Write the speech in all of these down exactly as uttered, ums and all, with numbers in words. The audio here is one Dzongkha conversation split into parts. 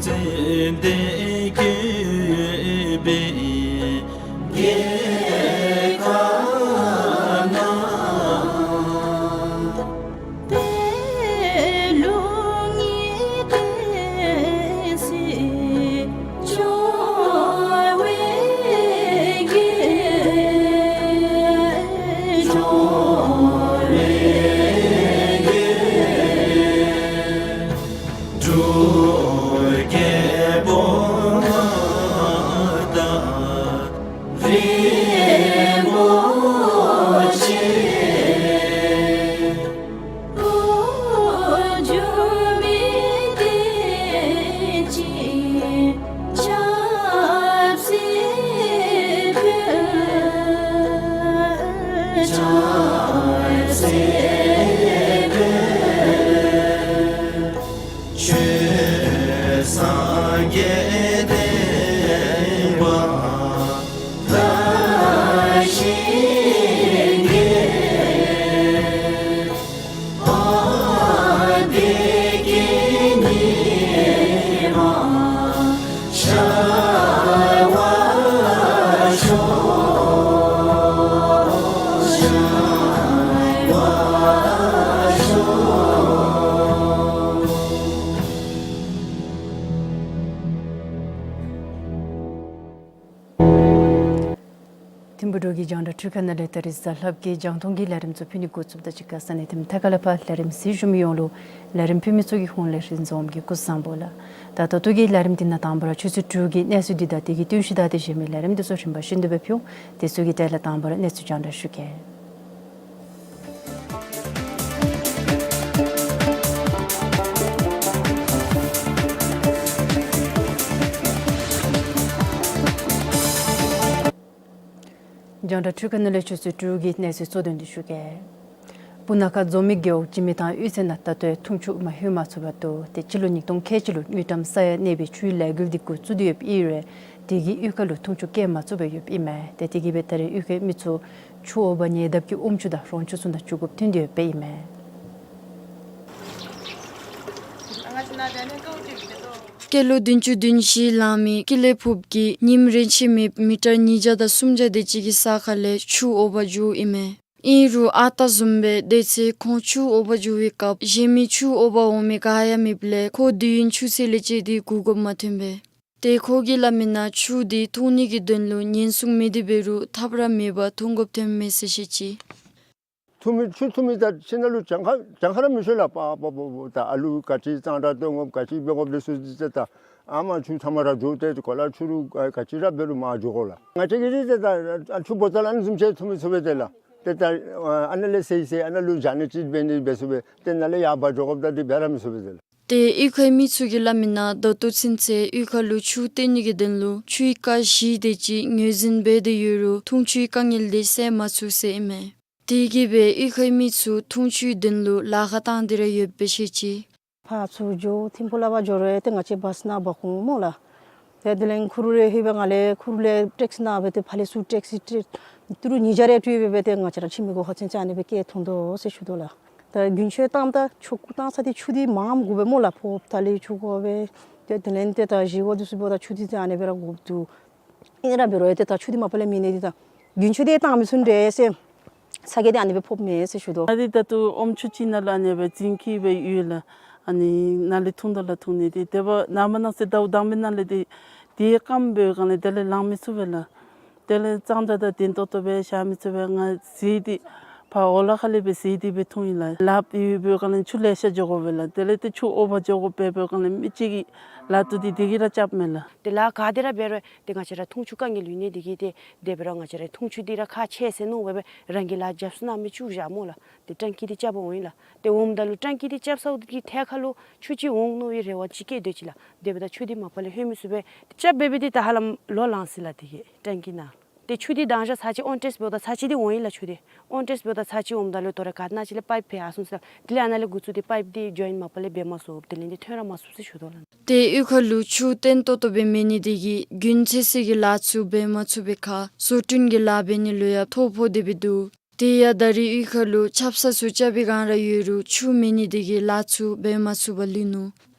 ཙན་དན་བཀོད་པའི་རྒྱལ་ཁབ་ན། ཐིམ་ཕུག་འབྲུག་གི་རྒྱང་བསྒྲགས་འཕྲུལ་ཁང་ནང་ལས་ད་རིས་གཟའ་ལྷག་པའི་རྒྱང་མཐོང་གི་ལས་རིམ་ཚུ་ཕུལ་ནི་འགོ་བཙུགསཔ་ད་གཅིག་ཁར་ས་གནས་ཐིམ་ཐང་ཁ་ལས་ཕར་ལས་རིམ་གཟིགས་བཞུགས་མི་ཡོངས་ལུ་ལས་རིམ་ཕུལ་མི་ཚུ་གི་ཧོངས་ལས་རིན་འཛོམས་ཀྱི་སྐུ་གཟུགས་བཟང་པོ་ལགས། ད་ད་ལྟོ་གི་ལས་རིམ་འདི་ནང་དང་པ་ར་ཆུ་ཚོད་དྲུག་གི་གནས་ཚུལ་འདི་དང་དེ་གི་བསྟུན་གཞི་དང་དེ་གཞན་མི་ལས་རིམ་འདི་ཚུ་རིམ་པ་བཞིན་དུ་སྦེ་ཕུལ་འོང་། དེ་ཚུ་གི་གྲས་ལས་དང་པ་ར་གནས་ཚུལ་རྒྱང་བསྒྲགས་ཞུ་གེ། རྒྱང་བསྒྲགས་འཕྲུལ་ཁང་ནང་ལས་ཆུ་ཚོད་དྲུག་གི་གནས་ཚུལ་གཙོ་དོན་འདི་ཞུ་གེ། སྤུ་ན་ཁ་མཛོ་མི་རྒེད་འོག་སྤྱི་མི་ཐང་གཡུས་ཚན་ནང་ད་ལྟོ་ཡང་འཐུང་ཆུ་མ་ལྷོད་མ་ཚུགས་པར་འདུག། ཏེ་སྤྱི་ལོ་ཉིས་སྟོང་ཁལ་གཅིག་ལུ་དངུལ་ཀྲམ་ས་ཡ་གནས་པའི་ཆུའི་ལས་འགུལ་འདི་འགོ་བཙུགས་ཏེ་ཡོདཔ་ཨིན་རུང་དེ་གིས་གཡུས་ཁ་ལུ་འཐུང་ཆུ་བསྐྱལ་མ་ཚུགས་པར་ཡོདཔ་ཨིན་མས། ཏེ་དེ་གིས་སྦེ་ད་རེས་གཡུས་ཁའི་མི་ཚུ་ཆུ་འོ་བ་ཉེ་འདབས་ཀྱི་ཨོམ་ཆུ་དང་རོང་ཆུ་ཚུ་ནང་བཅུག་དགོཔ་ཐོན་ཏེ་ཡོདཔ་ཨིན་མས། སྐྱེས་ལོ་བདུན་ཅུ་དོན་བཞི་ལང་མི་ཀི་ལེ་ཕུབ་ཀྱིས་ཉིནམ་རེ་ཆད་མེད་མི་ཊར་ཉིས་བརྒྱ་དང་སུམ་བརྒྱ་དེ་ཅིག་གི་ས་ཁ་ལས་ཆུ་འོ་བ་འཇུཝ་ཨིན་མས། ཨིན་རུང་ཨ་རྟག་བཟུམ་སྦེ་དེ་ཚེ་ཁོང་ཆུ་འོ་བ་འཇུ་བའི་སྐབས་གཞན་མི་ཆུ་འོ་བ་འོང་མི་ག་ཡང་མེདཔ་ལས་ཁོ་དུས་ཡུན་ཆུ་ཚོད་ལས་བཅད་དེ་སྒུག་དགོཔ་མ་ཐོན་པས། ཏེ་ཁོ་གིས་སླབ་མི་ནང་ཆུ་འདི་འཐུང་ནི་གི་དོན་ལུ་ཉེན་སྲུང་མེད་དེ་འབད་རུང་ཐབས་ར་མེད་པར་འཐུང་དགོཔ་ཐོནམ་མས་ཟེར་བཤད་ཅི། འཐུང་མི་ཆུ་འཐུང་མི་ད་ཁྱིམ་ནང་ལུ་གྱངས་ཁ་གྱངས་ཁ་ར་མི་ཤོང་ལགས། པ་པ་པ་པ་ད་ཨ་ལུ་ག་ཅི་གཙང་སྦྲ་གཏོང་དགོཔ་ག་ཅི་འབད་དགོཔ་དེ་ཚུ་ཅིག་ད་ཨ་མ་ཆུ་ཚང་མ་ར་འགྱོ་སྟེ་གོ་ལ་ཆུ་རུད་ག་ཅི་ར་འབད་རུང་མར་འགྱོ་དགོ་ལགས། ང་བཅས་ཀྱིས་ར་ཏེ་ད་ཨ་ཆུ་བོ་ཏ་ལ་ཨ་ནི་བཟུམ་ཅིག་འཐུང་མི་ཚུགས་པས་ཏེ་ལགས། ཏེ་ད་ཨ་ནཱ་ལས་ཟེར་ཟེར་ཨ་ནཱ་ལུ་བཞག་ནི་ཅིག་འབད་ནི་འབད་ཚུགས་པས། ཏེ་ནཱ་ལས་ཡར་འབག་འགྱོ་དགོཔ་ད་དེ་འབད་ར་མི་ཚུགས་པས་ཏེ་ལགས། ཏེ་གཡུས་ཁའི་མི་ཚུ་གིས་སླབ་མི་ནང་ད་ལྟོ་ཚུན་ཚོད་གཡུས་ཁ་ལུ་ཆུ་བཏོན་ནི་གི་དོན་ལུ་ཆུའི་རྐ་བཞི་དེ་ཅིག་ངོས་འཛིན་འབད་དེ་ཡོད་རུང་འཐུང་ཆུའི་དཀའ་ངལ་འདི་སེལ་མ་ཚུགས་ཟེར་ཨིན་མས། དེ་གིས་སྦེ་གཡུས་ཁའི་མི་ཚུ་འཐུང་ཆུའི་དོན་ལུ་ལཱ་ཁག་བཏང་སྟེ་ར་ཡོདཔ་སྦེ་བཤད་ཅི། ཕར་ཚུར་འགྱོ་ཐིམ་ཕུག་ལས་ཕར་འགྱོ་རུང་ཏེ་ང་བཅས་བཱསི་ནང་འབག་འོང་སྨོ་ལགས། ཏེ་དེ་ལས་ཁུ་རུ་རེ་ལྷོད་སྦེ་ང་ལས་ཁུ་རུ་ལས་ཊེག་སི་ནང་སྦེ་ཏེ་ཕར་ལས་ཚུར་ཊེག་སི་ཊེ་ཏི་རུ་ཉིས་བརྒྱ་རེ་སྤྲོད་སྦེ་སྦེ་ཏེ་ང་བཅས་ར་ཁྱིམ་གྱི་སྒོ་ཁར་ཚུན་ཚོད་ཨ་ནི་སྦེ་སྐྱེལ་ཐོན་དོ་ཟེར་ཞུ་དོ་ལགས། ད་རྒྱུན་ཆད་བཏངམ་ད་ཆུ་བཏང་ས་འདི་ཆུ་འདི་མངམ་དགོ་པས་སྨོ་ལགས། ཕོརཔ་ད་ལས་ཆུ་དགོ་པས། ཏེ་དེ་ལས་ཏེ་ད་བཞེས་སྒོ་འདི་ཚུ་འབདཝ་ད་ཆུ་འདི་ཏེ་ཨ་ནི་སྦེ་ར་དགོཔ་འདུག། ཨིན་ར་འབད་རུང་ཏེ་ད་ཆུ་འདི་མ་པ་ལས་མེད་ནི་འདི་ད་རྒྱུན་ཆད་འདི་བཏང་མི་ཚུགས་ནི་འདྲས་ཟེར། ས་གི་འདི་ཨ་ནི་སྦེ་ཕོགཔ་མས་ཟེར་ཞུ་དོ། ང་འདི་ད་ལྟོ་ཨོམ་ཆུ་ཅིག་ནང་ལུ་ཨ་ནི་སྦེ་འཛིང་ཁེ་སྦེ་ཡོད་ལགས། ཨ་ནི་ནཱ་ལས་འཐུང་དོ་ལགས། འཐུང་ནི་འདི་དེ་སྦེ་ནཱ་མར་ནང་ཚེ་ཟླཝ་དང་པའི་ནང་ལས་འདི་དེ་སྐམ་སྦེ་གང་ལས་དེ་ལས་ལང་མི་ཚུགས་པས་ལགས། དེ་ལས་གཙང་སྦྲ་དང་ལྡན་ཏོག་ཏོ་སྦེ་བཞག་མི་ཚུགས་པས། ང་བཟི་སྟེ་ཕར་འོག་ལས་ཁ་ལས་སྦེ་བཟི་སྟེ་སྦེ་འཐུང་ཡི་ལགས། ལཱ་འབད་སྦེ་གང་ལས་ཆུ་ལེ་ཤ་འགྱོ་དགོ་པས་ལགས། དེ་ལས་ཏེ་ཆུ་འོ་བ་འགྱོ་དགོ་པས་སྦེ་གང་ལས་མི་གཅིག་གི་ལཱ་ཐུག་སྟེ་དེ་གིས་ར་རྐྱབ་མས་ལགས། ཏེ་ལཱ་ག་དེ་ར་འབད་རུང་ཏེ་ང་བཅས་ར་འཐུང་ཆུ་དཀའ་ངལ་ཡོད་ནི་དེ་གིས་ཏེ་དེ་སྦེ་ར་ང་བཅས་ར་འཐུང་ཆུ་འདི་ར་ཁག་ཆེ་ཟེར་མནོ་སྦེ་སྦེ་རང་གི་ལཱ་རྒྱབ་སོང་ན་མི་བཅུག་བཞག་སྨོ་ལགས། ཏེ་ཊེང་ཀི་འདི་རྐྱབ་པར་འོང་ཡི་ལགས། ཏེ་འོངམ་ད་ལུ་ཊེང་ཀི་འདི་རྐྱབ་ཚརཝ་གི་ཐད་ཁར་ལུ་ཆུ་ཅིག་འོང་མནོ་བའི་རེ་བ་ཅིག་བསྐྱེད་སྡོད་ཅི་ལགས། དེ་འབདཝ་ད་ཆུ་འདི་མ་པ་ལས་ལྷོད་མི་ཚུགས་པས། རྐྱབ་འབད་འབད་དེ་ད་ཧ་ལམ་ལོ་ལང་སོ་ཡི་ལགས། དེ་གིས་ཊེང་ཀི་ནང་ཏེ་ཆུ་འདི་དང་ཞག་ཚར་གཅིག་ཨོན་ཊེསཊ་འབདཝ་ད་ཚར་གཅིག་འདི་འོང་ཡི་ལགས། ཆུ་འདི་ཨོན་ཊེསཊ་འབདཝ་ད་ཚར་གཅིག་འོངམ་ད་ལུ་དོ་རུང་ག་ནང་ཅིག་ལས་པའིཔ་ཕར་སོང་ཟེར་ལགས། དེ་ལས་ཨ་ནཱ་ལས་འགོ་བཙུགས་ཏེ་པའིཔ་འདི་ཇོའིནཊ་མ་པ་ལས་འབད་མ་ཚུགས། དེ་ལས་འདི་ཐོན་ར་མ་ཚུགས་ཟེར་ཞུ་དོ་ལགས། ཏེ་གཡུས་ཁ་ལུ་ཆུ་བརྟན་ཏོག་ཏོ་སྦེ་མེད་ནི་དེ་གིས་རྒྱུན་ཆད་སེལ་གྱི་ལཱ་ཚུ་འབད་མ་ཚུགས་པའི་ཁར་བཟོ་སྐྲུན་གྱི་ལཱ་འབད་ནི་ལུ་ཡང་ཐོ་ཕོག་སྟེ་སྦེ་འདུག། དེ་ཡང་ད་རེས་གཡུས་ཁ་ལུ་ཆབ་གསང་ཚུ་རྐྱབ་པའི་སྒང་ར་ཡོད་རུང་ཆུ་མེད་ནི་དེ་གིས་ལཱ་ཚུ་འབད་མ་ཚུགས་པར་ལུས་ནུག།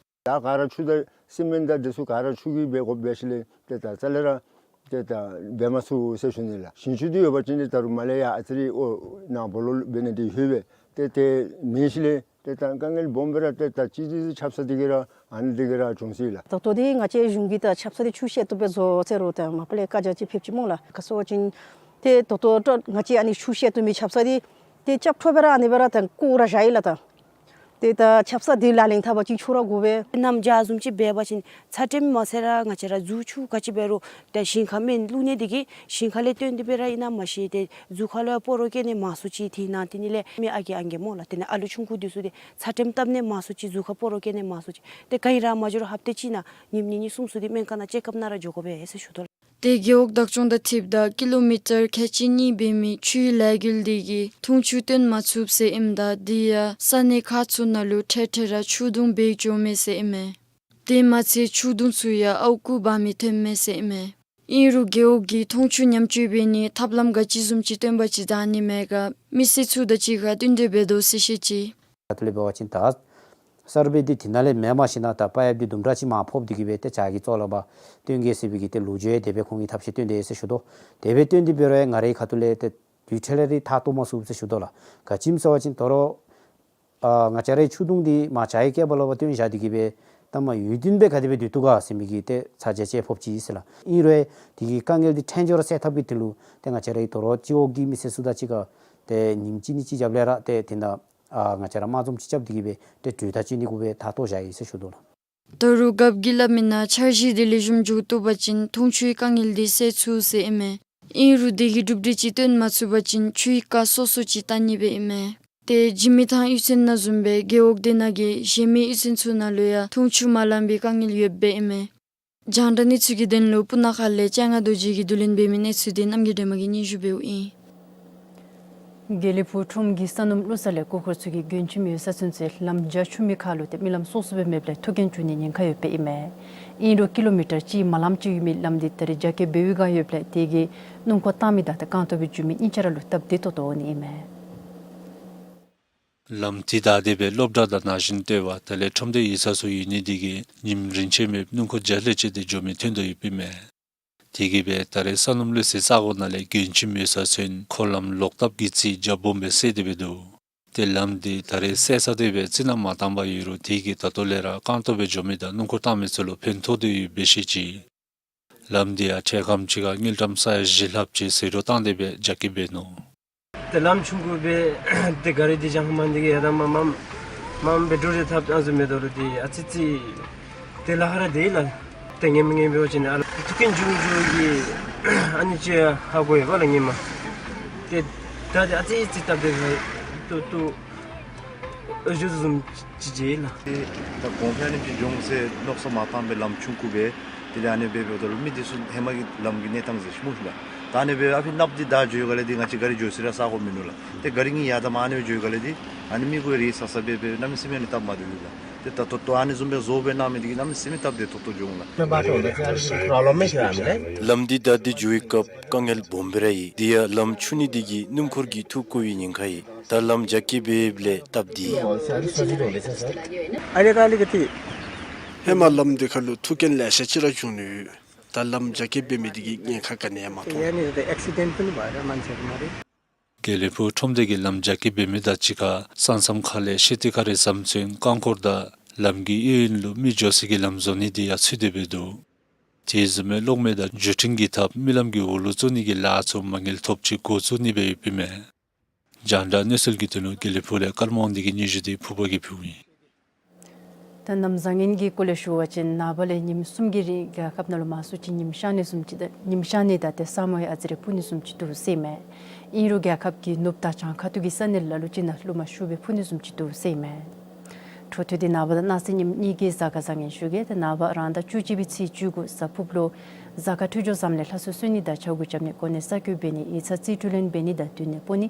ད་ག་ར་ཆུ་དང་ སི་མེནཊ་དང་འདི་ཚུ་ག་ར་ཆུ་གིས་འབད་དགོཔ་འབད་ཞིནམ་ལས་ཏེ་ད་རྩ་ལས་ར་ཏེ་ད་འབད་མ་ཚུགས་ཟེར་ཞུ་ནི་ལགས། ཞིང་ཆུ་འདི་ཡོད་པ་ཅིན་ཏེ་ད་རུང་མར་ལས་ཡར་ཨ་ཙི་རེ་ཨོ་ནཱ་སྦོ་ལོགས་འབད་ནི་འདི་ལྷོད་པས། ཏེ་དེ་མེད་ཞིནམ་ལས་ཏེ་ད་དཀའ་ངལ་སྦོམ་སྦེ་ར་ཏེ་ད་ཅི་ཅི་ཆབ་གསང་འདི་གིས་ར་ཨ་ནི་འདི་གིས་ར་བྱུང་ཅི་ལགས། ད་ལྟོ་འདི་ང་བཅས་གཞུང་གིས་ད་ཆབ་གསང་འདི་ཆུ་བཤལ་བཏུབ་པའི་བཟོ་ཟེར་རུང་ད་མ་པ་ལས་བཀའ་རྒྱ་ཅིག་ཕེབས་ཅི་སྨོ་ལགས། ག་ཟེར་བ་ཅིན་ཏེ་ད་ལྟོ་ཏེ་ང་བཅས་ཨ་ནི་ཆུ་བཤལ་བཏུབ་མི་ཆབ་གསང་འདི་ཏེ་རྐྱབ་འཕྲོ་སྦེ་ར་ཨ་ནི་སྦེ་ར་ད་བརྐོ་ར་བཞག་ཡི་ལགས། ད་ཏེ་ད་ཆབ་གསང་འདི་ལག་ལེན་འཐབ་པ་ཅིན་ཆོག་ར་དགོ་པས། གནམ་བྱཱར་བཟུམ་ཅིག་འབད་བ་ཅིན་ཚ་དྲོད་མ་ཚད་ར་ང་བཅས་ར་རྫུ་ཆུ་ག་ཅི་འབད་རུང་ཏེ་ཞིང་ཁར་སྨན་བླུག་ནི་འདི་གིས་ཞིང་ཁ་ལས་བཏོན་ཏེ་སྦེ་ར་ཨིན་ན་མ་ཤེས། ཏེ་རྫུ་ཁ་ལུ་ཡང་སྤོ་རོ་བཀལ་ནི་མང་སུ་ཅིག་ཏེ་ནང་ཏེ་ནི་ལས་མི་ཨ་རྒས་ཨང་རྒས་སྨོ་ལགས། ཏེ་ནི་ཨ་ལུ་ཆུང་ཀུ་འདི་ཚུ་ཏེ་ཚ་དྲོད་བཏབ་ནི་མང་སུ་ཅིག་རྫུ་ཁར་སྤོ་རོ་བཀལ་ནི་མང་སུ་ཅིག། ཏེ་ག་ཨིན་ར་མ་འགྱོ་རུང་ཧབ་ཏ་གཅིག་ནང་ཉིནམ་གཉིས་གཉིས་གསུམ་ཚུ་འདི་སྨན་ཁང་ནང་ཅེཀ་ཨཔ་ནང་ར་འགྱོ་དགོ་པས་ཟེར་ཞུ་དོ་ལགས། ཏེ་རྒེད་འོག་བདག་སྐྱོང་དང་འཁྲིལཝ་ད་ཀི་ལོ་མི་ཊར་ཁལ་གཅིག་གཉིས་འབད་མི་ཆུའི་ལས་འགུལ་འདི་གིས་འཐུང་ཆུ་བཏོན་མ་ཚུགསཔ་ཟེར་ཨིནམ་ད་དེ་ཡང་ས་གནས་ཁག་ཚུ་ནང་ལུ་འཕྲལ་འཕྲལ་ར་ཆུ་དུང་འབག་འགྱོ་མས་ཟེར་ཨིན་མས། དེ་མ་ཚད་ཆུ་དུང་ཚུ་ཡང་ཨརཝ་རྐུ་འབག་མི་ཐོན་མས་ཟེར་ཨིན་མས། ཨིན་རུང་རྒེད་འོག་གིས་འཐུང་ཆུ་ཉམས་བཅོས་འབད་ནིའི་ཐབས་ལམ་ག་ཅི་བཟུམ་ཅིག་སྟོན་པ་ཅིན་བདའ་ནི་མས་ག་མི་སེར་ཚུ་དང་གཅིག་ཁར་བསྟུན་གྲོས་འབད་དོ་ཟེར་བཤད་ཅི། ད་ལྟོ་ལས་འབད་བ་ཅིན་ད་སར་བེ་འདི་དེ་ནང་ལས་མེད་མ་ཤེས་ན་ད་པའིཔ་འདི་དུམ་གྲ་ཅིག་མར་ཕབ་འདི་གིས་སྦེ་ཏེ་བྱཱར་གྱི་ཚོགས་ལས་ཕར་བཏོན་གེ་ཟེར་བའི་གི་ཏེ་ལོ་རྒྱུས་ཡང་དེ་སྦེ་ཁོང་གིས་ཐབས་ཤེས་བཏོན་དེས་ཟེར་ཞུ་དོ། དེ་སྦེ་བཏོན་ཏེ་འབད་རུང་ཡང་ང་རའི་ཁ་ཐུག་ལས་ཏེ་དུས་འཕྲལ་ལས་ར་མཐའ་གཏོགས་མ་ཚུགས་ཟེར་ཞུ་དོ་ལགས། ག་ཅི་སྨོ་ཟེར་བ་ཅིན་དོ་རུང་ཨ་ང་བཅས་རའི་ཆུ་དུང་འདི་མར་བྱཱར་གྱི་སྐེད་པ་ལུ་ཕར་བཏོན་བཞག་འདི་གིས་སྦེ་ད་མར་ཡུན་བརྟན་སྦེ་ག་དེ་སྦེ་སྡོད་བཏུབ་ག་ཟེར་མི་གི་ཏེ་ཚ་གྱང་ཅིག་ཕོག་ཅི་ཟེར་ལགས། ཨིན་རུང་དེ་གི་དཀའ་ངལ་འདི་ཕྲན་ཚེགས་ར་སེལ་ཐབས་ཀྱི་དོན་ལུ་ཏེ་ང་བཅས་རའི་དོ་རུང་སྤྱི་འོག་གི་མི་སེར་ཚུ་དང་གཅིག་ཁར་ཏེ་ཉིནམ་གཅིག་གཉིས་ཅིག་རྒྱབ་ལས་ར་ཏེ་དེ་ནང་ཨ་ང་བཅས་ར་དམག་འཛོམས་ཅིག་རྐྱབ་འདི་གིས་སྦེ་ཏེ་གྲོས་ཐག་བཅད་ནི་གུ་སྦེ་མཐའ་གཏོགས་བཞག་ཡི་ཟེར་ཞུ་དོ་ལགས། ད་རུང་རྒཔོ་གིས་སླབ་མི་ནང་འཆར་གཞི་འདི་ལེགས་ཤོམ་འགྱོ་བཏུབ་པ་ཅིན་འཐུང་ཆུའི་དཀའ་ངལ་འདི་སེལ་ཚུགས་ཟེར་ཨིན་མས། ཨིན་རུང་དེ་གི་གྲུབ་འབྲས་ཅིག་བཏོན་མ་ཚུགས་པ་ཅིན་ཆུའི་རྐ་སོ་སོ་ཅིག་བཏང་ནི་སྦེ་ཨིན་མས། ཏེ་འཇིགས་མེད་ཐང་གཡུས་ཚན་ནང་བཟུམ་སྦེ་རྒེད་འོག་དེ་ནང་གི་གཞན་མི་གཡུས་ཚན་ཚུ་ནང་ལུ་ཡང་འཐུང་ཆུ་མ་ལང་པའི་དཀའ་ངལ་ཡོདཔ་སྦེ་ཨིན་མས། རྒྱང་བསྒྲགས་གནས་ཚུལ་གྱི་དོན་ལུ་སྤུ་ན་ཁ་ལས་སྤྱན་སྔ་རྡོ་རྗེ་གིས་བསྡུ་ལེན་འབད་མི་གནས་ཚུལ་འདི་རྣམ་རྒྱལ་སྒྲོལ་མ་གིས་སྙན་ཞུ་འབདཝ་ཨིན། དགེ་ལེགས་ཕུག་ཁྲོམ་གྱི་ས་སྣུམ་བླུག་ས་ལས་སྐོར་སྐོར་ཚུ་གི་མགྱོན་ཁྱིམ་ཡོད་ས་ཚུན་ཚོད་ལམ་རྒྱ་ཆུང་མི་ཁར་ལུ་ཏེ་མི་ལམ་སོ་སོ་སྦེ་མེདཔ་ལས་ཐུག་རྐྱེན་བྱུང་ནི་ཉེན་ཁ་ཡོདཔ་ཨིན་མས། ཨིན་རུང་ཀི་ལོ་མི་ཊར་གཅིག་མ་ལམ་ཅིག་ཡོད་མི་ལམ་འདི་ད་རེས་རྒྱ་སྐྱེད་འབད་བའི་བསྒང་ཡོདཔ་ལས་དེ་གིས་སྣུམ་འཁོར་བཏང་མི་དང་ཏེ་རྐང་སྟོང་སྦེ་འགྱོ་མི་གཉིས་ཆ་ར་ལུ་སྟབས་བདེ་ཏོག་ཏོ་འོང་ནི་ཨིན་མས། ལམ་འདི་བདའ་སྟེ་སྦེ་སློབ་གྲྭ་དང་ན་གཞོན་ལྟེ་བ་དེ་ལས་ཁྲོམ་སྡེ་ཡིག་ཚང་ཚུ་ཡོད་ནི་འདི་གིས་ཉིནམ་རིན་ཆེན་སྦེ་སྣུམ་འཁོར་བརྒྱ་ལྷག་ཅིག་ཏེ་འགྱོ་མི་ཐོན་དོ་ཡོདཔ་ཨིན་མས། དེ་གིས་སྦེ་ད་རེས་ས་སྣུམ་བླུགས་སའི་ས་གོ་ནང་ལས་མགྱོན་ཁྱིམ་ཡོད་ས་ཚུན་འཁོར་ལམ་ལོག་ལྟབ་ཀྱི་རྩིས་རྒྱ་སྦོམ་སྦེ་བསལ་ཏེ་སྦེ་འདུག། ཏེ་ལམ་འདི་ད་རེས་གསལ་ས་དེ་སྦེ་རྩི་ནག་མ་བཏང་པར་ཡོད་རུང་དེ་གིས་ད་ལྟོ་ལས་ར་རྐང་སྟོང་སྦེ་འགྱོ་མི་དང་སྣུམ་འཁོར་བཏང་མི་ཚུ་ལུ་ཕན་ཐོགས་ཏེ་ཡོདཔ་སྦེ་བཤད་ཅི། ལམ་འདི་ཡང་འཕྲལ་ཁམས་ཅིག་ཁར་དངུལ་ཀྲམ་ས་ཡ་བཞི་ལྷགཔ་ཅིག་ཟད་འགྲོ་བཏང་སྟེ་སྦེ་རྒྱ་སྐྱེད་འབད་ནུག། ཏེ་ལམ་ཆུང་ཀུ་སྦེ་ཏེ་ག་རི་འདི་བཞག་མ་འདི་གིས་ཡར་དང་མར་མངམ་མངམ་སྦེ་འགྲོ་རེ་ཐབས་ཨ་ནི་བཟུམ་མེད་དོ་རུང་ཏེ་ཨ་ཙི་ཙི་ཏེ་ལཱ་ཁག་ར་འདི་ལགས། ཏེ་ངེས་མི་ངེས་འབད་བ་ཅིན་ཨ་ལུ་ཐུག་རྐྱེན་འབྱུང་འགྱོ་གི་ཨ་ནི་ཅིག་ཧ་གོ་ཡོདཔ་ལགས་ངེས་མ། ཏེ་ད་འདི་ཨ་ཙི་ཙི་སྟབས་བདེ་ཏོག་ཏོ་འོས་བཟོ་བཟུམ་ཅིག་མཇལ་ལགས། ཏེ་ད་གོང་འཕེལ་ཨ་ནེམ་ཅིག་འབྱུང་ཟེར་མནོ་བསམ་མ་བཏང་པར་ལམ་ཆུང་ཀུ་སྦེ་དེ་ལས་ཨ་ནི་སྦེ་འབདཝ་ད་ལུ་མི་འདི་ཚུ་ཧེ་མ་གི་ལམ་གྱི་གནས་སྟངས་ཟེར་ཞུ་མི་ཤེས་ལགས། ད་ཨ་ནི་སྦེ་ཨ་ཕི་ནགཔ་འདི་བདའ་འགྱོ་བའི་སྒང་ལས་འདི་ང་བཅས་ག་རི་འགྱོ་ས་ར་ས་གོ་མིན་ནུག་ལགས། ཏེ་ག་རི་གཉིས་ཡར་དང་མར་ཨ་ནི་སྦེ་འགྱོ་བའི་སྒང་ལས་འདི་ཨ་ནི་མི་གུ་རེ་ས་ས་སྦེ་སྦེ་གནམ་མེད་ས་མེད་ཨ་ནི་སྟབས་མ་བདེཝ་ཡོད་ལགས། ཏེ་ད་ལྟོ་ལྟོ་ཨ་ནི་བཟུམ་སྦེ་བཟོ་སྦེ་གནང་མི་འདི་གིས་གནམ་མེད་ས་མེད་སྟབས་བདེ་ཏོག་ཏོ་འགྱོ་འོང་ལགས། ལམ་འདི་བདའ་སྟེ་འགྱོ་བའི་སྐབས་དཀའ་ངལ་སྦོམ་སྦེ་ར་ཡོད། དེ་ཡང་ལམ་ཆུང་ནི་འདི་གིས་སྣུམ་འཁོར་གྱིས་འཐུ་བཀོ་བའི་ཉེན་ཁ་ཡོད། ད་ལམ་རྒྱ་སྐྱེད་འབད་བའི་ལས་སྟབས་བདེ། ཨ་ལེ་ད་ཨ་ལེ་ག་ཏེ། ཧེ་མ་ལམ་འདི་ཁར་ལུ་ཐུག་རྐྱེན་ལེ་ཤ་ཅིག་ར་བྱུང་ནི་ཡོད། ད་ལམ་རྒྱ་སྐྱེད་འབད་མི་འདི་གིས་ཉེན་ཁ་ག་ནི་ཡང་མ་མཐོང་། ཡ་ནི་ད་ཨེག་སི་ཌེནཊ་ཐོན་ནི་བ་ར་མན་ཆད་མ་རེད། དགེ་ལེགས་ཕུག་ཁྲོམ་སྡེ་གིས་ལམ་རྒྱ་སྐྱེད་འབད་མི་དང་གཅིག་ཁར་ས་མཚམས་ཁ་ལས་ཤེལ་ཏི་ཁ་རེ་བཟུམ་ཚུན་རྐང་འཁོར་དང་ལམ་གྱི་གཡས་གཡོན་ལུ་མི་འགྱོ་སའི་ལམ་བཟོ་ནི་འདི་ཡང་ཚུད་དེ་སྦེ་འདུག། དེ་བཟུམ་སྦེ་གློག་མེ་དང་བརྒྱུད་འཕྲིན་གྱི་ཐབས་རྨི་ལམ་གྱི་འོག་ལུ་བཙུགས་ནི་གི་ལཱ་ཚུ་མ་དངུལ་ཐོབ་ཅིག་འགོ་བཙུགས་ནི་སྦེ་ཡོདཔ་ཨིན་མས། རྒྱང་བསྒྲགས་གནས་ཚུལ་གྱི་དོན་ལུ་དགེ་ལེགས་ཕུག་ལས་ཀརྨ་དབང་འདུས་ཀྱིས་སྙན་ཞུ་འདི་ཕུརཔ་གིས་ཕུལཝ་ཨིན། ད་གནམ་བཟང་ངན་གྱི་སྐོར་ལས་ཞུ་བ་ཅིན་ནངས་པ་ལས་ཉིནམ་གསུམ་གྱི་རིང་རྒྱལ་ཁབ་ནང་ལུ་མང་སུ་ཅིག་ཉིམ་ཤར་ནི་བཟུམ་ཅིག་དང་ཉིམ་ཤར་ནི་དང་ཏེ་ས་སྨུག་ཡང་ཨ་ཙི་རེ་སྤུབ་ནི་བཟུམ་ཅིག་འདུག་ཟེར་མས། ཨིན་རུང་རྒྱལ་ཁབ་ཀྱི་ནུབ་དང་བྱང་ཁ་ཐུག་གི་ས་གནས་ལ་ལུ་ཅིག་ནང་རླུང་མ་ཤུགས་སྦེ་འཕུ་ནི་བཟུམ་ཅིག་འདུག་ཟེར་མས། འཕྲོ་མཐུད་དེ་ནངས་པ་དང་གནངས་ཚེ་ཉིནམ་གཉིས་ཀྱི་གཟའ་སྐར་བཟང་ངན་ཞུ་གེ། ཏེ་ནངས་པ་རང་ཟླ་བཅུ་གཅིག་པའི་ཚེས་བཅུ་དགུ་གཟའ་ཕུརཔ་ལུ་གཟའ་སྐར་འཕྲོད་སྦྱོར་བཟངམ་ལས་ལྷ་གསོལ་གསོལ་ནི་དང་ཕྱག་འགུལ་རྐྱབ་ནི་གོ་གནས་གསར་བསྐོ་འབད་ནི་ཡིག་ཚང་རྩིས་སྤྲོད་ལེན་འབད་ནི་དང་སྡོད་གནས་སྤོ་ནི་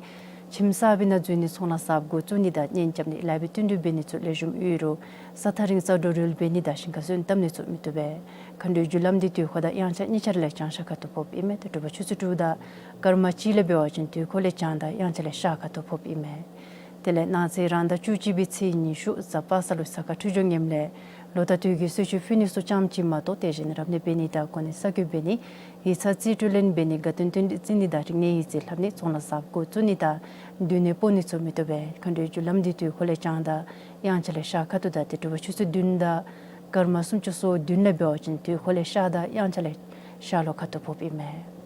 ཁྱིམ་གསརཔ་ནང་འཛུལ་ནི་ཚོང་ལཱ་གསརཔ་འགོ་བཙུགས་ནི་དང་གཉེན་རྐྱབ་ནི་ལཱ་འབད་བསྟུན་གྲོས་འབད་ནི་ཚུ་ལེགས་ཤོམ་ཡོད་རུང་ས་ཐག་རིང་སར་འགྲོ་འགྲུལ་འབད་ནི་དང་ཞིང་ཁར་སོན་བཏབ་ནི་ཚུ་མི་བཏུབ་པས། མཁའ་འགྲོའི་རྒྱུ་ལམ་འདི་དུས་འཁོར་དང་དབྱངས་འཆར་གཉིས་ཆ་ར་ལས་བྱང་ཤར་ཁ་ཐུག་ཕོགཔ་ཨིན་མས། ཏེ་དྲོ་པ་ཆུ་ཚོད་དྲུག་དང་སྐར་མ་གཅིག་ལས་འབད་བ་ཅིན་དུས་འཁོར་ལས་བྱང་དང་དབྱངས་འཆར་ལས་ཤར་ཁ་ཐུག་ཕོགཔ་ཨིན་མས། དེ་ལས་གནངས་ཚེ་རང་ཟླ་བཅུ་གཅིག་པའི་ཚེས་ཉི་ཤུ་གཟའ་པ་སངས་ལུ་གཟའ་སྐར་འཕྲོད་སྦྱོར་ངནམ་ལས་ ལོ་ཟླ་དུས་ཀྱི་གསོལ་མཆོད་ཕུལ་ནི་ཚུ་ཙམ་ཅིག་མ་གཏོགས་དེ་བཞིན་རབ་གནས་འབད་ནི་དང་གོ་གནས་གསར་བསྐོ་འབད་ནི་ཡིག་ཚང་རྩིས་སྤྲོད་ལེན་འབད་ནི་དགའ་སྟོན་རྟེན་འབྲེལ་བརྩི་ནི་དང་རིག་གནས་ཡིག་རྩིས་ལྷབ་ནི་ཚོང་ལཱ་གཟབ་འགོ་བཙུགས་ནི་དང་སྡོད་གནས་སྤོ་ནི་ཚུ་མི་བཏུབ་པས། མཁའ་འགྲོའི་རྒྱུ་ལམ་འདི་དུས་འཁོར་ལས་བྱང་དང་དབྱངས་འཆར་ལས་ཤར་ཁ་ཐུག་དང་ཏེ་དྲོ་པ་ཆུ་ཚོད་བདུན་དང་སྐར་མ་སུམ་ཅུ་སོ་བདུན་ལས་འབད་བ་ཅིན་དུས་འཁོར་ལས་ཤར་དང་དབྱངས་འཆར་ལས་ཤར་ལྷོ་ཁ་ཐུག་ཕོགཔ་ཨིན་མས།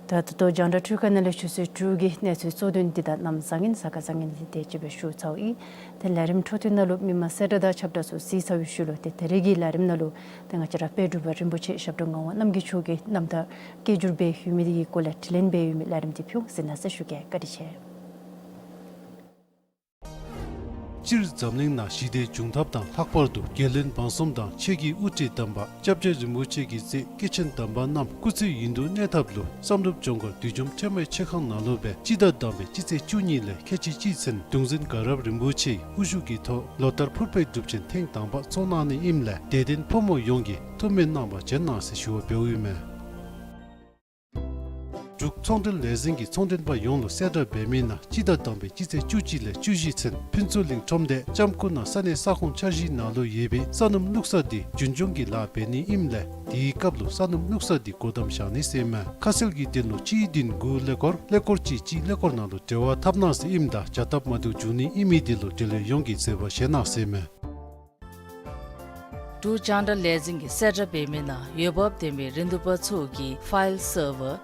ད་ད་ལྟོ་རྒྱང་བསྒྲགས་འཕྲུལ་ཁང་ནང་ལས་ཆུ་ཚོད་དྲུག་གི་གནས་ཚུལ་གཙོ་དོན་འདི་དང་གནམ་བཟང་ངན་ས་ག་བཟང་ངན་འདི་དེ་ཅིག་སྦེ་ཞུ་ཚརཝ་ཨིན། ཏེ་ལས་རིམ་འཕྲོ་མཐུད་ནང་ལུ་མི་མང་གསལ་བསྒྲགས་དང་ཁྱབ་བསྒྲགས་ཚུ་གཟིགས་ཚར་བའི་ཤུལ་ལུ་ཏེ་ད་རེས་ཀྱི་ལས་རིམ་ནང་ལུ་ཏེ་ང་བཅས་ར་དཔལ་འབྲུག་པ་རིན་པོ་ཆེ་ཞབས་དྲུང་ངག་དབང་རྣམ་རྒྱལ་མཆོག་གིས་རྣམ་ཐར་སྐད་སྒྱུར་འབད་ཡོད་མི་འདི་གི་སྐོར་ལས་དྲི་ལན་འབད་ཡོད་མི་ལས་རིམ་འདི་ཕུལ་འོང་ཟེར་གནང་ཟེར་ཞུ་གེ། བཀའ་དྲིན་ཆེ། སྤྱིར་འཛམ་གླིང་ནང་ཞི་བདེ་འབྱུང་ཐབས་དང་ལྷག་པར་དུ་རྒྱལ་བློན་འབངས་གསུམ་དང་ཆོས་ཀྱི་དབུ་ཁྲིད་དམ་པ་སྐྱབས་རྗེ་རིན་པོ་ཆེ་གི་སྲས་སྐྱེས་ཆེན་དམ་པ་རྣམས་སྐུ་ཚེ་ཡུན་དུ་གནས་ཐབས་ལུ་བསམ་གྲུབ་ལྗོངས་མཁར་བདུད་འཇོམས་ཁྲོས་མའི་མཆོད་ཁང་ནང་ལུ་སྦེ་སྤྱི་ཟླ་དང་པའི་སྤྱི་ཚེས་བཅུ་གཉིས་ལས་ཁལ་གཅིག་གཅིག་ཚུན་གདུང་འཛིན་དགའ་རབ་རིན་པོ་ཆེའི་དབུ་བཞུགས་ཀྱི་ཐོག་ལོ་ལྟར་ཕུར་པའི་སྒྲུབ་ཆེན་ཐེངས་དང་པ་ཚོགས་གནང་ནི་ཨིནམ་ལས་དད་ལྡན་ཕོ་མོ་ཡོངས་ཀྱིས་ཐུགས་སྨོན་གནང་བར་བྱོན་གནང་ཟེར་ཞུ་བ་འབདཝ་ཨིན་མས། འབྲུག་ཚོང་འབྲེལ་ལས་འཛིན་གྱིས་ཚོང་མགྲོན་པ་ཡོངས་ལུ་གསལ་བསྒྲགས་འབད་མི་ནང་སྤྱི་ཟླ་དང་པའི་སྤྱི་ཚེས་བཅུ་གཅིག་ལས་བཅུ་བཞི་ཚུན་ཕུན་ཚོགས་གླིང་ཁྲོམ་སྡེ་ལྕམ་སྐུ་ན་ས་གནས་ས་ཁོངས་འཆར་གཞིའི་ནང་ལུ་ཡོད་པའི་ས་སྣུམ་བླུགས་ས་འདི་རྒྱུན་སྐྱོང་གི་ལཱ་འབད་ནི་ཨིནམ་ལས་དེའི་སྐབས་ལུ་ས་སྣུམ་བླུགས་ས་འདི་སྒོ་བསྡམ་བཞག་ནི་ཟེར་མས། ཁ་གསལ་གྱི་དོན་ལུ་གཅིག་བདུན་དགུ་ཀླད་ཀོར་ཀླད་ཀོར་གཅིག་གཅིག་ཀླད་ཀོར་ནང་ལུ་འབྲེལ་བ་འཐབ་གནང་ཟེར་ཨིནམ་ད་བྱ་ཐབས་མ་བདེཝ་འབྱུང་ནི་ཨིན་མི་འདི་ལུ་འབྲེལ་ཡོད་ཡོངས་ཀྱིས་བཟོད་པ་བཞེས་གནང་ཟེར་མས། འབྲུག་རྒྱང་བསྒྲགས་ལས་འཛིན་གྱིས་གསལ་བསྒྲགས་འབད་མི་ནང་འོས་འབབ་ལྡན་པའི་རིན་བསྡུར་པ་ཚུ་གིས་ཕའིལ་སར་བར་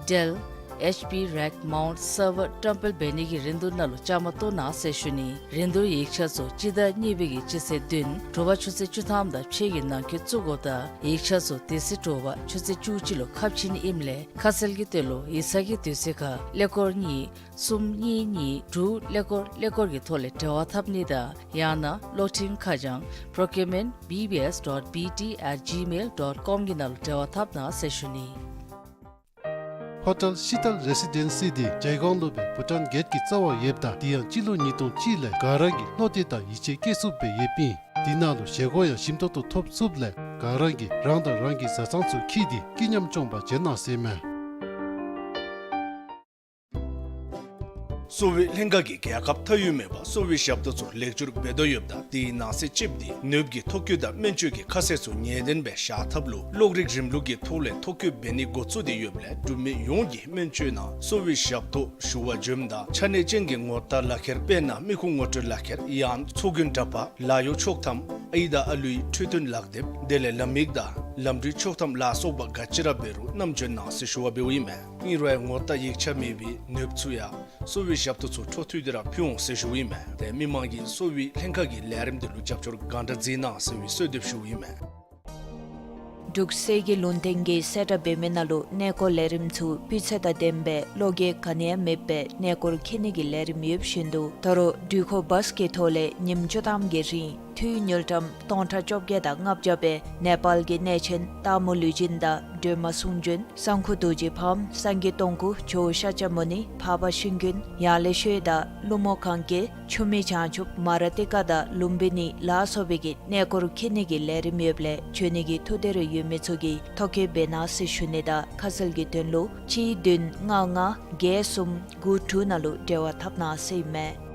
ཌེལ་ཨེཆ་པི་རེཀ་མའུནཊ་སར་བར་བཀྲམ་སྤེལ་འབད་ནི་གི་རིན་བསྡུར་ནང་ལུ་བཅའ་མར་གཏོགས་གནང་ཟེར་ཞུ་ནི། རིན་བསྡུར་ཡིག་ཆ་ཚུ་སྤྱི་ཟླ་གཉིས་པའི་གི་སྤྱི་ཚེས་བདུན་དྲོ་པ་ཆུ་ཚོད་བཅུ་ཐམ་དང་ཕྱེད་ཀྱི་ནང་འཁོད་བཙུགས་དགོཔ་ད་ཡིག་ཆ་ཚུ་དེ་ཚེ་དྲོ་པ་ཆུ་ཚོད་བཅུ་གཅིག་ལུ་ཁ་ཕྱེ་ནི་ཨིནམ་ལས་ཁ་གསལ་གྱི་དོན་ལུ་ཡིག་ཚང་གི་དུས་ཚོད་ཁར་ཀླད་ཀོར་གཉིས་གསུམ་གཉིས་གཉིས་དྲུག་ཀླད་ཀོར་ཀླད་ཀོར་གྱི་ཐོག་ལས་འབྲེལ་བ་འཐབ་ནི་དང་ཡང་ན་གློག་འཕྲིན་ཁ་བྱང་པྲོ་ཀིའུར་མེནཊ་བི་བི་ཨེསི་ཌོཊ་བི་ཊི་ཨེཊ་ཇི་མེལ་ཌོཊ་ཀོམ་གྱི་ནང་ལུ་འབྲེལ་བ་འཐབ་གནང་ཟེར་ཞུ་ནི། ཧོ་ཊེལ་ཤི་ཏལ་རེ་སི་ཌེན་སི་འདི་ཇའི་གོང་ལུ་སྦེ་བྷུ་ཊཱན་གེཊ་ཀྱི་རྩ་བར་ཡོདཔ་ད་དེ་ཡང་སྤྱི་ལོ་ཉིས་སྟོང་གཅིག་ལས་ག་ར་གིས་བློ་གཏད་དང་ཡིད་ཆེས་བསྐྱེད་ཚུགསཔ་སྦེ་ཡོདཔ་ཨིན། དེ་ནང་ལུ་བཞེས་སྒོ་ཡང་ཞིམ་ཏོག་ཏོ་ཐོབ་ཚུགསཔ་ལས་ག་ར་གིས་རང་དང་རང་གི་བཟའ་ཚང་ཚུ་འཁྱིད་དེ་སྐྱིད་ཉམས་སྐྱོང་པར་བྱོན་གནང་ཟེར་མས། གསོ་བའི་ལྷན་ཁག་གིས་རྒྱལ་ཁབ་མཐའ་དབུས་མེད་པར་གསོ་བའི་ཞབས་ཏོག་ཚུ་ལེགས་བཅོས་འབད་དོ་ཡོདཔ་ད་དེའི་ནང་གསེས་ཅིག་འདི་ནདཔ་གི་ཐོ་བཀོད་དང་སྨན་བཅོས་ཀྱི་ཁ་གསལ་ཚུ་ངེས་གཏན་སྦེ་བཞག་ཐབས་ལུ་གློག་རིག་རིམ་ལུགས་ཀྱི་ཐོག་ལས་ཐོ་བཀོད་འབད་ནི་འགོ་བཙུགས་ཏེ་ཡོདཔ་ལས་འབྲུག་མི་ཡོངས་ཀྱིས་སྨན་བཅོས་ནང་གསོ་བའི་ཞབས་ཏོག་ཞུ་བར་འབྱོནམ་ད་ཆ་གནས་ཅན་གྱི་ངོ་རྟགས་ལག་ཁྱེར་དཔེར་ན་མི་ཁུངས་ངོ་སྤྲོད་ལག་ཁྱེར་ཡང་ཚོགས་རྒྱུན་འདྲ་པར་ལཱ་གཡོག་ཆོག་ཐམ་ཨའི་དང་ཨ་ལུའི་འཕྲོད་བསྟེན་ལག་དེབ་དེ་ལས་ལམ་ཡིག་དང་ལམ་འགྲུལ་ཆོག་ཐམ་ལ་སོགས་པ་ག་ཅི་ར་འབད་རུང་བསྣམས་བྱོན་གནང་ཟེར་ཞུ་བ་འབདཝ་ཨིན་མས། ཨིན་རུང་ངོ་རྟགས་ཡིག་ཆ་མེད་པའི་ནདཔ་ཚུ་ཡང་གསོ་བའི་ཞབས་ཏོག་ཚུ་འཕྲོ་མཐུད་དེ་ར་ཕུལ་འོང་ཟེར་ཞུཝ་ཨིན་མས། ཏེ་མི་མང་གིས་གསོ་བའི་ལྷན་ཁག་གི་ལས་རིམ་འདི་ལུ་རྒྱབ་སྐྱོར་གང་དྲག་མཛད་གནང་ཟེར་བའི་གསོལ་འདེབས་ཞུཝ་ཨིན་མས། འབྲུག་གསེར་གྱི་ལུང་བསྟན་གྱིས་གསལ་བསྒྲགས་འབད་མི་ནང་ལུ་གནས་སྐོར་ལས་རིམ་ཚུ་སྤུས་ཚད་དང་ལྡནམ་སྦེ་བློ་འགྱོད་ག་ནི་ཡང་མེདཔ་སྦེ་གནས་སྐོར་འཁྱིད་ནི་གི་ལས་རིམ་ཡོདཔ་བཞིན་དུ་ད་རུང་འགྲུལ་འཁོར་བཱས་ཀྱི་ཐོག་ལས་ཉིནམ་བཅུ་ཐམ་གྱི་རིང་འཐུས་དངུལ་ཀྲམ་སྟོང་ཕྲག་བཅོ་བརྒྱད་དང་ལྔ་བརྒྱ་སྦེ་ནེ་པཱལ་གྱི་གནས་ཆེན་སྟག་མོ་ལུས་སྦྱིན་དང་སྒྲོལ་མ་གསུང་བྱོན་གསང་ཁུག་རྡོ་རྗེ་ཕམ་སངས་རྒྱས་སྟོང་སྐུ་ཇོ་བོ་ཤཱཀྱ་མུ་ནི་འཕགས་པ་ཤིང་ཀུན་ཡང་ལེ་ཤོད་དང་ཀླུ་མོ་གན་རྐྱལ་ཆུ་མིག་བྱང་ཆུབ་མ་ར་ཏི་ཀ་དང་ལུམ་བི་ནི་ལ་སོགས་པའི་གི་གནས་སྐོར་འཁྱིད་ནི་གི་ལས་རིམ་ཡོདཔ་ལས་བྱོན་ནི་གི་ཐུགས་འདོད་རེ་ཡོད་མི་ཚུ་གིས་ཐོ་བཀོད་འབད་གནང་ཟེར་ཞུ་ནི་དང་ཁ་གསལ་གྱི་དོན་ལུ་གཅིག་བདུན་ལྔ་ལྔ་བརྒྱད་གསུམ་དགུ་དྲུག་ནང་ལུ་འབྲེལ་བ་འཐབ་གནང་ཟེར་ཨིན་མས།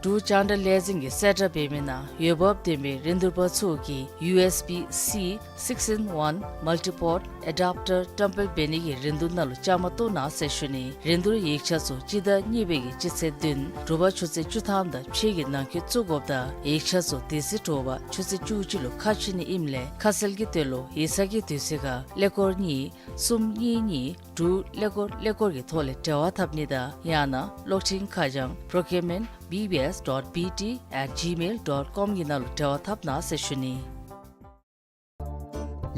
འབྲུག་རྒྱང་བསྒྲགས་ལས་འཛིན་གྱིས་གསལ་བསྒྲགས་འབད་མི་ནང་འོས་འབབ་ལྡན་པའི་རིན་བསྡུར་པ་ཚུ་གིས་ཡུ་ཨེསི་བི་སི་six in one multi-port adapter བཀྲམ་སྤེལ་འབད་ནི་གི་རིན་བསྡུར་ནང་ལུ་བཅའ་མར་གཏོགས་གནང་ཟེར་ཞུ་ནི། རིན་བསྡུར་ཡིག་ཆ་ཚུ་སྤྱི་ཟླ་གཉིས་པའི་གི་སྤྱི་ཚེས་བདུན་དྲོ་པ་ཆུ་ཚོད་བཅུ་ཐམ་དང་ཕྱེད་ཀྱི་ནང་འཁོད་བཙུགས་དགོཔ་ད་ཡིག་ཆ་ཚུ་དེ་ཚེ་དྲོ་པ་ཆུ་ཚོད་བཅུ་གཅིག་ལུ་ཁ་ཕྱེ་ནི་ཨིནམ་ལས་ཁ་གསལ་གྱི་དོན་ལུ་ཡིག་ཚང་གི་དུས་ཚོད་ཁར་ཀླད་ཀོར་གཉིས་གསུམ་གཉིས་གཉིས་དྲུག་ཀླད་ཀོར་ཀླད་ཀོར་གྱི་ཐོག་ལས་འབྲེལ་བ་འཐབ་ནི་དང་ཡང་ན་གློག་འཕྲིན་ཁ་བྱང་procurement B B S dot B T at gmail dot com གྱི་ནང་ལུ་འབྲེལ་བ་འཐབ་གནང་ཟེར་ཞུ་ནི།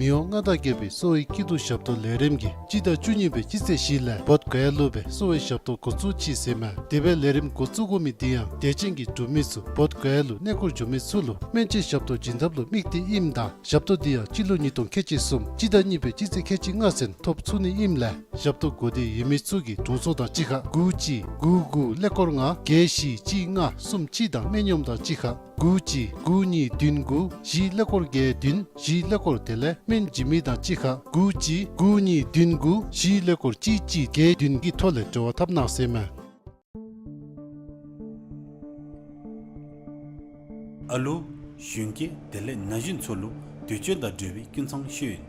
མི་དབང་མངའ་བདག་རྒྱལ་པོའི་གསོ་བའི་སྐྱིད་སྡུག་ཞབས་ཏོག་ལས་རིམ་གྱིས་སྤྱི་ཟླ་བཅུ་གཉིས་པའི་སྤྱི་ཚེས་བཞི་ལས་བོདྷ་ག་ཡ་ལུ་སྦེ་གསོ་བའི་ཞབས་ཏོག་འགོ་བཙུགས་ཅི་ཟེར་མས། དེ་སྦེ་ལས་རིམ་འགོ་བཙུགས་དགོ་མི་དེ་ཡང་དད་ཅན་གྱི་འབྲུག་མི་ཚུ་བོདྷ་ག་ཡ་ལུ་གནས་སྐོར་འགྱོ་མི་ཚུ་ལུ་སྨན་བཅོས་ཞབས་ཏོག་བྱིན་ཐབས་ལུ་དམིགས་ཏེ་ཨིནམ་ད་ཞབས་ཏོག་འདི་ཡང་སྤྱི་ལོ་ཉིས་སྟོང་ཁལ་གཅིག་གསུམ་སྤྱི་ཟླ་གཉིས་པའི་སྤྱི་ཚེས་ཁལ་གཅིག་ལྔ་ཚུན་ཐོབ་ཚུགས་ནི་ཨིནམ་ལས་ཞབས་ཏོག་དགོས་འདོད་ཡོད་མི་ཚུ་གིས་དྲུང་འཚོ་དང་གཅིག་ཁར་དགུ་གཅིག་དགུ་དགུ་ཀླད་ཀོར་ལྔ་བརྒྱད་བཞི་གཅིག་ལྔ་གསུམ་གཅིག་དང་སྨན་གཡོགམ་དང་གཅིག་ཁར་དགུ་གཅིག་དགུ་གཉིས་བདུན་དགུ་བཞི་ཀླད་ཀོར་བརྒྱད་བདུན་བཞི་ཀླད་ཀོར་དེ་ལས་སྨན་བྱིན་མི་དང་གཅིག་ཁར་དགུ་གཅིག་དགུ་གཉིས་བདུན་དགུ་བཞི་ཀླད་ཀོར་གཅིག་གཅིག་བརྒྱད་བདུན་གྱི་ཐོག་ལས་འབྲེལ་བ་འཐབ་གནང་ཟེར་མས། ཨ་ལུ། གཞོན་སྐྱེས་དེ་ལས་ན་གཞོན་ཚུ་ལུ་དུས་སྤྱོད་དང་འབྲེལ་བའི་ཀུན་ཚང་ཤེས་ཡོན།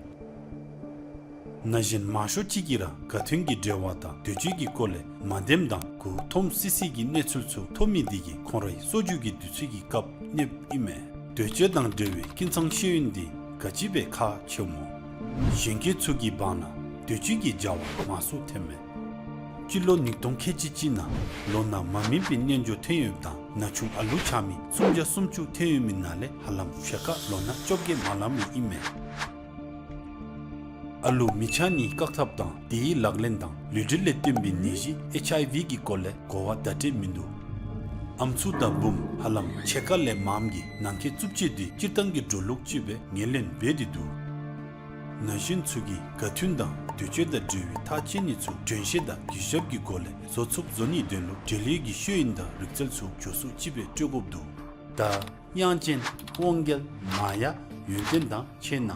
ན་གཞོན་མང་ཤོས་ཅིག་གིས་ར་ག་དུས་ཀྱི་འབྲེལ་བ་དང་དུས་སྤྱོད་ཀྱི་སྐོར་ལས་མ་བདེནམ་དང་མགུ་འཐོམ་སི་སི་གི་གནས་ཚུལ་ཚུ་ཐོབ་མི་དེ་གིས་ཁོང་རའི་སྲོལ་རྒྱུན་གྱི་དུས་ཚོད་ཀྱི་སྐབས་གནསཔ་ཨིན་མས། དུས་སྤྱོད་དང་འབྲེལ་བའི་ཀུན་ཚང་ཤེས་ཡོན་འདི་ག་ཅི་སྦེ་ཁག་ཆེཝ་སྨོ། གཞོན་སྐྱེས་ཚུ་གི་བར་ན་དུས་སྤྱོད་ཀྱི་བྱ་བ་མང་སུ་ཐོནམ་མས། སྤྱི་ལོ་ཉིས་སྟོང་ཁལ་གཅིག་གཅིག་ནང་ལོ་ན་མ་སྨིན་པའི་རྣལ་འབྱོར་ཐོན་ཡོདཔ་དང་ན་ཆུང་ཨ་ལུ་ཆ་མི་སུམ་བརྒྱ་སུམ་ཅུ་ཐོན་ཡོད་མི་ནང་ལས་ཧ་ལམ་ཕྱེད་ཀ་ལོ་ན་བཅོ་བརྒྱད་མ་ལང་མི་ཨིན་མས། ཨ་ལུ་མི་ཆ་གཉིས་བཀག་ཐབས་དང་དེའི་ལག་ལེན་དང་ལུས་འབྲེལ་ལས་བརྟེན་པའི་ནད་གཞི་ཨེཆ་ཨའི་ཝི་གི་སྐོར་ལས་གོ་བ་བརྡ་སྤྲོད་མིན་འདུག། ཨམ་སྲུ་དང་བུམོ་ཧ་ལམ་ཕྱེད་ཀ་ལས་མངམ་གིས་ནང་འཁོད་རྩུབ་སྤྱོད་འདི་སྤྱིར་བཏང་གི་འགྲོ་ལུགས་ཅིག་སྦེ་ངོས་ལེན་འབད་དེ་འདུག། ན་གཞོན་ཚུ་གིས་ག་དུས་དང་དུས་སྤྱོད་དང་འབྲེལ་བའི་ཐག་བཅད་ནི་ཚུ་དྲན་ཤེས་དང་གུས་ཞབས་ཀྱི་སྒོ་ལས་བཟོ་ཚུགསཔ་བཟོ་ནིའི་དོན་ལུ་འབྲེལ་ཡོད་ཀྱི་ཤེས་ཡོན་དང་རིག་རྩལ་ཚུ་མགྱོགས་སུ་ཅིག་སྦེ་སྤྲོད་དགོཔ་འདུག། ད་དབྱངས་ཅན་དབང་རྒྱལ་མ་ཡ་ཡོན་ཏན་དང་ཆེ་ན།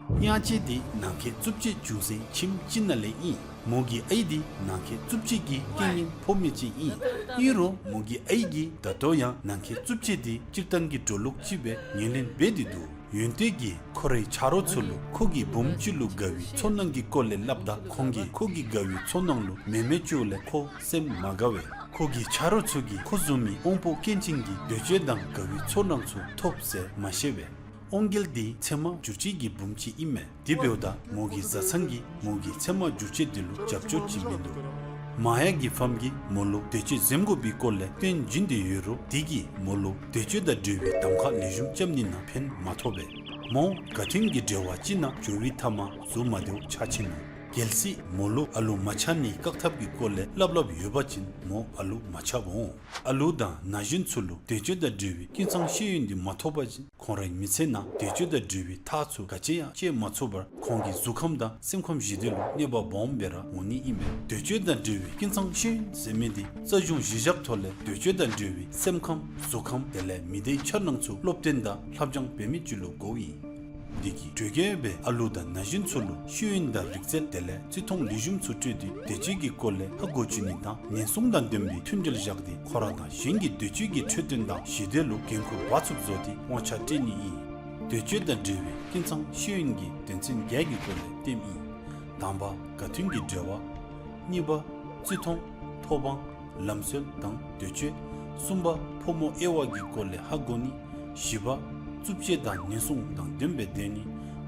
དབྱངས་ཅན་འདི་ནང་འཁོད་རྩུབ་སྤྱོད་བྱུང་སའི་ཁྱིམ་ཅིག་ནང་ལས་ཨིན། མོ་གི་ཨའི་འདི་ནང་འཁོད་རྩུབ་སྤྱོད་ཀྱི་རྐྱེན་ངན་ཕོག་མི་ཅིག་ཨིན། ཨིན་རུང་མོ་གི་ཨའི་གིས་ད་ལྟོ་ཡང་ནང་འཁོད་རྩུབ་སྤྱོད་འདི་སྤྱིར་བཏང་གི་འགྲོ་ལུགས་ཅིག་སྦེ་ངོས་ལེན་འབད་དེ་འདུག། ཡོན་ཏན་གྱིས་ཁོ་རའི་ཆ་རོགས་ཚུ་ལུ་ཁོ་གིས་བུམོ་ཅིག་ལུ་དགའ་བའི་ཚོར་སྣང་གི་སྐོར་ལས་སླབ་ད་ཁོང་གིས་ཁོ་གི་དགའ་བའི་ཚོར་སྣང་ལུ་མེ་མེ་བཙུགས་ལས་ཁོ་སེམས་མ་དགའ་བས། ཁོ་གི་ཆ་རོགས་ཚུ་གིས་ཁོ་བཟུམ་མའི་དབང་པོ་སྐྱོན་ཅན་གྱི་འདོད་སྤྱོད་དང་དགའ་བའི་ཚོར་སྣང་ཚུ་ཐོབ་ཟེར་མ་ཤེས་པས། དབང་རྒྱལ་འདི་ཚེར་མ་འགྱུར་བཅོས་ཀྱི་བུམོ་ཅིག་ཨིན་མས། དེ་འབདཝ་ད་མོ་གི་བཟའ་ཚང་གིས་མོ་གི་ཚེར་མ་འགྱུར་བཅོས་འདི་ལུ་རྒྱབ་སྐྱོར་ཅིག་མིན་འདུག། མ་ཡ་གི་ཕམ་གྱིས་མོ་ལུ་འདོད་སྤྱོད་འཛེམ་དགོ་པའི་སྐོར་ལས་སྟོན་བྱིན་ཏེ་ཡོད་རུང་དེ་གིས་མོ་ལུ་འདོད་སྤྱོད་དང་འབྲེལ་བའི་གདམ་ཁ་ལེགས་ཤོམ་རྐྱབ་ནི་ནང་ཕན་མ་ཐོགས་པས། མོ་ག་དུས་ཀྱི་འབྲེལ་བ་ཅིག་ནང་འགྱོ་བའི་མཐའ་མ་གཟུགས་མ་བདེཝ་ཆགས་ཆི་ནུག། གལ་སྲིད་མོ་ལུ་ཨ་ལུ་མ་ཆགས་ནིའི་བཀག་ཐབས་ཀྱི་སྐོར་ལས་སླབ་སླབ་ཡོད་པ་ཅིན་མོ་ཨ་ལུ་མ་ཆགསཔ་འོང་། ཨ་ལུ་དང་ན་གཞོན་ཚུ་ལུ་འདོད་སྤྱོད་དང་འབྲེལ་བའི་ཀུན་ཚང་ཤེས་ཡོན་འདི་མ་ཐོབ་པ་ཅིན་ཁོང་རའི་མི་ཚེ་ནང་འདོད་སྤྱོད་དང་འབྲེལ་བའི་ཐག་ཚུ་ག་ཅི་ཡང་བཅད་མ་ཚུགས་པར་ཁོང་གི་གཟུགས་ཁམས་དང་སེམས་ཁམས་ཞི་བདེ་ལུ་གནོད་པ་སྦོམ་སྦེ་ར་འོང་ནི་ཨིན་པས། འདོད་སྤྱོད་དང་འབྲེལ་བའི་ཀུན་ཚང་ཤེས་ཡོན་ཟེར་མི་འདི་རྩ་གཞུང་གཞི་བཞག་ཐོག་ལས་འདོད་སྤྱོད་དང་འབྲེལ་བའི་སེམས་ཁམས་གཟུགས་ཁམས་དེ་ལས་མི་སྡེའི་འཆར་སྣང་ཚུ་སློབ་སྟོན་དང་ལྷབ་སྦྱང་འབད་མི་ཅིག་ལུ་དགོཔ་ཨིན། འདི་གིས་གྲོས་ཁྱབ་སྦེ་ཨ་ལུ་དང་ན་གཞོན་ཚུ་ལུ་ཤེས་ཡོན་དང་རིག་རྩལ་དེ་ལས་བརྩི་མཐོང་ལེགས་ཤོམ་ཚུ་སྤྲོད་དེ་འདོད་སྤྱོད་ཀྱི་སྐོར་ལས་ཧ་གོ་བཅུག་ནི་དང་ཉེན་སྲུང་དང་ལྡན་པའི་མཐུན་འབྲེལ་བཞག་སྟེ་ཁོ་ར་དང་གཞན་གྱི་འདོད་སྤྱོད་ཀྱི་འཕྲོད་བསྟེན་དང་ཞི་བདེ་ལུ་འགན་ཁུར་འབག་ཚུགསཔ་བཟོ་སྟེ་དབང་ཆ་སྤྲོད་ནི་ཨིན། འདོད་སྤྱོད་དང་འབྲེལ་བའི་ཀུན་ཚང་ཤེས་ཡོན་གྱི་དོན་ཚན་བརྒྱད་ཀྱི་སྐོར་ལས་སྟོནམ་ཨིན། དང་པ་ག་དུས་ཀྱི་འབྲེལ་བ། གཉིས་པ་བརྩི་མཐོང་ཐོབ་དབང་ལམ་སྲོལ་དང་འདོད་སྤྱོད། གསུམ་པ་ཕོ་མོ་དབྱེ་བ་གི་སྐོར་ལས་ཧ་གོ་ནི། བཞི་པ་རྩུབ་སྤྱོད་དང་ཉེན་སྲུང་དང་ལྡན་པའི་སྡོད་ནི།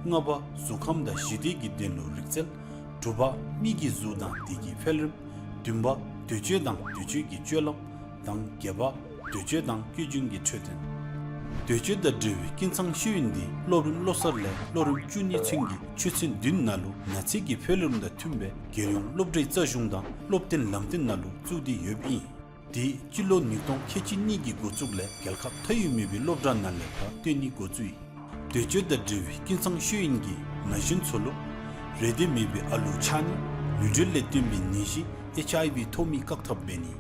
ལྔ་པ་གཟུགས་ཁམས་དང་ཞི་བདེ་གི་དོན་ལུ་རིག་རྩལ། དྲུག་པ་མི་གི་གཟུགས་དང་དེ་གི་འཕེལ་རིམ། བདུན་པ་འདོད་སྤྱོད་དང་འདོད་སྤྱོད་ཀྱི་སྤྱོད་ལམ་དང་བརྒྱད་པ་འདོད་སྤྱོད་དང་སྐྱོན་བརྗོད་ཀྱི་འཕྲོད་བསྟེན། འདོད་སྤྱོད་དང་འབྲེལ་བའི་ཀུན་ཚང་ཤེས་ཡོན་འདི་སློབ་རིམ་བློ་གསར་ལས་སློབ་རིམ་བཅུ་གཉིས་ཚུན་གྱི་ཆོས་ཚན་བདུན་ནང་ལུ་ན་ཚོད་ཀྱི་འཕེལ་རིམ་དང་མཐུན་པའི་རྒྱལ་ཡོངས་སློབ་གྲྭའི་རྩ་གཞུང་དང་སློབ་སྟོན་ལམ་སྟོན་ནང་ལུ་བཙུགས་ཏེ་ཡོདཔ་ཨིན། དེ་སྤྱི་ལོ་ཉིས་སྟོང་ཁལ་གཅིག་གཉིས་ཀྱི་འགོ་བཙུགས་ལས་རྒྱལ་ཁབ་མཐའ་དབུས་མེད་པའི་སློབ་གྲྭ་ནང་ལས་ཕར་སྟོན་ནི་འགོ་བཙུགས་ཡི། འདོད་སྤྱོད་དང་འབྲེལ་བའི་ཀུན་ཚང་ཤེས་ཡོན་གྱིས་ན་གཞོན་ཚུ་ལུ་རེ་འདོད་མེད་པའི་ཨ་ལུ་ཆགས་ནི། ལུས་འབྲེལ་ལས་བརྟེན་པའི་ནད་གཞི་ཨེཆ་ཨའི་ཝི་ཐོབ་མི་བཀག་ཐབས་འབད་ནི།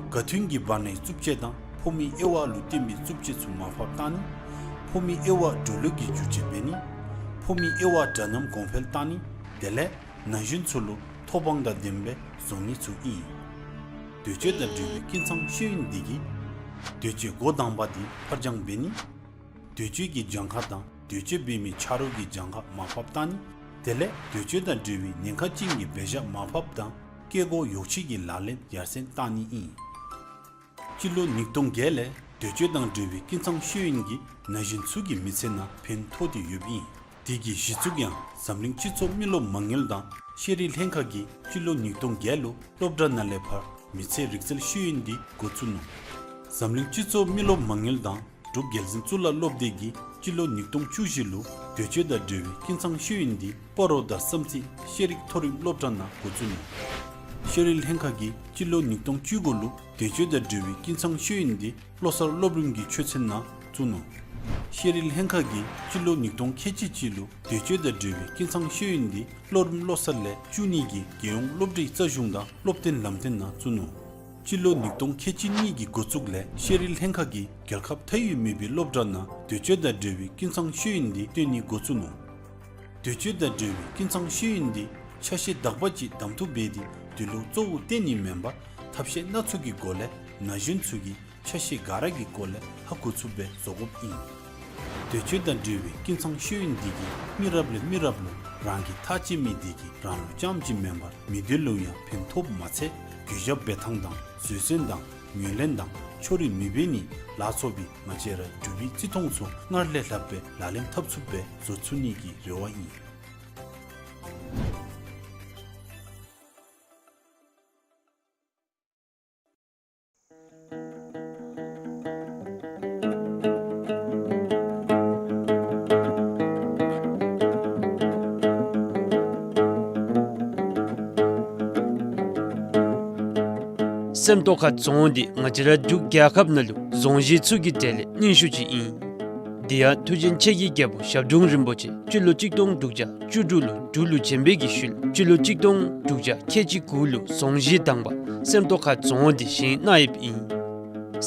ག་དུས་ཀྱི་བར་ནའི་རྩུབ་སྤྱོད་དང་ཕོ་མོའི་དབྱེ་བ་ལུ་བརྟེན་པའི་རྩུབ་སྤྱོད་ཚུ་མར་ཕབ་བཏང་ནི། ཕོ་མོའི་དབྱེ་བ་འགྲོ་ལུགས་ཀྱི་བསྒྱུར་བཅོས་འབད་ནི། ཕོ་མོའི་དབྱེ་བ་འདྲ་མཉམ་གོང་འཕེལ་བཏང་ནི། དེ་ལས་ན་གཞོན་ཚུ་ལུ་ཐོབ་དབང་དང་ལྡན་པའི་བཟོ་ནི་ཚུ་ཨིན། འདོད་སྤྱོད་དང་འབྲེལ་བའི་ཀུན་ཚང་ཤེས་ཡོན་འདི་གིས་འདོད་སྤྱོད་འགོ་དང་པ་འདི་ཕར་འགྱངས་འབད་ནི། འདོད་སྤྱོད་ཀྱི་གྱངས་ཁ་དང་འདོད་སྤྱོད་འབད་མི་ཆ་རོགས་ཀྱི་གྱངས་ཁ་མར་ཕབ་བཏང་ནི། དེ་ལས་འདོད་སྤྱོད་དང་འབྲེལ་བའི་ཉེན་ཁ་ཅན་གྱི་འབད་བཞག་མར་ཕབ་དང་སྐྱེ་སྒོ་ཡོ་བྱད་ཀྱི་ལག་ལེན་ཡར་སེང་བཏང་ནི་ཨིན། སྤྱི་ལོ་ཉིས་སྟོང་བརྒྱད་ལས་འདོད་སྤྱོད་དང་འབྲེལ་བའི་ཀུན་ཚང་ཤེས་ཡོན་གྱིས་ན་གཞོན་ཚུ་གི་མི་ཚེ་ནང་ཕན་ཐོགས་ཏེ་ཡོདཔ་ཨིན། དེ་གི་གཞི་བཙུགས་ཡང་འཛམ་གླིང་སྤྱི་ཚོགས་མི་རློབས་མ་དངུལ་དང་ཤེས་རིག་ལྷན་ཁག་གིས་སྤྱི་ལོ་ཉིས་སྟོང་བརྒྱད་ལུ་སློབ་གྲྭ་ནང་ལས་ཕར་མི་ཚེ་རིག་རྩལ་ཤེས་ཡོན་འདི་འགོ་བཙུགས་ནུག། འཛམ་གླིང་སྤྱི་ཚོགས་མི་རློབས་མ་དངུལ་དང་འབྲུག་རྒྱལ་འཛིན་གཙུག་ལག་སློབ་སྡེ་གིས་སྤྱི་ལོ་ཉིས་སྟོང་བཅུ་བཞི་ལུ་འདོད་སྤྱོད་དང་འབྲེལ་བའི་ཀུན་ཚང་ཤེས་ཡོན་འདི་སྤ་རོ་དང་བསམ་རྩེ་ཤེས་རིག་མཐོ་རིམ་སློབ་གྲྭ་ནང་འགོ་བཙུགས་ནུག། ཤེས་རིག་ལྷན་ཁག་གིས་སྤྱི་ལོ་ཉིས་སྟོང་བཅུ་དགུ་ལུ་འདོད་སྤྱོད་དང་འབྲེལ་བའི་ཀུན་ཚང་ཤེས་ཡོན་འདི་བློ་གསར་སློབ་རིམ་གྱི་ཆོས་ཚན་ནང་བཙུགས་ནུག། ཤེས་རིག་ལྷན་ཁག་གིས་སྤྱི་ལོ་ཉིས་སྟོང་ཁལ་གཅིག་གཅིག་ལུ་འདོད་སྤྱོད་དང་འབྲེལ་བའི་ཀུན་ཚང་ཤེས་ཡོན་འདི་སློབ་རིམ་བློ་གསར་ལས་བཅུ་གཉིས་ཀྱི་རྒྱལ་ཡོངས་སློབ་གྲྭའི་རྩ་གཞུང་དང་སློབ་སྟོན་ལམ་སྟོན་ནང་བཙུགས་ནུག། སྤྱི་ལོ་ཉིས་སྟོང་ཁལ་གཅིག་གཉིས་ཀྱི་འགོ་བཙུགས་ལས་ཤེས་རིག་ལྷན་ཁག་གིས་རྒྱལ་ཁབ་མཐའ་དབུས་མེད་པའི་སློབ་གྲྭ་ནང་འདོད་སྤྱོད་དང་འབྲེལ་བའི་ཀུན་ཚང་ཤེས་ཡོན་འདི་སྟོན་ནི་འགོ་བཙུགས་ནུག། འདོད་སྤྱོད་དང་འབྲེལ་བའི་ཀུན་ཚང་ཤེས་ཡོན་འདི་ཆ་ཤས་དག་པ་ཅིག་གདམ་འཐུ་འབད་དེ་དེ་ལུ་གཙོ་བོ་བཏོན་ནི་མེན་པར་ཐབས་ཤེས་སྣ་ཚོགས་ཀྱི་སྒོ་ལས་ན་གཞོན་ཚུ་གིས་ ཆ་ཤས་ག་ར་གི་སྐོར་ལས་ཧ་གོ་ཚུགསཔ་སྦེ་བཟོ་དགོཔ་ཨིན། དུས་ཆེན་དང་འབྲེལ་བའི་ཀུན་ཚང་ཤེས་ཡོན་འདི་གིས་མི་རབས་ལས་མི་རབས་ལུ་རང་གི་ཐག་བཅད་མི་འདི་གིས་རང་ལུ་རྐྱངམ་གཅིག་མེན་པར་མི་སྡེ་ལུ་ཡང་ཕན་ཐོགསཔ་མ་ཚད་གུས་ཞབས་འབད་ཐངས་དང་བཟོད་བསྲན་དང་ངོས་ལེན་དང་ཕྱོགས་རིས་མེད་པའི་ནི་ལཱ་ཚོགས་པའི་ང་བཅས་ར་འབྲུག་པའི་བརྩི་མཐོང་ཚུ་སྔར་ལས་ལྷགཔ་སྦེ་ལག་ལེན་འཐབ་ཚུགསཔ་སྦེ་བཟོ་ཚུགས་ནི་གི་རེ་བ་ཨིན། སེམས་རྟོགས་ཁ་རྫོང་འདི་ང་བཅས་ར་འབྲུག་རྒྱལ་ཁབ་ནང་ལུ་རྫོང་གཞི་ཚུ་གི་གྲས་ལས་རྙིང་ཤོས་ཅིག་ཨིན། དེ་ཡང་མཐུ་ཆེན་ཆེ་གེ་རྒྱལ་པོ་ཞབས་དྲུང་རིན་པོ་ཆེ་སྤྱི་ལོ་གཅིག་སྟོང་དྲུག་བརྒྱ་བཅུ་དྲུག་ལུ་འབྲུག་ལུ་བྱོན་པའི་གི་ཤུལ་སྤྱི་ལོ་གཅིག་སྟོང་དྲུག་བརྒྱ་ཁལ་གཅིག་དགུ་ལུ་རྫོང་གཞི་དང་པ་སེམས་རྟོགས་ཁ་རྫོང་འདི་བཞེངས་གནང་ཡོདཔ་ཨིན།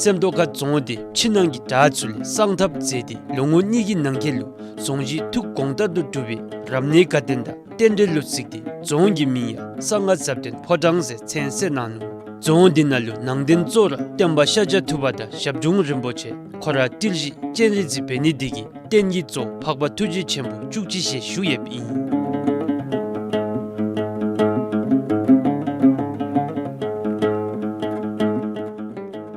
སེམས་རྟོགས་ཁ་རྫོང་འདི་ཕྱི་ནང་གི་བྲག་ཚུ་ལས་བསང་ཐབ་མཛད་དེ་ལོ་ངོ་གཉིས་ཀྱི་ནང་འཁོད་ལུ་རྫོང་གཞི་ཐུགས་དགོངས་ལྟར་དུ་གྲུབ་པའི་རབ་གནས་དགའ་སྟོན་དང་རྟེན་འབྲེལ་ལུ་གཟིགས་ཏེ་རྫོང་གི་མིང་ཡང་གསང་སྔགས་ཟབ་དོན་ཕོ་བྲང་ཟེར་མཚན་གསོལ་གནང་ནུག། རྫོང་འདི་ནང་ལུ་ནང་རྟེན་གཙོ་བོ་ར་སྟོན་པ་ཤཱཀྱ་ཐུབ་པ་དང་ཞབས་དྲུང་རིན་པོ་ཆེ་ཁོ་ར་ཏིལ་བཞི་སྤྱན་རས་གཟིགས་འབད་ནི་འདི་གིས་རྟེན་གྱི་གཙོ་འཕགས་པ་ཐུགས་རྗེ་ཆེན་པོ་བཅུ་གཅིག་ཞལ་བཞུགས་ཡོདཔ་ཨིན།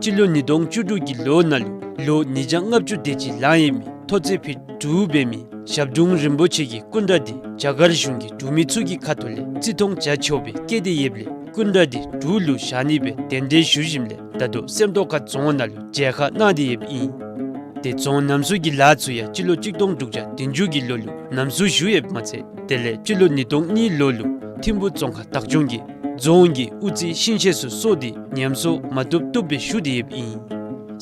སྤྱི་ལོ་ཉིས་སྟོང་བཅུ་དྲུག་གི་ལོ་ནང་ལུ་ལོ་ཉིས་བརྒྱ་ལྔ་བཅུ་དེ་ཅིག་ལང་ཡོད་མི་མཐོ་ཚད་ཕིཊ་དྲུག་འབད་མི་ཞབས་དྲུང་རིན་པོ་ཆེ་གི་སྐུ་འདྲ་འདི་རྒྱ་གར་གཞུང་གིས་འབྲུག་མི་ཚུ་གི་ཁ་ཐུག་ལས་བརྩི་མཐོང་རྒྱ་ཆེ་བོ་སྦེ་བསྐྱེད་དེ་ཡོདཔ་ལས་སྐུ་འདྲ་འདི་འབྲུག་ལུ་བཞག་ནི་སྦེ་གདན་འདྲེན་ཞུ་ཞིནམ་ལས་ད་ལྟོ་སེམས་རྟོགས་ཁ་རྫོང་ནང་ལུ་མཇལ་ཁ་གནང་སྟེ་ཡོདཔ་ཨིན། ཏེ་རྫོང་རྣམ་གསུམ་གྱི་ལཱ་ཚུ་ཡང་སྤྱི་ལོ་གཅིག་སྟོང་དྲུག་བརྒྱ་བདུན་ཅུ་གི་ལོ་ལུ་རྣམ་གསུམ་ཞུ་ཡོདཔ་མ་ཚད་དེ་ལས་སྤྱི་ལོ་ཉིས་སྟོང་གཉིས་ལོ་ལུ་ཐིམ་ཕུ་རྫོང་ཁག་བདག་སྐྱོང་གིས་རྫོང་གི་དབུ་རྩེ་ཤིང་ཤེལ་ཚུ་གསོ་སྟེ་ཉམས་གསོ་མ་བཏུབ་བཏུབ་སྦེ་ཞུ་སྟེ་ཡོདཔ་ཨིན།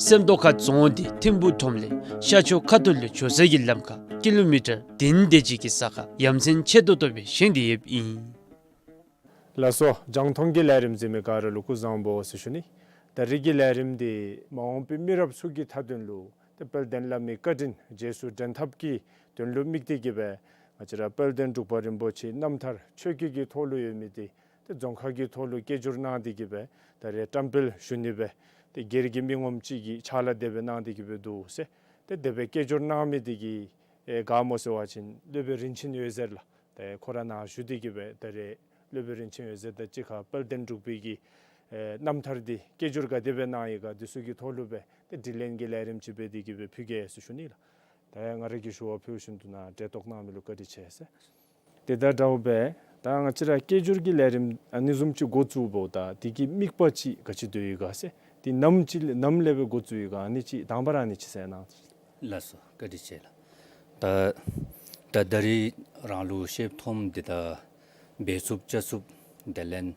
སེམས་རྟོགས་ཁ་རྫོང་འདི་ཐིམ་ཕུ་ཁྲོམ་ལས་ཤར་ཕྱོགས་ཁ་ཐུག་ལུ་འགྱོ་སའི་ལམ་ཁར་ཀི་ལོ་མི་ཊར་བདུན་དེ་ཅིག་གི་ས་ཁར་ཡ་མཚན་ཆེ་ཏོག་ཏོ་སྦེ་བཞེངས་ཏེ་ཡོདཔ་ཨིན། ལགས་སོ། རྒྱང་མཐོང་གི་ལས་རིམ་གཟིགས་མི་ག་ར་ལུ་སྐུ་གཟུགས་བཟང་པོ་ཟེར་ཞུ་ནི། ད་རིས་ཀྱི་ལས་རིམ་འདི་མ་འོངས་པའི་མི་རབས་ཚུ་གི་མཐའ་དོན་ལུ་ཏེ་དཔལ་ལྡན་བླ་མའི་བཀའ་དྲིན་རྗེས་སུ་དྲན་ཐབས་ཀྱི་དོན་ལུ་དམིགས་ཏེ་གི་སྦེ་ང་བཅས་ར་དཔལ་ལྡན་འབྲུག་པ་རིན་པོ་ཆེའི་རྣམ་ཐར་ཆོས་བརྒྱུད་ཀྱི་ཐོག་ལུ་ཡོད་མི་འདི་ཏེ་རྫོང་ཁ་གི་ཐོག་ལུ་སྐད་སྒྱུར་གནང་སྟེ་གི་སྦེ་ད་རེས་བཀྲམ་སྤེལ་ཞུ་ནི་སྦེ་ཏེ་སྒེར་གྱི་མི་ངོམ་ཅིག་གིས་ཕྱག་ལཱ་དེ་སྦེ་གནང་སྟེ་གི་སྦེ་འདུག་ཟེར། ཏེ་དེ་སྦེ་སྐད་སྒྱུར་གནང་མི་འདི་གི་ཨེ་ག་སྨོ་ཟེར་བ་ཅིན་སློབ་དཔོན་རིན་ཆེན་འོད་ཟེར་ལགས། ཏེ་ཁོ་ར་ནཱ་བཞུགས་ཏེ་གི་སྦེ་ད་རེས་སློབ་དཔོན་རིན་ཆེན་འོད་ཟེར་དང་གཅིག་ཁར་དཔལ་ལྡན་འབྲུག་པའི་གི་ཨེ་རྣམ་ཐར་འདི་སྐད་སྒྱུར་ག་དེ་སྦེ་གནང་ཡི་ག་འདི་ཚུ་གི་ཐོག་ལུ་སྦེ་ཏེ་དྲི་ལན་གྱི་ལས་རིམ་ཅིག་འབད་དེ་གི་སྦེ་ཕུལ་གེ་ཟེར་ཞུ་ནི་ལགས། ད་ང་ར་གིས་ཞུ་བ་ཕུལ་བཞིན་དུ་ནཱ་འབྲེལ་གཏོགས་གནང་མི་ལུ་བཀའ་དྲིན་ཆེ་ཟེར། ཏེ་ད་དྲག་པས། ད་ང་བཅས་ར་སྐད་སྒྱུར་གྱི་ལས་རིམ་ཨ་ནི་བཟུམ་ཅིག་འགོ་བཙུགས་པ་ད་དེ་གི་དམིགས་པ་ཅིག་ག་ཅི་སྡོད་ཡི་ག་ཟེར། དེ་ནམ་ཅིག་ནམ་ལས་སྦེ་འགོ་བཙུགས་ཡི་ག་ཨ་ནི་ཅིག་དང་པ་ར་ཨ་ནི་ཅིག་ཟེར་གནང་། ལགས་སོ། བཀའ་དྲིན་ཆེ་ལགས། ད་ད་ད་རིས་རང་ལུ་ཤེསཔ་ཐོནམ་འདི་ད་འབད་ཚུགསཔ་བཅའ་ཚུགསཔ་དེ་ལས་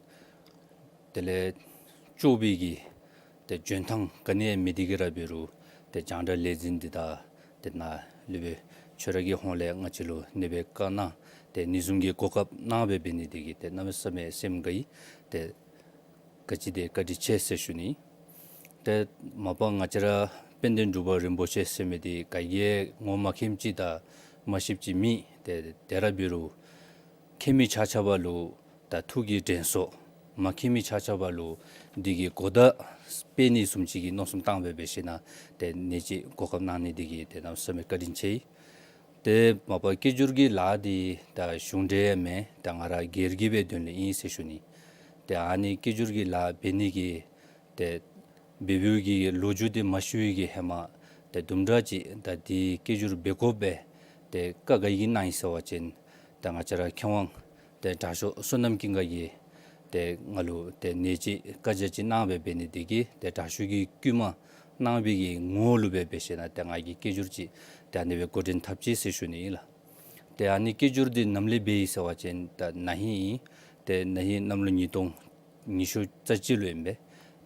དེ་ལས་ལྕོགས་པའི་གི་ཏེ་འཇོན་ཐང་ག་ནི་ཡང་མེད་དེ་གི་ར་འབད་རུང་ཏེ་རྒྱང་བསྒྲགས་ལས་འཛིན་འདི་ད་ཏེ་ནཱ་སློབ་དཔོན་ཁྱོད་ར་གི་ཧོངས་ལས་ང་བཅས་ལུ་ཨ་ནི་སྦེ་བཀའ་གནང་ཏེ་ཨ་ནི་བཟུམ་གྱི་གོ་སྐབས་གནང་སྦེ་འབད་ནི་འདི་གིས་ཏེ་གནམ་མེད་ས་མེད་སེམས་དགའ་ཡི། ཏེ་ག་ཅི་དེ་བཀའ་དྲིན་ཆེ་ཟེར་ཞུ་ནི། ཏེ་མ་པ་ང་བཅས་ར་དཔལ་ལྡན་འབྲུག་པ་རིན་པོ་ཆེ་ཟེར་མི་འདི་ག་གིས་ངོ་མ་མཁྱེནམ་ཅིག་དང་མ་ཤེསཔ་ཅིག་མེད། ཏེ་དེ་ར་འབད་རུང་མཁྱེན་མི་ཆ་ཁྱབ་ལུ་ད་ཐུགས་ཀྱི་དྲན་གསོ་མ་མཁྱེན་མི་ཆ་ཁྱབ་ལུ་འདི་གི་གོ་བརྡ་སྤེལ་ནི་བཟུམ་ཅིག་གི་མནོ་བསམ་བཏང་སྦེ་འབད་ཞིན་ན་ཏེ་ཨ་ནི་ཅིག་གོ་སྐབས་གནང་ནི་འདི་གིས་ཏེ་གནམ་མེད་ས་མེད་བཀའ་དྲིན་ཆེ་ཡི། ཏེ་མ་པ་སྐད་སྒྱུར་གྱི་ལཱ་འདི་ད་གཞུང་འབྲེལ་ཡང་མེན། ད་ང་ར་སྒེར་གྱི་སྦེ་དོན་ལུ་ཨིན་ཟེར་ཞུ་ནི། ཏེ་ཨ་ནི་སྐད་སྒྱུར་གྱི་ལཱ་འབད་ནི་གི་ཏེ་འབད་བའི་གི་ལོ་རྒྱུས་འདི་མ་ཞུ་བའི་གི་ཧེ་མ་ཏེ་དུམ་གྲ་ཅིག་ད་འདི་སྐད་སྒྱུར་འབད་དགོཔ་སྦེ་ཏེ་བཀའ་ག་གིས་གནང་ཡི་ཟེར་བ་ཅིན་ད་ང་བཅས་ར་མཁས་དབང་ཏེ་དྲག་ཤོས་བསོད་ནམས་ཀུན་དགའ་གིས་ཏེ་ང་ལུ་ཏེ་ཨ་ནི་ཅིག་བཀའ་རྒྱ་ཅིག་གནང་སྦེ་འབད་ནི་འདི་གིས་ཏེ་དྲག་ཤོས་ཀྱིས་བསྐུལ་མ་གནང་བའི་གི་ངོ་ལུ་སྦེ་འབད་ཞིན་ན་ཏེ་ང་གིས་སྐད་སྒྱུར་ཅིག་ཏེ་ཨ་ནི་སྦེ་འགོ་འདྲེན་འཐབ་ཅི་ཟེར་ཞུ་ནི་ཨིན་ལགས། ཏེ་ཨ་ནི་སྐད་སྒྱུར་འདི་ནམ་ལས་འབད་ཡི་ཟེར་བ་ཅིན་ད་ན་ཧིང་ཨིན། ཏེ་ན་ཧིང་གནམ་ལོ་ཉིས་སྟོང་ཉི་ཤུ་རྩ་གཅིག་ལུ་ཨིན་པས།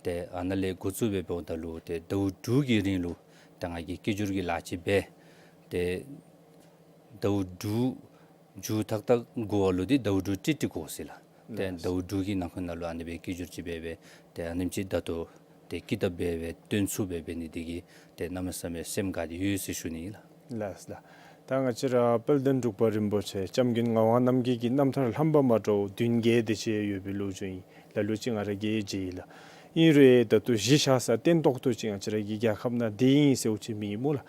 ཏེ་ཨ་ནཱ་ལས་འགོ་བཙུགས་སྦེ་འབདཝ་ད་ལུ་ཏེ་ཟླཝ་དྲུག་གི་རིང་ལུ་ཏེ་ང་གིས་སྐད་སྒྱུར་གྱི་ལཱ་ཅིག་འབད། ཏེ་ཟླཝ་དྲུག་མཇུག་ཐག་ཐག་འགོར་བ་ལུ་འདི་ཟླཝ་དྲུག་ཏིག་ཏིག་འགོར་ཟེར་ལགས། ཏེ་ལགས། ཟླཝ་དྲུག་གི་ནང་འཁོད་ནང་ལུ་ཨ་ནི་སྦེ་སྐད་སྒྱུར་ཅིག་འབད་སྦེ་ཏེ་ཨ་ནེམ་ཅིག་ད་ལྟོ་ཏེ་ཀི་དེབ་འབད་སྦེ་བཏོན་ཚུགས་སྦེ་འབད་ནི་འདི་གིས་ཏེ་གནམ་མེད་ས་མེད་སེམས་དགའ་སྟེ་ཡོད་ཟེར་ཞུ་ནི་ཨིན་ལགས། ལགས་ལགས། ད་ང་བཅས་ར་དཔལ་ལྡན་འབྲུག་པ་རིན་པོ་ཆེ་སྐྱབས་མགོན་ངག་དབང་རྣམ་རྒྱལ་གྱི་རྣམ་ཐར་ལྷམ་པ་མ་འདྲཝ་བདུན་བརྒྱད་དེ་ཅིག་ཡོད་པའི་ལོ་རྒྱུས་ཨིན། ལ་ལུ་ཅིག་ང་ར་གིས་མཇལ་ཡི་ལགས། ཨིན་རུང་ད་ལྟོ་གཞི་བཞག་ས་བརྟན་ཏོག་ཏོ་ཅིག་ང་བཅས་ར་གི་རྒྱལ་ཁབ་ནང་འདི་ཨིན་ཟེར་བ་ཅིན་མེད་སྨོ་ལགས།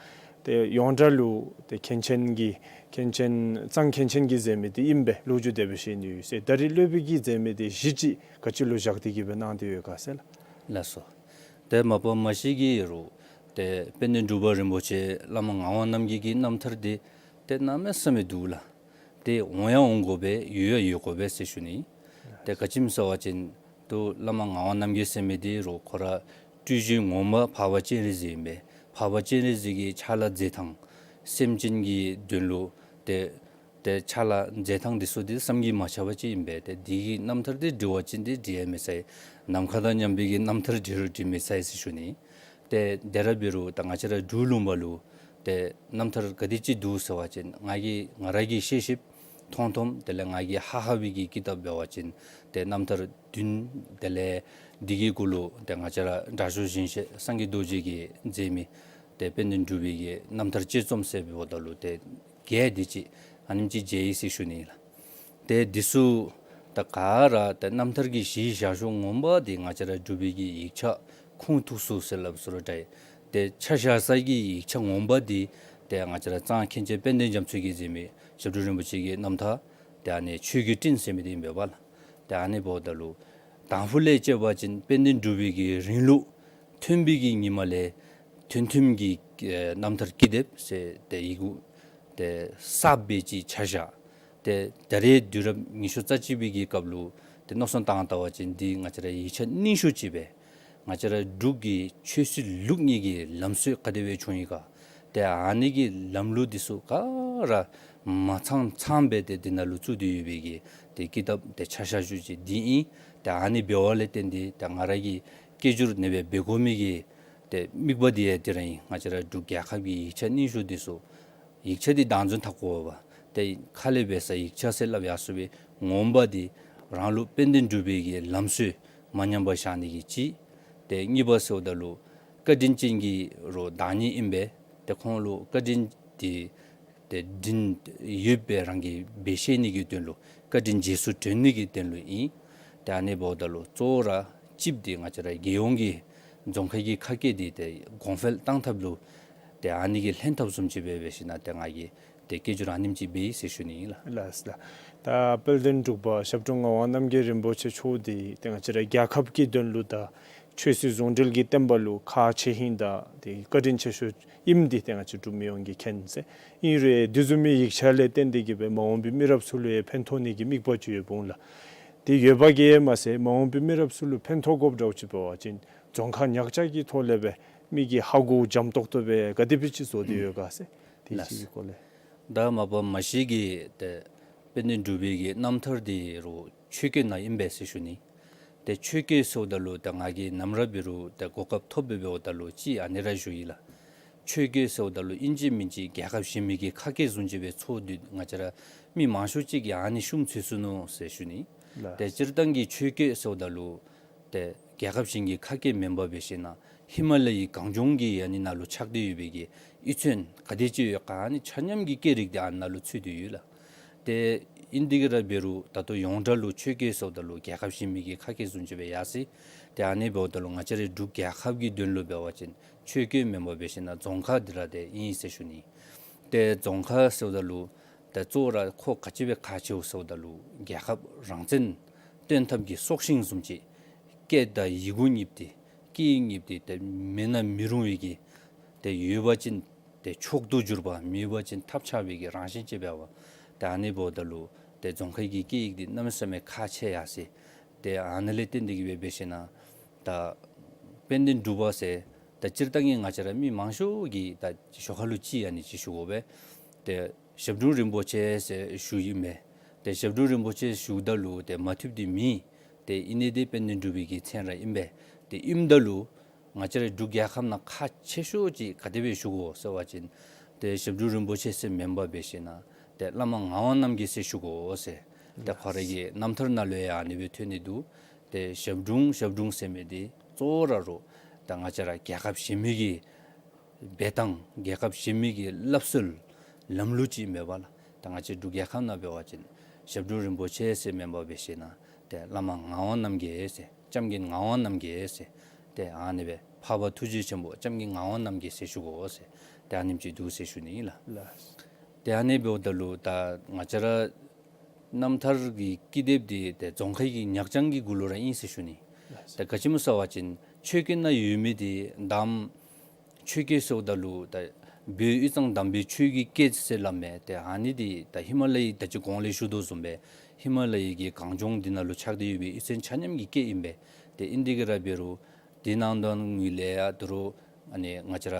ཏེ་ཡོངས་གྲགས་ལུ་ཏེ་མཁན་ཆེན་གྱིས་མཁན་ཆེན་གཙང་མཁན་ཆེན་གྱིས་མཛད་མི་འདི་ཨིན་པས། ལོ་རྒྱུས་དེ་སྦེ་བཤད་ནི་ཡོད་ཟེར། ད་རེས་སློབ་དཔོན་གྱིས་མཛད་མི་འདི་གཞི་ཅིག་ག་ཅི་ལུ་བཞག་སྟེ་གི་སྦེ་གནང་སྟེ་ཡོད་ག་ཟེར་ལགས། ལགས་སོ། ཏེ་མ་པ་མ་གཞི་གི་རུང་ཏེ་དཔལ་ལྡན་འབྲུག་པ་རིན་པོ་ཆེ་བླ་མ་ངག་དབང་རྣམ་རྒྱལ་གྱི་རྣམ་ཐར་འདི་ཏེ་གནམ་མེད་ས་མེད་འདུག་ལགས། ཏེ་འོང་ཡང་འོང་དགོ་པས། ཡོད་ཡང་ཡོད་དགོ་པས་ཟེར་ཞུ་ནི། ཏེ་ག་ཅི་སྨོ་ཟེར་བ་ཅིན་ཏེ་བླ་མ་ངག་དབང་རྣམ་རྒྱལ་ཟེར་མི་འདི་རུང་ཁོ་ར་སྤྲུལ་གཞི་ངོ་མ་འཕགས་པ་སྤྱན་རས་གཟིགས་ཨིན་པས། འཕགས་པ་སྤྱན་རས་གཟིགས་ཀྱི་ཕྱག་ལཱ་མཛད་ཐངས་སེམས་ཅན་གྱི་དོན་ལུ་ཏེ་ཏེ་ཕྱག་ལཱ་མཛད་ཐངས་འདི་ཚུ་འདི་བསམ་གྱིས་མ་ཁྱབ་པ་ཅིག་ཨིན་པས། ཏེ་འདི་གི་རྣམ་ཐར་འདི་འབྲི་བ་ཅིན་འདི་འབྲི་ཡང་མི་ཚར། ནམ་མཁའ་དང་མཉམ་པའི་གི་རྣམ་ཐར་འབྲི་རུང་འབྲི་མི་ཚར་ཟེར་ཞུ་ནི། ཏེ་དེ་ར་འབད་རུང་ད་ང་བཅས་ར་འབྲུག་ལུང་པ་ལུ་ཏེ་རྣམ་ཐར་ག་དེ་ཅིག་འདུག་ཟེར་བ་ཅིན་ང་གིས་ང་ར་གིས་ཤེས་ཤེསཔ་མཐོང་མཐོངམ་དེ་ལས་ང་གིས་ཧ་ཧ་བའི་གི་ཀི་དེབ་འབད་བ་ཅིན་ཏེ་རྣམ་ཐར་བདུན། དེ་ལས་འདི་གི་གུ་ལུ་ཏེ་ང་བཅས་ར་དྲག་ཤོས་ཞིང་གཤེགས་སངས་རྒྱས་རྡོ་རྗེ་གིས་མཛད་མི་ཏེ་དཔལ་ལྡན་འབྲུག་པའི་གི་རྣམ་ཐར་དཔྱད་རྩོམ་ཟེར་འབདཝ་ད་ལུ་ཏེ་བརྒྱད་དེ་ཅིག་ཨ་ནེམ་ཅིག་མཇལ་ཡི་ཟེར་ཞུ་ནི་ལགས། ཏེ་འདི་ཚུ་ད་ག་ར་ཏེ་རྣམ་ཐར་གྱི་གཞི་བཞག་ཕྱོགས་ངོ་མ་འདི་ང་བཅས་ར་འབྲུག་པའི་གི་ཡིག་ཆ་ཁུངས་ཐུགས་སུ་ཟེར་སླབ་སུ་ར་འདྲ། ཏེ་ཆ་བཞག་ས་གི་ཡིག་ཆ་ངོ་མ་འདི་ཏེ་ང་བཅས་ར་གཙང་མཁན་ཆེན་དཔལ་ལྡན་རྒྱ་མཚོ་གིས་མཛད་མི་ཞབས་དྲུང་རིན་པོ་ཆེ་གི་རྣམ་ཐར་ཏེ་ཨ་ནི་ཆོས་ཀྱི་སྤྲིན་ཟེར་མི་འདི་ཨིན་པས་ལགས། ཏེ་ཨ་ནི་འབདཝ་ད་ལུ་དང་ཕུ་ལས་བཅད་པ་ཅིན་དཔལ་ལྡན་འབྲུག་པའི་གི་རིང་ལུགས་ཐོན་པའི་གི་ཉིནམ་ལས་ཐོན་ཐོནམ་གྱི་ཨེ་རྣམ་ཐར་ཀི་དེབ་ཟེར་ཏེ་ཡི་གུ་ཏེ་གསརཔ་སྦེ་ཅིག་ཆ་བཞག། ཏེ་ད་རེས་དུས་རབས་ཉི་ཤུ་རྩ་གཅིག་པའི་གི་སྐབས་ལུ་ཏེ་མནོ་བསམ་བཏང་བལྟ་བ་ཅིན་འདི་ང་བཅས་ར་ཡིག་ཆ་རྙིང་ཤོས་ཅིག་སྦེ་ང་བཅས་ར་འབྲུག་གི་ཆོས་སྲིད་ལུགས་གཉིས་ཀྱི་ལམ་སྲོལ་ག་དེ་སྦེ་བྱུང་ཡི་ག། ཏེ་ཨ་ནི་གི་ལམ་ལུགས་འདི་ཚུ་ག་ར་མ་ཚང་ཚངམ་སྦེ་ཏེ་འདི་ནང་ལུ་བཙུགས་ཏེ་ཡོད་པའི་གི་ཏེ་ཀི་དེབ་ཏེ་ཆ་བཞག་ཤོས་ཅིག་འདི་ཨིན། ཏེ་ཨ་ནི་འབདཝ་ལས་བརྟེན་ཏེ་ཏེ་ང་ར་གིས་སྐད་སྒྱུར་ཨ་ནེ་སྦེ་འབད་དགོ་མི་གི་ཏེ་དམིགས་པ་འདི་ཡང་དེ་ར་ཨིན། ང་བཅས་ར་འབྲུག་རྒྱལ་ཁབ་ཀྱི་ཡིག་ཆ་རྙིང་ཤོས་འདི་ཚུ་ཡིག་ཆ་འདི་བདག་འཛིན་འཐབ་དགོ་པས། ཏེ་ཁ་ལས་འབད་ས་ཡིག་ཆ་ཟེར་སླབ་ཡར་སོང་པས། ངོ་མ་འདི་རང་ལུགས་དཔལ་ལྡན་འབྲུག་པའི་གི་ལམ་སྲོལ་མ་ཉམས་པར་བཞག་ནི་གི་ཅིག། ཏེ་གཉིས་པ་ཟེརཝ་ད་ལུ་བཀའ་དྲིན་ཅན་གྱི་རོགས་བདག་ཉིད་ཨིན་པས། ཏེ་ཁོང་ལུ་བཀའ་དྲིན་འདི་ཏེ་དྲིན་ཡོད་པའི་རང་གིས་འབད་ཤེས་ནི་གི་དོན་ལུ་བཀའ་དྲིན་རྗེས་སུ་དྲན་ནི་གི་དོན་ལུ་ཨིན། ཏེ་ཨ་ནི་འབདཝ་ད་ལུ་གཙོ་བོ་ར་གཅིག་འདི་ང་བཅས་ར་རྒྱལ་ཡོངས་ཀྱི་རྫོང་ཁ་གི་ཁ་སྐད་འདི་ཏེ་གོང་འཕེལ་གཏང་ཐབས་ལུ་ཏེ་ཨ་ནི་གིས་ལྷན་ཐབས་བཟུམ་ཅིག་སྦེ་འབད་ཞིན་ན་ཏེ་ང་གིས་ཏེ་སྐད་སྒྱུར་ཨ་ནེམ་ཅིག་འབད་ཡི་ཟེར་ཞུ་ནི་ཨིན་ལགས། ལགས་ལགས། ད་དཔལ་ལྡན་འབྲུག་པ་ཞབས་དྲུང་ངག་དབང་རྣམ་རྒྱལ་རིན་པོ་ཆེ་མཆོག་འདི་ཏེ་ང་བཅས་ར་རྒྱལ་ཁབ་ཀྱི་དོན་ལུ་དང་ཆོས་སྲིད་ཟུང་འབྲེལ་གྱི་བསྟན་པ་ལུ་ཁག་ཆེ་ཧིང་དང་ཏེ་བཀའ་དྲིན་ཆེ་ཤོས་ཨིནམ་འདི་ཏེ་ང་བཅས་འབྲུག་མི་ཡོངས་ཀྱིས་མཁྱེན་ཟེར། ཨིན་རུང་དེ་བཟུམ་མའི་ཡིག་ཆ་ལས་བརྟེན་ཏེ་གི་སྦེ་མ་འོངས་པའི་མི་རབས་ཚུ་ལུ་ཡང་ཕན་ཐོགས་ནི་གི་དམིགས་པ་ཅིག་ཡོདཔ་འོང་ལགས། དེ་ཡོད་པ་གིས་མ་ཚད་མ་འོངས་པའི་མི་རབས་ཚུ་ལུ་ཕན་ཐོགས་དགོཔ་འདྲཝ་ཅིག་འབད་བ་ཅིན་རྫོང་ཁ་ཉག་ཅག་གི་ཐོག་ལས་སྦེ་མི་གི་ཧ་གོ་འཇམ་ཏོག་ཏོ་སྦེ་ག་དེ་སྦེ་ཅིག་བཟོ་སྟེ་ཡོད་ག་ཟེར། དེ་ཅིག་གི་སྐོར་ལས། ད་མ་པ་མ་གཞི་གི་ཏེ་དཔལ་ལྡན་འབྲུག་པའི་གི་རྣམ་ཐར་འདི་རོགས་ཆོས་སྐད་ནང་ཨིན་པས་ཟེར་ཞུ་ནི། ཏེ་ཆོས་སྐད་ཟེརཝ་ད་ལུ་ད་ང་གིས་ནམ་ར་འབད་རུང་ཏེ་གོ་སྐབས་ཐོབ་སྦེ་འབདཝ་ད་ལུ་ཅིག་ཨ་ནི་ར་ཞུ་ཡི་ལགས། ཆོས་སྐད་ཟེརཝ་ད་ལུ་ཨིན་ཅི་མིན་ཅི་རྒྱལ་ཁབ་གཞན་མི་གི་ཁ་སྐད་བཟུམ་ཅིག་སྦེ་ཚོར་དོ། ང་བཅས་ར་མི་མང་ཤོས་ཅིག་གིས་ཨ་ནི་ཤུམ་ཚུད་སོ་ནུག་ཟེར་ཞུ་ནི། ལགས། ཏེ་སྤྱིར་བཏང་གི་ཆོས་སྐད་ཟེརཝ་ད་ལུ་ཏེ་རྒྱལ་ཁབ་གཞན་གྱི་ཁ་སྐད་མེན་པར་འབད་ཞིན་ན་ཧི་མ་ལ་ཡའི་གངས་ལྗོངས་ཀྱི་ཨ་ནི་ནང་ལུ་ཆགས་ཏེ་ཡོད་པའི་གི་གཡུས་ཚན་ག་དེ་ཅིག་ཡོད་ག་ཨ་ནི་ཆ་མཉམ་གྱི་སྐད་རིགས་འདི་ཨ་ནཱ་ལུ་ཚུད་དེ་ཡོད་ལགས། ཏེ་ཨིན་ཏེ་གི་ར་འབད་རུང་ད་ལྟོ་ཡོངས་གྲགས་ལུ་ཆོས་སྐད་ཟེརཝ་ད་ལུ་རྒྱལ་ཁབ་གཞན་མི་གི་ཁ་སྐད་བཟུམ་ཅིག་སྦེ་ཡར་སོ་ཡི། ཏེ་ཨ་ནི་འབདཝ་ད་ལུ་ང་བཅས་རའི་འབྲུག་རྒྱལ་ཁབ་ཀྱི་དོན་ལུ་འབད་བ་ཅིན་ཆོས་སྐད་མེན་པར་འབད་ཞིན་ན་རྫོང་ཁ་འདི་ར་ཏེ་ཨིན་ཟེར་ཞུ་ནི། ཏེ་རྫོང་ཁ་ཟེརཝ་ད་ལུ་ད་གཙོ་བོ་ར་ཁོ་ག་ཅི་སྦེ་ཁག་ཆེཝ་ཟེརཝ་ད་ལུ་རྒྱལ་ཁབ་རང་བཙན་སྟོན་ཐབས་ཀྱི་སྲོག་ཤིང་བཟུམ་ཅིག། སྐད་དང་ཡི་གུ་གཉིས་འདི་སྐད་ཡིག་གཉིས་འདི་ཏེ་མེད་ན་མི་རུང་བའི་གི་ཏེ་ཡོད་པ་ཅིན་ཏེ་མཆོག་ཏུ་གྱུར་པ་མེད་པ་ཅིན་ཐབས་ཆག་པའི་གི་རང་བཞིན་ཅིག་འབདཝ། ཏེ་ཨ་ནི་འབདཝ་ད་ལུ་ཏེ་རྫོང་ཁའི་གི་སྐད་ཡིག་འདི་གནམ་མེད་ས་མེད་ཁག་ཆེ་ཡར་སོ་ཡི། ཏེ་ཨ་ནི་ལས་བརྟེན་ཏེ་གི་སྦེ་འབད་ཞིན་ན་ད་དཔལ་ལྡན་འབྲུག་པ་ཟེར་ད་སྤྱིར་བཏང་གི་ང་བཅས་ར་མི་མང་ཤོས་ཀྱིས་ད་ཞོར་ཁ་ལུ་ཅིག་ཨ་ནི་ཅིག་ཞུ་དགོ་པས། ཏེ་ཞབས་དྲུང་རིན་པོ་ཆེ་ཟེར་ཞུཝ་ཨིན་པས། ཏེ་ཞབས་དྲུང་རིན་པོ་ཆེ་ཞུཝ་ད་ལུ་ཏེ་མ་ཐུབ་འདི་མེད། ཏེ་ཨིན་ནི་འདི་དཔལ་ལྡན་འབྲུག་པའི་གི་མཚན་ར་ཨིན་པས། ཏེ་ཨིནམ་ད་ལུ་ང་བཅས་རའི་འབྲུག་རྒྱལ་ཁབ་ནང་ཁག་ཆེ་ཤོས་ཅིག་ག་དེ་སྦེ་ཞུ་དགོ་ཟེར་བ་ཅིན་ཏེ་ཞབས་དྲུང་རིན་པོ་ཆེ་ཟེར་མེན་པར་འབད་ཞིན་ན་ཏེ་བླ་མ་ངག་དབང་རྣམ་རྒྱལ་ཟེར་ཞུ་དགོ་ཟེར། ཏེ་ཁོ་རའི་གི་རྣམ་ཐར་ནང་ལུ་ཡང་ཨ་ནི་སྦེ་ཐོན་ནི་འདུག། ཏེ་ཞབས་དྲུང་ཞབས་དྲུང་ཟེར་མི་འདི་གཙོ་བོ་ར་རོགས་ད་ང་བཅས་ར་རྒྱལ་ཁབ་གཞན་མི་གི་འབད་ཐངས་རྒྱལ་ཁབ་གཞན་མི་གི་སླབ་སྲོལ་ལམ་ལུགས་ཅིག་མེན་པ་ལགས། ད་ང་བཅས་འབྲུག་རྒྱལ་ཁབ་ནང་འབད་བ་ཅིན་ཞབས་དྲུང་རིན་པོ་ཆེ་ཟེར་མེན་པར་འབད་ཞིན་ན་ཏེ་བླ་མ་ངག་དབང་རྣམ་རྒྱལ་ཟེར་ སྐྱབས་མགོན་ངག་དབང་རྣམ་རྒྱལ་ཟེར། ཏེ་ཨ་ནི་སྦེ་འཕགས་པ་ཐུགས་རྗེ་ཆེན་པོ་སྐྱབས་མགོན་ངག་དབང་རྣམ་རྒྱལ་ཟེར་ཞུ་དགོ་ཟེར། ཏེ་ཨ་ནེམ་ཅིག་འདུག་ཟེར་ཞུ་ནི་ལགས། ལགས། ཏེ་ཨ་ནི་འབདཝ་ད་ལུ་ད་ང་བཅས་ར་རྣམ་ཐར་གྱི་ཀི་དེབ་འདི་ཏེ་རྫོང་ཁའི་གི་ཉག་རྐྱང་གི་གུ་ལུ་ར་ཨིན་ཟེར་ཞུ་ནི། ལགས། ཏེ་ག་ཅི་སྨོ་ཟེར་བ་ཅིན་ཆོས་སྐད་ནང་ཡོད་མི་འདི་དང་ཆོས་སྐད་ཟེརཝ་ད་ལུ་ད་བོད་དབུས་གཙང་དམ་པའི་ཆོས་ཀྱི་སྐད་ཟེར་སླབ་མས། ཏེ་ཨ་ནི་འདི་ད་ཧི་མ་ལ་ཡའི་ད་ཅི་གོང་ལས་ཞུ་དོ་བཟུམ་སྦེ་ཧི་མ་ལ་ཡའི་གི་གངས་ལྗོངས་འདི་ནང་ལུ་ཆགས་ཏེ་ཡོད་པའི་གཡུས་ཚན་ཆ་མཉམ་གྱི་སྐད་ཨིན་པས། ཏེ་ཨིན་དེ་གིས་ར་འབད་རུང་འདི་ནང་དོན་ངོས་ལས་ཡང་ད་རུང་ཨ་ནི་ང་བཅས་ར་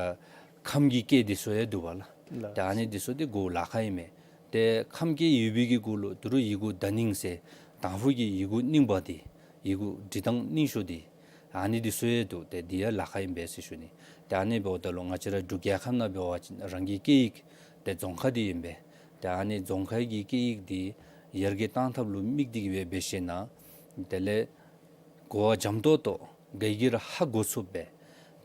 ཁམས་ཀྱི་སྐད་འདི་ཚུ་ཡང་འདུག་པ་ལགས། ལགས། ཏེ་ཨ་ནི་འདི་ཚུ་འདི་གོཝ་ལཱ་ཁག་ཨིན་མས། ཏེ་ཁམས་སྐད་ཡོད་པའི་གི་གུ་ལུ་ད་རུང་ཡི་གུ་བརྡ་རྙིང་ཟེར་དང་ཕུ་གི་ཡི་གུ་རྙིང་པ་འདི་ཡི་གུ་འབྲི་སྟངས་རྙིང་ཤོས་འདི་ཨ་ནི་འདི་ཚུ་ཡང་འདུག། ཏེ་འདི་ཡང་ལཱ་ཁག་ཨིན་པས་ཟེར་ཞུ་ནི། ཏེ་ཨ་ནི་འབདཝ་ད་ལུ་ང་བཅས་ར་འབྲུག་རྒྱལ་ཁབ་ནང་འབད་བ་ཅིན་རང་གི་སྐད་ཡིག་ཏེ་རྫོང་ཁ་འདི་ཨིན་པས། ཏེ་ཨ་ནི་རྫོང་ཁའི་གི་སྐད་ཡིག་འདི་ཡར་རྒྱས་བཏང་ཐབས་ལུ་དམིགས་ཏེ་གིས་སྦེ་འབད་ཞིན་ན་དེ་ལས་གོ་བ་འཇམ་ཏོག་ཏོ་ག་གིས་ར་ཧ་གོ་ཚུགསཔ་སྦེ་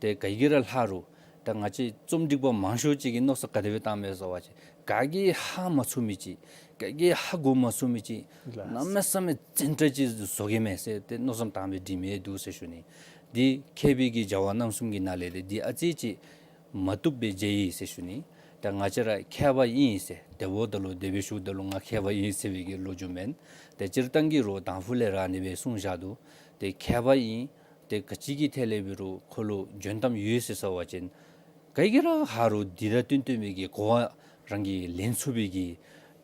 ཏེ་ག་གིས་ར་ལྷག་རུང་ད་ང་བཅས་རྩོམ་སྒྲིག་པ་མང་ཤོས་ཅིག་གིས་མནོ་བསམ་ག་དེ་སྦེ་བཏངམ་མས་ཟེར་བ་ཅིན་ག་གིས་ཧ་མ་ཚུགས་མི་ཅིག་ག་གིས་ཧ་གོ་མ་ཚུགས་མི་ཅིག་ལགས། གནམ་མེད་ས་མེད་འཛིན་གྲྭ་ཅིག་བཟོ་གེ་མས་ཟེར་ཏེ་མནོ་བསམ་བཏང་སྦེ་སྒྲིག་མི་འདུག་ཟེར་ཞུ་ནི། འདི་མཁས་པའི་གི་བྱ་བ་རྣམ་གསུམ་གྱི་ནང་ལས་ཏེ་འདི་ཨ་ཙི་ཅིག་མ་བཏུབ་པའི་རྗེས་ཡི་ཟེར་ཞུ་ནི། ད་ང་བཅས་ར་མཁས་པ་ཨིན་ཟེར་དེ་འབདཝ་ད་ལུ་དེ་སྦེ་ཞུཝ་ད་ལུ་ང་མཁས་པ་ཨིན་ཟེར་བའི་གི་ལོ་རྒྱུས་མེན། ཏེ་སྤྱིར་བཏང་གི་རོགས་དང་ཕུ་ལས་ར་ཨ་ནི་སྦེ་གསུངས་བཞག་འདུག། ཏེ་མཁས་པ་ཨིན། ཏེ་ག་ཅི་གི་ཐད་ལས་འབད་རུང་ཁོ་ལུ་འཇོན་ཐང་ཡོད་ཟེར་ཟེར་བ་ཅིན་ག་གིས་ར་ཧ་རུང་འདི་དང་བསྟུན་བསྟུན་པའི་གི་གོ་བ་རང་གིས་ལེན་ཚུགས་པའི་གི་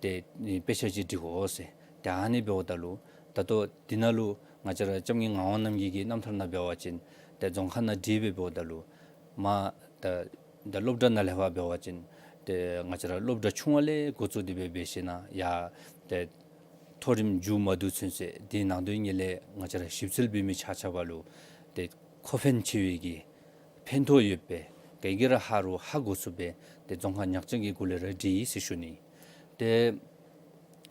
ཏེ་དཔེ་ཆ་ཅིག་སྒྲིག་དགོ་ཟེར། ཏེ་ཨ་ནི་འབདཝ་ད་ལུ་ད་ལྟོ་འདི་ནང་ལུ་ང་བཅས་ར་སྐྱབས་མགོན་ངག་དབང་རྣམ་རྒྱལ་གྱི་རྣམ་ཐར་ནང་འབད་བ་ཅིན་ཏེ་རྫོང་ཁ་ནང་བྲིས་སྦེ་འབདཝ་ད་ལུ་མ་ད་ད་སློབ་གྲྭ་ནང་ལས་ཕར་འབད་བ་ཅིན་ཏེ་ང་བཅས་ར་སློབ་གྲྭ་ཆུང་བ་ལས་འགོ་བཙུགས་ཏེ་སྦེ་འབད་ཞིན་ན་ཡར་ཏེ་མཐོ་རིམ་མཇུག་མ་བསྡུ་ཚུན་ཚོད་འདི་ནང་དོན་ངོས་ལས་ང་བཅས་ར་ཞིབ་འཚོལ་འབད་མི་ཆ་ཁྱབ་ལུ་ཏེ་ཁོ་ཕན་ཆེ་བའི་གི་ཕན་ཐོགས་ཡོདཔ་སྦེ་ག་གིས་ར་ཧ་རུང་ཧ་གོ་ཚུགསཔ་སྦེ་ཏེ་རྫོང་ཁ་ཉག་རྐྱང་གི་གུ་ལས་ར་བྲིས་ཡི་ཟེར་ཞུ་ནི། ཏེ་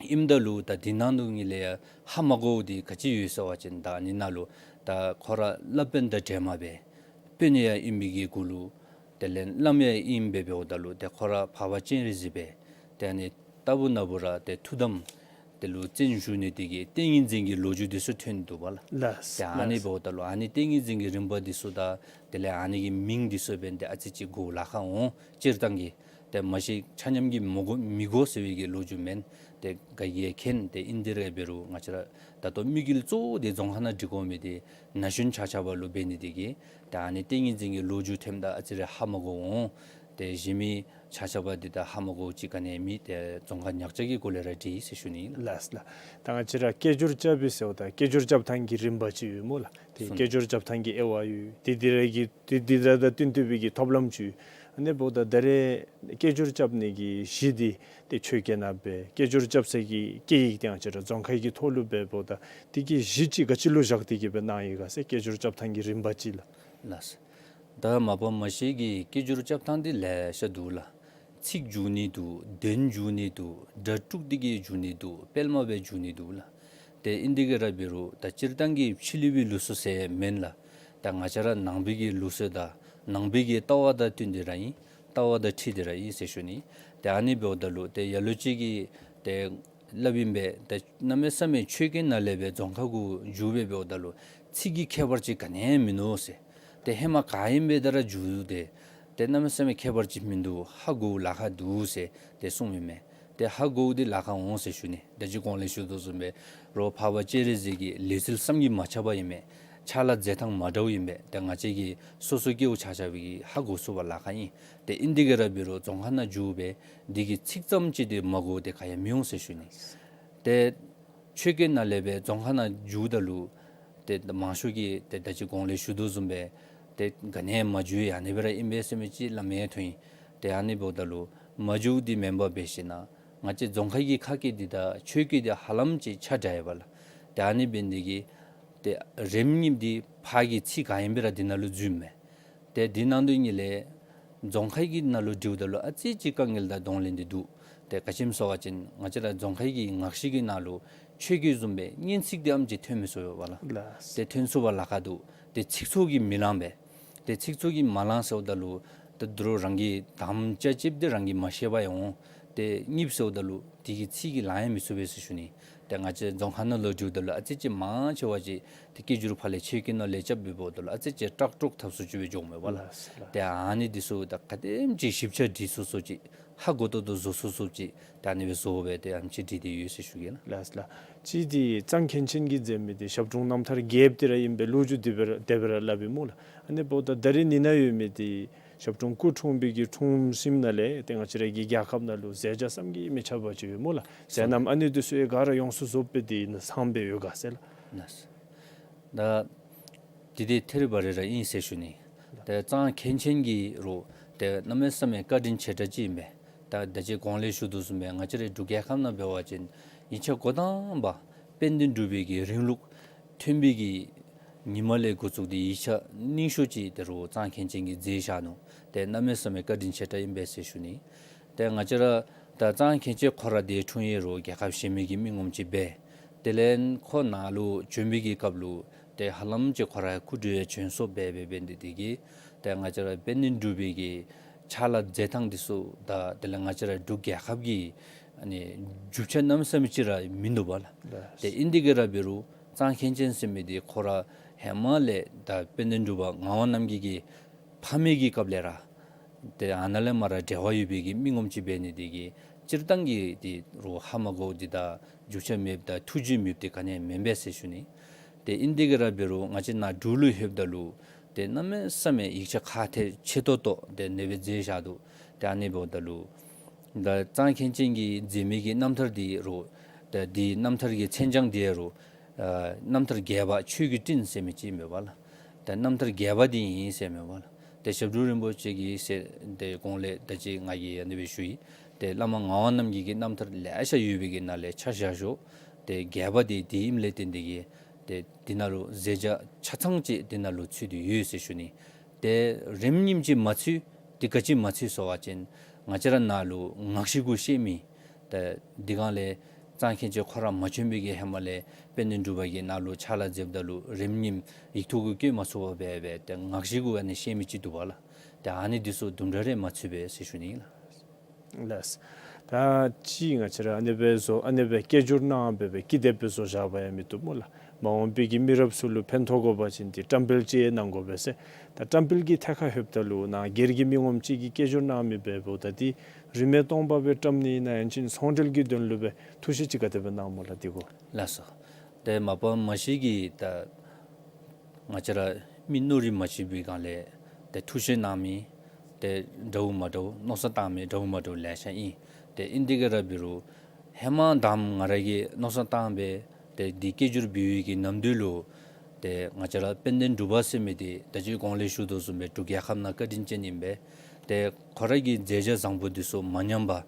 ཨིནམ་ད་ལུ་ད་འདི་ནང་དོན་ངོས་ལས་ཡང་ཧ་མ་གོཝ་འདི་ག་ཅི་ཡོད་ཟེར་བ་ཅིན་ད་ཨ་ནི་ནང་ལུ་ད་ཁོ་ར་བླ་དཔོན་དང་འདྲེས་མ་སྦེ་དཔོན་ཡང་ཨིན་པའི་གི་གུ་ལུ་དེ་ལས་བླམ་ཡང་ཨིནམ་སྦེ་འབདཝ་ད་ལུ་ཏེ་ཁོ་ར་འཕགས་པ་སྤྱན་རས་གཟིགས་སྦེ་ཏེ་ཨ་ནི་ལྟ་བུ་ན་བུ་ར་ཏེ་ཐུགས་དམ་དེ་ལུ་བརྩོན་བཞུགས་ནི་དེ་གིས་ཏིང་ངེ་འཛིན་གྱི་ལོ་རྒྱུས་འདི་ཚུ་ཐོན་འདུག་པ་ལགས། ལགས། ཏེ་ཨ་ནི་ལགས། འབདཝ་ད་ལུ་ཨ་ནི་ཏིང་ངེ་འཛིན་གྱི་རིམ་པ་འདི་ཚུ་དང་དེ་ལས་ཨ་ནི་གི་མིང་འདི་ཚུ་འབདན་ཏེ་ཨ་ཙི་ཅིག་གོཝ་ལཱ་ཁག་འོང་། སྤྱིར་བཏང་གི་ཏེ་མ་གཞི་ཆ་མཉམ་གྱིས་མི་གོ་མི་གོ་ཟེར་བའི་གི་ལོ་རྒྱུས་མེན། ཏེ་ག་གིས་མཁྱེན། ཏེ་ཨིན་དེ་ར་འབད་རུང་ང་བཅས་ར་ད་ལྟོ་དམིགས་ཡུལ་གཙོ་བོ་འདི་རྫོང་ཁ་ནང་སྒྲིག་དགོ་མི་འདི་ན་གཞོན་ཆ་ཁྱབ་ལུ་འབད་ནི་དེ་གིས་ཏེ་ཨ་ནི་ཏིང་ངེ་འཛིན་གྱི་ལོ་རྒྱུས་ཐོནམ་ད་ཨ་ཙི་རེ་ཧ་མ་གོ་འོང་། ཏེ་གཞན་མི་ཆ་ཁྱབ་འདི་ད་ཧ་མ་གོཝ་ཅིག་ག་ནི་མེད། ཏེ་རྫོང་ཁ་ཉག་རྐྱང་གི་གུ་ལས་ར་བྲིས་ཡི་ཟེར་ཞུ་ནི་ལགས། ལགས་ལགས། ད་ང་བཅས་ར་སྐད་སྒྱུར་རྐྱབ་པའི་ཟེརཝ་ད་སྐད་སྒྱུར་རྐྱབ་ཐངས་ཀྱི་རིམ་པ་ཅིག་ཡོད་སྨོ་ལགས། ཏེ་སོང་། སྐད་སྒྱུར་རྐྱབ་ཐངས་ཀྱི་དབྱེ་བ་ཡོད། ཏེ་འདི་ར་གི་ཏེ་འདི་ར་དང་བསྟུན་བསྟུན་པའི་གི་ཐབས་ལམ་ཅིག་ཡོད། ཨ་ནི་འབདཝ་ད་ད་རེས་སྐད་སྒྱུར་རྐྱབ་ནི་གི་གཞི་འདི་ཏེ་ཆོས་སྐད་ནང་སྦེ་སྐད་སྒྱུར་རྐྱབ་ས་གི་སྐད་ཡིག་འདི་ང་བཅས་ར་རྫོང་ཁའི་གི་ཐོག་ལུ་སྦེ་འབདཝ་ད་འདི་གི་གཞི་ཅིག་ག་ཅི་ལུ་བཞག་སྟེ་གིས་སྦེ་གནང་ཡི་ག་ཟེར། སྐད་སྒྱུར་རྐྱབ་ཐངས་ཀྱི་རིམ་པ་ཅིག་ལགས། ལགས། ད་མ་པ་མ་ཤེས་ཀྱི་སྐད་སྒྱུར་རྐྱབ་ཐངས་འདི་ལེ་ཤ་འདུག་ལགས། ཚིག་འཇུག་ནི་འདུག། དོན་འཇུག་ནི་འདུག། སྒྲ་དཀྲུགས་ཏེ་གིས་འཇུག་ནི་འདུག། སྤེལ་མ་སྦེ་འཇུག་ནི་འདུག་ལགས། ཏེ་ཨིན་དེ་གིས་ར་འབད་རུང་ད་སྤྱིར་བཏང་གི་ཕྱི་གླིང་པའི་ལུགས་སྲོལ་ཟེར་མེན་ལགས། ད་ང་བཅས་ར་ནང་པའི་གི་ལུགས་སྲོལ་དང་ནང་པའི་གི་ལྟ་བ་དང་བསྟུན་ཏེ་ར་ཨིན། ལྟ་བ་དང་འཁྲིལ་ཏེ་ར་ཨིན་ཟེར་ཞུ་ནི། ཏེ་ཨ་ནི་འབདཝ་ད་ལུ་ཏེ་ལ་ལུ་ཅིག་གིས་ཏེ་སླབ་ཨིན་པས། ཏེ་གནམ་མེད་ས་མེད་ཆོས་སྐད་ནང་ལས་སྦེ་རྫོང་ཁ་གུ་འགྱུར་སྦེ་འབདཝ་ད་ལུ་ཚིག་གི་ཁྱད་པར་ཅིག་ག་ནི་ཡང་མིན་ནུག་ཟེར། ཏེ་ཧེ་མ་ག་ཨིནམ་སྦེ་ད་ར་འགྱུར་ཏེ་ཏེ་གནམ་མེད་ས་མེད་ཁྱད་པར་ཅིག་མིན་འདུག། ཧ་གོཝ་ལཱ་ཁག་འདུག་ཟེར་ཏེ་གསུངམ་ཨིན་མས། ཏེ་ཧ་གོཝ་འདི་ལཱ་ཁག་འོང་ཟེར་ཞུ་ནི། ད་ཅི་གོང་ལས་ཞུ་དོ་བཟུམ་སྦེ་རོགས་འཕགས་པ་སྤྱན་རས་གཟིགས་ཀྱི་ལུས་རྩལ་བསམ་གྱིས་མ་ཁྱབ་པ་ཨིན་མས། ཕྱག་ལཱ་མཛད་ཐངས་མ་འདྲཝ་ཨིན་པས། ཏེ་ང་བཅས་ཀྱི་སོ་སོ་སྐྱེ་བོ་ཆ་ཁྱབ་ཀྱིས་ཧ་གོ་ཚུགས་པ་ལཱ་ཁག་ཨིན། ཏེ་ཨིན་དེ་གིས་ར་འབད་རུང་རྫོང་ཁ་ནང་འགྱུར་སྦེ་འདི་གི་ཚིག་ཙམ་ཅིག་འདི་མ་གོ་སྟེ་ག་ཡང་མི་འོང་ཟེར་ཞུ་ནི། ཏེ་ཆོས་སྐད་ནང་ལས་སྦེ་རྫོང་ཁ་ནང་འགྱུརཝ་ད་ལུ་ཏེ་མང་ཤོས་ཀྱིས་ཏེ་ད་ཅི་གོང་ལས་ཞུ་དོ་བཟུམ་སྦེ་ཏེ་ག་ནི་ཡང་མ་འགྱུར་ཡང་ཨ་ནི་སྦེ་ར་ཨིན་པས་ཟེར་མི་ཅིག་སླབ་མི་ཐོན་ཡི། ཏེ་ཨ་ནི་འབདཝ་ད་ལུ་མ་འགྱུརཝ་འདི་མེན་པར་འབད་ཞིན་ན་ང་བཅས་རྫོང་ཁ་གི་ཁ་སྐད་འདི་དང་ཆོས་སྐད་འདི་ཧ་ལམ་ཅིག་ཆ་འདྲ་ཡོདཔ་ལགས། ཏེ་ཨ་ནི་འབད་ནི་དེ་གིས་ཏེ་རེམ་གཉིསཔ་འདི་ཕར་གྱི་ཚིག་ག་ཨིནམ་སྦེ་ར་འདི་ནང་ལུ་འཛུལཝ་མས། ཏེ་འདི་ནང་དོན་ངོས་ལས་རྫོང་ཁའི་གི་ནང་ལུ་འབྲིཝ་ད་ལུ་ཨ་ཙི་ཅིག་དཀའ་ངལ་དང་གདོང་ལེན་འདི་འདུག། ཏེ་ག་ཅི་སྨོ་ཟེར་བ་ཅིན་ང་བཅས་ར་རྫོང་ཁའི་གི་ངག་བཞེས་ཀྱི་ནང་ལུ་ཆོས་སྐད་བཟུམ་སྦེ་སྙན་ཚིག་འདི་ཨམ་ཅིག་ཐོན་མི་ཚུགས་པས་ལགས། ལགས། ཏེ་ཐོན་ཚུགས་པ་ལཱ་ཁག་འདུག། ཏེ་ཚིག་ཚོགས་ཀྱིས་མི་ལང་པས། ཏེ་ཚིག་ཚོགས་ཀྱིས་མ་ལང་ཟེརཝ་ད་ལུ་ད་རུང་རང་གི་དམ་བཅའ་ཅིག་འདི་རང་གིས་མ་ཤེསཔ་ཡང་འོང་། ཏེ་གཉིསཔ་ཟེརཝ་ད་ལུ་དེ་གི་ཚིག་གིས་ལང་ཡང་མི་ཚུགས་པས་ཟེར་ཞུ་ནི། ཏེ་ང་བཅས་རྫོང་ཁ་ནང་ལུ་འགྱོཝ་ད་ལུ་ཨ་ཙི་ཅིག་མང་ཆེ་བ་ཅིག་ཏེ་སྐད་སྒྱུར་ཕར་ལས་ཆོས་སྐད་ནང་ལས་རྐྱབ་སྦེ་འབདཝ་ད་ལུ་ཨ་ཙི་ཅིག་སྐྲག་སྐྲོག་ཐབས་སུ་ཅིག་སྦེ་འགྱོཝ་མས་པ་ལགས། ལགས་སོ་ལགས། ཏེ་ཨ་ནི་འདི་ཚུ་ད་ག་དེམ་ཅིག་ཞིབ་ཆ་འདི་ཚུ་ཚུ་ཅིག་ཧ་གོ་ཏོག་ཏོ་བཟོ་ཚུགས་ཚུགསཔ་ཅིག་ད་ཨ་ནི་སྦེ་བཟོ་སྦེ་ཏེ་ཨ་ནི་ཅིག་བྲིས་ཏེ་ཡོད་ཟེར་ཞུ་གེ་ལགས། ལགས་སོ་ལགས། གཅིག་འདི་གཙང་མཁན་ཆེན་གྱིས་མཛད་མི་འདི་ཞབས་དྲུང་རྣམ་ཐར་རྒྱསཔ་འདི་ར་ཨིན་པས། ལོ་རྒྱུས་འདི་སྦེ་ར་དེ་སྦེ་ར་སླབ་ཨིན་སྨོ་ལགས། ཨ་ནི་འབདཝ་ད་ད་རིས་ནི་ནཱ་ཡོད་མི་འདི་ཞབས་དྲུང་སྐུ་འཁྲུངས་པའི་གི་འཁྲུངས་ཟིནམ་ནང་ལས་ཏེ་ང་བཅས་ར་གི་རྒྱལ་ཁབ་ནང་ལུ་མཛད་བྱ་བསམ་གྱིས་མི་ཁྱབ་པ་ཅིག་ཡོད་སྨོ་ལགས། ཟེར་ནམ་ཨ་ནི་འདི་ཚུ་ཡང་ག་ར་ཡོངས་སུ་རྫོགསཔ་སྦེ་འདི་ནང་ཚང་སྦེ་ཡོད་ག་ཟེར་ལགས། ལགས་སོ། ད་འདི་འདི་ཐད་རི་བ་རི་ར་ཨིན་ཟེར་ཞུ་ནི། ཏེ་གཙང་མཁན་ཆེན་གྱིས་རུང་ཏེ་གནམ་མེད་ས་མེད་བཀའ་དྲིན་ཆེ་དྲགས་ཅིག་ཨིན་པས། ད་ད་ཅི་གོང་ལས་ཞུ་དོ་བཟུམ་སྦེ་ང་བཅས་རའི་འབྲུག་རྒྱལ་ཁབ་ནང་འབད་བ་ཅིན་ཡིག་ཆ་འགོ་དང་པ་དཔལ་ལྡན་འབྲུག་པའི་གི་རིང་ལུགས་ཐོན་པའི་གི་ཉིནམ་ལས་འགོ་བཙུགས་ཏེ་ཡིག་ཆ་རྙིང་ཤོས་ཅིག་ཏེ་རུང་གཙང་མཁན་ཆེན་གྱིས་མཛད་བཞག་ནུག། ཏེ་གནམ་མེད་ས་མེད་བཀའ་དྲིན་ཆེ་དྲགས་ཨིན་པས་ཟེར་ཞུ་ནི། ཏེ་ང་བཅས་ར་ད་གཙང་མཁན་ཆེན་ཁོ་ར་འདི་འཁྲུངས་ཡུལ་རུང་རྒྱལ་ཁབ་གཞན་མི་གི་མི་ངོམ་ཅིག་འབད། དེ་ལས་ཁོ་ནཱ་ལུ་བྱོན་པའི་གི་སྐབས་ལུ་ཏེ་ཧ་ལམ་ཅིག་ཁོ་ར་སྐུ་མགྲོན་ཡང་བྱོན་སོངམ་འབད་འབད་འབད་ནི་འདི་གིས་ཏེ་ང་བཅས་ར་དཔལ་ལྡན་འབྲུག་པའི་གི་ཕྱག་ལཱ་མཛད་ཐངས་འདི་ཚུ་ད་དེ་ལས་ང་བཅས་ར་འབྲུག་རྒྱལ་ཁབ་ཀྱི་ཨ་ནི་རྒྱུ་ཆ་གནམ་མེད་ས་མེད་ཅིག་ར་མིན་འདུག་པ་ལགས། ལགས། ཏེ་ཨིན་ཏེ་གི་ར་འབད་རུང་གཙང་མཁན་ཆེན་ཟེར་མི་འདི་ཁོ་ར་ཧེ་མ་ལས་ད་དཔལ་ལྡན་འབྲུག་པ་ངག་དབང་རྣམ་རྒྱལ་གྱི་ཕ་མེས་ཀྱི་སྐབས་ལས་ར་ཏེ་ཨ་ནཱ་ལས་མར་འབྲེལ་བ་ཡོད་པའི་གི་མི་ངོམ་ཅིག་འབད་ནི་འདི་གིས་སྤྱིར་བཏང་གི་འདི་རུང་ཧ་མ་གོཝ་འདི་དང་རྒྱུ་ཆ་མེདཔ་དང་ཐུགས་རྗེ་མེདཔ་འདི་ག་ནི་ཡང་མེན་པས་ཟེར་ཞུ་ནི། ཏེ་ཨིན་ཏེ་གི་ར་འབད་རུང་ང་བཅས་ནཱ་འབྲུག་ལུ་ལྷོདཔ་ད་ལུ་ཏེ་གནམ་མེད་ས་མེད་ཡིག་ཆ་ཁག་ཐེག་ཆེ་ཏོག་ཏོ་ཏེ་ཨ་ནི་སྦེ་མཛད་བཞག་འདུག། ཏེ་ཨ་ནི་འབདཝ་ད་ལུ་ད་གཙང་མཁན་ཆེན་གྱིས་མཛད་མི་གི་རྣམ་ཐར་འདི་རུང་ད་འདི་རྣམ་ཐར་གྱི་མཚན་བྱང་འདི་རུང་ཨ་རྣམ་ཐར་རྒྱས་པ་ཆོས་ཀྱི་སྤྲིན་ཟེར་མི་ཅིག་ཨིན་པས་པ་ལགས། ད་རྣམ་ཐར་རྒྱས་པ་འདི་ཨིན་ཟེར་མས་པ་ལགས། ཏེ་ཞབས་དྲུང་རིན་པོ་ཆེ་གིས་ཟེར་ཏེ་གོང་ལས་ད་ཅི་ང་གིས་ཨ་ནི་སྦེ་ཞུ་ཡི། ཏེ་བླ་མ་ངག་དབང་རྣམ་རྒྱལ་གྱི་རྣམ་ཐར་ལེ་ཤ་ཡོད་པའི་གི་ནང་ལས་ཆ་བཞག་ཞོར་ཏེ་རྒྱས་པ་འདི་འདི་ཨིནམ་ལས་བརྟེན་ཏེ་གི་ཏེ་འདི་ནང་ལུ་མཛད་བྱ་ཆ་ཚང་ཅིག་འདི་ནང་ལུ་ཚུད་དེ་ཡོད་ཟེར་ཞུ་ནི། ཏེ་རིམ་གཉིསམ་ཅིག་མ་ཚུད་འདི་ག་ཅི་མ་ཚུད་ཟེར་བ་ཅིན་ང་བཅས་ར་ནཱ་ལུ་ངག་བཞེས་གུ་བཤད་མི་ད་འདི་གང་ལས་གཙང་མཁན་ཆེན་ཁོ་ར་མ་བྱོན་པའི་གི་ཧེ་མ་ལས་དཔལ་ལྡན་འབྲུག་པ་གིས་ནཱ་ལུ་ཕྱག་ལཱ་མཛདཔ་ད་ལུ་རིམ་གཉིསམ་ཡིག་ཐོག་གུ་བཀོད་མ་ཚུགས་པར་སྦེ་སྦེ་ཏེ་ངག་བཞེས་གུ་ཨ་ནི་བཤད་མི་ཅིག་འདུག་པ་ལགས། ཏེ་ཨ་ནི་འདི་ཚུ་དུམ་གྲ་རེ་མ་ཚུད་པས་ཟེར་ཞུ་ནི་ཨིན་ལགས། ལགས། ད་ཅི་ང་བཅས་ར་ཨ་ནི་སྦེ་བཟོ་ཨ་ནི་སྦེ་སྐད་སྒྱུར་གནང་སྦེ་སྦེ་ཀི་དེབ་སྦེ་བཟོ་བཞག་པ་ཡང་མི་བཏུབ་སྨོ་ལགས། མ་འོངས་པའི་གི་མི་རབས་ཚུ་ལུ་ཕན་ཐོགས་དགོ་པ་ཅིན་འདི་བཀྲམ་སྤེལ་ཅིག་གནང་དགོ་པས་ཟེར། ད་བཀྲམ་སྤེལ་གྱི་ཐད་ཁར་ལྷོདཔ་ད་ལུ་ནཱ་སྒེར་གྱི་མི་ངོམ་ཅིག་གིས་སྐད་སྒྱུར་གནང་མི་འབདཝ་ད་འདི་རིན་མེད་སྟོང་པ་སྦེ་བཀྲམ་ནི་ཨིན་ན་ཡང་ཅིན་ཚོང་འབྲེལ་གྱི་དོན་ལུ་སྦེ་ཐུགས་བཞེད་ཅིག་ག་དེ་སྦེ་གནངམ་སྨོ་ལགས་འདི་གུ། ལགས་སོ། ཏེ་མ་པ་མ་གཞི་གི་ད་ང་བཅས་ར་མི་མནོ་རིགས་མ་གཅིག་པའི་སྒང་ལས་ཏེ་ཐུགས་བཞེད་གནང་མི་ཏེ་འདྲཝ་མ་འདྲཝ་མནོ་བསམ་བཏང་མི་འདྲཝ་མ་འདྲཝ་ལེ་ཤ་ཨིན། ཏེ་ཨིན་ཏེ་གི་ར་འབད་རུང་ཧེ་མ་དང་ང་ར་གིས་མནོ་བསམ་བཏང་སྦེ་ཏེ་འདི་སྐད་སྒྱུར་འབད་བའི་གི་ནམ་དུས་ལུ་ཏེ་ང་བཅས་ར་དཔལ་ལྡན་འབྲུག་པ་ཟེར་མི་འདི་ད་ཅི་གོང་ལས་ཞུ་དོ་བཟུམ་སྦེ་འབྲུག་རྒྱལ་ཁབ་ནང་བཀའ་དྲིན་ཅན་ཨིན་པས། ཏེ་ཁོ་ར་གི་མཛད་བྱ་བཟང་པོ་འདི་ཚུ་མ་ཉམས་པར་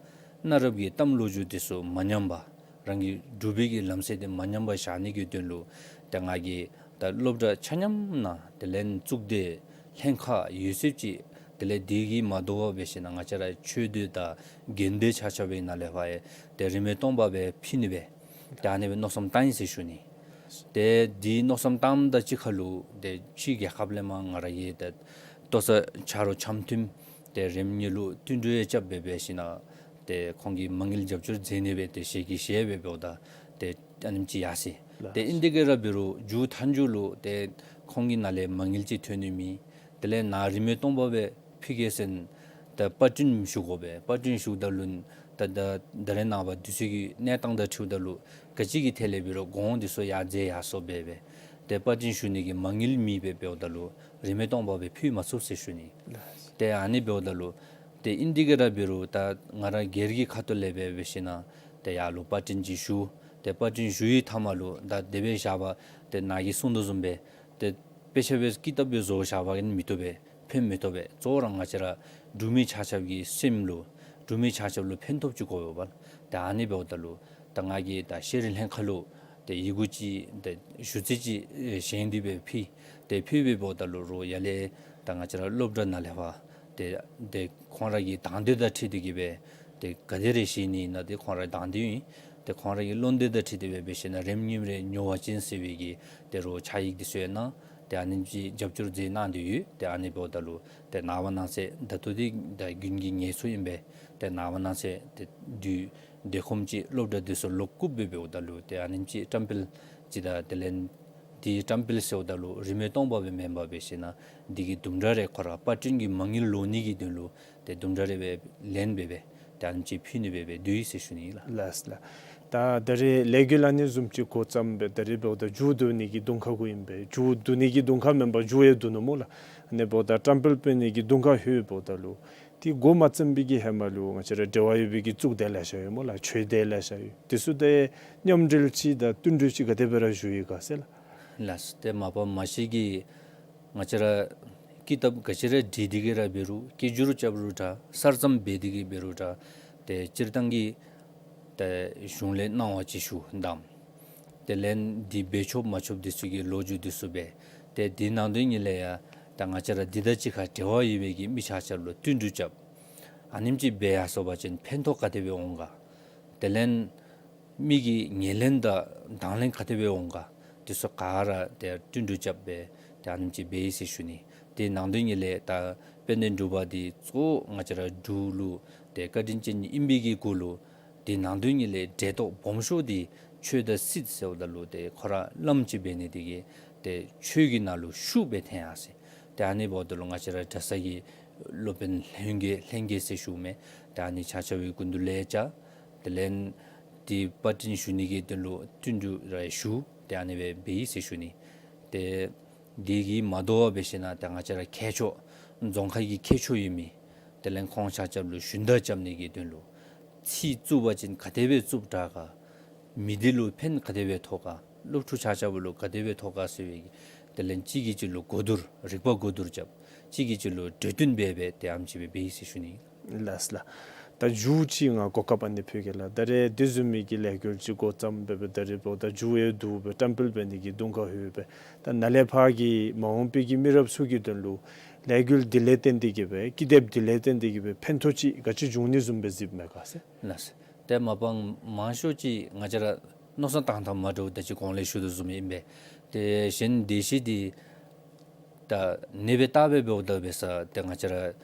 གནའ་རབས་ཀྱི་གཏམ་ལོ་རྒྱུས་འདི་ཚུ་མ་ཉམས་པར་རང་གི་འབྲུག་པའི་གི་ལམ་སྲོལ་འདི་མ་ཉམས་པར་བཞག་ནི་གི་དོན་ལུ་ཏེ་ང་གིས་ད་སློབ་གྲྭ་ཆ་མཉམ་ནང་དེ་ལས་གཙུག་སྡེ་ལྷན་ཁག་ཡོད་ཚད་ཅིག་དེ་ལས་འདི་གིས་མ་དོ་བར་འབད་ཞིན་ན་ང་བཅས་ར་ཆོས་སྡེ་དང་དགོན་སྡེ་ཆ་ཁྱབ་ཀྱི་ནང་ལས་ཕར་ཡང་ཏེ་རིན་མེད་སྟོང་པ་སྦེ་ཕུལ་ནི་སྦེ་ཏེ་ཨ་ནི་སྦེ་མནོ་བསམ་བཏང་ཡི་ཟེར་ཞུ་ནི། ཏེ་འདི་མནོ་བསམ་བཏངམ་དང་གཅིག་ཁར་ལུ་ཏེ་ཕྱི་རྒྱལ་ཁབ་ལས་མར་ང་ར་གིས་ཏེ་ལྟོ་ཚང་ཆ་རོགས་འཆམ་མཐུན་ཏེ་རིམ་གཉིས་ལུ་བསྟུན་གྲོས་རྐྱབ་སྦེ་འབད་ཞིན་ན་ཏེ་ཁོང་གིས་མ་དངུལ་རྒྱབ་སྐྱོར་མཛད་ནི་སྦེ་ཏེ་ཞལ་གྱིས་བཞེས་སྦེ་འབདཝ་ད་ཏེ་ཨ་ནེམ་ཅིག་ཡར་སོ་ཡི། ལགས། ཏེ་ཨིན་ཏེ་གི་ར་འབད་རུང་མཇུག་མཐའ་མཇུག་ལུ་ཏེ་ཁོང་གི་ནང་ལས་མ་དངུལ་ཅིག་ཐོན་ནི་མེད། དེ་ལས་ནཱ་རིན་མེད་སྟོང་པ་སྦེ་ཕུལ་གེ་ཟེར་ད་པར་སྐྲུན་ཞུ་དགོ་པས། པར་སྐྲུན་ཞུཝ་ད་ལུ་ད་ད་ད་རེས་ནངས་པ་དུས་ཚོད་ཀྱི་གནས་སྟངས་དང་འཁྲིལཝ་ད་ལུ་ག་ཅི་གི་ཐད་ལས་འབད་རུང་གོང་འདི་ཚུ་ཡར་འཛེགས་ཡར་སོངམ་སྦེ་སྦེ་ཏེ་པར་སྐྲུན་ཞུ་ནི་གི་མ་དངུལ་མེདཔ་སྦེ་འབདཝ་ད་ལུ་རིན་མེད་སྟོང་པ་སྦེ་ཕུལ་མ་ཚུགས་ཟེར་ཞུ་ནི། ལགས། ཏེ་ཨ་ནི་འབདཝ་ད་ལུ་ཏེ་ཨིན་ཏེ་གི་ར་འབད་རུང་ད་ང་ར་སྒེར་གྱི་ཁ་ཐུག་ལས་སྦེ་འབད་ཞིན་ན་ཏེ་ཡར་ལུ་པར་སྐྲུན་ཅིག་ཞུ། ཏེ་པར་སྐྲུན་ཞུ་བའི་མཐའ་མ་ལུ་ད་དེ་སྦེ་བཞག་པ་ཏེ་ནཱ་གིས་གསུངས་དོ་བཟུམ་སྦེ་ཏེ་དཔེ་ཆ་སྦེ་ཀི་དེབ་སྦེ་བཟོ་བཞག་པ་གིས་མི་བཏུབ་པས། ཕན་མི་ཐོགས་པས། གཙོ་བོ་ར་ང་བཅས་ར་འབྲུག་མི་ཆ་ཁྱབ་ཀྱི་སེམས་ལུ་འབྲུག་མི་ཆ་ཁྱབ་ལུ་ཕན་ཐོགས་ཅིག་དགོ་པས་པ། ཏེ་ཨ་ནི་འབདཝ་ད་ལུ་ད་ང་གིས་ད་ཤེས་རིག་ལྷན་ཁག་ལུ་ཏེ་ཡི་གུ་ཅིག་ཏེ་ཞུ་ཚིག་ཅིག་ཨེ་བཞེངས་ཏེ་སྦེ་ཕུལ། ཏེ་ཕུལ་སྦེ་འབདཝ་ད་ལུ་རོགས་ཡར་ལས་ད་ང་བཅས་ར་སློབ་གྲྭ་ནང་ལས་ཕར་ཏེ་ཏེ་ཁོང་ར་གི་དང་འདོད་དང་འཁྲིལ་ཏེ་གི་སྦེ་ཏེ་ག་དེ་རེ་བཞེངས་ནི་ཨིན་ན་ཏེ་ཁོང་ར་དང་འདོད་ཨིན། ཏེ་ཁོང་ར་གི་བློ་འདོད་དང་འཁྲིལ་ཏེ་སྦེ་འབད་ཞིན་ན་རིམ་གཉིསམ་རེ་ཉོ་བ་ཅིན་ཟེར་བའི་གི་ཏེ་རོགས་ཕྱག་ཡིག་འདི་ཚུ་ཡང་གནང་། ཏེ་ཨ་ནེམ་ཅིག་རྒྱབ་སྐྱོར་མཛད་གནང་སྟེ་ཡོད། ཏེ་ཨ་ནི་འབདཝ་ད་ལུ་ཏེ་ནངས་པ་གནངས་ཚེ་ད་ལྟོ་འདི་ད་དགུན་གྱི་ངལ་གསོ་ཨིན་པས། ཏེ་ནངས་པ་གནངས་ཚེ་ཏེ་དུས་དེ་ཁོམ་ཅིག་སློབ་གྲྭ་འདི་ཚུ་ལོག་བཀུག་སྦེ་འབདཝ་ད་ལུ་ཏེ་ཨ་ནེམ་ཅིག་བཀྲམ་སྤེལ་ཅིག་དང་དེ་ལས་འདི་བཀྲམ་སྤེལ་ཟེརཝ་ད་ལུ་རིན་མེད་སྟོང་པ་སྦེ་མེན་པར་འབད་ཞིན་ན་འདི་གི་དུམ་གྲ་རེ་ཁོ་ར་པར་སྐྲུན་གྱི་མ་དངུལ་ལོག་ནི་གི་དོན་ལུ་ཏེ་དུམ་གྲ་རེ་སྦེ་ལེན་སྦེ་སྦེ་ཏེ་ཨ་ནེམ་ཅིག་ཕུལ་ནི་སྦེ་སྦེ་སྡོད་ཡི་ཟེར་ཞུ་ནི་ཨིན་ལགས། ལགས་ལགས། ད་ད་རེས་ལས་འགུལ་ཨ་ནི་བཟུམ་ཅིག་འགོ་བརྩམས་སྦེ་ད་རེས་འབདཝ་ད་མཇུག་བསྡུ་ནི་གི་གདོང་ཁ་གུ་ཨིན་པས། མཇུག་བསྡུ་ནི་གི་གདོང་ཁ་མེན་པར་མཇུག་ཡང་བསྡུ་ནུག་སྨོ་ལགས། ཨ་ནི་འབདཝ་ད་བཀྲམ་སྤེལ་འབད་ནི་གི་གདོང་ཁ་ལྷོད་འབདཝ་ད་ལུ་ཏེ་འགོ་མ་བརྩམས་པའི་གི་ཧེ་མ་ལུ་ང་བཅས་ར་འབྲེལ་བ་ཡོད་པའི་གི་གཙུག་སྡེ་ལེ་ཤ་ཡོད་སྨོ་ལགས། ཆོས་སྡེ་ལེ་ཤ་ཡོད། དེ་ཚུ་དང་མཉམ་འབྲེལ་ཅིག་དང་བསྟུན་གྲོས་ཅིག་ག་དེ་སྦེ་ར་ཞུ་ཡི་ག་ཟེར་ལགས། ལགས། ཏེ་མ་པ་མ་ཤེས་ཀྱི་ང་བཅས་ར་ཀི་དེབ་ག་ཅི་ར་འབྲི་སྟེ་གི་ར་འབད་རུང་སྐད་སྒྱུར་རྐྱབ་རུང་འདྲ་གསར་རྩོམ་འབད་དེ་གི་འབད་རུང་འདྲ་ཏེ་སྤྱིར་བཏང་གི་ཏེ་གཞུང་ལས་གནང་བ་ཅིག་ཞུ་དང་དེ་ལས་འདི་འབད་ཆོག་མ་ཆོག་འདི་ཚུ་གི་ལོ་རྒྱུས་འདི་ཚུ་འབད། ཏེ་འདི་ནང་དོན་ཉིད་ལས་ཡང་ད་ང་བཅས་ར་འདི་དང་གཅིག་ཁར་འབྲེལ་བ་ཡོད་པའི་གི་མི་ཆ་ཁྱབ་ལུ་བསྟུན་གྲོས་རྐྱབ། ཨ་ནེམ་ཅིག་འབད་ཡར་སོང་པ་ཅིན་ཕན་ཐོགས་ག་དེ་སྦེ་འོང་ག། དེ་ལས་མི་གི་ངོས་ལེན་དང་དང་ལེན་ག་དེ་སྦེ་འོང་ག། འདི་ཚུ་ག་ར་ཏེ་བསྟུན་གྲོས་རྐྱབ་སྦེ་ཏེ་ཨ་ནེམ་ཅིག་འབད་ཡི་ཟེར་ཞུ་ནི། ཏེ་ནང་དོན་ཉིད་ལས་ད་དཔལ་ལྡན་འབྲུག་པ་འདི་གཙོ་བོ་ང་བཅས་ར་འབྲུག་ལུ་ཏེ་བཀའ་དྲིན་ཅན་ཨིན་པའི་གི་གུ་ལུ་ཏེ་ནང་དོན་ཉིད་ལས་འབྲེལ་གཏོགས་སྦོམ་ཤོས་འདི་ཆོས་དང་སྲིད་ཟེརཝ་ད་ལུ་ཏེ་ཁོ་ར་བླམ་ཅིག་འབད་ནི་དེ་གིས་ཏེ་ཆོས་ཀྱི་ནང་ལུ་ཤུགས་སྦེ་འཐོན་ཡར་སོང་། ཏེ་ཨ་ནི་འབདཝ་ད་ལུ་ང་བཅས་ར་གྲྭ་ཚང་གི་སློབ་དཔོན་ལྷན་རྒྱས་ལྷན་རྒྱས་ཟེར་ཞུཝ་མས། ཏེ་ཨ་ནི་ཆ་ཁྱབ་ཀྱི་སྐུ་མདུན་ལས་བཅར། དེ་ལས་འདི་པར་སྐྲུན་ཞུ་ནི་གི་དོན་ལུ་བསྟུན་གྲོས་ར་ཞུ། ཏེ་ཨ་ནི་སྦེ་འབད་ཡི་ཟེར་ཞུ་ནི། ཏེ་འདི་གིས་མ་དོ་བར་འབད་ཞིན་ན་ཏེ་ང་བཅས་ར་མཁས་མཆོག་རྫོང་ཁ་གི་མཁས་མཆོག་ཡོད་མི་དེ་ལས་ཁོང་ཆ་ཁྱབ་ལུ་ཞུན་དག་རྐྱབ་ནི་གི་དོན་ལུ་ཚིག་བཙུགས་པ་ཅིན་ག་དེ་སྦེ་བཙུགས་དྲག་ག། མི་སྡེ་ལུ་ཕན་ག་དེ་སྦེ་ཐོགས་ག། སློབ་ཕྲུག་ཆ་ཁྱབ་ལུ་ག་དེ་སྦེ་ཐོགས་ག་ཟེར་བའི་གི་དེ་ལས་གཅིག་གིས་གཅིག་ལུ་གོ་བསྡུར་རིག་པ་གོ་བསྡུར་རྐྱབ། གཅིག་གིས་གཅིག་ལུ་གྲོས་བསྟུན་འབད་འབད་ཏེ་ཨ་ནེམ་ཅིག་སྦེ་འབད་ཡི་ཟེར་ཞུ་ནི། ལགས་ལགས། ད་མཇུག་ཅིག་ང་གོ་སྐབས་ཨ་ནི་ཕུལ་གེ་ལགས། ད་རེས་འདི་བཟུམ་མའི་གི་ལས་འགུལ་ཅིག་འགོ་བརྩམས་སྦེ་སྦེ་ད་རེས་འབདཝ་ད་མཇུག་ཡང་བསྡུ་སྦེ་བཀྲམ་སྤེལ་འབད་ནི་གི་གདོང་ཁར་ལྷོད་སྦེ་ད་ནཱ་ལས་ཕར་གྱི་མ་འོངས་པའི་གི་མི་རབས་ཚུ་གི་དོན་ལུ་ལས་འགུལ་འདི་ལས་བརྟེན་ཏེ་གི་སྦེ་ཀི་དེབ་འདི་ལས་བརྟེན་ཏེ་གི་སྦེ་ཕན་ཐོགས་ཅིག་ག་ཅི་འབྱུང་ནི་བཟུམ་སྦེ་གཟིགསཔ་མས་ག་ཟེར། ལགས། ཏེ་མ་པ་མང་ཤོས་ཅིག་ང་བཅས་ར་མནོ་བསམ་བཏང་ཐངས་མ་འདྲཝ་ད་ཅི་གོང་ལས་ཞུ་དོ་བཟུམ་ཨིན་པས། ཏེ་གཞན་སྡེ་བཞི་འདི་ད་ཨ་ནི་སྦེ་བལྟ་སྦེ་འབདཝ་ད་འབད་ས་ཏེ་ང་བཅས་ར་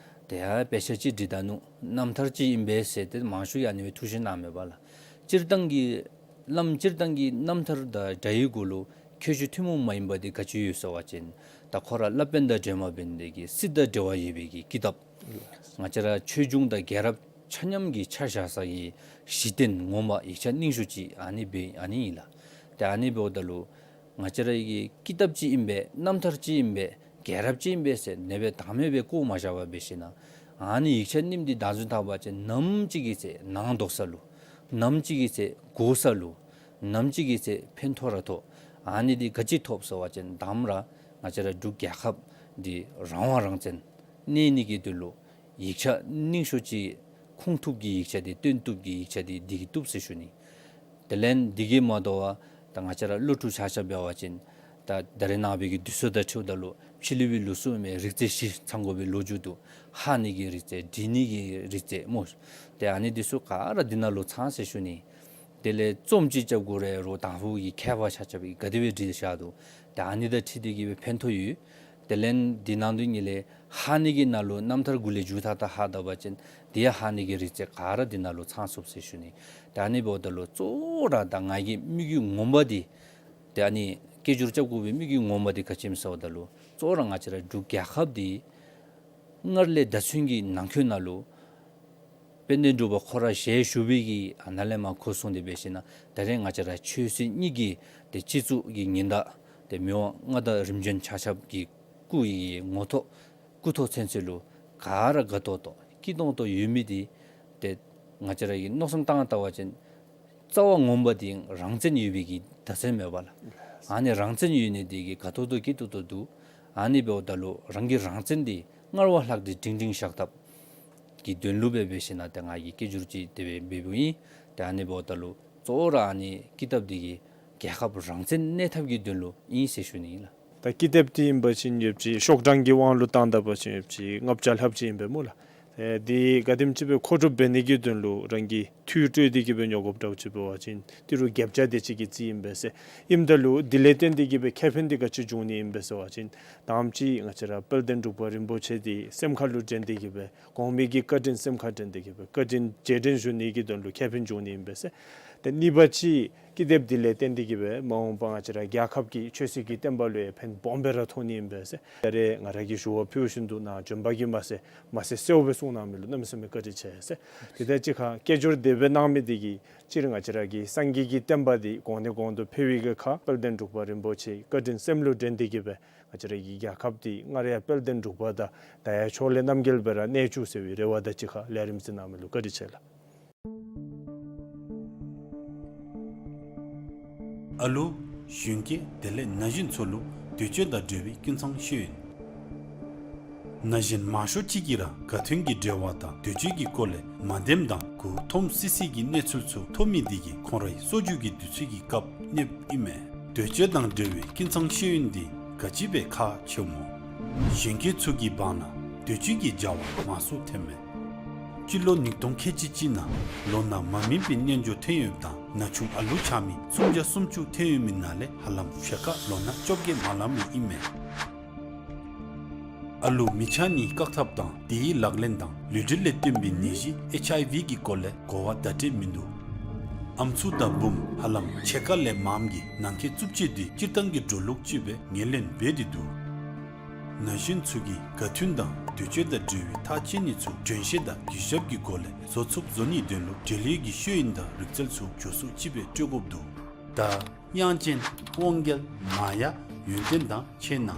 ཏེ་ཡ་དཔེ་ཆ་ཅིག་འབྲི་ད་ནུག། རྣམ་ཐར་ཅིག་ཨིན་པས་ཟེར་ཏེ་མང་ཤོས་ཀྱིས་ཨ་ནི་སྦེ་ཐུགས་བཞེད་གནངམ་མས་པ་ལགས། སྤྱིར་བཏང་གི་བླམ་སྤྱིར་བཏང་གི་རྣམ་ཐར་དང་འདྲ་བའི་གུ་ལུ་ཁྱད་ཆོས་ཐུན་མོང་མ་ཡིན་པ་འདི་ག་ཅི་ཡོད་ཟེར་བ་ཅིན་ད་ཁོ་ར་བསླབ་དཔོན་དང་འདྲེས་མ་འབད་ནི་དེ་གིས་སྲིད་དང་འབྲེལ་བ་ཡོད་པའི་གི་ཀི་དེབ། ང་བཅས་ར་ཆོས་འབྱུང་དང་རྒྱལ་རབས་ཆ་མཉམ་གྱི་ཆ་བཞག་ས་གི་གཞི་རྟེན་ངོ་མ་ཡིག་ཆ་རྙིང་ཤོས་ཅིག་ཨ་ནི་སྦེ་ཨ་ནི་ཨིན་ལགས། ཏེ་ཨ་ནི་འབདཝ་ད་ལུ་ང་བཅས་ར་གི་ཀི་དེབ་ཅིག་ཨིན་པས། རྣམ་ཐར་ཅིག་ཨིན་པས། རྒྱལ་རབས་ཅིག་ཨིན་པས་ཟེར་ཨ་ནི་སྦེ་བདག་མེད་སྦེ་བཀོ་མ་བཞག་པར་འབད་ཞིན་ན་ཨ་ནི་ཡིག་ཆ་རྙིངམ་འདི་བདག་འཛིན་འཐབ་པ་ཅིན་ནམ་ཅིག་གི་ཚེ་ནང་དོག་ས་ལུ་ནམ་ཅིག་གི་ཚེ་དགོ་ས་ལུ་ནམ་ཅིག་གི་ཚེ་ཕན་ཐོགས་ར་ཐོགས། ཨ་ནི་འདི་ག་ཅི་ཐོབ་ཟེར་བ་ཅིན་དང་པ་ར་ང་བཅས་ར་འབྲུག་རྒྱལ་ཁབ་འདི་རང་དབང་རང་བཙན་གནས་ནི་གི་དོན་ལུ་ཡིག་ཆ་རྙིང་ཤོས་ཅིག་ཁུངས་ཐུབ་ཀྱི་ཡིག་ཆ་འདི་སྟོན་བཏུབ་ཀྱི་ཡིག་ཆ་འདི་འདི་གིས་བཏུབ་ཟེར་ཞུ་ནི། དེ་ལས་འདི་གིས་མ་དོ་བར་ད་ང་བཅས་ར་སློབ་ཕྲུག་ཆ་ཁྱབ་འབད་བ་ཅིན་ད་ད་རེས་ནངས་པའི་གི་དུས་ཚོད་དང་འཁྲིལཝ་ད་ལུ་ཕྱི་གླིང་པའི་ལུགས་སྲོལ་མའི་རིག་རྩལ་བཞི་ཚང་དགོ་པའི་ལོ་རྒྱུས་འདུག། ཧ་ནི་གི་རིག་རྩལ་འབྲི་ནི་གི་རིག་རྩལ་སྨོ། ཏེ་ཨ་ནི་འདི་ཚུ་ག་ར་འདི་ནང་ལུ་ཚང་ཟེར་ཞུ་ནི། དེ་ལས་རྩོམ་ཅིག་རྐྱབ་དགོ་རུང་དང་ཕུ་གི་མཁས་པ་ཆ་ཁྱབ་ཀྱིས་ག་དེ་སྦེ་བྲིས་བཞག་འདུག། ཏེ་ཨ་ནི་དང་འཁྲིལ་ཏེ་གི་སྦེ་ཕན་ཐོགས་ཡོད། དེ་ལས་འདི་ནང་དོན་ཉིད་ལས་ཧ་ནི་གི་ནང་ལུ་རྣམ་ཐར་གུ་ལས་མཇུག་མཐའ་དག་ཧ་བལྟ་བ་ཅིན་དེ་ཡང་ཧ་ནི་གི་རིག་རྩལ་ག་ར་འདི་ནང་ལུ་ཚང་ཚུགས་ཟེར་ཞུ་ནི། ཏེ་ཨ་ནི་འབདཝ་ད་ལུ་གཙོ་བོ་ར་ད་ང་གི་དམིགས་ཡུལ་ངོ་མ་འདི་ཏེ་ཨ་ནི་སྐད་སྒྱུར་རྐྱབ་དགོ་པའི་དམིགས་ཡུལ་ངོ་མ་འདི་ག་ཅི་ཨིནམ་ཟེརཝ་ད་ལུ་གཙོ་བོ་ར་ང་བཅས་ར་འབྲུག་རྒྱལ་ཁབ་འདི་སྔར་ལས་ད་ཚུན་གྱི་ནང་འཁོད་ནང་ལུ་དཔལ་ལྡན་འབྲུག་པ་ཁོ་ར་ཞལ་བཞུགས་པའི་གི་ཨ་ནཱ་ལས་མར་འགོ་བཟུང་སྟེ་འབད་ཞིན་ན་ད་རེས་ང་བཅས་ར་ཆོས་སྲིད་གཉིས་ཀྱི་ཏེ་སྤྱི་གཙུག་གི་ཉི་ཟླ་ཏེ་མི་དབང་མངའ་བདག་རིམ་བྱོན་ཆ་ཁྱབ་ཀྱི་སྐུ་ཡི་ངོ་ཐོག་སྐུ་ཐོག་ཚུན་ཚོད་ལུ་ག་ར་དགའ་ཏོག་ཏོ་སྐྱིད་ཏོང་ཏོ་ཡོད་མི་འདི་ཏེ་ང་བཅས་ར་གིས་མནོ་བསམ་བཏང་བལྟ་བ་ཅིན་རྩ་བ་ངོ་མ་འདི་རང་བཙན་ཡོད་པའི་གི་བརྡ་མཚོན་མས་པ་ལགས། ཨ་ནི་རང་བཙན་ཡོད་ནི་འདི་གིས་དགའ་ཏོག་ཏོ་སྐྱིད་ཏོག་ཏོ་འདུག། ཨ་ནི་འབདཝ་ད་ལུ་རང་གི་རང་བཙན་འདི་སྔར་བ་ལྷག་སྟེ་སྒྲིང་སྒྲིང་བཞག་ཐབས་ཀྱི་དོན་ལུ་སྦེ་འབད་ཞིན་ན་ཏེ་ང་གིས་སྐད་སྒྱུར་ཅིག་དེ་སྦེ་འབདཝ་ཨིན། ཏེ་ཨ་ནི་འབདཝ་ད་ལུ་གཙོ་བོ་ར་ཨ་ནི་ཀི་དེབ་འདི་གིས་རྒྱལ་ཁབ་རང་བཙན་གནས་ཐབས་ཀྱི་དོན་ལུ་ཨིན་ཟེར་ཞུ་ནི་ཨིན་ལགས། ད་ཀི་དེབ་འདི་ཨིན་པ་ཅིན་ཡོདཔ་ཅིག་ཤོག་གྲངས་ཀྱི་དབང་ལུ་བཏང་ད་པ་ཅིན་ཡོདཔ་ཅིག་ལྔ་བརྒྱ་ལྷགཔ་ཅིག་ཨིན་པས་སྨོ་ལགས། ཨེ་འདི་ག་དེམ་ཅིག་སྦེ་མཁོ་སྒྲུབ་འབད་ནི་གི་དོན་ལུ་རང་གིས་འཐུས་སྤྲོད་དེ་གི་སྦེ་ཉོ་དགོཔ་འདྲཝ་ཅིག་འབད་བ་ཅིན་ཏི་རུ་བརྒྱ་ཆ་དེ་ཅིག་གི་རྩིས་ཨིན་པས་ཟེར། ཨིནམ་ད་ལུ་དེ་ལས་བརྟེན་ཏེ་གི་སྦེ་ཁེ་ཕན་འདི་ག་ཅི་འབྱུང་ནི་ཨིན་པས་ཟེར་བ་ཅིན་དང་པ་ཅིག་ང་བཅས་ར་དཔལ་ལྡན་འབྲུག་པ་རིན་པོ་ཆེ་འདི་སེམས་ཁ་ལུ་དྲན་ཏེ་གི་སྦེ་གོང་མའི་གི་བཀའ་དྲིན་སེམས་ཁར་དྲན་ཏེ་གི་སྦེ་བཀའ་དྲིན་རྗེས་དྲན་ཞུ་ནི་གི་དོན་ལུ་ཁེ་ཕན་འབྱུང་ནི་ཨིན་པས་ཟེར། ཏེ་གཉིས་པ་ཅིག་ཀི་དེབ་འདི་ལས་བརྟེན་ཏེ་གི་སྦེ་མ་འོངས་པ་ང་བཅས་ར་རྒྱལ་ཁབ་ཀྱི་ཆོས་སྲིད་ཀྱི་བསྟན་པ་ལུ་ཡང་ཕན་སྦོམ་སྦེ་ར་ཐོགས་ནི་ཨིན་པས་ཟེར། ད་རེས་ང་ར་གིས་ཞུ་བ་ཕུལ་བཞིན་དུ་ནཱ་བྱོན་པ་གིས་མ་གསལ་མ་གསལ་གསལཝ་སྦེ་གསུངས་གནང་མི་ལུ་གནམ་མེད་ས་མེད་བཀའ་དྲིན་ཆེ་ཟེར། དེ་ལྟར་གཅིག་ཁར་སྐད་སྒྱུར་དེ་སྦེ་གནང་མི་འདི་གིས་སྤྱིར་ང་བཅས་ར་གི་སངས་རྒྱས་ཀྱི་བསྟན་པ་འདི་གོང་ནས་གོང་དུ་འཕེལ་བའི་གི་ཁར་དཔལ་ལྡན་འབྲུག་པ་རིན་པོ་ཆེའི་བཀའ་དྲིན་སེམས་ལུ་དྲན་ཏེ་གི་སྦེ་ང་བཅས་ར་གི་རྒྱལ་ཁབ་འདི་སྔར་ཡང་དཔལ་ལྡན་འབྲུག་པ་དང་ད་ཡང་ཕྱོགས་ལས་རྣམ་རྒྱལ་སྦེ་ར་གནས་བཅུག་ཟེར་བའི་རེ་བ་དང་གཅིག་ཁར་ལས་རིམ་གཟིགས་གནང་མི་ལུ་བཀའ་དྲིན་ཆེ་ལགས། ཨ་ལུ་གཞོན་སྐྱེས་དེ་ལས་ན་གཞོན་ཚུ་ལུ་དུས་ཆེན་དང་འབྲེལ་བའི་ཀུན་ཚང་ཤེས་ཡོན། ན་གཞོན་མང་ཤོས་ཅིག་གིས་ར་ག་དུས་ཀྱི་འབྲེལ་བ་དང་དུས་ཆེན་གྱི་སྐོར་ལས་མ་བདེནམ་དང་མགུ་འཐོམ་སི་སི་གི་གནས་ཚུལ་ཚུ་ཐོབ་མི་འདི་གིས་ཁོང་རའི་སོ་རྒྱུས་ཀྱི་དུས་ཚོད་ཀྱི་སྐབས་གནསཔ་ཨིན་མས། དུས་ཆེན་དང་འབྲེལ་བའི་ཀུན་ཚང་ཤེས་ཡོན་འདི་ག་ཅི་སྦེ་ཁག་ཆེཝ་སྨོ། གཞོན་སྐྱེས་ཚུ་གི་བར་ན་དུས་ཆེན་གྱི་བྱ་བ་མང་སུ་ཐོནམ་མས། སྤྱི་ལོ་ཉིས་སྟོང་ཁལ་གཅིག་གཅིག་ནང་ལོ་ན་མ་སྨིན་པའི་རྣལ་འབྱོར་ཐོན་ཡོདཔ་དང་ན་ཆུང་ཨ་ལུ་ཆགས་མི་སུམ་བརྒྱ་སུམ་ཅུ་ཐོན་ཡོད་མི་ནང་ལས་ཧ་ལམ་ཕྱེད་ཀ་ལོ་ན་བཅོ་བརྒྱད་མ་ལང་མི་ཨིན་མས། ཨ་ལུ་མི་ཆགས་ནིའི་བཀག་ཐབས་དང་དེའི་ལག་ལེན་དང་ལུས་འབྲེལ་ལས་བརྟེན་པའི་ནད་གཞི་ཨེཆ་ཨའི་ཝི་གི་སྐོར་ལས་གོ་བ་བརྡ་སྤྲོད་མིན་འདུག། ཨམ་སྲུ་དང་བུམོ་ཧ་ལམ་ཕྱེད་ཀ་ལས་མངམ་གིས་ནང་འཁོད་རྩུབ་སྤྱོད་འདི་སྤྱིར་བཏང་གི་འགྲོ་ལུགས་ཅིག་སྦེ་ངོས་ལེན་འབད་དེ་འདུག། ན་གཞོན་ཚུ་གིས་ག་དུས་དང་དུས་ཆེན་དང་འབྲེལ་བའི་ཐག་བཅད་ནི་ཚུ་དྲན་ཤེས་དང་གུས་ཞབས་ཀྱི་སྒོ་ལས་བཟོ་ཚུགསཔ་བཟོ་ནིའི་དོན་ལུ་འབྲེལ་ཡོད་ཀྱི་ཤེས་ཡོན་དང་རིག་རྩལ་ཚུ་མགྱོགས་སུ་ཅིག་སྦེ་སྤྲོད་དགོཔ་འདུག། ད་དབྱངས་ཅན་དབང་རྒྱལ་མ་ཡ་ཡོན་ཏན་དང་ཆེ་ན།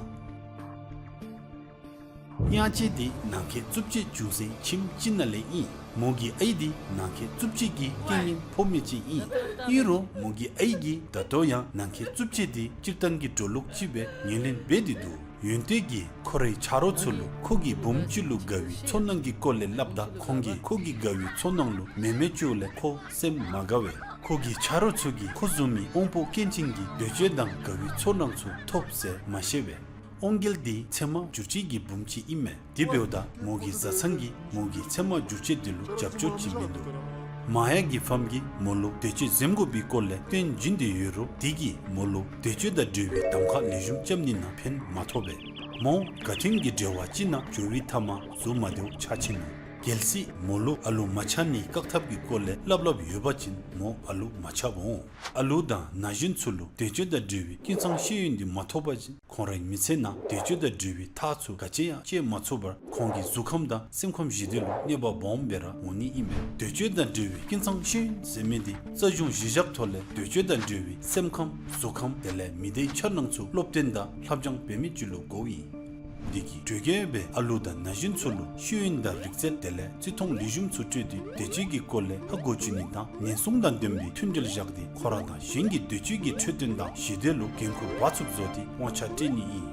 དབྱངས་ཅན་འདི་ནང་འཁོད་རྩུབ་སྤྱོད་བྱུང་སའི་ཁྱིམ་ཅིག་ནང་ལས་ཨིན། མོ་གི་ཨའི་འདི་ནང་འཁོད་རྩུབ་སྤྱོད་ཀྱི་རྐྱེན་ངན་ཕོག་མི་ཅིག་ཨིན། ཨིན་རུང་མོ་གི་ཨའི་གིས་ད་ལྟོ་ཡང་ནང་འཁོད་རྩུབ་སྤྱོད་འདི་སྤྱིར་བཏང་གི་འགྲོ་ལུགས་ཅིག་སྦེ་ངོས་ལེན་འབད་དེ་འདུག། ཡོན་ཏན་གྱིས་ཁོ་རའི་ཆ་རོགས་ཚུ་ལུ་ཁོ་གི་བུམོ་ཅིག་ལུ་དགའ་བའི་ཚོར་སྣང་གི་སྐོར་ལས་སླབ་ད་ཁོང་གིས་ཁོ་གི་དགའ་བའི་ཚོར་སྣང་ལུ་མེ་མེ་བཅོ་ལས་ཁོ་སེམས་མ་དགའ་བས། ཁོ་གི་ཆ་རོགས་ཚུ་གིས་ཁོ་བཟུམ་མའི་དབང་པོ་སྐྱོན་ཅན་གྱི་འདོད་སྤྱོད་དང་དགའ་བའི་ཚོར་སྣང་ཚུ་ཐོབ་ཟེར་མ་ཤེས་པས། དབང་རྒྱལ་འདི་ཚེར་མ་འགྱུར་བཅོས་ཀྱི་བུམོ་ཅིག་ཨིན་མས། དེ་འབདཝ་ད་མོ་གི་བཟའ་ཚང་གིས་མོ་གི་ཚེར་མ་འགྱུར་བཅོས་འདི་ལུ་རྒྱབ་སྐྱོར་ཅིག་མིན་འདུག། མ་ཡ་གི་ཕམ་གིས་མོ་ལུ་འདོད་སྤྱོད་འཛེམ་དགོ་པའི་སྐོར་ལས་སྟོན་བྱིན་ཏེ་ཡོད་རུང་དེ་གིས་མོ་ལུ་འདོད་སྤྱོད་དང་འབྲེལ་བའི་གདམ་ཁ་ལེགས་ཤོམ་རྐྱབ་ནི་ནང་ཕན་མ་ཐོགས་པས། མོ་ག་དུས་ཀྱི་འབྲེལ་བ་ཅིག་ནང་འགྱོ་བའི་མཐའ་མ་གཟུགས་མ་བདེཝ་ཆགས་ཆི་ནུག། གལ་སྲིད་མོ་ལུ་ཨ་ལུ་མ་ཆགས་ནིའི་བཀག་ཐབས་ཀྱི་སྐོར་ལས་སླབ་སླབ་ཡོད་པ་ཅིན་མོ་ཨ་ལུ་མ་ཆགསཔ་འོང་། ཨ་ལུ་དང་ན་གཞོན་ཚུ་ལུ་འདོད་སྤྱོད་དང་འབྲེལ་བའི་ཀུན་ཚང་ཤེས་ཡོན་འདི་མ་ཐོབ་པ་ཅིན་ཁོང་རའི་མི་ཚེ་ནང་འདོད་སྤྱོད་དང་འབྲེལ་བའི་ཐག་ཚུ་ག་ཅི་ཡང་བཅད་མ་ཚུགས་པར་ཁོང་གི་གཟུགས་ཁམས་དང་སེམས་ཁམས་ཞི་བདེ་ལུ་གནོད་པ་སྦོམ་སྦེ་ར་འོང་ནི་ཨིན་པས། འདོད་སྤྱོད་དང་འབྲེལ་བའི་ཀུན་ཚང་ཤེས་ཡོན་ཟེར་མི་འདི་རྩ་གཞུང་གཞི་བཞག་ཐོག་ལས་འདོད་སྤྱོད་དང་འབྲེལ་བའི་སེམས་ཁམས་གཟུགས་ཁམས་དེ་ལས་མི་སྡེའི་འཆར་སྣང་ཚུ་སློབ་སྟོན་དང་ལྷབ་སྦྱང་འབད་མི་ཅིག་ལུ་གོཝ་ཨིན། འདི་གིས་གྲོས་ཁྱབ་སྦེ་ཨ་ལུ་དང་ན་གཞོན་ཚུ་ལུ་ཤེས་ཡོན་དང་རིག་རྩལ་དེ་ལས་བརྩི་མཐོང་ལེགས་ཤོམ་ཚུ་སྤྲོད་དེ་འདོད་སྤྱོད་ཀྱི་སྐོར་ལས་ཧ་གོ་བཅུག་ནི་དང་ཉེན་སྲུང་དང་ལྡན་པའི་མཐུན་འབྲེལ་བཞག་སྟེ་ཁོ་ར་དང་གཞན་གྱི་འདོད་སྤྱོད་ཀྱི་འཕྲོད་བསྟེན་དང་ཞི་བདེ་ལུ་འགན་ཁུར་འབག་ཚུགསཔ་བཟོ་སྟེ་དབང་ཆ་སྤྲོད་ནི་ཨིན།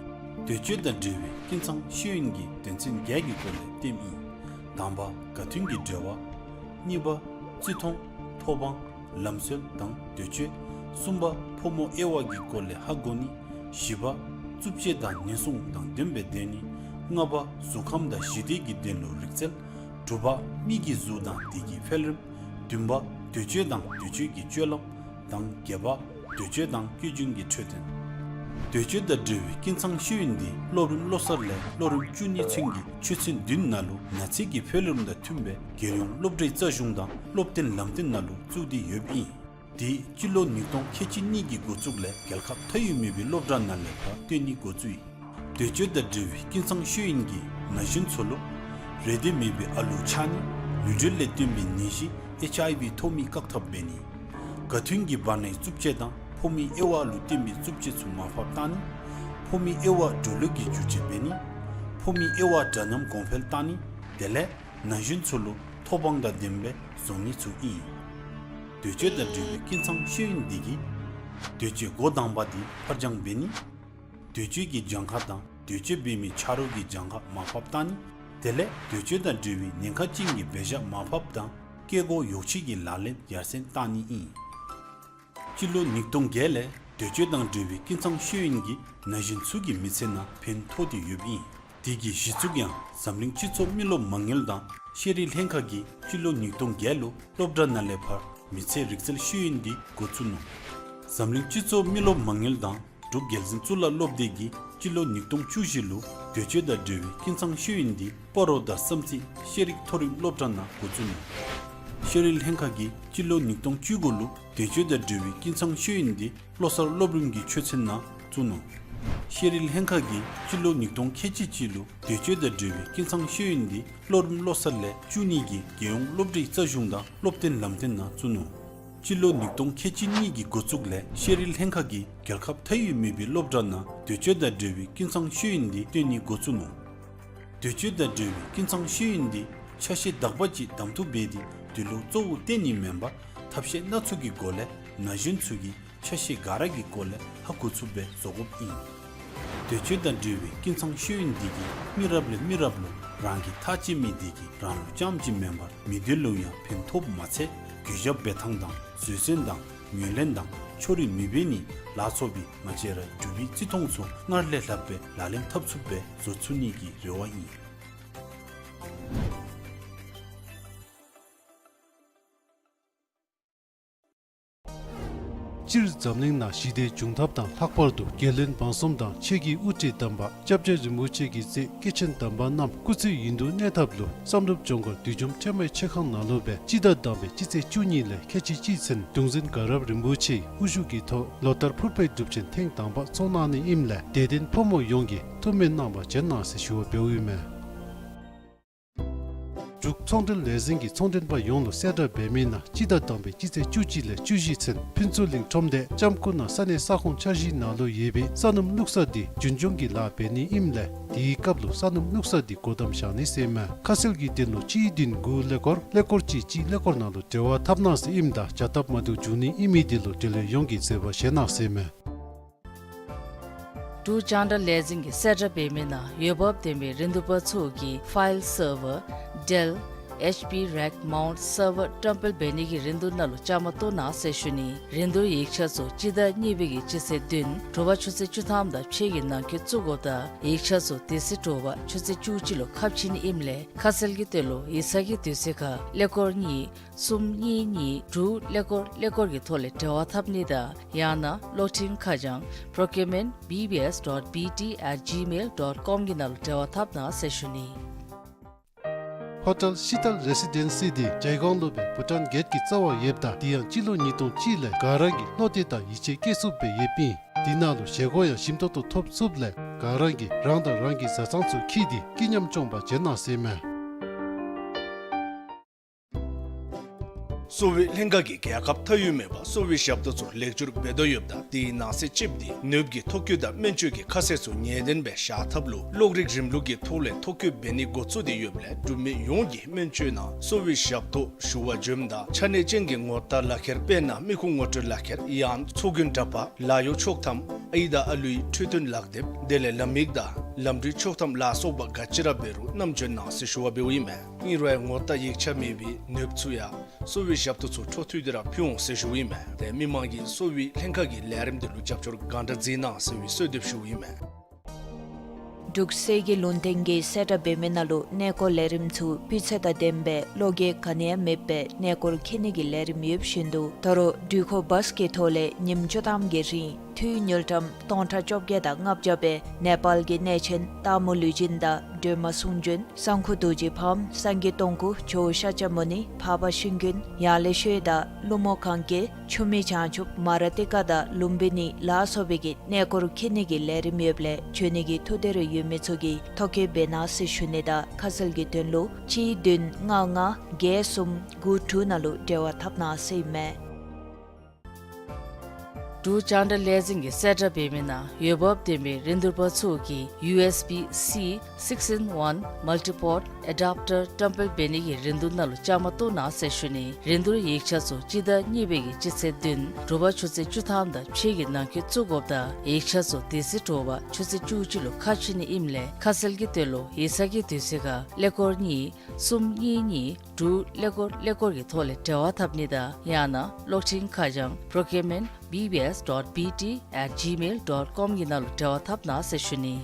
འདོད་སྤྱོད་དང་འབྲེལ་བའི་ཀུན་ཚང་ཤེས་ཡོན་གྱི་དོན་ཚན་བརྒྱད་ཀྱི་སྐོར་ལས་སྟོནམ་ཨིན། དང་པ་ག་དུས་ཀྱི་འབྲེལ་བ། གཉིས་པ་བརྩི་མཐོང་། ཐོབ་དབང་། ལམ་སྲོལ་དང་འདོད་སྤྱོད། གསུམ་པ་ཕོ་མོ་དབྱེ་བ་གི་སྐོར་ལས་ཧ་གོ་ནི། བཞི་པ་རྩུབ་སྤྱོད་དང་ཉེན་སྲུང་དང་ལྡནམ་སྦེ་སྡོད་ནི། ལྔ་པ་གཟུགས་ཁམས་དང་ཞི་བདེ་གི་དོན་ལུ་རིག་རྩལ། དྲུག་པ་མི་གི་གཟུགས་དང་དེ་གི་འཕེལ་རིམ། བདུན་པ་འདོད་སྤྱོད་དང་འདོད་སྤྱོད་ཀྱི་སྤྱོད་ལམ་དང་བརྒྱད་པ་འདོད་སྤྱོད་དང་སྐྱེ་རྒྱུན་གྱི་འཕྲོད་བསྟེན། འདོད་སྤྱོད་དང་འབྲེལ་བའི་ཀུན་ཚང་ཤེས་ཡོན་འདི་སློབ་རིམ་བློ་གསར་ལས་སློབ་རིམ་བཅུ་གཉིས་ཚུན་གྱི་ཆོས་ཚན་བདུན་ནང་ལུ་ན་ཚོད་ཀྱི་འཕེལ་རིམ་དང་མཐུནམ་སྦེ་རྒྱལ་ཡོངས་སློབ་གྲྭའི་རྩ་གཞུང་དང་སློབ་སྟོན་ལམ་སྟོན་ནང་ལུ་བཙུགས་ཏེ་ཡོདཔ་ཨིན། དེ་སྤྱི་ལོ་ཉིས་སྟོང་ཁལ་གཅིག་གཉིས་ཀྱི་འགོ་བཙུགས་ལས་རྒྱལ་ཁབ་མཐའ་དབུས་མེད་པའི་སློབ་གྲྭ་ནང་ལས་ཕར་སྟོན་ནི་འགོ་བཙུགས་ཡི། འདོད་སྤྱོད་དང་འབྲེལ་བའི་ཀུན་ཚང་ཤེས་ཡོན་གྱིས་ན་གཞོན་ཚུ་ལུ་རེ་འདོད་མེད་པའི་ཨ་ལུ་ཆགས་ནི། ལུས་འབྲེལ་ལས་བརྟེན་པའི་ནད་གཞི་ཨེཆ་ཨའི་ཝི་ཐོབ་མི་བཀག་ཐབས་འབད་ནི། ག་དུས་ཀྱི་བར་ནའི་རྩུབ་སྤྱོད་དང་ཕོ་མོའི་དབྱེ་བ་ལུ་བརྟེན་པའི་རྩུབ་སྤྱོད་ཚུ་མར་ཕབ་བཏང་ནི། ཕོ་མོའི་དབྱེ་བ་འགྲོ་ལུགས་ཀྱི་འགྱུར་བཅོས་འབད་ནི། ཕོ་མོའི་དབྱེ་བ་འདྲ་མཉམ་གོང་འཕེལ་བཏང་ནི། དེ་ལས་ན་གཞོན་ཚུ་ལུ་ཐོབ་དབང་དང་ལྡནམ་སྦེ་བཟོ་ནི་ཚུ་ཨིན། འདོད་སྤྱོད་དང་འབྲེལ་བའི་ཀུན་ཚང་ཤེས་ཡོན་འདི་གིས་འདོད་སྤྱོད་འགོ་དང་པ་འདི་ཕར་འགྱངས་འབད་ནི། འདོད་སྤྱོད་ཀྱི་གྱངས་ཁ་དང་འདོད་སྤྱོད་འབད་མི་ཆ་རོགས་ཀྱི་གྱངས་ཁ་མར་ཕབ་བཏང་ནི། དེ་ལས་འདོད་སྤྱོད་དང་འབྲེལ་བའི་ཉེན་ཁ་ཅན་གྱི་འབད་བཞག་མར་ཕབ་དང་སྐྱེ་སྒོ་ཡོ་བྱད་ཀྱི་ལག་ལེན་ཡར་སེང་བཏང་ནི་ཨིན། སྤྱི་ལོ་ཉིས་སྟོང་བརྒྱད་ལས་འདོད་སྤྱོད་དང་འབྲེལ་བའི་ཀུན་ཚང་ཤེས་ཡོན་གྱིས་ན་གཞོན་ཚུ་གི་མི་ཚེ་ནང་ཕན་ཐོགས་ཏེ་ཡོདཔ་ཨིན། དེ་གི་གཞི་བཙུགས་ཡང་འཛམ་གླིང་སྤྱི་ཚོགས་མི་རློབས་མ་དངུལ་དང་ཤེས་རིག་ལྷན་ཁག་གིས་སྤྱི་ལོ་ཉིས་སྟོང་བརྒྱད་ལུ་སློབ་གྲྭ་ནང་ལས་ཕར་མི་ཚེ་རིག་རྩལ་ཤེས་ཡོན་འདི་འགོ་བཙུགས་ནུག། འཛམ་གླིང་སྤྱི་ཚོགས་མི་རློབས་མ་དངུལ་དང་འབྲུག་རྒྱལ་འཛིན་གཙུག་ལག་སློབ་སྡེ་གིས་སྤྱི་ལོ་ཉིས་སྟོང་བཅུ་བཞི་ལུ་དུས་ཚོད་དང་འབྲེལ་བའི་ཀུན་ཚང་ཤེས་ཡོན་འདི་སྤ་རོ་དང་བསམ་རྩེ་ཤེས་རིག་མཐོ་རིམ་སློབ་གྲྭ་ནང་འགོ་བཙུགས་ནུག། ཤེས་རིག་ལྷན་ཁག་གིས་སྤྱི་ལོ་ཉིས་སྟོང་བཅུ་དགུ་ལུ་དུས་ཚོད་དང་འབྲེལ་བའི་ཀུན་ཚང་ཤེས་ཡོན་འདི་བློ་གསར་སློབ་རིམ་གྱི་ཆོས་ཚན་ནང་བཙུགས་ནུག། ཤེས་རིག་ལྷན་ཁག་གིས་སྤྱི་ལོ་ཉིས་སྟོང་ཁལ་གཅིག་གཅིག་ལུ་དུས་ཚོད་དང་འབྲེལ་བའི་ཀུན་ཚང་ཤེས་ཡོན་འདི་སློབ་རིམ་བློ་གསར་ལས་བཅུ་གཉིས་ཀྱི་རྒྱལ་ཡོངས་སློབ་གྲྭའི་རྩ་གཞུང་དང་སློབ་སྟོན་ལམ་སྟོན་ནང་བཙུགས་ནུག། སྤྱི་ལོ་ཉིས་སྟོང་ཁལ་གཅིག་གཉིས་ཀྱི་འགོ་བཙུགས་ལས་ཤེས་རིག་ལྷན་ཁག་གིས་རྒྱལ་ཁབ་མཐའ་དབུས་མེད་པའི་སློབ་གྲྭ་ནང་དུས་ཚོད་དང་འབྲེལ་བའི་ཀུན་ཚང་ཤེས་ཡོན་འདི་སྟོན་ནི་འགོ་བཙུགས་ནུག། དུས་ཚོད་དང་འབྲེལ་བའི་ཀུན་ཚང་ཤེས་ཡོན་འདི་ཆ་ཤས་དག་པ་ཅིག་གདམ་འཐུ་འབད་དེ་འདི་ལུ་གཙོ་བོ་བསྟེན་ནི་མེན་པར་ཐབས་ཤེས་སྣ་ཚོགས་ཀྱི་སྒོ་ལས་ན་གཞོན་ཚུ་གིས་ཆ་ཤས་ག་ར་གི་སྐོར་ལས་ཧ་གོ་ཚུགསཔ་སྦེ་བཟོ་དགོཔ་ཨིན། དུས་ཚོད་དང་འབྲེལ་བའི་ཀུན་ཚང་ཤེས་ཡོན་འདི་གིས་མི་རབས་ལས་མི་རབས་ལུ་རང་གིས་ཐག་བཅད་མི་འདི་གིས་རང་ལུ་རྐྱངམ་གཅིག་མེན་པར་མི་སྡེ་ལུ་ཡང་ཕན་ཐོགསཔ་མ་ཚད་གུས་ཞབས་འབད་ཐངས་དང་བཟོད་བསྲན་དང་ངོས་ལེན་དང་ཕྱོགས་རིས་མི་འབད་ནི་ལ་སོགས་པའི་ང་བཅས་ར་འབྲུག་པའི་བརྩི་མཐོང་ཚུ་སྔར་ལས་ལྷགཔ་སྦེ་ལག་ལེན་འཐབ་ཚུགསཔ་སྦེ་བཟོ་ཚུགས་ནི་གི་རེ་བ་ཨིན། སྤྱིར་འཛམ་གླིང་ནང་ཞི་བདེའི་འབྱུང་ཐབས་དང་ལྷག་པར་དུ་རྒྱལ་བློན་འབངས་གསུམ་དང་ཆོས་ཀྱི་དབུ་ཁྲིད་དམ་པ་སྐྱབས་རྗེ་རིན་པོ་ཆེ་གི་སྲས་སྐྱེས་ཆེན་དམ་པ་རྣམས་སྐུ་ཚེ་ཡུན་དུ་གནས་ཐབས་ལུ་བསམ་གྲུབ་ལྗོངས་མཁར་བདུད་འཇོམས་ཁྲོས་མའི་མཆོད་ཁང་ནང་ལུ་སྦེ་སྤྱི་ཟླ་དང་པའི་སྤྱི་ཚེས་བཅུ་གཉིས་ལས་ཁལ་གཅིག་གཅིག་ཚུན་གདུང་འཛིན་དགའ་རབ་རིན་པོ་ཆེའི་དབུ་བཞུགས་ཀྱི་ཐོག་ལོ་ལྟར་ཕུར་པའི་སྒྲུབ་ཆེན་ཐེངས་དང་པ་ཚོགས་གནང་ནི་ཨིནམ་ལས་དད་ལྡན་ཕོ་མོ་ཡོངས་ཀྱིས་ཐུགས་སྨོན་གནང་བར་བྱོན་གནང་ཟེར་ཞུ་བ་འབདཝ་ཨིན་མས། འབྲུག་ཚོང་འབྲེལ་ལས་འཛིན་གྱིས་ཚོང་མགྲོན་པ་ཡོངས་ལུ་གསལ་བསྒྲགས་འབད་མི་ནང་སྤྱི་ཟླ་དང་པའི་སྤྱི་ཚེས་བཅུ་གཅིག་ལས་བཅུ་བཞི་ཚུན་ཕུན་ཚོགས་གླིང་ཁྲོམ་སྡེ་ལྕམ་སྐུ་ན་ས་གནས་ས་ཁོངས་འཆར་གཞིའི་ནང་ལུ་ཡོད་པའི་ས་སྣུམ་བླུགས་ས་འདི་རྒྱུན་སྐྱོང་གི་ལཱ་འབད་ནི་ཨིནམ་ལས་དེའི་སྐབས་ལུ་ས་སྣུམ་བླུགས་ས་འདི་སྒོ་བསྡམ་བཞག་ནི་ཟེར་མས། ཁ་གསལ་གྱི་དོན་ལུ་གཅིག་བདུན་དགུ་ཀླད་ཀོར་ཀླད་ཀོར་གཅིག་གཅིག་ཀླད་ཀོར་ནང་ལུ་འབྲེལ་བ་འཐབ་གནང་ཟེར་ཨིནམ་ད་བྱ་སྟབས་མ་བདེཝ་འབྱུང་ནི་ཨིན་མི་འདི་ལུ་འབྲེལ་ཡོད་ཡོངས་ཀྱིས་བཟོད་པ་བཞེས་གནང་ཟེར་མས། འབྲུག་རྒྱང་བསྒྲགས་ལས་འཛིན་གྱིས་གསལ་བསྒྲགས་འབད་མི་ནང་འོས་འབབ་ལྡན་པའི་རིན་བསྡུར་པ་ཚུ་གིས་ཕའིལ་སར་བར་Dell H P Rack Mount Server བཀྲམ་སྤེལ་འབད་ནི་གི་རིན་བསྡུར་ནང་ལུ་བཅའ་མར་གཏོགས་གནང་ཟེར་ཞུ་ནི། རིན་བསྡུར་ཡིག་ཆ་ཚུ་སྤྱི་ཟླ་གཉིས་པའི་གི་སྤྱི་ཚེས་བདུན་དྲོ་པ་ཆུ་ཚོད་བཅུ་ཐམ་དང་ཕྱེད་ཀྱི་ནང་འཁོད་བཙུགས་དགོཔ་དང་ཡིག་ཆ་ཚུ་དེ་ཚེ་དྲོ་པ་ཆུ་ཚོད་བཅུ་གཅིག་ལུ་ཁ་ཕྱེ་ནི་ཨིནམ་ལས་ཁ་གསལ་གྱི་དོན་ལུ་ཡིག་ཚང་གི་དུས་ཚོད་ཁར་ཀླད་ཀོར་གཉིས་གསུམ་གཉིས་གཉིས་དྲུག་ཀླད་ཀོར་ཀླད་ཀོར་གྱི་ཐོག་ལས་འབྲེལ་བ་འཐབ་ནི་དང་ཡང་ན་གློག་འཕྲིན་ཁ་བྱང་procurement B B S dot B T at gmail dot com གི་ནང་ལུ་འབྲེལ་བ་འཐབ་གནང་ཟེར་ཞུ་ནི། ཧོ་ཊེལ་ཤི་ཏལ་རེ་སི་ཌེན་སི་འདི་ཇའི་ཀོང་ལུ་སྦེ་བྷུ་ཊཱན་གེཊ་ཀྱི་རྩ་བར་ཡོདཔ་ད་དེ་ཡང་སྤྱི་ལོ་ཉིས་སྟོང་གཅིག་ལས་ག་ར་གིས་བློ་གཏད་དང་ཡིད་ཆེས་བསྐྱེད་ཚུགསཔ་སྦེ་ཡོདཔ་ཨིན། དེ་ནང་ལུ་བཞེས་སྒོ་ཡང་ཞིམ་ཏོག་ཏོ་ཐོབ་ཚུགསཔ་ལས་ག་ར་གིས་རང་དང་རང་གི་བཟའ་ཚང་ཚུ་འཁྱིད་དེ་སྐྱིད་ཉམས་སྐྱོང་པར་བྱོན་གནང་ཟེར་མས། གསོ་བའི་ལྷན་ཁག་གིས་རྒྱལ་ཁབ་མཐའ་དབུས་མེད་པར་གསོ་བའི་ཞབས་ཏོག་ཚུ་ལེགས་བསྒྱུར་འབད་དོ་ཡོདཔ་ད་དེའི་ནང་གསེས་གཅིགཔོ་འདི་ནདཔ་གི་ཐོ་བཀོད་དང་སྨན་བཅོས་ཀྱི་ཁ་གསལ་ཚུ་ངེས་གཏན་སྦེ་བཞག་ཐབས་ལུ་གློག་རིག་རིམ་ལུགས་ཀྱི་ཐོག་ལས་ཐོ་བཀོད་འབད་ནི་འགོ་བཙུགས་ཏེ་ཡོདཔ་ལས་འབྲུག་མི་ཡོངས་ཀྱིས་སྨན་བཅོས་ནང་གསོ་བའི་ཞབས་ཏོག་ཞུ་བར་འབྱོནམ་ད་ཕྱག་ནས་ཅན་གྱི་ངོ་རྟགས་ལག་ཁྱེར་དཔེར་ན་མི་ཁུངས་ངོ་སྤྲོད་ལག་ཁྱེར་ཡང་ཚོགས་རྒྱུན་འདྲ་པར་ལཱ་གཡོག་ཆོག་ཐམ་ཨའི་དང་ཨ་ལུའི་འཕྲོད་བསྟེན་ལག་དེབ་དེ་ལས་ལམ་ཡིག་དང་ལམ་འགྲུལ་ཆོག་ཐམ་ལ་སོགས་པ་ག་ཅི་ར་འབད་རུང་བསྣམས་འབྱོན་གནང་ཟེར་ཞུ་བ་འབདཝ་ཨིན་མས། ཨིན་རུང་ངོ་རྟགས་ཡིག་ཆ་མེད་པའི་ནདཔ་ཚུ་ཡང་གསོ་བའི་ཞབས་ཏོག་ཚུ་འཕྲོ་མཐུད་དེ་ར་ཕུལ་འོང་ཟེར་ཞུཝ་ཨིན་མས། ཏེ་མི་མང་གིས་གསོ་བའི་ལྷན་ཁག་གི་ལས་རིམ་འདི་ལུ་རྒྱབ་སྐྱོར་གང་དྲག་མཛད་གནང་ཟེར་བའི་གསོལ་འདེབས་ཞུཝ་ཨིན་མས། འབྲུག་གསེར་གྱི་ལུང་བསྟན་གྱིས་གསལ་བསྒྲགས་འབད་མི་ནང་ལུ་གནས་སྐོར་ལས་རིམ་ཚུ་སྤུས་ཚད་དང་ལྡནམ་སྦེ་བློ་འགྱོད་ག་ནི་ཡང་མེདཔ་སྦེ་གནས་སྐོར་འཁྱིད་ནི་གི་ལས་རིམ་ཡོདཔ་བཞིན་དུ་ད་རུང་འགྲུལ་འཁོར་བཱས་ཀྱི་ཐོག་ལས་ཉིནམ་བཅུ་ཐམ་གྱི་རིང་འཐུས་དངུལ་ཀྲམ་སྟོང་ཕྲག་བཅོ་བརྒྱད་དང་ལྔ་བརྒྱ་སྦེ་ནེ་པཱལ་གྱི་གནས་ཆེན་སྟག་མོ་ལུས་སྦྱིན་དང་སྒྲོལ་མ་གསུང་བྱོན་སང་ཁུ་རྡོ་རྗེ་ཕམ་སངས་རྒྱས་སྟོང་སྐུ་ཇོ་བོ་ཤཱཀྱ་མུ་ནི་འཕགས་པ་ཤིང་ཀུན་ཡང་ལེ་ཤོད་དང་ཀླུ་མོ་གངས་སྐྱེས་ཆུ་མིག་བྱང་ཆུབ་མ་ར་ཏི་ཀ་དང་ལུམ་བི་ནི་ལ་སོགས་པའི་གི་གནས་སྐོར་འཁྱིད་ནི་གི་ལས་རིམ་ཡོདཔ་ལས་འབྱོན་ནི་གི་ཐུགས་འདོད་རེ་ཡོད་མི་ཚུ་གིས་ཐོ་བཀོད་འབད་གནང་ཟེར་ཞུ་ནི་དང་ཁ་གསལ་གྱི་དོན་ལུ་གཅིག་བདུན་ལྔ་ལྔ་བརྒྱད་གསུམ་དགུ་དྲུག་ནང་ལུ་འབྲེལ་བ་འཐབ་གནང་ཟེར་ཨིན་མས། འབྲུག་རྒྱང་བསྒྲགས་ལས་འཛིན་གྱིས་གསལ་བསྒྲགས་འབད་མི་ནང་འོས་འབབ་ལྡན་པའི་རིན་བསྡུར་པ་ཚུ་གིས་ཡུ་ཨེསི་བི་སི་six in one multi-port adapter བཀྲམ་སྤེལ་འབད་ནི་གི་རིན་བསྡུར་ནང་ལུ་བཅའ་མར་གཏོགས་གནང་ཟེར་ཞུ་ནི། རིན་བསྡུར་ཡིག་ཆ་ཚུ་སྤྱི་ཟླ་གཉིས་པའི་གི་སྤྱི་ཚེས་བདུན་དྲོ་པ་ཆུ་ཚོད་བཅུ་ཐམ་དང་ཕྱེད་ཀྱི་ནང་འཁོད་བཙུགས་དགོཔ་དང་ཡིག་ཆ་ཚུ་དེ་ཚེ་དྲོ་པ་ཆུ་ཚོད་བཅུ་གཅིག་ལུ་ཁ་ཕྱེ་ནི་ཨིནམ་ལས་ཁ་གསལ་གྱི་དོན་ལུ་ཡིག་ཚང་གི་དུས་ཚོད་ཁར་ཀླད་ཀོར་གཉིས་གསུམ་གཉིས་གཉིས་དྲུག་ཀླད་ཀོར་ཀླད་ཀོར་གྱི་ཐོག་ལས་འབྲེལ་བ་འཐབ་ནི་དང་ཡང་ན་གློག་འཕྲིན་ཁ་བྱང་procurement B B S dot B T at gmail dot com གྱི་ནང་ལུ་འབྲེལ་བ་འཐབ་གནང་ཟེར་ཞུ་ནི།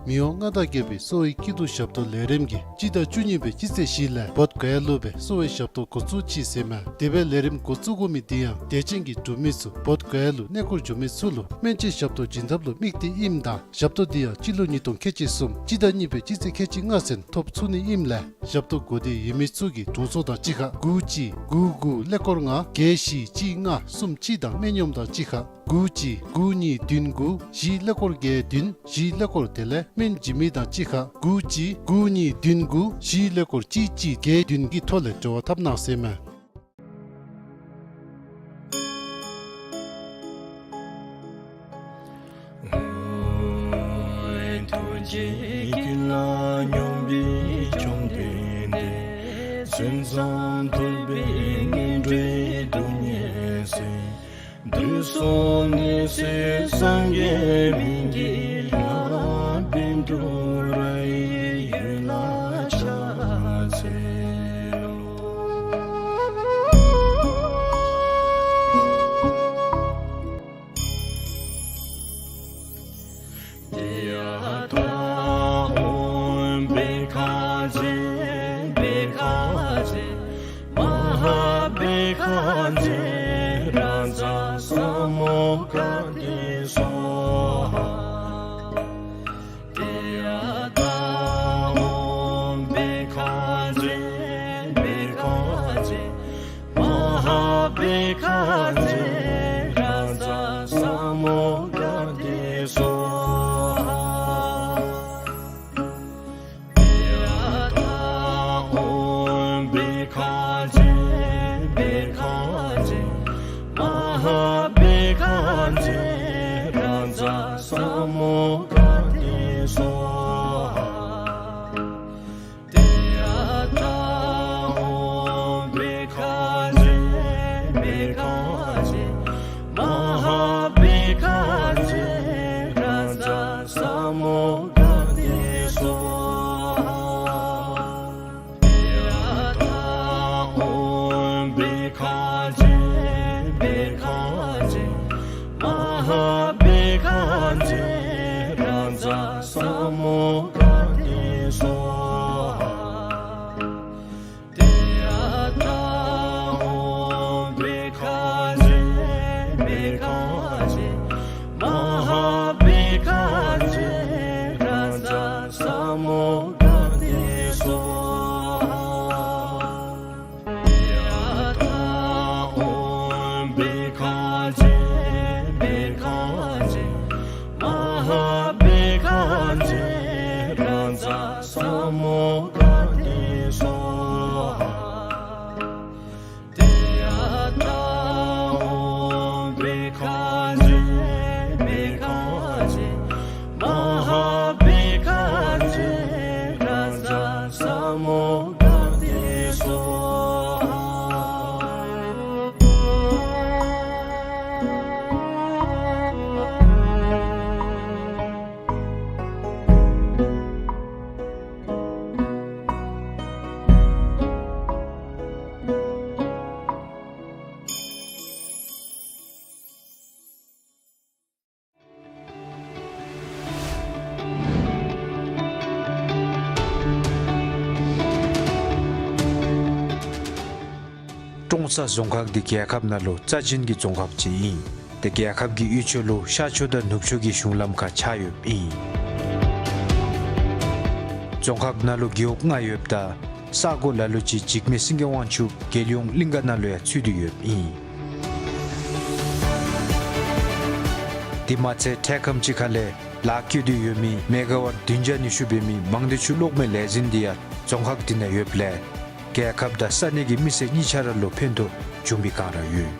མི་དབང་མངའ་བདག་རྒྱལ་པོའི་གསོ་བའི་སྐྱིད་སྡུག་ཞབས་ཏོག་ལས་རིམ་གྱི་སྤྱི་ཟླ་བཅུ་གཉིས་པའི་སྤྱི་ཚེས་བཞི་ལས་བོདྷ་ག་ཡ་ལུ་སྦེ་གསོ་བའི་ཞབས་ཏོག་འགོ་བཙུགས་ཅི་ཟེར་མས། དེ་སྦེ་ལས་རིམ་འགོ་བཙུགས་དགོ་མི་དེ་ཡང་དད་ཅན་གྱི་འབྲུག་མི་ཚུ་བོདྷ་ག་ཡ་ལུ་གནས་སྐོར་འགྱོ་མི་ཚུ་ལུ་སྨན་བཅོས་ཞབས་ཏོག་བྱིན་ཐབས་ལུ་དམིགས་ཏེ་ཨིནམ་ད་ཞབས་ཏོག་དེ་ཡང་སྤྱི་ལོ་ཉིས་སྟོང་ཁལ་གཅིག་གསུམ་སྤྱི་ཟླ་གཉིས་པའི་སྤྱི་ཚེས་ཁལ་གཅིག་ལྔ་ཚུན་ཐོབ་ཚུགས་ནི་ཨིནམ་ལས་ཞབས་ཏོག་དགོས་འདོད་ཡོད་མི་ཚུ་གིས་དྲུང་འཚོ་དང་གཅིག་ཁར་དགུ་གཅིག་དགུ་དགུ་ཀླད་ཀོར་ལྔ་བརྒྱད་བཞི་གཅིག་ལྔ་གསུམ་གཅིག་དང་སྨན་གཡོགམ་དང་གཅིག་ཁར་དགུ་གཅིག་དགུ་གཉིས་བདུན་དགུ་བཞི་ཀླད་ཀོར་བརྒྱད་བདུན་བཞི་ཀླད་ཀོར་དེ་ལས་སྨན་བྱིན་མི་དང་གཅིག་ཁར་དགུ་གཅིག་དགུ་གཉིས་བདུན་དགུ་བཞི་ཀླད་ཀོར་གཅིག་གཅིག་བརྒྱད་བདུན་གྱི་ཐོག་ལས་འབྲེལ་བ་འཐབ་གནང་ཟེར་མས། ཐུགས་རྗེ་ཀུན་ལ་སྙོམས་པའི་བཅོམ་ལྡན་འདས། ཟིན་མཚམས་ཐུབ་པའི་ངན་འགྲོའི་སྡུག་བསྔལ་སེལ། དུས་གསུམ་ནད་སེལ་སངས་རྒྱས་སྨན་གྱི་བླ། བཻ་ཌཱུརྱ་ཡི་ཡུལ་ལ་ཕྱག་འཚལ་ལོ། ཡ་ཐཱ། ཨོཾ་བྷཻ་ཥ་ཛྱེ་བྷཻ་ཥ་ཛྱེ་མ་ཧཱ་བྷཻ་ཥ་ཛྱེ་རཱ་ཛ་ས་མུདྒ་ཏེ་སྭཱ་ཧཱ། ཡ་ཐཱ། ཨོཾ་བྷཻ་ཥ་ཛྱེ་བྷཻ་ཥ་ཛྱེ་མ་ཧཱ་བྷཻ་ཥ་ཛྱེ་རཱ་ཛ་ས་མུདྒ་ཏེ་སྭཱ་ཧཱ། ཡ་ཐཱ། ཨོཾ་བྷཻ་ཥ་ཛྱེ་བྷཻ་ཥ་ཛྱེ་མ་ཧཱ་བྷཻ་ཥ་ཛྱེ་རཱ་ཛ་ས་མུདྒ་ཏེ་སྭཱ་ཧཱ། ཡ་ཐཱ། ཨོཾ་བྷཻ་ཥ་ཛྱེ་བྷཻ་ཥ་ཛྱེ་མ་ཧཱ་བྷཻ་ཥ་ཛྱེ་རཱ་ཛ་ས་མུདྒ་ཏེ་སྭཱ་ཧཱ། ཡ་ཐཱ། ཨོཾ་བྷཻ་ཥ་ཛྱེ་བྷཻ་ཥ་ཛྱེ་མ་ཧཱ་བྷཻ་ཥ་ཛྱེ་རཱ་ཛ་ས་མུདྒ་ཏེ་སྭཱ་ཧཱ། ཡ་ཐཱ། ཨོཾ་བྷཻ་ཥ་ཛྱེ་བྷཻ་ཥ་ཛྱེ་མ་ཧཱ་བྷཻ་ཥ་ཛྱེ་རཱ་ཛ་ས་མུདྒ་ཏེ་སྭཱ་ཧཱ། ཡ་ཐཱ། ཨོཾ་བྷཻ་ཥ་ཛྱེ་བྷཻ་ཥ་ཛྱེ་མ་ཧཱ་བྷཻ་ཥ་ཛྱེ་རཱ་ཛ་ས་མུདྒ་ཏེ་སྭཱ་ཧཱ། ཡ་ཐཱ། ཨོཾ་བྷཻ་ཥ་ཛྱེ་བྷཻ་ཥ་ཛྱེ་མ་ཧཱ་བྷཻ་ཥ་ཛྱེ་རཱ་ཛ་ས་མུདྒ་ཏེ་སྭཱ་ཧཱ། ཀྲོང་གསར་རྫོང་ཁག་འདི་རྒྱལ་ཁབ་ནང་ལུ་རྩ་ཅན་གྱི་རྫོང་ཁག་ཅིག་ཨིན། ཏེ་རྒྱལ་ཁབ་ཀྱི་དབུས་ཕྱོགས་ལུ་ཤར་ཕྱོགས་དང་ནུབ་ཕྱོགས་ཀྱི་གཞུང་ལམ་ཁར་ཆགས་ཡོདཔ་ཨིན། རྫོང་ཁག་ནང་ལུ་རྒེད་འོག་ལྔ་ཡོདཔ་ད་ས་གོ་ལ་ལུ་ཅིག་འཇིགས་མེད་སེང་གེ་དབང་ཕྱུག་རྒྱལ་ཡོངས་གླིང་ག་ནང་ལུ་ཡང་ཚུད་དེ་ཡོདཔ་ཨིན། དེ་མ་ཚད་འཕྲལ་ཁམས་ཅིག་ཁ་ལས་ལཱ་བཀོད་དེ་ཡོད་མི་མེ་ག་ཝཊ་བདུན་བརྒྱ་ཉི་ཤུ་འབད་མི་མང་སྡེ་ཆུ་གློག་མེ་ལས་འཛིན་འདི་ཡང་རྫོང་ཁག་འདི་ནང་ཡོདཔ་ལས་རྒྱལ་ཁབ་དང་ས་གནས་ཀྱི་མི་སེར་གཉིས་ཆ་ར་ལུ་ཕན་ཐོགས་བྱུང་བའི་སྒང་ར་ཡོད།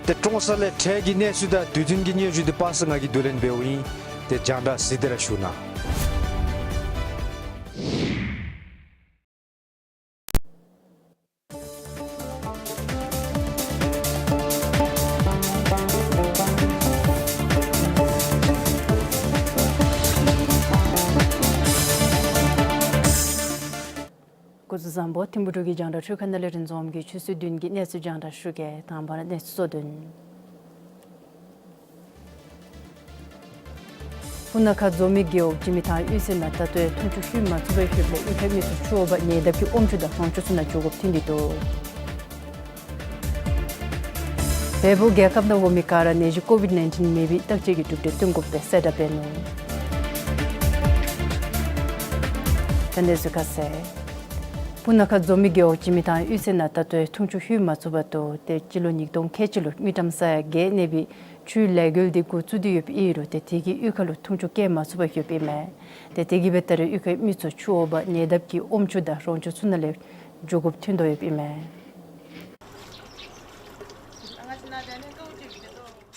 ཏེ་ཀྲོང་གསར་ལས་འཕྲལ་གྱི་གནས་ཚུལ་དང་དུས་མཐུན་གྱི་སྙན་ཞུ་འདི་པ་སངས་ང་གིས་བསྡུ་ལེན་འབདཝ་ཨིན། ཏེ་རྒྱང་བསྒྲགས་གཟིགས་ཏེ་ར་བཞུགས་གནང་། སྐུ་གཟུགས་བཟང་པོ། ཐིམ་ཕུ་འབྲུག་གི་རྒྱང་བསྒྲགས་འཕྲུལ་ཁང་ནང་ལས་རིན་འཛོམས་ཀྱིས་ཆུ་ཚོད་བདུན་གྱི་གནས་ཚུལ་རྒྱང་བསྒྲགས་ཞུ་གེ། དང་པ་ར་གནས་ཚུལ་གཙོ་དོན། སྤུ་ན་ཁ་འཛོམས་མི་རྒེད་འོག་སྤྱི་མི་དང་གཡུས་ཚན་ནང་ད་ལྟོ་ཡང་འཐུང་ཆུ་ལྷོད་མ་ཚུགས་པར་ལྷོདཔ་ལས་གཡུས་ཁའི་མི་ཚུ་ཆུ་འོང་པར་ཉེ་འདབས་ཀྱི་ཨོམ་ཆུ་དང་རོང་ཆུ་ཚུ་ནང་འགྱོ་དགོཔ་ཐོན་ཏེ་འདུག། བལ་པོ་རྒྱལ་ཁབ་ནང་འོང་མི་ག་ར་ནད་གཞི་ཀོ་ཝིཌ་ནའིན་ཊིན་མེད་པའི་བརྟག་དཔྱད་ཀྱི་གྲུབ་འབྲས་སྟོན་དགོཔ་སྦེ་གསལ་བསྒྲགས་འབད་ནུག། ད་གནས་ཚུལ་ཁ་གསལ། སྤུ་ན་ཁ་འཛོམས་མི་རྒེད་འོག་སྤྱི་མི་དང་གཡུས་ཚན་ནང་ད་ལྟོ་ཡང་འཐུང་ཆུ་ལྷོད་མ་ཚུགས་པར་འདུག། ཏེ་སྤྱི་ལོ་ཉིས་སྟོང་ཁལ་གཅིག་ལུ་དངུལ་ཀྲམ་ས་ཡ་བརྒྱད་གནས་པའི་ཆུའི་ལས་འགུལ་འདི་འགོ་བཙུགས་ཏེ་ཡོདཔ་ཨིན་རུང་ཏེ་དེ་གིས་གཡུས་ཁ་ལུ་འཐུང་ཆུ་བསྐྱལ་མ་ཚུགས་པར་ལྷོདཔ་ཨིན་མས། ཏེ་དེ་གིས་སྦེ་ད་རེས་གཡུས་ཁའི་མི་ཚུ་ཆུ་འོང་པར་ཉེ་འདབས་ཀྱི་ཨོམ་ཆུ་དང་རོང་ཆུ་ཚུ་ནང་ལས་འགྱོ་དགོཔ་ཐོན་དོ་ཡོདཔ་ཨིན་མས།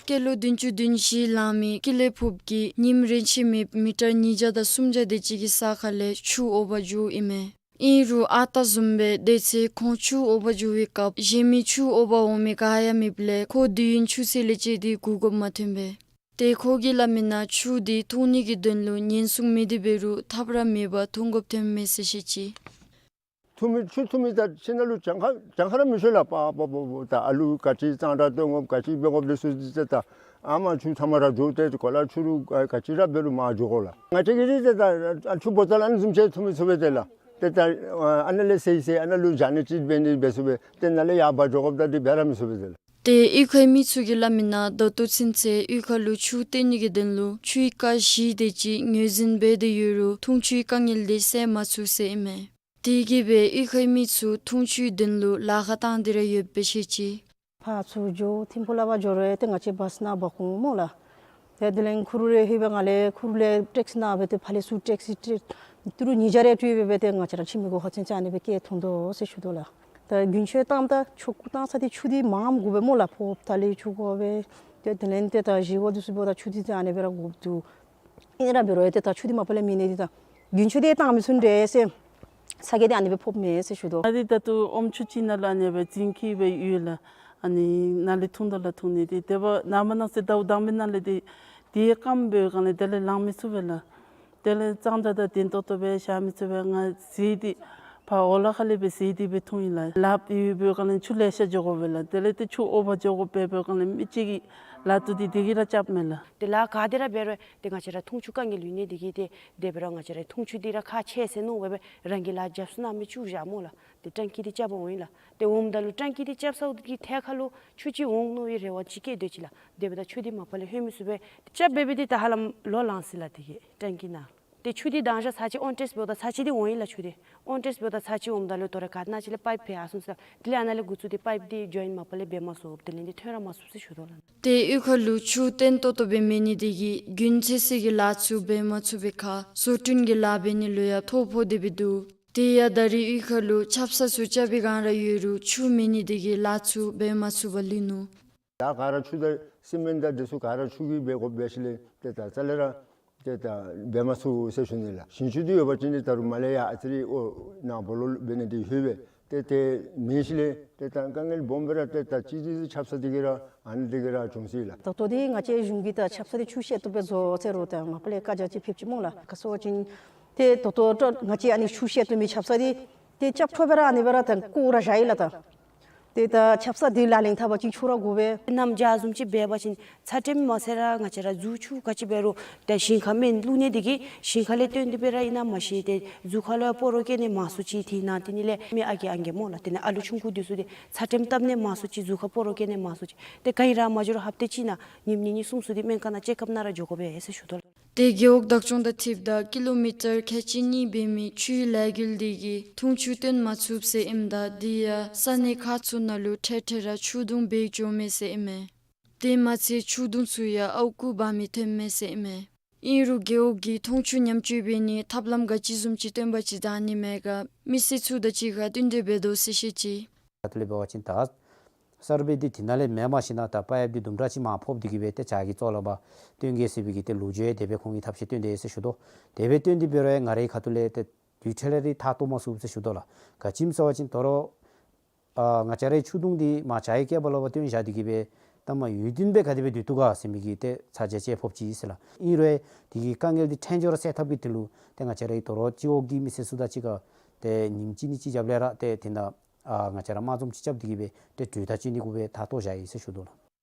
སྐྱེས་ལོ་བདུན་ཅུ་དོན་བཞི་ལང་མི་ཀུན་ལེགས་ཕུརཔ་གིས་ཉིནམ་རེ་ཆད་མེད་མི་ཊར་ཉིས་བརྒྱ་དང་སུམ་བརྒྱ་དེ་ཅིག་གི་ས་ཁ་ལས་ཆུ་འོང་པར་འགྱོཝ་ཨིན་མས། ཨིན་རུང་ཨ་རྟག་བཟུམ་སྦེ་དེ་ཚེ་ཁོང་ཆུ་འོང་པར་འགྱོ་བའི་སྐབས་གཞན་མི་ཆུ་འོང་པར་འོང་མི་ག་ཡང་མེདཔ་ལས་ཁོ་དུས་ཡུན་ཆུ་ཚོད་ལས་བཅད་དེ་སྒུག་དགོཔ་མ་ཐོན་པས། ཏེ་ཁོ་གིས་སླབ་མི་ནང་ཆུ་འདི་འཐུང་ནི་གི་དོན་ལུ་ཉེན་སྲུང་མེད་དེ་འབད་རུང་ཐབས་ར་མེད་པར་འཐུང་དགོཔ་ཐོནམ་མས་ཟེར་བཤད་ཅི། འཐུང་མི་ཆུ་འཐུང་མི་ད་ཁྱིམ་ནང་ལུ་གྱངས་ཁ་གྱངས་ཁ་ར་མི་ཤོར་ལགས། པ་པ་པ་པ་ད་ཨ་ལུ་ག་ཅི་གཙང་སྦྲ་བཏོན་དགོཔ་ག་ཅི་འབད་དགོཔ་འདི་ཚུ་ཏེ་ད་ཨ་མ་ཆུ་ཐ་མ་ར་འགྱོ་སྟེ་གོ་ལ་ཆུ་རུད་ག་ཅི་ར་འབད་རུང་མར་འགྱོ་དགོ་ལགས། ང་བཅས་ཀྱིས་ཏེ་ད་ཨ་ཆུ་བོ་ཏལ་ཨ་ནི་བཟུམ་ཅིག་འཐུང་མི་ཚུགས་པས་ཏེ་ལགས། ཏེ་ད་ཨ་ནཱ་ལས་ཟེར་ཟེར་ཨ་ནཱ་ལུ་བཞག་ནི་ཅིག་འབད་ནི་འབད་ཚུགས་པས། ཏེ་ནཱ་ལས་ཡར་འབག་འགྱོ་དགོཔ་ད་འདི་འབད་ར་མི་ཚུགས་པས་ཏེ་ལགས། ཏེ་གཡུས་ཁའི་མི་ཚུ་གིས་སླབ་མི་ནང་ད་ལྟོ་ཚུན་ཚོད་གཡུས་ཁ་ལུ་ཆུ་བཏོན་ནི་གི་དོན་ལུ་ཆུའི་རྐ་བཞི་དེ་ཅིག་ངོས་འཛིན་འབད་དེ་ཡོད་རུང་འཐུང་ཆུའི་དཀའ་ངལ་འདི་སེལ་མ་ཚུགས་ཟེར་ཨིན་མས། དེ་གིས་སྦེ་གཡུས་ཁའི་མི་ཚུ་འཐུང་ཆུའི་དོན་ལུ་ལཱ་ཁག་བཏང་སྟེ་ར་ཡོདཔ་སྦེ་བཤད་ཅི། ཕར་ཚུར་འགྱོ་ཐིམ་ཕུག་ལས་ཕར་འགྱོ་རུང་ཏེ་ང་བཅས་བཱསི་ནང་འབག་འོང་སྨོ་ལགས། ཏེ་དེ་ལས་ཁུ་རུ་ལས་ལྷོད་པའི་སྒང་ལས་ཁུ་རུ་ལས་ཊེག་སི་ནང་སྦེ་ཏེ་ཕར་ལས་ཚུར་ཊེག་སི་ཊི་ཊི་རུ་ཉིས་བརྒྱ་རེ་སྤྲོད་སྦེ་སྦེ་ཏེ་ང་བཅས་ར་ཁྱིམ་མི་གུ་ཧོ་ཚན་ཚན་ཨ་ནི་སྦེ་བསྐྱལ་འཐུང་དོ་ཟེར་ཞུ་དོ་ལགས། ད་རྒྱུན་ཆད་བཏངམ་ད་ཆུ་བཏང་ས་འདི་ཆུ་འདི་མངམ་དགོ་པས་སྨོ་ལགས། ཕོརཔ་ཐ་ལི་ཆུ་དགོ་པས། ཏེ་དེ་ལས་ཏེ་ད་བཞེས་སྒོ་འདི་ཚུ་འབདཝ་ད་ཆུ་འདི་ཏེ་ཨ་ནི་སྦེ་ར་དགོཔ་འདུག། ཨིན་ར་འབད་རུང་ཏེ་ད་ཆུ་འདི་མ་པ་ལས་མེད་ནི་འདི་ད་རྒྱུན་ཆད་འདི་བཏང་མི་ཚུགས་འདྲས་ཟེར་ས་གི་འདི་ཨ་ནི་སྦེ་ཕོགཔ་མས་ཟེར་ཞུ་དོ། ཨ་ནི་ད་ལྟོ་ཨོམ་ཆུ་ཅིག་ནང་ལུ་ཨ་ནི་སྦེ་འཛིང་ཁེ་སྦེ་ཡོད་ལགས། ཨ་ནི་ནཱ་ལས་འཐུང་ད་ལགས་འཐུང་ནི་འདི། དེ་འབདཝ་ནཱ་མ་ནང་ཚེ་ཟླཝ་དང་པའི་ནང་ལས་འདི་དེ་སྐམ་སྦེ་གང་ལས་དེ་ལས་ལང་མི་ཚུགས་པས་ལགས། དེ་ལས་གཙང་སྦྲ་དང་ལྡན་ཏོག་ཏོ་སྦེ་བཞག་མི་ཚུགས་པས། ང་ཟས་འདི་ཕར་འོག་ལས་ཁ་ལས་སྦེ་ཟས་འདི་སྦེ་འཐུང་ཡི་ལགས། ལཱ་འབད་འབདཝ་གང་ལས་ཆུ་ལེ་ཤ་འགྱོ་དགོ་པས་ལགས། དེ་ལས་ཏེ་ཆུ་འོང་པར་འགྱོ་དགོ་པས། འབདཝ་གང་ལས་མི་གཅིག་གི་ལཱ་ཐུག་སྟེ་དེ་གིས་ར་རྐྱབ་མས་ལགས། ཏེ་ལཱ་ག་དེ་ར་འབད་རུང་ཏེ་ང་བཅས་ར་འཐུང་ཆུ་དཀའ་ངལ་ཡོད་ནི་དེ་གིས་ཏེ་དེ་སྦེ་ར་ང་བཅས་ར་འཐུང་ཆུ་འདི་ར་ཁག་ཆེ་ཟེར་མནོ་སྦེ་སྦེ་རང་གི་ལཱ་རྒྱབ་ས་ནང་མི་བཅུག་བཞག་སྨོ་ལགས། ཏེ་ཊེང་ཀི་འདི་རྐྱབ་པར་འོང་ཡི་ལགས། ཏེ་འོངམ་ད་ལུ་ཊེང་ཀི་འདི་རྐྱབ་ཚརཝ་གི་ཐད་ཁར་ལུ་ཆུ་ཅིག་འོང་མནོ་བའི་རེ་བ་ཅིག་བསྐྱེད་སྡོད་ཅི་ལགས། དེ་འབདཝ་ད་ཆུ་འདི་མ་པ་ལས་ལྷོད་མི་ཚུགས་པས། རྐྱབ་འབད་འབད་དེ་ད་ཧ་ལམ་ལོ་ལང་ཟེར་ལགས། དེ་གིས་ཊེང་ཀི་ནང་ཏེ་ཆུ་འདི་དང་ཞག་ཚར་གཅིག་ཨོན་ཊེསཊ་འབདཝ་ད་ཚར་གཅིག་འདི་འོང་ཡི་ལགས་ཆུ་འདི། ཨོན་ཊེསཊ་འབདཝ་ད་ཚར་གཅིག་འོངམ་ད་ལུ་དོ་རུང་ག་ནང་ཅིག་ལས་པའིཔ་ཕར་ཡར་སོང་ཟེར་ལགས། དེ་ལས་ཨ་ནཱ་ལས་འགོ་བཙུགས་ཏེ་པའིཔ་འདི་ཇོའིནཊ་མ་པ་ལས་འབད་མ་ཚུགས། དེ་ལས་འདི་ཐོན་ར་མ་ཚུགས་ཟེར་ཞུ་དོ་ལགས། ཏེ་གཡུས་ཁ་ལུ་ཆུ་བརྟན་ཏོག་ཏོ་སྦེ་མེད་ནི་དེ་གིས་དགུན་ཚོད་ཚུ་གི་ལཱ་ཚུ་འབད་མ་ཚུགས་པའི་ཁར་བཟོ་སྐྲུན་གྱི་ལཱ་འབད་ནི་ལུ་ཡང་ཐོ་ཕོག་སྟེ་སྦེ་འདུག། དེ་ཡང་ད་རེས་གཡུས་ཁ་ལུ་ཆབ་གསང་ཚུ་རྐྱབ་པའི་སྒང་ར་ཡོད་རུང་ཆུ་མེད་ནི་དེ་གིས་ལཱ་ཚུ་འབད་མ་ཚུགས་པར་ལུས་ནུག། ད་ག་ར་ཆུ་དང་སི་མེནཊ་དང་འདི་ཚུ་ག་ར་ཆུ་གིས་འབད་དགོཔ་འབད་ཞིནམ་ལས་ཏེ་ད་རྩ་ལས་ར་ཏེ་ད་འབད་མ་ཚུགས་ཟེར་ཞུ་ནི་ལགས། ཞིང་ཆུ་འདི་ཡོད་པ་ཅིན་ཏེ་ད་རུང་མར་ལས་ཡར་ཨ་ཙི་རེ་ཨོ་ནཱ་སྦོ་ལོགས་འབད་ནི་འདི་ལྷོད་པས། ཏེ་ཏེ་མེད་ཞིནམ་ལས་ཏེ་ད་དཀའ་ངལ་སྦོམ་སྦེ་ར་ཏེ་ད་ཅི་ཅི་ཆབ་གསང་འདི་གིས་ར་ཨ་ནི་འདི་གིས་ར་བྱུང་ཅི་ལགས། ད་ལྟོ་འདི་ང་བཅས་གཞུང་གིས་ད་ཆབ་གསང་འདི་ཆུ་བཤལ་བཏུབ་པའི་བཟོ་ཟེར་རུང་ད་མ་པ་ལས་བཀའ་རྒྱ་ཅིག་ཕེབས་ཅི་སྨོ་ལགས། ག་ཟེར་བ་ཅིན་ཏེ་ད་ལྟོ་ཏེ་ང་བཅས་ཨ་ནི་ཆུ་བཤལ་བཏུབ་མི་ཆབ་གསང་འདི་ཏེ་རྐྱབ་འཕྲོ་སྦེ་ར་ཨ་ནི་སྦེ་ར་ད་བཀོ་ར་བཞག་ཡི་ལགས། ད་ཏེ་ད་ཆབ་གསང་འདི་ལག་ལེན་འཐབ་པ་ཅིན་ཆུ་ར་དགོ་པས། གནམ་བྱཱར་བཟུམ་ཅིག་འབད་བ་ཅིན་ཚ་དྲོད་མ་ཟེར་ར་ང་བཅས་ར་རྫུ་ཆུ་ག་ཅི་འབད་རུང་ཏེ་ཞིང་ཁར་སྨན་བླུག་ནི་དེ་གིས་ཞིང་ཁ་ལས་བཏོན་ཏེ་སྦེ་ར་ཨིན་ན་མ་ཤེས། ཏེ་རྫུ་ཁ་ལུ་ཡང་སྤོ་རོ་བཀལ་ནི་མང་སུ་ཅིག་ཏེ་ཨིན་ན་དེ་ནི་ལས་སྨན་ཨ་རྒས་ཨང་རྒས་སྨོ་ལགས། དེ་ནི་ཨ་ལུ་ཆུང་ཀུ་འདི་ཚུ་ཏེ་ཚ་དྲོད་བཏབ་ནི་མང་སུ་ཅིག་རྫུ་ཁ་སྤོ་རོ་བཀལ་ནི་མང་སུ་ཅིག་ཏེ་ག་ཨིན་ར་མ་འགྱོ་རུང་ཧབ་ཏ་གཅིག་ནང་ཉིནམ་གཉིས་གཉིས་གསུམ་ཚུ་འདི་སྨན་ཁང་ནང་ཅེཀ་ཨཔ་ནང་ར་འགྱོ་དགོ་པས་ཟེར་ཞུ་དོ་ལགས། ཏེ་རྒེད་འོག་བདག་སྐྱོང་དང་འཁྲིལཝ་ད་ཀི་ལོ་མི་ཊར་ཁལ་གཅིག་གཉིས་འབད་མི་ཆུའི་ལས་འགུལ་འདི་གིས་འཐུང་ཆུ་བཏོན་མ་ཚུགས་ཟེར་ཨིནམ་ད་དེ་ཡང་ས་གནས་ཁག་ཚུ་ནང་ལུ་འཕྲལ་འཕྲལ་ར་ཆུ་དུང་འབག་འགྱོཝ་མས་ཟེར་ཨིན་མས། དེ་མ་ཚད་ཆུ་དུང་ཚུ་ཡང་ཨརཝ་རྐུ་འབག་མི་ཐོནམ་མས་ཟེར་ཨིན་མས། ཨིན་རུང་རྒེད་འོག་གིས་འཐུང་ཆུ་ཉམས་བཅོས་འབད་ནིའི་ཐབས་ལམ་ག་ཅི་བཟུམ་ཅིག་སྟོན་པ་ཅིན་བདའ་ནི་མས་ག་མི་སེར་ཚུ་དང་གཅིག་ཁར་བསྟུན་གྲོས་འབད་དོ་ཟེར་བཤད་ཅི། ད་ལྟོ་ལས་འབད་བ་ཅིན་ད་སར་བེ་འདི་དེ་ནང་ལས་མེད་མ་ཤེས་ན་ད་པའིཔ་འདི་དུམ་གྲ་ཅིག་མར་ཕོགཔ་འདི་གིས་སྦེ་ཏེ་བྱཱར་གྱི་ཚོགས་ལུ་འབག་བཏོན་གེ་ཟེར་བའི་གི་ཏེ་ལོ་རྒྱུས་ཡང་དེ་སྦེ་ཁོང་གིས་ཐབས་ཤེས་བཏོན་དེས་ཟེར་ཞུ་དོ། དེ་སྦེ་བཏོན་ཏེ་འབད་རུང་ཡང་ང་རའི་ཁ་ཐུག་ལས་ཏེ་དུས་འཕྲལ་ལས་ར་ཐག་བཏོག་མ་ཚུགས་ཟེར་ཞུ་དོ་ལགས། ག་ཅི་སྨོ་ཟེར་བ་ཅིན་དོ་རུང་ཨ་ང་བཅས་རའི་ཆུ་དུང་འདི་མར་བྱཱར་གྱི་སྐེད་པ་ལུ་འབག་བཏོན་བཞག་འདི་གིས་སྦེ་ད་མ་ཡུན་བརྟན་སྦེ་ག་དེ་སྦེ་སྡོད་བཏུབ་ག་ཟེར་མི་གི་ཏེ་ཚ་གྱང་ཅིག་ཕོག་ཅི་ཟེར་ལགས། ཨིན་རུང་དེ་གི་དཀའ་ངལ་འདི་ཕྲན་ཚེགས་ར་སེལ་ཐབས་ཀྱི་དོན་ལུ་ཏེ་ང་བཅས་རའི་དོ་རུང་སྤྱི་འོག་གི་མི་སེར་ཚུ་དང་གཅིག་ཁར་ཏེ་ཉིནམ་གཅིག་གཉིས་ཅིག་རྒྱབ་ལས་ར་ཏེ་དེ་ནང་ཨ་ང་བཅས་ར་དམག་འཛོམས་ཅིག་རྐྱབ་འདི་གིས་སྦེ་ཏེ་གྲོས་ཐག་བཅད་ནི་གུ་སྦེ་ཐག་བཏོག་བཞག་ཡི་ཟེར་ཞུ་དོ་ལགས།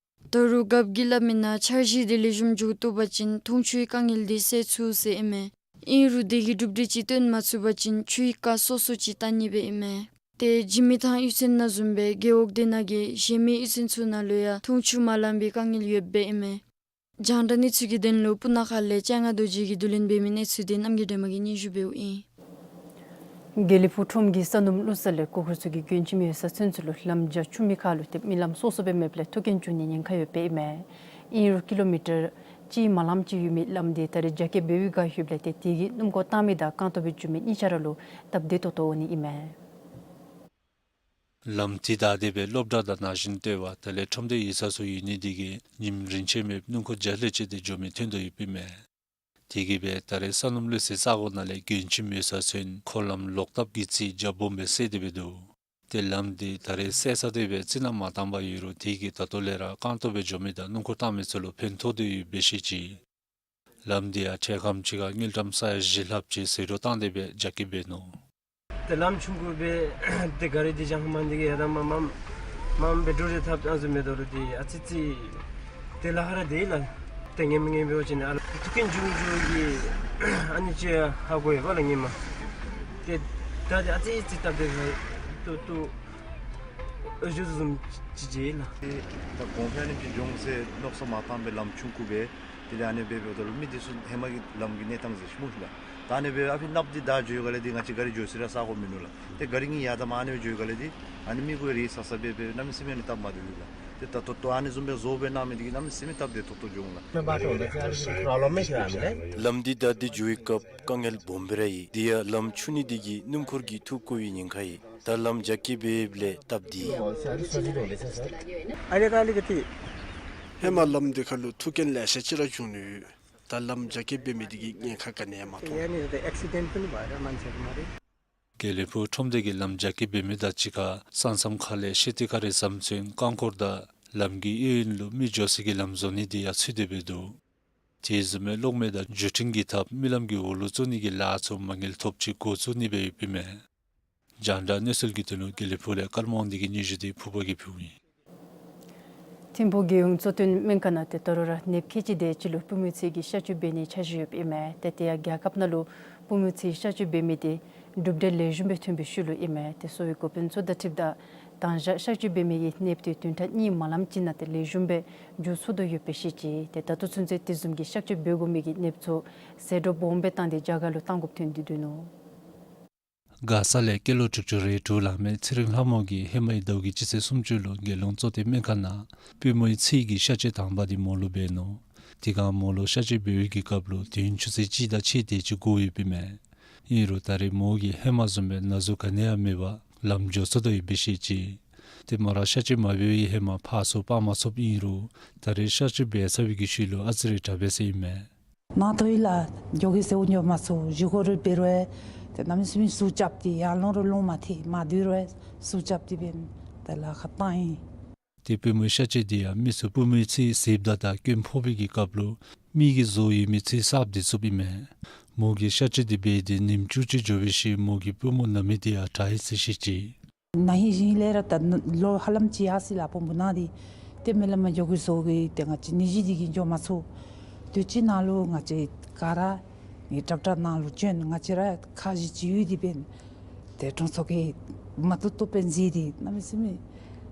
ད་རུང་རྒཔོ་གིས་སླབ་མི་ནང་འཆར་གཞི་འདི་ལེགས་ཤོམ་འགྱོ་བཏུབ་པ་ཅིན་འཐུང་ཆུའི་དཀའ་ངལ་འདི་སེལ་ཚུགས་ཟེར་ཨིན་མས། ཨིན་རུང་དེ་གི་གྲུབ་འབྲས་ཅིག་སྟོན་མ་ཚུགས་པ་ཅིན་ཆུའི་རྐ་སོ་སོ་ཅིག་བཏང་ནི་སྦེ་ཨིན་མས། ཏེ་འཇིགས་མེད་ཐང་གཡུས་ཚན་ནང་བཟུམ་སྦེ་རྒེད་འོག་དེ་ནང་གི་གཞན་མི་གཡུས་ཚན་ཚུ་ནང་ལུ་ཡང་འཐུང་ཆུ་མ་ལང་པའི་དཀའ་ངལ་ཡོདཔ་སྦེ་ཨིན་མས། རྒྱང་བསྒྲགས་གནས་ཚུལ་གྱི་དོན་ལུ་སྤུ་ན་ཁ་ལས་སྤྱན་སྔ་རྡོ་རྗེ་གིས་བསྡུ་ལེན་འབད་མི་གནས་ཚུལ་འདི་རྣམ་རྒྱལ་སྒྲོལ་མ་གིས་སྙན་ཞུ་འབདཝ་ཨིན། དགེ་ལེགས་ཕུག་ཁྲོམ་གྱི་ས་སྣུམ་བླུག་ས་ལས་མགོ་འཁོར་ཚུ་གིས་མགྱོནམ་ཅིག་མེད་ས་ཚུན་ཚོད་ལུ་ལམ་རྒྱ་ཆུ་མིག་ཁ་ལུ་ཏེ་མི་ལམ་སོ་སོ་སྦེ་མེདཔ་ལས་ཐུག་རྐྱེན་འབྱུང་ནིའི་ཉེན་ཁ་ཡོདཔ་སྦེ་ཨིན་མས། ཨིན་རུང་ཀི་ལོ་མི་ཊར་གཅིག་མ་ལངམ་ཅིག་ཡོད་མི་ལམ་འདི་ད་རེས་རྒྱ་སྐྱེད་འབད་བའི་བསྒང་ཡོདཔ་ལས་ཏེ་དེ་གིས་སྣུམ་འཁོར་བཏང་མི་དང་རྐང་སྟོང་སྦེ་འགྱོ་མི་གཉིས་ཆ་ར་ལུ་སྟབས་བདེ་ཏོག་ཏོ་འོང་ནི་ཨིན་མས། ལམ་འདི་བདའ་སྟེ་སྦེ་སློབ་གྲྭ་དང་ན་གཞོན་ལྟེ་བ་དེ་ལས་ཁྲོམ་སྡེ་ཡིག་ཚང་ཚུ་ཡོད་ནི་དེ་གིས་ཉིནམ་རིམ་ཆད་མེད་སྣུམ་འཁོར་བརྒྱ་ལྷག་ཅིག་ཏེ་འགྱོ་མི་ཐོན་དོ་ཡོདཔ་ཨིན་མས། དེ་གིས་སྦེ་ད་རེས་ས་སྣུམ་བླུག་སའི་ས་གོ་ནང་ལས་མགྱོནམ་ཅིག་མེད་ས་ཚུན་འཁོར་ལམ་ལོག་སྟབས་ཀྱི་རྩིས་རྒྱ་སྦོམ་སྦེ་བསལ་ཏེ་སྦེ་འདུག། ཏེ་ལམ་འདི་ད་རེས་བསལ་ཚར་ཏེ་སྦེ་རྩི་ནག་མ་བཏང་པར་ཡོད་རུང་དེ་གིས་ད་ལྟོ་ལས་ར་རྐང་སྟོང་སྦེ་འགྱོ་མི་དང་སྣུམ་འཁོར་བཏང་མི་ཚུ་ལུ་ཕན་ཐོགས་ཏེ་ཡོདཔ་སྦེ་བཤད་ཅི། ལམ་འདི་ཡང་འཕྲལ་ཁམས་ཅིག་ཁར་དངུལ་ཀྲམ་ས་ཡ་བཞི་ལྷགཔ་ཅིག་ཟད་འགྲོ་བཏང་སྟེ་སྦེ་རྒྱ་སྐྱེད་འབད་ནུག། ཏེ་ལམ་ཆུང་ཀུ་སྦེ་ཏེ་ག་རི་འདི་བཞག་མ་འདི་གིས་ཡ་ད་མ་མམ་མམ་སྦེ་འགྲོ་རེ་ཐབས་ཨ་ཟུར་མེད་དོ་རུང་ཏེ་ཨ་ཙི་ཙི་ཏེ་ལཱ་ཁག་ར་དེ་ལགས། ཏེ་ངེས་མི་ངེས་འབད་བ་ཅིན་ཨ་ལ་ཐུག་རྐྱེན་འབྱུང་འགྱོ་གི་ཨ་ནི་ཅིག་ཧ་གོ་ཡོད་པ་ལགས་ངེས་མ། ཏེ་ད་ཏེ་ཨ་ཙི་ཙི་སྟབས་བདེ་ཏོག་ཏོ་འོས་ཤོག་བཟུམ་ཅིག་ཅིག་ལགས། ཏེ་ད་གོང་འཕེལ་ཨ་ནེམ་ཅིག་འབྱུང་ཟེར་མནོ་བསམ་མ་བཏང་པར་ལམ་ཆུང་ཀུ་སྦེ་དེ་ལས་ཨ་ནི་སྦེ་འབདཝ་ད་ལུ་མི་འདི་ཚུ་ཧེ་མ་གི་ལམ་གྱི་གནས་སྟངས་ཟེར་ཞུ་མི་ཤེས་ལགས། ད་ཨ་ནི་སྦེ་ཨ་ཕི་གནགཔོ་འདི་བདའ་འགྱོ་ཡོད་ག་ལས་འདི་ང་བཅས་ག་རི་འགྱོ་ས་ར་ས་གོ་མིན་ནུག་ལགས། ཏེ་ག་རི་ངེ་ཡ་ད་མ་ཨ་ནི་སྦེ་འགྱོ་ཡོད་ག་ལས་འདི་ཨ་ནི་མི་གུ་རེ་ས་ས་སྦེ་སྦེ་གནམ་མེད་ས་མེད་ཨ་ནི་སྟབས་མ་བདེཝ་ཡོད་ལགས། ཏེ་ད་ལྟོ་ལྟོ་ཨ་ནི་བཟུམ་སྦེ་བཟོ་སྦེ་གནང་མི་འདི་གིས་གནམ་མེད་ས་མེད་སྟབས་བདེ་ཏོག་ཏོ་འབྱུང་ལགས། ལམ་འདི་བདའ་སྟེ་འགྱོ་བའི་སྐབས་དཀའ་ངལ་སྦོམ་སྦེ་ར་ཡོད། དེ་ཡང་ལམ་ཆུང་ནི་འདི་གིས་སྣུམ་འཁོར་གྱིས་ཐུག་དཀའ་བའི་ཉེན་ཁ་ཡོད། ད་ལམ་རྒྱ་སྐྱེད་འབད་ཡོདཔ་ལས་སྟབས་བདེ། ཧེ་མ་ལམ་འདི་ཁ་ལུ་ཐུག་རྐྱེན་ལེ་ཤ་ཅིག་ར་བྱུང་ནི་ཡོད། ད་ལམ་རྒྱ་སྐྱེད་འབད་མི་འདི་གིས་ཉེན་ཁ་ག་ནི་ཡང་མ་མཐོང་། དགེ་ལེགས་ཕུག་ཁྲོམ་སྡེ་གིས་ལམ་རྒྱ་སྐྱེད་འབད་མི་དང་གཅིག་ཁར་ས་མཚམས་ཁ་ལས་ཤེ་ཏི་ཀ་རི་ཟམ་ཚུན་རྐང་འཁོར་དང་ལམ་གྱི་གཡས་གཡོན་ལུ་མི་འགྱོ་ས་གི་ལམ་བཟོ་ནི་འདི་ཡང་ཚུད་དེ་སྦེ་འདུག། དེ་བཟུམ་སྦེ་གློག་མེ་དང་འགྲུལ་འཕྲིན་གྱི་ཐབས་མི་ལམ་གྱི་འོག་ལུ་བཙུགས་ནི་གི་ལཱ་ཚུ་མ་དངུལ་ཐོབ་ཅིག་འགོ་བཙུགས་ནི་སྦེ་ཡོདཔ་ཨིན་མས། རྒྱང་བསྒྲགས་གནས་ཚུལ་གྱི་དོན་ལུ་དགེ་ལེགས་ཕུག་ལས་ཀརྨ་དབང་འདུས་ཀྱི་སྙན་ཞུ་འདི་ཕུརཔ་གིས་ཕུལཝ་ཨིན། ཐིམ་ཕུག་རྒྱལ་ཡོངས་གཙོ་བསྟེན་སྨན་ཁང་ནང་ཏེ་ད་རུང་ར་གནསཔོ་ཁལ་གཅིག་དེ་ཅིག་ལུ་པུས་མོའི་ཚིལ་གྱི་གཤག་བཅོས་འབད་ནིའི་འཆར་གཞི་ཡོདཔ་ཨིན་མས། ཏེ་དེ་ཡང་རྒྱལ་ཁབ་ནང་ལུ་པུས་མོའི་ཚིལ་གཤག་བཅོས་འབད་མི་འདི་གྲུབ་འབྲས་ལེགས་ཤོམ་སྦེ་ཐོན་པའི་ཤུལ་ལུ་ཨིན་མས། ཏེ་གསོ་བའི་འགོ་དཔོན་ཚུ་དང་འཁྲིལཝ་ད་དང་ཞག་གཤག་བཅོས་འབད་མི་གི་གནསཔོ་འདི་བདུན་ཕྲག་གཉིས་མ་ལངམ་ཅིག་ནང་ཏེ་ལེགས་ཤོམ་སྦེ་འགྱོ་ཚུགས་དོ་ཡོདཔ་སྦེ་བཤད་ཅི། ཏེ་ད་ལྟོ་ཚུན་ཚོད་དེ་བཟུམ་གྱི་གཤག་བཅོས་འབད་དགོ་མི་གི་གནསཔོ་ཚུ་ཟད་འགྲོ་སྦོམ་སྦེ་བཏང་སྟེ་རྒྱ་གར་ལུ་གཏང་དགོཔ་ཐོན་ཏེ་འདུག་ནུག། མགར་ས་ལས་སྐྱེས་ལོ་དྲུག་ཅུ་རེ་དྲུག་ལང་མི་ཚེ་རིང་ལྷ་མོ་གིས་ཧེ་མའི་ཟླཝ་གི་སྤྱི་ཚེས་སུམ་ཅུ་ལུ་རྒྱལ་ཡོངས་གཙོ་བསྟེན་སྨན་ཁང་ནང་པུས་མོའི་ཚིལ་གྱི་གཤག་བཅོས་དང་པ་འདི་མོ་ལུ་འབད་ནུག། དེ་སྒང་མོ་ལུ་གཤག་བཅོས་འབད་བའི་གི་སྐབས་ལུ་དུས་ཡུན་ཆུ་ཚོད་གཅིག་དང་ཕྱེད་དེ་ཅིག་འགོར་ཡོདཔ་ཨིན་མས། ཨིན་རུང་ད་རེས་མོ་གིས་ཧེ་མ་བཟུམ་སྦེ་ན་ཟུག་ག་ནི་ཡང་མེད་པར་ལམ་འགྱོ་ཚུགས་དོ་ཡོདཔ་སྦེ་བཤད་ཅི། ཏེ་མོ་ར་གཤག་བཅོས་མ་འབད་བའི་ཧེ་མ་ཕར་ཚུར་སྤར་མ་ཚུགསཔ་ཨིན་རུང་ད་རེས་གཤག་བཅོས་འབད་ཚར་བའི་གི་ཤུལ་ལུ་ཨ་ཙི་རེ་དྲག་པས་ཟེར་ཨིན་མས། ན་ཐོ་ཡི་ལགས། མགྱོགས་ཀྱི་ཟེརཝ་འགྱོ་མ་ཚུགས། བཞེས་སྒོ་རེ་འབད་རུང་ཏེ་གནམ་མེད་ས་མེད་ཟུག་རྐྱབ་སྟེ་ཡར་ལོང་རུང་ལོང་མ་ཐེག། མར་སྡོད་རུང་ཟུག་རྐྱབ་སྟེ་འབདན་ཏེ་ལཱ་ཁག་བཏང་ཡི། ཏེ་པུས་མོའི་གཤག་བཅོས་འདི་ཡང་མི་ཚུ་པུས་མོའི་ཚིལ་གཟིགསཔ་ད་དང་སྐྱོན་ཕོག་པའི་གི་སྐབས་ལུ་མི་གིས་བཟོ་ཡོད་མི་ཚིལ་གསརཔ་འདི་བཙུགསཔ་ཨིན་མས། མོ་གིས་གཤག་བཅོས་འདི་འབད་དེ་ཉིནམ་བཅུ་གཅིག་འགྱོ་བའི་ཤུལ་མོ་གི་པུས་མོ་ན་མི་འདི་ཡང་དྲག་ཡི་ཟེར་བཤད་ཅི། ན་ཧིང་གཞེས་ཧིང་ལས་ར་ད་ལོ་ཧ་ལམ་ཅིག་ཡར་སོ་ཡི་ལགས། པུས་མོ་ན་སྟེ་ཏེ་མི་ལ་མ་འགྱོ་དགོ་ཟེར་གི་ཏེ་ང་བཅས་ནད་གཞི་འདི་གིས་འགྱོ་མ་ཚུགས། དུས་ཅི་ནང་ལུ་ང་བཅས་ག་ར་ངེའི་གྲབས་གྲབས་ནང་ལུ་བྱོན། ང་བཅས་ར་ཁ་བཞི་ཅིག་ཡོད་དེ་འབདན་ཏེ་གྲོང་ཚོ་གིས་མ་བཏུབ་བཏུབ་སྦེ་མཛད་དེ་གནམ་མེད་ས་མེད་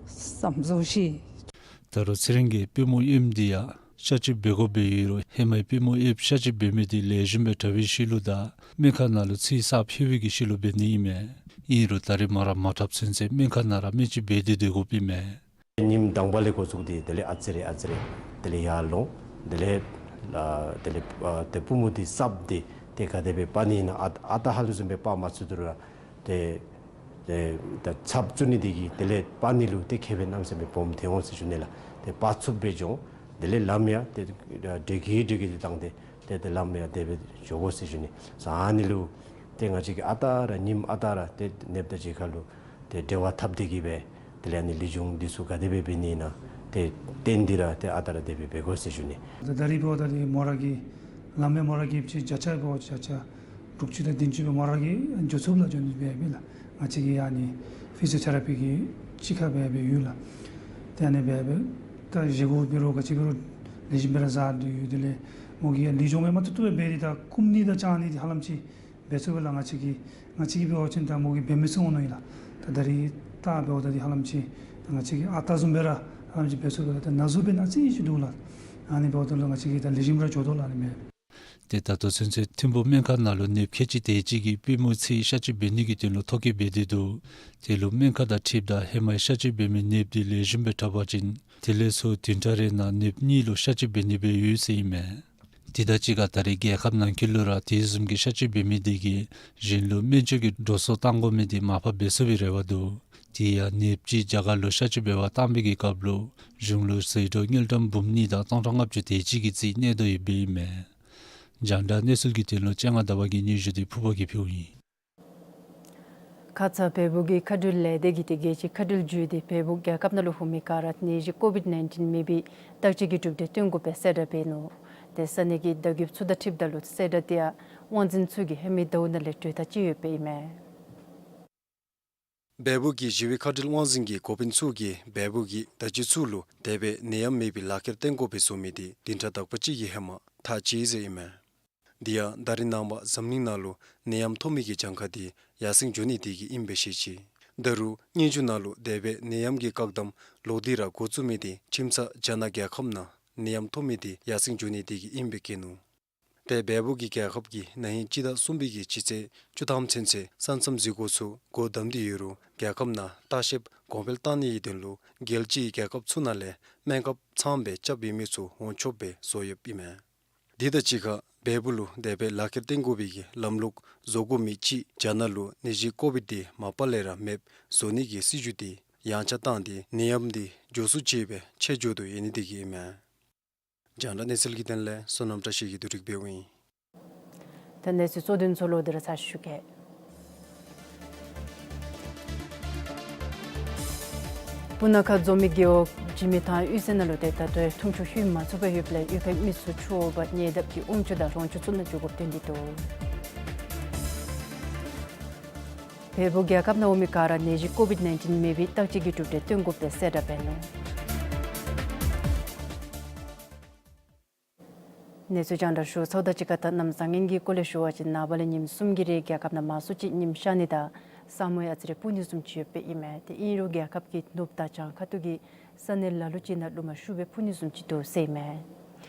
བསམ་བཟོ་ཤེས། ད་རུང་ཚེ་རིང་གིས་པུས་མོ་གཡོནམ་འདི་ཡང་གཤག་བཅོས་འབད་དགོཔ་སྦེ་ཡོད་རུང་ཧེ་མའི་པུས་མོ་གཡོནམ་གཤག་བཅོས་འབད་མི་འདི་ལེགས་ཤོམ་སྦེ་དྲག་པའི་ཤུལ་ལུ་དང་སྨན་ཁང་ནང་ལུ་ཚིལ་གསརཔ་ལྷོད་པའི་གི་ཤུལ་ལུ་འབད་ནི་ཨིན་མས། ཨིན་རུང་ད་རེས་མོ་ར་མ་དྲགཔ་ཚུན་ཚོད་སྨན་ཁང་ནང་ར་སྨན་བཅོས་འབད་དེ་སྡོད་དགོཔ་ཨིན་མས། ཉིནམ་དང་པ་ལས་འགོ་བཙུགས་ཏེ་དེ་ལས་ཨ་ཙི་རེ་ཨ་ཙི་རེ་དེ་ལས་ཡར་ལོང་། དེ་ལས་ཨ་དེ་ལས་ཨ་ཏེ་པུས་མོ་འདི་གསརཔ་འདི་ཏེ་ག་དེ་སྦེ་སྤར་ནི་ཨིན་ན། ཨ་ཨ་རྟག་ཧ་ལུགས་བཟུམ་སྦེ་སྤར་མ་ཚུགས་དོ་རུང་ར་ཏེ་ཏེ་ད་ཚབ་བཙུགས་ནི་འདི་གིས་དེ་ལས་སྤར་ནི་ལུ་ཏེ་ཁེ་ཕན་གནམ་མེད་ས་མེད་སྦོམ་ཐོན་འོང་ཟེར་ཞུ་ནི་ལགས། ཏེ་སྤར་ཚུགསཔ་སྦེ་འགྱོ་འོང་། དེ་ལས་ལམ་ཡང་ཏེ་དྲོད་ཀྱིས་དྲོད་ཀྱིས་ཏེ་བཏང་སྟེ་ཏེ་ཏེ་ལམ་ཡང་དེ་སྦེ་འགྱོ་དགོ་ཟེར་ཞུ་ནི། ས་ཨ་ནི་ལུ་ཏེ་ང་བཅས་ཀྱིས་ཨ་རྟག་ར་ཉིནམ་ཨ་རྟག་ར་ཏེ་ནདཔ་དང་གཅིག་ཁར་ལུ་ཏེ་འབྲེལ་བ་འཐབ་སྟེ་གིས་སྦེ་དེ་ལས་ཨ་ནི་ལེགས་ཤོམ་འདི་ཚུ་ག་དེ་སྦེ་འབད་ནི་ཨིན་ན་ཏེ་བརྟེན་ཏེ་ར་ཏེ་ཨ་རྟག་ར་དེ་སྦེ་འབད་དགོ་ཟེར་ཞུ་ནི། ད་ད་རིས་འབདཝ་ད་འདི་མོ་ར་གི་ལམ་ཡང་མོ་ར་གི་ཅིག་བརྒྱ་ཆ་འབདཝ་བརྒྱ་ཆ་དྲུག་ཅུ་དང་བདུན་ཅུ་སྦེ་མོ་ར་གིས་འགྱོ་ཚུགསཔ་ལགས། འགྱོ་ནི་སྦེ་འབད་ལགས། ང་བཅས་ཀྱི་ཨ་ནི་ཕི་ཟི་ཡོ་ཐེ་ར་པི་གི་གཅིག་ཁར་སྦེ་འབད་ཡོད་ལགས། ཏེ་ཨ་ནི་སྦེ་འབད་ ད་བཞེས་སྒོ་འབད་རུང་ག་ཅི་འབད་རུང་ལེགས་ཤོམ་སྦེ་ར་བཟའ་སྡོད་ཡོད། དེ་ལས་མོ་གིས་ཡང་ལེགས་ཤོམ་སྦེ་མ་ཐུབ་ཐུབ་སྦེ་འབད་དེ་ད་སྐུམ་ནི་དང་བཅག་ནི་འདི་ཧ་ལམ་ཅིག་འབད་ཚུགས་པས་ལགས། ང་བཅས་ཀྱིས་ང་བཅས་ཀྱིས་འབད་བ་ཅིན་ད་མོ་གིས་འབད་མི་ཚུགས་འོང་མནོ་ཡི་ལགས། ད་ད་རིས་ད་འབདཝ་ད་འདི་ཧ་ལམ་ཅིག་ད་ང་བཅས་ཀྱིས་ཨ་རྟག་བཟུམ་སྦེ་ར་ཧ་ལམ་ཅིག་འབད་ཚུགས་པས་ལགས། ད་ན་ཟུག་འབད་ནི་ཨ་ཙི་ཅིག་འདུག་ལགས། ཨ་ནི་འབདཝ་ད་ལུ་ང་བཅས་ཀྱིས་ད་ལེགས་ཤོམ་ར་འགྱོ་དོ་ལགས། ཨ་ནི་མས། ཏེ་ད་ལྟོ་ཚུན་ཚོད་ཐིམ་ཕུག་སྨན་ཁང་ནང་ལུ་ནདཔ་ཁལ་གཅིག་དེ་ཅིག་གིས་པུས་མོ་ཚིགས་གཤག་བཅོས་འབད་ནི་གི་དོན་ལུ་ཐོ་བཀོད་འབད་དེ་འདུག། དེ་ལུ་སྨན་ཁང་དང་འཁྲིལཝ་ད་ཧེ་མའི་གཤག་བཅོས་འབད་མི་ནདཔ་འདི་ལེགས་ཤོམ་སྦེ་དྲག་པ་ཅིན་དེ་ལས་ཚུར་བདུན་ཕྲག་རེ་ནང་ནདཔ་གཉིས་ལུ་གཤག་བཅོས་འབད་ནི་སྦེ་ཡོད་ཟེར་ཨིན་མས། དེ་དང་གཅིག་ཁར་ད་རེས་རྒྱལ་ཁབ་ནང་འཁོད་ལུ་ར་དེ་བཟུམ་གྱི་གཤག་བཅོས་འབད་མི་དེ་གིས་གཞན་ལུ་སྨན་བཅོས་ཀྱི་འགྲོ་སོང་བཏང་དགོ་མི་དེ་མར་ཕབ་འབད་ཚུགས་པའི་རེ་བ་འདུག། དེ་ཡང་ནདཔ་ཅིག་རྒྱ་གར་ལུ་གཤག་བཅོས་འབད་བར་བཏང་བའི་གི་སྐབས་ལུ་གཞུང་ལུ་ཟད་འགྲོ་དངུལ་ཀྲམ་འབུམ་གཉིས་དང་སྟོང་ཕྲག་ལྔ་བཅུ་དེ་ཅིག་གི་རྩིས་གནས་དོ་ཡོདཔ་ཨིན་མས། རྒྱང་བསྒྲགས་གནས་ཚུལ་གྱི་དོན་ལུ་སྤྱན་སྔ་ཟླ་བ་གི་སྙན་ཞུ་དེ་ཕུར་པ་གིས་ཕུལཝ་ཨིན། ཁ་ཙ་བལ་པོ་གི་མཁའ་འགྲུལ་ལས་སྡེ་གིས་ཏེ་རྒྱལ་སྤྱིའི་མཁའ་འགྲུལ་བརྒྱུད་དེ་བལ་པོ་རྒྱལ་ཁབ་ནང་ལུ་ལྷོད་མི་ག་ར་ནད་གཞི་ཀོ་བིཌ་ནའིན་ཊིན་མེད་པའི་བརྟག་དཔྱད་ཀྱི་གྲུབ་འབྲས་སྟོན་དགོ་པའི་གསལ་བསྒྲགས་འབད་ནུག། ཏེ་ས་གནས་ཀྱི་བརྡ་བརྒྱུདཔ་ཚུ་དང་འཁྲིལཝ་ད་ལུ་གསལ་བསྒྲགས་དེ་ཡང་དབང་འཛིན་ཚུ་གིས་ཧེ་མའི་ཟླཝ་ནང་ལས་གྲོས་ཐག་བཅད་ཡོདཔ་ཨིན་མས། བལ་པོ་གི་ཞི་བའི་མཁའ་འགྲུལ་དབང་འཛིན་གྱི་འགོ་དཔོན་ཚུ་གིས་བལ་པོ་གི་བརྡ་བརྒྱུདཔ་ཚུ་ལུ་དེ་སྦེ་ནད་ཡམས་མེད་པའི་ལག་ཁྱེར་བསྟན་དགོ་པའི་བཟོ་མི་དེ་བདུན་ཕྲག་དག་པ་ཅིག་གི་ཧེ་མ་ཐག་བཅད་ཡི་ཟེར་ཨིན་མས། དེ་ཡང་ད་རིས་ནངས་པ་འཛམ་གླིང་ནང་ལུ་ནད་ཡམས་ཐོབ་མི་གི་གྱངས་ཁ་དེ་ཡར་སེང་འགྱོ་ནི་དེ་གིས་ཨིནམ་སྦེ་བཤད་ཅི། ད་རུང་སྙན་ཞུ་ནང་ལུ་དེ་སྦེ་ནད་ཡམས་ཀྱི་བཀག་དམ་ལོག་སྟེ་ར་འགོ་བཙུགས་མི་དེ་ཁྱིམ་ཚང་རྒྱ་ནག་རྒྱལ་ཁབ་ནང་ནད་ཡམས་ཐོབ་མི་དེ་ཡར་སེང་འགྱོ་ནི་དེ་གིས་ཨིནམ་སྦེ་བཀོད་ནུག། ཏེ་བལ་པོ་གི་རྒྱལ་ཁབ་ཀྱིས་ན་ཧིང་སྤྱི་ཟླ་གསུམ་པའི་གི་སྤྱི་ཚེས་བཅུ་ཐམ་ཚུན་ཚོད་ས་མཚམས་འཛུལ་སྒོ་ཚུ་སྒོ་བསྡམས་ཏེ་ཡོད་རུང་རྒྱལ་ཁབ་ནང་ལྟ་བཤལཔ་གོང་འཕེལ་བཏང་ནི་གི་དོན་ལུ་རྒྱལ་སྤྱིའི་རྒྱལ་ཁབ་ཚུ་ནང་ལས་སྨན་ཁབ་ཚངམ་སྦེ་རྐྱབ་ཡོད་མི་ཚུ་འོང་ཆོགཔ་སྦེ་བཟོ་ཡོདཔ་ཨིན་མས། དེ་དང་གཅིག་ཁར་བལ་པོ་ལུ་དེ་སྦེ་ལག་ཁྱེར་བསྟན་དགོ་པའི་གི་ལམ་ལུགས་བཟོ་དགོ་མི་ཅིག་རྒྱ་ནག་ལུ་ནད་གཞི་ཀོ་བིཌ་དེ་མ་པ་ལས་ར་མེདཔ་བཟོ་ནི་གི་སྲིད་བྱུས་དེ་ཡངས་ཆག་བཏང་སྟེ་ནད་ཡམས་དེ་མགྱོགས་སུ་ཅིག་སྦེ་ཆད་འགྱོ་དོ་ཡོད་ནི་དེ་གིས་ཨིན་མས། རྒྱང་བསྒྲགས་གནས་ཚུལ་གྱི་དོན་ལས་བསོད་ནམས་བཀྲ་ཤིས་ཀྱིས་བསྡུ་སྒྲིག་འབདཝ་ཨིན། ད་གནས་ཚུལ་གཙོ་དོན་ཚུ་ལོག་སྟེ་ར་ཚར་ཞུ་གེ། སྤུ་ན་ཁ་འཛོམས་མི་རྒེད་འོག་འཇིགས་མེད་ཐང་གཡུས་ཚན་ནང་ལུ་ཏེ་ད་ལྟོ་ཡང་འཐུང་ཆུ་ལྷོད་མ་ཚུགས་པར་ཡོདཔ་ལས་གཡུས་ཁའི་མི་ཚུ་ཆུ་འོ་བར་ཉེ་འདབས་ཀྱི་ཨོམ་ཆུ་དང་རོང་ཆུ་ཚུ་ནང་འགྱོ་དགོཔ་ཐོན་ཏེ་འདུག། བལ་པོ་རྒྱལ་ཁབ་ནང་འོང་མི་ག་ར་ནད་གཞི་ཀོ་བིཌ་ནའིན་ཊིན་མེད་པའི་བརྟག་དཔྱད་ཀྱི་གྲུབ་འབྲས་སྟོན་དགོ་པའི་གསལ་བསྒྲགས་འབད་ནུག། གནས་ཚུལ་རྒྱང་བསྒྲགས་ཞུ་ཚརཝ་དང་གཅིག་ཁར་ད་གནམ་བཟང་ངན་གྱི་སྐོར་ལས་ཞུ་བ་ཅིན་ནངས་པ་ལས་ཉིནམ་གསུམ་གྱི་རིང་རྒྱལ་ཁབ་ནང་མང་སུ་ཅིག་ཉིམ་ཤར་ནི་དང་ས་སྨུག་ཡང་ཨ་ཙི་རེ་སྤུབ་ནི་བཟུམ་ཅིག་ཡོདཔ་ཨིན་མས། དེ་ཨིན་རུང་རྒྱལ་ཁབ་ཀྱི་ནུབ་དང་བྱང་ཁ་ཐུག་གི་ས་གནས་ལ་ལུ་ཅིག་ནང་རླུང་མ་ཤུགས་སྦེ་འཕུ་ནི་བཟུམ་ཅིག་འདུག་ཟེར་ཨིན་མས།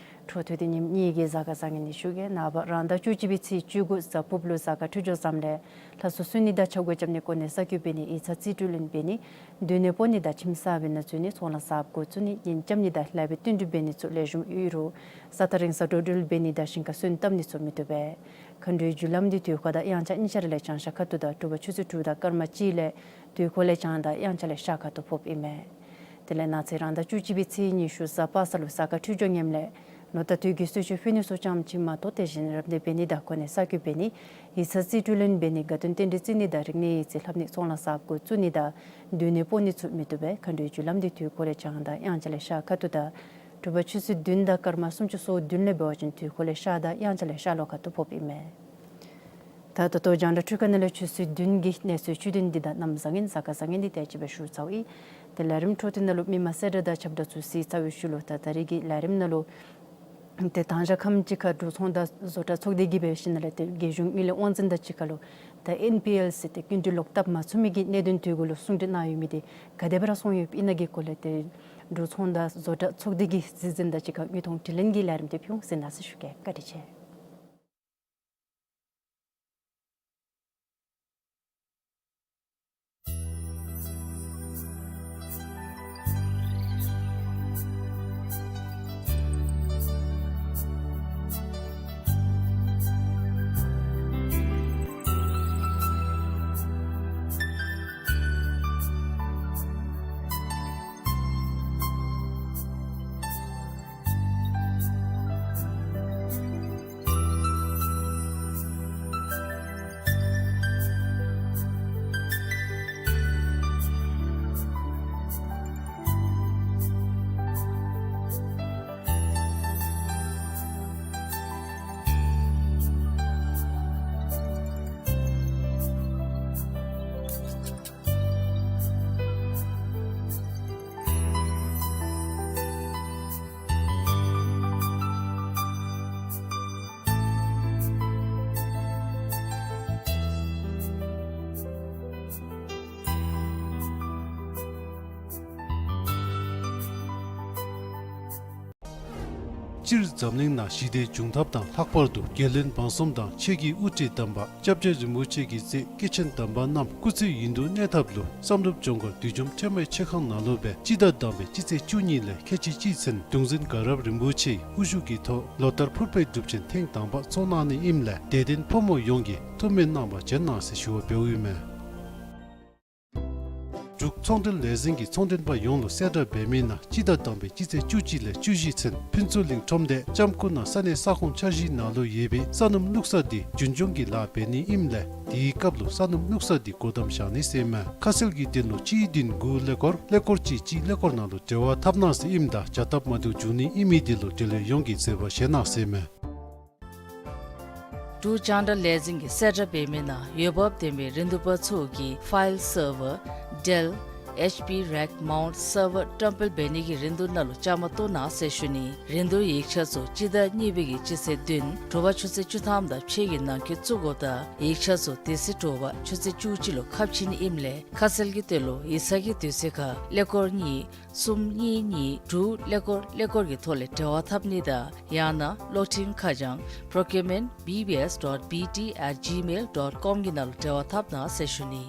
འཕྲོ་མཐུད་དེ་ཉིནམ་གཉིས་ཀྱི་གཟའ་སྐར་བཟང་ངན་ནི་ཞུ་གེ། ནངས་པ་རང་ཟླ་བཅུ་གཅིག་པའི་ཚེས་བཅུ་དགུ་གཟའ་ཕུརཔ་ལུ་གཟའ་སྐར་འཕྲོད་སྦྱོར་བཟངམ་ལས་ལྷ་སྲུང་གསོལ་ནི་དང་ཆབ་གོས་རྐྱབ་ནི་གོ་གནས་གསར་བསྐོ་འབད་ནི་ཡིག་ཚང་རྩིས་སྤྲོད་ལེན་འབད་ནི་སྡོད་གནས་སྤོ་ནི་དང་ཁྱིམ་གསར་པའི་ནང་འཛུལ་ནི་ཚོང་ལཱ་གསརཔ་འགོ་བཙུགས་ནི་གཉེན་རྐྱབ་ནི་དང་ལེགས་པའི་བསྟུན་གྲོས་འབད་ནི་ཚུ་ལེགས་ཤོམ་ཡོད་རུང་ས་ཐག་རིང་ས་འགྲོ་འགྲུལ་འབད་ནི་དང་ཞིང་ཁར་སོན་བཏབ་ནི་ཚུ་མི་བཏུབ་པས། མཁའ་འགྲོའི་རྒྱུ་ལམ་འདི་དུས་འཁོར་དང་དབྱངས་འཆར་གཉིས་ཆ་ར་ལས་བྱང་ཤར་ཁ་ཐུག་དང་དྲོ་པ་ཆུ་ཚོད་དྲུག་དང་སྐར་མ་གཅིག་ལས་དུས་འཁོར་ལས་བྱང་དང་དབྱངས་འཆར་ལས་ཤར་ཁ་ཐུག་ཕོགཔ་ཨིན་མས། དེ་ལས་གནངས་ཚེ་རང་ཟླ་བཅུ་གཅིག་པའི་ཚེས་ཉི་ཤུ་གཟའ་པ་སངས་ལུ་གཟའ་སྐར་འཕྲོད་སྦྱོར་ངནམ་ལས་ལོ་ཟླ་དུས་ཀྱི་གསོལ་མཆོད་ཕུལ་ནི་ཚུ་ཙམ་ཅིག་མ་གཏོགས་དེ་བཞིན་རབ་གནས་འབད་ནི་དང་གོ་གནས་གསར་བསྐོ་འབད་ནི་ཡིག་ཚང་རྩིས་སྤྲོད་ལེན་འབད་ནི་དགའ་སྟོན་རྟེན་འབྲེལ་བརྩི་ནི་དང་རིག་གནས་ཡིག་རྩིས་ལྷབ་ནི་ཚོང་ལཱ་གསརཔ་འགོ་བཙུགས་ནི་དང་སྡོད་གནས་སྤོ་ནི་ཚུ་མི་བཏུབ་པས། མཁའ་འགྲོའི་རྒྱུ་ལམ་འདི་དུས་འཁོར་ལས་བྱང་དང་དབྱངས་འཆར་ལས་ཤར་ཁ་ཐུག་དང་དྲོ་པ་ཆུ་ཚོད་བདུན་དང་སྐར་མ་སུམ་ཅུ་སོ་བདུན་ལས་འབད་བ་ཅིན་དུས་འཁོར་ལས་ཤར་དང་དབྱངས་འཆར་ལས་ཤར་ལྷོ་ཁ་ཐུག་ཕོགཔ་ཨིན་མས། ད་ད་ལྟོ་རྒྱང་བསྒྲགས་འཕྲུལ་ཁང་ནང་ལས་ཆུ་ཚོད་བདུན་གྱི་གནས་ཚུལ་བཅུད་དོན་འདི་དང་གནམ་བཟང་ངན་གཟའ་སྐར་བཟང་ངན་འདི་དེ་ཅིག་སྦེ་ཞུ་ཚརཝ་ཨིན། ཏེ་ལས་རིམ་འཕྲོ་མཐུད་ནང་ལུ་མི་མང་གསལ་བསྒྲགས་དང་ཁྱབ་བསྒྲགས་ཚུ་གཟིགས་ཚར་བའི་ཤུལ་ལུ་ད་ད་རིས་ཀྱི་ལས་རིམ་ནང་ལུ་ཏེ་དང་ཞག་ཁམས་ཅིག་ཁར་འབྲུག་ཚོང་དང་བཟོ་གྲྭ་ཚོགས་སྡེ་གིས་འབད་ཞིནམ་ལས་ཏེ་རྒྱལ་གཞུང་དངུལ་ལས་དབང་འཛིན་དང་གཅིག་ཁར་ལུ་ད་ཨེན་པི་ཨེལ་ཟེར་ཏེ་སྐྱིན་འགྲུལ་ལོག་བཏབ་མ་ཚུགས་མི་གི་གནད་དོན་དེ་གུ་ལུ་གསུང་གྲོས་གནང་ཡོད་མི་དེ་ག་དེ་སྦེ་ར་སོང་ཡོདཔ་ཨིན་ན་གི་སྐོར་ལས་ཏེ་འབྲུག་ཚོང་དང་བཟོ་གྲྭ་ཚོགས་སྡེ་གི་སྲིད་འཛིན་དང་གཅིག་ཁར་དངོས་མཐོང་དྲི་ལན་གྱི་ལས་རིམ་དེ་ཕུལ་འོང་ཟེར་གནང་ཟེར་ཞུ་གེ། བཀའ་དྲིན་ཆེ། སྤྱིར་འཛམ་གླིང་ནང་ཞི་བདེ་འབྱུང་ཐབས་དང་ལྷག་པར་དུ་རྒྱལ་བློན་འབངས་གསུམ་དང་ཆེ་བའི་དབུ་ཁྲིད་དམ་པ་སྐྱབས་རྗེ་རིན་པོ་ཆེ་གི་ཚེ་སྐྱེས་ཆེན་དམ་པ་རྣམས་སྐུ་ཚེ་ཡུན་དུ་གནས་ཐབས་ལུ་བསམ་གྲུབ་ལྗོངས་མཁར་བདུད་འཇོམས་ཁྲོས་མའི་མཆོད་ཁང་ནང་ལུ་སྦེ་སྤྱི་ཟླ་དང་པའི་སྤྱི་ཚེས་བཅུ་གཉིས་ལས་ཁལ་གཅིག་གཅིག་ཚུན་གདུང་འཛིན་དགའ་རབ་རིན་པོ་ཆེའི་དབུ་བཞུགས་ཀྱི་ཐོག་ལོ་ལྟར་ཕུར་པའི་སྒྲུབ་ཆེན་ཐེངས་དང་པ་ཚོགས་གནང་ནི་ཨིནམ་ལས་དད་ལྡན་ཕོ་མོ་ཡོངས་ཀྱིས་ཐུགས་སྨོན་གནང་བར་བྱོན་གནང་ཟེར་ཞུ་བ་འབདཝ་ཨིན་མས། འབྲུག་ཚོང་འབྲེལ་ལས་འཛིན་གྱི་ཚོང་མགྲོན་པ་ཡོངས་ལུ་གསལ་བསྒྲགས་འབད་མི་ནང་སྤྱི་ཟླ་དང་པའི་སྤྱི་ཚེས་བཅུ་གཅིག་ལས་བཅུ་བཞི་ཚུན་ཕུན་ཚོགས་གླིང་ཁྲོམ་སྡེ་ལྕམ་སྐུ་ན་ས་གནས་ས་ཁོངས་འཆར་གཞིའི་ནང་ལུ་ཡོད་པའི་ས་སྣུམ་བླུགས་ས་འདི་རྒྱུན་སྐྱོང་གི་ལཱ་འབད་ནི་ཨིནམ་ལས་དེའི་སྐབས་ལུ་ས་སྣུམ་བླུགས་ས་འདི་སྒོ་བསྡམ་བཞག་ནི་ཟེར་མས། ཁ་གསལ་གྱི་དོན་ལུ་གཅིག་བདུན་དགུ་ཀླད་ཀོར་ཀླད་ཀོར་གཅིག་གཅིག་ཀླད་ཀོར་ནང་ལུ་འབྲེལ་བ་འཐབ་གནང་ཟེར་ཨིནམ་ད་བྱ་སྟབས་མ་བདེཝ་འབྱུང་ནི་ཨིན་མི་འདི་ལུ་འབྲེལ་ཡོད་ཡོངས་ཀྱིས་བཟོད་པ་བཞེས་གནང་ཟེར་མས། འབྲུག་རྒྱང་བསྒྲགས་ལས་འཛིན་གྱིས་གསལ་བསྒྲགས་འབད་མི་ནང་འོས་འབབ་ལྡན་པའི་རིན་བསྡུར་པ་ཚུ་གིས་ཕའིལ་སར་ཝར་ཌེལ་ཨེཆ་པི་རེཀ་མའུནཊ་སར་ཝར་བཀྲམ་སྤེལ་འབད་ནི་གི་རིན་བསྡུར་ནང་ལུ་བཅའ་མར་གཏོགས་གནང་ཟེར་ཞུ་ནི། རིན་བསྡུར་ཡིག་ཆ་ཚུ་སྤྱི་ཟླ་གཉིས་པའི་གི་སྤྱི་ཚེས་བདུན་དྲོ་པ་ཆུ་ཚོད་བཅུ་ཐམ་དང་ཕྱེད་ཀྱི་ནང་འཁོད་བཙུགས་དགོཔ་དང་ཡིག་ཆ་ཚུ་དེ་ཚེ་དྲོ་པ་ཆུ་ཚོད་བཅུ་གཅིག་ལུ་ཁ་ཕྱེ་ནི་ཨིནམ་ལས་ཁ་གསལ་གྱི་དོན་ལུ་ཡིག་ཚང་གི་དུས་ཚོད་ཁར་ཀླད་ཀོར་གཉིས་གསུམ་གཉིས་གཉིས་དྲུག་ཀླད་ཀོར་ཀླད་ཀོར་གྱི་ཐོག་ལས་འབྲེལ་བ་འཐབ་ནི་དང་ཡང་ན་གློག་འཕྲིན་ཁ་བྱང་procurement B B S dot B T at gmail dot com གི་ནང་ལུ་འབྲེལ་བ་འཐབ་གནང་ཟེར་ཞུ་ནི།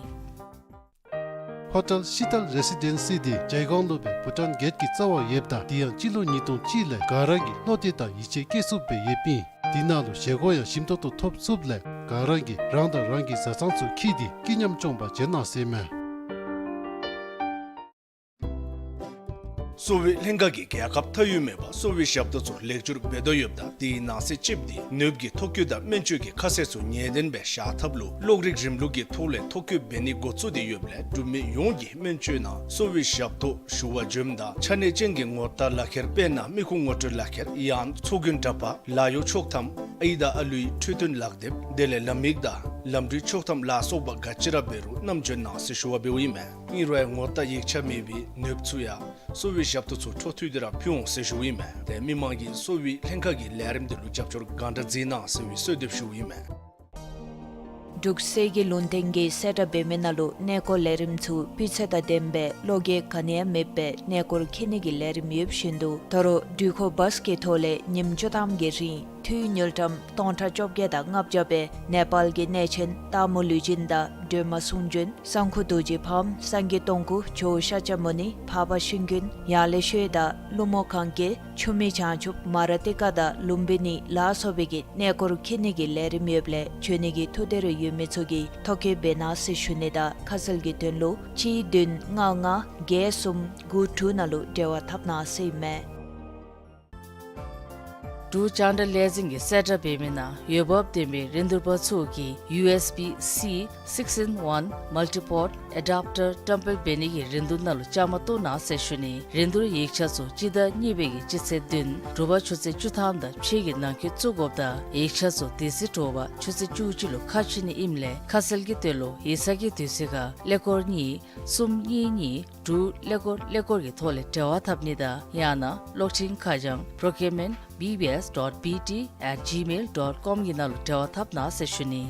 ཧོ་ཊེལ་ཤི་ཏལ་རེ་སི་ཌེན་སི་འདི་ཇའི་གོང་ལུ་སྦེ་བྷུ་ཊཱན་གེཊ་ཀྱི་རྩ་བར་ཡོདཔ་ད་དེ་ཡང་སྤྱི་ལོ་ཉིས་སྟོང་གཅིག་ལས་ག་ར་གིས་བློ་གཏད་དང་ཡིད་ཆེས་བསྐྱེད་ཚུགསཔ་སྦེ་ཡོདཔ་ཨིན། དེ་ནང་ལུ་བཞེས་སྒོ་ཡང་ཞིམ་ཏོང་ཏོ་ཐོབ་ཚུགསཔ་ལས་ག་ར་གིས་རང་དང་རང་གི་བཟའ་ཚང་ཚུ་འཁྱིད་དེ་སྐྱིད་ཉམས་སྐྱོང་པར་བྱོན་གནང་ཟེར་མས། གསོ་བའི་ལྷན་ཁག་གིས་རྒྱལ་ཁབ་མཐའ་དབུས་མེད་པར་གསོ་བའི་ཞབས་ཏོག་ཚུ་ལེགས་བཅོས་འབད་དོ་ཡོདཔ་ད་དེའི་ནང་གསེས་ཅིག་འདི་ནདཔ་གི་ཐོ་བཀོད་དང་སྨན་བཅོས་ཀྱི་ཁ་གསལ་ཚུ་ངེས་གཏན་སྦེ་བཞག་ཐབས་ལུ་གློག་རིག་རིམ་ལུགས་ཀྱི་ཐོག་ལས་ཐོ་བཀོད་འབད་ནི་འགོ་བཙུགས་ཏེ་ཡོདཔ་ལས་འབྲུག་མི་ཡོངས་ཀྱིས་སྨན་བཅོས་ནང་གསོ་བའི་ཞབས་ཏོག་ཞུ་བར་འབྱོནམ་ད་ཆ་གནས་ཅན་གྱི་ངོ་རྟགས་ལག་ཁྱེར་དཔེར་ན་མི་ཁུངས་ངོ་སྤྲོད་ལག་ཁྱེར་ཡང་ཚོགས་རྒྱན་འདྲ་པར་ལཱ་གཡོག་ཆོག་ཐམ་ཨའི་དང་ཨ་ལུའི་འཕྲོད་བསྟེན་ལག་དེབ་དེ་ལས་ལམ་ཡིག་དང་ལམ་འགྲུལ་ཆོག་ཐམ་ལ་སོགས་པ་ག་ཅི་ར་འབད་རུང་བསྣམས་འབྱོན་གནང་ཟེར་ཞུ་བ་འབདཝ་ཨིན་མས། ཨིན་རུང་ངོ་རྟགས་ཡིག་ཆ་མེད་པའི་ནདཔ་ཚུ་ཡང་གསོ་བའི་ཞབས་ཏོག་ཚུ་འཕྲོ་མཐུད་དེ་ར་ཕུལ་འོང་ཟེར་ཞུཝ་ཨིན་མས། ཏེ་མི་མང་གིས་གསོ་བའི་ལྷན་ཁག་གི་ལས་རིམ་དེ་ལུ་རྒྱབ་སྐྱོར་གང་དྲག་མཛད་གནང་ཟེར་བའི་གསོལ་འདེབས་ཞུཝ་ཨིན་མས། འབྲུག་སེར་སྐྱའི་ལུང་བསྟན་གྱིས་གསལ་བསྒྲགས་འབད་མི་ནང་ལུ་གནས་སྐོར་ལས་རིམ་ཚུ་སྤུས་ཚད་དང་ལྡནམ་སྦེ་བློ་འགྱོད་ག་ནི་ཡང་མེདཔ་སྦེ་གནས་སྐོར་འཁྱིད་ནི་གི་ལས་རིམ་ཡོདཔ་བཞིན་དུ་ད་རུང་འགྲུལ་འཁོར་བཱས་ཀྱི་ཐོག་ལས་ཉིནམ་བཅུ་ཐམ་གྱི་རིང་འཐུས་དངུལ་ཀྲམ་སྟོང་ཕྲག་བཅོ་བརྒྱད་དང་ལྔ་བརྒྱ་སྦེ་ནེ་པཱལ་གྱི་གནས་ཆེན་སྟག་མོ་ལུས་སྦྱིན་དང་སྒྲོལ་མ་གསུང་བྱོན་གསང་ཁུ་རྡོ་རྗེ་ཕམ་སངས་རྒྱས་སྟོང་སྐུ་ཇོ་བོ་ཤཱཀྱ་མུ་ནི་འཕགས་པ་ཤིང་ཀུན་ཡང་ལེ་ཤོད་དང་ཀླུ་མོ་གན་གི་ཆུ་མིག་བྱང་ཆུབ་མ་ར་ཏི་ཀ་དང་ལུམ་བི་ནི་ལ་སོགས་པའི་གི་གནས་སྐོར་འཁྱིད་ནི་གི་ལས་རིམ་ཡོདཔ་ལས་འབྱོན་ནི་གི་ཐུགས་འདོད་རེ་ཡོད་མི་ཚུ་གིས་ཐོ་བཀོད་འབད་གནང་ཟེར་ཞུ་ནི་དང་ཁ་གསལ་གྱི་དོན་ལུ་གཅིག་བདུན་ལྔ་ལྔ་བརྒྱད་གསུམ་དགུ་དྲུག་ནང་ལུ་འབྲེལ་བ་འཐབ་གནང་ཟེར་ཨིན་མས། འབྲུག་རྒྱང་བསྒྲགས་ལས་འཛིན་གྱིས་གསལ་བསྒྲགས་འབད་མི་ནང་འོས་འབབ་ལྡན་པའི་རིན་བསྡུར་པ་ཚུ་གིས་ཡུ་ཨེསི་བི་སི་six in one multi-port adapter བཀྲམ་སྤེལ་འབད་ནི་གི་རིན་བསྡུར་ནང་ལུ་བཅའ་མར་གཏོགས་གནང་ཟེར་ཞུ་ནི། རིན་བསྡུར་ཡིག་ཆ་ཚུ་སྤྱི་ཟླ་གཉིས་པའི་གི་སྤྱི་ཚེས་བདུན་དྲོ་པ་ཆུ་ཚོད་བཅུ་ཐམ་དང་ཕྱེད་ཀྱི་ནང་འཁོད་བཙུགས་དགོཔ་ད་ཡིག་ཆ་ཚུ་དེ་ཚེ་དྲོ་པ་ཆུ་ཚོད་བཅུ་གཅིག་ལུ་ཁ་ཕྱེ་ནི་ཨིནམ་ལས་ཁ་གསལ་གྱི་དོན་ལུ་ཡིག་ཚང་གི་དུས་ཚོད་ཁར་ཀླད་ཀོར་གཉིས་གསུམ་གཉིས་གཉིས་དྲུག་ཀླད་ཀོར་ཀླད་ཀོར་གྱི་ཐོག་ལས་འབྲེལ་བ་འཐབ་ནི་དང་ཡང་ན་གློག་འཕྲིན་ཁ་བྱང་procurement B B S dot B T at gmail dot com གི་ནང་ལུ་འབྲེལ་བ་འཐབ་གནང་ཟེར་ཞུ་ནི།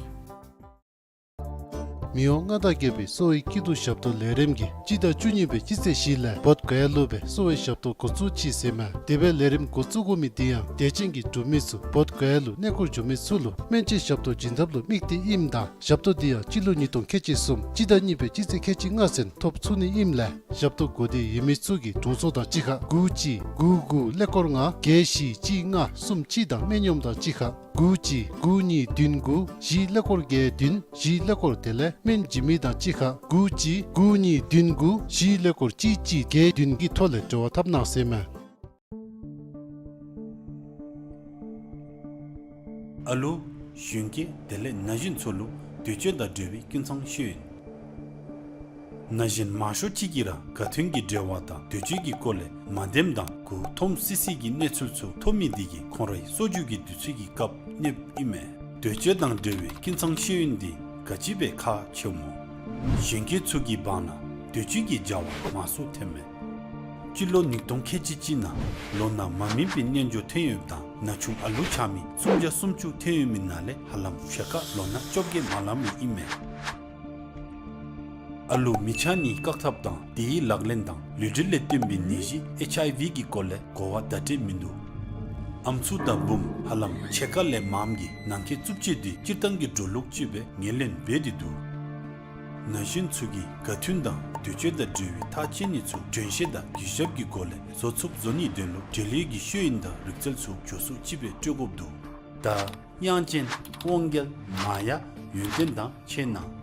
མི་དབང་མངའ་བདག་རྒྱལ་པོའི་གསོ་བའི་སྐྱིད་སྡུག་ཞབས་ཏོག་ལས་རིམ་གྱིས་སྤྱི་ཟླ་བཅུ་གཉིས་པའི་སྤྱི་ཚེས་བཞི་ལས་བོདྷ་ག་ཡ་ལུ་སྦེ་གསོ་བའི་ཞབས་ཏོག་འགོ་བཙུགས་ཅི་ཟེར་མས། དེ་སྦེ་ལས་རིམ་འགོ་བཙུགས་དགོ་མི་དེ་ཡང་དད་ཅན་གྱི་འབྲུག་མི་ཚུ་བོདྷ་ག་ཡ་ལུ་གནས་སྐོར་འབྱོན་མི་ཚུ་ལུ་སྨན་བཅོས་ཞབས་ཏོག་བྱིན་ཐབས་ལུ་དམིགས་ཏེ་ཨིནམ་ད་ཞབས་ཏོག་འདི་ཡང་སྤྱི་ལོ་ཉིས་སྟོང་ཁལ་གཅིག་གསུམ་སྤྱི་ཟླ་གཉིས་པའི་སྤྱི་ཚེས་ཁལ་གཅིག་ལྔ་ཚུན་ཐོབ་ཚུགས་ནི་ཨིནམ་ལས་ཞབས་ཏོག་དགོས་འདོད་ཡོད་མི་ཚུ་གིས་དྲུང་འཚོ་དང་གཅིག་ཁར་དགུ་གཅིག་དགུ་དགུ་ཀླད་ཀོར་ལྔ་བརྒྱད་བཞི་གཅིག་ལྔ་གསུམ་གཅིག་དང་སྨན་གཡོགམོ་དང་གཅིག་ཁར་དགུ་གཅིག་དགུ་གཉིས་བདུན་དགུ་བཞི་ཀླད་ཀོར་བརྒྱད་བདུན་བཞི་ཀླད་ཀོར་དེ་ལས་སྨན་བྱིན་མི་དང་གཅིག་ཁར་དགུ་གཅིག་དགུ་གཉིས་བདུན་དགུ་བཞི་ཀླད་ཀོར་གཅིག་གཅིག་བརྒྱད་བདུན་གྱི་ཐོག་ལས་འབྲེལ་བ་འཐབ་གནང་ཟེར་མས། ཨ་ལུ་གཞོན་སྐྱེས་དེ་ལས་ན་གཞོན་ཚུ་ལུ་འདོད་སྤྱོད་དང་འབྲེལ་བའི་ཀུན་ཚང་ཤེས་ཡོན། ན་གཞོན་མང་ཤོས་ཅིག་གིས་ར་ག་དོན་གྱི་འབྲེལ་བ་དང་འདོད་སྤྱོད་ཀྱི་སྐོར་ལས་མ་བདེནམ་དང་མགུ་འཐོམ་སི་སི་གི་གནས་ཚུལ་ཚུ་ཐོབ་མི་འདི་གིས་ཁོང་རའི་གསོ་བཅོས་ཀྱི་དུས་ཚོད་ཀྱི་སྐབས་གནོདཔ་ཨིན་མས། འདོད་སྤྱོད་དང་འབྲེལ་བའི་ཀུན་ཚང་ཤེས་ཡོན་འདི་ག་ཅི་སྦེ་ཁག་ཆེཝ་སྨོ། གཞོན་སྐྱེས་ཚུ་གི་བར་ན་འདོད་སྤྱོད་ཀྱི་བྱ་བ་མང་སུ་ཐོནམ་མས། སྤྱི་ལོ་ཉིས་སྟོང་ཁལ་གཅིག་གཅིག་ནང་ལོ་ན་མ་སྨིན་པའི་རྣལ་འབྱོར་ཐོན་ཡོདཔ་དང་ན་ཆུང་ཨ་ལུ་ཆགས་མི་སུམ་བརྒྱ་སུམ་ཅུ་ཐོན་ཡོད་མི་ནང་ལས་ཧ་ལམ་ཕྱེད་ཀ་ལོ་ན་བཅོ་བརྒྱད་མ་ལང་མི་ཨིན་མས། ཨ་ལུ་མི་ཆགས་ནིའི་བཀག་ཐབས་དང་དེའི་ལག་ལེན་དང་ལུས་འབྲེལ་ལས་བརྟེན་པའི་ནད་གཞི་ཨེཆ་ཨའི་ཝི་གི་སྐོར་ལས་གོ་བ་བརྡ་སྤྲོད་མིན་འདུག། ཨམ་སྲུ་དང་བུམོ་ཧ་ལམ་ཕྱེད་ཀ་ལས་མངམ་གིས་ནང་འཁོད་རྩུབ་སྤྱོད་འདི་སྤྱིར་བཏང་གི་འགྲོ་ལུགས་ཅིག་སྦེ་ངོས་ལེན་འབད་དེ་འདུག། ན་གཞོན་ཚུ་གིས་དགའ་མཐུན་དང་འདོད་སྤྱོད་དང་འབྲེལ་བའི་ཐག་བཅད་ནི་ཚུ་དྲན་ཤེས་དང་གུས་ཞབས་ཀྱི་སྒོ་ལས་བཟོ་ཚུགསཔ་བཟོ་ནིའི་དོན་ལུ་འབྲེལ་ཡོད་ཀྱི་ཤེས་ཡོན་དང་རིག་རྩལ་ཚུ་མགྱོགས་སུ་ཅིག་སྦེ་སྤྲོད་དགོཔ་འདུག། ད་དབྱངས་ཅན་དབང་རྒྱལ་མ་ཡ་ཡོན་ཏན་དང་ཕྱད་གནང་།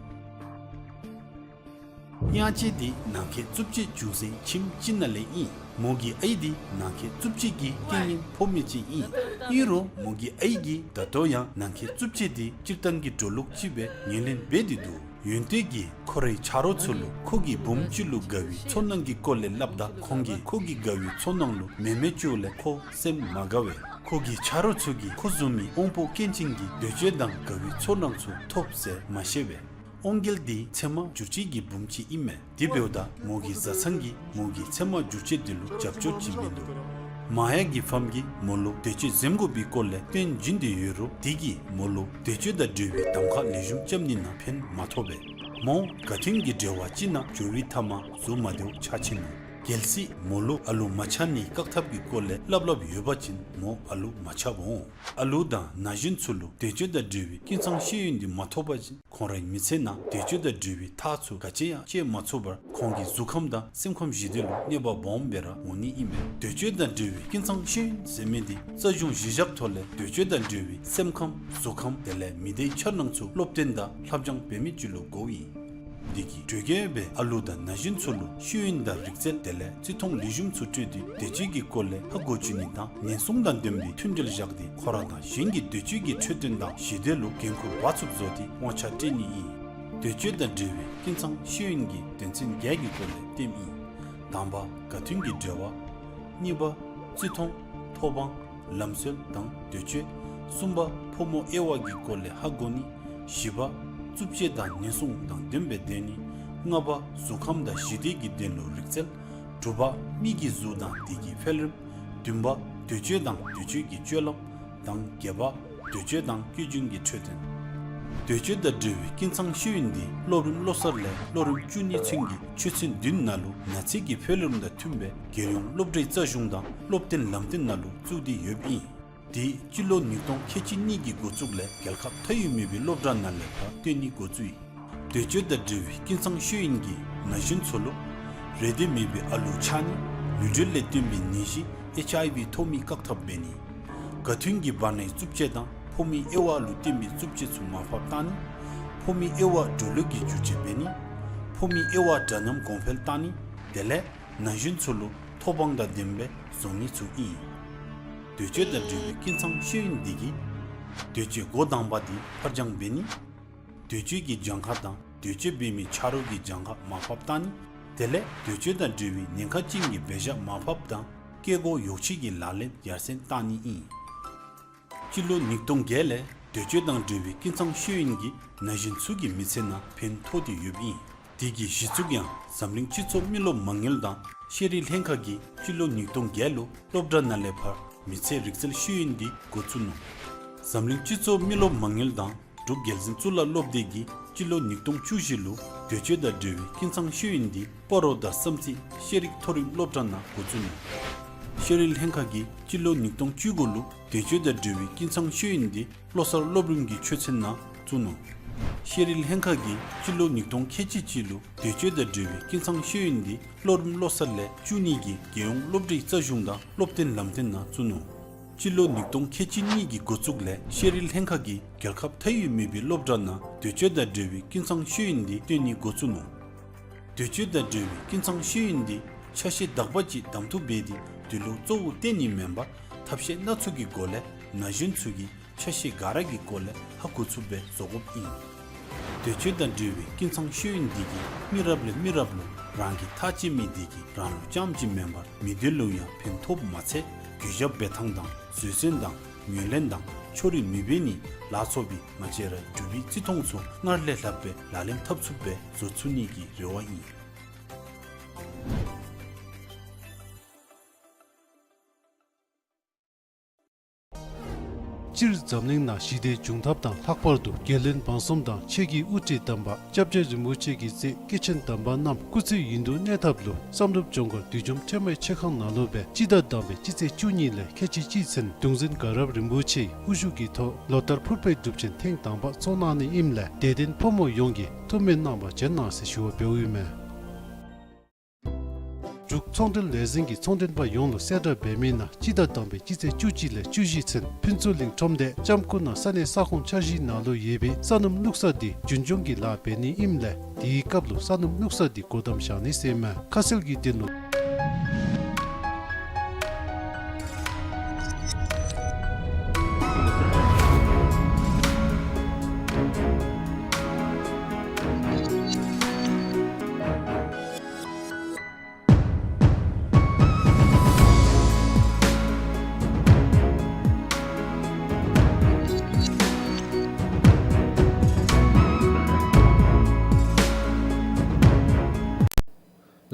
དབྱངས་ཅན་འདི་ནང་འཁོད་རྩུབ་སྤྱོད་བྱུང་སའི་ཁྱིམ་ཅིག་ནང་ལས་ཨིན། མོ་གི་ཨའི་འདི་ནང་འཁོད་རྩུབ་སྤྱོད་ཀྱི་རྐྱེན་ངན་ཕོག་མི་ཅིག་ཨིན། ཨིན་རུང་མོ་གི་ཨའི་གིས་ད་ལྟོ་ཡང་ནང་འཁོད་རྩུབ་སྤྱོད་འདི་སྤྱིར་བཏང་གི་འགྲོ་ལུགས་ཅིག་སྦེ་ངོས་ལེན་འབད་དེ་འདུག། ཡོན་ཏན་གྱིས་ཁོ་རའི་ཆ་རོགས་ཚུ་ལུ་ཁོ་གི་བུམོ་ཅིག་ལུ་དགའ་བའི་ཚོར་སྣང་གི་སྐོར་ལས་སླབ་ད་ཁོང་གིས་ཁོ་གི་དགའ་བའི་ཚོར་སྣང་ལུ་མེ་མེ་བཅོ་ལས་ཁོ་སེམས་མ་དགའ་བས། ཁོ་གི་ཆ་རོགས་ཚུ་གིས་ཁོ་བཟུམ་མའི་དབང་པོ་སྐྱོན་ཅན་གྱི་འདོད་སྤྱོད་དང་དགའ་བའི་ཚོར་སྣང་ཚུ་ཐོབ་ཟེར་མ་ཤེས་པས། དབང་རྒྱལ་འདི་ཚད་མ་བསྒྱུར་བཅོས་ཀྱི་བུམོ་ཅིག་ཨིན་མས། དེ་འབདཝ་ད་མོ་གི་བཟའ་ཚང་གིས་མོ་གི་ཚད་མ་བསྒྱུར་བཅོས་འདི་ལུ་རྒྱབ་སྐྱོར་ཅིག་མིན་འདུག། མ་ཡ་གི་ཕམ་གིས་མོ་ལུ་འདོད་སྤྱོད་འཛེམ་དགོ་པའི་སྐོར་ལས་སྟོན་བྱིན་ཏེ་ཡོད་རུང་དེ་གིས་མོ་ལུ་འདོད་སྤྱོད་དང་འབྲེལ་བའི་གདམ་ཁ་ལེགས་ཤོམ་རྐྱབ་ནི་ནང་ཕན་མ་ཐོགས་པས། མོ་དགའ་མཐུན་གྱི་འབྲེལ་བ་ཅིག་ནང་འགྱོ་བའི་མཐའ་མ་གཟུགས་མ་བདེཝ་ཆགས་ཆི་ནུག། གལ་སྲིད་མོ་ལུ་ཨ་ལུ་མ་ཆགས་ནིའི་བཀག་ཐབས་ཀྱི་སྐོར་ལས་སླབ་སླབ་ཡོད་པ་ཅིན་མོ་ཨ་ལུ་མ་ཆགསཔ་འོང་། ཨ་ལུ་དང་ན་གཞོན་ཚུ་ལུ་འདོད་སྤྱོད་དང་འབྲེལ་བའི་ཀུན་ཚང་ཤེས་ཡོན་འདི་མ་ཐོབ་པ་ཅིན་ཁོང་རའི་མི་ཚེ་ནང་འདོད་སྤྱོད་དང་འབྲེལ་བའི་ཐག་ཚུ་ག་ཅི་ཡང་བཅད་མ་ཚུགས་པར་ཁོང་གི་གཟུགས་ཁམས་དང་སེམས་ཁམས་ཞི་བདེ་ལུ་གནོད་པ་སྦོམ་སྦེ་ར་འོང་ནི་ཨིན་པས། འདོད་སྤྱོད་དང་འབྲེལ་བའི་ཀུན་ཚང་ཤེས་ཡོན་ཟེར་མི་འདི་རྩ་གཞུང་གཞི་བཞག་ཐོག་ལས་འདོད་སྤྱོད་དང་འབྲེལ་བའི་སེམས་ཁམས་གཟུགས་ཁམས་དེ་ལས་མི་སྡེའི་འཆར་སྣང་ཚུ་སློབ་སྟོན་དང་ལྷབ་སྦྱང་འབད་མི་ཅིག་ལུ་དགོཔ་ཨིན། འདི་གིས་གྲོས་ཁྱབ་སྦེ་ཨ་ལུ་དང་ན་གཞོན་ཚུ་ལུ་ཤེས་ཡོན་དང་རིག་རྩལ་དེ་ལས་བརྩི་མཐོང་ལེགས་ཤོམ་ཚུ་སྤྲོད་དེ་འདོད་སྤྱོད་ཀྱི་སྐོར་ལས་ཧ་གོ་བཅུག་ནི་དང་ཉེན་སྲུང་དང་ལྡན་པའི་མཐུན་འབྲེལ་བཞག་སྟེ་ཁོ་ར་དང་གཞན་གྱི་འདོད་སྤྱོད་ཀྱི་འཕྲོད་བསྟེན་དང་ཞི་བདེ་ལུ་འགན་ཁུར་འབག་ཚུགསཔ་བཟོ་སྟེ་དབང་ཆ་སྤྲོད་ནི་ཨིན། འདོད་སྤྱོད་དང་འབྲེལ་བའི་ཀུན་ཚང་ཤེས་ཡོན་གྱི་དོན་ཚན་བརྒྱད་ཀྱི་སྐོར་ལས་སྟོནམ་ཨིན། དང་པ་དགའ་མཐུན་གྱི་འབྲེལ་བ། གཉིས་པ་བརྩི་མཐོང་ཐོབ་དབང་ལམ་སྲོལ་དང་འདོད་སྤྱོད། གསུམ་པ་ཕོ་མོ་དབྱེ་བ་གི་སྐོར་ལས་ཧ་གོ་ནི། བཞི་པ་རྩུབ་སྤྱོད་དང་ཉེན་སྲུང་དང་ལྡན་པའི་སྡོད་ནི། ལྔ་པ་གཟུགས་ཁམས་དང་ཞི་བདེ་གི་དོན་ལུ་རིག་རྩལ། དྲུག་པ་མི་གི་གཟུགས་དང་དེ་གི་འཕེལ་རིམ། བདུན་པ་འདོད་སྤྱོད་དང་འདོད་སྤྱོད་ཀྱི་སྤྱོད་ལམ། དང་བརྒྱད་པ་འདོད་སྤྱོད་དང་སྐྱོན་བརྗོད་ཀྱི་འཕྲོད་བསྟེན། འདོད་སྤྱོད་དང་འབྲེལ་བའི་ཀུན་ཚང་ཤེས་ཡོན་འདི་སློབ་རིམ་སློབ་གསར་ལས་སློབ་རིམ་བཅུ་གཉིས་ཚུན་གྱི་ཆོས་ཚན་བདུན་ནང་ལུ་ན་ཚོད་ཀྱི་འཕེལ་རིམ་དང་མཐུན་པའི་རྒྱལ་ཡོངས་སློབ་གྲྭའི་རྩ་གཞུང་དང་སློབ་སྟོན་ལམ་སྟོན་ནང་ལུ་བཙུགས་ཏེ་ཡོདཔ་ཨིན། དེ་སྤྱི་ལོ་ཉིས་སྟོང་ཁལ་གཅིག་གཉིས་ཀྱི་འགོ་བཙུགས་ལས་རྒྱལ་ཁབ་མཐའ་དབུས་མེད་པའི་སློབ་གྲྭ་ནང་ལས་ཕར་སྟོན་ནི་འགོ་བཙུགས་ཡི། འདོད་སྤྱོད་དང་འབྲེལ་བའི་ཀུན་ཚང་ཤེས་ཡོན་གྱིས་ན་གཞོན་ཚུ་ལུ་རེ་འདོད་མེད་པའི་ཨ་ལུ་ཆགས་ནི། ནུས་འབྲེལ་ལས་བརྟེན་པའི་ནད་གཞི་ཨེཆ་ཨའི་ཝི་ཐོབ་མི་བཀག་ཐབས་འབད་ནི། དགའ་མཐུན་གྱི་བར་ནའི་རྩུབ་སྤྱོད་དང་ཕོ་མོའི་དབྱེ་བ་ལུ་བརྟེན་པའི་རྩུབ་སྤྱོད་ཚུ་མར་ཕབ་བཏང་ནི། ཕོ་མོའི་དབྱེ་བ་འགྲོ་ལུགས་ཀྱི་བསྒྱུར་བཅོས་འབད་ནི། ཕོ་མོའི་དབྱེ་བ་འདྲ་མཉམ་གོང་འཕེལ་བཏང་ནི། དེ་ལས་ན་གཞོན་ཚུ་ལུ་ཐོབ་དབང་དང་ལྡན་པའི་བཟོ་ནི་ཚུ་ཨིན། འདོད་སྤྱོད་དང་འབྲེལ་བའི་ཀུན་ཚང་ཤེས་ཡོན་འདི་གིས་འདོད་སྤྱོད་འགོ་དང་པ་འདི་ཕར་འགྱངས་འབད་ནི། འདོད་སྤྱོད་ཀྱི་གྱངས་ཁ་དང་འདོད་སྤྱོད་འབད་མི་ཆ་རོགས་ཀྱི་གྱངས་ཁ་མར་ཕབ་བཏང་ནི། དེ་ལས་འདོད་སྤྱོད་དང་འབྲེལ་བའི་ཉེན་ཁ་ཅན་གྱི་འབད་བཞག་མར་ཕབ་དང་སྐྱེ་སྒོ་ཡོ་བྱད་ཀྱི་ལག་ལེན་ཡར་སེང་བཏང་ནི་ཨིན། སྤྱི་ལོ་ཉིས་སྟོང་བརྒྱད་ལས་འདོད་སྤྱོད་དང་འབྲེལ་བའི་ཀུན་ཚང་ཤེས་ཡོན་གྱིས་ན་གཞོན་ཚུ་གི་མི་ཚེ་ནང་ཕན་ཐོགས་ཏེ་ཡོདཔ་ཨིན། དེ་གི་གཞི་བཙུགས་ཡང་འཛམ་གླིང་སྤྱི་ཚོགས་མི་རློབས་མ་དངུལ་དང་ཤེས་རིག་ལྷན་ཁག་གིས་སྤྱི་ལོ་ཉིས་སྟོང་བརྒྱད་ལུ་སློབ་གྲྭ་ནང་ལས་ཕར་མི་ཚེ་རིག་རྩལ་ཤེས་ཡོན་འདི་འགོ་བཙུགས་ནུག། འཛམ་གླིང་སྤྱི་ཚོགས་མི་རློབས་མ་དངུལ་དང་འབྲུག་རྒྱལ་འཛིན་གཙུག་ལག་སློབ་སྡེ་གིས་སྤྱི་ལོ་ཉིས་སྟོང་བཅུ་བཞི་ལུ་འདོད་སྤྱོད་དང་འབྲེལ་བའི་ཀུན་ཚང་ཤེས་ཡོན་འདི་སྤ་རོ་དང་བསམ་རྩེ་ཤེས་རིག་མཐོ་རིམ་སློབ་གྲྭ་ནང་འགོ་བཙུགས་ནུག། ཤེས་རིག་ལྷན་ཁག་གིས་སྤྱི་ལོ་ཉིས་སྟོང་བཅུ་དགུ་ལུ་འདོད་སྤྱོད་དང་འབྲེལ་བའི་ཀུན་ཚང་ཤེས་ཡོན་འདི་བློ་གསར་སློབ་རིམ་གྱི་ཆོས་ཚན་ནང་བཙུགས་ནུག། ཤེས་རིག་ལྷན་ཁག་གིས་སྤྱི་ལོ་ཉིས་སྟོང་ཁལ་གཅིག་གཅིག་ལུ་འདོད་སྤྱོད་དང་འབྲེལ་བའི་ཀུན་ཚང་ཤེས་ཡོན་འདི་སློབ་རིམ་བློ་གསར་ལས་བཅུ་གཉིས་ཀྱི་རྒྱལ་ཡོངས་སློབ་གྲྭའི་རྩ་གཞུང་དང་སློབ་སྟོན་ལམ་སྟོན་ནང་བཙུགས་ནུག། སྤྱི་ལོ་ཉིས་སྟོང་ཁལ་གཅིག་གཉིས་ཀྱི་འགོ་བཙུགས་ལས་ཤེས་རིག་ལྷན་ཁག་གིས་རྒྱལ་ཁབ་མཐའ་དབུས་མེད་པའི་སློབ་གྲྭ་ནང་འདོད་སྤྱོད་དང་འབྲེལ་བའི་ཀུན་ཚང་ཤེས་ཡོན་འདི་སྟོན་ནི་འགོ་བཙུགས་ནུག། འདོད་སྤྱོད་དང་འབྲེལ་བའི་ཀུན་ཚང་ཤེས་ཡོན་འདི་ཆ་ཤས་དག་པ་ཅིག་གདམ་འཐུ་འབད་དེ་དེ་ལུ་གཙོ་བོ་བསྟེན་ནི་མེན་པར་ཐབས་ཤེས་སྣ་ཚོགས་ཀྱི་སྒོ་ལས་ན་གཞོན་ཚུ་གིས་ཆ་ཤས་ག་ར་གི་སྐོར་ལས་ཧ་གོ་ཚུགསཔ་སྦེ་བཟོ་དགོཔ་ཨིན། འདོད་སྤྱོད་དང་འབྲེལ་བའི་ཀུན་ཚང་ཤེས་ཡོན་འདི་གིས་མི་རབས་ལས་མི་རབས་ལུ་རང་གི་ཐག་བཅད་མི་འདི་གིས་རང་ལུ་རྐྱངམ་གཅིག་མེན་པར་མི་སྡེ་ལུ་ཡང་ཕན་ཐོགསཔ་མ་ཚད་གུས་ཞབས་འབད་ཐངས་དང་བཟོད་བསྲན་དང་ངོས་ལེན་དང་ཕྱོགས་རིས་མི་འབད་ནི་ལ་སོགས་པའི་ང་བཅས་ར་འབྲུག་པའི་བརྩི་མཐོང་ཚུ་སྔར་ལས་ལྷག་པའི་ལག་ལེན་འཐབ་ཚུགསཔ་སྦེ་བཟོ་ཚུགས་ནི་གི་རེ་བ་ཨིན། སྤྱིར་འཛམ་གླིང་ནང་ཞི་བདེ་འབྱུང་ཐབས་དང་ལྷག་པར་དུ་རྒྱལ་བློན་འབངས་གསུམ་དང་ཆོས་ཀྱི་དབུ་ཁྲིད་དམ་པ་སྐྱབས་རྗེ་རིན་པོ་ཆེ་གི་སྲས་སྐྱེས་ཆེན་དམ་པ་རྣམས་སྐུ་ཚེ་ཡུན་དུ་གནས་ཐབས་ལུ་བསམ་གྲུབ་ལྗོངས་མཁར་བདུད་འཇོམས་ཁྲོས་མའི་མཆོད་ཁང་ནང་ལུ་སྦེ་སྤྱི་ཟླ་དང་པའི་སྤྱི་ཚེས་བཅུ་གཉིས་ལས་ཁལ་གཅིག་གཅིག་ཚུན་གདུང་འཛིན་དགའ་རབ་རིན་པོ་ཆེའི་དབུ་བཞུགས་ཀྱི་ཐོག་ལོ་ལྟར་ཕུར་པའི་སྒྲུབ་ཆེན་ཐེངས་དང་པ་ཚོགས་གནང་ནི་ཨིནམ་ལས་དད་ལྡན་ཕོ་མོ་ཡོངས་ཀྱིས་ཐུགས་སྨོན་གནང་བར་བྱོན་གནང་ཟེར་ཞུ་བ་འབདཝ་ཨིན་མས། འབྲུག་ཚོང་འབྲེལ་ལས་འཛིན་གྱིས་ཚོང་མགྲོན་པ་ཡོངས་ལུ་གསལ་བསྒྲགས་འབད་མི་ནང་སྤྱི་ཟླ་དང་པའི་སྤྱི་ཚེས་བཅུ་གཅིག་ལས་བཅུ་བཞི་ཚུན་ཕུན་ཚོགས་གླིང་ཁྲོམ་སྡེ་ལྕམ་སྐུ་ན་ས་གནས་ས་ཁོངས་འཆར་གཞིའི་ནང་ལུ་ཡོད་པའི་ས་སྣུམ་བླུགས་ས་འདི་རྒྱུན་སྐྱོང་གི་ལཱ་འབད་ནི་ཨིནམ་ལས་དེའི་སྐབས་ལུ་ས་སྣུམ་བླུགས་ས་འདི་སྒོ་བསྡམས་བཞག་ནི་ཟེར་མས། ཁ་གསལ་གྱི་དོན་ལུ།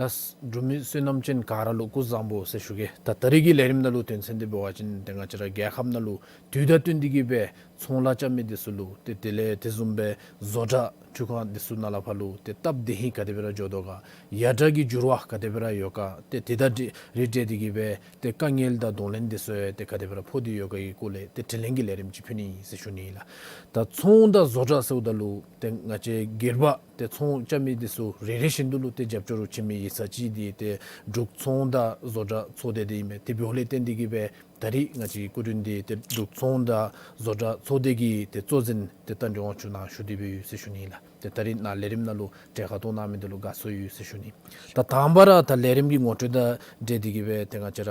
ལགས། འབྲུག་མི་བསོད་ནམས་ཅན་ག་ར་ལུ་སྐུ་གཟུགས་བཟང་པོ་ཟེར་ཞུ་གེ། ད་ད་རིས་ཀྱི་ལས་རིམ་ནང་ལུ་དོན་ཚན་འདི་འབད་བ་ཅིན་ཏེ་ང་བཅས་ར་རྒྱལ་ཁབ་ནང་ལུ་དུས་དང་བསྟུན་ཏེ་གི་སྦེ་ཚོང་ལཱ་རྐྱབ་མི་འདི་ཚུ་ལུ་ཏེ་དེ་ལས་དེ་བཟུམ་སྦེ་བཟོ་གྲྭ་འཕྲུལ་ཁང་འདི་ཚུ་ནང་ལས་ཕར་ལུ་ཏེ་སྟབས་བདེ་ཧིང་ག་དེ་སྦེ་ར་འགྱོ་དོ་ག། ཡ་བྲལ་གྱི་འགྱུར་བ་ག་དེ་སྦེ་ར་ཡོད་ག། ཏེ་དེ་དང་འབྲེལ་རིགས་འབྲེལ་ཏེ་གི་སྦེ་ཏེ་དཀའ་ངལ་དང་གདོང་ལེན་འདི་ཚུ་ཡང་ཏེ་ག་དེ་སྦེ་ར་ཕོག་སྟེ་ཡོད་ག་གི་སྐོར་ལས་ཏེ་དྲི་ལན་གྱི་ལས་རིམ་ཅིག་ཕུལ་ནི་ཨིན་ཟེར་ཞུ་ནི་ཨིན་ལགས། ད་ཚོང་དང་བཟོ་གྲྭ་ཟེརཝ་ད་ལུ་ཏེ་ང་བཅས་སྒེར་པ་ཏེ་ཚོང་རྐྱབ་མི་འདི་ཚུ་རེ་རེ་བཞིན་དུ་ལུ་ཏེ་རྒྱབ་སྐྱོར་རུ་བྱིན་མི་ཡིག་ཚང་ཅིག་འདི་ཏེ་འབྲུག་ཚོང་དང་བཟོ་གྲྭ་ཚོགས་སྡེ་འདི་ཨིན་མས། ཏེ་འབདཝ་ལས་བརྟེན་ཏེ་གི་སྦེ་ད་རིས་ང་བཅས་སྐུ་མགྲོན་འདི་ཏེ་འབྲུག་ཚོང་དང་བཟོ་གྲྭ་ཚོགས་སྡེ་གི་ཏེ་གཙོ་འཛིན་ཏེ་རྟ་མགྲིན་དབང་ཕྱུག་ནཱ་ཞུ་སྟེ་སྦེ་ཡོད་ཟེར་ཞུ་ནི་ཨིན་ལགས། ཏེ་ད་རིས་ནཱ་ལས་རིམ་ནང་ལུ་གྲལ་ཁར་གཏོགས་གནང་མི་འདི་ལུ་དགའ་ཚོར་ཡོད་ཟེར་ཞུ་ནི། ད་དང་པ་ར་ད་ལས་རིམ་གྱི་ངོ་སྤྲོད་དང་འབྲེལ་ཏེ་གི་སྦེ་ཏེ་ང་བཅས་ར་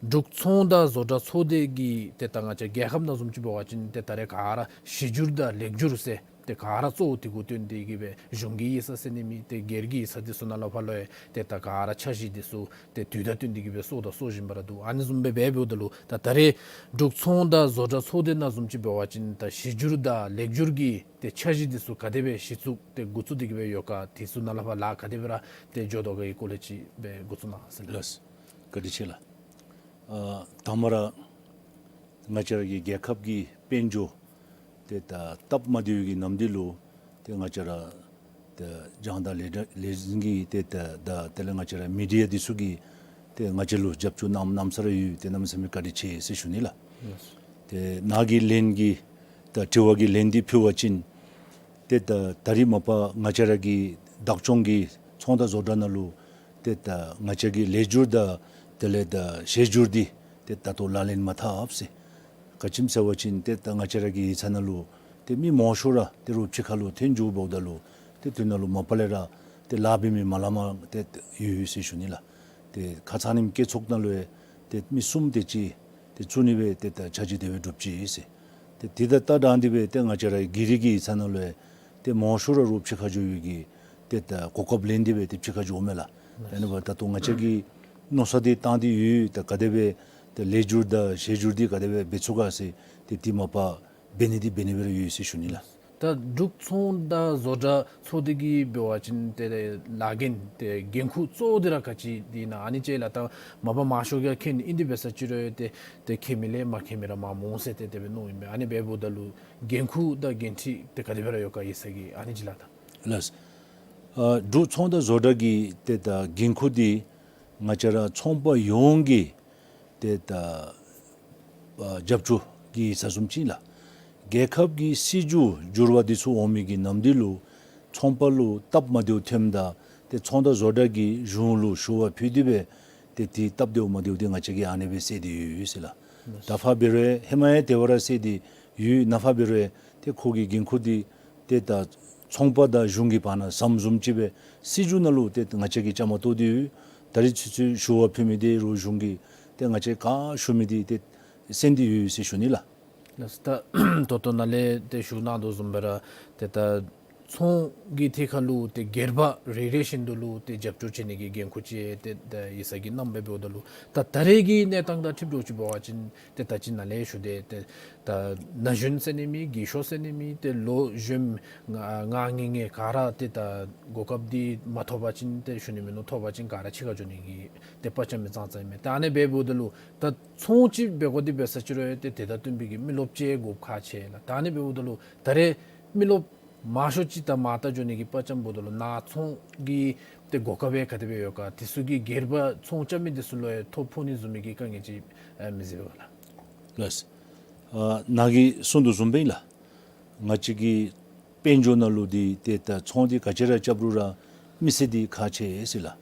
འབྲུག་ཚོང་དང་བཟོ་གྲྭ་ཚོགས་སྡེ་གི་ཏེ་ད་ང་བཅས་རྒྱལ་ཁབ་ནང་བཟུམ་ཅིག་འབད་བ་ཅིན་ཏེ་ད་རེས་ག་ར་གཞི་འགྱུར་དང་ལེགས་འགྱུར་ཟེར་ཏེ་ག་ར་གཙོ་བོ་དེ་གུ་བཏོན་ཏེ་གི་སྦེ་གཞུང་གི་ཡིག་ཚང་ཟེར་ནི་མེད། ཏེ་སྒེར་གྱི་ཡིག་ཚང་འདི་ཚུ་ནང་ལས་ཕར་ལུ་ཡང་ཏེ་ད་ག་ར་འཆར་གཞི་འདི་ཚུ་ཏེ་དུས་དང་བསྟུན་ཏེ་གི་སྦེ་སོར་དང་སོར་བཞིན་པ་ར་འདུག། ཨ་ནི་བཟུམ་སྦེ་འབད་འབདཝ་ད་ལུ་ད་ད་རེས་འབྲུག་ཚོང་དང་བཟོ་གྲྭ་ཚོགས་སྡེ་ནང་བཟུམ་ཅིག་འབད་བ་ཅིན་ད་གཞི་འགྱུར་དང་ལེགས་འགྱུར་གྱི་ཏེ་འཆར་གཞི་འདི་ཚུ་ག་དེ་སྦེ་གཞི་བཙུགས་ཏེ་འགོ་བཙུགས་ཏེ་གི་སྦེ་ཡོད་ག། དེ་ཚུ་ནང་ལས་ཕར་ལཱ་ག་དེ་སྦེ་ར་ཏེ་འགྱོ་དོ་ག་གི་སྐོར་ལས་ཅིག་སྦེ་འགོ་བཙུགས་གནང་ཟེར་ལགས། ལགས། བཀའ་དྲིན་ཆེ་ལགས། ཨ་དང་པ་ར་ང་བཅས་ར་གི་རྒྱལ་ཁབ་ཀྱི་དཔལ་འབྱོར་ཏེ་ད་སྟབས་མ་བདེཝ་གི་ནམ་དུས་ལུ་ཏེ་ང་བཅས་ར་ཏེ་རྒྱང་བསྒྲགས་ལས་ལས་འཛིན་གྱི་ཏེ་ད་ད་དེ་ལས་ང་བཅས་ར་མི་ཌི་ཡ་འདི་ཚུ་གིས་ཏེ་ང་བཅས་ལུ་རྒྱབ་སྐྱོར་གནང་གནངམ་ས་ར་ཡོད། ཏེ་གནམ་མེད་ས་མེད་བཀའ་དྲིན་ཆེ་ཟེར་ཞུ་ནི་ལགས། ལགས། ཏེ་ནཱ་གི་ལན་གྱི་ད་དྲི་བ་གི་ལན་འདི་ཕུལ་བ་ཅིན་ཏེ་ད་ད་རིས་མ་པ་ང་བཅས་ར་གི་བདག་སྐྱོང་གི་ཚོང་དང་བཟོ་གྲྭ་ནང་ལུ་ཏེ་ད་ང་བཅས་ཀྱི་ལེགས་འགྱུར་དང་དེ་ལས་ད་གཞི་འགྱུར་འདི་ཏེ་ད་ལྟོ་ལག་ལེན་མ་འཐབ་ཟེར། ག་ཅི་སྨོ་ཟེར་བ་ཅིན་ཏེ་ད་ང་བཅས་ར་གི་ཡིག་ཚང་ནང་ལུ་ཏེ་མི་མང་ཤོས་ར་ཏེ་རོགས་ཕྱི་ཁ་ལུ་ཐོན་འགྱོ་འབདཝ་ད་ལུ་ཏེ་དེ་ནང་ལུ་མ་པ་ལས་ར་ཏེ་ལཱ་འབད་མི་མ་ལང་མ་ཏེ་ཡོད་ཡོད་ཟེར་ཞུ་ནི་ལགས། ཏེ་ཁ་ཙ་ནིམ་སྐྱེད་ཚོགས་ནང་ལུ་ཡང་ཏེ་མི་གསུམ་དེ་ཅིག་ཏེ་བཙུགས་ནི་སྦེ་ཏེ་ད་འཆར་གཞི་དེ་སྦེ་གྲུབ་ཅི་ཟེར། ཏེ་དེ་དང་ད་རང་དེ་སྦེ་ཏེ་ང་བཅས་ར་གི་རིག་གི་ཡིག་ཚང་ནང་ལུ་ཡང་ཏེ་མང་ཤོས་ར་རོགས་ཕྱི་ཁ་འགྱོ་ཡོད་གི་ཏེ་ད་གོ་སྐབས་ལེན་ཏེ་སྦེ་ཏེ་ཕྱི་ཁ་འགྱོཝ་མས་ལགས། ཨ་ནི་འབདཝ་ད་ད་ལྟོ་ང་བཅས་ཀྱིས་མནོ་བསམ་འདི་བཏང་སྟེ་ཡོད། ད་ག་དེ་སྦེ་ཏེ་ལེགས་འགྱུར་དང་གཞི་འགྱུར་འདི་ག་དེ་སྦེ་འབད་ཚུགས་ག་ཟེར་ཏེ་དེ་མ་པ་འབད་ནི་འདི་འབད་ནི་སྦེ་ར་ཡོད་ཟེར་ཞུ་ནི་ལགས། ད་འབྲུག་ཚོང་དང་བཟོ་གྲྭ་ཚོགས་སྡེ་གི་འབད་བ་ཅིན་ཏེ་ལཱ་འགན་ཏེ་འགན་ཁུར་གཙོ་བོ་འདི་ར་ག་ཅི་འདི་ཨིན་ན། ཨ་ནི་ཅིག་ལགས། ད་མ་པ་མང་ཤོས་ཀྱིས་མཁྱེན་ནི་ཨིན། དེ་འབད་ས་ཅིག་རུང་ཏེ་ཏེ་མཁྱེན་མི་ལས་མ་མཁྱེན་མི་ར་མངམ་འོང་ཟེར་ཏེ་དེ་སྦེ་མནོཝ་ཨིན་པས། ཨ་ནི་འབདཝ་ད་ལུ་འགན་ཁུར་དང་འགན་འཁྲི་ཏེ་ག་དེ་སྦེ་ར་ཡོད་ག་ཡིག་ཚང་གི་ཨ་ནི་ཅིག་ལགས། ད་ལགས། ཨ་འབྲུག་ཚོང་དང་བཟོ་གྲྭ་གི་ཏེ་ད་འགན་ཁུར་འདི་ང་བཅས་ར་ཚོང་པ་ཡོངས་ཀྱི་ཏེ་ད་ཨ་རྒྱབ་སྐྱོར་གྱི་ཡིག་ཚང་བཟུམ་ཅིག་ལགས། རྒྱལ་ཁབ་ཀྱི་སྲིད་བྱུས་འགྱུར་བ་འདི་ཚུ་འོང་མི་གི་ནམ་དུས་ལུ་ཚོང་པ་ལུ་སྟབས་མ་བདེཝ་ཐོནམ་ད་ཏེ་ཚོང་དང་བཟོ་གྲྭ་གིས་གཞུང་ལུ་ཞུ་བ་ཕུལ་ཏེ་སྦེ་ཏེ་དེའི་སྟབས་བདེཝ་མ་བདེཝ་འདི་ང་བཅས་ཀྱིས་ཨ་ནེ་སྦེ་སེལ་ཏེ་ཡོད་ཡོད་ཟེར་ལགས། ད་ཕར་འབད་རུང་ཧེ་མ་ཡང་དེ་བ་ར་སེལ་ཏེ་ཡོད། ནཱ་ཕར་འབད་རུང་ཏེ་ཁོ་གི་འགན་ཁུར་འདི་ཏེ་ད་ཚོང་པ་དང་གཞུང་གི་བར་ན་ཟམ་བཟུམ་ཅིག་སྦེ་སྲིད་བྱུས་ནང་ལུ་ཏེ་ང་བཅས་ཀྱིས་བཅའ་མར་གཏོགས་ཏེ་ཡོད། ད་རིས་ཚུན་ཚོད་ཞུ་བ་ཕུལ་མི་འདི་རོགས་གཞུང་གིས་ཏེ་ང་བཅས་ག་ཞུ་མི་འདི་ཏེ་གསན་ཏེ་ཡོད་ཟེར་ཞུ་ནི་ལགས། ལགས། ད་ད་ལྟོ་ནཱ་ལས་ཏེ་ཞུ་གནང་དོ་བཟུམ་སྦེ་ར་ཏེ་ད་ ཚོང་གི་ཐད་ཁར་ལུ་ཏེ་སྒེར་པ་རེ་རེ་བཞིན་དུ་ལུ་ཏེ་རྒྱབ་སྐྱོར་བྱིན་ནི་གི་འགན་ཁུར་ཅིག་ཏེ་ད་ཡིག་ཚང་གིས་གནངམ་སྦེ་འབདཝ་ད་ལུ་ད་ད་རེས་ཀྱི་གནས་སྟངས་དང་འཁྲིལ་ཏེ་ཅིག་འབད་བ་ཅིན་ཏེ་ད་ཅི་ནཱ་ལས་ཞུ་སྟེ་ཏེ་ད་ན་གཞོན་ཟེར་ནི་མེད། རྒས་ཤོས་ཟེར་ནི་མེད། ཏེ་ལོ་གཞོནམ་ང་ང་ངེ་ངེ་ག་ར་ཏེ་ད་གོ་སྐབས་འདི་མ་ཐོབ་པ་ཅིན་ཏེ་ཞུ་ནི་མིན་ནུག། ཐོབ་པ་ཅིན་ག་ར་ཕྱི་ཁར་འགྱོ་ནི་གི་ཏེ་དཔའ་བཅམ་མི་ཙང་ཙང་ཨིན་མས། ད་ཨ་ནི་སྦེ་འབདཝ་ད་ལུ་ད་ཚོང་ཅིག་འབད་དགོ་དེ་འབད་ས་ཅིག་རུང་ཏེ་དེ་དང་བསྟུན་པའི་གི་མི་རློབས་ཅིག་དགོཔ་ཁག་ཆེ་ལགས། ད་ཨ་ནི་འབདཝ་ད་ལུ་ད་རེས་མི་རློབས་མང་ཤོས་ཅིག་ད་མར་ད་འགྱོ་ནི་གི་དཔའ་བཅམ་འབདཝ་ད་ལུ་ནཱ་ཚོང་གི་ཏེ་གོ་སྐབས་ག་དེ་སྦེ་ཡོད་ག། དེ་ཚུ་གིས་སྒེར་པ་ཚོང་རྐྱབ་མི་དེ་ཚུ་ལུ་ཡང་ཐོ་ཕོག་ནི་བཟུམ་མའི་གི་དཀའ་ངལ་ཅིག་ཨེ་མི་གཟིགས་པས་ག་ལགས། ལགས། ཨ་ནཱ་གིས་གསུངས་དོ་བཟུམ་སྦེ་ཨིན་ལགས། ང་བཅས་ཀྱི་དཔལ་འབྱོར་ནང་ལུ་འདི་ཏེ་ད་ཚོང་འདི་ག་ཅི་ར་རྐྱབ་རུང་ར་མི་སེར་འདི་ཁག་ཆེ་ཟེར་ལགས།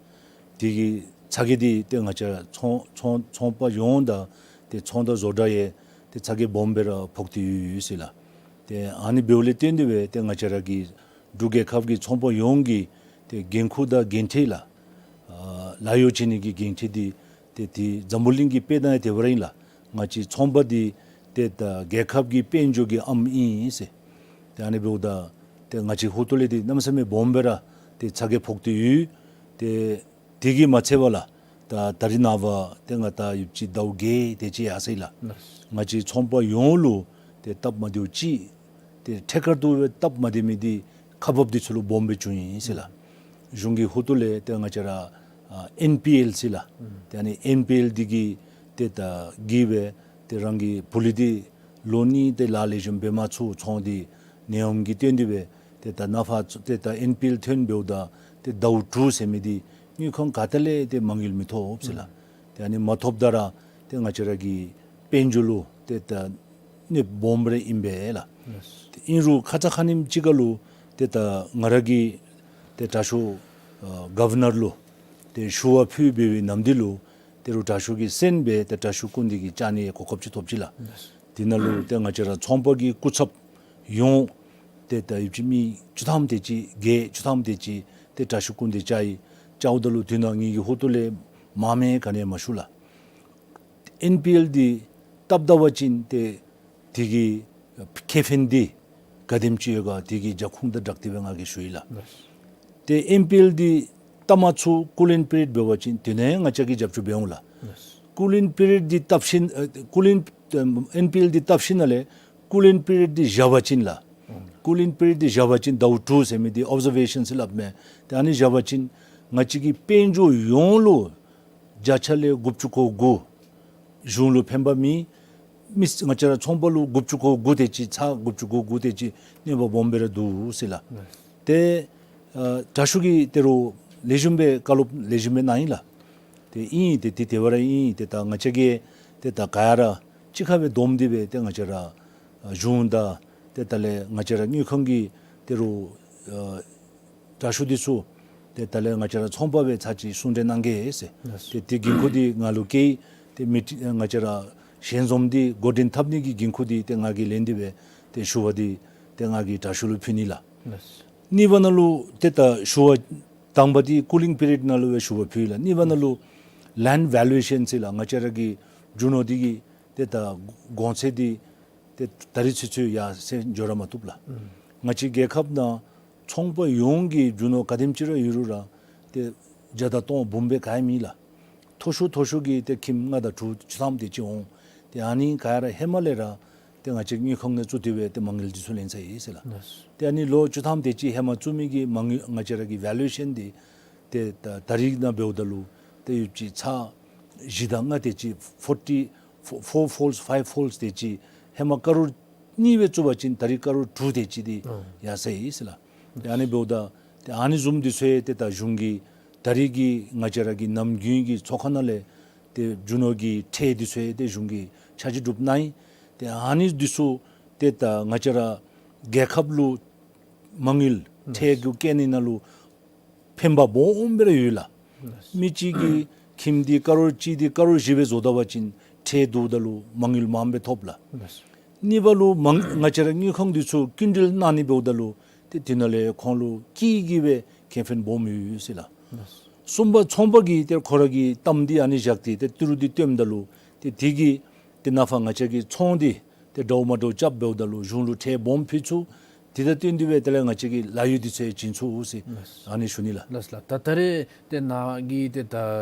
དེ་གིས་ཚ་གྱང་འདི་ཏེ་ང་བཅས་ར་ཚོང་ཚོང་ཚོང་པ་ཡོངས་དང་ཏེ་ཚོང་དང་བཟོ་གྲྭ་ཡང་ཏེ་ཚ་གྱང་སྦོམ་སྦེ་ར་ཕོག་སྟེ་ཡོད་ཟེར་ལགས། ཏེ་ཨ་ནི་འབདཝ་ལས་བརྟེན་ཏེ་སྦེ་ཏེ་ང་བཅས་ར་གི་འབྲུག་རྒྱལ་ཁབ་ཀྱི་ཚོང་པ་ཡོངས་ཀྱི་ཏེ་འགན་ཁུར་དང་འགན་འཁྲི་ལགས། ཨ་ལཱ་གཡོག་བྱིན་ནི་གི་འགན་འཁྲི་འདི་ཏེ་འདི་འཛམ་བུ་གླིང་གི་དཔེ་ནང་ཡང་དེ་སྦེ་ར་ཨིན་ལགས། ང་བཅས་ཚོང་པ་འདི་ཏེ་ད་རྒྱལ་ཁབ་ཀྱི་དཔལ་འབྱོར་གྱི་ཨམ་ཨིན་ཟེར། ཏེ་ཨ་ནི་འབདཝ་ད་ཏེ་ང་བཅས་ཧོ་ཏོ་ལས་འདི་གནམ་མེད་ས་མེད་སྦོམ་སྦེ་ར་ཏེ་ཚ་གྱང་ཕོག་སྟེ་ཡོད། ཏེ་དེ་གིས་མ་ཚད་པར་ལགས། ད་ད་རིས་ནངས་པ་ཏེ་ང་ད་ཡུདཔ་ཅིག་ཟླཝ་བརྒྱད་དེ་ཅིག་ཡར་སོ་ཡི་ལགས། ལགས། ང་བཅས་ཚོང་པ་ཡོངས་ལུ་ཏེ་སྟབས་མ་བདེཝ་ཅིག་ཏེ་ཐད་ཀར་དུ་སྦེ་སྟབས་མ་བདེ་མི་འདི་ཁག་འབགཔ་འདི་ཚུ་ལུ་སྦོམ་སྦེ་བྱུང་ཡི་ཟེར་ལགས། གཞུང་གི་ཧོ་ཏོ་ལས་ཏེ་ང་བཅས་ར་ཨ་ཨེན་པི་ཨེལ་ཟེར་ལགས། ཨུམ། ཏེ་ཨ་ནི་ཨེན་པི་ཨེལ་འདི་གིས་ཏེ་ད་གིས་སྦེ་ཏེ་རང་གི་ཕོ་ལུ་འདི་ལོ་གཉིས་ཏེ་ལཱ་ལེགས་ཤོམ་འབད་མ་ཚུགས། ཚོང་འདི་ནད་ཡམས་ཀྱིས་བཏོན་ཏེ་སྦེ་ཏེ་ད་ནངས་པ་ཚུ་ཏེ་ད་ཨེན་པི་ཨེལ་ཐོན་འབདཝ་ད་ཏེ་ཟླཝ་དྲུག་ཟེར་མི་འདི་དངུལ་ཁང་ག་ཏེ་ལས་ཏེ་མ་དངུལ་མི་ཐོབ་ཟེར་ལགས། ཨུམ། ཏེ་ཨ་ནི་མ་ཐོབ་ད་ར་ཏེ་ང་བཅས་ར་གི་དཔལ་འབྱོར་ལུ་ཏེ་ད་གནོདཔ་སྦོམ་ར་ཨིན་པས་ལགས། ལགས། ཏེ་ཨིན་རུང་ཁ་ཙ་ཁ་ཉིནམ་ཅིག་ཁར་ལུ་ཏེ་ད་ང་ར་གིས་ཏེ་དྲག་ཤོས་ཨ་གོ་ཝར་ནར་ལུ་ཏེ་ཞུ་བ་ཕུལ་བའི་ནམ་དུས་ལུ་ཏེ་རུང་དྲག་ཤོས་ཀྱིས་གསན་སྦེ་ཏེ་དྲག་ཤོས་སྐུ་མདུན་གྱི་བཅར་ནི་གོ་སྐབས་ཅིག་ཐོབ་ཅི་ལགས། ལགས། དེ་ནང་ལུ་ཏེ་ང་བཅས་ར་ཚོང་པ་གི་སྐུ་ཚབ་ཡོངས་ཏེ་ད་ཡུདཔ་ཅིག་མི་བཅུ་ཐམ་དེ་ཅིག་བརྒྱད་ཅུ་ཐམ་དེ་ཅིག་ཏེ་དྲག་ཤོས་སྐུ་མདུན་བཅར་ཡི། བཅརཝ་ད་ལུ་དེ་ནང་ངེ་གི་ཧོ་ཏོ་ལས་མང་མི་ག་ནི་ཡང་མ་ཞུ་ལགས། ཨེན་པི་ཨེལ་འདི་བཏབ་ད་པ་ཅིན་ཏེ་དེ་གི་ཁེ་ཕན་འདི་ག་དེམ་ཅིག་ཡོད་ག་དེ་གི་རྒྱབ་ཁུངས་དང་སྦྲགས་ཏེ་སྦེ་ང་གིས་ཞུ་ཡི་ལགས། ལགས། ཏེ་ཨེན་པི་ཨེལ་འདི་བཏབ་མ་ཚུགས་ཀུ་ལིང་པི་རི་ཡོཌ་འབད་བ་ཅིན་དེ་ནང་ཡང་ང་བཅས་ཀྱིས་རྒྱབ་སྐྱོར་འབད་འོང་ལགས། ལགས། ཀུ་ལིང་པི་རི་ཡོཌ་འདི་བཏབ་ཞིནམ་ཨ་ཀུ་ལིང་ཨེན་པི་ཨེལ་འདི་བཏབ་ཞིནམ་ལས་ཀུ་ལིང་པི་རི་ཡོཌ་འདི་བཞག་པ་ཅིན་ལགས། ཨུམ། ཀུ་ལིང་པི་རི་ཡོཌ་འདི་བཞག་པ་ཅིན་ཟླཝ་དྲུག་ཟེར་མི་འདི་ཨོབ་ཟར་ཝེ་ཤཱན་ཟེར་སླབ་མས། ཏེ་ཨ་ནི་བཞག་པ་ཅིན་ང་བཅས་ཀྱི་དཔལ་འབྱོར་ཡོངས་ལུ་བརྒྱ་ཆ་ལས་དགུ་བཅུ་གོ་དགུ་གཞུང་ལུ་ཕན་པ་མེད། མི་ང་བཅས་ར་ཚོང་པ་ལུ་དགུ་བཅུ་གོ་དགུ་དེ་ཅིག་ཚག་དགུ་བཅུ་གོ་དགུ་དེ་ཅིག་གནོད་པ་སྦོམ་སྦེ་ར་འདུག་ཟེར་ལགས། ལགས། ཏེ་ཨ་དྲག་ཤོས་ཀྱིས་ཏེ་རུང་ལེགས་ཤོམ་སྦེ་བཀའ་སློབ་ལེགས་ཤོམ་སྦེ་གནང་ཡི་ལགས། ཏེ་ཨིན་ཏེ་ཏེ་དེ་སྦེ་ར་ཨིན། ཏེ་ད་ང་བཅས་ཀྱིས་ཏེ་ད་ག་ར་གཅིག་ཁར་སྦེ་བསྡོམས་ཏེ་སྦེ་ཏེ་ང་བཅས་ར་ཨ་གཞུང་དང་ཏེ་ད་ལས་ང་བཅས་ར་དངུལ་ཁང་གི་ཏེ་རུང་ཨ་དྲག་ཤོས་འདི་ཚུ་ཏེ་ད་ལས་ང་བཅས་ར་ཚོང་པ་སྦེ་ཚར་གཅིག་གསུང་གྲོས་གནང་གེ་ཟེར། ལགས། ཏེ་དེ་འགན་ཁུར་འདི་ང་ལུ་བཀལ། ཏེ་མི་ཊི་ང་བཅས་ར་ཞལ་འཛོམས་འདི་འགོ་འདྲེན་འཐབ་ནི་གི་འགན་ཁུར་འདི་ཏེ་ང་གིས་ལེན་ཏེ་སྦེ་ཏེ་ཞུ་བ་འདི་ཏེ་ང་གིས་དྲག་ཤོས་ལུ་ཕུལ་ནི་ལགས། ལགས། གཉིས་པ་ནང་ལུ་ཏེ་ད་ཞུ་བ་དང་པ་འདི་ཀུ་ལིང་པི་རི་ཡོཌ་ནང་ལུ་སྦེ་ཞུ་བ་ཕུལ་ལགས། གཉིས་པ་ནང་ལུ་ལེནཌ་ཝེ་ལུ་ཨེ་ཤཱན་ཟེར་ལགས། ང་བཅས་ར་གི་རྒྱུ་ནོར་འདི་གི་ཏེ་ད་གོང་ཚད་འདི་ཏེ་ད་རིས་ཚུན་ཚོད་ཡར་སེང་འགྱོ་ར་མ་བཏུབ་ལགས། ཨུམ། ང་བཅས་རྒྱལ་ཁབ་ནང་ཚོང་པ་ཡོངས་ཀྱི་རྒྱུ་ནོར་ག་དེམ་ཅིག་ར་ཡོད་རུང་ར་ཏེ་བརྒྱ་དང་སྟོང་འབུམ་སྦེ་ག་ཡང་མེད་ལགས། མཐོ་ཤོས་མཐོ་ཤོས་ཀྱི་ཏེ་ཁྱིམ་ལྔ་དང་དྲུག་བཅུ་ཐམ་དེ་ཅིག་འོང་། ཏེ་ཨ་ནི་ག་ར་ཧེ་མ་ལས་ར་ཏེ་ང་བཅས་དངུལ་ཁང་ནང་བཙུགས་ཏེ་སྦེ་ཏེ་མ་དངུལ་འདི་ཚུ་ལེན་ཚར་ཡི་ཟེར་ལགས། ལགས། ཏེ་ཨ་ནི་ལོ་བཅུ་ཐམ་དེ་ཅིག་ཧེ་མ་བཙུགས་མི་གི་མ་དངུལ་ང་བཅས་ར་གི་ཝེ་ལུ་ཨེ་ཤཱན་འདི་ཏེ་ད་ད་རིས་ནང་འབདཝ་ད་ལུ་ཏེ་ཡུདཔ་ཅིག་ཚག་བཞི་དང་ལྔ་དེ་ཅིག་ཕོར་ཊི་ཕོར་ཕོར་ཕོལསི་ཕའིབ་ཕོལསི་དེ་ཅིག་ཧེ་མ་ཀ་རོར་གཉིས་སྦེ་བཙུགས་པ་ཅིན་ད་རིས་ཀ་རོར་དྲུག་དེ་ཅིག་འདི་ཨོ་ཡར་སོ་ཡི་ཟེར་ལགས། ཏེ་ཨ་ནི་འབདཝ་ད་ཏེ་ཨ་ནི་བཟུམ་འདི་ཚུ་ཡང་ཏེ་ད་གཞུང་གིས་ད་རིས་ཀྱི་ང་བཅས་ར་གི་ནམ་རྒྱུན་གྱི་ཚོགས་ཁང་ནང་ལས་ཏེ་རྒྱུ་ནོར་གྱི་ཁྲལ་འདི་ཚུ་ཡང་ཏེ་གཞུང་གིས་ཆ་འཇོག་གྲུབ་གནང་ཡི། ཏེ་ཨ་ནི་འདི་ཚུ་ཏེ་ད་ང་བཅས་ར་རྒྱལ་ཁབ་ལུ་མ་དངུལ་ཨུམ་ཁྲལ་གྱི་བཀལ་ནི་ནང་ལུ་ཕན་པ་སྦོམ་སྦེ་ར་ཡོད་ལགས། ལགས། མི་གཅིག་གིས་ཁྱིམ་འདི་ཀ་རོར་གཅིག་འདི་ཀ་རོར་བཞི་སྦེ་བཟོ་ད་པ་ཅིན་ཁྲལ་བསྡུཝ་ད་ལུ་མ་དངུལ་མངམ་སྦེ་ཐོབ་ལགས། ལགས། གཉིས་པ་ལུ་མ་ང་བཅས་ར་དངུལ་ཁང་འདི་ཚུ་སྐྱིན་འགྲུལ་གནང་ནི་འབདཝ་ད་ལུ་ཏེ་དེ་ནང་ལས་ཁོང་ལུ་སྐྱིད་ཀྱི་སྦེ་ཁེ་ཕན་སྦོམ་ཡོད་ཟེར་ལགས། ལགས། གསུམ་པ་ཚོང་པ་གིས་ཏེ་ཁོ་ར་གི་གཏམ་འདི་ཨ་ནི་བཞག་སྟེ་ཏེ་ཏི་རུ་འདི་བཏོནམ་ད་ལུ་ཏེ་དེ་གིས་ཏེ་ནངས་པ་ང་བཅས་ཀྱི་ཚོང་འདི་ཏེ་འདྲཝ་མ་འདྲཝ་རྐྱབ་འབདཝ་ད་ལུ་གཞུང་ལུ་ཁྲལ་སྦོམ་ཕུལ་ཚུགས། དེ་དང་བསྟུན་ཏེ་སྦེ་དེ་ལས་ང་བཅས་ཀྱི་ལཱ་གཡོག་འདི་ཚུ་ཡང་བྱིན་ཚུགས་ཟེར་ལགས། ཨ་ནི་ཞུ་ནི་ལགས། ལགས་ལགས། ད་ད་རེས་ཏེ་ནཱ་གིས་ཏེ་ད་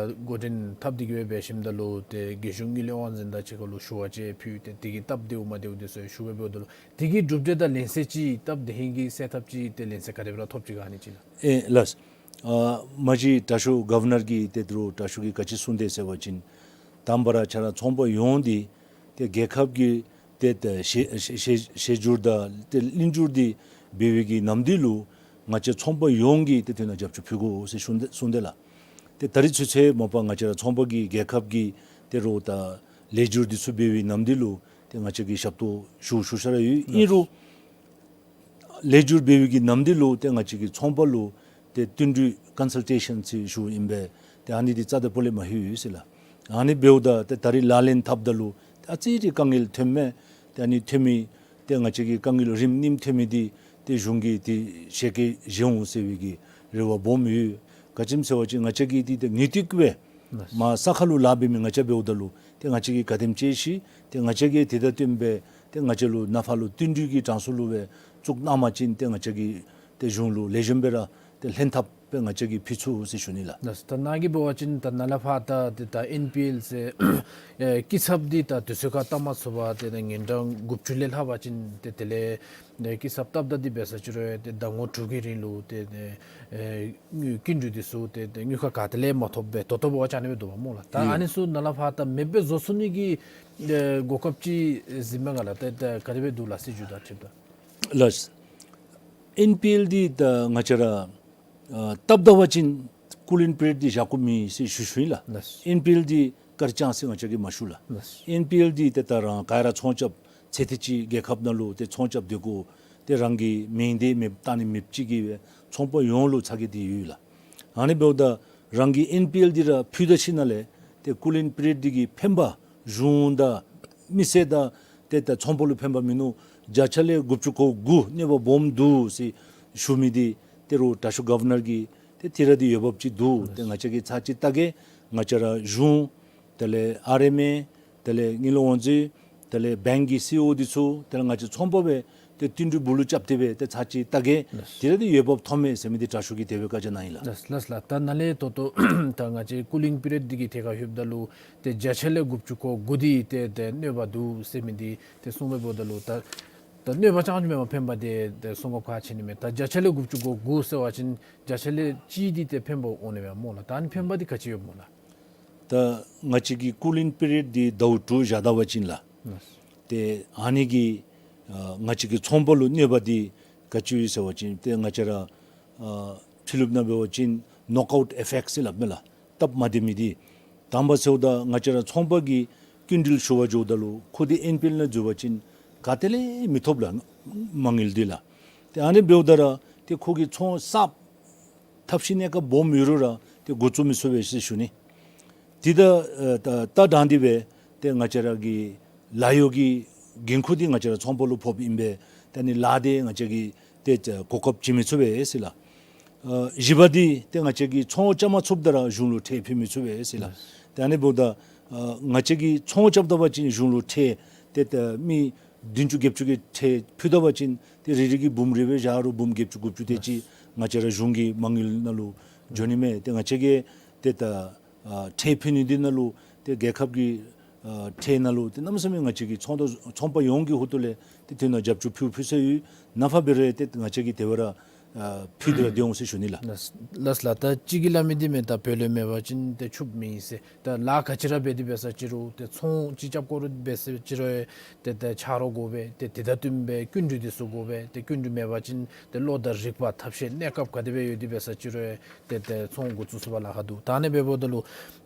འགོ་འདྲེན་འཐབ་སྟེ་གི་སྦེ་འབད་ཞིནམ་ད་ལུ་ཏེ་རྒྱལ་གཞུང་དངུལ་ལས་དབང་འཛིན་དང་གཅིག་ཁར་ལུ་ཞུ་བ་ཅིན་ཕུལ་ཏེ་དེ་གི་སྟབས་བདེཝ་མ་བདེཝ་འདི་ཚུ་ཞུ་བ་འབདཝ་ད་ལུ་དེ་གི་གྲུབ་འབྲས་དང་ལན་གསལ་ཅིག་སྟབས་བདེ་ཧིང་གི་སེལ་ཐབས་ཅིག་ཏེ་ལན་གསལ་ག་དེ་སྦེ་ར་ཐོབ་ཅི་ག་ཨ་ནི་ཅིག་ལགས། ཨེ་ལགས། ཨ་མ་གཞི་དྲག་ཤོས་གོ་བར་ནར་གྱིས་ཏེ་དོ་རུང་དྲག་ཤོས་ཀྱིས་ག་ཅི་གསུངས་དེས་ཟེར་བ་ཅིན་དང་པ་ར་ཁྱེད་ར་ཚོང་པ་ཡོངས་འདི་ཏེ་རྒྱལ་ཁབ་ཀྱི་ཏེ་ཏེ་ཞི་ཞི་ཞི་ཞི་བསྒྱུར་དང་ཏེ་ལྷིང་བསྒྱུར་འདི་འབད་བའི་གི་ནམ་དུས་ལུ་ང་བཅས་ཚོང་པ་ཡོངས་ཀྱིས་ཏེ་དེ་ནང་རྒྱབ་སྐྱོར་ཕུལ་དགོ་ཟེར་ཞུ་དེས་ཞུ་དེས་ལགས། ཏེ་ད་རིས་ཚུན་ཚོད་མ་པ་ང་བཅས་ར་ཚོང་པ་གིས་རྒྱལ་ཁབ་ཀྱི་ཏེ་རོགས་དང་ལེགས་བསྒྱུར་འདི་ཚུ་འབད་བའི་ནམ་དུས་ལུ་ཏེ་ང་བཅས་ཀྱིས་ཞབས་ཏོག་ཞུ་ཞུ་ས་ར་ཡོད། ཨིན་རུང་ལེགས་བསྒྱུར་འབད་བའི་གི་ནམ་དུས་ལུ་ཏེ་ང་བཅས་ཀྱིས་ཚོང་པ་ལུ་ཏེ་བསྟུན་གྲོས་ཀོན་སཱལ་ཊེ་ཤཱན་ཟེར་ཞུཝ་ཨིན་པས། ཏེ་ཨ་ནི་འདི་རྩ་དང་སྤུ་ལས་མ་ལྷོད་ཡོད་ཟེར་ལགས། ཨ་ནི་འབདཝ་ད་ཏེ་ད་རིས་ལག་ལེན་འཐབ་ད་ལུ་ཏེ་ཨ་ཙི་རེ་དཀའ་ངལ་ཐོནམ་མས། ཏེ་ཨ་ནི་ཐོན་མི་ཏེ་ང་བཅས་ཀྱི་དཀའ་ངལ་རིམ་རིམ་ཐོན་མི་འདི་ཏེ་གཞུང་གིས་ཏེ་ཞལ་བཀོད་བཞེས་འོང་ཟེར་བའི་གི་རེ་བ་སྦོམ་ཡོད། ག་ཅི་སྨོ་ཟེར་བ་ཅིན་ང་བཅས་ཀྱིས་ཏེ་ཏེ་ངེས་ཏིག་སྦེ་མར་ས་ཁ་ལུ་ལཱ་འབད་མི་ང་བཅས་འབདཝ་ད་ལུ་ཏེ་ང་བཅས་ཀྱིས་ག་དེམ་ཅིག་ཤེས། ཏེ་ང་བཅས་ཀྱིས་དེ་དང་བསྟུན་སྦེ་ཏེ་ང་བཅས་ལུ་ནང་ཕར་ལུ་བསྟུན་གྲོས་ཀྱི་གྲངས་སུ་ལུ་སྦེ་བཙུགས་གནང་པ་ཅིན་ཏེ་ང་བཅས་ཀྱིས་ཏེ་གཞུང་ལུ་ལེགས་ཤོམ་སྦེ་ར་ཏེ་ལྷན་ཐབས་སྦེ་ང་བཅས་ཀྱིས་ཕུལ་ཚུགས་ཟེར་ཞུ་ནི་ལགས། ལགས། ད་ནཱ་གིས་འབད་བ་ཅིན་ད་ནཱ་ལས་ཕར་ད་ཏེ་ད་ཨེན་པི་ཨེལ་ཟེར་ཨེ་སྐྱིན་ཚབ་འདི་ད་དུས་ཚོད་ཁར་བཏབ་མ་ཚུགས་པར་ཏེ་ད་ཉིན་གྲངས་དགུ་བཅུ་ལས་ལྷག་པ་ཅིན་ཏེ་དེ་ལས་ཏེ་སྐྱིན་ཚབ་བཏབ་ད་འདི་འབད་ས་ཅིག་རུང་ཏེ་ཟླ་ངོ་དྲུག་གི་རིང་ལུ་ཏེ་ཏེ་ཨེ་བསྐྱིན་འགྲུལ་འདི་ཚུ་ཏེ་ཏེ་དངུལ་ཁང་ག་ཏེ་ལས་མ་ཐོབ་པར་ད་ལྟོ་འབད་བ་ཅིན་ཨ་ནི་སྦེ་འདུག་པ་སྨོ་ལགས། ད་ཨ་ནི་ཚུ་ནཱ་ལས་ཕར་ད་མེདཔ་སྦེ་བཟོ་ཚུགས་ནི་གི་ཨེ་གོ་སྐབས་ཅིག་གཟིགས་མས་ག་ལགས། ཏེ་ད་ག་དེ་སྦེ་འདུག་ལགས། སྲིད་བྱུས་དང་འཁྲིལཝ་ད། ལགས། ཨེན་པི་ཨེལ་འདི་ད་ང་བཅས་ར་ཨ་བཏབ་ད་པ་ཅིན་ཀུ་ལིང་པི་རི་ཡོཌ་འདི་བཞག་དགོཔ་མེད་ཟེར་ཞུ་ཞུཝ་ཨིན་ལགས། ལགས། ཨེན་པི་ཨེལ་འདི་ག་ར་ཅང་ཟེར་ང་བཅས་ཀྱིས་མ་ཞུ་ལགས། ལགས། ཨེན་པི་ཨེལ་འདི་ཏེ་ད་རང་ག་ར་ཚོང་རྐྱབ་ཚེ་ཏེ་ཅིག་རྒྱལ་ཁབ་ནང་ལུ་ཏེ་ཚོང་རྐྱབ་སྡོད་དགོ། ཏེ་རང་གི་མིང་འདི་མེདཔ་བཏང་ནི་མེདཔ་ཅིག་གིས་སྦེ་ཚོང་པ་ཡོངས་ལུ་ཚ་གྱང་འདི་ཡོད་ལགས། ཨ་ནི་འབདཝ་ད་རང་གི་ཨེན་པི་ཨེལ་འདི་ར་ཕུལ་ད་ཞིནམ་ལས་ཏེ་ཀུ་ལིང་པི་རི་ཡོཌ་འདི་གི་ཕན་པ་གཞུང་དང་མི་སེར་དང་ཏེ་ད་ཚོང་པ་ལུ་ཕན་པ་མིན་ནུག། བརྒྱ་ཆ་ལས་དགུ་བཅུ་གོ་དགུ་གནོད་པ་སྦོམ་འདུག་ཟེར་ཞུ་མི་འདི་ཏེ་རོགས་དྲག་ཤོས་གོ་བར་ནར་གྱིས་ཏེ་དེ་ར་འདི་འོས་འབབ་ཅིག་འདུག། ཏེ་ང་བཅས་ཀྱིས་ཚར་གཅིག་བལྟ་གེ། ང་བཅས་ར་གཞུང་དེ་ལས་ཨར་ཨེམ་ཨེ་དེ་ལས་དངུལ་ལས་དབང་འཛིན་དེ་ལས་བེངཀ་གི་སི་ཨི་ཨོ་འདི་ཚུ་དེ་ལས་ང་བཅས་ཚོང་པ་སྦེ་ཏེ་བསྟུན་གྲོས་སྦུག་ལུ་རྐྱབ་སྟེ་སྦེ་ཏེ་ཚར་གཅིག་བལྟ་གེ། ལགས། དེ་ར་འདི་འོས་འབབ་ཐོབ་མས་ཟེར་མི་འདི་དྲག་ཤོས་ཀྱིས་དེ་སྦེ་བཀའ་རྒྱ་གནང་ཡི་ལགས། ལགས་ལགས་ལགས། ད་ནཱ་ལས་ད་ལྟོ་ད་ང་བཅས་ཀུ་ལིང་པི་རི་ཡོཌ་འདི་གི་ཐད་ཁར་ལྷོདཔ་ད་ལུ་ཏེ་བརྒྱ་ཆ་ལས་དགུ་བཅུ་གོ་དགུ་འདི་ཏེ་ཏེ་གནོད་པ་འདུག་ཟེར་མི་འདི་ཏེ་གསུངས་པའི་འབདཝ་ད་ལུ་ད་ད་གནོད་པ་རྐྱངམ་ཅིག་མེན་པར་ཕན་པ་འདི་ཏེ་གསུང་དགོཔ་ཁག་ཆེ་ནི་མས། ད་བརྒྱ་ཆ་ལས་དགུ་བཅུ་གོ་དགུ་ཟེར་བ་ཅིན་བརྒྱ་ཆ་ལས་གཅིག་འདི་ཏེ་ཕན་པ་འོང་ནི་མས་སྨོ་ལགས། ད་ཨ་ནི་ཕན་པ་འདི་ག་ཅི་ཡོདཔ་སྨོ་ལགས། ད་ང་བཅས་ཀྱི་ཀུ་ལིང་པི་རི་ཡོཌ་འདི་ཟླཝ་དྲུག་བཞག་ད་པ་ཅིན་ལགས། ལགས། ཏེ་ཨ་ནི་གིས་ཨ་ང་བཅས་ཀྱི་ཚོང་པ་ལུ་གནོད་པ་འདི་ག་ཅི་ཡོད་ཟེར་བ་ཅིན་ཏེ་ང་བཅས་ར་ཨ་ཕྱི་ལུགས་ནང་འབད་བ་ཅིན་ནོག་ཨའུཊ་ཨི་ཕེཀཊ་ཟེར་སླབ་མས་ལགས། སྟབས་མ་བདེ་མི་འདི། དང་པ་ཟེརཝ་ད་ང་བཅས་ར་ཚོང་པ་གིས་བསྐྱིན་འགྲུལ་ཞུ་བར་འགྱོཝ་ད་ལུ་ཁོ་འདི་ཨེན་པི་ཨེལ་ནང་འཛུལ་བ་ཅིན་ག་ཏེ་ལས་མི་ཐོབ་ལགས། མ་དངུལ་འདི་ལགས། ཏེ་ཨ་ནི་འབདཝ་ད་ར་ཏེ་ཁོ་གི་ཚོང་གསརཔ་ཐབས་ཤེས་གནས་སྐབས་སྦོམ་ཡོད་རུང་ར་ཏེ་འགོ་བཙུགས་མི་ཚུགས་པས་ཟེར་ཞུ་ནི། དེ་ད་ཨ་ད་ད་དྲང་སྟེ་སྦེ་ཏེ་ང་བཅས་ར་གི་ལཱ་གཡོག་གི་འགན་ཁུར་འདི་ང་བཅས་ར་ཚོང་པ་ལུ་ཕོགཔ་ཨིན་པས། ཏེ་ཨ་ནི་ལཱ་འདི་ང་བཅས་ཀྱིས་ཏེ་གོ་སྐབས་བྱིན་མི་ཚུགས་པས་ཟེར་ལགས། ཨ་བཞི་པ་འདི་ཏེ་ང་བཅས་ཀྱིས་ཚོང་རྐྱབ་མ་ཚུགསཔ་ད་ར་གཞུང་ལུ་ཁྲལ་ཕུལ་མི་ཚུགས་པས་ཟེར་ལགས། ཏེ་ཨ་ནི་འབདཝ་ད་ཨ་ང་བཅས་ཀྱིས་ཚོང་རྐྱབ་ད་པ་ཅིན་གཞུང་ལུ་ཁྲལ་ཏེ་ད་མི་བདུན་ཅུ་བརྒྱད་ཅུ་གི་ཁྲལ་ཕུལ་ད་པ་ཅིན་ཏེ་རེ་རེ་གིས་འབུམ་རེ་སྦེ་བཞག་རུང་འབུམ་བརྒྱད་ཅུ་དགུ་བཅུ་དེ་ཅིག་ང་བཅས་ར་གཞུང་གི་མ་དངུལ་ནང་ལུ་འགྱོ་ནི་མས། ཏེ་ང་བཅས་ཀྱིས་ཏེ་ད་ཨ་ཁྲལ་ཕུལ་ནི་འདི་ནང་ལུ་ཏེ་རྒྱལ་ཁབ་ཀྱི་ཨ་ཁྲལ་ནང་ལུ་ཏེ་གནམ་མེད་ས་མེད་ང་བཅས་ཀྱི་ཚོང་དང་ཚོང་པ་ཡོངས་ཀྱི་ཧོངས་ལས་ཏེ་དེ་ནང་རྒྱབ་སྐྱོར་ཕུལ་ཕུལ་ས་ཡོད། ནཱ་ཕར་འབད་རུང་ཏེ་ང་བཅས་ཀྱིས་དེ་སྦེ་ར་ཨ་ཕུལ་ཏེ་ར་སྡོད་འོང་ཟེར་ཞུ་ནི་ལགས། ལགས་ལགས་ལགས། ད་གཅིག་གིས་སླབ་མི་འདི་མས། ད་བོད་ལུ་མེད་པ་ཅིན་ཏེ་ཕྱུགཔོ་མེད་ཟེར། ད་ལཱ་ག་ཅི་ར་འབད་དེ་འབད་ས་ཅིག་རུང་ཏེ་ཚོང་ཅིག་རྐྱབ་དགོ་རུང་འབད་ས་ཅིག་རུང་ཏེ་ཏེ་ཆ་རོགས་དགོ་པས། ཏེ་དེ་དང་བསྟུན་སྦེ་བསྐྱིན་འགྲུལ་འདི་ཚུ་དགོ་པས། ཏེ་བསྐྱིན་འགྲུལ་མེད་པ་ཅིན་ཏེ་བློ་དང་རིག་པ་ཐབས་ཤེས་གནས་སྐབས་ག་དེ་སྦེ་ཡོད་དེ་འབད་ས་ཅིག་རུང་ཏེ་ཏེ་ཚོང་འགོ་བཙུགས་ཚུགས་པར་ལཱ་ཁག་འདུག། ད་ཨ་ནི་འབདཝ་ད་ལུ་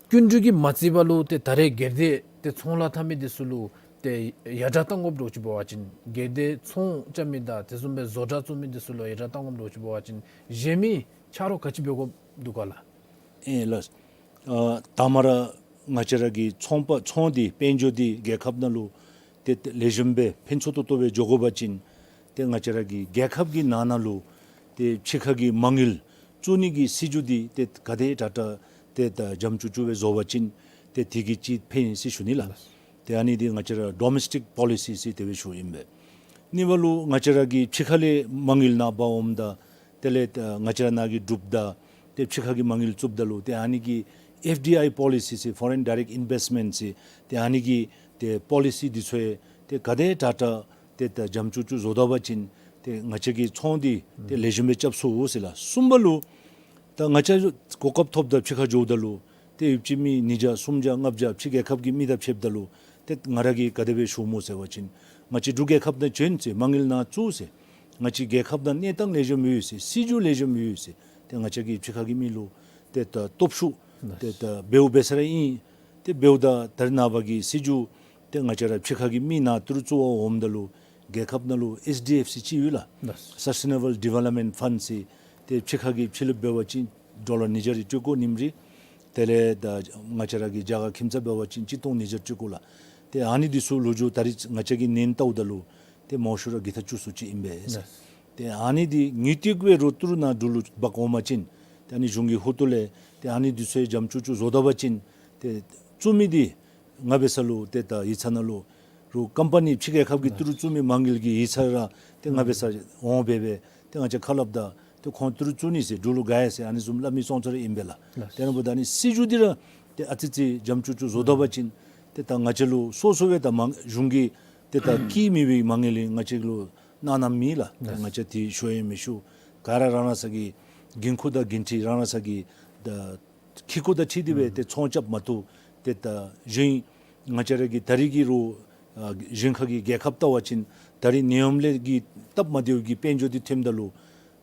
བསྐྱིན་འགྲུལ་གྱིས་མ་བརྩིས་པ་ལུ་ཏེ་ད་རེས་སྒེར་སྡེ་ཏེ་ཚོང་ལཱ་འཐབ་མི་འདི་ཚུ་ལུ་ཏེ་ཡར་དྲགས་གཏང་དགོཔ་འདྲཝ་ཅིག་འབད་བ་ཅིན་སྒེར་སྡེ་ཚོང་རྐྱབ་མི་དང་དེ་བཟུམ་སྦེ་བཟོ་གྲྭ་བཙུགས་མི་འདི་ཚུ་ལུ་ཡར་དྲགས་གཏང་དགོཔ་འདྲཝ་ཅིག་འབད་བ་ཅིན་གཞན་མི་ཆ་རོགས་ག་ཅི་འབད་དགོཔ་འདུག་ག་ལགས། ཨེ་ལགས། ཨ་དང་པ་ར་ང་བཅས་ར་གི་ཚོང་པ་ཚོང་འདི་དཔལ་འབྱོར་འདི་རྒྱལ་ཁབ་ནང་ལུ་ཏེ་ཏེ་ལེགས་ཤོམ་སྦེ་ཕུན་ཚོགས་ཏོག་ཏོ་སྦེ་འགྱོ་དགོ་པ་ཅིན་ཏེ་ང་བཅས་ར་གི་རྒྱལ་ཁབ་ཀྱི་ནང་ན་ལུ་ཏེ་ཕྱི་ཁ་གི་མ་དངུལ་བཙུགས་ནི་གི་སྲིད་བྱུས་འདི་ཏེ་ག་དེ་དྲག་དྲག་ཏེ་ད་འཇམ་ཅུག་ཅུ་སྦེ་བཟོ་བ་ཅིན་ཏེ་དེ་གིས་ཅིག་ཕན་ཟེར་ཞུ་ནི་ལགས། ཏེ་ཨ་ནི་འདི་ང་བཅས་ར་ཌོ་མེསི་ཊིག་པོ་ལི་སི་ཟེར་དེ་སྦེ་ཞུཝ་ཨིན་པས། གཉིས་པ་ལུ་ང་བཅས་ར་གིས་ཕྱི་ཁ་ལས་མ་དངུལ་ནཱ་འབག་འོངམ་ད་དེ་ལས་ད་ང་བཅས་ར་ནཱ་གིས་བསྒྲུབ་ད་ཏེ་ཕྱི་ཁ་གི་མ་དངུལ་བཙུགསཔ་ད་ལུ་ཏེ་ཨ་ནི་གི་ཨེཕ་ཌི་ཨའི་པོ་ལི་སི་ཟེར་ཕོ་རེན་ཌའི་རེཀཊ་ཨིན་བེསཊ་མེནཊ་ཟེར་ཏེ་ཨ་ནི་གི་ཏེ་པོ་ལི་སི་འདི་ཚུ་ཡང་ཏེ་ག་དེ་དྲག་དྲག་ཏེ་ད་འཇམ་ཅུག་ཅུ་བཟོ་ད་པ་ཅིན་ཏེ་ང་བཅས་ཀྱི་ཚོང་འདི་ཏེ་ལེགས་ཤོམ་སྦེ་རྐྱབ་ཚུགས་ཟེར་ལགས། གསུམ་པ་ལུ་ད་ང་བཅས་གོ་སྐབས་ཐོབ་ད་ཕྱི་ཁར་འགྱོཝ་ད་ལུ་ཏེ་ཡོདཔ་ཅིག་མི་ཉིས་བརྒྱ་གསུམ་བརྒྱ་ལྔ་བརྒྱ་ཕྱི་རྒྱལ་ཁབ་ཀྱི་མི་དང་ཕྱདཔ་ད་ལུ་ཏེ་ང་ར་གིས་ག་དེ་སྦེ་ཞུཝ་སྨོ་ཟེར་བ་ཅིན་ང་བཅས་འབྲུག་རྒྱལ་ཁབ་ནང་བྱོན་ཟེར་མ་དངུལ་ནཱ་བཙུགས་ཟེར་ང་བཅས་རྒྱལ་ཁབ་ནང་གནས་སྟངས་ལེགས་ཤོམ་ཡོད་ཟེར་སྲིད་བྱུས་ལེགས་ཤོམ་ཡོད་ཟེར་ཏེ་ང་བཅས་ཀྱིས་ཕྱི་ཁ་གི་མི་ལུ་ཏེ་ད་སྟོབས་ཤུགས་ཏེ་ད་འབདཝ་འབད་ས་ར་ཨིན། ཏེ་འབདཝ་ད་ད་རེས་ནངས་པ་གི་སྲིད་བྱུས་ཏེ་ང་བཅས་ར་ཕྱི་ཁ་གི་མི་ནཱ་ཏི་རུ་བཙུགས་པར་འོངམ་ད་ལུ་རྒྱལ་ཁབ་ནང་ལུ་ཨེསི་ཌི་ཨེཕ་སི་ཅིག་ཡོད་ལགས། སཱསི་ཊེ་ནེ་བཱལ་ཌི་ཝེ་ལོབ་མེནཊ་ཕཱནཌ་ཟེར་ཏེ་ཕྱི་ཁ་གི་ཕྱི་ལུ་འབད་བ་ཅིན་ཌོ་ལར་ཉིས་བརྒྱ་རེ་སྤྲོད་དགོ་ཉིནམ་རེ། དེ་ལས་ད་ང་བཅས་ར་གི་རྒྱ་གར་ཁྱིམ་ཚང་འབད་བ་ཅིན་གཅིག་སྟོང་ཉིས་བརྒྱ་སྤྲོད་དགོ་ལགས། ཏེ་ཨ་ནི་འདི་ཚུ་ལོ་རྒྱུས་ད་རེས་ང་བཅས་ཀྱིས་ཉན་བལྟཝ་ད་ལུ་ཏེ་མང་ཤོས་ར་གི་ཐག་བཅད་སོ་ཅི་ཨིན་པས། ཏེ་ཨ་ནི་འདི་དངོས་ཐོག་སྦེ་རོགས་ཏི་རུ་ནཱ་འབྲུག་ལུ་འབག་འོང་པ་ཅིན་ཏེ་ཨ་ནི་གཞུང་གི་ཧོངས་ལས་ཏེ་ཨ་ནི་འདི་ཚུ་འཇམ་ཅུག་ཅུ་བཟོ་ད་པ་ཅིན་ཏེ་བཙུགས་མི་འདི་ང་འབད་ས་ལུ་ཏེ་ད་ཡིག་ཚང་ནང་ལུ་རོགས་ཀམ་པ་ནི་ཕྱི་རྒྱལ་ཁབ་ཀྱི་ཏི་རུ་བཙུགས་མི་མ་དངུལ་གྱི་ཡིག་ཚང་ར་ཏེ་ང་འབད་ས་འོང་སྦེ་སྦེ་ཏེ་ང་བཅས་ཁ་སླབ་ད་ཏེ་ཁོང་ཏི་རུ་བཙུགས་ནི་ཟེར་འབྲུག་ལུ་དགའ་ཡི་ཟེར་ཨ་ནི་བཟུམ་སླབ་མི་ཙང་ཙ་ར་ཨིན་པས་ལགས། ཏེ་ཨ་ནི་འབདཝ་ད་ཨ་ནི་སྲིད་བྱུས་འདི་ར་ཏེ་ཨ་ཙི་ཙི་འཇམ་ཅུག་ཅུ་བཟོ་ད་པ་ཅིན་ཏེ་ད་ང་བཅས་ལུ་སོ་སོ་སྦེ་ད་མ་གཞུང་གིས་ཏེ་ད་བཀལ་མི་བའི་མ་དངུལ་ལས་ང་བཅས་ལུ་གནང་གནངམ་མེད་ལགས། ཏེ་ང་བཅས་ཏེ་ཞུ་ཡང་མི་ཞུ། ག་ར་རང་རང་ས་གི་འགན་ཁུར་དང་འགན་འཁྲི་རང་རང་ས་གི་ད་ཁེ་ཀོ་དང་འཁྲིལ་ཏེ་སྦེ་ཏེ་ཚོང་རྐྱབ་མ་གཏོགས་ཏེ་ད་གཞན་ང་བཅས་ར་གི་ད་རེས་ཀྱི་རོགས་ཨ་གཞན་ཁ་གི་རྒྱལ་ཁབ་བལྟ་བ་ཅིན་ད་རེས་ནད་ཡམས་ལས་ཀྱི་སྟབས་མ་བདེཝ་གི་དཔལ་འབྱོར་འདི་ཐོནམ་ད་ལུ་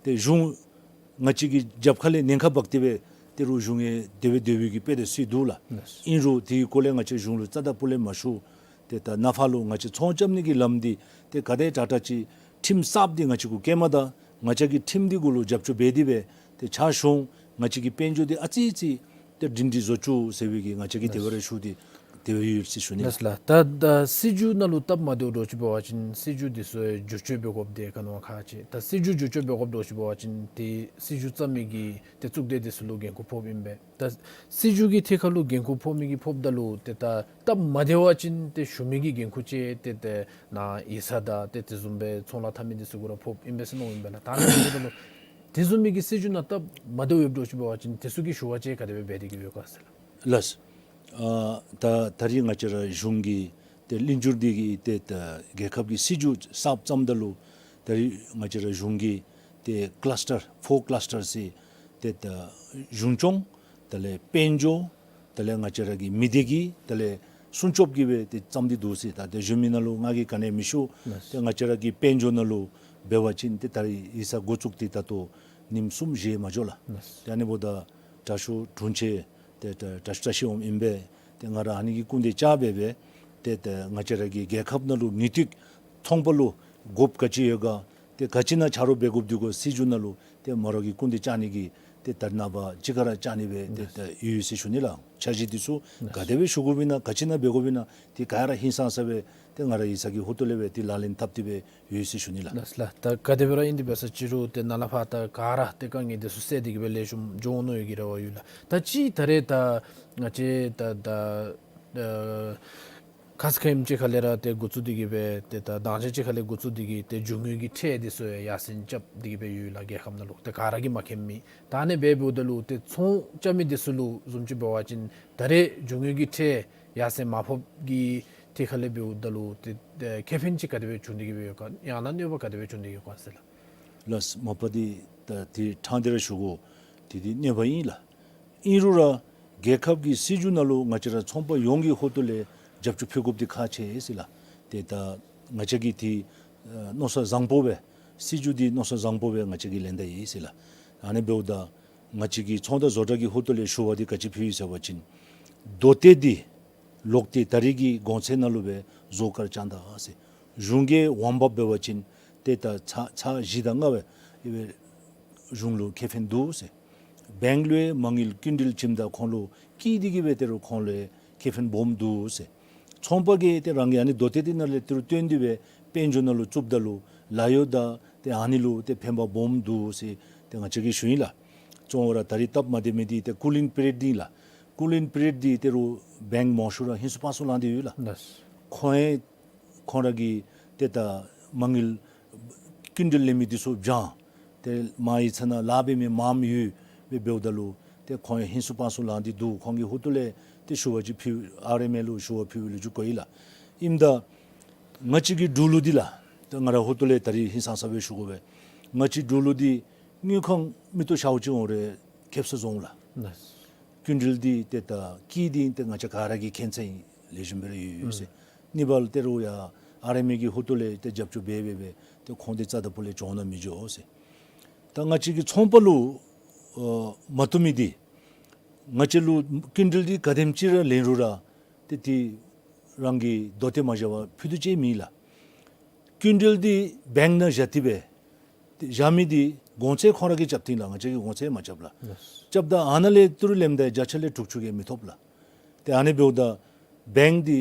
ཏེ་གཞུང་ང་བཅས་ཀྱི་རྒྱབ་ཁ་ལས་ཉེན་ཁ་འབག་སྟེ་སྦེ་ཏེ་རོགས་གཞུང་ཡང་དེ་སྦེ་དེ་སྦེ་གི་དཔེ་དེ་སྲིད་འདུག་ལགས། ཨིན་རུང་དེའི་སྐོར་ལས་ང་བཅས་གཞུང་ལུ་རྩ་དང་སྤུ་ལས་མ་ཞུ། ཏེ་ད་ནཱ་ཕར་ལུ་ང་བཅས་ཚོང་རྐྱབ་ནི་གི་ལམ་འདི་ཏེ་ག་དེ་དྲག་དྲག་ཅིག་ཁྲིམས་གསརཔ་འདི་ང་བཅས་གུ་བཀལ་མ་ད་ང་བཅས་ཀྱིས་ཁྲིམས་འདི་གུ་ལུ་རྒྱབ་སྐྱོར་འབད་དེ་སྦེ་ཏེ་ཕྱག་ཞུ་འོང་། ང་བཅས་ཀྱི་དཔལ་འབྱོར་འདི་ཨ་ཙི་ཙི་ཏེ་སྒྲིང་སྒྲི་བཟོ་བཅུག་ཟེར་བའི་གི་ང་བཅས་ཀྱིས་དེ་སྦེ་ར་ཞུ་སྟེ་དེ་སྦེ་ཡོད་ཟེར་ཞུ་ནི་ལགས། ལགས་ལགས། ད་ད་སྲིད་བྱུས་ནང་ལུ་སྟབས་མ་བདེཝ་འདྲཝ་ཅིག་འབད་བ་ཅིན་སྲིད་བྱུས་འདི་ཚུ་བསྒྱུར་བཅོས་འབད་དགོཔ་འདི་ག་ནི་བ་ཁག་ཆེ། ད་སྲིད་བྱུས་བསྒྱུར་བཅོས་འབད་དགོཔ་འདྲཝ་ཅིག་འབད་བ་ཅིན་ཏེ་སྲིད་བྱུས་བརྩམ་མི་གི་ཏེ་གཙུག་སྡེ་འདི་ཚུ་ལུ་འགན་ཁུར་ཕོགཔ་ཨིན་པས། ད་སྲིད་བྱུས་ཀྱི་ཐད་ཁར་ལུ་འགན་ཁུར་ཕོག་མི་གིས་ཕོགཔ་ད་ལུ་ཏེ་ད་སྟབས་མ་བདེ་བ་ཅིན་ཏེ་ཞུ་མི་གི་འགན་ཁུར་ཅིག་ཏེ་ཏེ་ནཱ་ཡིག་ཚང་དང་ཏེ་དེ་བཟུམ་སྦེ་ཚོང་ལཱ་འཐབ་མི་འདི་ཚུ་གུ་ར་ཕོགཔ་ཨིན་པས་ཟེར་མནོཝ་ཨིན་པས་ལགས། ད་ནི་འདི་ཚུ་ལུ་དེ་བཟུམ་མའི་གི་སྲིད་བྱུས་ནང་སྟབས་མ་བདེཝ་ཡོདཔ་འདྲཝ་ཅིག་འབད་བ་ཅིན་དེ་ཚུ་གི་ཞུ་བ་ཅིག་ག་དེ་སྦེ་འབད་དེ་གི་ཡོད་ག་ཟེར་ལགས། ལགས། ཨ་ད་རེས་ང་བཅས་ར་གཞུང་གི་ཏེ་ལྷན་བསྒྱུར་འདི་གིས་ཏེ་ད་རྒྱལ་ཁབ་ཀྱི་སྲིད་བྱུས་གསརཔ་བརྩམ་ད་ལུ་ད་རེས་ང་བཅས་ར་གཞུང་གིས་ཏེ་ཀ་ལཱས་ཊར་ཕོར་ཀ་ལཱས་ཊར་ཟེར་ཏེ་ད་གཞུང་སྐྱོང་དེ་ལས་དཔལ་འབྱོར་དེ་ལས་ང་བཅས་ར་གི་མི་སྡེ་གི་དེ་ལས་སྲུང་སྐྱོབ་ཀྱི་སྦེ་ཏེ་བརྩམས་ཏེ་འདུག་ཟེར། ད་ཏེ་གཞན་མི་ནང་ལུ་ང་གིས་ག་ནི་མི་ཞུ། ཏེ་ང་བཅས་ར་གི་དཔལ་འབྱོར་ནང་ལུ་འབད་བ་ཅིན་ཏེ་ད་རེས་ཡིག་ཚང་འགོ་བཙུགས་ཏེ་ད་ལྟོ་ཉིནམ་གསུམ་བཞི་མ་འགྱོ་ལགས། ཏེ་ཨ་ནི་འབདཝ་ད་དྲག་ཤོས་དྲུང་ཆེན་ཏེ་ད་དྲག་ཤོས་བཀྲ་ཤིས་འོང་ཨིན་པས། ཏེ་ང་ར་ཨ་ནི་གི་སྐུ་མདུན་བཅར་སྦེ་སྦེ་ཏེ་ད་ང་བཅས་ར་གི་རྒྱལ་ཁབ་ནང་ལུ་དངོས་ཐོག་ཚོང་པ་ལུ་དགོཔ་ག་ཅི་ཡོད་ག་ཏེ་ག་ཅི་ནང་ཆ་རོགས་འབད་དགོཔ་འདི་གུ་སྲིད་བྱུས་ནང་ལུ་ཏེ་མོ་ར་གི་སྐུ་མདུན་བཅར་ནི་གི་ཏེ་ད་རེས་ནངས་པ་ཅིག་ཁར་ར་བཅར་ནི་སྦེ་ཏེ་ད་ཡོད་ཟེར་ཞུ་ནི་ལགས། འཆར་གཞི་འདི་ཚུ་ག་དེ་སྦེ་ཞུ་དགོཔ་ཨིན་ན་ག་ཅི་ནང་འབད་དགོཔ་ཨིན་ན་ཏེ་ག་ར་ཧིང་སངས་ས་སྦེ་ཏེ་ང་ར་ཡིག་ཚང་གི་ཧོངས་ལས་སྦེ་ཏེ་ལག་ལེན་འཐབ་སྟེ་སྦེ་ཡོད་ཟེར་ཞུ་ནི་ལགས། ལགས་ལགས། ད་ག་དེ་སྦེ་ར་ཨིན་ཏེ་འབད་ས་ཅིག་རུང་ཏེ་ནཱ་ལས་ཕར་ད་ག་ར་ཏེ་དཀའ་ངལ་འདི་ཚུ་སེལ་ཏེ་གི་སྦེ་ལེགས་ཤོམ་འགྱོ་འོང་མནོ་ཡོད་ཀྱི་རེ་བ་ཡོད་ལགས། ད་ཅི་ད་རེས་ད་ང་བཅས་ད་ད་ཨ་ཁ་ཙ་ཁ་ཉིནམ་ཅིག་ཁ་ལས་ར་ཏེ་འགོ་བཙུགས་ཏེ་གི་སྦེ་ཏེ་ད་དང་ཅ་ཅིག་ཁ་ལས་འགོ་བཙུགས་ཏེ་གི་ཏེ་རྒྱུ་དངོས་ཀྱི་ཁྲལ་འདི་ཚུ་ཡར་སེང་རྐྱབ་སྟེ་གི་སྦེ་ཡོད་ལགས་རྒྱལ་ཁབ་ནང་ལུ། ཏེ་ག་ར་གིས་མ་མཁྱེན་མི་ད་ཨ་ནི་སྦེ་འབདཝ་ད་ལུ་ཏེ་ཚོང་རྐྱབ་མི་འདི་ཚུ་ལུ་བཟུམ་ཅིག་འབད་བ་ཅིན་ད་རེས་རྒྱུ་དངོས་ཀྱི་ཁྲལ་ཡར་སེང་མར་ཕབ་ཀྱི་ཐད་ཁ་ལས་འབདཝ་ད་ལུ་ཏེ་ཏེ་ཁེ་ཕན་ཅིག་ག་དེ་སྦེ་བྱུང་སྟེ་གི་སྦེ་ཡོད་ག་ཡང་ན་གནོད་པ་ག་དེ་སྦེ་བྱུང་སྟེ་ཡོད་ག་ཟེར་ལགས། ལགས། མ་པ་འདི་ད་ཏེ་ཕྲང་སྟེ་ར་ཞུ་དགོ། ཏེ་འདི་གནོད་པ་ཨིན་ལགས། ཨིན་རུང་ར་རྒྱལ་ཁབ་ཀྱི་སྲིད་བྱུས་ནང་ལུ་ང་བཅས་ར་ཚོང་པ་ཡོངས་ཀྱི་ཧོངས་ལས་རྒྱབ་སྐྱོར་ཕུལ་དགོཔ་འདི་ཁག་ཆེ་ཟེར་ལགས། ཏེ་ད་ང་བཅས་ཀྱིས་ཏེ་ཨ་མནོ་བསམ་བཟང་པོ་སྦེ་སྲིད་བྱུས་འདི་མནོ་བསམ་བཟང་པོ་སྦེ་ང་བཅས་ཀྱིས་ལེན་ད་ཡི་ཟེར་ལགས། ཨ་ནི་འབདཝ་ད་ང་བཅས་ཀྱི་ཚོང་དང་བཟོ་གྲྭ་གི་ཧོངས་ལས་ཞུ་བ་འདི་ག་ཅི་ཕུལ་ཡི་ཟེར་བ་ཅིན་རྡོ་ཏེ་འདི་ལོག་སྟེ་ད་རེས་ཀྱི་གོང་ཚད་ནང་ལུ་སྦེ་བཟོ་གར་བཅང་ད་ཟེར། གཞུང་གིས་འོང་འབབ་འབད་བ་ཅིན་ཏེ་ད་ཚར་ཚར་བཞི་དང་ལྔ་སྦེ་ཨེ་སྦེ་གཞུང་ལུ་ཁེ་ཕན་འདུག་ཟེར། བེངཀ་ལུ་ཡང་མ་དངུལ་སྐྱིན་འགྲུལ་བྱིནམ་ད་ཁོང་ལུ་སྐྱིད་དེ་གི་སྦེ་ཏེ་རུང་ཁོང་ལུ་ཡང་ཁེ་ཕན་སྦོམ་འདུག་ཟེར། ཚོང་པ་གིས་ཏེ་རང་གི་ཨ་ནི་རྡོ་ཏེ་འདི་ནང་ལས་ཏི་རུ་བཏོན་ཏེ་སྦེ་དཔལ་འབྱོར་ནང་ལུ་བཙུགསཔ་ད་ལུ་ལཱ་གཡོག་དང་ཏེ་ཨ་ནི་ལུ་ཏེ་ཕན་པ་སྦོམ་འདུག་ཟེར་ཏེ་ང་བཅས་ཀྱིས་ཞུ་ཡི་ལགས། གཙོ་བོ་ར་ད་རེས་སྟབས་མ་བདེ་མི་འདི་ཏེ་ཀུ་ལིང་པི་རི་ཡོཌ་འདི་ལགས། ཀུ་ལིང་པི་རི་ཡོཌ་འདི་ཏེ་རུང་བེངཀ་མང་ཤོས་ར་ཧིང་སུ་ཕངས་སུ་ལང་སྟེ་ཡོད་ལགས། ལགས། ཁོང་ཡང་ཁོང་ར་གི་ཏེ་ད་ མ་དངུལ་ཀུན་ཊལ་ལེན་མི་འདི་ཚུ་བྱང་། ཏེ་མ་ཡི་ཚ་ན་ལཱ་འབད་མི་མངམ་ཡོད་སྦེ་འབདཝ་ད་ལུ་ཏེ་ཁོང་ཡང་ཧིང་སུ་པང་སུ་ལང་སྟེ་འདུག། ཁོང་གི་ཧོ་ཏོ་ལས་ཏེ་ཞུ་བ་ཅིག་ཕུལ། ཨར་ཨེམ་ཨེ་ལུ་ཞུ་བ་ཕུལ་བའི་ལོ་རྒྱུས་གོ་ཡི་ལགས། ཨིནམ་ད་ང་བཅས་ཀྱི་འབྲུག་ལུ་འདི་ལགས། ད་ང་ར་ཧོ་ཏོ་ལས་ད་རིས་ཧིང་སངས་ས་སྦེ་ཞུ་དགོ་པས། ང་བཅས་འབྲུག་ལུ་འདི་དངུལ་ཁང་མིག་ཏོ་ཤརཝ་ཅིག་འོང་རུང་ཁེབ་ས་བཟོ་འོང་ལགས། ལགས། ཀུན་ཊལ་འདི་ཏེ་ད་ཀིས་འདི་ཏེ་ང་བཅས་ག་ར་གིས་མཁྱེན་ཚད་ཨིན། ལེགས་ཤོམ་སྦེ་ར་ཡོད་ཡོད་ཟེར། ཨུམ། ཨ་ནི་འབདཝ་ད་ཏེ་རུང་ཡང་ཨར་ཨེམ་ཨེ་གི་ཧོ་ཏོ་ལས་ཏེ་རྒྱབ་སྐྱོར་འབད་འབད་འབད་ཏེ་ཁོང་འདི་རྩ་དང་པོ་ལས་གྱོང་ནང་མི་འགྱོ་ཟེར། ད་ང་བཅས་ཀྱི་ཚོང་པ་ལུ་ཨ་མ་བཏུབ་མི་འདི་ང་བཅས་ལུ་ཀུན་ཊལ་འདི་ག་དེམ་ཅིག་ར་ལེན་རུང་ར་ཏེ་ཏེ་རང་གི་མདོ་སྡེ་མ་བཞག་པར་ཕུལ་དོ་ཅིག་མེད་ལགས། ཀུན་ཊལ་འདི་བེངཀ་ནང་བཞག་སྟེ་སྦེ་ཏེ་བཞག་མི་འདི་གོང་ཚད་ཁོང་ར་གིས་རྐྱབ་སྟེ་ལགས། ང་བཅས་ཀྱིས་གོང་ཚད་མ་རྐྱབ་ལགས། ལགས། རྐྱབ་ད་ཨ་ནཱ་ལས་ཏི་རུ་ལེནམ་ད་བརྒྱ་ཆ་ལས་དྲུག་ཅུ་གིས་མི་ཐོབ་ལགས། ཏེ་ཨ་ནི་འབདཝ་ད་བེངཀ་འདི་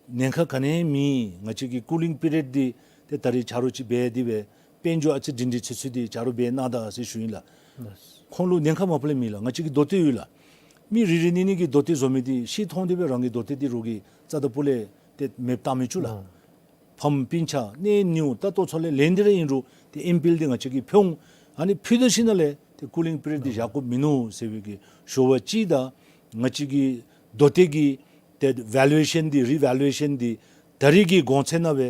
ཉེན་ཁ་ག་ནི་ཡང་མེད། ང་བཅས་ཀྱི་ཀུ་ལིང་པི་རི་ཡོཌ་འདི་ཏེ་ད་རིས་ཆ་རོགས་ཅིག་འབད་དེ་སྦེ་དཔལ་འབྱོར་ཨ་ཙི་སྒྲིང་སྒྲིང་ཚུད་ཚུད་འདི་ཆ་རོགས་འབད་གནང་ད་ཟེར་ཞུ་ཡི་ལགས། ལགས། ཁོང་ལུ་ཉེན་ཁ་མ་ཕོག་ལས་མེད་ལགས། ང་བཅས་ཀྱི་མདོ་སྡེ་ཡོད་ལགས། མི་རེ་རེ་གཉིས་གཉིས་ཀྱིས་མདོ་སྡེ་བཟོ་མི་འདི་ཤེས་མཐོང་སྟེ་སྦེ་རང་གི་མདོ་སྡེ་འདི་རོགས་ཀྱིས་རྩ་དང་པོ་ལས་ཏེ་མེདཔ་བཏང་མི་བཅུག་ལགས། ཨ་ཕམ་སྤུན་ཆ་གནས་ཉེ་ད་ལྟོ་ཚུ་ལས་ལེན་ཏེ་ར་ཨིན་རུང་ཏེ་ཨེམ་པི་ཨེལ་འདི་ང་བཅས་ཀྱིས་ཕུལ་འོང་། ཨ་ནི་ཕུལ་ད་ཞིནམ་ལས་ཏེ་ཀུ་ལིང་པི་རི་ཡོཌ་འདི་བཞག་དགོཔ་མིན་ནུག་ཟེར་བའི་གི་ཞུ་བ་ཅིག་དང་ང་བཅས་ཀྱི་མདོ་སྡེ་གི་ཏེ་ཝེ་ལུ་ཨེ་ཤཱན་འདི་རི་ཝེ་ལུ་ཨེ་ཤཱན་འདི་ད་རིས་ཀྱི་གོང་ཚད་ནང་སྦེ་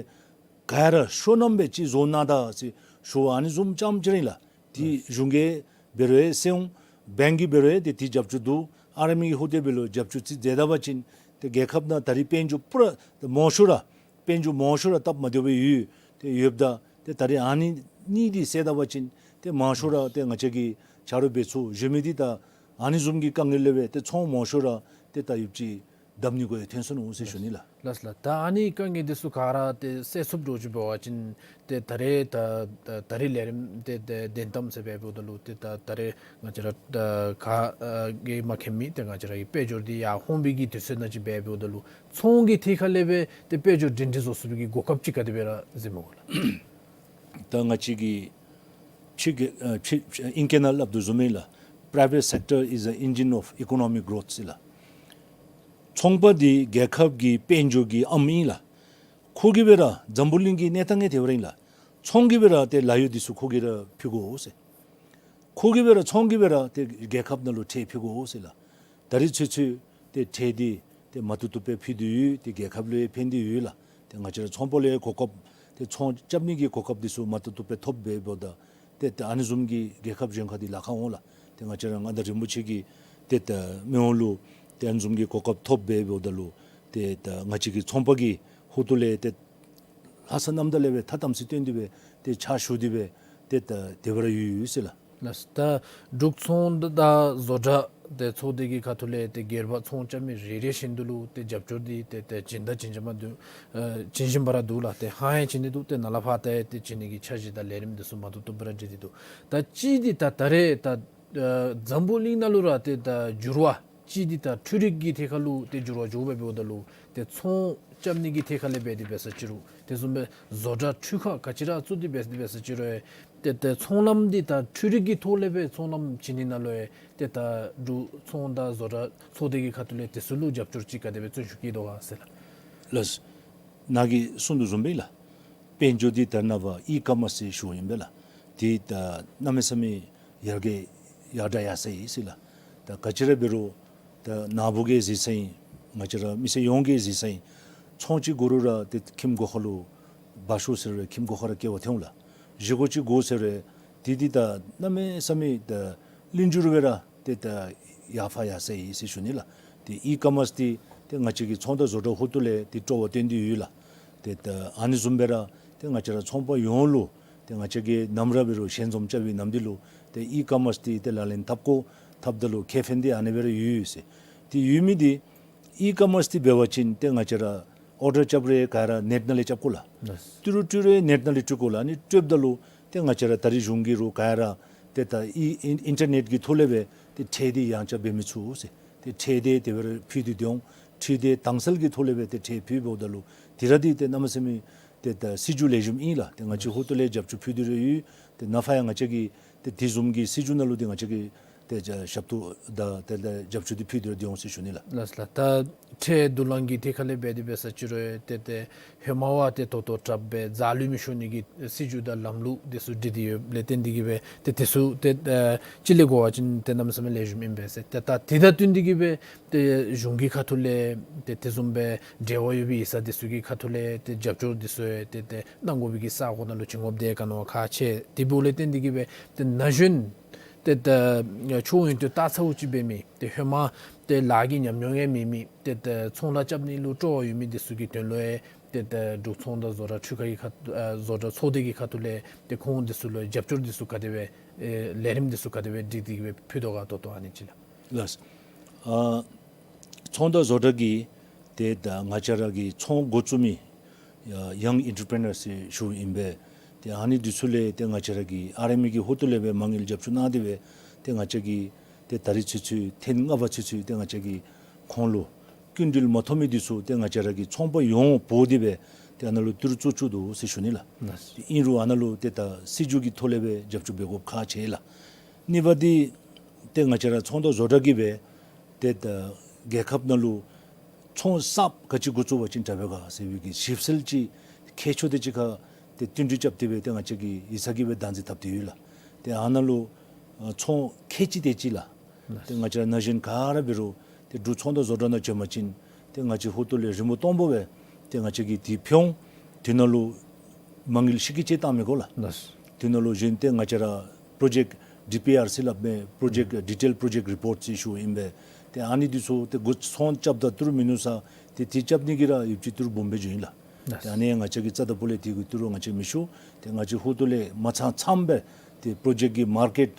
ག་ར་ཤོ་ནམ་སྦེ་ཅིག་བཟོ་གནང་ད་ཟེར་ཞུ་བ་ཨ་ནི་བཟུམ་ཙམ་ཅིག་ར་ཨིན་ལགས། ཏེ་གཞུང་གིས་འབད་རུང་ཡང་སེལ་འོང་། བེངཀ་གིས་འབད་རུང་ཡང་ཏེ་ཏེ་རྒྱབ་སྐྱོར་འདུག། ཨར་ཨེམ་ཨེ་གི་ཧོ་ཏོ་འབད་རུང་རྒྱབ་སྐྱོར་ཅིག་མཛད་ད་པ་ཅིན་ཏེ་རྒྱལ་ཁབ་ནང་ད་རིས་དཔལ་འབྱོར་པུ་ར་མང་ཤོས་ར་དཔལ་འབྱོར་མང་ཤོས་ར་སྟབས་མ་བདེཝ་སྦེ་ཡོད། ཏེ་ཡོདཔ་ད་ཏེ་ད་རིས་ཨ་ནི་གཉིས་འདི་སེལ་ད་པ་ཅིན་ཏེ་མང་ཤོས་ར་ཏེ་ང་བཅས་ཀྱིས་ཆ་རོགས་འབད་ཚུགས། གཞན་མི་འདི་ད་ཨ་ནི་བཟུམ་གྱི་དཀའ་ངལ་ལས་སྦེ་ཏེ་ཚོང་མང་ཤོས་ར་ཏེ་ད་ཡུདཔ་ཅིག་བསྡམ་ནི་གུ་ཡང་ཐོན་སོ་ནུག་ཟེར་ཞུ་ནི་ལགས། ལགས་ལགས། ད་ཨ་ནི་དཀའ་ངལ་འདི་ཚུ་ག་ར་ཏེ་སེལ་ཚུགསཔ་འདྲཝ་ཅིག་འབད་བ་ཅིན་ཏེ་ད་རེས་ད་ད་ད་རེས་ལས་རིམ་ཏེ་ཏེ་དོན་དམ་ཟེར་འབདཝ་ད་ལུ་ཏེ་ད་ད་རེས་ང་བཅས་ར་ད་ག་ཨ་གིས་མ་མཁྱེན་མི་ཏེ་ང་བཅས་ར་གི་དཔལ་འབྱོར་འདི་ཡར་ཧོང་པའི་གི་དུས་ཚོད་ནང་ཅིག་འབད་འབདཝ་ད་ལུ་ཚོང་གི་ཐད་ཁར་ལས་སྦེ་ཏེ་དཔལ་འབྱོར་སྒྲིང་སྒྲིང་བཟོ་ཚུགས་པའི་གི་གོ་སྐབས་ཅིག་ག་དེ་སྦེ་ར་གཟིགས་མི་གོ་ལགས། ད་ང་བཅས་ཀྱིས་ཕྱི་རྒྱལ་ཨ་ཕྱི་ཨིང་སྐད་ནང་སླབ་དོ་བཟུམ་ཨིན་ལགས། Private sector is the engine of economic growth ཟེར་ལགས། ཚོང་པ་འདི་རྒྱལ་ཁབ་ཀྱི་དཔལ་འབྱོར་གྱི་ཨམ་ཨིན་ལགས། ཁོ་གིས་སྦེ་ར་འཛམ་བུ་གླིང་གི་གནས་སྟངས་ངོ་དེ་སྦེ་ར་ཨིན་ལགས། ཚོང་གིས་སྦེ་ར་ཏེ་ལཱ་གཡོག་འདི་ཚུ་ཁོ་གིས་ར་ཕུལ་དགོ་ཟེར། ཁོ་གིས་སྦེ་ར་ཚོང་གིས་སྦེ་ར་ཏེ་རྒྱལ་ཁབ་ནང་ལུ་ཁྲལ་ཕུལ་དགོ་ཟེར་ལགས། ད་རིས་ཚུན་ཚོད་ཏེ་ཁྲལ་འདི་ཏེ་མ་བཏུབ་བཏུབ་སྦེ་ཕུལ་ཏེ་ཡོད། ཏེ་རྒྱལ་ཁབ་ལུ་ཡང་ཕན་ཏེ་ཡོད་ལགས། ཏེ་ང་བཅས་ར་ཚོང་པ་ལུ་ཡང་གོ་སྐབས་ཏེ་ཚོང་རྐྱབ་ནི་གི་གོ་སྐབས་འདི་ཚུ་མ་བཏུབ་བཏུབ་སྦེ་ཐོབ་འབདཝ་ད་ཏེ་ཏེ་ཨ་ནི་བཟུམ་གྱི་རྒྱལ་ཁབ་གཞན་ཁར་འདི་ལཱ་ཁག་འོང་ལགས། ཏེ་ང་བཅས་ར་མངའ་བདག་རིན་པོ་ཆེ་གི་ཏེ་ད་མི་དབང་ལུ་ཏེ་ཨ་ནི་བཟུམ་གྱི་གོ་སྐབས་ཐོབ་འབདཝ་ད་ལུ་ཏེ་ད་ང་བཅས་ཀྱི་ཚོང་པ་གི་ཧོ་ཏོ་ལས་ཏེ་ལྷག་བསམ་རྣམ་དག་ལས་སྦེ་ཐ་དམ་ཚིག་བསྟེན་ཏེ་སྦེ་ཏེ་ཕྱག་ཞུ་སྟེ་སྦེ་ཏེ་ད་དེ་སྦེ་ར་ཡོད་ཡོད་ཟེར་ལགས། ལགས། ད་འབྲུག་ཚོང་དང་བཟོ་གྲྭ་ཏེ་ཚོགས་སྡེ་གི་ཁ་ཐུག་ལས་ཏེ་སྒེར་པ་ཚོང་རྐྱབ་མི་རེ་རེ་བཞིན་དུ་ལུ་ཏེ་རྒྱབ་སྐྱོར་འདི་ཏེ་ཏེ་བྱིན་དང་བྱིན་བཞིན་པ་འདུག། ཨ་བྱིན་བཞིན་པ་ར་འདུག་ལགས། ཏེ་ཧ་ཡང་བྱིན་ནི་འདུག། ཏེ་ནཱ་ལས་ཕར་ཏེ་ཏེ་བྱིན་ནི་གི་འཆར་གཞི་དང་ལས་རིམ་འདི་ཚུ་མ་བཏུབ་བཏུབ་སྦེ་ར་སྒྲིག་སྟེ་འདུག། ད་གཅིག་འདི་ད་ད་རེས་ད་ཨ་འཛམ་བུ་གླིང་ནང་ལུ་ར་ཏེ་ད་འགྱུར་བ་གཅིག་འདི་ད་འཕྲུལ་རིག་གི་ཐད་ཁར་ལུ་ཏེ་འགྱུར་བ་འགྱོ་སྦེ་འབདཝ་ད་ལུ་ཏེ་ཚོང་རྐྱབ་ནི་གི་ཐད་ཁར་ལས་འབད་དེ་འབད་ས་ཅི་རུང་དེ་བཟུམ་སྦེ་བཟོ་གྲྭ་འཕྲུལ་ཁང་ག་ཅི་ར་བཙུགས་ཏེ་འབད་དེ་འབད་ས་ཅི་རུང་ཏེ་ཏེ་ཚོང་ལམ་འདི་ད་འཕྲུལ་རིག་གི་ཐོག་ལས་སྦེ་ཚོང་ལམ་བྱིན་ནི་ནང་ལུ་ཏེ་ད་འབྲུག་ཚོང་དང་བཟོ་གྲྭ་ཚོགས་སྡེ་གི་ཁ་ཐུག་ལས་དེ་ཚུ་ལུ་རྒྱབ་སྐྱོར་ཅིག་ག་དེ་སྦེ་བརྩོན་ཤུགས་བསྐྱེད་དོ་ག་ཟེར་ལགས། ལགས། ནཱ་གིས་གསུངས་དོ་བཟུམ་སྦེ་ལགས། དཔལ་འབྱོར་འདི་ད་ནངས་པ་ཨི་ཀོ་མརསི་ཟེར་ཞུཝ་ཨིན་པས་ལགས། འདི་ད་གནམ་མེད་ས་མེད་ཡར་རྒྱས་ཡར་དྲག་ཡར་སོ་ཡི་ཟེར་ལགས། ད་ག་ཅི་ར་འབད་རུང་ད་ནཱ་བུ་གིས་གཟིགས་ས་ཨིན། ང་བཅས་ར་མི་སེར་ཡོངས་ཀྱིས་གཟིགས་ས་ཨིན། ཚོང་ཅིག་དགོ་རུང་ར་ཏེ་ཁྱིམ་སྒོ་ཁར་ལུ་བ་ཤོ་ཟེར་རུང་ཁྱིམ་སྒོ་ཁར་ར་སྐྱེལ་བར་འཐོན་འོང་ལགས། བཞེས་སྒོ་ཅིག་དགོ་ཟེར་རུང་འདི་འདི་ད་གནམ་མེད་ས་མེད་ད་ལིང་འགྱུར་སྦེ་ར་ཏེ་ད་ཡར་ཕར་ཡར་སོ་ཡི་ཟེར་ཞུ་ནི་ལགས། ཏེ་ཨི་ཀོ་མརསི་འདི་ཏེ་ང་བཅས་ཀྱི་ཚོང་དང་བཟོ་གྲྭ་ཧོ་ཏོ་ལས་ཏེ་སྤྲོ་བ་བཏོན་ཏེ་ཡོད་ལགས། ཏེ་ད་ཨ་ནི་བཟུམ་སྦེ་ར་ཏེ་ང་བཅས་ར་ཚོང་པ་ཡོངས་ལུ་ཏེ་ང་བཅས་ཀྱིས་ནམ་ར་འབད་རུང་ཞལ་འཛོམས་རྐྱབ་པའི་ནམ་འདི་ལུ་ཏེ་ཨི་ཀོ་མརསི་འདི་ཏེ་ལག་ལེན་འཐབ་དགོ། འཐབ་ད་ལུ་ཁེ་ཕན་འདི་ཨ་ནི་སྦེ་ར་ཡོད་ཡོད་ཟེར། ཏེ་ཡོད་མི་འདི་ཨི་ཀོ་མརསི་འདི་འབད་བ་ཅིན་ཏེ་ང་བཅས་ར་ཨོར་ཌར་རྐྱབ་རུང་ག་ར་ནེཊ་ནང་ལས་རྐྱབ་དགོ་ལགས། ལགས། ཏི་རུ་སྤྲོད་རུང་ནེཊ་ནང་ལས་སྤྲོད་དགོ་ལགས། ཨ་ནི་སྤྲོདཔ་ད་ལུ་ཏེ་ང་བཅས་ར་ད་རིས་གཞུང་གིས་རུང་ག་ར་ཏེ་ད་ཨི་ཨིན་ཨིན་ཊར་ནེཊ་གི་ཐོག་ལས་སྦེ་ཏེ་ཁྲལ་འདི་ཡང་ཆག་འབད་མི་ཚུགས་ཟེར། ཏེ་ཁྲལ་འདི་དེ་སྦེ་ར་ཕུལ་ཏེ་སྡོད་འོང་། ཁྲལ་འདི་དྭངས་གསལ་གྱི་ཐོག་ལས་སྦེ་ཏེ་ཁྲལ་ཕུལ་འབདཝ་ད་ལུ་དེ་ར་འདི་ཏེ་གནམ་མེད་ས་མེད་ཏེ་ད་སྲིད་བྱུས་ལེགས་ཤོམ་ཨིན་ལགས། ཏེ་ང་བཅས་ཧོ་ཏོ་ལས་རྒྱབ་སྐྱོར་ཕུལ་ཏེ་ར་ཡོད། ཏེ་ནཱ་ཕར་ཡང་ང་བཅས་ཀྱིས་ཏེ་དེ་བཟུམ་གྱི་སྲིད་བྱུས་ནང་ལུ་ཏེ་ང་བཅས་ཀྱིས་ ཏེ་ཞབས་ཏོག་དང་ཏེ་ཏེ་རྒྱབ་སྐྱོར་འདི་ཕུལ་ཏེ་ར་སྡོད་འོང་ཟེར་ཞུ་ནི་ལགས། ལགས་ལགས། ད་ཁྲལ་བསྡུ་ལེན་གྱི་ཐད་ཁར་ལས་འབད་དེ་འབད་ས་ཅིག་རུང་ཏེ་ཏེ་ཧེ་མ་བ་ཏེ་ཏོག་ཏོ་དྲགཔ་སྦེ་འཛག་ལུས་མི་ཤོར་ནི་གི་སྲིད་བྱུས་དང་ལམ་ལུགས་འདི་ཚུ་སྒྲིག་སྟེ་ཡོདཔ་ལས་བརྟེན་ཏེ་གིས་སྦེ་ཏེ་དེ་ཚུ་ཏེ་ཨ་གཅིག་ལས་འགོ་བ་ཅིན་ཏེ་གནམ་མེད་ས་མེད་ལེགས་ཤོམ་ཨིན་པས་ཟེར། ཏེ་ད་དེ་དང་བསྟུན་ཏེ་གིས་སྦེ་ཏེ་གཞུང་གི་ཁ་ཐུག་ལས་ཏེ་དེ་བཟུམ་སྦེ་འབྲེལ་བ་ཡོད་པའི་ཡིག་ཚང་འདི་ཚུ་གི་ཁ་ཐུག་ལས་ཏེ་རྒྱབ་སྐྱོར་འདི་ཚུ་ཡང་ཏེ་ཏེ་གནང་དགོ་པའི་གི་ས་གོ་ནང་ལུ་བྱིན་དགོཔ་འདི་ག་ནི་བ་ཁག་ཆེ། དེ་འབདཝ་ལས་བརྟེན་ཏེ་གིས་སྦེ་ཏེ་ན་གཞོན་ཏེ་ད་ཆོས་ཡོན་ཏན་བལྟ་ཚརཝ་ཅིག་འབད་མི་ཏེ་ཧེ་མ་ཏེ་ལཱ་གི་ཉམས་མྱོང་ཡང་མེད་མི་ཏེ་ད་ཚོང་ལཱ་རྐྱབ་ནི་ལུ་སྤྲོ་བ་ཡོད་མི་འདི་ཚུ་གི་དོན་ལུ་ཡང་ཏེ་ད་འབྲུག་ཚོང་དང་བཟོ་གྲྭ་འཕྲུལ་ཁང་གི་ཁ་ཨ་བཟོ་གྲྭ་ཚོགས་སྡེ་གི་ཁ་ཐུག་ལས་ཏེ་ཁོང་འདི་ཚུ་ལུ་རྒྱབ་སྐྱོར་འདི་ཚུ་ག་དེ་སྦེ་ཨེ་ལས་རིམ་འདི་ཚུ་ག་དེ་སྦེ་སྒྲིག་སྟེ་གིས་སྦེ་ཕུལ་དོ་ག་ད་ལྟོ་ཨ་ནི་ཅིག་ལགས། ལགས། ཨ་ཚོང་དང་བཟོ་གྲྭ་གི་ཏེ་ད་ང་བཅས་ར་གི་ཚོང་འགོ་བཙུགས་མི་ཡ་ཡང་ཨིན་ཊར་པི་རི་ནར་ཟེར་ཞུཝ་ཨིན་པས། ཏེ་ཨ་ནི་འདི་ཚུ་ལས་ཏེ་ང་བཅས་ར་གི་ཨར་ཨེམ་ཨེ་གི་ཧོངས་ལས་སྦེ་མ་དངུལ་རྒྱབ་སྐྱོར་གནང་སྟེ་སྦེ་ཏེ་ང་བཅས་ཀྱིས་ཏེ་ད་རིས་ཚུན་ཚོད་ཐེངས་ལྔ་པ་ཚུན་ཚོད་ཏེ་ང་བཅས་ཀྱིས་ཁོང་ལུ་སྐྱིན་འགྲུལ་མ་ཐོབ་མི་འདི་ཚུ་ཏེ་ང་བཅས་ར་གི་ཚོང་པ་ཡོངས་འབོ་སྟེ་སྦེ་ཏེ་ཨ་ནཱ་ལུ་ཏི་རུ་བཙུགས་བཅུག་དོ་ཟེར་ཞུ་ནི་ལགས། ལགས། ཨིན་རུང་ཨ་ནཱ་ལུ་ཏེ་ད་སྲིད་བྱུས་ཀྱི་ཐོག་ལས་སྦེ་རྒྱབ་སྐྱོར་འབད་དགོཔ་ཁག་ཆེ་ལགས། གཉིས་པ་འདི་ཏེ་ང་བཅས་ར་ཚོང་དང་བཟོ་གྲྭ་གིས་སྦེ་ཏེ་ད་རྒྱལ་ཁབ་ནང་ལུ་ཚོང་གསརཔ་ག་ཅི་འགོ་བཙུགས་པ་ཅིན་དྲག་པས་ག་ཟེར་བའི་གི་ཞིབ་འཚོལ་ཅིག་མཁས་མཆོག་དེ་ཅིག་ཁར་ཏེ་བསྟུན་གྲོས་རྐྱབ་སྟེ་སྦེ་ཏེ་ང་བཅས་ཀྱིས་ཡིག་ཚང་གིས་སྦེ་བདག་འཛིན་འཐབ་སྟེ་ཡོད་ལགས། ཏེ་ཨ་ནཱ་ལུ་ཨ་ཚོང་ཁལ་གཅིག་དེ་ཅིག་ལགས། ཏེ་ང་བཅས་ར་ན་གཞོན་ག་ར་འབད་རུང་ཏེ་འབྲུག་ཚོང་དང་བཟོ་གྲྭ་ནང་བྱོན་པ་ཅིན་ཏེ་ང་བཅས་ཧོངས་ལས་རི་མོ་སྟོང་པ་སྦེ་ཏེ་ང་བཅས་ཀྱིས་དེ་ཕུལ་འོང་། དེ་ནང་ལུ་མ་དངུལ་ཤི་ཁལ་གཅིག་བཏང་མི་དགོ་ལགས། ལགས། དེ་ནང་ལུ་གཞན་ཏེ་ང་བཅས་ར་པྲོ་ཇེཀཊ་ཌི་པི་ཨར་ཟེར་སླབ་མི་པྲོ་ཇེཀཊ་ཌི་ཊེལ་པྲོ་ཇེཀཊ་རི་པོརཊ་ཟེར་ཞུཝ་ཨིན་པས། ཏེ་ཨ་ནི་འདི་ཚུ་ཏེ་འགོ་ཚོང་རྐྱབ་ད་ཏི་རུ་མིན་ནུག་ཟེར་ཏེ་དེ་རྐྱབ་ནི་གི་ར་ཡོདཔ་ཅིག་ཏི་རུ་སྦོམ་སྦེ་འགྱོཝ་ཨིན་ལགས། ལགས། ཏེ་ཨ་ནི་ང་བཅས་ཀྱིས་རྩ་དང་པོ་ལས་དེ་གི་ཏི་རུ་ང་བཅས་མི་ཞུ། ཏེ་ང་བཅས་ཧོངས་ལས་མ་ཚང་ཚངམ་སྦེ་ཏེ་པྲོ་ཇེཀཊ་གི་མར་ཀེཊ་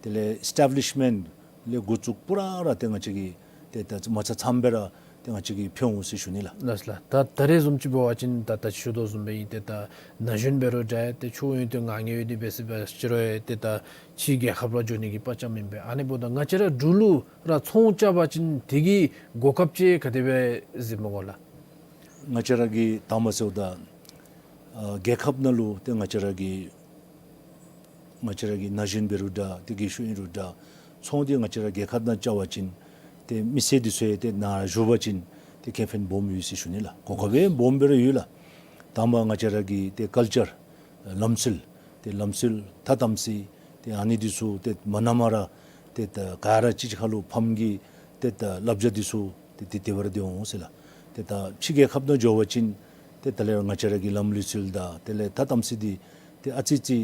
དེ་ལས་ཨེས་ཊེབ་ལིཤ་མེནཊ་ལས་འགོ་བཙུགས་པུ་ར་ར་ཏེ་ང་བཅས་ཀྱིས་ཏེ་ད་མ་ཚང་ཚངམ་སྦེ་ར་ཏེ་ང་བཅས་ཀྱིས་ཕུལ་འོང་ཟེར་ཞུ་ནི་ལགས། ལགས་ལགས། ད་ད་རེས་བཟུམ་ཅིག་འབད་བ་ཅིན་ད་ད་ཞུ་དོ་བཟུམ་སྦེ་ཨིན། ཏེ་ད་ན་གཞོན་འབད་རུང་འདྲ་ཏེ་ཆོས་ཡོན་ཏན་མངའ་ཡོད་དེ་འབད་ཟེར་འབད་ཅི་རུང་ཏེ་ད་ཕྱི་རྒྱལ་ཁབ་ར་འགྱོ་ནི་གི་དཔའ་བཅམ་ཨིན་པས། ཨ་ནི་འབདཝ་ད་ང་བཅས་ར་འབྲུག་ལུ་ར་ཚོང་རྐྱབ་པ་ཅིན་དེ་གི་གོ་སྐབས་ཅིག་ག་དེ་སྦེ་གཟིགས་མི་གོ་ལགས། ང་བཅས་ར་གིས་དང་པ་ཟེརཝ་ད་ཨ་རྒྱལ་ཁབ་ནང་ལུ་ཏེ་ང་བཅས་ར་གི་ང་བཅས་ར་གི་ན་གཞོན་འབད་རུང་འདྲ་ཏེ་རྒས་ཤོས་ཨིན་རུང་འདྲ་ཚོང་འདི་ང་བཅས་ར་རྒྱལ་ཁབ་ནང་རྐྱབ་པ་ཅིན་ཏེ་མི་སེར་འདི་ཚུ་ཡང་ཏེ་ནཱ་བཞུགས་པ་ཅིན་ཏེ་ཁེ་ཕན་སྦོམ་ཡོད་ཟེར་ཞུ་ནི་ལགས། གོ་སྐབས་སྦོམ་སྦེ་ར་ཡོད་ལགས། དང་པ་ང་བཅས་ར་གི་ཏེ་ཀལ་ཅར་ལམ་སྲོལ་ཏེ་ལམ་སྲོལ་ཐ་དམ་ཚིག་ཏེ་ཨ་ནི་འདི་ཚུ་ཏེ་མ་ན་མ་ར་ཏེ་ད་ག་ར་གཅིག་ཁར་ལུ་ཕམ་གྱི་ཏེ་ད་བསླབ་བྱ་འདི་ཚུ་ཏེ་དེ་དེ་སྦེ་ར་སྡོད་འོང་ཟེར་ལགས། ཏེ་ད་ཕྱི་རྒྱལ་ཁབ་ནང་འགྱོ་བ་ཅིན་ཏེ་ད་ལས་ང་བཅས་ར་གི་ལམ་ལུགས་སྲོལ་དང་དེ་ལས་ཐ་དམ་ཚིག་འདི་ཏེ་ཨ་ཙི་ཙི་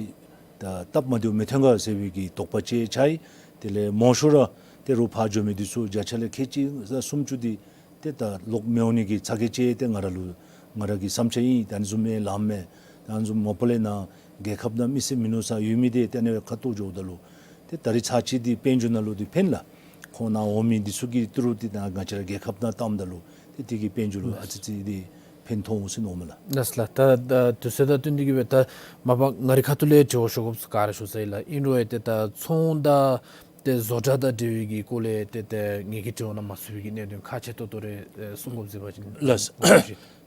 ད་སྟབས་མ་བདེཝ་མི་ཐོན་ག་ཟེར་བའི་གི་དོགས་པ་ཅིག་ཆགས་ཡི། དེ་ལས་མང་ཤོས་ར་ཏེ་རོགས་ཕར་འགྱོ་མི་འདི་ཚུ་བརྒྱ་ཆ་ལས་ཁལ་གཅིག་དང་སུམ་ཅུ་འདི་ཏེ་ད་ལོག་མི་འོང་ནི་གི་ཚ་གྱང་ཅིག་ཏེ་ང་ར་ལུ་ང་ར་གི་བསམ་འཆར་ཨིན། ད་ཨ་ནི་བཟུམ་མའི་ལམ་མས། ད་ཨ་ནི་བཟུམ་མ་པ་ལས་ནཱ་རྒྱལ་ཁབ་ནང་མི་སེར་མིན་ནུག་ཟེར་ཡོད་མི་འདི་ཏེ་ཨ་ནི་ཁ་ཐུག་འགྱོཝ་ད་ལུ་ཏེ་ད་རིས་ཚར་གཅིག་འདི་དཔལ་འབྱོར་ནང་ལུ་འདི་ཕན་ལགས། ཁོང་ནཱ་འོང་མི་འདི་ཚུ་གི་ཏི་རུ་འདི་ནཱ་ང་བཅས་ར་རྒྱལ་ཁབ་ནང་བཏངམ་ད་ལུ་ཏེ་དེ་གི་དཔལ་འབྱོར་ལུ་ཨ་ཙི་ཙི་འདི་ཕན་ཐོགས་འོང་ཟེར་མནོཝ་མས་ལགས། ལགས་ལགས། ད་ད་དུས་ཚོད་དང་བསྟུན་ཏེ་གིས་སྦེ་ད་མ་པ་ང་རའི་ཁ་ཐུག་ལས་དྲི་བ་ཤོག་ག་ར་ཞུ་ཚར་ཡི་ལགས། ཨིན་རུང་ཡང་ཏེ་ད་ཚོང་དང་ཏེ་བཟོ་གྲྭ་དང་འབྲེལ་བའི་གི་སྐོར་ལས་ཏེ་ཏེ་ངེ་གི་དྲི་བ་ནང་མ་ཚུད་པའི་གི་གནད་དོན་ཁག་ཆེ་ཏོག་ཏོ་རེ་ཨེ་གསུང་དགོཔ་གཟིགས་པ་ཅིན། ལགས།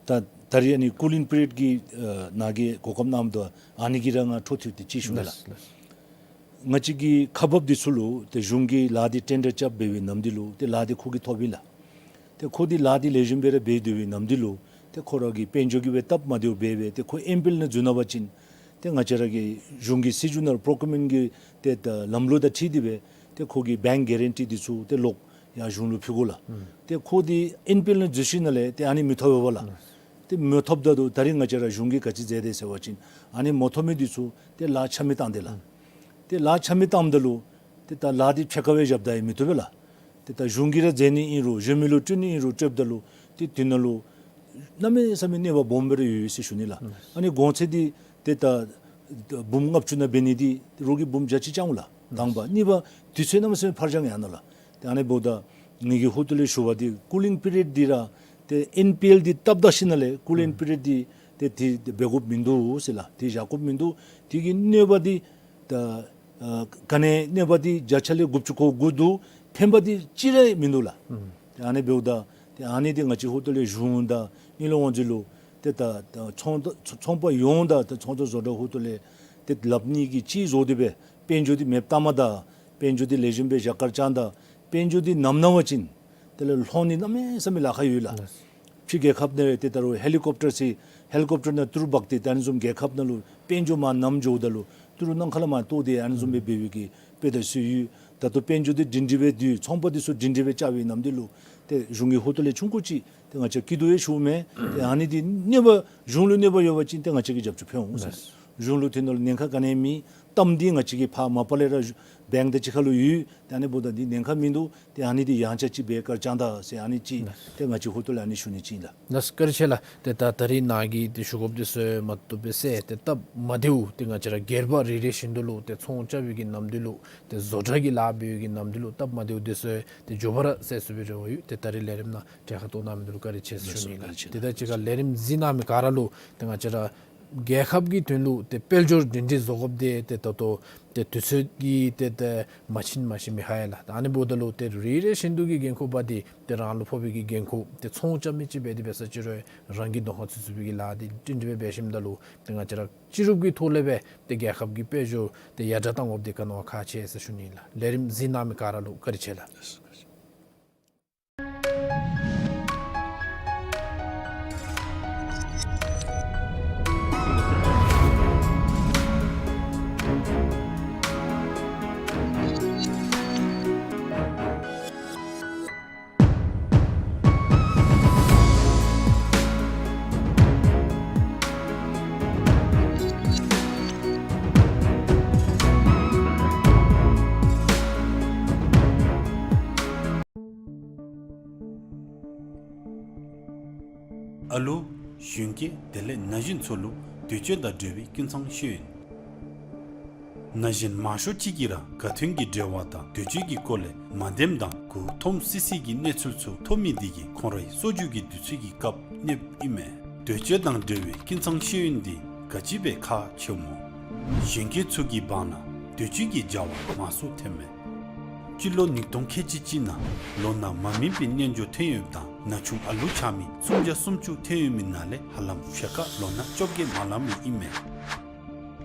ད་ད་རིས་ཨ་ནི་ཀུ་ལིང་པི་རི་ཡོཌ་གི་ཨེ་ནཱ་གི་གོ་སྐབས་གནངམ་ད་ཨ་ནི་གི་ར་ང་འཕྲོ་མཐུད་དེ་ཅིག་ཞུ་ལགས། ལགས་ལགས། ང་བཅས་ཀྱི་ཁག་འབགཔ་འདི་ཚུ་ལུ་ཏེ་གཞུང་གིས་ལཱ་འདི་ཊེན་ཌར་རྐྱབ་འབད་བའི་ནམ་དུས་ལུ་ཏེ་ལཱ་འདི་ཁོ་གིས་ཐོབ་ཨིན་ལགས། ཏེ་ཁོ་འདི་ལཱ་འདི་ལེགས་ཤོམ་སྦེ་ར་འབད་སྡོད་པའི་ནམ་དུས་ལུ་ཏེ་ཁོ་ར་གི་དཔལ་འབྱོར་གྱི་སྦེ་སྟབས་མ་བདེཝ་འབད་སྦེ་ཏེ་ཁོ་ཨེམ་པི་ཨེལ་ནང་འཛུལ་ནུག་པ་ཅིན་ཏེ་ང་བཅས་ར་གི་གཞུང་གི་སྲིད་བྱུས་ནང་པྲོ་ཀིའུར་མེནཊ་གི་ཏེ་ད་ལམ་ལུགས་དང་འཁྲིལ་ཏེ་སྦེ་ཏེ་ཁོ་གི་བེངཀ་གེ་རན་ཊི་འདི་ཚུ་ཏེ་ལོག་ཡར་གཞུང་ལུ་ཕུལ་དགོ་ལགས། ཨུམ། ཏེ་ཁོ་འདི་ཨེམ་པི་ཨེལ་ནང་འཛུལ་ཞིནམ་ལས་ཏེ་ཨ་ནི་མི་ཐོབ་པས་ལགས། ཨུམ། ཏེ་མི་ཐོབ་ད་ལུ་ད་རིས་ང་བཅས་ར་གཞུང་གིས་ག་ཅི་མཛད་དེ་ཟེར་བ་ཅིན་ཨ་ནི་མ་ཐོབ་མི་འདི་ཚུ་ཏེ་ལཱ་ཆ་མེད་བཏང་དེས་ལགས། ཨུམ། ཏེ་ལཱ་ཆ་མེད་བཏངམ་ད་ལུ་ཏེ་ད་ལཱ་འདི་ཕྱེད་ཀ་སྦེ་བཞགཔ་ད་ཡང་མི་བཏུབ་པས་ལགས། ཏེ་ད་གཞུང་གིས་ར་མཛད་ནི་ཨིན་རུང་གཞན་མི་ལུ་སྤྲོད་ནི་ཨིན་རུང་སྤྲོདཔ་ད་ལུ་ཏེ་དེ་ནང་ལུ་གནམ་མེད་ས་མེད་གནོད་པ་སྦོམ་སྦེ་ར་ཡོད་ཡོད་ཟེར་ཞུ་ནི་ལགས། ཨུམ། ཨ་ནི་གོང་ཚད་འདི་ཏེ་ད་འབུམ་ལྔ་བཅུ་ནང་འབད་ནི་འདི་རོགས་ཀྱིས་འབུམ་བརྒྱ་ཅིག་རྐྱབ་འོང་ལགས། དང་པ། གཉིས་པ་དུས་ཚོད་གནམ་མེད་ས་མེད་ཕར་འགྱངས་ཡར་ནུག་ལགས། ཏེ་ཨ་ནི་འབདཝ་ད་ངེ་གི་ཧོངས་ལས་ཞུ་བ་འདི་ཀུ་ལིང་པི་རི་ཡོཌ་འདི་ར་ཏེ་ཨེན་པི་ཨེལ་འདི་སྟབས་བདའ་ཞིནམ་ལས་ཀུ་ལིང་པི་རི་ཡོཌ་འདི་ཏེ་དེ་འབད་དགོཔ་མིན་འདུག་ཟེར་ལགས། དེ་བཞག་དགོཔ་མིན་འདུག། དེ་གི་གནོད་པ་འདི་ད་ཨ་ག་ནི་གནོད་པ་འདི་བརྒྱ་ཆ་ལས་དགུ་བཅུ་གོ་དགུ་འདུག། ཕན་པ་འདི་གཅིག་ར་མིན་འདུག་ལགས། ཨུམ། ཏེ་ཨ་ནི་འབདཝ་ད་ཏེ་ཨ་ནི་འདི་ང་བཅས་ཧོངས་ལས་གཞུང་དང་དངུལ་ལས་དབང་འཛིན་ལུ་ཏེ་ད་ད་ཚོང་ད་ཚོང་པ་ཡོངས་དང་ད་ཚོང་དང་བཟོ་གྲྭ་ཧོངས་ལས་ཏེ་སླབ་ནི་གི་ཅིག་བཟོ་སྟེ་སྦེ་དཔལ་འབྱོར་འདི་མེདཔ་བཏངམ་ད་ དཔལ་འབྱོར་འདི་ལེགས་ཤོམ་སྦེ་བཞག་གར་བཅངས་ད་དཔལ་འབྱོར་འདི་ནམ་ན་བ་ཅིན་དེ་ལས་ལྷོང་ནི་གནམ་མེད་ས་མེད་ལཱ་ཁག་ཡོད་ལགས། ལགས། ཕྱི་རྒྱལ་ཁབ་ནང་ལས་ཏེ་ད་རུང་ཧེ་ལི་ཀོབ་ཊར་ཟེར་ཧེ་ལི་ཀོབ་ཊར་ནང་ཏི་རུ་འབག་སྟེ་ད་ཨ་ནི་བཟུམ་རྒྱལ་ཁབ་ནང་ལུ་དཔལ་འབྱོར་མར་ནམ་འགྱོཝ་ད་ལུ་ཏི་རུ་ནམ་མཁའ་ལས་མར་གཏོར་ཏེ་ཨ་ནི་བཟུམ་སྦེ་འབད་བའི་གི་དཔེ་དང་སྲོལ་ཡོད། ད་ལྟོ་དཔལ་འབྱོར་འདི་སྒྲིང་སྒྲི་སྦེ་སྡོད་ཚོང་པ་འདི་ཚུ་སྒྲིང་སྒྲི་སྦེ་རྐྱབ་པའི་ནམ་དུས་ལུ་ཏེ་གཞུང་གི་ཧོངས་ལས་ཆུང་ཀུ་ཅིག་ཏེ་ང་བཅས་སྐྱིད་སྡུག་ཡང་ཞུཝ་མེན། ཏེ་ཨ་ནི་འདི་གནོད་པ་གཞུང་ལུ་གནོད་པ་ཡོད་པ་ཅིན་ཏེ་ང་བཅས་ཀྱིས་རྒྱབ་སྐྱོར་ཕུལ་འོང་ཟེར། ལགས། གཞུང་ལུ་དེ་ནང་ལུ་ཉེན་ཁ་ག་ནི་ཡང་མེད། གཏམ་འདི་ང་བཅས་ཀྱིས་ཕར་མ་པ་ལས་ར་བེངཀ་དང་གཅིག་ཁར་ལུ་ཡོད། ཏེ་ཨ་ནི་འབདཝ་ད་འདི་ཉེན་ཁ་མིན་འདུག། ཏེ་ཨ་ནི་འདི་ཡང་ཆ་ཅིག་འབད་གར་བཅངས་ད་ཟེར་ཨ་ནི་ཅིག། ལགས། ཏེ་ང་བཅས་ཧོངས་ལས་ཨ་ནི་ཞུ་ནི་ཅིག་ཨིན་ལགས། ལགས་བཀའ་དྲིན་ཆེ་ལགས། ཏེ་ད་ད་རིས་ནཱ་གི་ཏེ་ཞུ་དགོཔ་འདི་ཚུ་མ་བཏུབ་པས་ཟེར་ཏེ་སྟབས་མ་བདེཝ་ཏེ་ང་བཅས་ར་སྒེར་པ་རེ་རེ་བཞིན་དུ་ལུ་ཏེ་ཚོང་རྐྱབ་པའི་གི་ནམ་དུས་ལུ་ཏེ་བཟོ་གྲྭ་གི་ལཱ་འབད་བའི་གི་ནམ་དུས་ལུ་སྟབས་མ་བདེཝ་འདི་ཚུ་ཏེ་མགྱོགས་པ་ར་སེལ་ཚུགས་པའི་རེ་བ་ཡོད། ཏེ་ད་རིས་ལས་རིམ་ནང་གྲལ་ཁར་གཏོགས་གནང་མི་འདི་ལུ་བཀའ་དྲིན་ཆེ་ཟེར་ཞུ་ནི་ལགས། ལགས་སོ། བཀའ་དྲིན་ཆེ། ཏེ་ད་ཅི་ཁར་ལས་རིམ་གཟིགས་གནང་མི་ག་ར་ལུ་ཏེ་ང་བཅས་ར་རྒྱལ་ཁབ་ཀྱི་དོན་ལུ་ཏེ་དཔལ་འབྱོར་སྒྲིང་སྒྲི་བཟོ་དགོཔ་འདི་ཏེ་ད་ལྟོ་ཏེ་དུས་ཚོད་ཀྱིས་ཏེ་ཏེ་མ་ཕྱིན་མ་ཤེས་མི་ཧ་ཡ་ལགས། ད་ཨ་ནི་འབདཝ་ད་ལུ་ཏེ་རེ་རེ་བཞིན་དུ་གི་འགན་ཁུར་པ་འདི་ཏེ་རང་ལུ་ཕོག་པའི་གི་འགན་ཁུར་ཏེ་ཚོང་རྐྱབ་མི་ཅིག་འབད་དེ་འབད་ས་ཅིག་རུང་རང་གི་གདོང་ཁར་ཚུད་ཚུགས་པའི་གི་ལཱ་འདི་སྒྲིང་སྒྲི་སྦེ་འབད་ཞིནམ་ད་ལུ་ཏེ་ང་བཅས་ར་སྤྱི་རུབ་ཀྱི་ཐོག་ལས་སྦེ་ཏེ་རྒྱལ་ཁབ་ཀྱི་དཔལ་འབྱོར་ཏེ་ཡར་དྲག་གཏང་དགོཔ་འདི་ག་ནི་བ་ཁག་ཆེ་ཟེར་ཞུ་ནི་ལགས། ལས་རིམ་གཟིགས་གནང་མི་ག་ར་ལུ་བཀའ་དྲིན་ཆེ་ལགས། ཨ་ལུ་གཞོན་སྐྱེས་དེ་ལས་ན་གཞོན་ཚུ་ལུ་དུས་ཚོད་དང་འབྲེལ་བའི་ཀུན་ཚང་ཤེས་ཡོན། ན་གཞོན་མང་ཤོས་ཅིག་གིས་ར་ག་དུས་ཀྱི་འབྲེལ་བ་དང་དུས་ཚོད་ཀྱི་སྐོར་ལས་མ་བདེནམ་དང་མགུ་འཐོམ་སི་སི་གི་གནས་ཚུལ་ཚུ་ཐོབ་མི་འདི་གིས་ཁོང་རའི་སྲོལ་རྒྱུན་གྱི་དུས་ཚོད་ཀྱི་སྐབས་གནོདཔ་ཨིན་མས། དུས་ཚོད་དང་འབྲེལ་བའི་ཀུན་ཚང་ཤེས་ཡོན་འདི་ག་ཅི་སྦེ་ཁག་ཆེཝ་སྨོ། གཞོན་སྐྱེས་ཚུ་གི་བར་ན་དུས་ཚོད་ཀྱི་བྱ་བ་མང་སུ་ཐོན་མས། སྤྱི་ལོ་ཉིས་སྟོང་ཁལ་གཅིག་གཅིག་ནང་ལོ་ན་མ་སྨིན་པའི་རྣལ་འབྱོར་ཐོན་ཡོདཔ་དང་ན་ཆུང་ཨ་ལུ་ཆགས་མི་སུམ་བརྒྱ་སུམ་ཅུ་ཐོན་ཡོད་མི་ནང་ལས་ཧ་ལམ་ཕྱེད་ཀ་ལོ་ན་བཅོ་བརྒྱད་མ་ལང་མི་ཨིན་མས།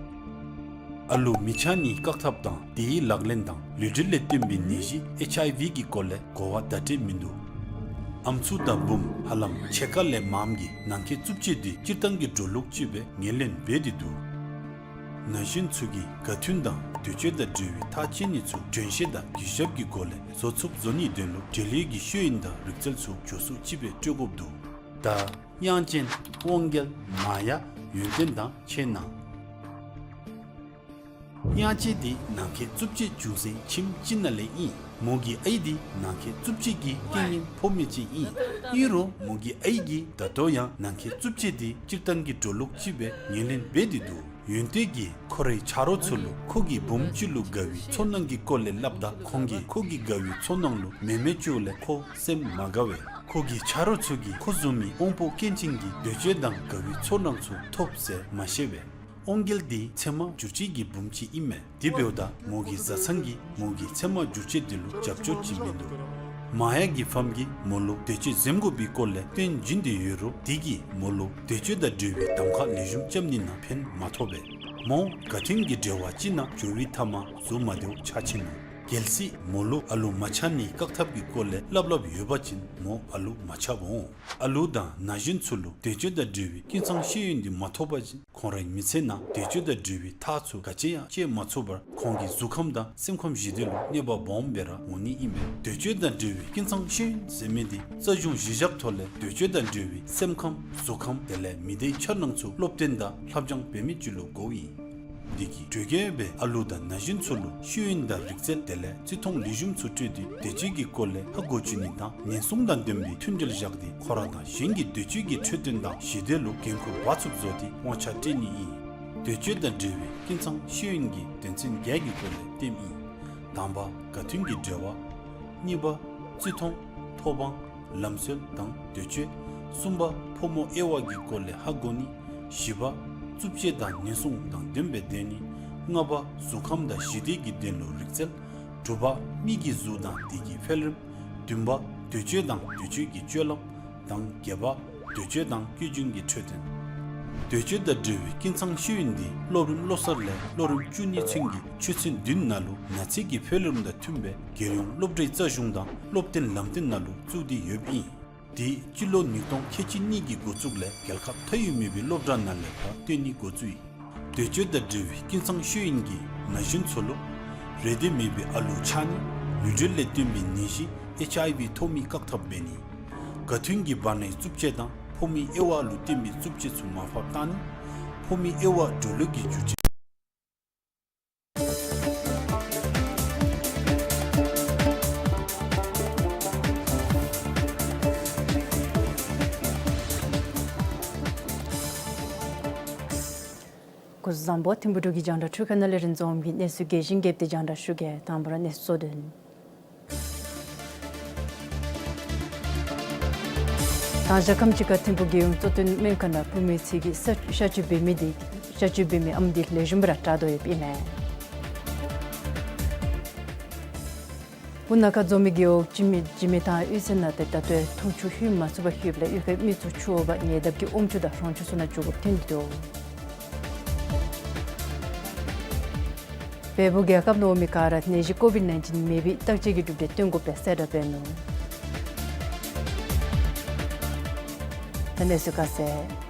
ཨ་ལུ་མི་ཆགས་ནིའི་བཀག་ཐབས་དང་དེའི་ལག་ལེན་དང་ལུས་འབྲེལ་ལས་བརྟེན་པའི་ནད་གཞི་ཨེཆ་ཨའི་ཝི་གི་སྐོར་ལས་གོ་བ་བརྡ་སྤྲོད་མིན་འདུག། ཨམ་སྲུ་དང་བུམོ་ཧ་ལམ་ཕྱེད་ཀ་ལས་མངམ་གིས་ནང་འཁོད་རྩུབ་སྤྱོད་འདི་སྤྱིར་བཏང་གི་འགྲོ་ལུགས་ཅིག་སྦེ་ངོས་ལེན་འབད་དེ་འདུག། ན་གཞོན་ཚུ་གིས་དགའ་མཐུན་དང་དུས་ཚོད་དང་འབྲེལ་བའི་ཐག་བཅད་ནི་ཚུ་དྲན་ཤེས་དང་གུས་ཞབས་ཀྱི་སྒོ་ལས་བཟོ་ཚུགསཔ་བཟོ་ནིའི་དོན་ལུ་འབྲེལ་ཡོད་ཀྱི་ཤེས་ཡོན་དང་རིག་རྩལ་ཚུ་མགྱོགས་སུ་ཅིག་སྦེ་སྤྲོད་དགོཔ་འདུག། ད་དབྱངས་ཅན་དབང་རྒྱལ་མ་ཡ་ཡོན་ཏན་དང་ཆེ་གནང་། དབྱངས་ཅན་འདི་ནང་འཁོད་རྩུབ་སྤྱོད་འབྱུང་སའི་ཁྱིམ་ཅིག་ནང་ལས་ཨིན། མོ་གི་ཨའི་འདི་ནང་འཁོད་རྩུབ་སྤྱོད་ཀྱི་རྐྱེན་ངན་ཕོག་མི་ཅིག་ཨིན། ཨིན་རུང་མོ་གི་ཨའི་གིས་ད་ལྟོ་ཡང་ནང་འཁོད་རྩུབ་སྤྱོད་འདི་སྤྱིར་བཏང་གི་འགྲོ་ལུགས་ཅིག་སྦེ་ངོས་ལེན་འབད་དེ་འདུག། ཡོན་ཏན་གྱིས་ཁོ་རའི་ཆ་རོགས་ཚུ་ལུ་ཁོ་གི་བུམོ་ཅིག་ལུ་དགའ་བའི་ཚོར་སྣང་གི་སྐོར་ལས་སླབ་ད་ཁོང་གིས་ཁོ་གི་དགའ་བའི་ཚོར་སྣང་ལུ་མེ་མེ་བཅུགཔ་ལས་ཁོ་སེམས་མ་དགའ་བས། ཁོ་གི་ཆ་རོགས་ཚུ་གིས་ཁོ་བཟུམ་མའི་དབང་པོ་སྐྱོན་ཅན་གྱི་འདོད་སྤྱོད་དང་དགའ་བའི་ཚོར་སྣང་ཚུ་ཐོབ་ཟེར་མ་ཤེས་པས། དབང་རྒྱལ་འདི་ཚེར་མ་འགྱུར་བཅོས་ཀྱི་བུམོ་ཅིག་ཨིན་མས། དེ་འབདཝ་ད་མོ་གི་བཟའ་ཚང་གིས་མོ་གི་ཚེར་མ་འགྱུར་བཅོས་འདི་ལུ་རྒྱབ་སྐྱོར་ཅིག་མིན་འདུག། མ་ཡ་གི་ཕམ་གིས་མོ་ལུ་འདོད་སྤྱོད་འཛེམ་དགོ་པའི་སྐོར་ལས་སྟོན་བྱིན་ཏེ་ཡོད་རུང་དེ་གིས་མོ་ལུ་འདོད་སྤྱོད་དང་འབྲེལ་བའི་གདམ་ཁ་ལེགས་ཤོམ་རྐྱབ་ནི་ནང་ཕན་མ་ཐོགས་པས། མོ་དགའ་མཐུན་གྱི་འབྲེལ་བ་ཅིག་ནང་འགྱོ་བའི་མཐའ་མ་གཟུགས་མ་བདེཝ་ཆགས་ཆི་ནུག། གལ་སྲིད་མོ་ལུ་ཨ་ལུ་མ་ཆགས་ནིའི་བཀག་ཐབས་ཀྱི་སྐོར་ལས་སླབ་སླབ་ཡོད་པ་ཅིན་མོ་ཨ་ལུ་མ་ཆགསཔ་འོང་། ཨ་ལུ་དང་ན་གཞོན་ཚུ་ལུ་འདོད་སྤྱོད་དང་འབྲེལ་བའི་ཀུན་ཚང་ཤེས་ཡོན་འདི་མ་ཐོབ་པ་ཅིན་ཁོང་རའི་མི་ཚེ་ནང་འདོད་སྤྱོད་དང་འབྲེལ་བའི་ཐག་ཚུ་ག་ཅི་ཡང་བཅད་མ་ཚུགས་པར་ཁོང་གི་གཟུགས་ཁམས་དང་སེམས་ཁམས་ཞི་བདེ་ལུ་གནོད་པ་སྦོམ་སྦེ་ར་འོང་ནི་ཨིན་པས། འདོད་སྤྱོད་དང་འབྲེལ་བའི་ཀུན་ཚང་ཤེས་ཡོན་ཟེར་མི་འདི་རྩ་གཞུང་གཞི་བཞག་ཐོག་ལས་འདོད་སྤྱོད་དང་འབྲེལ་བའི་སེམས་ཁམས་གཟུགས་ཁམས་དེ་ལས་མི་སྡེའི་འཆར་སྣང་ཚུ་སློབ་སྟོན་དང་ལྷབ་སྦྱང་འབད་མི་ཅིག་ལུ་གོཝ་ཨིན། འདི་གིས་གྲོས་ཁྱབ་སྦེ་ཨ་ལུ་དང་ན་གཞོན་ཚུ་ལུ་ཤེས་ཡོན་དང་རིག་རྩལ་དེ་ལས་བརྩི་མཐོང་ལེགས་ཤོམ་ཚུ་སྤྲོད་དེ་འདོད་སྤྱོད་ཀྱི་སྐོར་ལས་ཧ་གོ་བཅུག་ནི་དང་ཉེན་སྲུང་དང་ལྡན་པའི་མཐུན་འབྲེལ་བཞག་སྟེ་ཁོ་ར་དང་གཞན་གྱི་འདོད་སྤྱོད་ཀྱི་འཕྲོད་བསྟེན་དང་ཞི་བདེ་ལུ་འགན་ཁུར་འབག་ཚུགསཔ་བཟོ་སྟེ་དབང་ཆ་སྤྲོད་ནི་ཨིན། འདོད་སྤྱོད་དང་འབྲེལ་བའི་ཀུན་ཚང་ཤེས་ཡོན་གྱི་དོན་ཚན་བརྒྱད་ཀྱི་སྐོར་ལས་སྟོནམ་ཨིན། དང་པ་དགའ་མཐུན་གྱི་འབྲེལ་བ། གཉིས་པ་བརྩི་མཐོང་། ཐོབ་དབང་། ལམ་སྲོལ་དང་འདོད་སྤྱོད། གསུམ་པ་ཕོ་མོ་དབྱེ་བ་གི་སྐོར་ལས་ཧ་གོ་ནི། བཞི་པ་རྩུབ་སྤྱོད་དང་ཉེན་སྲུང་དང་ལྡནམ་སྦེ་སྡོད་ནི། ལྔ་པ་གཟུགས་ཁམས་དང་ཞི་བདེ་གི་དོན་ལུ་རིག་རྩལ། དྲུག་པ་མི་གི་གཟུགས་དང་དེ་གི་འཕེལ་རིམ། བདུན་པ་འདོད་སྤྱོད་དང་འདོད་སྤྱོད་ཀྱི་སྤྱོད་ལམ་དང་བརྒྱད་པ་འདོད་སྤྱོད་དང་སྐྱེ་རྒྱུན་གྱི་འཕྲོད་བསྟེན། དུས་ཆེན་དང་འབྲེལ་བའི་ཀུན་ཚང་ཤེས་ཡོན་འདི་སློབ་རིམ་བློ་གསར་ལས་སློབ་རིམ་བཅུ་གཉིས་ཚུན་གྱི་ཆོས་ཚན་བདུན་ནང་ལུ་ན་ཚོད་ཀྱི་འཕེལ་རིམ་དང་མཐུན་པའི་རྒྱལ་ཡོངས་སློབ་གྲྭའི་རྩ་གཞུང་དང་སློབ་སྟོན་ལམ་སྟོན་ནང་ལུ་བཙུགས་ཏེ་ཡོདཔ་ཨིན། དེ་སྤྱི་ལོ་ཉིས་སྟོང་ཁལ་གཅིག་གཉིས་ཀྱི་འགོ་བཙུགས་ལས་རྒྱལ་ཁབ་མཐའ་དབུས་མེད་པའི་སློབ་གྲྭ་ནང་ལས་ཕར་སྟོན་ནི་འགོ་བཙུགས་ཡི། དུས་ཆེན་དང་འབྲེལ་བའི་ཀུན་ཚང་ཤེས་ཡོན་གྱི་ན་གཞོན་ཚུ་ལུ་རེ་འདོད་མེད་པའི་ཨ་ལུ་ཆགས་ནི། ནུས་འབྲེལ་ལས་བཏོན་པའི་ནད་གཞི་ཨེཆ་ཨའི་ཝི་ཐོབ་མི་བཀག་ཐབས་འབད་ནི། ག་ཐོན་གྱི་བར་ནའི་རྩུབ་སྤྱོད་དང་ཕོ་མོའི་དབྱེ་བ་ལུ་བརྟེན་པའི་རྩུབ་སྤྱོད་ཚུ་མར་ཕབ་བཏང་ནི། ཕོ་མོའི་དབྱེ་བ་འགྲོ་ལུགས་ཀྱི་འགྱུར་བཅོས། སྐུ་གཟུགས་བཟང་པོ། ཐིམ་ཕུག་འབྲུག་གི་རྒྱང་བསྒྲགས་འཕྲུལ་ཁང་ནང་ལས་རིན་འཛོམས་ཀྱིས་གནས་ཚུལ་རྒྱས་ཤིང་རྒྱས་པ་དེ་རྒྱང་བསྒྲགས་ཞུ་གེ། དང་པ་ར་གནས་ཚུལ་གཙོ་དོན། དང་ཞག་ཁམས་ཅིག་ཁར་ཐིམ་ཕུག་རྒྱལ་ཡོངས་གཙོ་བསྟེན་སྨན་ཁང་ནང་པུས་མོའི་ཚེས་ཀྱི་གཤག་བཅོས་འབད་མི་དེ་གཤག་བཅོས་འབད་མི་ཨམ་དེ་ལེགས་ཤོམ་སྦེ་ར་དྲག་དོ་ཡོདཔ་ཨིན་མས། སྤུ་ན་ཁ་འཛོམས་མི་རྒེད་འོག་འཇིགས་མེད་འཇིགས་མེད་ཐང་གཡུས་ཚན་ནང་ཏེ་ད་ལྟོ་ཡང་འཐུང་ཆུ་ལྷོད་མ་ཚུགས་པར་ལྷོདཔ་ལས་གཡུས་ཁའི་མི་ཚུ་ཆུ་འོ་བར་ཉེ་འདབས་ཀྱི་ཨོམ་ཆུ་དང་རོང་ཆུ་ཚུ་ནང་འགྱོ་དགོཔ་ཐོན་ཏེ་འདུག། བལ་པོ་རྒྱལ་ཁབ་ནང་འོང་མི་ག་ར་ནད་གཞི་ཀོ་བིཌ་ནའིན་ཊིན་མེད་པའི་བརྟག་དཔྱད་ཀྱི་གྲུབ་འབྲས་སྟོན་དགོ་པའི་གསལ་བསྒྲགས་འབད་ནུག། ད་གནས་ཚུལ་ཁ་གསལ།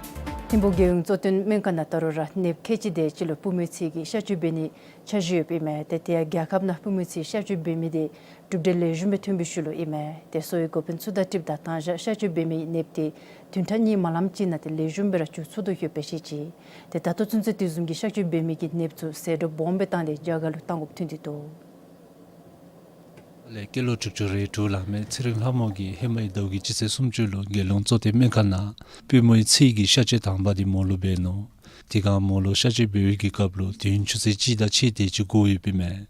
ཐིམ་ཕུག་རྒྱལ་ཡོངས་གཙོ་བསྟེན་སྨན་ཁང་ནང་ད་རུང་ར་ནདཔ་ཁལ་གཅིག་དེ་ཅིག་ལུ་པུས་མོའི་ཚེས་ཀྱི་གཤག་བཅོས་འབད་ནིའི་འཆར་གཞི་ཡོདཔ་ཨིན་མས། ཏེ་དེ་ཡང་རྒྱལ་ཁབ་ནང་པུས་མོའི་ཚེས་གཤག་བཅོས་འབད་མི་དེ་གྲུབ་འབྲས་ལེགས་ཤོམ་སྦེ་ཐོན་པའི་ཤུལ་ལུ་ཨིན་མས། ཏེ་གསོ་བའི་འགོ་དཔོན་ཚུ་དང་འཁྲིལཝ་ད་དང་ཞག་གཤག་བཅོས་འབད་མི་ནདཔ་དེ་བདུན་ཕྲག་གཉིས་མ་ལངམ་ཅིག་ནང་ཏེ་ལེགས་ཤོམ་སྦེ་ར་འགྱོ་ཚུགས་དོ་ཡོདཔ་སྦེ་བཤད་ཅི། ཏེ་ད་ལྟོ་ཚུན་ཚོད་དེ་བཟུམ་གྱི་གཤག་བཅོས་འབད་མི་གི་ནདཔ་ཚུ་ཟད་འགྲོ་སྦོམ་སྦེ་བཏང་སྟེ་རྒྱ་གར་ལུ་བཏང་དགོཔ་ཐོན་ཏེ་འདུག། ལས་སྐྱེས་ལོ་དྲུག་ཅུ་རེ་དྲུག་ལང་མི་ཚེ་རིང་ལྷ་མོ་གིས་ཧེ་མའི་ཟླཝ་གི་སྤྱི་ཚེས་སུམ་ཅུ་ལུ་རྒྱལ་ཡོངས་གཙོ་བསྟེན་སྨན་ཁང་ནང་པུས་མོའི་ཚེས་ཀྱི་གཤག་བཅོས་དང་པ་དེ་མོ་ལུ་འབད་ནུག། དེ་སྒང་མོ་ལུ་གཤག་བཅོས་འབད་བའི་གི་སྐབས་ལུ་དུས་ཡུན་ཆུ་ཚོད་གཅིག་དང་ཕྱེད་དེ་ཅིག་འགོར་ཡོདཔ་ཨིན་མས།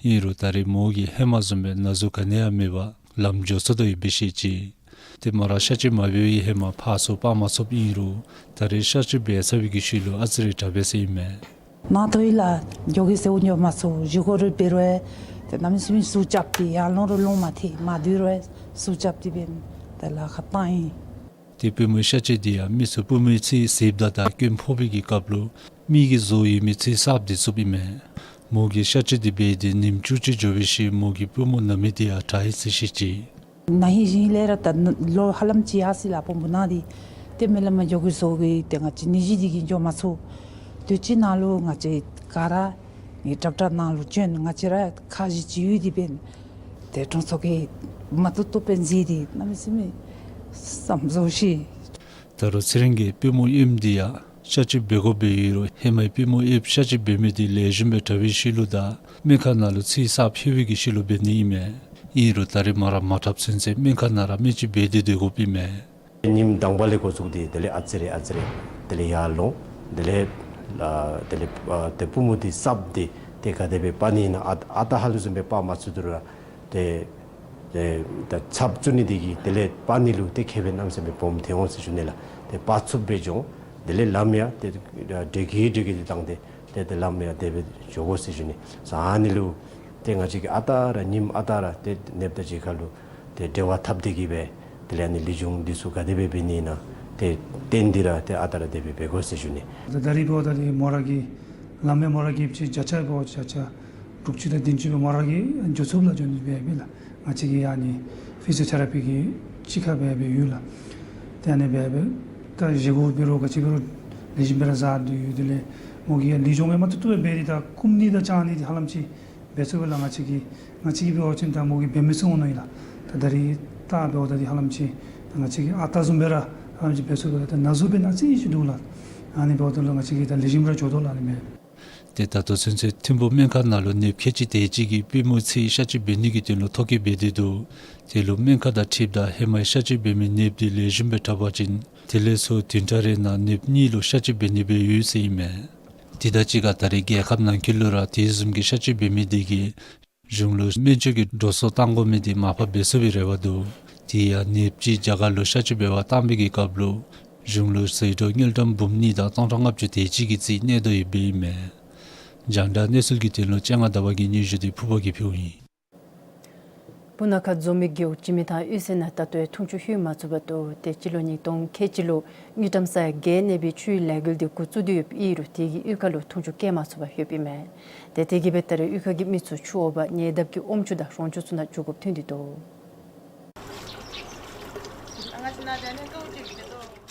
ཨིན་རུང་ད་རེས་མོ་གིས་ཧེ་མ་བཟུམ་སྦེ་ན་ཟུག་ག་ནི་ཡང་མེད་པར་ལམ་འགྱོ་ཚུགས་དོ་ཡོདཔ་སྦེ་བཤད་ཅི། ཏེ་མོ་ར་གཤག་བཅོས་མ་འབད་བའི་ཧེ་མ་ཕར་ཚུར་སྤར་མ་ཚུགསཔ་ཨིན་རུང་ད་རེས་གཤག་བཅོས་འབད་ཚར་བའི་གི་ཤུལ་ལུ་ཨ་ཙི་རེ་དྲག་པས་ཟེར་ཨིན་མས། ན་ཐོ་ཡི་ལགས། འགྱོ་གེ་ཟེར་འགྱོ་མ་ཚུགས། བཞེས་སྒོ་རེ་འབད་རུང་ཏེ་གནམ་མེད་ས་མེད་ཟུག་རྐྱབ་སྟེ་ཡར་ལོང་རུང་ལོང་མ་ཐེག། མ་སྡོད་རུང་ཟུག་རྐྱབ་སྟེ་འབདན་ཏེ་ལཱ་ཁག་བཏང་ཡི། ཏེ་པུས་མོའི་གཤག་བཅོས་འདི་ཡང་མི་ཚུ་པུས་མོའི་ཚེས་ཟད་ད་དང་རྐྱེན་ཕོག་པའི་གི་སྐབས་ལུ་མི་གིས་བཟོ་ཡོད་མི་ཚེས་གསརཔ་དེ་བཙུགསཔ་ཨིན་མས། མོ་གིས་གཤག་བཅོས་འདི་འབད་དེ་ཉིནམ་བཅུ་གཅིག་འགྱོ་བའི་ཤུལ་མོ་གི་པུས་མོ་ན་མི་དེ་ཡང་དྲག་ཡི་ཟེར་བཤད་ཅི། ན་ཧིང་ཞིང་ལས་ར་ད་ལོ་ཧ་ལམ་ཅིག་ཡར་སོ་ཡི་ལགས། བུམོ་ན་སྟེ་ཏེ་མི་ལ་མ་འགྱོ་གེ་ཟེར་གི་ཏེ་ང་བཅས་ནད་གཞི་འདི་གིས་འགྱོ་མ་ཚུགས། དུས་ཅི་ནང་ལུ་ང་བཅས་ག་ར་ངེའི་ཌོག་ཊར་ནང་ལུ་བྱོན། ང་བཅས་ར་ཁ་བཞི་ཅིག་ཡོད་དེ་འབདན་ཏེ་གྲོང་ཚོ་གིས་མ་བཏུབ་བཏུབ་སྦེ་མཛད་དེ་གནམ་མེད་ས་མེད་བསམ་བཟོ་ཤེས། ད་རུང་ཚེ་རིང་གིས་པུས་མོ་གཡོནམ་འདི་ཡང་གཤག་བཅོས་འབད་དགོཔ་སྦེ་ཡོད་རུང་ཧེ་མའི་པུས་མོ་གཡོནམ་གཤག་བཅོས་འབད་མི་དེ་ལེགས་ཤོམ་སྦེ་དྲག་པའི་ཤུལ་ལུ་དང་སྨན་ཁང་ནང་ལུ་ཚེས་གསརཔ་ལྷོད་པའི་གི་ཤུལ་ལུ་འབད་ནི་ཨིན་མས། ཨིན་རུང་ད་རེས་མོ་ར་མ་དྲགཔ་ཚུན་ཚོད་སྨན་ཁང་ནང་ར་སྨན་བཅོས་འབད་དེ་སྡོད་དགོཔ་ཨིན་མས། ཉིནམ་དང་པ་ལས་འགོ་བཙུགས་ཏེ་དེ་ལས་ཨ་ཙི་རེ་ཨ་ཙི་རེ་དེ་ལས་ཡར་ལོང་། དེ་ལས་ཨ་དེ་ལས་ཨ་ཏེ་པུས་མོ་འདི་གསརཔ་འདི་ཏེ་ག་དེ་སྦེ་སྤར་ནི་ཨིན་ན། ཨ་ཨ་རྟག་ཧ་ལུགས་བཟུམ་སྦེ་སྤར་མ་ཚུགས་དོ་རུང་ར་ཏེ་ཏེ་ད་ཚབ་བཙུགས་ནི་འདི་གིས་དེ་ལས་སྤར་ནི་ལུ་ཏེ་ཁེ་ཕན་གནམ་མེད་ས་མེད་སྦོམ་ཐོན་འོང་ཟེར་ཞུ་ནི་ལགས། ཏེ་སྤར་ཚུགསཔ་སྦེ་འགྱོ་འོང་། དེ་ལས་ལམ་ཡང་ཏེ་འདྲོག་གེ་འདྲོག་གེ་འདི་བཏང་སྟེ་ཏེ་ཏེ་ལམ་ཡང་དེ་སྦེ་འགྱོ་དགོ་ཟེར་ཞུ་ནི། ས་ཨ་ནི་ལུ་ཏེ་ང་བཅས་ཀྱིས་ཨ་རྟག་ར་ཉིནམ་ཨ་རྟག་ར་ཏེ་ནདཔ་དང་གཅིག་ཁར་ལུ་ཏེ་འབྲེལ་བ་འཐབ་སྟེ་གིས་སྦེ་དེ་ལས་ཨ་ནི་ལེགས་ཤོམ་འདི་ཚུ་ག་དེ་སྦེ་འབད་ནི་ཨིན་ན་ཏེ་བསྟུན་ཏེ་ར་ཏེ་ཨ་རྟག་ར་དེ་སྦེ་འབད་དགོ་ཟེར་ཞུ་ནི། ད་ད་རིས་འབདཝ་ད་འདི་མོ་ར་གི་ལམ་ཡང་མོ་ར་གི་ཅིག་བརྒྱ་ཆ་འབདཝ་བརྒྱ་ཆ་དྲུག་ཅུ་དང་བདུན་ཅུ་སྦེ་མོ་ར་གིས་འགྱོ་ཚུགསཔ་ལགས། འགྱོ་ནི་སྦེ་འབད་ལགས། ང་བཅས་ཀྱི་ཨ་ནི་ཕི་ཟི་ཡོ་ཐེ་ར་པི་གི་གཅིག་ཁར་སྦེ་སྦེ་ཡོད་ལགས། ཏེ་ཨ་ནི་སྦེ་སྦེ་ད་བཞེས་སྒོ་འབད་རུང་ག་ཅི་འབད་རུང་ལེགས་ཤོམ་སྦེ་ར་བཟའ་སྡོད་ཡོད། དེ་ལས་མོ་གིས་ཡང་ལེགས་ཤོམ་སྦེ་མ་བཏུབ་བཏུབ་སྦེ་འབད་དེ་ད་སྐུམ་ནི་དང་བཅག་ནི་འདི་ཧ་ལམ་ཅིག་འབད་ཚུགས་པས་ལགས། ང་བཅས་ཀྱིས་ང་བཅས་ཀྱིས་འབད་བ་ཅིན་ད་མོ་གིས་འབད་མི་ཚུགས་འོང་མནོ་ཡི་ལགས། ད་ད་རིས་ད་འབདཝ་ད་འདི་ཧ་ལམ་ཅིག་ང་བཅས་ཀྱིས་ཨ་རྟག་བཟུམ་སྦེ་ར་ཧ་ལམ་ཅིག་འབད་ཚུགས་པས་ལགས། ད་ན་ཟུག་འབད་ནི་ཨ་ཙི་ཅིག་འདུག་ལགས། ཨ་ནི་འབདཝ་ད་ལུ་ང་བཅས་ཀྱིས་ད་ལེགས་ཤོམ་ར་འགྱོ་དོ་ལགས། ཨ་ནི་སྦེ་ཏེ་ད་ལྟོ་ཚུན་ཚོད་ཐིམ་ཕུག་སྨན་ཁང་ནང་ལུ་ནདཔ་ཁལ་གཅིག་དེ་ཅིག་གིས་པུས་མོའི་ཚེས་གཤག་བཅོས་འབད་ནི་གི་དོན་ལུ་ཐོ་བཀོད་འབད་དེ་འདུག། དེ་ལུ་སྨན་ཁང་དང་འཁྲིལཝ་ད་ཧེ་མའི་གཤག་བཅོས་འབད་མི་ནདཔ་དེ་ལེགས་ཤོམ་སྦེ་དྲག་པ་ཅིན་དེ་ལས་ཚུར་བདུན་ཕྲག་རེ་ནང་ནདཔ་གཉིས་ལུ་གཤག་བཅོས་འབད་ནི་སྦེ་ཡོད་ཟེར་ཨིན་མས། དེ་དང་གཅིག་ཁར་ད་རེས་རྒྱལ་ཁབ་ནང་འཁོད་ལུ་ར་དེ་བཟུམ་གྱི་གཤག་བཅོས་འབད་མི་དེ་གིས་གཞུང་ལུ་སྨན་བཅོས་ཀྱི་འགྲོ་སོང་བཏང་དགོ་མི་དེ་མར་ཕབ་འབད་ཚུགས་པའི་རེ་བ་འདུག། དེ་ཡང་ནདཔ་ཅིག་རྒྱ་གར་ལུ་གཤག་བཅོས་འབད་བར་བཏང་པའི་གི་སྐབས་ལུ་གཞུང་ལུ་ཟད་འགྲོ་དངུལ་ཀྲམ་འབུམ་གཉིས་དང་སྟོང་ཕྲག་ལྔ་བཅུ་དེ་ཅིག་གི་རྩིས་གནས་དོ་ཡོདཔ་ཨིན་མས། རྒྱང་བསྒྲགས་གནས་ཚུལ་གྱི་དོན་ལུ་སྤྱན་སྔ་ཟླ་བ་གིས་སྙན་ཞུ་དེ་ཕུར་པ་གིས་ཕུལཝ་ཨིན། སྤུ་ན་ཁ་འཛོམས་མི་རྒེད་འོག་འཇིགས་མེད་ཐང་གཡུས་ཚན་ནང་ད་ལྟོ་ཡང་འཐུང་ཆུ་ལྷོད་མ་ཚུགས་པར་འདུག། ཏེ་སྤྱི་ལོ་ཉིས་སྟོང་ཁལ་གཅིག་ལུ་དངུལ་ཀྲམ་ས་ཡ་བརྒྱད་གནས་པའི་ཆུའི་ལས་འགུལ་འདི་འགོ་བཙུགས་ཏེ་ཡོདཔ་ཨིན་རུང་དེ་གིས་གཡུས་ཁ་ལུ་འཐུང་ཆུ་བསྐྱལ་མ་ཚུགས་པར་ལྷོདཔ་ཨིན་མས། ཏེ་དེ་གིས་སྦེ་ད་རེས་གཡུས་ཁ་གི་མི་ཚུ་ཆུ་འོ་བར་ཉེ་འདབས་ཀྱི་ཨོམ་ཆུ་དང་རོང་ཆུ་ཚུ་ནང་འགྱོ་དགོཔ་ཐོན་ཏེ་འདུག།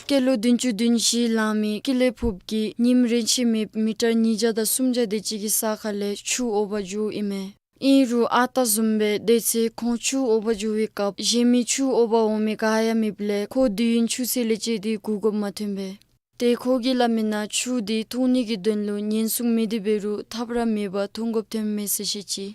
སྐྱེས་ལོ་བདུན་ཅུ་དོན་བཞི་ལང་མི་ཀི་ལེ་ཕོབ་ཀྱིས་ཉིནམ་རེ་ཆད་མེད་མི་ཊར་ཉིས་བརྒྱ་དང་སུམ་བརྒྱ་དེ་ཅིག་གི་ས་ཁ་ལས་ཆུ་འོ་བར་འགྱོཝ་ཨིན་མས། ཨིན་རུང་ཨ་རྟག་བཟུམ་སྦེ་དེ་ཚེ་ཁོང་ཆུ་འོ་བར་འགྱོ་བའི་སྐབས་གཞན་མི་ཆུ་འོ་བར་འོང་མི་ག་ཡང་མེདཔ་ལས་ཁོ་དུས་ཡུན་ཆུ་ཚོད་ལས་བཅད་དེ་སྒུག་དགོཔ་མ་ཐོན་པས། ཏེ་ཁོ་གིས་སླབ་མིའི་ནང་ཆུ་འདི་འཐུང་ནི་གི་དོན་ལུ་ཉེན་སྲུང་མེད་དེ་འབད་རུང་ཐབས་ར་མེད་པར་འཐུང་དགོཔ་ཐོནམ་མས་ཟེར་བཤད་ཅི།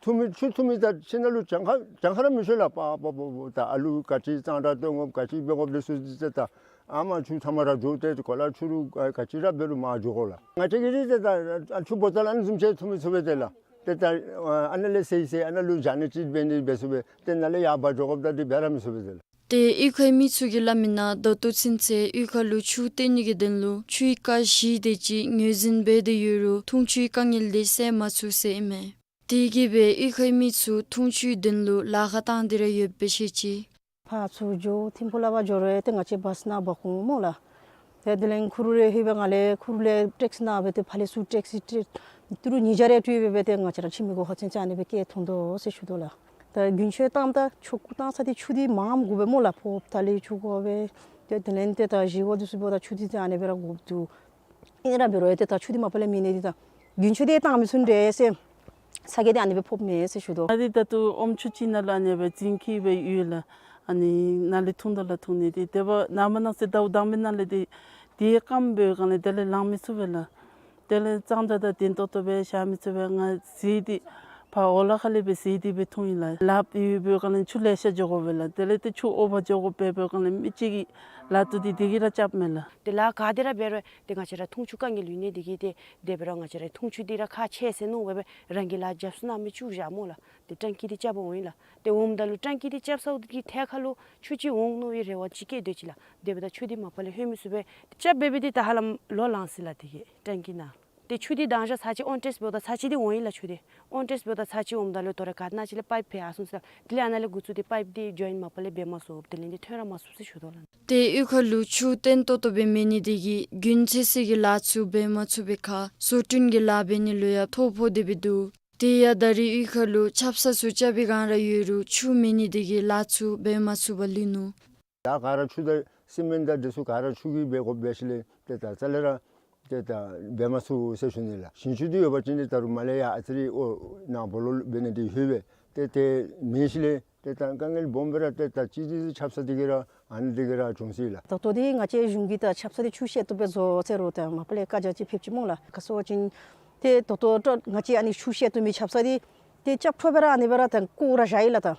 འཐུང་མི་ཆུ་འཐུང་མི་ད་ཁྱིམ་ནང་ལུ་གྱངས་ཁ་གྱངས་ཁ་ར་མི་ཤོང་ལགས། པ་པ་པ་པ་ད་ཨ་ལུ་ག་ཅི་གཙང་སྦྲ་བཏོན་དགོཔ་ག་ཅི་འབད་དགོཔ་འདི་ཚུ་ཏེ་ད་ཨ་མ་ཆུ་ཚང་མ་ར་འགྱོ་སྟེ་གོ་ལ་ཆུ་རུད་ག་ཅི་ར་འབད་རུང་མར་འགྱོ་དགོ་ལགས། ང་བཅས་ཀྱིས་འདི་ཏེ་ད་ཆུ་བོ་ཏ་ལ་ཨ་ནི་བཟུམ་ཅིག་འཐུང་མི་ཚུགས་པས་ཏེ་ལགས། ཏེ་ད་ཨ་ནཱ་ལས་ཟེར་ཟེར་ཨ་ནཱ་ལུ་བཞག་ནི་ཅིག་འབད་ནི་འབད་ཚུགས་པས། ཏེ་ནཱ་ལས་ཡར་འབག་འགྱོ་དགོཔ་ད་འདི་འབད་ར་མི་ཚུགས་པས་ཏེ་ལགས། ཏེ་གཡུས་ཁའི་མི་ཚུ་གིས་སླབ་མིའི་ནང་ད་ལྟོ་ཚུན་ཚོད་གཡུས་ཁ་ལུ་ཆུ་བཏོན་ནི་གི་དོན་ལུ་ཆུའི་རྐ་བཞི་དེ་ཅིག་ངོས་འཛིན་འབད་དེ་ཡོད་རུང་འཐུང་ཆུའི་དཀའ་ངལ་འདི་སེལ་མ་ཚུགས་ཟེར་ཨིན་མས། དེ་གིས་སྦེ་གཡུས་ཁའི་མི་ཚུ་འཐུང་ཆུའི་དོན་ལུ་ལཱ་ཁག་བཏང་སྟེ་ར་ཡོདཔ་སྦེ་བཤད་ཅི། ཕར་ཚུར་འགྱོ་ཐིམ་ཕུག་ལས་ཕར་འགྱོ་རུང་ཏེ་ང་བཅས་བཱསི་ནང་འབག་འོང་སྨོ་ལགས། ཏེ་དེ་ལས་ཁུ་རུ་རེ་ལྷོད་སྦེ་ང་ལས་ཁུ་རུ་ལས་ཊེག་སི་ནང་སྦེ་ཏེ་ཕར་ལས་ཚུར་ཊེག་སི་ཊེ་ཊུ་རུ་ཉིས་བརྒྱ་རེ་སྤྲོད་སྦེ་སྦེ་ཏེ་ང་བཅས་ར་ཁྱིམ་གྱི་སྒོ་ཁར་ཚུན་ཚོད་ཨ་ནི་སྦེ་བསྐྱལ་འཐུང་དོ་ཟེར་ཞུ་དོ་ལགས། ད་རྒྱུན་ཆད་བཏངམ་ད་ཆུ་བཏང་ས་འདི་ཆུ་འདི་མངམ་དགོ་པས་སྨོ་ལགས། ཕོརཔ་ད་ལས་ཆུ་དགོ་པས། ཏེ་དེ་ལས་ཏེ་ད་བཞེས་སྒོ་འདི་ཚུ་འབདཝ་ད་ཆུ་འདི་ཏེ་ཨ་ནི་སྦེ་ར་དགོཔ་འདུག། ཨིན་ར་འབད་རུང་ཏེ་ད་ཆུ་འདི་མ་པ་ལས་མེད་ནི་འདི་ད་རྒྱུན་ཆད་འདི་བཏང་མི་ཚུགས་ནི་རེ་ཟེར་ས་གོ་འདི་ཨ་ནི་སྦེ་ཕོགཔ་མས་ཟེར་ཞུ་དོ། ཨ་ནི་ད་ལྟོ་ཨོམ་ཆུ་ཅིག་ནང་ལུ་ཨ་ནི་སྦེ་རྫིང་ཁེ་སྦེ་ཡོད་ལགས། ཨ་ནི་ནཱ་ལས་འཐུང་དོ་ལགས། འཐུང་ནི་འདི་དེ་སྦེ་ནངས་པ་གནངས་ཚེ་ཟླཝ་དང་པའི་ནང་ལས་འདི་དེ་སྐམ་འབད་བའི་སྒང་ལས་དེ་ལས་ལང་མི་ཚུགས་པས་ལགས། དེ་ལས་གཙང་སྦྲ་དང་ལྡན་ཏོག་ཏོ་སྦེ་བཞག་མི་ཚུགས་པས། ང་བཟི་སྟེ་ཕར་འོག་ལས་ཁ་ལས་སྦེ་བཟི་སྟེ་སྦེ་འཐུང་ཡི་ལགས། ལཱ་འབད་བའི་སྒང་ལས་ཆུ་ལེ་ཤ་འགྱོ་དགོ་པས་ལགས། དེ་ལས་ཏེ་ཆུ་འོ་བར་འགྱོ་དགོཔ་འབད་བའི་སྒང་ལས་མི་གཅིག་གི་ལཱ་ཐུག་སྟེ་དེ་གིས་ར་རྐྱབ་མས་ལགས། ཏེ་ལཱ་ག་དེ་ར་འབད་རུང་ཏེ་ང་བཅས་ར་འཐུང་ཆུ་དཀའ་ངལ་ཡོད་ནི་དེ་གིས་ཏེ་དེ་འབད་རུང་ང་བཅས་ར་འཐུང་ཆུ་འདི་ར་ཁག་ཆེ་ཟེར་མནོ་སྦེ་སྦེ་རང་གིས་ལཱ་རྐྱབ་ས་ནང་མི་བཅུག་བཞག་སྨོ་ལགས། ཏེ་ཊེང་ཀི་འདི་རྐྱབ་པར་འོང་ཡི་ལགས། ཏེ་འོངམ་ད་ལུ་ཊེང་ཀི་འདི་རྐྱབ་ཚརཝ་གི་ཐད་ཁར་ལུ་ཆུ་ཅིག་འོང་མནོ་བའི་རེ་བ་ཅིག་བསྐྱེད་སྡོད་ཅི་ལགས། དེ་འབདཝ་ད་ཆུ་འདི་མ་པ་ལས་ལྷོད་མི་ཚུགས་པས། ཏེ་རྐྱབ་འབད་བའི་འདི་ད་ཧ་ལམ་ལོ་ལང་སོ་ཡི་ལགས། དེ་གིས་ཊེང་ཀི་ནང་ཏེ་ཆུ་འདི་དང་ཞག་ཚར་གཅིག་ཨོན་ཊེསཊ་འབདཝ་ད་ཚར་གཅིག་འདི་འོང་ཡི་ལགས། ཆུ་འདི་ཨོན་ཊེསཊ་འབདཝ་ད་ཚར་གཅིག་འོངམ་ད་ལུ་དོ་རུང་ག་ནང་ཅིག་ལས་པའིཔ་འཕེན་ཡར་སོང་ཟེར་ལགས། དེ་ལས་ཨ་ནཱ་ལས་འགོ་བཙུགས་ཏེ་པའིཔ་འདི་ཇོའིནཊ་མ་པ་ལས་འབད་མ་ཚུགས། དེ་ལས་འདི་ཐོན་ར་མ་ཚུགས་ཟེར་ཞུ་དོ་ལགས། ཏེ་གཡུས་ཁ་ལུ་ཆུ་བརྟན་ཏོག་ཏོ་སྦེ་མེད་ནི་དེ་གིས་དགུན་ཚོད་ཚུ་གི་ལཱ་ཚུ་འབད་མ་ཚུགས་པའི་ཁར་བཟོ་སྐྲུན་གྱི་ལཱ་འབད་ནི་ལུ་ཡང་ཐོ་ཕོག་སྟེ་སྦེ་འདུག། དེ་ཡང་ད་རེས་གཡུས་ཁ་ལུ་ཆབ་གསང་ཚུ་རྐྱབ་པའི་སྒང་ར་ཡོད་རུང་ཆུ་མེད་ནི་དེ་གིས་ལཱ་ཚུ་འབད་མ་ཚུགས་པར་ལུས་ནུག། ད་ག་ར་ཆུ་དང་སི་མེནཊ་དང་འདི་ཚུ་ག་ར་ཆུ་གིས་འབད་དགོཔ་འབད་ཞིནམ་ལས་ཏེ་ད་རྩ་ལས་ར་ཏེ་ད་འབད་མ་ཚུགས་ཟེར་ཞུ་ནི་ལགས། ཞིང་ཆུ་འདི་ཡོད་པ་ཅིན་འདི་ད་རུང་མར་ལས་ཡར་ཨ་ཙི་རེ་ཨོ་ནཱ་སྦོ་ལོགས་འབད་ནི་འདི་ལྷོད་པས། ཏེ་དེ་མེད་ཞིནམ་ལས་ཏེ་ད་དཀའ་ངལ་སྦོམ་སྦེ་ར་ཏེ་ད་ཅི་ཅི་ཆབ་གསང་འདི་གིས་ར་ཨ་ནི་འདི་གིས་ར་བྱུང་ཅི་ལགས། ད་ལྟོ་འདི་ང་བཅས་གཞུང་གིས་ད་ཆབ་གསང་འདི་ཆུ་བཤལ་བཏུབ་སྦེ་བཟོ་ཟེར་རུང་ད་མ་པ་ལས་བཀའ་རྒྱ་ཅིག་ཕེབས་ཅི་སྨོ་ལགས། ག་ཅི་སྨོ་ཟེར་བ་ཅིན་ཏེ་ད་ལྟོ་ཏེ་ང་བཅས་ཨ་ནི་ཆུ་བཤལ་བཏུབ་མི་ཆབ་གསང་འདི་ཏེ་རྐྱབ་འཕྲོ་སྦེ་ར་ཨ་ནི་སྦེ་ར་ད་བཀོ་ར་བཞག་ཡི་ལགས། ད་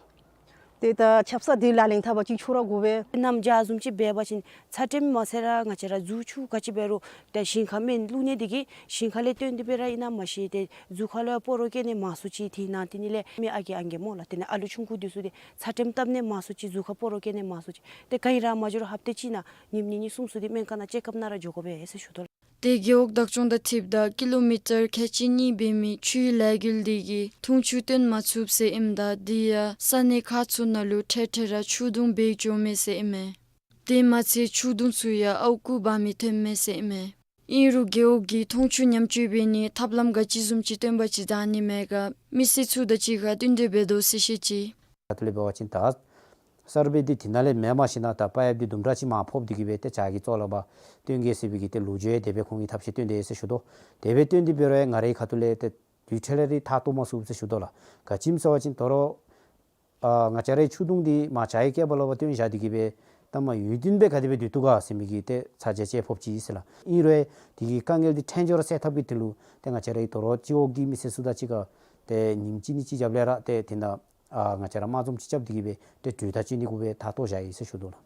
ཏེ་ད་ཆབ་གསང་འདི་ལག་ལེན་འཐབ་པ་ཅིན་འཕྱོག་ར་དགོ་པས། གནམ་བྱཱར་བཟུམ་ཅིག་འབད་བ་ཅིན་ཚ་ཏྲེམ་མ་ཚད་ར་ང་བཅས་ར་རྫུ་ཆུ་ག་ཅི་འབད་རུང་ཏེ་ཞིང་ཁར་སྨན་བླུག་ནི་འདི་གིས་ཞིང་ཁ་ལས་བཏོན་ཏེ་སྦེ་ར་ཨིན་ན་མ་ཤེས། ཏེ་རྫུ་ཁ་ལུ་ཡང་སྤོ་རོགས་བཀལ་ནི་མང་སུ་ཅིག་ཏེ་ནང་ཏེ་ནི་ལས་མི་ཨ་རྒས་ཨང་རྒས་སྨོ་ལགས། ཏེ་ནི་ཨ་ལུ་ཆུང་ཀུ་འདི་ཚུ་ཏེ་ཚ་ཏྲེམ་བཏབ་ནི་མང་སུ་ཅིག་རྫུ་ཁ་སྤོ་རོགས་བཀལ་ནི་མང་སུ་ཅིག། ཏེ་ག་ཨིན་ར་མ་འགྱོ་རུང་ཧབ་ཏ་གཅིག་ནང་ཉིནམ་གཉིས་གཉིས་གསུམ་གསུམ་འདི་སྨན་ཁང་ནང་ཅེཀ་ཨཔ་གནང་ར་འགྱོ་དགོ་པས་ཟེར་ཞུ་དོ་ལགས། ཏེ་རྒེད་འོག་བདག་སྐྱོང་དང་འཁྲིལཝ་ད་ཀི་ལོ་མི་ཊར་ཁལ་གཅིག་གཉིས་འབད་མི་ཆུའི་ལས་འགུལ་འདི་གིས་འཐུང་ཆུ་བཏོན་མ་ཚུགསཔ་ཟེར་ཨིནམ་ད་དེ་ཡང་ས་གནས་ཁག་ཚུ་ནང་ལུ་འཕྲལ་འཕྲལ་ར་ཆུ་དུང་འབག་འགྱོཝ་མས་ཟེར་ཨིན་མས། དེ་མ་ཚད་ཆུ་དུང་ཚུ་ཡང་ཨརཝ་རྐུ་འབག་མི་ཐོནམ་མས་ཟེར་ཨིན་མས། ཨིན་རུང་རྒེད་འོག་གིས་འཐུང་ཆུ་ཉམས་བཅོས་འབད་ནིའི་ཐབས་ལམ་ག་ཅི་བཟུམ་ཅིག་བཏོན་པ་ཅིན་བདའ་ནི་མས་ག་མི་སེར་ཚུ་དང་གཅིག་ཁར་བསྟུན་གྲོས་འབད་དོ་ཟེར་བཤད་ཅི། ད་ལྟོ་ལས་འབད་བ་ཅིན་ད་སར་བེ་འདི་དེ་ནང་ལས་མེད་མ་ཤེས་ན་ད་པའིཔ་འདི་དུམ་གྲ་ཅིག་མར་ཕོག་སྟེ་གིས་སྦེ་ཏེ་བྱཱར་གྱི་ཙོག་ལུ་འབག་བཏོན་གེ་ཟེར་བའི་གི་ཏེ་ལོ་རྒྱུས་ཡང་དེ་སྦེ་ཁོང་གིས་ཐབས་ཤེས་བཏོན་དེས་ཟེར་ཞུ་དོ། དེ་སྦེ་བཏོན་ཏེ་འབད་རུང་ཡང་ང་རའི་ཁ་ཐུག་ལས་ཏེ་དུས་འཕྲལ་ལས་ར་ཐག་བཏོག་མ་ཚུགས་ཟེར་ཞུ་དོ་ལགས། ག་ཅི་སྨོ་ཟེར་བ་ཅིན་དོ་རུང་ཨ་ང་བཅས་རའི་ཆུ་དུང་འདི་མར་བྱཱར་གྱི་སྐེད་པ་ལུ་འབག་བཏོན་བཞག་སྟེ་གིས་སྦེ་ད་མར་ཡུན་བརྟན་སྦེ་ག་དེ་སྦེ་སྡོད་བཏུབ་ག་ཟེར་མི་གི་ཏེ་ཚ་གྱང་ཅིག་ཕོག་ཅི་ཟེར་ལགས། ཨིན་རུང་དེ་གི་དཀའ་ངལ་འདི་ཕྲན་ཚེགས་ར་སེལ་ཐབས་ཀྱི་དོན་ལུ་ཏེ་ང་བཅས་རའི་དོ་རུང་སྤྱི་འོག་གི་མི་སེར་ཚུ་དང་གཅིག་ཁར་ཏེ་ཉིནམ་གཅིག་གཉིས་ཅིག་རྒྱབ་ལས་ར་ཏེ་དེ་ནང་ཨ་ང་བཅས་ར་དམག་འཛོམས་ཅིག་རྐྱབ་སྟེ་གིས་སྦེ་ཏེ་གྲོས་ཐག་བཅད་ནི་གུ་སྦེ་ཐག་བཏོག་བཞག་ཡི་ཟེར་ཞུ་དོ་ལགས།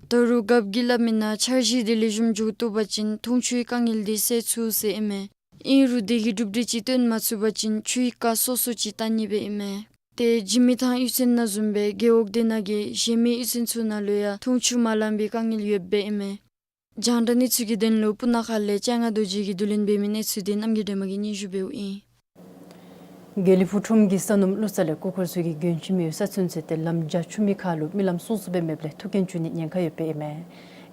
ད་རུང་རྒཔོ་གིས་སླབ་མིའི་ནང་འཆར་གཞི་འདི་ལེགས་ཤོམ་འགྱོ་བཏུབ་པ་ཅིན་འཐུང་ཆུའི་དཀའ་ངལ་འདི་སེལ་ཚུགས་ཟེར་ཨིན་མས། ཨིན་རུང་དེ་གི་གྲུབ་འབྲས་ཅིག་བཏོན་མ་ཚུགས་པ་ཅིན་ཆུའི་རྐ་སོ་སོ་ཅིག་བཏང་ནི་སྦེ་ཨིན་མས། ཏེ་འཇིགས་མེད་ཐང་གཡུས་ཚན་ནང་བཟུམ་སྦེ་རྒེད་འོག་དེ་ནང་གི་གཞན་མི་གཡུས་ཚན་ཚུ་ནང་ལུ་ཡང་འཐུང་ཆུ་མ་ལང་པའི་དཀའ་ངལ་ཡོདཔ་སྦེ་ཨིན་མས། རྒྱང་བསྒྲགས་གནས་ཚུལ་གྱི་དོན་ལུ་སྤུ་ན་ཁ་ལས་སྤྱན་སྔ་རྡོ་རྗེ་གིས་བསྡུ་ལེན་འབད་མི་གནས་ཚུལ་འདི་རྣམ་རྒྱལ་སྒྲོལ་མ་གིས་སྙན་ཞུ་འབདཝ་ཨིན། དགེ་ལེགས་ཕུག་ཁྲོམ་གྱི་ས་སྣུམ་བླུགས་ས་ལས་སྐུ་འཁོར་ཚུ་གིས་མགྱོནམ་ཅིག་མེད་ས་ཚུན་ཚོད་ཏེ་ལམ་རྒྱ་ཆུང་མི་ཁར་ལུ་མི་ལམ་སོ་སོ་སྦེ་མེདཔ་ལས་ཐུག་རྐྱེན་བྱུང་ནི་ཉེན་ཁ་ཡོདཔ་ཨིན་མས།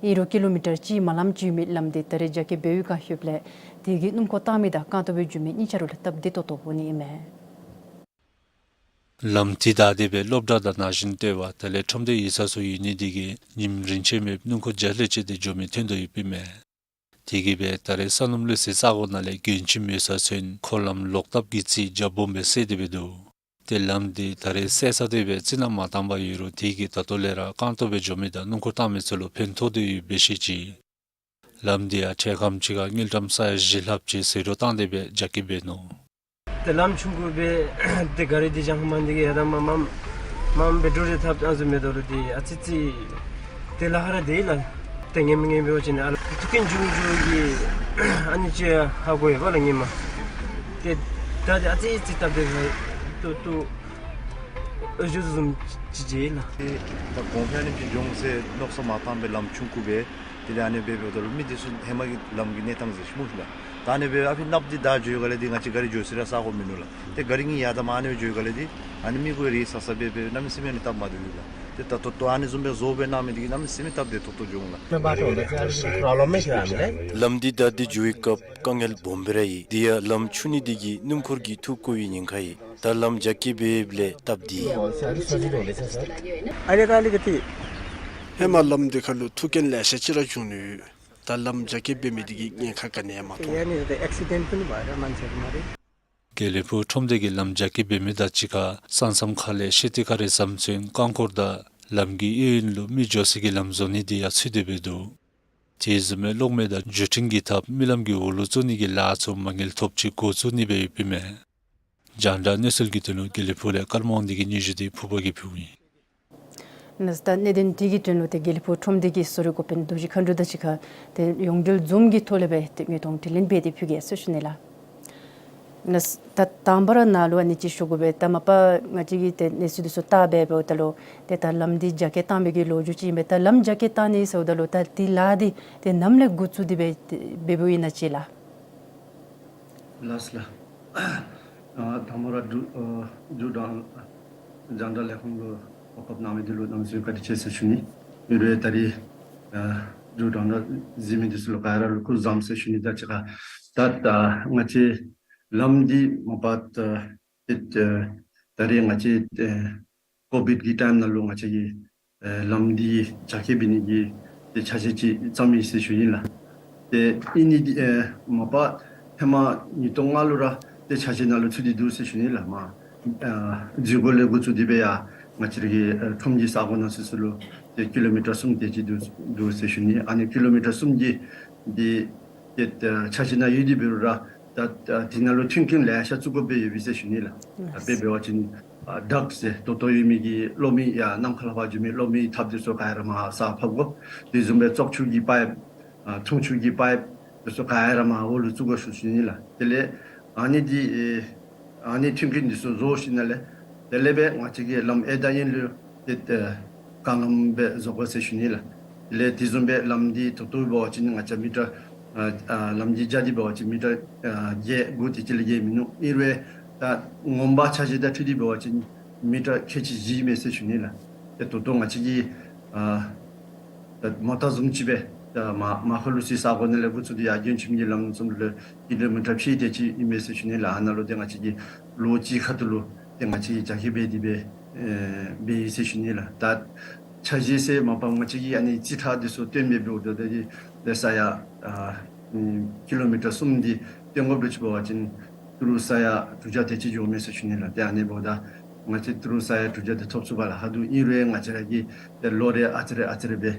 ཨིན་རུང་ཀི་ལོ་མི་ཊར་གཅིག་མ་ལམ་ཅིག་ཡོད་མི་ལམ་འདི་ད་རེས་རྒྱ་སྐྱེད་འབད་བའི་བསྒང་ལྷོདཔ་ལས་དེ་གིས་སྣུམ་འཁོར་བཏང་མི་དང་རྐང་སྟོང་སྦེ་འགྱོ་མི་གཉིས་ཆ་ར་ལུ་སྟབས་བདེ་ཏོག་ཏོ་འོང་ནི་ཨིན་མས། ལམ་འདི་བདའ་སྟེ་སྦེ་སློབ་གྲྭ་དང་ན་གཞོན་ལྟེ་བ་དེ་ལས་ཁྲོམ་སྡེ་ཡིག་ཚང་ཚུ་ཡོད་ནི་དེ་གིས་ཉིནམ་རིམ་ཆད་མེད་སྣུམ་འཁོར་བརྒྱ་ལྷོད་ཅིག་ཏེ་འགྱོ་མི་ཐོན་དོ་ཡོདཔ་ཨིན་མས། དེ་གིས་སྦེ་ད་རེས་ས་སྣུམ་བླུགས་སའི་ས་གོ་ནང་ལས་མགྱོནམ་ཅིག་མེད་ས་ཚུན་འཁོར་ལམ་ལོག་སྟབས་ཀྱི་རྩིས་རྒྱ་སྦོམ་སྦེ་བསལ་ཏེ་སྦེ་འདུག། ཏེ་ལམ་འདི་ད་རེས་གསལ་ས་དེ་སྦེ་རྩི་ནག་མ་བཏང་པར་ཡོད་རུང་དེ་གིས་ད་ལྟོ་ལས་ར་རྐང་སྟོང་སྦེ་འགྱོ་མི་དང་སྣུམ་འཁོར་བཏང་མི་ཚུ་ལུ་ཕན་ཐོགས་ཏེ་ཡོདཔ་སྦེ་བཤད་ཅི། ལམ་འདི་ཡང་འཕྲལ་ཁམས་ཅིག་ཁར་དངུལ་ཀྲམ་ས་ཡ་བཞི་ལྷགཔ་ཅིག་ཟད་འགྲོ་བཏང་སྟེ་སྦེ་རྒྱ་སྐྱེད་འབད་ནུག། ཏེ་ལམ་ཆུང་ཀུ་སྦེ་ཏེ་ག་རི་འདི་བཞག་མི་འདི་གིས་ཡར་དང་མར་མངམ་མངམ་སྦེ་འགྲོ་རེ་ཐབས་ཨ་ནི་ཚུ་མེད་དོ་རུང་ཏེ་ཨ་ཙི་ཙི་ཏེ་ལཱ་ཁག་ར་འདུག་ལགས། ཏེ་ངེས་མི་ངེས་པའི་བ་ཅིན་ཨ་ལ་ཐུག་རྐྱེན་བྱུང་བྱུང་གི་ཨ་ནི་ཅིག་ཧ་གོ་ཡོད་པ་ལགས་ངེས་མ། ཏེ་ད་ཏེ་ཨ་ཙི་ཙི་སྟབས་བདེ་ཏོག་ཏོ་འོས་སྦྱོར་བཟུམ་ཅིག་ཅིག་ལགས། ཏེ་ད་གོང་འཕེལ་ཨ་ནེམ་ཅིག་འགྱོ་འོང་ཟེར་མནོ་བསམ་མ་བཏང་པར་ལམ་ཆུང་ཀུ་སྦེ་དེ་ལས་ཨ་ནི་སྦེ་འབདཝ་ད་ལུ་མི་འདི་ཚུ་ཧེ་མ་གི་ལམ་གྱི་གནས་སྟངས་ཟེར་ཞུ་མི་ཤེས་ལགས། ད་ཨ་ནི་སྦེ་ཨ་ཕི་ནགཔ་འདི་བདའ་འགྱོ་ཡོད་ག་ལས་འདི་ང་བཅས་ག་རི་འགྱོ་སའི་ར་ས་གོ་མིན་ནུག་ལགས། ཏེ་ག་རི་གཉིས་ཡར་དང་མར་ཨ་ནི་སྦེ་འགྱོ་ཡོད་ག་ལས་འདི་ཨ་ནི་མི་གུ་རེ་ས་ས་སྦེ་སྦེ་གནམ་མེད་ས་མེད་ཨ་ནི་སྟབས་མ་བདེཝ་ཡོད་ལགས། ཏེ་ད་ལྟོ་ལྟོ་ཨ་ནི་བཟུམ་སྦེ་བཟོ་སྦེ་གནང་མི་འདི་གིས་གནམ་མེད་ས་མེད་སྟབས་བདེ་ཏོག་ཏོ་འགྱོ་འོང་ལགས། ལམ་འདི་བདའ་སྟེ་འགྱོ་བའི་སྐབས་དཀའ་ངལ་སྦོམ་སྦེ་ར་ཨིན། དེ་ཡང་ལམ་ཆུང་ནི་འདི་གིས་སྣུམ་འཁོར་གྱིས་ཐུག་དགོ་པའི་ཉེན་ཁ་ཨིན། ད་ལམ་རྒྱ་སྐྱེད་འབད་ཡོདཔ་ལས་སྟབས་བདེ། ཨ་ལེ་ད་ལེ་ག་ཏེ། ཧེ་མ་ལམ་འདི་ཁར་ལུ་ཐུག་རྐྱེན་ལེ་ཤ་ཅིག་ར་བྱུང་ནུག། ད་ལམ་རྒྱ་སྐྱེད་འབད་མི་འདི་གིས་ཉེན་ཁ་ག་ནི་ཡང་མ་མཐོང་། ཡ་ནི་ད་ཨེག་སི་ཌེནཊ་ཀུན་མ་ར་མན་ཆད་མ་རེད། དགེ་ལེགས་ཕུག་ཁྲོམ་སྡེ་གིས་ལམ་རྒྱ་སྐྱེད་འབད་མི་དང་གཅིག་ཁར་ས་མཚམས་ཁ་ལས་ཤེས་ཏེ་ག་རི་ཟམ་ཚུན་རྐང་འཁོར་དང་ལམ་གྱི་གཡས་གཡོན་ལུ་མི་འགྱོ་སའི་གི་ལམ་བཟོ་ནི་འདི་ཡང་ཚུད་དེ་སྦེ་འདུག། དེ་བཟུམ་སྦེ་གློག་མེ་དང་བརྒྱུད་འཕྲིན་གྱི་ཐབས་མི་ལམ་གྱི་འོག་ལུ་བཙུགས་ནི་གི་ལཱ་ཚུ་མ་དངུལ་ཐོབ་ཅིག་འགོ་བཙུགས་ནི་སྦེ་ཡོདཔ་ཨིན་མས། རྒྱང་བསྒྲགས་གནས་ཚུལ་གྱི་དོན་ལུ་དགེ་ལེགས་ཕུག་ལས་ཀརྨ་དབང་འདུས་ཀྱི་སྙན་ཞུ་འདི་ཕུརཔ་གིས་ཕུལཝ་ཨིན། ནཱ་ད་གནད་དོན་འདི་གི་དོན་ལུ་ཏེ་དགེ་ལེགས་ཕུག་ཁྲོམ་སྡེ་གི་གསོ་རིག་འགོ་དཔོན་རྡོ་རྗེ་མཁའ་འགྲོ་དང་གཅིག་ཁར་ཏེ་ཡོངས་འབྲེལ་ཛུམ་གྱི་ཐོག་ལས་སྦེ་ཏེ་དངོས་མཐོང་དྲི་ལན་འབད་དེ་ཕུལ་གེ་ཟེར་ཞུ་ནི་ལགས། ནཱ་ད་དང་པ་ར་ནཱ་ལུ་ཨ་ནི་ཅིག་ཞུ་དགོ་པས། ད་མ་པ་ང་བཅས་ཀྱིས་ཏེ་གནས་ཚུལ་འདི་ཚུ་བལྟ་སྦེ་འབདཝ་ད་ལུ་ཏེ་ད་ལམ་འདི་རྒྱ་སྐྱེད་བཏང་མི་གི་ལོ་རྒྱུས་ཅིག་ཨིན་པས། ད་ལམ་རྒྱ་སྐྱེད་བཏང་ནི་ཟེརཝ་ད་ལུ་ད་འདི་ལཱ་འདི་ཏེ་ནམ་ལས་འགོ་བཙུགས་ཏེ་སྦེ་ཏེ་འབདཝ་ཨིན་ན་ཅིག་ལགས། ལགས་ལགས། ཨ་དང་པ་ར་འབྲུག་ཨ་འབྲུག་རྒྱང་རྒྱང་བསྒྲགས་ལས་ཁུངས་ལུ་གོ་སྐབས་གནང་མི་འདི་ལུ་གནམ་མེད་ས་མེད་བཀའ་དྲིན་ཆེ་ཟེར་ཞུ་ནི། ཨིན་རུང་ད་རེས་ཨ་འབྲུག་རྒྱང་བསྒྲགས་གཟིགས་མི་འདི་ཚུ་ལུ་ག་ར་ལུ་སྐུ་གཟུགས་བཟང་ཟེར་ཞུ་ནི། ད་ཅི་ཁ་ད་ད་ང་བཅས་ལམ་འདི་མ་པ་ད་ཏེ་ད་རེས་ང་བཅས་ཨེ་ཀོ་བིཌ་ཀྱི་ཊའིམ་ནང་ལུ་ང་བཅས་ཀྱིས་ཨེ་ལམ་འདི་རྒྱ་སྐྱེད་འབད་ནི་གི་ཏེ་འཆར་གཞི་ཅིག་བརྩམས་ཡི་ཟེར་ཞུ་ནི་ལགས། ཏེ་ཨིན་ནི་འདི་ཨེ་མ་པ་ཧེ་མ་ཉིས་སྟོང་ལྔ་ལུ་ར་ཏེ་འཆར་གཞི་ནང་ལུ་ཚུད་དེ་འདུག་ཟེར་ཞུ་ནི་ལགས། མ་ཨ་འཛུལ་སྒོ་ལས་འགོ་བཙུགས་ཏེ་སྦེ་ཡར་ང་བཅས་ར་གི་ཨེ་ཁྲོམ་གྱི་ས་གོ་ནང་ཚུན་ཚོད་ལུ་ཏེ་ཀི་ལོ་མི་ཊར་གསུམ་དེ་ཅིག་འདུག་འདུག་ཟེར་ཞུ་ནི། ཨ་ནི་ཀི་ལོ་མི་ཊར་གསུམ་གྱི་འདི་ཏེ་ཨ་འཆར་གཞི་ནང་ཡོད་དེ་འབད་རུང་ར་ད་ཨ་འདི་ནང་ལུ་མཐུན་རྐྱེན་ལེ་ཤ་བཙུགས་དགོཔ་སྦེ་ཡོད་པས་ཟེར་ཞུ་ནི་ལགས། ད་དཔེ་འབད་བ་ཅིན་ཨ་ཌག་ཟེར་ཏོག་ཏོ་ཡོད་མི་གི་གློག་མེ་ཡར་གནམ་ཁ་ལས་ཕར་འགྱོ་མི་གློག་མེ་ཐགཔ་འདི་ཚུ་ག་ར་མར་ས་ཕབ་དགོ། དེ་བཟུམ་སྦེ་བཙོག་ཆུ་གི་པའིཔ་ཨ་འཐུང་ཆུ་གི་པའིཔ་འདི་ཚུ་ག་ར་མར་འོག་ལུ་བཙུགས་དགོ་ཟེར་ཞུ་ནི་ལགས། དེ་ལས་ཨ་ནི་འདི་ཨེ་ཨ་ནི་མཐུན་རྐྱེན་འདི་ཚུ་བཟོ་ཞིནམ་ལས་དེ་ལས་སྦེ་ང་བཅས་ཀྱིས་ལམ་གཡས་དང་གཡོན་ལུ་ཏེ་ཨེ་རྐང་ལམ་སྦེ་བཟོ་དགོ་ཟེར་ཞུ་ནི་ལགས། དེ་ལས་དེ་བཟུམ་སྦེ་ལམ་འདི་ད་ལྟོ་འབད་བ་ཅིན་ང་བཅས་མི་ཊར་ཨ་ཨ་ལམ་གྱི་རྒྱ་འདི་འབད་བ་ཅིན་མི་ཊར་ཨ་བརྒྱད་དགུ་དེ་ཅིག་ལས་བརྒལ་མིན་ནུག། ཨིན་རུང་ད་སྔོན་མ་འཆར་གཞི་དང་འཁྲིལ་ཏེ་འབད་བ་ཅིན་མི་ཊར་ཁལ་གཅིག་བཞི་ཨིན་མས་ཟེར་ཞུ་ནི་ལགས། ཏེ་ད་ལྟོ་ང་བཅས་ཀྱིས་ཨ་ད་མོ་ཊ་བཟུམ་ཅིག་སྦེ་ད་མར་མར་ཁ་ལུ་སི་ས་གོ་ནང་ལས་འགོ་བཙུགས་ཏེ་ཡར་རྒྱུན་འབྱམས་ཀྱི་ལམ་ཚུན་ལུ་ཀི་ལོ་མི་ཊར་ཕྱེད་དེ་ཅིག་ཨིན་མས་ཟེར་ཞུ་ནི་ལགས། ཨ་ནཱ་ལུ་ཏེ་ང་བཅས་ཀྱིས་ལོ་གཅིག་ཁ་ཐུག་ལུ་ཏེ་ང་བཅས་ཀྱིས་རྒྱ་སྐྱེད་འབད་དེ་སྦེ་ཨེ་འབད་ཡི་ཟེར་ཞུ་ནི་ལགས། ད་འཆར་གཞི་ཟེར་མ་པ་ང་བཅས་ཀྱིས་ཨ་ནི་རྩིས་ཁྲ་འདི་ཚུ་སྟོན་སྦེ་འབདཝ་ད་ཏེ་ཏེ་ས་ཡ་ཨ་ཀི་ལོ་མི་ཊར་གསུམ་འདི་སྟོན་དགོཔ་སྦེ་འབད་བ་ཅིན་ཏི་རུ་ས་ཡ་དྲུག་བརྒྱ་དེ་ཅིག་འགྱོཝ་མས་ཟེར་ཞུ་ནི་ལགས། ཏེ་ཨ་ནི་འབདཝ་ད་ང་བཅས་ཏི་རུ་ས་ཡ་དྲུག་བརྒྱ་དེ་ཐོབ་ཚུགས་པ་ལགས། ཧ་དུ་ཨིན་རུང་ང་བཅས་ར་གིས་ཏེ་ལོ་རེ་ཨ་ཙི་རེ་ཨ་ཙི་རེ་སྦེ་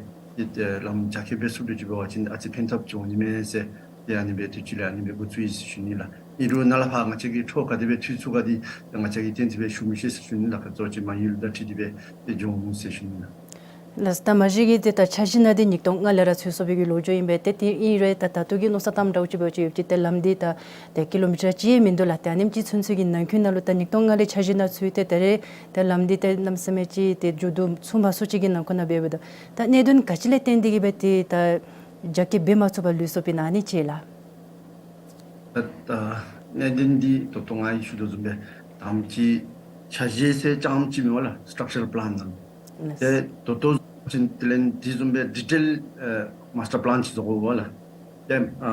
ཏེ་ལམ་རྒྱ་སྐྱེད་འབད་ཚུགསཔ་སྦེ་འབད་བ་ཅིན་ཨ་ཙི་ཕན་ཐབས་ཅིག་འོང་ནི་མས་ཟེར་ཏེ་ཨ་ནི་སྦེ་དུས་ཅི་ལས་ཨ་ནི་སྦེ་འགོ་བཙུགས་ཡི་ཟེར་ཞུ་ནི་ལགས། ཨིན་རུང་ནཱ་ལས་ཕར་ང་བཅས་ཀྱི་འཕྲོ་ག་དེ་སྦེ་མཐུད་ཚུགས་ག་འདི་ང་བཅས་ཀྱིས་གཏན་ཚིགས་སྦེ་ཞུ་མི་ཤེས་ཟེར་ཞུ་ནི་ལགས། གཙོ་ཆེ་མ་དངུལ་དང་འཁྲིལ་ཏེ་སྦེ་ཏེ་འགྱོ་འོང་ཟེར་ཞུ་ནི་ལགས། ལགས་ད་མ་གཞི་གིས་ཏེ་ད་འཆར་གཞི་ནང་འདི་ཉིས་སྟོང་ལྔ་ལས་ར་ཚུད་སོང་བའི་གི་ལོ་རྒྱུས་ཨིན་པས། ཏེ་དེ་ཨིན་རུང་ད་ད་ལྟོ་གི་མནོ་བསམ་གཏངམ་འདྲཝ་ཅིག་འབད་བ་ཅིན་ཡོད་ཅི། ཏེ་ལམ་འདི་ད་ཏེ་ཀི་ལོ་མི་ཊར་གཅིག་ཡང་མིན་འདུག་ལགས། ཏེ་ཨ་ནེམ་ཅིག་ཚུན་ཚོད་ཀྱི་ནང་འཁོད་ནང་ལུ་ད་ཉིས་སྟོང་ལྔ་ལས་འཆར་གཞི་ནང་ཚུད་དེ་ད་རེས་ཏེ་ལམ་འདི་ཏེ་གནམ་མེད་ས་མེད་ཅིག་ཏེ་མཇུག་བསྡུ་ཚུན་མ་སོང་ཅིག་གི་ནང་འཁོད་ནང་འབདཝ་ད་ད་གནད་དོན་ག་ཅི་ལས་བརྟེན་ཏེ་གིས་སྦེ་ཏེ་ད་རྒྱ་སྐྱེད་འབད་མ་ཚུགས་པར་ལུས་སོཔ་ཨིན་ན་ཨ་ནི་ཅིག་ལགས། ད་ད་གནད་དོན་འདི་ད་ལྟོ་ང་གིས་ཞུ་དོ་བཟུམ་སྦེ་ དང་པ་ཅིག་འཆར་གཞི་ཟེར་རྐྱངམ་ཅིག་མེན་པ་ལགས། སི་ཊག་ཅར་པ་ལཱན་ནང་ལུ། ལགས། ཏེ་ད་ལྟོ་བཟུམ་ཅིག་དེ་ལས་དེ་བཟུམ་སྦེ་ཌི་ཊེལ་ཨེ་མཱསི་ཊར་པ་ལཱན་ཅིག་བཟོ་དགོ་པས་ལགས། ཏེ་ཨ་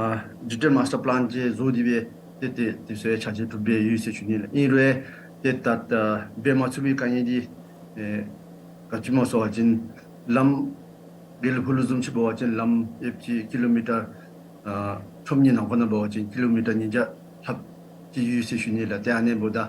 ཌི་ཊེལ་མཱསི་ཊར་པ་ལཱན་ཅིག་བཟོ་སྟེ་སྦེ་ཏེ་ཏེ་དེ་ཚུ་ཡང་འཆར་གཞི་གྲུབ་སྦེ་ཡོད་ཟེར་ཞུ་ནི་ལགས། ཨིན་རུང་ཏེ་ད་ལྟོ་འབད་མ་ཚུགས་པའི་དཀའ་ངལ་འདི་ཨེ་ག་ཅི་སྨོ་ཟེར་བ་ཅིན་ལམ་དགེ་ལེགས་ཕུག་ལུ་བཟུམ་ཅིག་འབད་བ་ཅིན་ལམ་ཨེབ་ཅིག་ཀི་ལོ་མི་ཊར་ཨ་ཁྲོམ་གཉིས་ནང་འཁོད་ནང་འབད་བ་ཅིན་ཀི་ལོ་མི་ཊར་ཉིས་བརྒྱ་ལྷགཔ་ཅིག་ཡོད་ཟེར་ཞུ་ནི་ལགས། ཏེ་ཨ་ནི་འབདཝ་ད་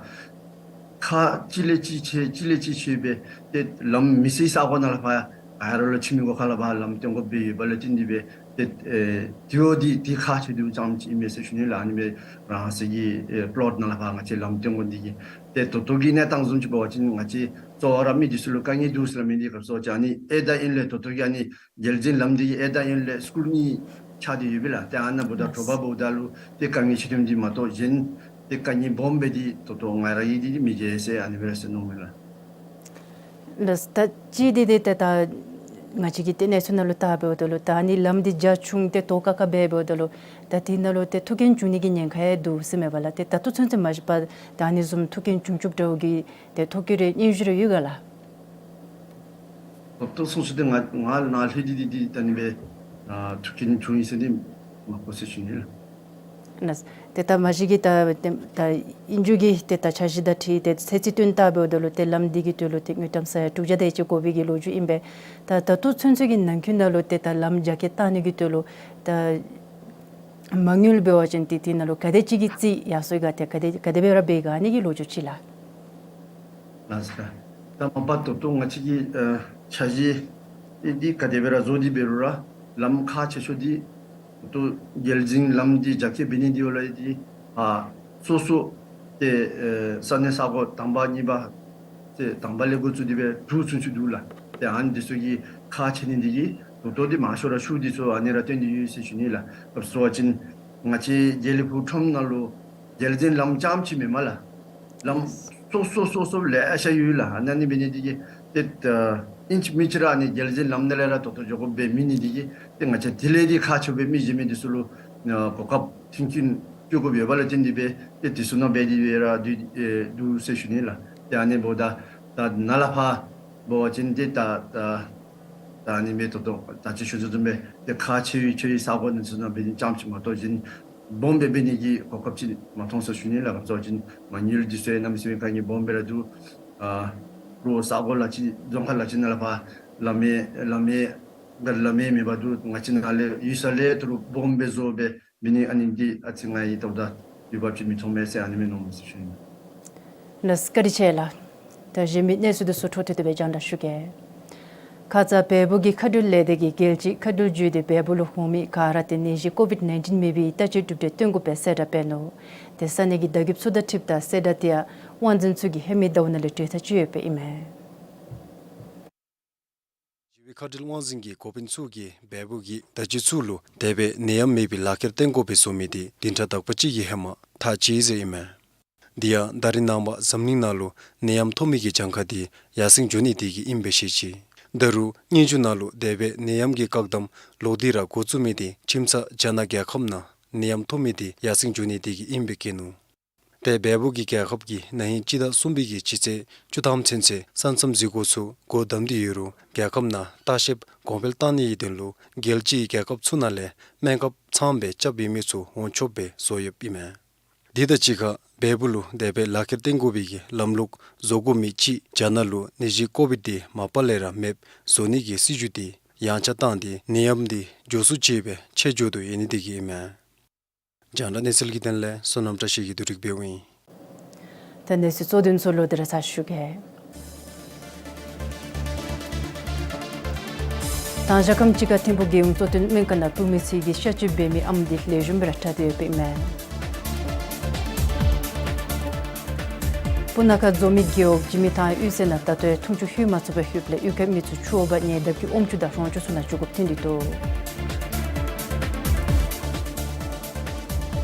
ཁག་གཅིག་ལས་གཅིག་ཆེ་གཅིག་ལས་གཅིག་ཆེ་སྦེ་ཏེ་ལམ་མི་སེར་ས་གོ་ནང་ལས་ཕར་ག་ར་ལུ་ཕྱི་མི་གོ་ཁ་ལས་ཕར་ལམ་སྟོན་དགོཔ་སྦེ་ཡོདཔ་ལས་བརྟེན་ཏེ་སྦེ་ཏེ་ཨེ་དེ་བ་འདི་དེ་ཁག་ཆེ་དུས་ཙམ་ཅིག་ཨིན་མས་ཟེར་ཞུ་ནི་ལགས། ཨ་ནི་སྦེ་རང་སོའི་གི་ཨེ་པི་ལོཊ་ནང་ལས་ཕར་ང་བཅས་ལམ་སྟོན་དགོ་ནི་འདི་གིས་ཏེ་ད་ལྟོ་གི་གནས་སྟངས་བཟུམ་ཅིག་འབད་བ་ཅིན་ང་བཅས་གཙོ་བོ་ར་མི་འདི་ཚུ་ལུ་དཀའ་ངལ་འདུག་ཟེར་སླབ་མི་འདི་སྐབས་སུ་ཅིག་ཨ་ནི་ཨེ་ད་ཨིན་ལས་ད་ལྟོ་གི་ཨ་ནི་རྒྱལ་འཛིན་ལམ་འདི་གི་ཨེ་ད་ཨིན་ལས་སི་ཀུལ་གཉིས་ཆགས་ཏེ་ཡོད་པས་ལགས། ཏེ་ཨ་ནཱ་འབདཝ་ད་དྲོ་པ་འབདཝ་ད་ལུ་ཏེ་དཀའ་ངལ་ཆེ་དྲགས་འདི་མ་གཏོགས་གཞན་ཏེ་དཀའ་ངལ་སྦོམ་སྦེ་འདི་ད་ལྟོ་ང་ར་གིས་འདི་འདི་མི་མཇལ་ཟེར་ཨ་ནི་སྦེ་ར་ཟེར་མནོཝ་མས་ལགས། ལགས། ད་ཅི་འདི་འདི་ཏེ་ད་ང་བཅས་ཀྱི་ཏེ་གནས་ཚུལ་ནང་ལུ་བལྟ་འབདཝ་ད་ལུ་ད་ཨ་ནི་ལམ་འདི་རྒྱ་ཆུང་སྟེ་དོག་ཁ་ཁ་སྦེ་འབདཝ་ད་ལུ་ད་དེ་ནང་ལུ་ཏེ་ཐུགས་འགན་བྱུང་ནི་གི་ཉེན་ཁ་ཡང་འདུག་ཟེར་མས་པ་ལགས། ཏེ་ད་ལྟོ་ཚུན་ཚོད་མ་གཞི་བར་ད་ཨ་ནི་བཟུམ་ཐུགས་འགན་བྱུང་བཅུག་འདྲཝ་གི་ཏེ་ཐོ་བཀོད་རེ་སྙན་ཞུ་རེ་ཡོད་ག་ལགས། ད་ལྟོ་ཚུན་ཚོད་འདི་ང་ང་ནཱ་ལྷོད་དེ་འདི་འདི་ད་ཨ་ནི་སྦེ་ཨ་ཐུགས་འགན་བྱུང་ཡི་ཟེར་འདི་མ་གོ་ཟེར་ཞུ་ནི་ལགས། ལགས། ཏེ་ད་མ་གཞི་གི་ད་ཏེ་ད་ཨིན་རུང་གི་ཏེ་ད་འཆར་གཞི་དང་འཁྲིལ་ཏེ་ཚེ་རྩིས་བཏོན་བལྟ་འབདཝ་ད་ལུ་ཏེ་ལམ་འདི་གི་དོན་ལུ་ཏེ་དངུལ་ཀྲམ་ས་ཡ་དྲུག་བརྒྱ་དེ་ཅིག་དགོ་པའི་གི་ལོ་རྒྱུས་ཨིན་པས། ད་ད་ལྟོ་ཚུན་ཚོད་ཀྱི་ནང་འཁོད་ནང་ལུ་ཏེ་ད་ལམ་རྒྱ་སྐྱེད་བཏང་ནི་གི་དོན་ལུ་ད་མ་དངུལ་འབད་བ་ཅིན་ཏེ་དེ་ནང་ལུ་ག་དེ་ཅིག་གི་རྩིས་ཡར་སོང་ཡི་ག་ཏེ་ག་དེ་ག་དེ་སྦེ་ར་འབད་ཡི་ག་ཨ་ནི་གི་ལོ་རྒྱུས་ཅིག་ལགས། ལགས་སོ། ད་མ་པ་ད་ལྟོ་ང་བཅས་ཀྱི་ཨ་འཆར་གཞི་འདི་ག་དེ་སྦེ་ར་བཟོ་སྟེ་འབད་རུང་ར་ལམ་ཁག་ཆེ་ཤོས་འདི་ད་ལྟོ་རྒྱལ་འཛིན་ལམ་འདི་རྒྱ་སྐྱེད་འབད་ནི་འདི་ཡོད་ལགས། འདི་ཨ་སོ་སོ་ཏེ་ཨེ་ས་གནས་ས་གོ་དང་པ་གཉིས་པ་ཏེ་དང་པ་ལས་འགོ་བཙུགས་ཏེ་སྦེ་དྲུག་ཚུན་ཚོད་འདུག་ལགས། ཏེ་ཨ་ནི་འདི་ཚུ་གི་ཁག་ཆེ་ནི་འདི་གིས་ད་ལྟོ་འདི་མང་ཤོས་ར་ཤུལ་འདི་ཚུ་ཨ་ནི་ར་བཏོན་ཏེ་ཡོད་ཟེར་ཞུ་ནི་ལགས། སྐབས་སུ་བ་ཅིན་ང་བཅས་དགེ་ལེགས་ཕུག་ཁྲོམ་ནང་ལུ་རྒྱལ་འཛིན་ལམ་རྐྱངམ་ཅིག་མེན་མས་ལགས། ལམ་སོ་སོ་སོ་སོ་ལེ་ཤ་ཡོད་ལགས། ཨ་ནི་འབད་ནི་འདི་གིས་ཏེ་ཨ་ཨིན་ཅི་མིན་ཅི་ར་ཨ་ནི་རྒྱལ་འཛིན་ལམ་ནང་ལས་ར་ད་ལྟོ་འགྱོ་དགོཔ་སྦེ་མེད་ནི་འདི་གིས་ཏེ་ང་བཅས་དེ་ལས་འདི་ཁག་ཆེཝ་སྦེ་མི་གཞན་མི་འདི་ཚུ་ལུ་ཨ་གོ་སྐབས་མཐུན་རྐྱེན་སྤྲོད་དགོཔ་ཡོདཔ་ལས་བརྟེན་ཏེ་སྦེ་ཏེ་དེ་ཚུ་ནང་འབད་དེ་སྦེ་ར་འདུག་ཨེ་འདུག་ཟེར་ཞུ་ནི་ལགས། ཏེ་ཨ་ནི་འབདཝ་ད་ད་ནཱ་ལས་ཕར་འབད་བ་ཅིན་ཏེ་ད་ད་ད་ཨ་ནི་སྦེ་ད་ལྟོ་ད་ཅི་ཞུ་དོ་བཟུམ་སྦེ་ཏེ་ཁག་ཆེ་བའི་ཆེ་བའི་ས་གོ་འདི་ཚུ་ནང་འབད་ནི་རྐྱངམ་ཅིག་མ་གཏོགས་གཞན་སྦོམ་སྦེ་འབད་ནི་གི་གོ་སྐབས་ཅིག་མ་མཐོང་ཟེར་ཞུ་ནི་ལགས། ག་ཅི་ཟེར་བ་ཅིན་མ་དངུལ་འདི་ཚུ་ཡང་གནམ་མེད་ས་མེད་དཀའ་ངལ་སྦོམ་སྦེ་ར་འདུག། ཨ་རོགས་ས་གོ་ལ་ཅིག་རྫོང་ཁག་ལ་ཅིག་ནང་ལས་ཕར་ལམ་ཡང་ལམ་ཡང་ག་ལམ་ཡང་མེད་པར་འདུག། ང་བཅས་ནཱ་ལས་ཡོད་ས་ལས་ད་རུང་སྦོམ་སྦེ་བཟོ་སྦེ་འབད་ནི་ཨ་ནི་འདི་ཨ་ཙི་ང་གིས་བལྟཝ་ད་འོས་འབབ་ཅིག་མི་མཐོང་མས་ཟེར་ཨ་ནི་སྦེ་མནོཝ་མས་ཟེར་ཞུ་ནི། ལགས་བཀའ་དྲིན་ཆེ་ལགས། ད་གཞན་མི་གནས་ཚུལ་འདི་ཚུ་འཕྲོ་མཐུད་དེ་སྦེ་རྒྱང་བསྒྲགས་ཞུ་གེ། ཁ་ཙ་བལ་པོ་གི་མཁའ་འགྲུལ་ལས་སྡེ་གིས་རྒྱལ་སྤྱིའི་མཁའ་འགྲུལ་བརྒྱུད་དེ་བལ་པོ་ལུ་འོང་མི་ག་ར་ཏེ་ནད་གཞི་ཀོ་བིཌ་ནའིན་ཊིན་མེད་པའི་བརྟག་དཔྱད་གྲུབ་འབྲས་སྟོན་དགོ་པའི་གསལ་བསྒྲགས་འབད་ནུག། ཏེ་ས་གནས་ཀྱི་བརྡ་ཁྱབ་ཚུ་དང་འཁྲིལཝ་ད་གསལ་བསྒྲགས་དེ་ཡང་དབང་འཛིན་ཚུ་གིས་ཧེ་མའི་ཟླཝ་ནང་ལས་གྲོལ་ཐག་བཅད་ཡོདཔ་ཨིན་མས། འགྲུལ་པའི་མཁའ་འགྲུལ་དབང་འཛིན་གྱི་འགོ་དཔོན་ཚུ་གིས་བལ་པོ་གི་བརྡ་བརྒྱུད་ཚུ་ལུ་དེ་སྦེ་ནད་ཡམས་མེད་པའི་ལག་ཁྱེར་བསྟན་དགོ་པའི་བཟོ་མི་དེ་བདུན་ཕྲག་དག་པ་ཅིག་གི་ཧེ་མ་ཐག་བཅད་ཡི་ཟེར་ཨིན་མས། དེ་ཡང་ད་རིས་ནངས་པ་འཛམ་གླིང་ནང་ལུ་ནད་ཡམས་ཐོབ་མི་གི་གྱངས་ཁ་དེ་ཡར་སེང་འགྱོ་ནི་དེ་གིས་ཨིན་པས་ཤེས་ཅི། ད་རུང་སྙན་ཞུ་ནང་ལུ་དེ་སྦེ་ནད་ཡམས་ཀྱི་བཀག་དམ་ལོག་སྟེ་ར་འགོ་བཙུགས་མི་དེ་ཁྱིམ་ཚང་རྒྱ་ནག་རྒྱལ་ཁབ་ནང་ནད་ཡམས་ཐོབ་མི་དེ་ཡར་སེང་འགྱོ་ནི་དེ་གིས་ཨིན་པས་བཀོད་ནུག། ཏེ་བལ་པོ་གི་རྒྱལ་ཁབ་ཀྱིས་ན་ཧིང་སྤྱི་ཟླ་གསུམ་པའི་གི་སྤྱི་ཚེས་བཅུ་ཐམ་ཚུན་ཚོད་ས་མཚམས་འཛུལ་སྒོ་ཚུ་སྒོ་བསྡམས་ཏེ་ཡོད་རུང་རྒྱལ་ཁབ་ནང་ལྟ་བཤལཔ་གོང་འཕེལ་བཏང་ནི་གི་དོན་ལུ་རྒྱལ་སྤྱིའི་རྒྱལ་ཁབ་ཚུ་ནང་ལས་སྨན་ཁབ་ཚངམ་སྦེ་རྐྱབ་པའི་མི་ཚུ་འོང་ཆོགཔ་སྦེ་བཟོ་ཡོདཔ་ཨིན་མས། དེ་དང་གཅིག་ཁར་བལ་པོ་ལུ་དེ་སྦེ་ལག་ཁྱེར་བསྟན་དགོ་པའི་གི་ལམ་ལུགས་བཟོ་དགོ་མི་ཅིག་རྒྱ་ནག་ལུ་ནད་གཞི་ཀོ་བིཌ་དེ་མ་པ་ལས་ར་མེདཔ་བཟོ་ནི་གི་སྲིད་བྱུས་དེ་ཡང་ཆག་བཏང་སྟེ་ནད་ཡམས་དེ་མགྱོགས་སུ་ཅིག་སྦེ་ཆད་འགྱོ་དོ་ཡོད་ནི་དེ་གིས་ཨིན་མས། རྒྱང་བསྒྲགས་གནས་ཚུལ་གྱི་དོན་ལས་བསོད་ནམས་བཀྲ་ཤིས་ཀྱིས་བསྡུ་སྒྲིག་འབདཝ་ཨིན། ད་གནས་ཚུལ་གཙོ་དོན་ཚུ་ལོག་སྟེ་ར་ཚར་ཞུ་གེ། དང་ཞག་ཁམས་ཅིག་ཁར་ཐིམ་ཕུག་རྒྱལ་ཡོངས་གཙོ་བསྟེན་སྨན་ཁང་ནང་བུད་མེད་ཚུ་གིས་གཤག་བཅོས་འབད་མི་ཨམ་དེ་ལེགས་ཤོམ་སྦེ་ར་དྲག་སྟེ་ཡོདཔ་ཨིན་མས། སྤུ་ན་ཁ་མཛོ་མི་རྒེད་འོག་འཇིགས་མེད་ཐང་གཡུས་ཚན་ནང་ད་ལྟོ་ཡང་འཐུང་ཆུ་ལྷོད་མ་ཚུགས་པར་ལྷོདཔ་ལས་གཡུས་ཁའི་མི་ཚུ་ཆུ་འོ་བར་ཉལ་དཔ་གི་ཨོམ་ཆུ་དང་རོང་ཆུ་ཚུ་ནང་འགྱོ་དགོཔ་ཐོན་ཏེ་འདུག།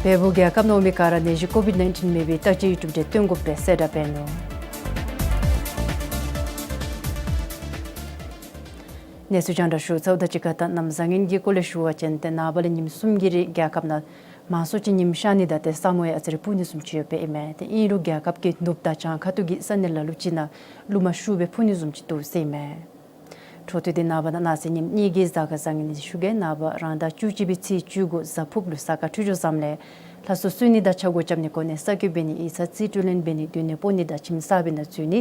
བལ་པོ་རྒྱལ་ཁབ་ནང་འོང་མི་ག་ར་ནད་གཞི་ཀོ་བིཌ་ནའིན་ཊིན་མེད་པའི་བརྟག་དཔྱད་གྲུབ་འབྲས་སྟོན་དགོཔ་སྦེ་གསལ་བསྒྲགས་འབད་ནུག། གནས་ཚུལ་རྒྱང་བསྒྲགས་ཞུ་ཚརཝ་དང་གཅིག་ཁར་ད་གནམ་བཟང་ངན་གྱི་སྐོར་ལས་ཞུ་བ་ཅིན་ཏེ་ནངས་པ་ལས་ཉིནམ་གསུམ་གྱི་རིང་རྒྱལ་ཁབ་ནང་ མང་སུ་ཅིག་ཉིམ་ཤར་ནི་དང་ཏེ་ས་སྨུག་ཡང་ཨ་ཙི་རེ་སྤུབ་ནི་བཟུམ་ཅིག་ཡོདཔ་ཨིན་མས། ཏེ་ཨིན་རུང་རྒྱལ་ཁབ་ཀྱི་ནུབ་དང་བྱང་ཁ་ཐུག་གི་ས་གནས་ལ་ལུ་ཅིག་ནང་རླུང་མ་ཤུགས་སྦེ་འཕུ་ནི་བཟུམ་ཅིག་འདུག་ཟེར་ཨིན་མས། འཕྲོ་མཐུད་དེ་ནངས་པ་གནངས་ཚེ་ཉིནམ་གཉིས་ཀྱི་གཟའ་སྐར་བཟང་ངན་ཉི་ཤུ་གི་ནངས་པ་རང་ཟླ་བཅུ་གཅིག་པའི་ཚེས་བཅུ་དགུ་གཟའ་ཕུརཔ་ལུ་གཟའ་སྐར་འཕྲོད་སྦྱོར་བཟངམ་ལས་ལྷ་སྲུང་གསོལ་ནི་དང་ཕྱག་སྒོ་རྐྱབ་ནི་གོ་གནས་གསར་བསྐོ་འབད་ནི་ཡིག་ཚང་རྩིས་སྤྲོད་ལེན་འབད་ནི་སྡོད་གནས་སྤོ་ནི་དང་ཁྱིམ་གསར་པའི་ནང་འཛུལ་ནི་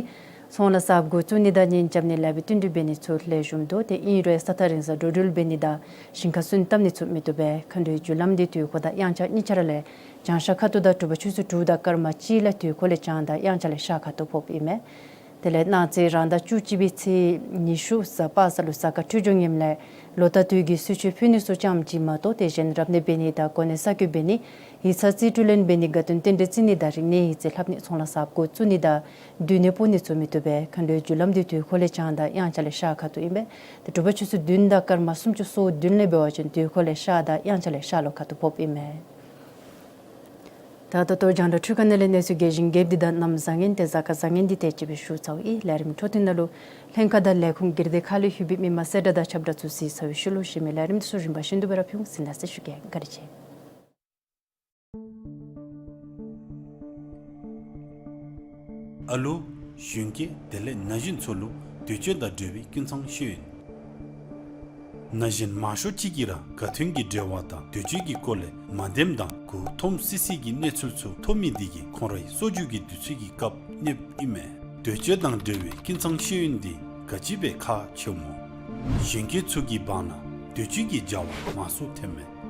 ཚོང་ལཱ་གསརཔ་འགོ་བཙུགས་ནི་དང་གཉེན་རྐྱབ་ནི་ལེགས་པའི་བསྟུན་གྲོས་འབད་ནི་ཚུ་ལེགས་ཤོམ་འདུག། ཏེ་ཨིན་རུང་ས་ཐག་རིང་སར་འགྲོ་འགྲུལ་འབད་ནི་དང་ཞིང་ཁར་སོན་བཏབ་ནི་ཚུ་མི་བཏུབ་པས། མཁའ་འགྲོའི་རྒྱུ་ལམ་འདི་དུས་འཁོར་དང་དབྱངས་འཆར་གཉིས་ཆ་ར་ལས་བྱང་ཤར་ཁ་ཐུག་དང་དྲོ་པ་ཆུ་ཚོད་དྲུག་དང་སྐར་མ་གཅིག་ལས་དུས་འཁོར་ལས་བྱང་དང་དབྱངས་འཆར་ལས་ཤར་ཁ་ཐུག་ཕོགཔ་ཨིན་མས། དེ་ལས་གནངས་ཚེ་རང་ཟླ་བཅུ་གཅིག་པའི་ཚེས་ཉི་ཤུ་གཟའ་པ་སངས་ལུ་གཟའ་སྐར་འཕྲོད་སྦྱོར་ངནམ་ལས་ལོ་ཟླ་དུས་ཀྱི་གསོལ་མཆོད་ཕུལ་ནི་ཚུ་ཙམ་ཅིག་མ་གཏོགས་ཏེ་གཞན་རབ་གནས་འབད་ནི་དང་གོ་གནས་གསར་བསྐོ་འབད་ནི་ཡིག་ཚང་རྩིས་སྤྲོད་ལེན་འབད་ནི་དགའ་སྟོན་རྟེན་འབྲེལ་བརྩི་ནི་དང་རིག་གནས་ཡིག་རྩིས་ལྷབ་ནི་ཚོང་ལཱ་གསརཔ་འགོ་བཙུགས་ནི་དང་སྡོད་གནས་སྤོ་ནི་ཚུ་མི་བཏུབ་པས། མཁའ་འགྲོའི་རྒྱུ་ལམ་འདི་དུས་འཁོར་ལས་བྱང་དང་དབྱངས་འཆར་ལས་ཤར་ཁ་ཐུག་ཨིན་པས། ཏེ་དྲོ་པ་ཆུ་ཚོད་བདུན་དང་སྐར་མ་སུམ་ཅུ་སོ་བདུན་ལས་འབད་བ་ཅིན་དུས་འཁོར་ལས་ཤར་དང་དབྱངས་འཆར་ལས་ཤར་ལྷོ་ཁ་ཐུག་ཕོགཔ་ཨིན་མས། ད་ད་ལྟོ་རྒྱང་བསྒྲགས་འཕྲུལ་ཁང་ནང་ལས་གནས་ཚུལ་རྒྱས་ཤིང་རྒྱསཔ་འདི་དང་གནམ་བཟང་ངན་ཏེ་གཟའ་སྐར་བཟང་ངན་འདི་དེ་ཅིག་སྦེ་ཞུ་ཚརཝ་ཨིན། ལས་རིམ་འཕྲོ་མཐུད་ནང་ལུ་ལྷན་ཁག་དང་ལས་ཁུངས་སྒེར་སྡེ་ཁག་ལུ་ཡོད་པའི་མི་མང་གསལ་བསྒྲགས་དང་ཁྱབ་བསྒྲགས་ཚུ་གཟིགས་ཚར་བའི་ཤུལ་ལུ་གཞན་མི་ལས་རིམ་འདི་ཚུ་རིམ་པ་བཞིན་དུ་སྦེ་ར་ཕུལ་འོང་། གཟིགས་གནང་ཟེར་ཞུ་གེ། བཀའ་དྲིན་ཆེ། ཨ་ལུ་གཞོན་སྐྱེས་དེ་ལས་ན་གཞོན་ཚུ་ལུ་དུས་སྤྱོད་དང་འབྲེལ་བའི་ཀུན་ཚང་ཤེས་ཡོན། ན་གཞོན་མང་ཤོས་ཅིག་གིས་ར་ག་དུས་ཀྱི་འབྲེལ་བ་དང་དུས་སྤྱོད་ཀྱི་སྐོར་ལས་མ་བདེནམ་དང་མགུ་འཐོམ་སི་སི་གི་གནས་ཚུལ་ཚུ་ཐོབ་མི་འདི་གིས་ཁོང་རའི་གསོ་བཅོས་ཀྱི་དུས་ཚོད་ཀྱི་སྐབས་གནསཔ་ཨིན་མས། དུས་སྤྱོད་དང་འབྲེལ་བའི་ཀུན་ཚང་ཤེས་ཡོན་འདི་ག་ཅི་སྦེ་ཁག་ཆེཝ་སྨོ། གཞོན་སྐྱེས་ཚུ་གི་བར་ན་དུས་སྤྱོད་ཀྱི་བྱ་བ་མང་སུ་ཐོནམ་མས།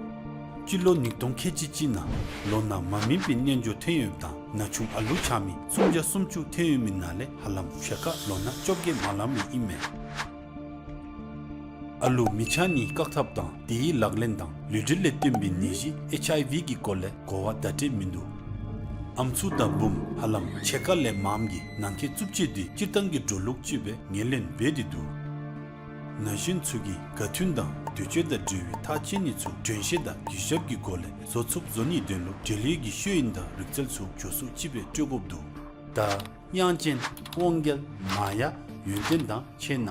སྤྱི་ལོ་ཉིས་སྟོང་ཁལ་གཅིག་གཅིག་ནང་ལོ་ན་མ་སྨིན་པའི་རྣལ་འབྱོར་ཐོན་ཡོདཔ་དང་ན་ཆུང་ཨ་ལུ་ཆགས་མི་སུམ་བརྒྱ་སུམ་ཅུ་ཐོན་ཡོད་མི་ནང་ལས་ཧ་ལམ་ཕྱེད་ཀ་ལོ་ན་བཅོ་བརྒྱད་མ་ལང་མི་ཨིན་མས། ཨ་ལུ་མི་ཆགས་ནིའི་བཀག་ཐབས་དང་དེའི་ལག་ལེན་དང་ལུས་འབྲེལ་ལས་བརྟེན་པའི་ནད་གཞི་ཨེཆ་ཨའི་ཝི་གི་སྐོར་ལས་གོ་བ་བརྡ་སྤྲོད་མིན་འདུག། ཨམ་སྲུ་དང་བུམོ་ཧ་ལམ་ཕྱེད་ཀ་ལས་མངམ་གིས་ནང་འཁོད་རྩུབ་སྤྱོད་འདི་སྤྱིར་བཏང་གི་འགྲོ་ལུགས་ཅིག་སྦེ་ངོས་ལེན་འབད་དེ་འདུག། ན་གཞོན་ཚུ་གིས་ག་དུས་དང་དུས་སྤྱོད་དང་འབྲེལ་བའི་ཐག་བཅད་ནི་ཚུ་དྲན་ཤེས་དང་གུས་ཞབས་ཀྱི་སྒོ་ལས་བཟོ་ཚུགསཔ་བཟོ་ནིའི་དོན་ལུ་འབྲེལ་ཡོད་ཀྱི་ཤེས་ཡོན་དང་རིག་རྩལ་ཚུ་མགྱོགས་སུ་ཅིག་སྦེ་སྤྲོད་དགོཔ་འདུག། ད་དབྱངས་ཅན་དབང་རྒྱལ་མ་ཡ་ཡོན་ཏན་དང་ཆེ་ན།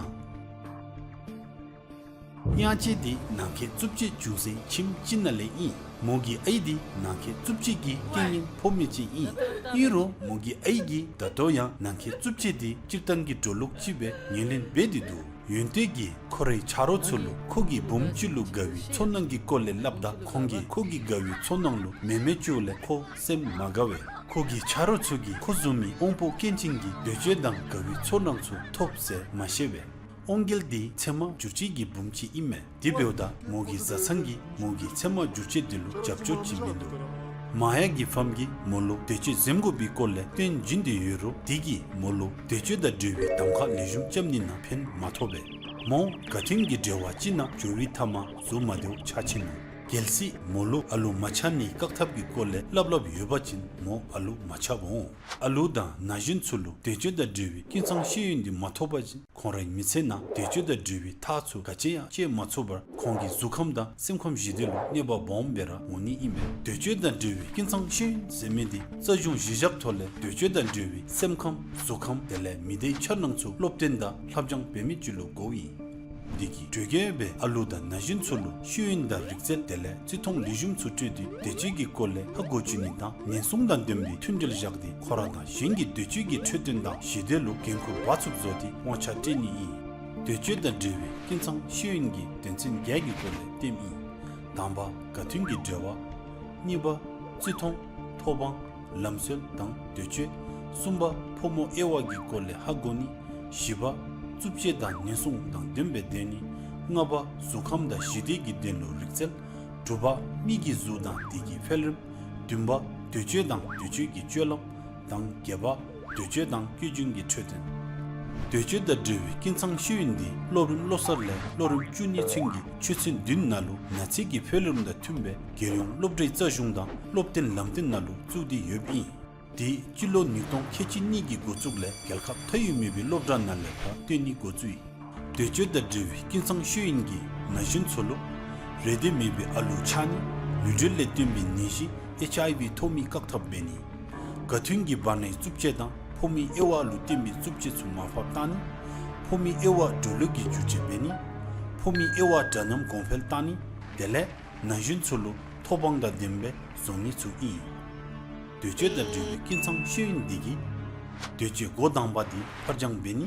དབྱངས་ཅན་འདི་ནང་འཁོད་རྩུབ་སྤྱོད་བྱུང་སའི་ཁྱིམ་ཅིག་ནང་ལས་ཨིན། མོ་གི་ཨའི་འདི་ནང་འཁོད་རྩུབ་སྤྱོད་ཀྱི་རྐྱེན་ངན་ཕོག་མི་ཅིག་ཨིན། ཨིན་རུང་མོ་གི་ཨའི་གིས་ད་ལྟོ་ཡང་ནང་འཁོད་རྩུབ་སྤྱོད་འདི་སྤྱིར་བཏང་གི་འགྲོ་ལུགས་ཅིག་སྦེ་ངོས་ལེན་འབད་དེ་འདུག། ཡོན་ཏན་གྱིས་ཁོ་རའི་ཆ་རོགས་ཚུ་ལུ་ཁོ་གི་བུམོ་ཅིག་ལུ་དགའ་བའི་ཚོར་སྣང་གི་སྐོར་ལས་སླབ་ད་ཁོང་གིས་ཁོ་གི་དགའ་བའི་ཚོར་སྣང་ལུ་མེ་མེ་བཙུགས་ལས་ཁོ་སེམས་མ་དགའ་བས། ཁོ་གི་ཆ་རོགས་ཚུ་གིས་ཁོ་བཟུམ་མའི་དབང་པོ་སྐྱོན་ཅན་གྱི་འདོད་སྤྱོད་དང་དགའ་བའི་ཚོར་སྣང་ཚུ་ཐོབ་ཟེར་མ་ཤེས་པས། དབང་རྒྱལ་འདི་ཚད་མ་བསྒྱུར་བཅོས་ཀྱི་བུམོ་ཅིག་ཨིན་མས། དེ་འབདཝ་ད་མོ་གི་བཟའ་ཚང་གིས་མོ་གི་ཚད་མ་བསྒྱུར་བཅོས་འདི་ལུ་རྒྱབ་སྐྱོར་བྱིན་མིན་འདུག། མ་ཡ་གི་ཕམ་གིས་མོ་ལུ་འདོད་སྤྱོད་འཛེམ་དགོ་པའི་སྐོར་ལས་སྟོན་བྱིན་ཏེ་ཡོད་རུང་དེ་གིས་མོ་ལུ་འདོད་སྤྱོད་དང་འབྲེལ་བའི་གདམ་ཁ་ལེགས་ཤོམ་རྐྱབ་ནི་ནང་ཕན་མ་ཐོགས་པས། མོ་ག་དུས་ཀྱི་འབྲེལ་བ་ཅིག་ནང་འགྱོ་བའི་མཐའ་མ་གཟུགས་མ་བདེཝ་ཆགས་ཆི་ནུག། གལ་སྲིད་མོ་ལུ་ཨ་ལུ་མ་ཆགས་ནིའི་བཀག་ཐབས་ཀྱི་སྐོར་ལས་སླབ་སླབ་ཡོད་པ་ཅིན་མོ་ཨ་ལུ་མ་ཆགསཔ་འོང་། ཨ་ལུ་དང་ན་གཞོན་ཚུ་ལུ་འདོད་སྤྱོད་དང་འབྲེལ་བའི་ཀུན་ཚང་ཤེས་ཡོན་འདི་མ་ཐོབ་པ་ཅིན་ཁོང་རའི་མི་ཚེ་ནང་འདོད་སྤྱོད་དང་འབྲེལ་བའི་ཐག་ཚུ་ག་ཅི་ཡང་བཅད་མ་ཚུགས་པར་ཁོང་གི་གཟུགས་ཁམས་དང་སེམས་ཁམས་ཞི་བདེ་ལུ་གནོད་པ་སྦོམ་སྦེ་ར་འོང་ནི་ཨིན་པས། འདོད་སྤྱོད་དང་འབྲེལ་བའི་ཀུན་ཚང་ཤེས་ཡོན་ཟེར་མི་འདི་རྩ་གཞུང་གཞི་བཞག་ཐོག་ལས་འདོད་སྤྱོད་དང་འབྲེལ་བའི་སེམས་ཁམས་གཟུགས་ཁམས་དེ་ལས་མི་སྡེའི་འཆར་སྣང་ཚུ་སློབ་སྟོན་དང་ལྷབ་སྦྱང་འབད་མི་ཅིག་ལུ་དགོཔ་ཨིན། འདི་གི་དོན་གྱིས་སྦེ་ཨ་ལུ་དང་ན་གཞོན་ཚུ་ལུ་ཤེས་ཡོན་དང་རིག་རྩལ་དེ་ལས་བརྩི་མཐོང་ལེགས་ཤོམ་ཚུ་སྤྲོད་དེ་འདོད་སྤྱོད་ཀྱི་སྐོར་ལས་ཧ་གོ་བཅུག་ནི་དང་ཉེན་སྲུང་དང་ལྡན་པའི་མཐུན་འབྲེལ་བཞག་སྟེ་ཁོ་ར་དང་གཞན་གྱི་འདོད་སྤྱོད་ཀྱི་འཕྲོད་བསྟེན་དང་ཞི་བདེ་ལུ་འགན་ཁུར་འབག་ཚུགསཔ་བཟོ་སྟེ་དབང་ཆ་སྤྲོད་ནི་ཨིན། འདོད་སྤྱོད་དང་འབྲེལ་བའི་ཀུན་ཚང་ཤེས་ཡོན་གྱི་དོན་ཚན་བརྒྱད་ཀྱི་སྐོར་ལས་སྟོནམ་ཨིན། དང་པ་ག་དུས་ཀྱི་འབྲེལ་བ། གཉིས་པ་བརྩི་མཐོང་ཐོབ་དབང་ལམ་སྲོལ་དང་འདོད་སྤྱོད། གསུམ་པ་ཕོ་མོ་དབྱེ་བ་གི་སྐོར་ལས་ཧ་གོ་ནི། བཞི་པ་རྩུབ་སྤྱོད་དང་ཉེན་སྲུང་དང་ལྡན་པའི་སྡོད་ནི། ལྔ་པ་གཟུགས་ཁམས་དང་ཞི་བདེ་གི་དོན་ལུ་རིག་རྩལ། དྲུག་པ་མི་གི་གཟུགས་དང་དེ་གི་འཕེལ་རིམ། བདུན་པ་འདོད་སྤྱོད་དང་འདོད་སྤྱོད་ཀྱི་སྤྱོད་ལམ་དང་བརྒྱད་པ་འདོད་སྤྱོད་དང་བཀོལ་སྦྱོང་གི་འཕྲོད་བསྟེན། འདོད་སྤྱོད་དང་འབྲེལ་བའི་ཀུན་ཚང་ཤེས་ཡོན་འདི་སློབ་རིམ་བློ་གསར་ལས་སློབ་རིམ་བཅུ་གཉིས་ཚུན་གྱི་ཆོས་ཚན་བདུན་ནང་ལུ་ན་ཚོད་ཀྱི་འཕེལ་རིམ་དང་མཐུནམ་སྦེ་རྒྱལ་ཡོངས་སློབ་གྲྭའི་རྩ་གཞུང་དང་སློབ་སྟོན་ལམ་སྟོན་ནང་ལུ་བཙུགས་ཏེ་ཡོདཔ་ཨིན། དེ་སྤྱི་ལོ་ཉིས་སྟོང་ཁལ་གཅིག་གཉིས་ཀྱི་འགོ་བཙུགས་ལས་རྒྱལ་ཁབ་མཐའ་དབུས་མེད་པའི་སློབ་གྲྭ་ནང་ལས་ཕར་སྟོན་ནི་འགོ་བཙུགས་ཡི། འདོད་སྤྱོད་དང་འབྲེལ་བའི་ཀུན་ཚང་ཤེས་ཡོན་གྱིས་ན་གཞོན་ཚུ་ལུ་རེ་འདོད་མེད་པའི་ཨ་ལུ་ཆགས་ནི། ལུས་འབྲེལ་ལས་བརྟེན་པའི་ནད་གཞི་ཨེཆ་ཨའི་ཝི་ཐོབ་མི་བཀག་ཐབས་འབད་ནི། ག་དུས་ཀྱི་བར་ནའི་རྩུབ་སྤྱོད་དང་ཕོ་མོའི་དབྱེ་བ་ལུ་བརྟེན་པའི་རྩུབ་སྤྱོད་ཚུ་མར་ཕབ་བཏང་ནི། ཕོ་མོའི་དབྱེ་བ་འགྲོ་ལུགས་ཀྱི་བསྒྱུར་བཅོས་འབད་ནི། ཕོ་མོའི་དབྱེ་བ་འདྲ་མཉམ་གོང་འཕེལ་བཏང་ནི། དེ་ལས་ན་གཞོན་ཚུ་ལུ་ ཁོ་པང་དང་ལྡནམ་སྦེ་བཟོ་ནི་ཚུ་ཨིན། དུས་མཆོད་དང་འབྲེལ་བའི་ཀུན་ཚང་ཤེས་ཡོན་འདི་གིས་དུས་མཆོད་འགོ་དང་པ་འདི་ཕར་འགྱངས་འབད་ནི།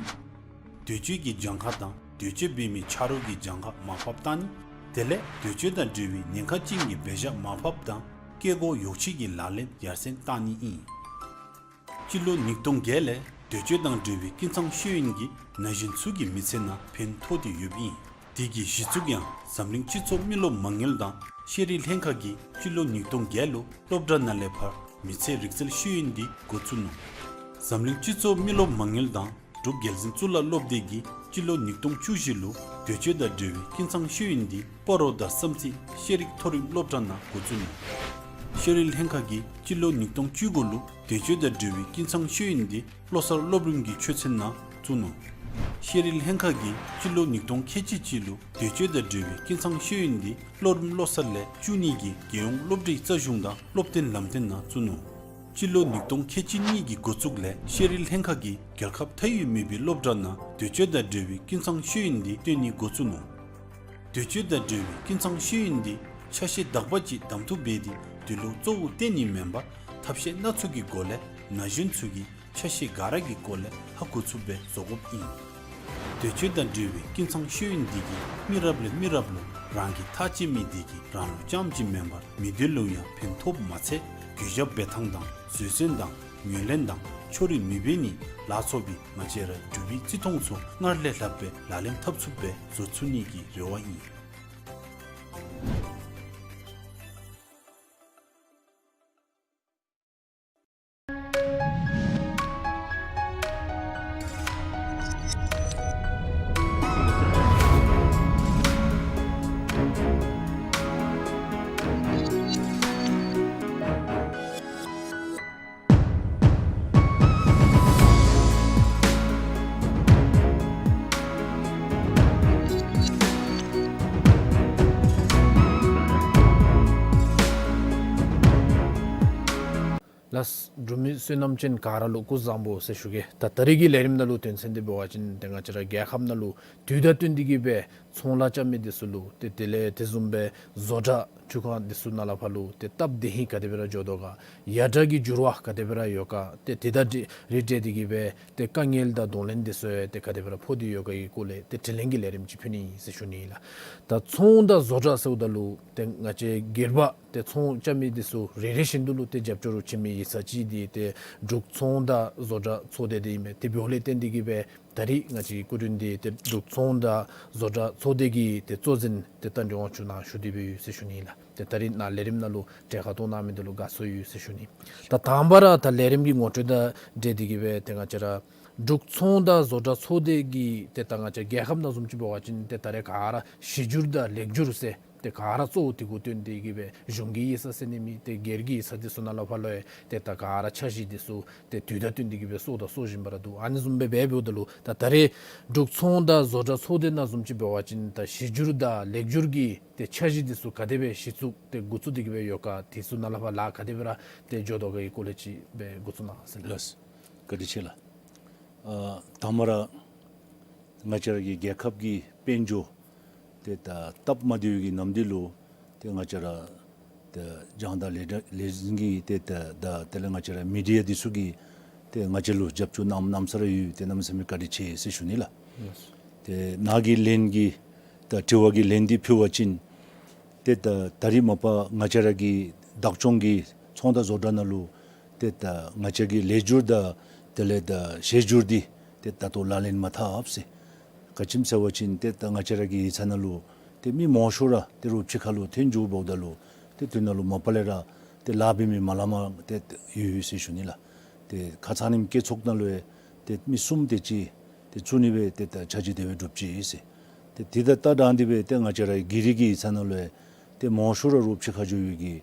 དུས་མཆོད་ཀྱི་གྱངས་ཁ་དང་དུས་མཆོད་འབད་མི་ཆ་རོགས་ཀྱི་གྱངས་ཁ་མར་ཕབ་བཏང་ནི། དེ་ལས་དུས་མཆོད་དང་འབྲེལ་བའི་ཉེན་ཁ་ཅན་གྱི་འབད་བཞག་མར་ཕབ་དང་སྐྱེ་སྒོ་ཡོ་བྱད་ཀྱི་ལག་ལེན་ཡར་སེང་བཏང་ནི་ཨིན། སྤྱི་ལོ་ཉིས་སྟོང་བརྒྱད་ལས་དུས་མཆོད་དང་འབྲེལ་བའི་ཀུན་ཚང་ཤེས་ཡོན་གྱིས་ན་གཞོན་ཚུ་གི་མི་ཚེ་ནང་ཕན་ཐོགས་ཏེ་ཡོདཔ་ཨིན། དེ་གི་གཞི་བཙུགས་ཡང་འཛམ་གླིང་སྤྱི་ཚོགས་མི་རློབས་མ་དངུལ་དང་ཤེས་རིག་ལྷན་ཁག་གིས་སྤྱི་ལོ་ཉིས་སྟོང་བརྒྱད་ལུ་སློབ་གྲྭ་ནང་ལས་ཕར་མི་ཚེ་རིག་རྩལ་ཤེས་ཡོན་འདི་འགོ་བཙུགས་ནུག། འཛམ་གླིང་སྤྱི་ཚོགས་མི་རློབས་མ་དངུལ་དང་འབྲུག་རྒྱལ་འཛིན་གཙུག་ལག་སློབ་སྡེ་གིས་སྤྱི་ལོ་ཉིས་སྟོང་བཅུ་བཞི་ལུ་དུས་མཆོད་དང་འབྲེལ་བའི་ཀུན་ཚང་ཤེས་ཡོན་འདི་སྤ་རོ་དང་བསམ་རྩེ་ཤེས་རིག་མཐོ་རིམ་སློབ་གྲྭ་ནང་འགོ་བཙུགས་ནུག། ཤེས་རིག་ལྷན་ཁག་གིས་སྤྱི་ལོ་ཉིས་སྟོང་བཅུ་དགུ་ལུ་དུས་མཆོད་དང་འབྲེལ་བའི་ཀུན་ཚང་ཤེས་ཡོན་འདི་བློ་གསར་སློབ་རིམ་གྱི་ཆོས་ཚན་ནང་བཙུགས་ནུག། ཤེས་རིག་ལྷན་ཁག་གིས་སྤྱི་ལོ་ཉིས་སྟོང་ཁལ་གཅིག་གཅིག་ལུ་དུས་མཆོད་དང་འབྲེལ་བའི་ཀུན་ཚང་ཤེས་ཡོན་འདི་སློབ་རིམ་བློ་གསར་ལས་བཅུ་གཉིས་ཀྱི་རྒྱལ་ཡོངས་སློབ་ཁྲིད་རྩ་གཞུང་དང་སློབ་སྟོན་ལམ་སྟོན་ནང་བཙུགས་ནུག། སྤྱི་ལོ་ཉིས་སྟོང་ཁལ་གཅིག་གཉིས་ཀྱི་འགོ་བཙུགས་ལས་ཤེས་རིག་ལྷན་ཁག་གིས་རྒྱལ་ཁབ་མཐའ་དབུས་མེད་པའི་སློབ་གྲྭ་ནང་དུས་མཆོད་དང་འབྲེལ་བའི་ཀུན་ཚང་ཤེས་ཡོན་འདི་སྟོན་ནི་འགོ་བཙུགས་ནུག། དུས་མཆོད་དང་འབྲེལ་བའི་ཀུན་ཚང་ཤེས་ཡོན་འདི་ཆ་ཤས་དག་པ་ཅིག་གདམ་འཐུ་འབད་དེ་དེ་ལུ་གཙོ་བོ་བཏོན་ནི་མེན་པར་ཐབས་ཤེས་སྣ་ཚོགས་ཀྱི་སྒོ་ལས་ན་གཞོན་ཚུ་གིས་ཆ་ཤས་ག་ར་གི་སྒོ་ལས་ཧ་གོ་ཚུགསཔ་སྦེ་བཟོ་དགོཔ་ཨིན། དུས་མཆོད་དང་འབྲེལ་བའི་ཀུན་ཚང་ཤེས་ཡོན་འདི་གིས་མི་རབས་ལས་མི་རབས་ལུ་རང་གི་ཐག་བཅད་མི་འདི་གིས་རང་ལུ་རྐྱངམ་གཅིག་མེན་པར་མི་སྡེ་ལུ་ཡང་ཕན་ཐོགསཔ་མ་ཚད་གུས་ཞབས་འབད་ཐངས་དང་བཟོད་བསྲན་དང་ངོས་ལེན་དང་ཕྱོགས་རིས་མི་འབད་ནི་ལ་སོགས་པའི་ང་བཅས་ར་འབྲུག་པའི་བརྩི་མཐོང་ཚུ་སྔར་ལས་ལྷགཔ་སྦེ་ལག་ལེན་འཐབ་ཚུགསཔ་སྦེ་བཟོ་ཚུགས་ནི་གི་རེ་བ་ཨིན། ལགས། འབྲུག་མི་བསོད་ནམས་ཅན་ག་ར་ལུ་སྐུ་གཟུགས་བཟང་པོ་ཟེར་ཞུ་གེ། ད་ད་རེས་ཀྱི་ལས་རིམ་ནང་ལུ་དོན་ཚན་འདི་འབད་བ་ཅིན་ཏེ་ང་བཅས་ར་རྒྱལ་ཁབ་ནང་ལུ་དུས་དང་བསྟུན་ཏེ་གི་སྦེ་ཚོང་ལཱ་རྐྱབ་མི་འདི་ཚུ་ལུ་ཏེ་དེ་ལས་དེ་བཟུམ་སྦེ་བཟོ་གྲྭ་འཕྲུལ་ཁང་འདི་ཚུ་ནང་ལས་ཕར་ལུ་ཏེ་སྟབས་བདེ་ཧིང་ག་དེ་སྦེ་ར་འགྱོ་དོ་ག། ཡ་བྲལ་གྱི་འགྱུར་བ་ག་དེ་སྦེ་ར་ཡོད་ག། ཏེ་དེ་དང་འབྲེལ་རིགས་འབྲེལ་ཏེ་གི་སྦེ་ཏེ་དཀའ་ངལ་དང་གདོང་ལེན་འདི་ཚུ་ཡང་ཏེ་ག་དེ་སྦེ་ར་ཕོག་སྟེ་ཡོད་ག་གི་སྐོར་ལས་ཏེ་དྲི་ལན་གྱི་ལས་རིམ་ཅིག་ཕུལ་ནི་ཨིན་ཟེར་ཞུ་ནི་ཨིན་ལགས། ད་ཚོང་དང་བཟོ་གྲྭ་ཟེརཝ་ད་ལུ་ཏེ་ང་བཅས་སྒེར་པ་ཏེ་ཚོང་རྐྱབ་མི་འདི་ཚུ་རེ་རེ་བཞིན་དུ་ལུ་ཏེ་རྒྱབ་སྐྱོར་རུ་བྱིན་མི་ཡིག་ཚང་ཅིག་འདི་ཏེ་འབྲུག་ཚོང་དང་བཟོ་གྲྭ་ཚོགས་སྡེ་འདི་ཨིན་མས། ཏེ་འབདཝ་ལས་བརྟེན་ཏེ་གི་སྦེ་ད་རེས་ང་བཅས་ཀྱི་སྐུ་མགྲོན་འདི་ཏེ་འབྲུག་ཚོང་དང་བཟོ་གྲྭ་ཚོགས་སྡེ་གི་ཏེ་གཙོ་འཛིན་ཏེ་རྟ་མགྲིན་དབང་ཕྱུག་ནཱ་ཞུ་སྟེ་སྦེ་ཡོད་ཟེར་ཞུ་ནི་ཨིན་ལགས། ཏེ་ད་རེས་ནཱ་ལས་རིམ་ནང་ལུ་གྲལ་ཁར་གཏོགས་གནང་མི་འདི་ལུ་དགའ་ཚོར་ཡོད་ཟེར་ཞུ་ནི། ད་དང་པ་ར་ད་ལས་རིམ་གྱི་ངོ་སྤྲོད་དང་འབྲེལ་ཏེ་གི་སྦེ་ཏེ་ང་བཅས་ར་འབྲུག་ཚོང་དང་བཟོ་གྲྭ་ཚོགས་སྡེ་གི་ཏེ་ད་ང་བཅས་རྒྱལ་ཁབ་ནང་བཟུམ་ཅིག་འབད་བ་ཅིན་ཏེ་ད་རེས་ག་ར་གཞི་འགྱུར་དང་ལེགས་འགྱུར་ཟེར་ཏེ་ག་ར་གཙོ་བོ་དེ་གུ་བཏོན་ཏེ་གི་སྦེ་གཞུང་གི་ཡིག་ཚང་ཟེར་ནི་མེད། ཏེ་སྒེར་གྱི་ཡིག་ཚང་འདི་ཚུ་ནང་ལས་ཕར་ལུ་ཡང་ཏེ་ད་ག་ར་འཆར་གཞི་འདི་ཚུ་ཏེ་དུས་དང་བསྟུན་ཏེ་གི་སྦེ་སོར་དང་སོར་བཞིན་པ་ར་འདུག། ཨ་ནི་བཟུམ་སྦེ་འབད་འབདཝ་ད་ལུ་ད་ད་རེས་འབྲུག་ཚོང་དང་བཟོ་གྲྭ་ཚོགས་སྡེ་ནང་བཟུམ་ཅིག་འབད་བ་ཅིན་ད་གཞི་འགྱུར་དང་ལེགས་འགྱུར་གྱི་ཏེ་འཆར་གཞི་འདི་ཚུ་ག་དེ་སྦེ་གཞི་བཙུགས་ཏེ་འགོ་བཙུགས་ཏེ་གི་སྦེ་ཡོད་ག། དེ་ཚུ་ནང་ལས་ཕར་ལཱ་ག་དེ་སྦེ་ར་ཏེ་འགྱོ་དོ་ག་གི་སྐོར་ལས་ཅིག་སྦེ་འགོ་བཙུགས་གནང་ཟེར་ལགས། ལགས། བཀའ་དྲིན་ཆེ་ལགས། ཨ་དང་པ་ར་ང་བཅས་ར་གི་རྒྱལ་ཁབ་ཀྱི་དཔལ་འབྱོར་ཏེ་ད་སྟབས་མ་བདེ་བའི་གི་ནམ་དུས་ལུ་ཏེ་ང་བཅས་ར་ཏེ་རྒྱང་བསྒྲགས་ལས་ལས་འཛིན་གྱི་ཏེ་ད་ད་དེ་ལས་ང་བཅས་ར་མི་ཌི་ཡ་འདི་ཚུ་གིས་ཏེ་ང་བཅས་ལུ་རྒྱབ་སྐྱོར་གནང་གནངམ་ས་ར་ཡོད། ཏེ་གནམ་མེད་ས་མེད་བཀའ་དྲིན་ཆེ་ཟེར་ཞུ་ནི་ལགས། ཏེ་ནཱ་གི་ལན་གྱི་ད་དྲི་བ་གི་ལན་འདི་ཕུལ་བ་ཅིན་ཏེ་ད་ད་རེས་མ་པ་ང་བཅས་ར་གི་བདག་སྐྱོང་གི་ཚོང་དང་བཟོ་གྲྭ་ནང་ལུ་ཏེ་ད་ང་བཅས་ཀྱི་ལེགས་འགྱུར་དང་དེ་ལས་ད་གཞི་འགྱུར་འདི་ཏེ་ད་ལྟོ་ལག་ལེན་མ་འཐབ་ཟེར། ག་ཅི་སྨོ་ཟེར་བ་ཅིན་ཏེ་ད་ང་བཅས་ར་གི་ཡིག་ཚང་ནང་ལུ་ཏེ་མི་མང་ཤོས་ར་ཏེ་རོགས་ཕྱི་ཁ་ལུ་ཐོན་འགྱོཝ་འབདཝ་ད་ལུ་ཏེ་དོན་ལུ་མ་པ་ལས་ར་ཏེ་ལཱ་འབད་མི་མ་ལང་མ་ཏེ་ཡོད་ཡོད་ཟེར་ཞུ་ནི་ལགས། ཏེ་ཁ་ཙ་ཉིནམ་སྐྱེད་ཚོགས་ནང་ལུ་ཡང་ཏེ་མི་གསུམ་དེ་ཅིག་ཏེ་བཙུགས་ནི་སྦེ་ཏེ་ད་ཆ་རྒྱུས་དེ་སྦེ་གྲུབ་ཅི་ཟེར། ཏེ་དེ་དང་ད་དང་དེ་སྦེ་ཏེ་ང་བཅས་ར་གི་རིག་གི་ཡིག་ཚང་ནང་ལུ་ཡང་ཏེ་མང་ཤོས་ར་རོགས་ཕྱི་ཁ་འགྱོ་ཡོད་གི་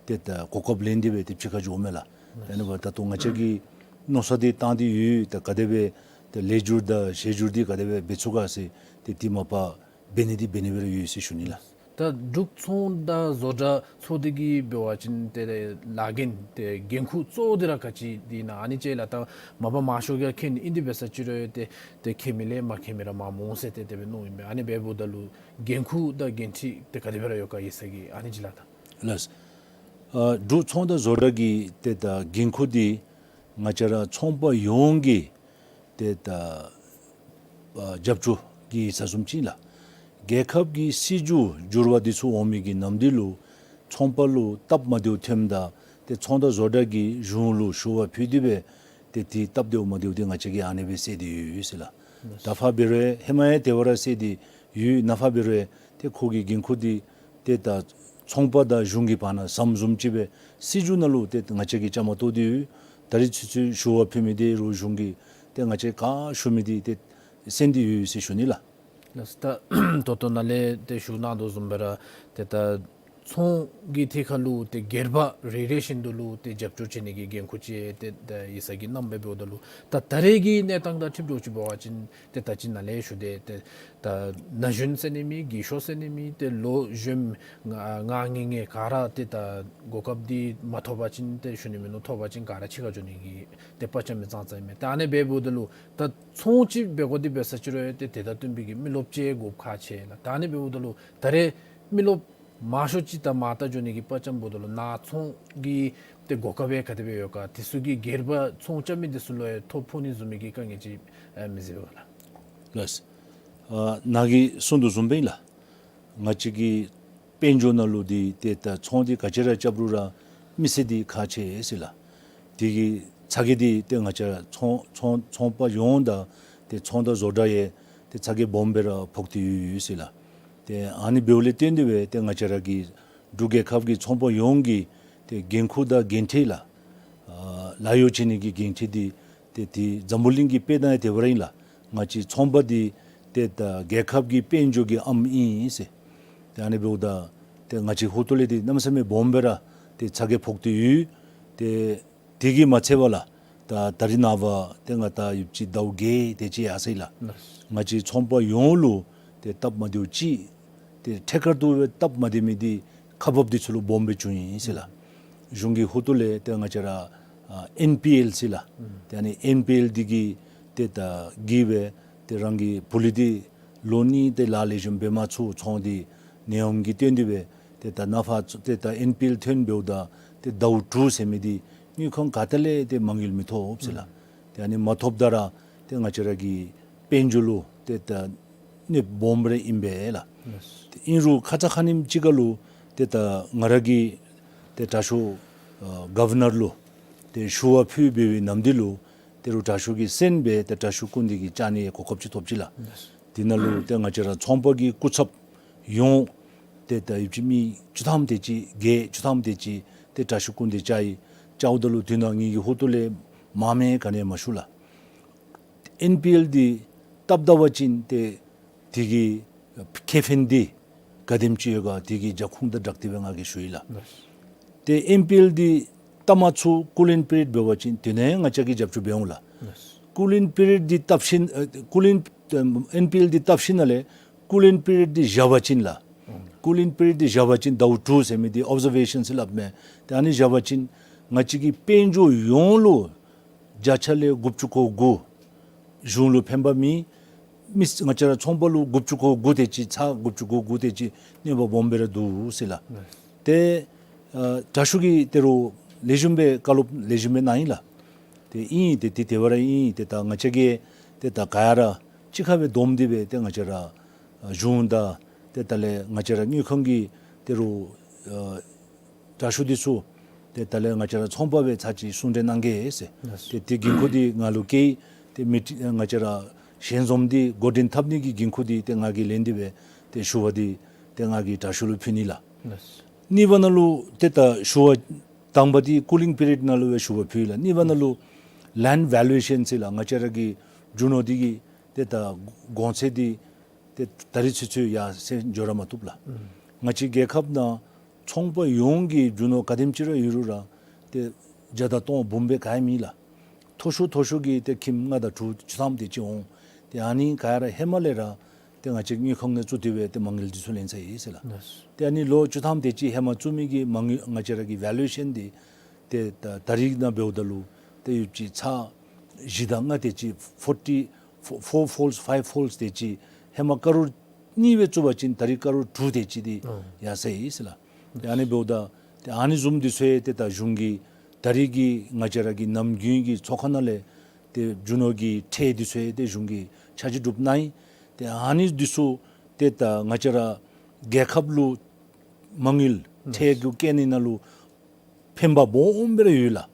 ཏེ་ད་གོ་སྐབས་ལེན་ཏེ་སྦེ་ཏེ་ཕྱི་ཁ་འགྱོཝ་མས་ལགས། ཨ་ནི་འབདཝ་ད་ད་ལྟོ་ང་བཅས་ཀྱིས་མནོ་བསམ་འདི་བཏང་སྟེ་ཡོད། ད་ག་དེ་སྦེ་ཏེ་ལེགས་འགྱུར་དང་གཞི་འགྱུར་འདི་ག་དེ་སྦེ་འབད་ཚུགས་ག་ཟེར་ཏེ་དེ་མ་པ་འབད་ནི་འདི་འབད་ནི་སྦེ་ར་ཡོད་ཟེར་ཞུ་ནི་ལགས། ད་འབྲུག་ཚོང་དང་བཟོ་གྲྭ་ཚོགས་སྡེ་གི་འབད་བ་ཅིན་ཏེ་ལཱ་འགན་ཏེ་འགན་ཁུར་གཙོ་བོ་འདི་ར་ག་ཅི་འདི་ཨིན་ན། ཨ་ནི་ཅིག་ལགས། ད་མ་པ་མང་ཤོས་ཀྱིས་མཁྱེན་ནི་ཨིན། དེ་འབད་ས་ཅིག་རུང་ཏེ་ཏེ་མཁྱེན་མི་ལས་མ་མཁྱེན་མི་ར་མངམ་འོང་ཟེར་ཏེ་དེ་སྦེ་མནོཝ་ཨིན་པས། ཨ་ནི་འབདཝ་ད་ལུ་འགན་ཁུར་དང་འགན་འཁྲི་ཏེ་ག་དེ་སྦེ་ར་ཡོད་ག་ཡིག་ཚང་གི། ཨ་ནི་ཅིག་ལགས། ད་ལགས། ཨ་འབྲུག་ཚོང་དང་བཟོ་གྲྭ་གི་ཏེ་ད་འགན་ཁུར་འདི་ང་བཅས་ར་ཚོང་པ་ཡོངས་ཀྱི་ཏེ་ད་ཨ་རྒྱབ་སྐྱོར་གྱི་ས་བཟུམ་ཅིག་ལགས། རྒྱལ་ཁབ་ཀྱི་སྲིད་བྱུས་འགྱུར་བ་འདི་ཚུ་འོང་མི་གི་ནམ་དུས་ལུ་ཚོང་པ་ལུ་སྟབས་མ་བདེཝ་ཐོནམ་ད་ཏེ་ཚོང་དང་བཟོ་གྲྭ་གིས་གཞུང་ལུ་ཞུ་བ་ཕུལ་ཏེ་སྦེ་ཏེ་དེ་སྟབས་བདེཝ་མ་བདེཝ་འདི་ང་བཅས་ཀྱིས་ཨ་ནི་སྦེ་སེལ་ཏེ་ཡོད་ཟེར་ལགས། ད་ཕར་འབད་རུང་ཧེ་མ་ཡང་དེ་བར་སེལ་ཏེ་ཡོད། ནཱ་ཕར་འབད་རུང་ཏེ་ཁོ་གི་འགན་ཁུར་འདི་ཏེ་ད་ཚོང་པ་དང་གཞུང་གི་བར་ན་ཟམ་བཟུམ་ཅིག་སྦེ་སྲིད་བྱུས་ནང་ལུ་ཏེ་ང་བཅས་ཀྱིས་བཅའ་མར་གཏོགས་ཏེ་ཡོད། ད་རིས་ཚུན་ཚོད་ཞུ་བ་ཕུལ་མི་འདི་རུང་གཞུང་གིས་ཏེ་ང་བཅས་ག་ཞུ་མི་འདི་ཏེ་གསན་ཏེ་ཡོད་ཟེར་ཞུ་ནི་ལགས། ལགས་སོ། ད་ད་ལྟོ་ནཱ་ལས་ཏེ་ཞུ་གནང་དོ་བཟུམ་སྦེ་ར་ཏེ་ད་ཚོང་གི་ཐད་ཁར་ལུ་ཏེ་སྒེར་པ་རེ་རེ་བཞིན་དུ་ལུ་ཏེ་རྒྱབ་སྐྱོར་བྱིན་ནི་གི་འགན་ཁུར་ཅིག་ཏེ་ད་ཡིག་ཚང་གིས་གནངམ་སྦེ་འབདཝ་ད་ལུ་ད་ད་རེས་ཀྱི་གནས་སྟངས་དང་འཁྲིལ་ཏེ་ཅིག་འབད་བ་ཅིན་ཏེ་ད་ཅི་ནཱ་ལས་ཞུ་དེ་ཏེ་ད་ན་གཞོན་ཟེར་ནི་མེད། རྒས་ཤོས་ཟེར་ནི་མེད། ཏེ་ལོ་གཞོནམ་ང་ང་ངེ་ངེ་ག་ར་ཏེ་ད་གོ་སྐབས་འདི་མ་ཐོབ་པ་ཅིན་ཏེ་ཞུ་ནི་མིན་ནུག། ཐོབ་པ་ཅིན་ག་ར་ཕྱི་ཁར་འགྱོ་ནི་གི་ཏེ་དཔའ་བཅམ་མི་ཙང་ཙང་ཨིན་མས། ཏེ་ཨ་ནི་སྦེ་འབདཝ་ད་ལུ་ད་ཚོང་ཅིག་འབད་དགོ་དེ་འབད་ས་ཅིག་རུང་ཏེ་དེ་དང་བསྟུན་པའི་གི་མི་རློབས་ཅིག་དགོཔ་ཁག་ཆེ་ལགས། ད་ཨ་ནི་འབདཝ་ད་ལུ་ད་རེས་མི་རློབས་མང་ཤོས་ཅིག་ད་མར་ད་འགྱོ་ནི་གི་དཔའ་བཅམ་འབདཝ་ད་ལུ་ནཱ་ཚོང་གི་ཏེ་གོ་སྐབས་ག་དེ་སྦེ་ཡོད་ག། དེ་ཚུ་གིས་སྒེར་པ་ཚོང་རྐྱབ་མི་དེ་ཚུ་ལུ་ཡང་ཐོ་ཕོག་ནི་བཟུམ་མའི་གི་དཀའ་ངལ་ཅིག་ཨ་མི་གཟིགས་པས་ག་ལགས། ལགས། ཨ་ནཱ་གིས་གསུངས་དོ་བཟུམ་སྦེ་ཨིན་ལགས། ང་བཅས་ཀྱི་དཔལ་འབྱོར་ནང་ལུ་འདི་ཏེ་ད་ཚོང་འདི་ག་ཅི་ར་རྐྱབ་རུང་ར་མི་སེར་འདི་ཁག་ཆེ་ཟེར་ལགས། དེ་གི་ཚ་གྱང་འདི་ཏེ་ང་བཅས་ཚོང་ཚོང་ཚོང་པ་ཡོངས་དང་ཏེ་ཚོང་དང་བཟོ་གྲྭ་ཡང་ཏེ་ཚ་གྱང་སྦོམ་སྦེ་ར་ཕོག་སྟེ་ཡོད་ཡོད་ཟེར་ལགས། ཏེ་ཨ་ནི་འབདཝ་ལས་བརྟེན་ཏེ་སྦེ་ཏེ་ང་བཅས་ར་གི་འབྲུག་རྒྱལ་ཁབ་ཀྱི་ཚོང་པ་ཡོངས་ཀྱི་ཏེ་འགན་ཁུར་དང་འགན་འཁྲི་ལགས། ཨ་ལཱ་གཡོག་བྱིན་ནི་གི་འགན་འཁྲི་འདི་ཏེ་དེ་འཛམ་བུ་གླིང་གི་དཔེ་ནང་ཡང་དེ་སྦེ་ར་ཨིན་ལགས། ང་བཅས་ཚོང་པ་འདི་ཏེ་ད་རྒྱལ་ཁབ་ཀྱི་དཔལ་འབྱོར་གྱི་ཨམ་ཨིན་ཟེར། ཏེ་ཨ་ནི་འབདཝ་ད་ཏེ་ང་བཅས་ཧོ་ཏོ་ལས་འདི་གནམ་མེད་ས་མེད་སྦོམ་སྦེ་ར་ཏེ་ཚ་གྱང་ཕོག་སྟེ་ཡོད། ཏེ་དེ་གིས་མ་ཚད་པར་ལགས། ད་ད་རིས་ནངས་པ་ཏེ་ང་ད་ཡུདཔ་ཅིག་ཟླཝ་བརྒྱད་དེ་ཅིག་ཡར་སོ་ཡི་ལགས། ང་བཅས་ཚོང་པ་ཡོངས་ལུ་ཏེ་སྟབས་མ་བདེཝ་ཅིག་ཏེ་ཐད་ཀར་དུ་སྦེ་སྟབས་མ་བདེ་མི་འདི་ཁག་འབགཔ་འདི་ཚུ་ལུ་སྦོམ་སྦེ་བྱུང་ཡི་ཟེར་ལགས། གཞུང་གི་ཧོ་ཏོ་ལས་ཏེ་ང་བཅས་ར་ཨ་ཨེན་པི་ཨེལ་ཟེར་ལགས། ཏེ་ཨ་ནི་ཨེན་པི་ཨེལ་འདི་གིས་ཏེ་ད་གིས་སྦེ་ཏེ་རང་གི་ཕོ་ལུ་འདི་ལོ་གཉིས་ཏེ་ལཱ་ལེགས་ཤོམ་འབད་མ་ཚུགས། ཚོང་འདི་ནད་ཡམས་ཀྱི་དོན་དུ་སྦེ་ཏེ་ད་ནཱ་ཕར་ཏེ་ད་ཨེན་པི་ཨེལ་ཐོན་འབདཝ་ད་ཏེ་ཟླཝ་དྲུག་ཟེར་མི་འདི་དངུལ་ཁང་ག་ཏེ་ལས་ཏེ་མ་དངུལ་མི་ཐོབ་ཟེར་ལགས། ཏེ་ཨ་ནི་མ་ཐོབ་ད་ར་ཏེ་ང་བཅས་ར་གི་དཔལ་འབྱོར་ལུ་ཏེ་ད་གནོདཔ་སྦོམ་ར་ཨིན་པས་ལགས། ཏེ་ཨིན་རུང་ཁ་ཙ་ཁ་ཉིནམ་ཅིག་ཁར་ལུ་ཏེ་ད་ང་ར་གིས་ཏེ་དྲག་ཤོས་ཨ་གོ་ཝར་ནར་ལུ་ཏེ་ཞུ་བ་ཕུལ་བའི་ནམ་དུས་ལུ་ཏེ་རུང་དྲག་ཤོས་ཀྱིས་གསན་སྦེ་ཏེ་དྲག་ཤོས་སྐུ་མདུན་གྱིས་བཅར་ནི་གོ་སྐབས་ཅིག་ཐོབ་ཅི་ལགས། དེ་ནང་ལུ་ཏེ་ང་བཅས་ར་ཚོང་པ་གི་སྐུ་ཚབ་ཡོངས་ཏེ་ད་ཡུདཔ་ཅིག་མི་བཅུ་ཐམ་དེ་ཅིག་བརྒྱད་བཅུ་ཐམ་དེ་ཅིག་ཏེ་དྲག་ཤོས་སྐུ་མདུན་བཅར་ཡི། བཅརཝ་ད་ལུ་དེ་ནང་ངེ་གི་ཧོ་ཏོ་ལས་མང་མེན་ག་ནི་མ་ཞུ་ལགས། ཨེན་པི་ཨེལ་འདི་བཏབ་ད་པ་ཅིན་ཏེ་དེ་གི་ཁེ་ཕན་འདི་ག་དེམ་ཅིག་ཡོད་ག་དེ་གི་རྒྱབ་ཁུངས་དང་སྦྲགས་ཏེ་སྦེ་ང་གིས་ཞུ་ཡི་ལགས། ཏེ་ཨེན་པི་ཨེལ་འདི་བཏབ་མ་ཚུགས་ཀུ་ལིང་པི་རི་ཡོཌ་འབད་བ་ཅིན་དེ་ནང་ཡང་ང་བཅས་ཀྱིས་རྒྱབ་སྐྱོར་འབད་འོང་ལགས། ཀུ་ལིང་པི་རི་ཡོཌ་འདི་བཏབ་ཞིནམ་ཨ་ཀུ་ལིང་ཨེན་པི་ཨེལ་འདི་བཏབ་ཞིནམ་ལས་ཀུ་ལིང་པི་རི་ཡོཌ་འདི་བཞག་པ་ཅིན་ལགས། ཀུ་ལིང་པི་རི་ཡོཌ་འདི་བཞག་པ་ཅིན་ཟླཝ་དྲུག་ཟེར་མི་འདི་ཨོབ་ཟར་ཝེ་ཤཱན་ཟེར་སླབ་མས། ཏེ་ཨ་ནི་བཞག་པ་ཅིན་ང་བཅས་ཀྱི་དཔལ་འབྱོར་ཡོངས་ལུ་བརྒྱ་ཆ་ལས་དགུ་བཅུ་གོ་དགུ་གཞུང་ལུ་ཕན་པ་མེད། མི་ང་བཅས་ར་ཚོང་པ་ལུ་དགུ་བཅུ་གོ་དགུ་དེ་ཅིག་ཚ་དགུ་བཅུ་གོ་དགུ་དེ་ཅིག་གནོད་པ་སྦོམ་སྦེ་ར་འདུག་ཟེར་ལགས། ཏེ་ཨ་དྲག་ཤོས་ཀྱིས་ཏེ་རུང་ལེགས་ཤོམ་སྦེ་བཀའ་སློབ་ལེགས་ཤོམ་སྦེ་གནང་ཡི་ལགས། ཏེ་ཨིན་ཏེ་དེ་དེ་སྦེ་ར་ཨིན། ཏེ་ད་ང་བཅས་ཀྱིས་ཏེ་ད་ག་ཡ་ར་གཅིག་ཁར་སྦེ་བསྡོམས་ཏེ་སྦེ་ཏེ་ང་བཅས་ར་ཨ་གཞུང་དང་ཏེ་ད་ལས་ང་བཅས་ར་དངུལ་ཁང་གི་ཏེ་རུང་ཨ་དྲག་ཤོས་འདི་ཚུ་ཏེ་ད་ལས་ང་བཅས་ར་ཚོང་པ་སྦེ་ཚར་གཅིག་གསུང་གྲོས་གནང་གེ་ཟེར། ཏེ་དེ་འགན་ཁུར་འདི་ང་ལུ་བཀལ། ཏེ་མི་ཊི་ང་བཅས་ར་ཞལ་འཛོམས་འདི་འགོ་འདྲེན་འཐབ་ནི་གི་འགན་ཁུར་འདི་ཏེ་ང་གིས་ལེན་ཏེ་སྦེ་ཏེ་ཞུ་བ་འདི་ཏེ་ང་གིས་དྲག་ཤོས་ལུ་ཕུལ་ནི་ལགས། གཉིས་པ་ནང་ལུ་ཏེ་ད་ཞུ་བ་དང་པ་འདི་ཀུ་ལིང་པི་རི་ཡོཌ་ནང་ལུ་སྦེ་ཞུ་བ་ཕུལ་ལགས། གཉིས་པ་ནང་ལུ་ལེནཌ་ཝེ་ལུ་ཨེ་ཤཱན་ཟེར་ལགས། ང་བཅས་ར་གི་རྒྱུ་ནོར་འདི་གི་ཏེ་ད་གོང་ཚད་འདི་ཏེ་ད་རིས་ཚུན་ཚོད་ཡར་སེང་འགྱོ་ར་མ་བཏུབ་ལགས། ང་བཅས་རྒྱལ་ཁབ་ནང་ཚོང་པ་ཡོངས་ཀྱི་རྒྱུ་ནོར་ག་དེམ་ཅིག་ར་ཡོད་རུང་ར་ཏེ་བརྒྱ་དང་སྟོང་འབུམ་སྦེ་ག་ཡང་མེད་ལགས། མཐོ་ཤོས་མཐོ་ཤོས་ཀྱི་ཏེ་ཁྱིམ་ལྔ་དང་དྲུག་བཅུ་ཐམ་དེ་ཅིག་འོང་། ཏེ་ཨ་ནི་ག་ཡ་ར་ཧེ་མ་ལས་ར་ཏེ་ང་བཅས་དངུལ་ཁང་ནང་བཙུགས་ཏེ་སྦེ་ཏེ་མ་དངུལ་འདི་ཚུ་ལེན་ཚར་ཡི་ཟེར་ལགས། ཏེ་ཨ་ནི་ལོ་བཅུ་ཐམ་དེ་ཅིག་ཧེ་མ་བཙུགས་མི་གི་མ་དངུལ་ང་བཅས་ར་གི་ཝེ་ལུ་ཨེ་ཤཱན་འདི་ཏེ་ད་ད་རིས་ནང་འབདཝ་ད་ལུ་ཏེ་ཡུདཔ་ཅིག་ཚག་བཞི་དང་ལྔ་དེ་ཅིག་ཕོར་ཊི་ཕོར་ཕོལཌ་ཕའིབ་ཕོལཌ་དེ་ཅིག་ཧེ་མ་ཀ་རོར་གཉིས་སྦེ་བཙུགས་པ་ཅིན་ད་རིས་ཀ་རོར་དྲུག་དེ་ཅིག་འདི་ཡར་སོ་ཡི་ཟེར་ལགས། ཏེ་ཨ་ནི་འབདཝ་ད་ ཏེ་ཨ་ནི་བཟུམ་འདི་ཚུ་ཡང་ཏེ་ད་གཞུང་གིས་ད་རེས་ཀྱི་ང་བཅས་ར་གི་ནམ་རྒྱུན་གྱི་ཚོགས་ཁང་ནང་ལས་ཏེ་རྒྱུ་ནོར་གྱི་ཁྲལ་འདི་ཚུ་ཡང་ཏེ་གཞུང་གིས་ཆ་འཇོག་གྲུབ་གནང་ཡི། ཏེ་ཨ་ནི་འདི་ཚུ་ཏེ་ད་ང་བཅས་ར་རྒྱལ་ཁབ་ལུ་མ་དངུལ་ཁྲལ་གྱི་བཀལ་ནི་ནང་ལུ་ཕན་པ་སྦོམ་སྦེ་ར་ཡོད་ལགས།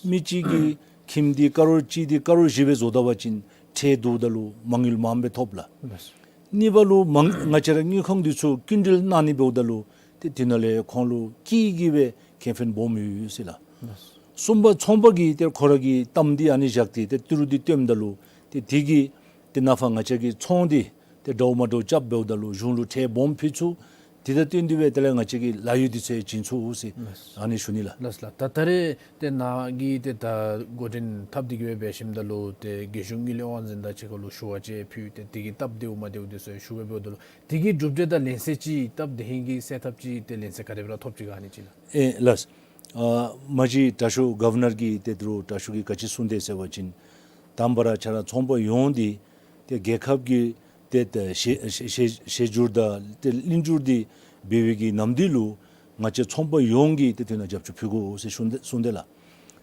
མི་གཅིག་གི་ཁྱིམ་འདི་ཀ་རོར་གཅིག་འདི་ཀ་རོར་བཞི་སྦེ་བཟོ་ད་པ་ཅིན་ཁྲལ་བསྡུཝ་ད་ལུ་མ་དངུལ་མངམ་སྦེ་ཐོབ་ལགས། གཉིས་པ་ལུ་མ་ང་བཅས་ར་དངུལ་ཁང་འདི་ཚུ་སྐྱིན་འགྲུལ་གནང་ནི་འབདཝ་ད་ལུ་ཏེ་དེ་ནང་ལས་ཁོང་ལུ་སྐྱིད་ཀྱི་སྦེ་ཁེ་ཕན་སྦོམ་ཡོད་ཟེར་ལགས། གསུམ་པ་ཚོང་པ་གིས་ཏེ་ཁོ་ར་གི་གཏམ་འདི་ཨ་ནི་བཞག་སྟེ་ཏེ་ཏི་རུ་འདི་བཏོནམ་ད་ལུ་ཏེ་དེ་གིས་ཏེ་ནང་ཕར་ང་བཅས་ཀྱི་ཚོང་འདི་ཏེ་འདྲཝ་མ་འདྲཝ་རྐྱབ་འབདཝ་ད་ལུ་གཞུང་ལུ་ཁྲལ་སྦོམ་ཕུལ་ཚུགས། དེ་དང་བསྟུན་ཏེ་སྦེ་དེ་ལས་ང་བཅས་ཀྱི་ལཱ་གཡོག་འདི་ཚུ་བྱིན་ཚུགས་ཟེར་ཨ་ནི་ཞུ་ནི་ལགས། ལགས་ལགས། ད་ད་རེས་ཏེ་ནཱ་གིས་ཏེ་ད་འགོ་འདྲེན་འཐབ་སྟེ་གི་སྦེ་འབད་ཞིནམ་ད་ལུ་ཏེ་རྒྱལ་གཞུང་དངུལ་ལས་དབང་འཛིན་དང་གཅིག་ཁར་ལུ་ཞུ་བ་ཅིག་ཕུལ་ཏེ་དེ་གི་སྟབས་བདེཝ་མ་བདེཝ་འདི་ཚུ་ཞུ་སྦེ་འབདཝ་ད་ལུ་དེ་གི་གྲུབ་འབྲས་དང་ལན་གསལ་ཅིག་སྟབས་བདེ་ཧིང་གི་སེལ་ཐབས་ཅིག་ཏེ་ལན་གསལ་ག་དེ་སྦེ་ར་ཐོབ་ཅི་ག་ཨ་ནི་ཅིག་ལགས། ཨེ་ལགས། ཨ་མ་གཞི་དྲག་ཤོས་གོ་ཝར་ནར་གྱིས་ཏེ་ད་རུང་དྲག་ཤོས་ཀྱིས་ག་ཅི་གསུངས་དེས་ཟེར་བ་ཅིན་དང་པ་ར་ཁྱེད་ར་ཚོང་པ་ཡོངས་འདི་ཏེ་རྒྱལ་ཁབ་ཀྱི་ཏེ་ད་ཞེ་ཞེ་ཞེ་ཞེ་སྒྱུར་དང་ཏེ་གླིང་སྒྱུར་འདི་འབད་བའི་གི་ནམ་དུས་ལུ་ང་བཅས་ཚོང་པ་ཡོངས་ཀྱིས་ཏེ་དེ་ནང་རྒྱབ་སྐྱོར་ཕུལ་དགོ་ཟེར་གསུངས་དེས་གསུངས་དེས་ལགས།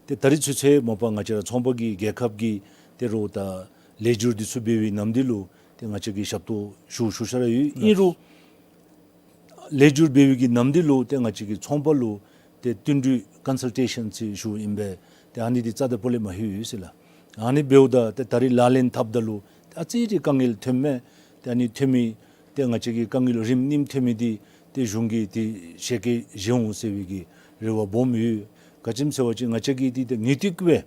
ཏེ་ད་རེས་ཚུན་ཚོད་མ་པ་ང་བཅས་ར་ཚོང་པ་གིས་རྒྱལ་ཁབ་ཀྱི་ཏེ་རོགས་དང་ལེགས་སྒྱུར་འདི་ཚུ་འབད་བའི་ནམ་དུས་ལུ་ཏེ་ང་བཅས་ཀྱིས་ཞབས་ཏོག་ཞུ་ཞུ་ས་ར་ཡོད། ཨིན་རུང་ལེགས་སྒྱུར་འབད་བའི་གི་ནམ་དུས་ལུ་ཏེ་ང་བཅས་ཀྱིས་ཚོང་པ་ལུ་ཏེ་བསྟུན་གྲོས་ཀོན་སཱལ་ཊེ་ཤཱན་ཅིག་ཞུཝ་ཨིན་པས། ཏེ་ཨ་ནི་འདི་རྩ་དང་སྤུ་ལས་མ་ལྷོད་ཡོད་ཟེར་ལགས། ཨ་ནི་འབདཝ་ད་ཏེ་ད་རེས་ལག་ལེན་འཐབ་ད་ལུ་ཨ་ཙི་ཅིག་དཀའ་ངལ་ཐོནམ་མས། ཏེ་ཨ་ནི་ཐོན་མི་ཏེ་ང་བཅས་ཀྱི་དཀའ་ངལ་རིམ་གཉིསམ་ཐོན་མི་འདི་ཏེ་གཞུང་གིས་ཏེ་ཤེས་ཀྱི་བཞེས་འོང་ཟེར་བའི་གི་རེ་བ་སྦོམ་ཡོད། ག་ཅི་སྨོ་ཟེར་བ་ཅིན་ང་བཅས་ཀྱིས་ཏེ་ཏེ་ངེས་ཏིག་སྦེ་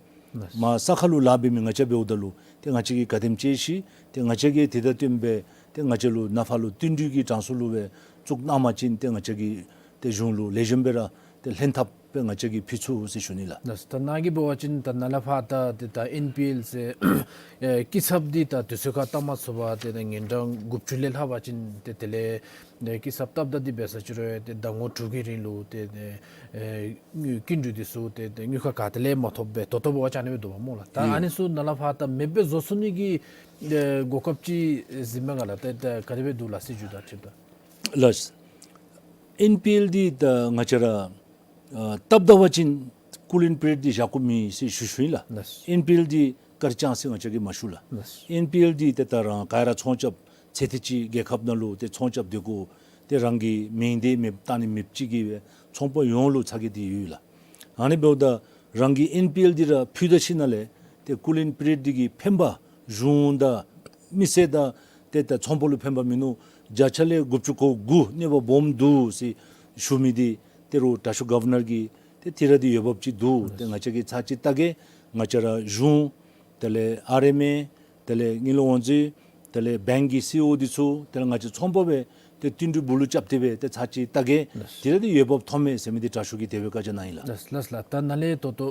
མར་ས་ཁ་ལུ་ལཱ་འབད་མི་ང་བཅས་འབདཝ་ད་ལུ་ཏེ་ང་བཅས་ཀྱིས་ག་དེམ་ཅིག་ཤེས། ཏེ་ང་བཅས་ཀྱིས་དེ་དང་བསྟུན་སྦེ་ཏེ་ང་བཅས་ལུ་ནང་ཕར་ལུ་བསྟུན་གྲོས་ཀྱི་གྲངས་སུ་ལུ་སྦེ་བཙུགས་གནང་པ་ཅིན་ཏེ་ང་བཅས་ཀྱིས་ཏེ་གཞུང་ལུ་ལེགས་ཤོམ་སྦེ་ར་ཏེ་ལྷན་ཐབས་སྦེ་ང་བཅས་ཀྱིས་ཕུལ་ཚུགས་ཟེར་ཞུ་ནི་ལགས། ལགས། ད་ནཱ་གིས་འབད་བ་ཅིན་ད་ནཱ་ལས་ཕར་ད་ཏེ་ད་ཨེན་པི་ཨེལ་ཟེར་ཨེ་སྐྱིན་ཚབ་འདི་ད་དུས་ཚོད་ཁར་བཏབ་མ་ཚུགས་པར་ཏེ་ད་ཉིན་གྲངས་དགུ་བཅུ་ལས་ལྷག་པ་ཅིན་ཏེ་དེ་ལས་ཏེ་སྐྱིན་ཚབ་བཏབ་ད་འདི་འབད་ས་ཅིག་རུང་ཏེ་ཟླ་ངོ་དྲུག་གི་རིང་ལུ་ཏེ་ཏེ་ཨེ་དངུལ་སྐྱིན་འགྲུལ་འདི་ཚུ་ཏེ་ཏེ་དངུལ་ཁང་ག་ཏེ་ལས་མ་ཐོབ་སྦེ་ད་ལྟོ་འབད་བ་ཅིན་ཨ་ནི་སྦེ་འདུག་པ་སྨོ་ལགས། ད་ཨ་ནི་ཚུ་ནཱ་ལས་ཕར་ད་མེདཔ་སྦེ་བཟོ་ཚུགས་ནི་གི་ཨེ་གོ་སྐབས་ཅིག་གཟིགས་མས་ག་ལགས། ཏེ་ད་ག་དེ་སྦེ་འདུག་ལགས་སྲིད་བྱུས་དང་འཁྲིལཝ་ད། ལགས། ཨེན་པི་ཨེལ་འདི་ད་ང་བཅས་ར་ཨ་བཏབ་ད་པ་ཅིན་ཀུ་ལིང་པི་རི་ཡོཌ་འདི་བཞག་དགོ་མེད་ཟེར་ཞུ་ཞུཝ་ཨིན་ལགས། ལགས། ཨེན་པི་ཨེལ་འདི་ག་ར་ཅང་ཟེར་ང་བཅས་ཀྱིས་མ་ཞུ་ལགས། ལགས། ཨེན་པི་ཨེལ་འདི་ཏེ་ད་རང་ག་ར་ཚོང་རྐྱབ་ཚེ་ཐིག་ཅིག་རྒྱལ་ཁབ་ནང་ལུ་ཏེ་ཚོང་རྐྱབ་སྡོད་དགོ། ཏེ་རང་གི་མིང་འདི་མེདཔ་བཏང་ནི་མེདཔ་ཅིག་གིས་སྦེ་ཚོང་པ་ཡོངས་ལུ་ཚ་གྱང་འདི་ཡོད་ལགས། ཨ་ནི་འབདཝ་ད་རང་གི་ཨེན་པི་ཨེལ་འདི་ར་ཕུལ་ད་ཞིནམ་ལས་ཏེ་ཀུ་ལིང་པི་རི་ཡོཌ་འདི་གིས་ཕན་པ་གཞུང་དང་མི་སེར་དང་ཏེ་ད་ཚོང་པ་ལུ་ཕན་པ་མིན་ནུག། བརྒྱ་ཆ་ལས་དགུ་བཅུ་གོ་དགུ་གནོད་པ་སྦོམ་འདུག་ཟེར་ཞུ་མི་འདི་ཏེ་རོགས་དྲག་ཤོས་གོ་ཝར་ནར་གྱིས་ཏེ་དེ་ར་འདི་འོས་འབབ་ཅིག་འདུག། ཏེ་ང་བཅས་ཀྱིས་ཚར་གཅིག་བལྟ་གེ། ང་བཅས་ར་གཞུང་དེ་ལས་ཨར་ཨེམ་ཨེ་དེ་ལས་དངུལ་ལས་དབང་འཛིན་དེ་ལས་བེངཀ་གི་སི་ཨི་ཨོ་འདི་ཚུ་དེ་ལས་ང་བཅས་ཚོང་པ་སྦེ་ཏེ་བསྟུན་གྲོས་སྦུག་ལུ་རྐྱབ་སྟེ་སྦེ་ཏེ་ཚར་གཅིག་བལྟ་གེ། ལགས། དེ་ར་འདི་འོས་འབབ་ཐོབ་མས་ཟེར་མི་འདི་དྲག་ཤོས་ཀྱིས་དེ་སྦེ་བཀའ་རྒྱ་གནང་ཡི་ལགས། ལགས་ལགས་ལགས། ད་ནཱ་ལས་ད་ལྟོ་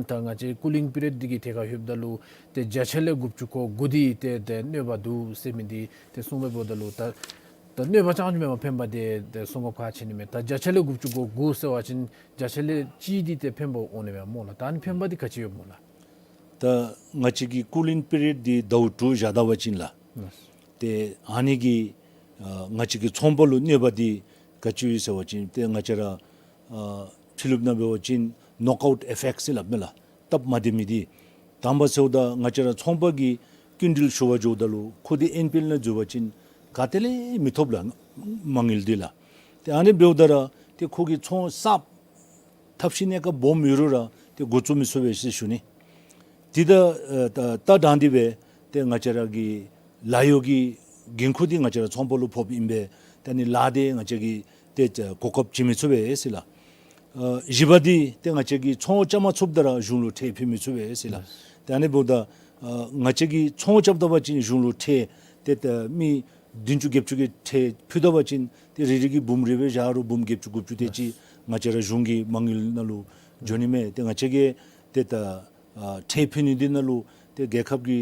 ད་ང་བཅས་ཀུ་ལིང་པི་རི་ཡོཌ་འདི་གི་ཐད་ཁར་ལྷོདཔ་ད་ལུ་ཏེ་བརྒྱ་ཆ་ལས་དགུ་བཅུ་གོ་དགུ་འདི་ཏེ་ཏེ་གནོད་པ་འདུག་ཟེར་མི་འདི་ཏེ་གསུངས་པའི་འབདཝ་ད་ལུ་ད་ད་གནོད་པ་རྐྱངམ་ཅིག་མེན་པར་ཕན་པ་འདི་ཏེ་གསུང་གོ་ཁག་ཆེ་ནི་མས། ད་བརྒྱ་ཆ་ལས་དགུ་བཅུ་གོ་དགུ་ཟེར་བ་ཅིན་བརྒྱ་ཆ་ལས་གཅིག་འདི་ཏེ་ཕན་པ་འོང་ནི་མས་སྨོ་ལགས། ད་ཨ་ནི་ཕན་པ་འདི་ག་ཅི་ཡོདཔ་སྨོ་ལགས། ད་ང་བཅས་ཀྱི་ཀུ་ལིང་པི་རི་ཡོཌ་འདི་ཟླཝ་དྲུག་བཞག་ད་པ་ཅིན་ལགས། ལགས། ཏེ་ཨ་ནི་གིས་ཨ་ང་བཅས་ཀྱི་ཚོང་པ་ལུ་གནོད་པ་འདི་ག་ཅི་ཡོད་ཟེར་བ་ཅིན་ཏེ་ང་བཅས་ར་ཨ་ཕྱི་ལུ་ནང་འབད་བ་ཅིན་ནོག་ཨའུཊ་ཨི་ཕེཀཊ་ཟེར་སླབ་མས་ལགས། སྟབས་མ་བདེ་མི་འདི། དང་པ་ཟེརཝ་ད་ང་བཅས་ར་ཚོང་པ་གིས་སྐྱིན་འགྲུལ་ཞུ་བར་འགྱོཝ་ད་ལུ་ཁོ་འདི་ཨེན་པི་ཨེལ་ནང་འཛུལ་བ་ཅིན་ག་ཏེ་ལས་མི་ཐོབ་ལགས་མ་དངུལ་འདི་ལགས། ཏེ་ཨ་ནི་འབདཝ་ད་ར་ཏེ་ཁོ་གི་ཚོང་གསརཔ་ཐབས་ཤེས་གནས་སྐབས་སྦོམ་ཡོད་རུང་ར་ཏེ་འགོ་བཙུགས་མི་ཚུགས་པས་ཟེར་ཞུ་ནི། དེ་ད་ཨ་ད་ད་དྲང་སྟེ་སྦེ་ཏེ་ང་བཅས་ར་གི་ལཱ་གཡོག་གི་འགན་ཁུར་འདི་ང་བཅས་ར་ཚོང་པ་ལུ་ཕོགཔ་ཨིན་པས། ཏེ་ཨ་ནི་ལཱ་འདི་ང་བཅས་ཀྱིས་ཏེ་གོ་སྐབས་བྱིན་མི་ཚུགས་པས་ཟེར་ལགས། ཨ་བཞི་པ་འདི་ཏེ་ང་བཅས་ཀྱིས་ཚོང་རྐྱབ་མ་ཚུགསཔ་ད་ར་གཞུང་ལུ་ཁྲལ་ཕུལ་མི་ཚུགས་པས་ཟེར་ལགས། ཏེ་ཨ་ནི་འབདཝ་ད་ཨ་ང་བཅས་ཀྱིས་ཚོང་རྐྱབ་ད་པ་ཅིན་གཞུང་ལུ་ཁྲལ་ཏེ་ད་མི་བདུན་ཅུ་བརྒྱད་ཅུ་གི་ཁྲལ་ཕུལ་ད་པ་ཅིན་ཏེ་རེ་རེ་གིས་འབུམ་རེ་སྦེ་བཞག་རུང་འབུམ་བརྒྱད་ཅུ་དགུ་བཅུ་དེ་ཅིག་ང་བཅས་ར་གཞུང་གི་མ་དངུལ་ནང་ལུ་འགྱོ་ནི་མས། ཏེ་ང་བཅས་ཀྱིས་ཏེ་ད་ཨ་ཁྲལ་ཕུལ་ནི་འདི་ནང་ལུ་ཏེ་རྒྱལ་ཁབ་ཀྱི་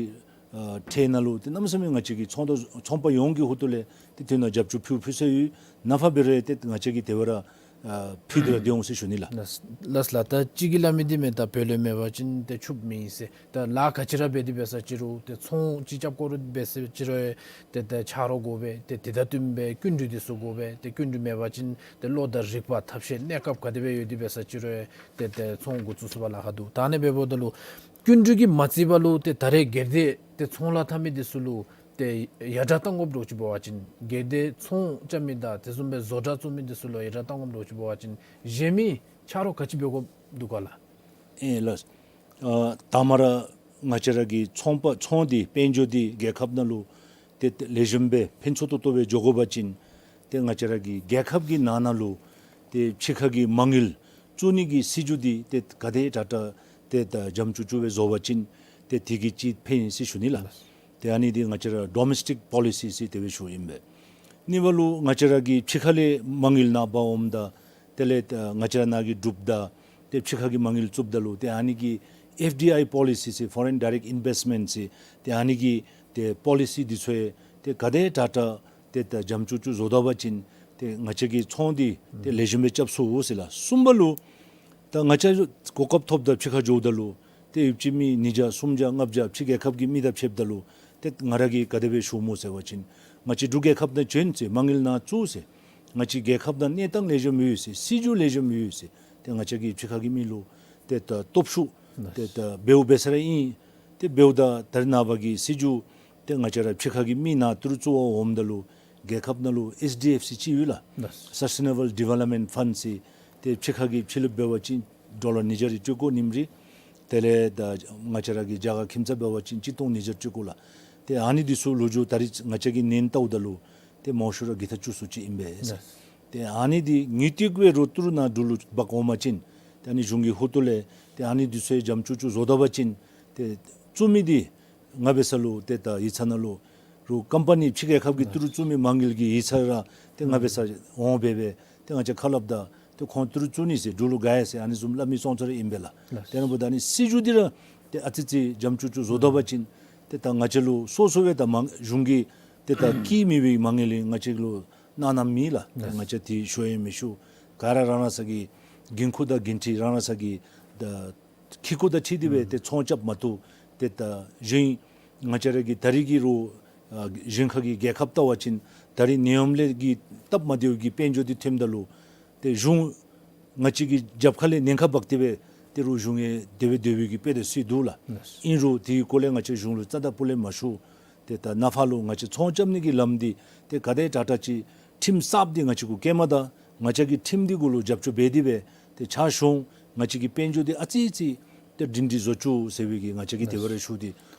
ཨ་ཁྲལ་ནང་ལུ་ཏེ་གནམ་མེད་ས་མེད་ང་བཅས་ཀྱི་ཚོང་དོ་ཚོང་པ་ཡོངས་ཀྱི་ཧོངས་ལས་ཏེ་དེ་ནང་རྒྱབ་སྐྱོར་ཕུལ་ཕུལ་ས་ཡོད། ནཱ་ཕར་འབད་རུང་ཏེ་ང་བཅས་ཀྱིས་དེ་སྦེ་ར་ ཨ་ཕུལ་ཏེ་ར་སྡོད་འོང་ཟེར་ཞུ་ནི་ལགས། ལགས་ལགས་ལགས། ད་གཅིག་གིས་སླབ་མི་འདི་མས། ད་བོད་ལས་མེད་པ་ཅིན་ཏེ་ཕྱུགཔོ་མེད་ཟེར། ད་ལཱ་ག་ཅི་ར་འབད་དེ་འབད་ས་ཅི་རུང་ཏེ་ཚོང་ཅིག་རྐྱབ་དགོ་རུང་འབད་ས་ཅི་རུང་ཏེ་ཏེ་ཆ་རོགས་དགོ་པས། ཏེ་དེ་དང་བསྟུན་པའི་སྐྱིན་འགྲུལ་འདི་ཚུ་དགོ་པས། ཏེ་སྐྱིན་འགྲུལ་མེད་པ་ཅིན་ཏེ་བློ་དང་རིག་པ་ཐབས་ཤེས་གནས་སྐབས་ག་དེ་སྦེ་ཡོད་དེ་འབད་ས་ཅི་རུང་ཏེ་ཏེ་ཚོང་འགོ་བཙུགས་ཚུགས་པར་ལཱ་ཁག་འདུག། ད་ཨ་ནི་འབདཝ་ད་ལུ་སྐྱིན་འགྲུལ་གྱིས་མ་བརྩིས་པ་ལུ་ཏེ་ད་རེས་སྒེར་སྡེ་ཏེ་ཚོང་ལཱ་འཐབ་མི་འདི་ཚུ་ལུ་ཏེ་ཡར་དྲག་གཏང་དགོཔ་འདྲཝ་ཅིག་འབད་བ་ཅིན་སྒེར་སྡེ་ཚོང་རྐྱབ་མི་དང་དེ་བཟུམ་སྦེ་བཟོ་གྲྭ་བཙུགས་མི་འདི་ཚུ་ལུ་ཡར་དྲག་གཏང་དགོཔ་འདྲཝ་ཅིག་འབད་བ་ཅིན་གཞན་མི་ཆ་རོགས་ག་ཅི་འབད་དགོཔ་འདུག་ག་ལགས། ཨེ་ལགས། ཨ་དང་པ་ར་ང་བཅས་ར་གི་ཚོང་པ་ཚོང་འདི་དཔལ་འབྱོར་འདི་རྒྱལ་ཁབ་ནང་ལུ་ཏེ་ལེགས་ཤོམ་སྦེ་ཕན་ཚུན་ཏོག་ཏོ་སྦེ་འགྱོ་དགོ་པ་ཅིན་ཏེ་ང་བཅས་ར་གི་རྒྱལ་ཁབ་ཀྱི་ནང་ན་ལུ་ཏེ་ཕྱི་ཁ་གི་མ་དངུལ་བཙུགས་ནི་གི་སྲིད་བྱུས་འདི་ཏེ་ག་དེ་དྲག་དྲག་ཏེ་ད་འཇམ་ཅུག་ཅུ་སྦེ་བཟོ་བ་ཅིན་ཏེ་དེ་གིས་ཅིག་ཕན་ཡོན་ཟེར་ཞུ་ནི་ལགས། ཏེ་ཨ་ནི་འདི་ང་བཅས་ར་ཌོ་མེསི་ཊིག་པོ་ལི་སི་ཟེར་དེ་སྦེ་ཞུཝ་ཨིན་པས། གཉིས་པ་ལུ་ང་བཅས་ར་གི་ཕྱི་ཁ་ལས་མ་དངུལ་ནང་འབག་འོངམ་ད་དེ་ལས་ང་བཅས་ར་ནང་གི་འབྲུགཔ་དང་ཏེ་ཕྱི་ཁ་གི་མ་དངུལ་བཙུགསཔ་ད་ལུ་ཏེ་ཨ་ནི་གི་ཨེཕ་ཌི་ཨའི་པོ་ལི་སི་ཟེར་ཕོ་རེན་ཌའི་རེཀཊ་ཨིན་བེསཊ་མེནཊ་ཟེར་ཏེ་ཨ་ནི་གི་ཏེ་པོ་ལི་སི་འདི་ཚུ་ཡང་ཏེ་ག་དེ་དྲག་དྲག་ཏེ་ད་འཇམ་ཅུག་ཅུ་བཟོ་ད་པ་ཅིན་ཏེ་ང་བཅས་ཀྱི་ཚོང་འདི་ཏེ་ལེགས་ཤོམ་སྦེ་རྐྱབ་ཚུགས་ཟེར་ལགས། གསུམ་པ་ལུ་ད་ང་བཅས་གོ་སྐབས་ཐོབ་ད་ཕྱི་ཁར་འགྱོཝ་ད་ལུ་ཏེ་ཡུདཔ་ཅིག་མི་ཉིས་བརྒྱ་སུམ་བརྒྱ་ལྔ་བརྒྱ་ཕྱི་རྒྱལ་ཁབ་ཀྱི་མི་དང་ཕྱདཔ་ད་ལུ་ཏེ་ང་ར་གིས་ག་དེ་སྦེ་ཞུཝ་སྨོ་ཟེར་བ་ཅིན་ང་བཅས་འབྲུག་རྒྱལ་ཁབ་ནང་བྱོན་ཟེར་མ་དངུལ་ནང་བཙུགས་ཟེར་ང་བཅས་རྒྱལ་ཁབ་ནང་གནས་སྟངས་ལེགས་ཤོམ་ཡོད་ཟེར་སྲིད་བྱུས་ལེགས་ཤོམ་ཡོད་ཟེར་ཏེ་ང་བཅས་ཀྱིས་ཕྱི་ཁ་གི་མི་ལུ་ཏེ་ད་སྟོབས་ཤུགས་ཏེ་ད་འབདཝ་འབད་ས་ར་ཨིན། ཏེ་འབདཝ་ད་ད་རེས་ནངས་པ་གི་སྲིད་བྱུས་ཏེ་ང་བཅས་ར་ཕྱི་ཁ་གི་མི་ནང་ཏི་རུ་བཙུགས་པར་འོངམ་ད་ལུ་རྒྱལ་ཁབ་ནང་ལུ་ཨེསི་ཌི་ཨེཕ་སི་ཅིག་ཡོད་ལགས། ལགས། སཱསི་ཊེ་ནེ་བཱལ་ཌི་ཝེ་ལོབ་མེནཊ་ཕཱནཌ་ཟེར་ཏེ་ཕྱི་ཁ་གི་ཕྱི་ལུ་འབད་བ་ཅིན་ཌོ་ལར་ཉིས་བརྒྱ་རེ་སྤྲོད་དགོ་ནིམ་རེ། དེ་ལས་ད་ང་བཅས་ར་གི་རྒྱ་གར་ཁྱིམ་ཚང་འབད་བ་ཅིན་གཅིག་སྟོང་ཉིས་བརྒྱ་སྤྲོད་དགོ་ལགས། ཏེ་ཨ་ནི་འདི་ཚུ་ལོ་རྒྱུས་ད་རེས་ང་བཅས་ཀྱིས་ཉན་བལྟཝ་ད་ལུ་ཏེ་མང་ཤོས་ར་བརྒྱ་ཆ་བཅུ་ཚུན་ཅིག་ཨིན་པས། ལགས། ཏེ་ཨ་ནི་འདི་དངུལ་ཏིག་སྦེ་རོགས་ཏི་རུ་ནང་འབྲུག་ལུ་འབག་འོང་པ་ཅིན་ཏེ་ཨ་ནི་གཞུང་གི་ཧུར་ཐུག་ལས་ཏེ་ཨ་ནི་འདི་ཚུ་ཡང་འཇམ་ཅུག་ཅུ་བཟོ་ད་པ་ཅིན་ཏེ་བཙུགས་མི་འདི་ང་འབད་ས་ལུ་ཏེ་ད་ཡིག་ཚང་ནང་ལུ་རོགས་ཀམ་པ་ནི་ཕྱི་རྒྱལ་ཁབ་ཀྱི་ཏི་རུ་བཙུགས་མི་མ་དངུལ་གྱི་ཡིག་ཚང་ར་ཏེ་ང་འབད་ས་འོང་སྦེ་སྦེ་ཏེ་ང་བཅས་ཁ་སླབ་ད་ཏེ་ཁོང་ཏི་རུ་བཙུགས་ནི་ཟེར་འབྲུག་ལུ་དགའ་ཡི་ཟེར་ཨ་ནི་བཟུམ་སླབ་མི་ཙང་ཙ་ར་ཨིན་པས་ལགས། ལགས། དེ་ནང་འབདཝ་ད་ཨ་ནི་སྲིད་བྱུས་འདི་ར་ཏེ་ཨ་ཙི་ཙི་འཇམ་ཅུག་ཅུ་བཟོ་ད་པ་ཅིན་ཏེ་ད་ང་བཅས་ལུ་སོ་སོ་སྦེ་ད་མ་གཞུང་གི་ཏེ་ད་བཀལ་མི་སྦེ་མ་དངུལ་ལས་ང་བཅས་ལུ་གནང་གནངམ་མེད་ལགས། ཏེ་ང་བཅས་འདི་ཞུ་ཡང་མི་ཞུ། ག་ར་རང་རང་སོ་གི་འགན་ཁུར་དང་འགན་འཁྲི་རང་རང་སོ་གི་ད་ཁེ་ཀོ་དང་འཁྲིལ་ཏེ་སྦེ་ཏེ་ཚོང་རྐྱབ་མ་གཏོགས་ཏེ་ད་གཞན་ང་བཅས་ར་གི་ད་རེས་ཀྱི་རོགས་ཨ་གཞན་ཁ་གི་རྒྱལ་ཁབ་བལྟ་བ་ཅིན་ད་རེས་ནད་ཡམས་ལས་ཀྱི་སྟབས་མ་བདེཝ་གི་དཔལ་འབྱོར་འདི་ཐོནམ་ད་ལུ་ཏེ་གཞུང་ང་བཅས་ཀྱི་རྒྱབ་ཁ་ལས་ཉེན་ཁ་འབག་སྟེ་སྦེ་ཏེ་རོགས་གཞུང་ཡང་དེ་སྦེ་སྡོད་པའི་གི་དཔེ་དེ་ཚུ་འདུག་ལགས། ལགས། ཨིན་རུང་དེའི་སྐོར་ལས་ང་བཅས་གཞུང་ལུ་རྩ་དང་སྤུ་ལས་མ་ཞུ། ཏེ་ད་ནཱ་ཕར་ལུ་ང་བཅས་ཚོང་རྐྱབ་ནི་གི་ལམ་འདི་ཏེ་ག་དེ་དྲག་དྲག་ཅིག་ཁྲིམས་གསརཔ་འདི་ང་བཅས་གུ་བཀལ་མ་ད་ང་བཅས་ཀྱི་ཁྲིམས་འདི་གུ་ལུ་རྒྱབ་སྐྱོར་འབད་དེ་སྦེ་ཏེ་ཕྱག་ཞུ་འོང་། ང་བཅས་ཀྱི་དཔལ་འབྱོར་འདི་ཨ་ཙི་ཙི་ཏེ་སྒྲིང་སྒྲི་བཟོ་བཅུག་ཟེར་བའི་གི་ང་བཅས་ཀྱིས་དེ་སྦེ་ར་ཞུ་སྟེ་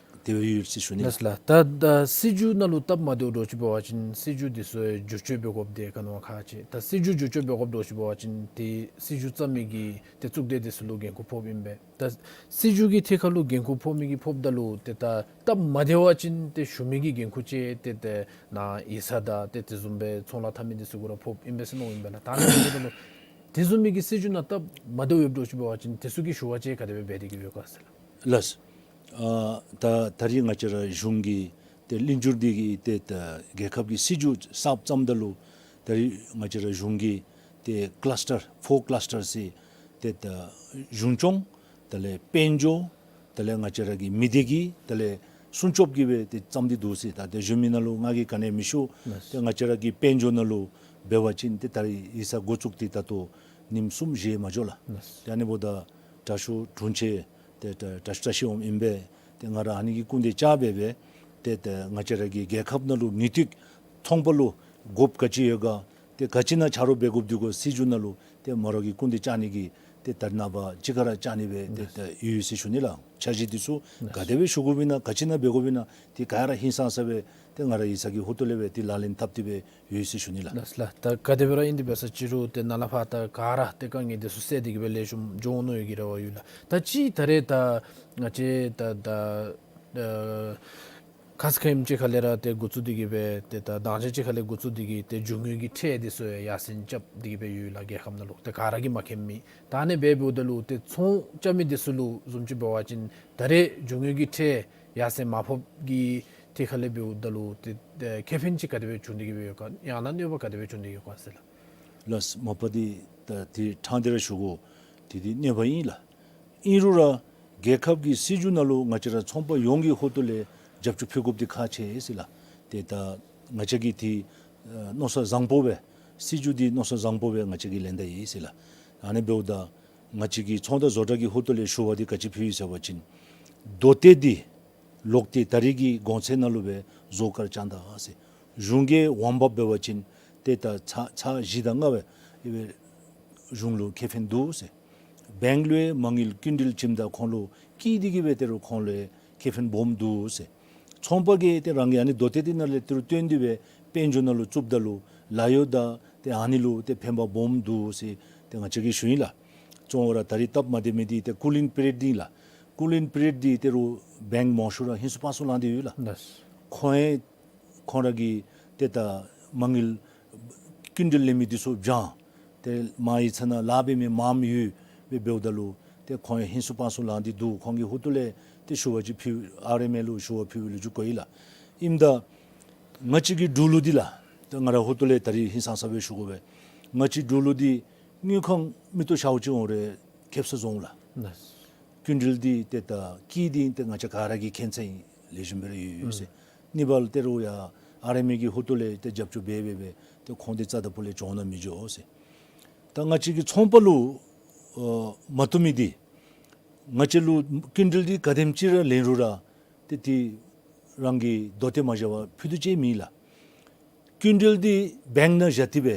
དེ་སྦེ་ཡོད་ཟེར་ཞུ་ནི་ལགས། ལགས་ལགས། ད་ད་སྲིད་བྱུས་ནང་ལུ་སྟབས་མ་བདེཝ་འདྲཝ་ཅིག་འབད་བ་ཅིན་སྲིད་བྱུས་འདི་ཚུ་བསྒྱུར་བཅོས་འབད་དགོཔ་འདི་ག་ནི་བ་ཁག་ཆེ། ད་སྲིད་བྱུས་བསྒྱུར་བཅོས་འབད་དགོཔ་འདྲཝ་ཅིག་འབད་བ་ཅིན་ཏེ་སྲིད་བྱུས་བརྩམ་མི་གི་ཏེ་གཙུག་སྡེ་འདི་ཚུ་ལུ་འགན་ཁུར་ཕོགཔ་ཨིན་པས། ད་སྲིད་བྱུས་ཀྱི་ཐད་ཁར་ལུ་འགན་ཁུར་ཕོག་མི་གིས་ཕོགཔ་ད་ལུ་ཏེ་ད་སྟབས་མ་བདེ་བ་ཅིན་ཏེ་ཞུ་མི་གི་འགན་ཁུར་ཅིག་ཏེ་ཏེ་ནཱ་ཡིག་ཚང་དང་ཏེ་དེ་བཟུམ་སྦེ་ཚོང་ལཱ་འཐབ་མི་འདི་ཚུ་གུ་ར་ཕོགཔ་ཨིན་པས་ཟེར་མནོཝ་ཨིན་པས་ལགས། ད་ཨ་ནི་འབདཝ་ད་ལུ་དེ་བཟུམ་མའི་གི་སྲིད་བྱུས་ནང་སྟབས་མ་བདེཝ་ཡོདཔ་འདྲཝ་ཅིག་འབད་བ་ཅིན་དེ་ཚུ་གི་ཞུ་བ་ཅིག་ག་དེ་སྦེ་འབད་དེ་གི་ཡོད་ག་ཟེར་ལགས། ལགས། ཨ་ད་ད་རེས་ང་བཅས་ར་གཞུང་གི་ཏེ་ལྷན་བཅོས་འདི་གིས་ཏེ་ད་རྒྱལ་ཁབ་ཀྱི་སྲིད་བྱུས་གསརཔ་བརྩམ་ད་ལུ་ད་རེས་ང་བཅས་ར་གཞུང་གིས་ཏེ་ཀ་ལཱས་ཊར་ཕོར་ཀ་ལཱས་ཊར་ཟེར་ཏེ་ད་གཞུང་སྐྱོང་དེ་ལས་དཔལ་འབྱོར་དེ་ལས་ང་བཅས་ར་གི་མི་སྡེ་གི་དེ་ལས་སྲུང་སྐྱོབ་ཀྱི་སྦེ་ཏེ་བརྩམས་ཏེ་འདུག་ཟེར། ད་ཏེ་གཞན་མི་ནང་ལུ་ང་གིས་ག་ནི་མི་ཞུ། ལགས། ཏེ་ང་བཅས་ར་གི་དཔལ་འབྱོར་ནང་ལུ་འབད་བ་ཅིན་ཏེ་ད་རེས་ཡིག་ཚང་འགོ་བཙུགས་ཏེ་ད་ལྟོ་ཉིནམ་གསུམ་བཞེས་མ་འགྱོ་ལགས། ལགས། ཏེ་ཨ་ནི་འབདཝ་ད་དྲག་ཤོས་དྲུང་ཆེན་ཏེ་ད་དྲག་ཤོས་བཀྲ་ཤིས་འོང་ཨིན་པས། ཏེ་ང་ར་ཨ་ནི་གི་སྐུ་མདུན་བཅར་སྦེ་སྦེ་ཏེ་ད་ང་བཅས་ར་གི་རྒྱལ་ཁབ་ནང་ལུ་དངུལ་ཏིག་ཚོང་པ་ལུ་དགོཔ་ག་ཅི་ཡོད་ག་ཏེ་ག་ཅི་ནང་ཆ་རོགས་འབད་དགོཔ་འདུག་གོ་སྲིད་བྱུས་ནང་ལུ་ཏེ་མོ་ར་གི་སྐུ་མདུན་བཅར་ནི་གི་ཏེ་ད་རེས་ནངས་པ་ཅིག་ཁར་ར་བཅར་ནི་སྦེ་ཏེ་ད་ཡོད་ཟེར་ཞུ་ནི་ལགས། འཆར་གཞི་འདི་ཚུ་ག་དེ་སྦེ་ཞུ་དགོཔ་ཨིན་ན་ག་ཅི་ནང་འབད་དགོཔ་ཨིན་ན་ཏེ་ག་ར་ཧིང་སངས་ས་སྦེ་ཏེ་ང་ར་ཡིག་ཚང་གི་ཧོངས་ལས་སྦེ་ཏེ་ལག་ལེན་འཐབ་སྟེ་སྦེ་ཡོད་ཟེར་ཞུ་ནི་ལགས། ལགས་ལགས། ད་ག་དེ་སྦེ་ར་ཨིན་ཏེ་འབད་ས་ཅི་རུང་ཏེ་ནཱ་ལས་ཕར་ད་ག་ར་ཏེ་དཀའ་ངལ་འདི་ཚུ་སེལ་ཏེ་གི་སྦེ་ལེགས་ཤོམ་འགྱོ་འོང་མནོ་བའི་གི་རེ་བ་ཡོད་ལགས། ད་ཅི་ད་རེས་ད་ང་བཅས་ད་ད་ཨ་ཁ་ཙ་ཁ་ཉིནམ་ཅིག་ཁ་ལས་ར་ཏེ་འགོ་བཙུགས་ཏེ་གི་སྦེ་ཏེ་ད་མདང་ཞག་ཅིག་ཁ་ལས་འགོ་བཙུགས་ཏེ་གི་ཏེ་རྒྱུ་དངོས་ཀྱི་ཁྲལ་འདི་ཚུ་ཡར་སེང་རྐྱབ་སྟེ་གི་སྦེ་ཡོད་ལགས་རྒྱལ་ཁབ་ནང་ལུ། ཏེ་ག་ར་གིས་མ་མཁྱེན་མི། ད་ཨ་ནི་སྦེ་འབདཝ་ད་ལུ་ཏེ་ཚོང་རྐྱབ་མི་འདི་ཚུ་ལུ་བཟུམ་ཅིག་འབད་བ་ཅིན་ད་རེས་རྒྱུ་དངོས་ཀྱི་ཁྲལ་ཡར་སེང་མ་ཕོགཔ་གི་ཐད་ཁ་ལས་འབདཝ་ད་ལུ་ཏེ་ཏེ་ཁེ་ཕན་ཅིག་ག་དེ་སྦེ་བྱུང་སྟེ་གི་སྦེ་ཡོད་ག་ཡང་ན་གནོད་པ་ག་དེ་སྦེ་བྱུང་སྟེ་ཡོད་ག་ཟེར་ལགས། ལགས། མ་པ་འདི་ ད་དེ་ཕྲང་སྟེ་ར་ཞུ་དགོ། དེ་འདི་གནོད་པ་ཨིན་ལགས། ཨིན་རུང་ར་རྒྱལ་ཁབ་ཀྱི་སྲིད་བྱུས་ནང་ལུ་ང་བཅས་ར་ཚོང་པ་ཡོངས་ཀྱི་ཧོངས་ལས་རྒྱབ་སྐྱོར་ཕུལ་དགོཔ་འདི་ཁག་ཆེ་ཟེར་ལགས། ཏེ་ད་ང་བཅས་ཀྱིས་དེ་ཨ་མནོ་བསམ་བཟང་པོ་སྦེ་སྲིད་བྱུས་འདི་མནོ་བསམ་བཟང་པོ་སྦེ་ང་བཅས་ཀྱིས་ལེན་ད་ཡི་ཟེར་ལགས། ཨ་ནི་འབདཝ་ད་ང་བཅས་ཀྱི་ཚོང་དང་བཟོ་གྲྭ་གི་ཧོངས་ལས་ཞུ་བ་འདི་ག་ཅི་ཕུལ་ཡི་ཟེར་བ་ཅིན་མདོ་སྟོད་འདི་ལོག་སྟེ་ད་རེས་ཀྱི་གོང་ཚད་ནང་ལུ་སྦེ་བཟོ་གར་བཅང་ད་ཟེར། གཞུང་གིས་དབང་འབབ་འབད་བ་ཅིན་ཏེ་ད་ཚར་ཚར་བཞི་དང་ལྔ་སྦེ་ཨེ་གཞུང་ལུ་ཁེ་ཕན་འདུག་ཟེར། བེངཀ་ལུ་ཡང་མ་དངུལ་སྐྱིན་འགྲུལ་བྱིནམ་ད་ཁོང་ལུ་སྐྱིད་དེ་གིས་སྦེ་ཏེ་རུང་ཁོང་ལུ་ཡང་ཁེ་ཕན་སྦོམ་འདུག་ཟེར། ཚོང་པ་གིས་ཏེ་རང་གི་ཨ་ནི་མདོ་སྟོད་འདི་ནང་ལས་ཏེ་རུང་བཏོན་ཏེ་སྦེ་དཔལ་འབྱོར་ནང་ལུ་བཙུགསཔ་ད་ལུ་ལཱ་གཡོག་དང་ཏེ་ཨ་ནི་ལུ་ཏེ་ཕན་པ་སྦོམ་འདུག་ཟེར་ཏེ་ང་བཅས་ཀྱིས་ཞུ་ཡི་ལགས། གཙོ་བོ་ར་ད་རེས་སྟབས་མ་བདེ་མི་འདི་ཏེ་ཀུ་ལིང་པི་རི་ཡོཌ་འདི་ཨིན་ལགས། ཀུ་ལིང་པི་རི་ཡོཌ་འདི་ཏེ་རུང་བེངཀ་མང་ཤོས་ར་ཧིང་སུ་དཔའ་སུ་ལང་སྟེ་ཡོད་ལགས། ལགས། ཁོང་ཡང་ཁོང་ར་གི་ཏེ་ད་མ་དངུལ་སྐྱིན་འགྲུལ་ལེན་མི་འདི་ཚུ་བྱང་། ཏེ་མ་ཡི་ཚ་ན་ལཱ་འབད་མི་མངམ་ཡོད་སྦེ་འབདཝ་ད་ལུ་ཏེ་ཁོང་ཡང་ཧིང་སུ་དཔའ་སུ་ལང་སྟེ་འདུག། ཁོང་གི་ཧོངས་ལས་ཏེ་ཞུ་བ་ཅིག་ཕུལ་ཨར་ཨེམ་ཨེ་ལུ་ཞུ་བ་ཕུལ་ལུ་འགྱོ་དགོ་ཡི་ལགས། ཨིནམ་ད་ང་བཅས་ཀྱི་འབྲུག་ལུགས་འདི་ལགས། ཏེ་ང་ར་ཧོངས་ལས་ད་རེས་ཧིང་སངས་ས་སྦེ་ཞུ་དགོ་པས། ང་བཅས་འབྲུག་ལུགས་འདི་དངུལ་ཁང་མིག་ཏོ་ཞརཝ་ཅིག་འོང་རུང་ཁེབ་ས་བཟོ་འོང་ལགས། ལགས། སྐྱིན་འགྲུལ་འདི་ཏེ་ད་སྐྱིད་འདི་ཏེ་ང་བཅས་ག་ར་གི་མཁྱེན་ཚད་ཨིན། ལེགས་ཤོམ་སྦེ་ར་ཡོད་ཡོད་ཟེར། ཨུམ། གཉིས་པ་ལུ་ཏེ་རུང་ཡང་ཨར་ཨེམ་ཨེ་གི་ཧོངས་ལས་ཏེ་རྒྱབ་སྐྱོར་འབད་འབད་འབད་ཏེ་ཁོང་འདི་རྩ་དང་པོ་ལས་གྱོང་ནང་མི་འགྱོ་ཟེར། ད་ང་བཅས་ཀྱི་ཚོང་པ་ལུ་ཨ་མ་བཏུབ་མི་འདི་ང་བཅས་ལུ་སྐྱིན་འགྲུལ་འདི་ག་དེམ་ཅིག་ར་ལེན་རུང་ར་ཏེ་དེ་རང་གི་མདོ་སྟོད་མ་བཞག་པར་ཕུལ་དོ་ཅིག་མེད་ལགས། སྐྱིན་འགྲུལ་འདི་བེངཀ་ནང་བཞག་སྟེ་སྦེ་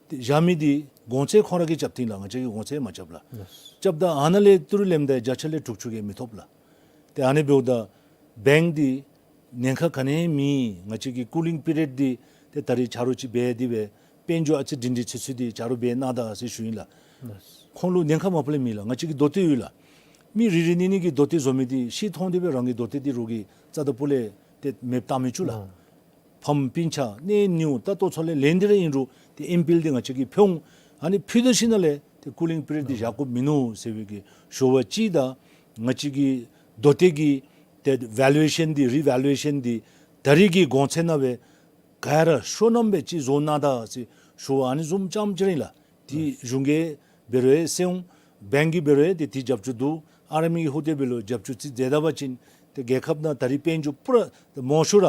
ཏེ་བཞག་མི་འདི་གོང་ཚད་ཁོང་ར་གིས་རྐྱབ་སྟེ་ཨིན་ལགས། ང་བཅས་ཀྱིས་གོང་ཚད་མ་རྐྱབ་ལགས། ལགས། རྐྱབ་ད་ཨ་ནཱ་ལས་ཏི་རུ་ལེནམ་ད་བརྒྱ་ཆ་ལས་དྲུག་ཅུ་གིས་མི་ཐོབ་ལགས། ཏེ་ཨ་ནི་འབདཝ་ད་བེངཀ་འདི་ཉེན་ཁ་ག་ནི་ཡང་མེད། ང་བཅས་ཀྱི་ཀུ་ལིང་པི་རི་ཡོཌ་འདི་ཏེ་ད་རེས་ཆ་རོགས་ཅིག་འབད་དེ་སྦེ་དཔལ་འབྱོར་ཨ་ཙི་སྒྲིང་སྒྲིང་ཚུད་ཚུད་འདི་ཆ་རོགས་འབད་གནང་ད་ཟེར་ཞུ་ཡི་ལགས། ལགས། ཁོང་ལུ་ཉེན་ཁ་མ་པ་ལས་མེད་ལགས། ང་བཅས་ཀྱི་མདོ་སྟོད་ཡོད་ལགས། མི་རེ་རེ་གཉིས་གཉིས་ཀྱིས་མདོ་སྟོད་བཟོ་མི་འདི་ཤེས་མཐོང་སྟེ་སྦེ་རང་གི་མདོ་སྟོད་འདི་རོགས་ཀྱིས་རྩ་དང་པོ་ལས་ཏེ་མེདཔ་བཏང་མི་བཅུག་ལགས། ཨ། ཕམ་སྤུན་ཆ་གནས་ཉེཝ་ད་ལྟོ་ཚུ་ལས་ལེན་ཏེ་ར་ཨིན་རུང་ཏེ་ཨེམ་པི་ཨེལ་འདི་ང་བཅས་ཀྱིས་ཕུལ་འོང་། ཨ་ནི་ཕུལ་ད་ཞིནམ་ལས་ཏེ་ཀུ་ལིང་པི་རི་ཡོཌ་འདི་བཞག་དགོཔ་མིན་ནུག་ཟེར་བའི་གི་ཞུ་བ་ཅིག་དང་ང་བཅས་ཀྱི་མདོ་སྟོད་ཀྱི་ཏེ་ཝེ་ལུ་ཨེ་ཤཱན་འདི་རི་ཝེ་ལུ་ཨེ་ཤཱན་འདི་ད་རེས་ཀྱི་གོང་ཚད་ནང་སྦེ་ག་ར་ཤོར་ནམ་སྦེ་ཅིག་བཟོ་གནང་ད་ཟེར་ཞུ་བ་ཨ་ནི་བཟུམ་ཙམ་ཅིག་ར་ཨིན་ལགས། དེ་གཞུང་གིས་འབད་རུང་ཡང་སེལ་འོང་། བེངཀ་གིས་འབད་རུང་ཡང་ཏེ་དེ་རྒྱབ་སྐྱོར་འདུག། ཨར་ཨེམ་ཨེ་གི་ཧོངས་ལས་འབད་རུང་རྒྱབ་སྐྱོར་ཅིག་མཛད་ད་པ་ཅིན་ཏེ་རྒྱལ་ཁབ་ནང་ད་རེས་དཔལ་འབྱོར་པུ་ར་མང་ཤོས་ར་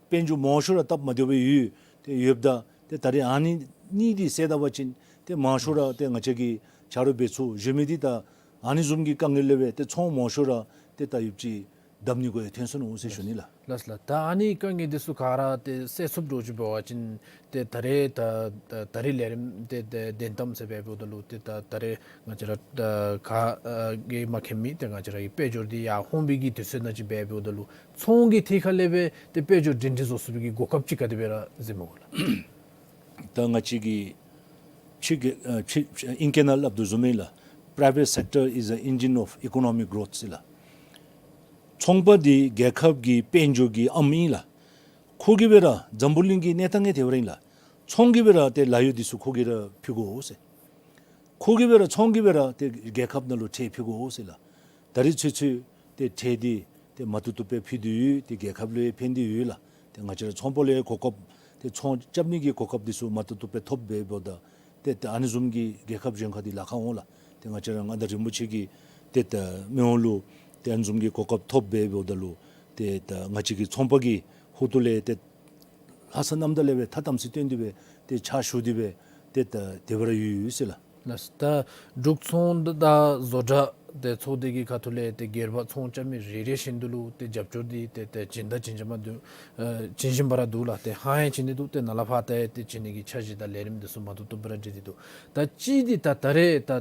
དཔལ་འབྱོར་མང་ཤོས་ར་སྟབས་མ་བདེཝ་སྦེ་ཡོད། ཏེ་ཡོདཔ་ད་ཏེ་ད་རེས་ཨ་ནི་གཉིས་འདི་སེལ་ད་པ་ཅིན་ཏེ་མང་ཤོས་ར་ཏེ་ང་བཅས་ཀྱི་ཆ་རོགས་འབད་ཚུགས། གཞན་མི་འདི་ད་ཨ་ནི་བཟུམ་གྱི་དཀའ་ངལ་ལས་སྦེ་ཏེ་ཚོང་མང་ཤོས་ར་ཏེ་ད་ཡུདཔ་ཅིག་བརྡབ་ནི་གུ་ཡང་ཐོན་སོ་ནུག་ཟེར་ཞུ་ནི་ལགས། ལགས་ལགས། ད་ཨ་ནི་དཀའ་ངལ་འདི་ཚུ་ག་ར་ཏེ་སེལ་ཚུགསཔ་འདྲཝ་ཅིག་འབད་བ་ཅིན་ཏེ་ད་རེས་ད་ད་རེས་ལས་རིམ་ཏེ་ཏེ་གདན་འཐམ་ཟེར་སྦེ་འབདཝ་ད་ལུ་ཏེ་ད་ད་རེས་ང་བཅས་ར་ད་ག་ཨ་གིས་མ་མཁྱེན་མི་ཏེ་ང་བཅས་ར་གི་དཔལ་འབྱོར་འདི་ཡར་ཧོང་པའི་གི་དུས་ཚོད་ནང་ཅིག་སྦེ་འབདཝ་ད་ལུ་ཚོང་གི་ཐད་ཁར་ལས་སྦེ་ཏེ་དཔལ་འབྱོར་སྒྲིང་སྒྲིང་བཟོ་ཚུགས་པའི་གི་གོ་སྐབས་ཅིག་ག་དེ་སྦེ་ར་གཟིགས་མི་གོ་ལགས། ད་ང་བཅས་ཀྱིས་ཕྱི་རྒྱལ་ཨ་ཕྱི་ཨིང་སྐད་ནང་སླབ་དོ་བཟུམ་ཨིན་ལགས། Private sector is the engine of economic growth ཟེར་ལགས། ཚོང་པ་འདི་རྒྱལ་ཁབ་ཀྱི་དཔལ་འབྱོར་གྱི་ཨམ་ཨིན་ལགས། ཁོ་གིས་སྦེ་ར་འཛམ་བུ་གླིང་གི་གནས་སྟངས་ངེས་ཏེ་འབད་ར་ཨིན་ལགས། ཚོང་གིས་སྦེ་ར་ཏེ་ལཱ་གཡོག་འདི་ཚུ་ཁོ་གིས་ར་ཕུལ་དགོ་ཟེར། ཁོ་གིས་སྦེ་ར་ཚོང་གིས་སྦེ་ར་ཏེ་རྒྱལ་ཁབ་ནང་ལུ་ཁྲལ་ཕུལ་དགོ་ཟེར་ལགས། ད་རེས་ཚུན་ཚོད་ཏེ་ཁྲལ་འདི་ཏེ་མ་བཏུབ་བཏུབ་སྦེ་ཕུལ་ཏེ་ཡོད། ཏེ་རྒྱལ་ཁབ་ལུ་ཡང་ཕན་ཏེ་ཡོད་ལགས། ཏེ་ང་བཅས་ར་ཚོང་པ་ལུ་ཡང་གོ་སྐབས་ཏེ་ཚོང་རྐྱབ་ནི་གི་གོ་སྐབས་འདི་ཚུ་མ་བཏུབ་བཏུབ་སྦེ་ཐོབ་སྦེ་འབདཝ་ད་ཏེ་ཏེ་ཨ་ནི་བཟུམ་གྱི་རྒྱལ་ཁབ་གཞན་ཁར་འདི་ལཱ་ཁག་འོང་ལགས། ཏེ་ང་བཅས་ར་མངའ་བདག་རིན་པོ་ཆེ་གི་ཏེ་ད་མི་དབང་ལུ་ཏེ་ཨ་ནི་བཟུམ་གྱི་གོ་སྐབས་ཐོབ་སྦེ་འབདཝ་ད་ལུ་ཏེ་ད་ང་བཅས་ཀྱི་ཚོང་པ་གི་ཧོངས་ལས་ཏེ་ལྷག་བསམ་རྣམ་དག་ལས་སྦེ་ཐ་དམ་ཚིག་བསྟེན་ཏེ་སྦེ་ཏེ་ཕྱག་ཞུ་སྟེ་སྦེ་ཏེ་ད་དེ་སྦེ་ར་ཡོད་ཡོད་ཟེར་ལགས། ལགས། ད་འབྲུག་ཚོང་དང་བཟོ་གྲྭ་ཏེ་ཚོགས་སྡེ་གི་ཁ་ཐུག་ལས་ཏེ་སྒེར་པ་ཚོང་རྐྱབ་མི་རེ་རེ་བཞིན་དུ་ལུ་ཏེ་རྒྱབ་སྐྱོར་འདི་ཏེ་ཏེ་བྱིན་དང་བྱིན་བཞིན་པ་འདུག། ཨ་བྱིན་བཞིན་པ་ར་འདུག་ལགས། ཏེ་ཧ་ཡང་བྱིན་ནི་འདུག། ཏེ་ནཱ་ལས་ཕར་ཏེ་ཏེ་བྱིན་ནི་གི་འཆར་གཞི་དང་ལས་རིམ་འདི་ཚུ་མ་བཏུབ་བཏུབ་སྦེ་ར་སྒྲིག་སྟེ་འདུག། ད་ཅི་འདི་ད་ད་རེས་ད་ཨ་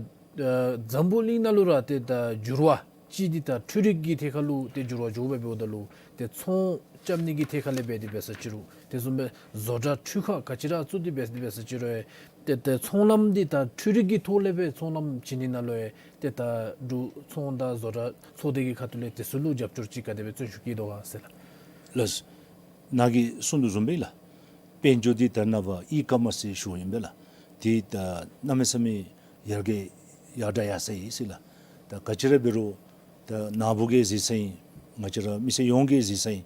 འཛམ་བུ་གླིང་ནང་ལུ་ར་ཏེ་ད་འགྱུར་བ་ཅིག་འདི་ད་འཕྲུལ་རིག་གི་ཐད་ཁར་ལུ་ཏེ་འགྱུར་བ་འགྱོ་སྦེ་འབདཝ་ད་ལུ་ཏེ་ཚོང་རྐྱབ་ནི་གི་ཐད་ཁར་ལས་འབད་དེ་འབད་ས་ཅི་རུང་དེ་བཟུམ་སྦེ་བཟོ་གྲྭ་འཕྲུལ་ཁང་ག་ཅི་ར་བཙུགས་ཏེ་འབད་དེ་འབད་ས་ཅི་རུང་ཏེ་ཏེ་ཚོང་ལམ་འདི་ད་འཕྲུལ་རིག་གི་ཐོག་ལས་སྦེ་ཚོང་ལམ་བྱིན་ནི་ནང་ལུ་ཡང་ཏེ་ད་འབྲུག་ཚོང་དང་བཟོ་གྲྭ་ཚོགས་སྡེ་གི་ཁ་ཐུག་ལས་དེ་ཚུ་ལུ་རྒྱབ་སྐྱོར་ཅིག་ག་དེ་སྦེ་བརྩོན་ཤུགས་བསྐྱེད་དོ་ག་ཟེར་ལགས། ལགས། ནཱ་གིས་གསུངས་དོ་བཟུམ་སྦེ་ལགས། དཔལ་འབྱོར་འདི་ད་ནངས་པ་ཨི་ཀོ་མརསི་ཟེར་ཞུཝ་ཨིན་པས་ལགས། འདི་ད་གནམ་མེད་ས་མེད་ཡར་རྒྱས་ཡར་དྲག་ཡར་སོ་ཡི་ཟེར་ལགས། ད་ག་ཅི་ར་འབད་རུང་ད་ནཱ་བུ་གིས་གཟིགས་ས་ཨིན། ང་བཅས་ར་མི་སེར་ཡོངས་ཀྱིས་གཟིགས་ས་ཨིན།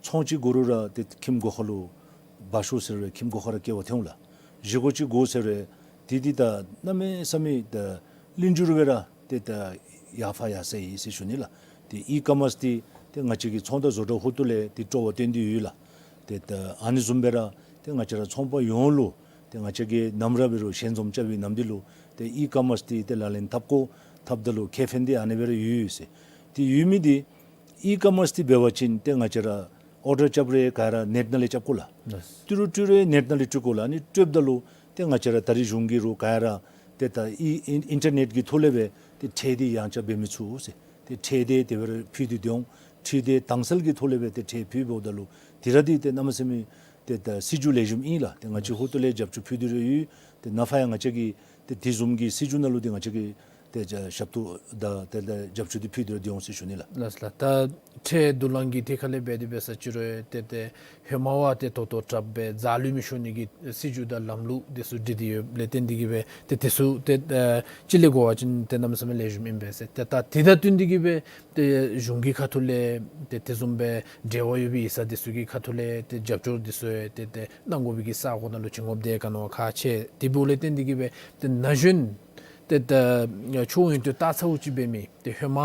ཚོང་ཅིག་དགོ་རུང་ར་ཏེ་ཁྱིམ་སྒོ་ཁར་ལུ་སྦ་ཤོག་ཟེར་རུང་ཁྱིམ་སྒོ་ཁར་ར་བཀལ་བར་འཐོན་འོང་ལགས། བཞེས་སྒོ་ཅིག་དགོ་ཟེར་རུང་ དེ་འདི་ད་གནམ་མེད་ས་མེད་ད་ལྷིང་འཇུག་སྦེ་ར་ཏེ་ད་ཡར་འཕར་ཡར་སོང་ཡི་ཟེར་ཞུ་ནི་ལགས། ཏེ་ཨི་ཀོ་མརསི་འདི་ཏེ་ང་བཅས་ཀྱི་ཚོང་དང་བཟོ་གྲྭ་ཧོ་ཏོ་ལས་ཏེ་སྤྲོ་བ་བཏོན་ཏེ་ཡོད་ལགས། ཏེ་ད་ཨ་ནི་བཟུམ་སྦེ་ར་ཏེ་ང་བཅས་ར་ཚོང་པ་ཡོངས་ལུ་ཏེ་ང་བཅས་ཀྱིས་ནམ་ར་འབད་རུང་ཞལ་འཛོམས་རྐྱབ་པའི་ནམ་དུས་ལུ་ཏེ་ཨི་ཀོ་མརསི་འདི་ཏེ་ལག་ལེན་འཐབ་དགོ་འཐབ་ད་ལུ་ཁེ་ཕན་འདི་ཨ་ནི་སྦེ་ར་ཡོད་ཡོད་ཟེར། ཏེ་ཡོད་མི་འདི་ཨི་ཀོ་མརསི་འདི་འབད་བ་ཅིན་ཏེ་ང་བཅས་ར་ཨོར་ཌར་རྐྱབ་རུང་ག་ར་ནེཊ་ནང་ལས་རྐྱབ་དགོ་ལགས། ལགས། སྤྲོད་རུང་སྤྲོད་རུང་ནེཊ་ནང་ལས་སྤྲོད་དགོ་ལགས། ཨ་ནི་སྤྲོདཔ་ད་ལུ་ཏེ་ང་བཅས་ར་ད་རེས་གཞུང་གིས་རུང་ག་ར་ཏེ་ད་ཨི་ཨིན་ཨིན་ཊར་ནེཊ་ཀྱི་ཐོག་ལས་སྦེ་ཏེ་ཁྲལ་འདི་ཡང་ཆག་འབད་མི་ཚུགས་ཟེར། ཏེ་ཁྲལ་འདི་དེ་སྦེ་ར་ཕུལ་ཏེ་སྡོད་འོང་། ཁྲལ་འདི་དྭངས་གསལ་གྱི་ཐོག་ལས་སྦེ་ཏེ་ཁྲལ་ཕུལ་འབདཝ་ད་ལུ་དེ་ར་འདི་ཏེ་གནམ་མེད་ས་མེད་ཏེ་ད་སྲིད་བྱུས་ལེགས་ཤོམ་ཨིན་ལགས། ཏེ་ང་བཅས་ཧོ་ཏོ་ལས་རྒྱབ་སྐྱོར་ཕུལ་ཏེ་ར་ཡོད། ཏེ་ནཱ་ཕར་ཡང་ང་བཅས་ཀྱིས་ཏེ་དེ་བཟུམ་གྱི་སྲིད་བྱུས་ནང་ལུ་ཏེ་ང་བཅས་ཀྱིས་ཏེ་ཞབས་ཏོག་དང་ཏེ་ད་རྒྱབ་སྐྱོར་འདི་ཕུལ་ཏེ་ར་སྡོད་འོང་ཟེར་ཞུ་ནི་ལགས། ལགས་ལགས། ད་ཁྲལ་བསྡུ་ལེན་གྱི་ཐད་ཁར་ལས་འབད་དེ་འབད་ས་ཅིག་རུང་ཏེ་ཏེ་ཧེ་མ་བ་ཏེ་ཏོག་ཏོ་དྲགཔ་སྦེ་འཛག་ལུས་མི་ཤོར་ནི་གི་སྲིད་བྱུས་དང་ལམ་ལུགས་འདི་ཚུ་སྒྲིག་སྟེ་ཡོདཔ་ལས་བརྟེན་ཏེ་གིས་སྦེ་ཏེ་དེ་ཚུ་ཏེ་ཨ་གཅིག་ལས་གོ་བ་ཅིན་ཏེ་གནམ་མེད་ས་མེད་ལེགས་ཤོམ་ཨིན་པས་ཟེར། ཏེ་ད་དེ་དང་བསྟུན་ཏེ་གིས་སྦེ་ཏེ་གཞུང་གི་ཁ་ཐུག་ལས་ཏེ་དེ་བཟུམ་སྦེ་འབྲེལ་བ་ཡོད་པའི་ཡིག་ཚང་འདི་ཚུ་གི་ཁ་ཐུག་ལས་ཏེ་རྒྱབ་སྐྱོར་འདི་ཚུ་ཡང་ཏེ་ཏེ་གནང་དགོ་པའི་གི་ས་གོ་ནང་ལུ་བྱིན་དགོཔ་འདི་ག་ནི་བ་ཁག་ཆེ། དེ་འབདཝ་ལས་བརྟེན་ཏེ་གིས་སྦེ་ཏེ་ན་གཞོན་ཏེ་ད་ཆོས་ཡོན་ཏན་ལྟ་ཚརཝ་ཅིག་འབད་མི་ཏེ་ཧེ་མ་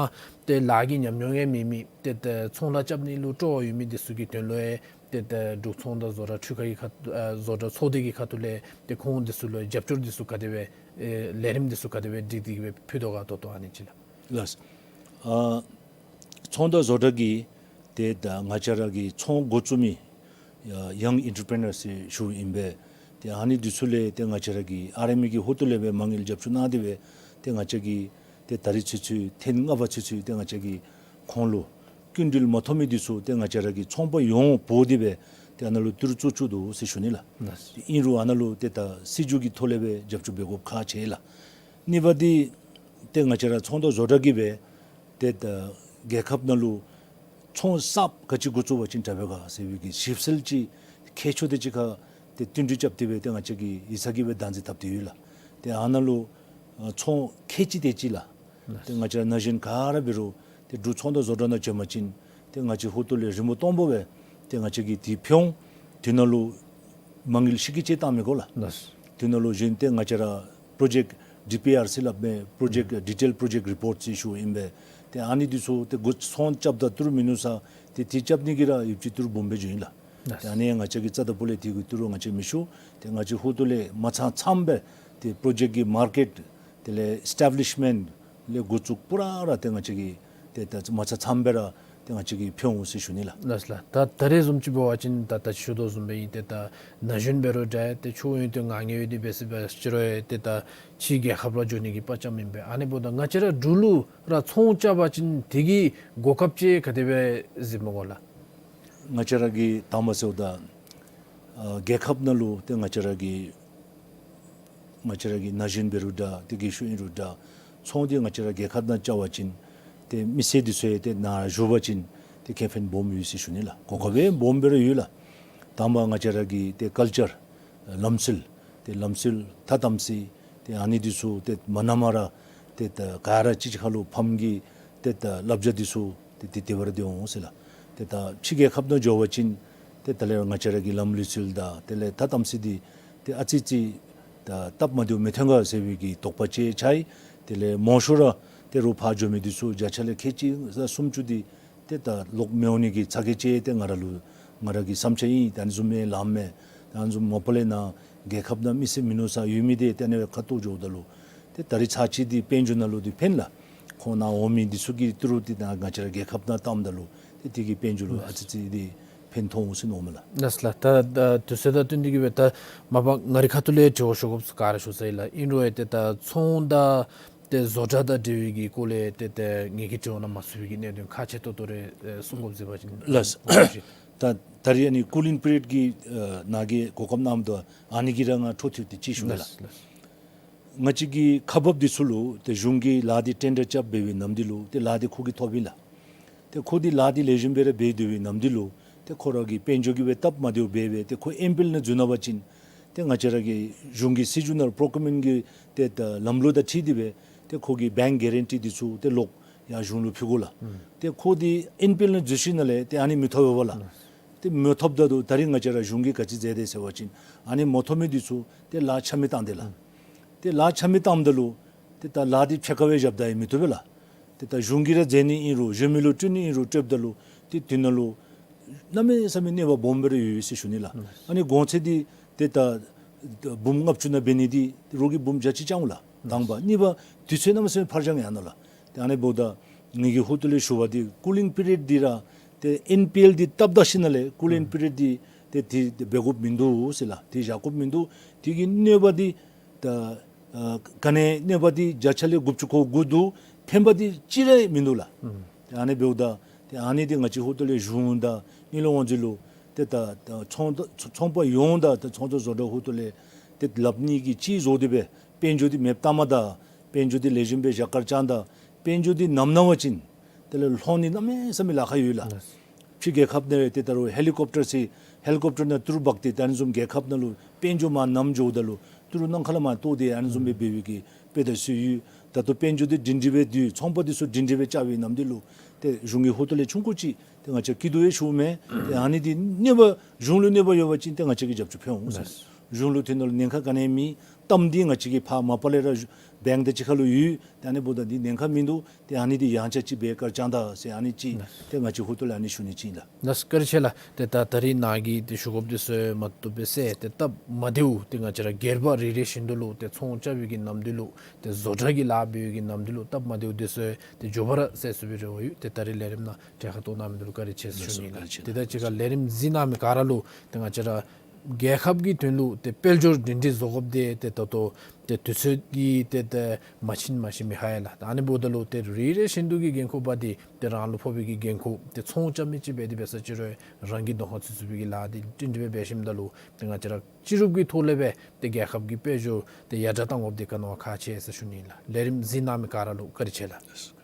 ཏེ་ལཱ་གི་ཉམས་མྱོང་ཡང་མེད་མི་ཏེ་ད་ཚོང་ལཱ་རྐྱབ་ནི་ལུ་སྤྲོ་བ་ཡོད་མི་འདི་ཚུ་གི་དོན་ལུ་ཡང་ཏེ་ད་འབྲུག་ཚོང་དང་བཟོ་གྲྭ་འཕྲུལ་ཁང་གི་ཁ་ཨ་བཟོ་གྲྭ་ཚོགས་སྡེ་གི་ཁ་ཐུག་ལས་ཏེ་ཁོང་འདི་ཚུ་ལུ་རྒྱབ་སྐྱོར་འདི་ཚུ་ག་དེ་སྦེ་ཨེ་ལས་རིམ་འདི་ཚུ་ག་དེ་སྦེ་སྒྲིག་སྟེ་གིས་སྦེ་ཕུལ་དོ་ག་ད་ལྟོ་ཨ་ནི་ཅིག་ལགས། ལགས། ཨ་ཚོང་དང་བཟོ་གྲྭ་གིས་ཏེ་ད་ང་བཅས་ར་གི་ཚོང་འགོ་བཙུགས་མི་ཡ་ཡང་ཨིན་ཊར་པི་རི་ནར་ཟེར་ཞུཝ་ཨིན་པས། ཏེ་ཨ་ནི་འདི་ཚུ་ལས་ཏེ་ང་བཅས་ར་གི་ཨར་ཨེམ་ཨེ་གི་ཧོ་ཏོ་ལས་སྦེ་མ་དངུལ་རྒྱབ་སྐྱོར་གནང་སྟེ་སྦེ་ཏེ་ང་བཅས་ཀྱིས་ཏེ་ད་རིས་ཚུན་ཚོད་ཐེངས་ལྔ་པ་ཚུན་ཚོད་ཏེ་ང་བཅས་ཀྱིས་ཁོང་ལུ་སྐྱིན་འགྲུལ་མ་ཐོབ་མི་འདི་ཚུ་ཏེ་ང་བཅས་ར་གི་ཚོང་པ་ཡོངས་འབོ་སྟེ་སྦེ་ཏེ་ཨ་ནཱ་ལུ་ཏི་རུ་བཙུགས་བཅུག་དོ་ཟེར་ཞུ་ནི་ལགས། ལགས། ཨིན་རུང་ཨ་ནཱ་ལུ་ཏེ་ད་སྲིད་བྱུས་ཀྱི་ཐོག་ལས་སྦེ་རྒྱབ་སྐྱོར་འབད་དགོཔ་ཁག་ཆེ་ལགས། གཉིས་པ་འདི་ཏེ་ང་བཅས་ར་ཚོང་དང་བཟོ་གྲྭ་གིས་སྦེ་ཏེ་ད་རྒྱལ་ཁབ་ནང་ལུ་ཚོང་གསརཔ་ག་ཅི་འགོ་བཙུགས་པ་ཅིན་དྲག་པས་ག་ཟེར་བའི་གི་ཞིབ་འཚོལ་ཅིག་མཁས་མཆོག་དེ་ཅིག་ཁར་ཏེ་བསྟུན་གྲོས་རྐྱབ་སྟེ་སྦེ་ཏེ་ང་བཅས་ཀྱིས་ཡིག་ཚང་གིས་སྦེ་བདག་འཛིན་འཐབ་སྟེ་ཡོད་ལགས། ཏེ་ཨ་ནཱ་ལུ་ཨ་ཚོང་མཁས་ཅིག་དེ་ཅིག་ལགས། ཏེ་ང་བཅས་ར་ན་གཞོན་ག་ར་འབད་རུང་ཏེ་འབྲུག་ཚོང་དང་བཟོ་གྲྭ་ནང་བྱོན་པ་ཅིན་ཏེ་ང་བཅས་ཧོ་ཏོ་ལས་རི་མོ་སྟོང་པོ་སྦེ་ཏེ་ང་བཅས་ཀྱིས་ཏེ་ཕུལ་འོང་། དེ་ནང་ལུ་མ་དངུལ་ཤི་ཀི་ཅིག་བཏང་མི་དགོ་ལགས། ལགས། དེ་ནང་ལུ་གཞན་ཏེ་ང་བཅས་ར་པྲོ་ཇེཀཊ་ཌི་པི་ཨར་ཟེར་སླབ་མི་པྲོ་ཇེཀཊ་ཌི་ཊེལ་པྲོ་ཇེཀཊ་རི་པོརཊ་ཟེར་ཞུཝ་ཨིན་པས། ཏེ་ཨ་ནི་འདི་ཚུ་ཏེ་འགོ་ཚོང་རྐྱབ་ད་ཏི་རུ་མིན་ནུག་ས་ཏེ་དེ་རྐྱབ་ནི་གི་ར་ཡོདཔ་ཅིག་ཏི་རུ་འབུམ་སྦེ་འགྱོཝ་ཨིན་ལགས། ལགས། ཏེ་ཨ་ནི་ང་བཅས་ཀྱིས་རྩ་དང་པོ་ལས་དེ་གི་ཏི་རུ་ང་བཅས་མི་ཞུ། ཏེ་ང་བཅས་ཧོ་ཏོ་ལས་མ་ཚང་ཚངམ་སྦེ་ཏེ་པྲོ་ཇེཀཊ་ཀྱི་མར་ཀེཊ་དེ་ལས་ཨེསི་ཊེབ་ལིཤ་མེནཊ་ལས་འགོ་བཙུགས་པུ་ར་ར་ཏེ་ང་བཅས་ཀྱིས་ཏེ་ད་མ་ཚང་ཚངམ་སྦེ་ར་ཏེ་ང་བཅས་ཀྱིས་ཕུལ་འོང་ཟེར་ཞུ་ནི་ལགས། ལགས་ལགས། ད་ད་རེས་བཟུམ་ཅིག་འབད་བ་ཅིན་ད་ད་ཅི་ཞུ་དོ་བཟུམ་སྦེ་ཨིན། ཏེ་ད་ན་གཞོན་འབད་རུང་འདྲ་ཏེ་ཆོས་ཡོན་ཏན་མངགས་ཡོད་དེ་འབད་ཟེར་འབད་ཅི་རུང་ཏེ་ད་ཕྱི་རྒྱལ་ཁབ་ར་འགྱོ་ནི་གི་དཔའ་བཅམ་ཨིན་པས། ཨ་ནི་འབདཝ་ད་ང་བཅས་ར་འབྲུག་ལུ་ར་ཚོང་རྐྱབ་པ་ཅིན་དེ་གི་གོ་སྐབས་ཅིག་ག་དེ་སྦེ་གཟིགས་མི་དགོ་ལགས། ང་བཅས་ར་གི་དང་པ་ཟེརཝ་ད་ཨ་རྒྱལ་ཁབ་ནང་ལུ་ཏེ་ང་བཅས་ར་གི་ང་བཅས་ར་གི་ན་གཞོན་འབད་རུང་འདྲ་ཏེ་རྒས་ཤོས་ཨིན་རུང་འདྲ་ཚོང་འདི་ང་བཅས་ར་རྒྱལ་ཁབ་ནང་རྐྱབ་པ་ཅིན་ཏེ་མི་སེར་འདི་ཚུ་ཡང་ཏེ་ནཱ་བཞུགས་པ་ཅིན་ཏེ་ཁེ་ཕན་སྦོམ་ཡོད་ཟེར་ཞུ་ནི་ལགས། གོ་སྐབས་སྦོམ་སྦེ་ར་ཡོད་ལགས། དང་པ་ང་བཅས་ར་གི་ཏེ་ཀལ་ཅར་ལམ་སྲོལ་ཏེ་ལམ་སྲོལ་ཐ་དམ་ཚིག་ཏེ་ཨ་ནི་འདི་ཚུ་ཏེ་མ་ན་མ་ར་ཏེ་ད་ག་ར་ཅིག་ཅིག་ཁར་ལུ་ཕམ་གྱི་ཏེ་ད་བསླབ་བྱ་འདི་ཚུ་ཏེ་ཏེ་དེ་སྦེ་ར་སྡོད་འོང་ཟེར་ལགས། ཏེ་ད་ཕྱི་རྒྱལ་ཁབ་ནང་འགྱོ་བ་ཅིན་ཏེ་དེ་ལས་ང་བཅས་ར་གི་ལམ་ལུགས་སྲོལ་དང་དེ་ལས་ཐ་དམ་ཚིག་འདི་ཏེ་ཨ་ཙི་ཙི་ད་སྟབས་མ་བདེཝ་མི་འཐོན་ག་ཟེར་བའི་གི་དོགས་པ་ཅིག་ཆགས་ཡི། དེ་ལས་མང་ཤོས་ར་ཏེ་རོགས་ཕར་འགྱོ་མི་འདི་ཚུ་བརྒྱ་ཆ་ལས་ཁལ་གཅིག་ས་སུམ་ཅུ་འདི་ཏེ་ད་ལོག་མི་འོང་ནི་གི་ཚ་གྱང་ཅིག་ཏེ་ང་ར་ལུ་ང་ར་གི་བསམ་འཆར་ཨིན། ད་ཨ་ནི་བཟུམ་མའི་ལམ་མེད་ད་ཨ་ནི་བཟུམ་མ་པ་ལས་ནཱ་རྒྱལ་ཁབ་ནང་མི་སེར་མིན་ནུག་ས་ཡོད་མི་འདི་ཏེ་ཨ་ནི་སྦེ་ཁ་ཐུག་འགྱོཝ་ད་ལུ་ཏེ་ད་རིས་ཚར་ཅིག་འདི་དཔལ་འབྱོར་ནང་ལུ་འདི་ཕན་ལགས། ཁོང་ནཱ་འོང་མི་འདི་ཚུ་གི་ཏི་རུ་འདི་ནཱ་ང་བཅས་ར་རྒྱལ་ཁབ་ནང་བཏངམ་ད་ལུ་ཏེ་དེ་གིས་དཔལ་འབྱོར་ལུ་ཨ་ཙི་ཙི་འདི་ཕན་ཐོགས་འོང་ཟེར་མནོཝ་མས་ལགས། ལགས་ལགས། ད་ད་དུས་ཚོད་དང་བསྟུན་ཏེ་གིས་སྦེ་ད་མ་པ་ང་རའི་ཁ་ཐུག་ལས་དྲི་བ་ཞུ་དགོཔ་ག་ར་ཞུ་ཚར་ཡི་ལགས། ཨིན་རུང་ཡང་ཏེ་ད་ཚོང་དང་ཏེ་བཟོ་གྲྭ་དང་འབྲེལ་བའི་གི་སྐོར་ལས་ཏེ་ཏེ་ངེ་གི་དྲི་བ་ནང་མ་ཚུད་པའི་གི་གནད་དོན་ཁག་ཆེ་ཏོག་ཏོ་རེ་ཨེ་གསུང་དགོཔ་མཛད་པ་ཅིན། ལགས། ད་ད་རིས་ཨ་ནི་ཀུ་ལིང་པི་རི་ཡཌ་གི་ཨ་ནཱ་གི་གོ་སྐབས་གནངམ་ད་ཨ་ནི་གི་ར་ང་འཕྲོ་མཐུད་དེ་ཅིག་ཞུ་ལགས། ལགས་ལགས། ང་བཅས་ཀྱི་ཁག་འབགཔ་འདི་ཚུ་ལུ་ཏེ་གཞུང་གིས་ལཱ་འདི་ཊེན་ཌར་རྐྱབ་འབད་བའི་ནམ་དུས་ལུ་ཏེ་ལཱ་འདི་ཁོ་གིས་ཐོབ་ཨིན་ལགས། ཏེ་ཁོ་འདི་ལཱ་འདི་ལེགས་ཤོམ་སྦེ་ར་འབད་སྡོད་པའི་ནམ་དུས་ལུ་ཏེ་ཁོ་ར་གི་དཔལ་འབྱོར་གྱི་སྦེ་སྟབས་མ་བདེཝ་འབད་སྦེ་ཏེ་ཁོ་ཨེམ་པི་ཨེལ་ནང་འཛུལ་གནང་བ་ཅིན་ཏེ་ང་བཅས་ར་གི་གཞུང་གི་སྲིད་བྱུས་ནང་པྲོ་ཀིའུར་མེནཊ་གི་ཏེ་ད་ལམ་ལུགས་དང་འཁྲིལ་ཏེ་སྦེ་ཏེ་ཁོ་གི་བེངཀ་གེ་རན་ཊི་འདི་ཚུ་ཏེ་ལོག་ཡར་གཞུང་ལུ་ཕུལ་དགོ་ལགས། ཨུམ། ཏེ་ཁོ་འདི་ཨེམ་པི་ཨེལ་ནང་འཛུལ་ཞིནམ་ལས་ཏེ་ཨ་ནི་མི་ཐོབ་པས་ལགས། ཨུམ། ཏེ་མི་ཐོབ་ད་ལུ་ད་རིས་ང་བཅས་ར་གཞུང་གིས་ག་ཅི་མཛད་དེ་ཟེར་བ་ཅིན་ཨ་ནི་མ་ཐོབ་མི་འདི་ཚུ་ཏེ་ལཱ་ཆ་མེད་བཏང་དེས་ལགས། ཨུམ། ཏེ་ལཱ་ཆ་མེད་བཏངམ་ད་ལུ་ཏེ་ད་ལཱ་འདི་ཕྱེད་ཀ་སྦེ་བཞགཔ་ད་ཡང་མི་བཏུབ་པས་ལགས། ཏེ་ད་གཞུང་གིས་ར་མཛད་ནི་ཨིན་རུང་གཞན་མི་ལུ་སྤྲོད་ནི་ཨིན་རུང་སྤྲོདཔ་ད་ལུ་ཏེ་དེ་ནང་ལུ་གནམ་མེད་ས་མེད་གནོད་པ་སྦོམ་སྦེ་ར་ཡོད་ཟེར་ཞུ་ནི་ལགས། ཨ་ནི་གོང་ཚད་འདི་ཏེ་ད་འབུམ་ལྔ་བཅུ་ནང་འབད་ནི་འདི་རོགས་ཀྱིས་འབུམ་བརྒྱ་ཅིག་བརྐྱང་འོང་ལགས། དང་པ། གཉིས་པ་དུས་ཚོད་གནམ་མེད་ས་མེད་འཕར་འགྱངས་ཡར་ནུག་ལགས། ཏེ་ཨ་ནི་འབདཝ་ད་ངེ་གི་ཧོ་ཏོ་ལས་ཞུ་བ་འདི་ཀུ་ལིང་པི་རི་ཡོཌ་འདི་ར་ཏེ་ཨེན་པི་ཨེལ་འདི་བཏབ་ད་ཞིནམ་ལས་ཀུ་ལིང་པི་རི་ཡོཌ་འདི་ཏེ་ཏེ་འབད་དགོཔ་མིན་འདུག་ཟེར་ལགས། ཏེ་བཞག་དགོཔ་མིན་འདུག། དེ་གི་གནོད་པ་འདི་ད་ཨ་ག་ནི་གནོད་པ་འདི་བརྒྱ་ཆ་ལས་དགུ་བཅུ་གོ་དགུ་འདུག། ཕན་པ་འདི་གཅིག་ར་མིན་འདུག་ལགས། ཨ་ནི་འབདཝ་ད་ཏེ་ཨ་ནི་འདི་ང་བཅས་ཧོ་ཏོ་ལས་གཞུང་དང་དངུལ་ལས་དབང་འཛིན་ལུ་ཏེ་ད་ད་ཚོང་ཚོང་པ་ཡོངས་དང་ད་ཚོང་རྫས་བཟོ་གྲྭ་ཧོ་ཏོ་ལས་ཏེ་ལགཔ་གཉིས་ཀྱིས་གཅིག་བཟོ་སྟེ་སྦེ་དཔལ་འབྱོར་འདི་མེདཔ་བཏངམ་ད་དཔལ་འབྱོར་འདི་ལེགས་ཤོམ་སྦེ་བཞག་གར་བཅངམ་ད་དཔལ་འབྱོར་འདི་ནམ་ན་བ་ཅིན་དེ་ལས་ལྷོད་ནི་གནམ་མེད་ས་མེད་ལཱ་ཁག་ཡོད་ལགས། ཕྱི་རྒྱལ་ཁབ་ནང་ཏེ་ད་རུང་ཧེ་ལི་ཀོབ་ཊར་ཟེར་ཧེ་ལི་ཀོབ་ཊར་ནང་ཏི་རུ་འབག་སྟེ་ད་ཨ་ནི་བཟུམ་རྒྱལ་ཁབ་ནང་ལུ་དཔལ་འབྱོར་མར་ནམ་འགྱོཝ་ད་ལུ་ཏི་རུ་ནམ་མཁའ་ལས་མར་གཏོར་ཏེ་ཨ་ནི་བཟུམ་སྦེ་འབད་བའི་གི་དཔེ་དེ་ཚུ་ཡོད། ད་ལྟོ་དཔལ་འབྱོར་འདི་སྒྲིང་སྒྲི་སྦེ་སྡོད། ཚོང་པ་འདི་ཚུ་སྒྲིང་སྒྲི་སྦེ་རྐྱབ་པའི་ནམ་དུས་ལུ་ཏེ་གཞུང་གི་ཧོ་ཏོ་ལས་ཆུང་ཀུ་ཅིག་ཏེ་ང་བཅས་སྐྱིད་སྡུག་སྦེ་ཞུཝ་མེན། ཏེ་ཨ་ནི་འདི་གནོད་པ་གཞུང་ལུ་གནོད་པ་ཡོད་པ་ཅིན་ཏེ་ང་བཅས་ཀྱིས་རྒྱབ་སྐྱོར་ཕུལ་འོང་ཟེར། གཞུང་ལུ་དེ་ནང་ལུ་ཉེན་ཁ་ག་ནི་ཡང་མེད། གཏམ་འདི་ང་བཅས་ཀྱིས་ཕར་མ་པ་ལས་ར་བེངཀ་དང་གཅིག་ཁར་ལུ་ཡོད། ཏེ་ཨ་ནི་འབདཝ་ད་འདི་ཉེན་ཁ་མིན་འདུག། ཏེ་ཨ་ནི་འདི་ཡང་ཆ་ཅིག་འབད་གར་བཅངམ་ད་ཟེར་ཨ་ནི་ཅིག་ཏེ་ང་བཅས་ཧོ་ཏོ་ལས་ཨ་ནི་ཞུ་ནི་ཅིག་ཨིན་ལགས། ལགས་སོ་བཀའ་དྲིན་ཆེ་ལགས། ཏེ་ད་ད་རིས་ནཱ་གིས་ཏེ་ཞུ་དགོཔ་འདི་ཚུ་མ་བཏུབ་པས་ཟེར། ཏེ་སྟབས་མ་བདེཝ་ཏེ་ང་བཅས་ར་སྒེར་པ་རེ་རེ་བཞིན་དུ་ལུ་ཏེ་ཚོང་རྐྱབ་པའི་གི་ནམ་དུས་ལུ་ཏེ་བཟོ་གྲྭ་གི་ལཱ་འབད་བའི་གི་ནམ་དུས་ལུ་སྟབས་མ་བདེཝ་འདི་ཚུ་ཏེ་མགྱོགས་པ་ར་སེལ་ཚུགས་པའི་རེ་བ་ཡོད། ཏེ་ད་རིས་ལས་རིམ་ནང་གྲལ་ཁར་གཏོགས་གནང་མི་འདི་ལུ་བཀའ་དྲིན་ཆེ་ཟེར་ཞུ་ནི་ལགས། ཏེ་ད་ཅི་ཁར་ལས་རིམ་གཟིགས་གནང་མི་ག་ར་ལུ་ཏེ་ང་བཅས་ར་རྒྱལ་ཁབ་ཀྱི་དོན་ལུ་ཏེ་དཔལ་འབྱོར་སྒྲིང་སྒྲི་བཟོ་དགོཔ་འདི་ཏེ་ད་ལྟོ་ཏེ་དུས་ཚོད་ཀྱིས་ཏེ་ཏེ་མ་ཕྱིན་མ་ཤེས་མི་ཧ་ཡ་ལགས། ད་ཨ་ནི་འབདཝ་ད་ལུ་ཏེ་རེ་རེ་བཞིན་དུ་གི་འགན་ཁུར་པ་འདི་ཏེ་རང་ལུ་ཕོག་པའི་གི་འགན་ཁུར་ཏེ་ཚོང་རྐྱབ་མི་ཅིག་འབད་དེ་འབད་ས་ཅིག་རུང་རང་གི་གདོང་ཁར་ཚུད་ཚུགས་པའི་གི་ལཱ་འདི་སྒྲིང་སྒྲི་སྦེ་འབད་ཞིནམ་ད་ལུ་ཏེ་ང་བཅས་ར་སྤྱི་རུབ་ཀྱི་ཐོག་ལས་སྦེ་ཏེ་རྒྱལ་ཁབ་ཀྱི་དཔལ་འབྱོར་ཏེ་ཡར་དྲག་གཏང་དགོཔ་འདི་ག་ནི་བ་ཁག་ཆེ་ཟེར་ཞུ་ནི་ལགས། ལས་རིམ་གཟིགས་གནང་མི་ག་ར་ལུ་བཀའ་དྲིན་ཆེ་ལགས།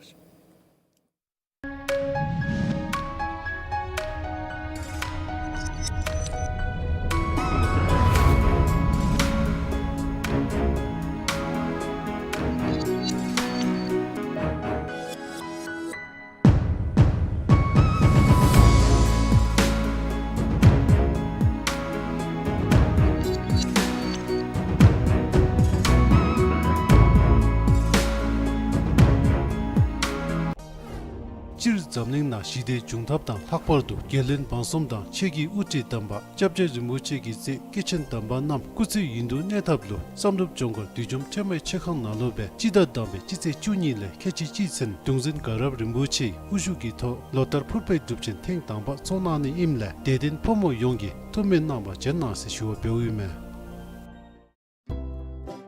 སྤྱིར་འཛམ་གླིང་ནང་ཞི་བདེ་འབྱུང་ཐབས་དང་ལྷག་པར་དུ་རྒྱལ་བློན་འབངས་གསུམ་དང་ཆོས་ཀྱི་དབུ་ཁྲིད་དམ་པ་སྐྱབས་རྗེ་རིན་པོ་ཆེ་གི་སྲས་སྐྱེས་ཆེན་དམ་པ་རྣམས་སྐུ་ཚེ་ཡུན་དུ་གནས་ཐབས་ལུ་བསམ་གྲུབ་ལྗོངས་མཁར་བདུད་འཇོམས་ཁྲོས་མའི་མཆོད་ཁང་ནང་ལུ་སྦེ་སྤྱི་ཟླ་དང་པའི་སྤྱི་ཚེས་བཅུ་གཉིས་ལས་ཁལ་གཅིག་གཅིག་ཚུན་གདུང་འཛིན་དགའ་རབ་རིན་པོ་ཆེ་དབུ་བཞུགས་ཀྱི་ཐོག་ལོ་ལྟར་ཕུར་པའི་སྒྲུབ་ཆེན་ཐེངས་དང་པ་ཚོགས་གནང་ནི་ཨིནམ་ལས་དད་ལྡན་ཕོ་མོ་ཡོངས་ཀྱིས་ཐུགས་སྨོན་གནང་བར་བྱོན་གནང་ཟེར་ཞུ་བ་འབདཝ་ཨིན་མས།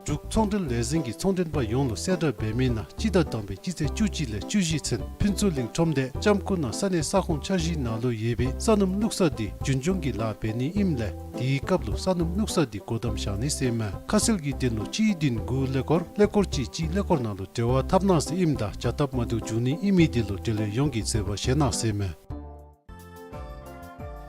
འབྲུག་ཚོང་འབྲེལ་ལས་འཛིན་གྱིས་ཚོང་འབྲེལ་པ་ཡོངས་ལུ་གསལ་བསྒྲགས་འབད་མི་ནང་སྤྱི་ཟླ་དང་པའི་སྤྱི་ཚེས་བཅུ་གཅིག་ལས་བཅུ་བཞི་ཚུན་ཕུན་ཚོགས་གླིང་ཁྲོམ་སྡེ་ལྕམ་སྐུ་ན་ས་གནས་ས་ཁོངས་འཆར་གཞིའི་ནང་ལུ་ཡོད་པའི་ས་སྣུམ་བླུགས་ས་འདི་རྒྱུན་སྐྱོང་གི་ལཱ་འབད་ནི་ཨིནམ་ལས་དེའི་སྐབས་ལུ་ས་སྣུམ་བླུགས་ས་འདི་སྒོ་བསྡམ་བཞག་ནི་ཟེར་ཨིན་མས། ཁ་གསལ་གྱི་དོན་ལུ་གཅིག་བདུན་དགུ་ཀླད་ཀོར་ཀླད་ཀོར་གཅིག་གཅིག་ཀླད་ཀོར་ནང་ལུ་འབྲེལ་བ་འཐབ་གནང་ཟེར་ཨིནམ་ད་བྱ་སྟབས་མ་བདེཝ་འབྱུང་ནི་ཨིན་མི་འདི་ལུ་འབྲེལ་ཡོད་ཡོངས་ཀྱིས་གཟིགས་པར་བཞེས་གནང་ཟེར་ཨིན་མས།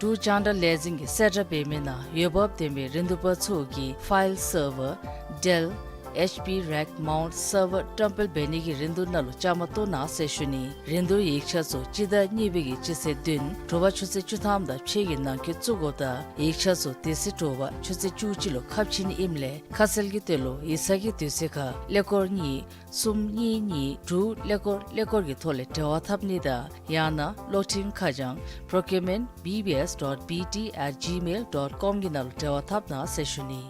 འབྲུག་རྒྱང་བསྒྲགས་ལས་འཛིན་གྱིས་གསལ་བསྒྲགས་འབད་མི་ནང་འོས་འབབ་ལྡན་པའི་རིན་བསྡུར་པ་ཚུ་གིས་ཕའིལ་སར་ཝར་ཌེལ་ཨེཆ་པི་རེཀ་མའུནཊ་སར་ཝར་བཀྲམ་སྤེལ་འབད་ནི་གི་རིན་བསྡུར་ནང་ལུ་བཅའ་མར་གཏོགས་གནང་ཟེར་ཞུ་ནི། རིན་བསྡུར་ཡིག་ཆ་ཚུ་སྤྱི་ཟླ་གཉིས་པའི་གི་སྤྱི་ཚེས་བདུན་དྲོ་པ་ཆུ་ཚོད་བཅུ་ཐམ་དང་ཕྱེད་ཀྱི་ནང་འཁོད་བཙུགས་དགོཔ་དང་ཡིག་ཆ་ཚུ་དེ་ཚེ་དྲོ་པ་ཆུ་ཚོད་བཅུ་གཅིག་ལུ་ཁ་ཕྱེ་ནི་ཨིནམ་ལས་ཁ་གསལ་གྱི་དོན་ལུ་ཡིག་ཚང་གི་དུས་ཚོད་ཁར་ཀླད་ཀོར་གཉིས་གསུམ་གཉིས་གཉིས་དྲུག་ཀླད་ཀོར་ཀླད་ཀོར་གྱི་ཐོག་ལས་འབྲེལ་བ་འཐབ་ནི་དང་ཡང་ན་གློག་འཕྲིན་ཁ་བྱང་procurement B B S dot B T at gmail dot com གི་ནང་ལུ་འབྲེལ་བ་འཐབ་གནང་ཟེར་ཞུ་ནི།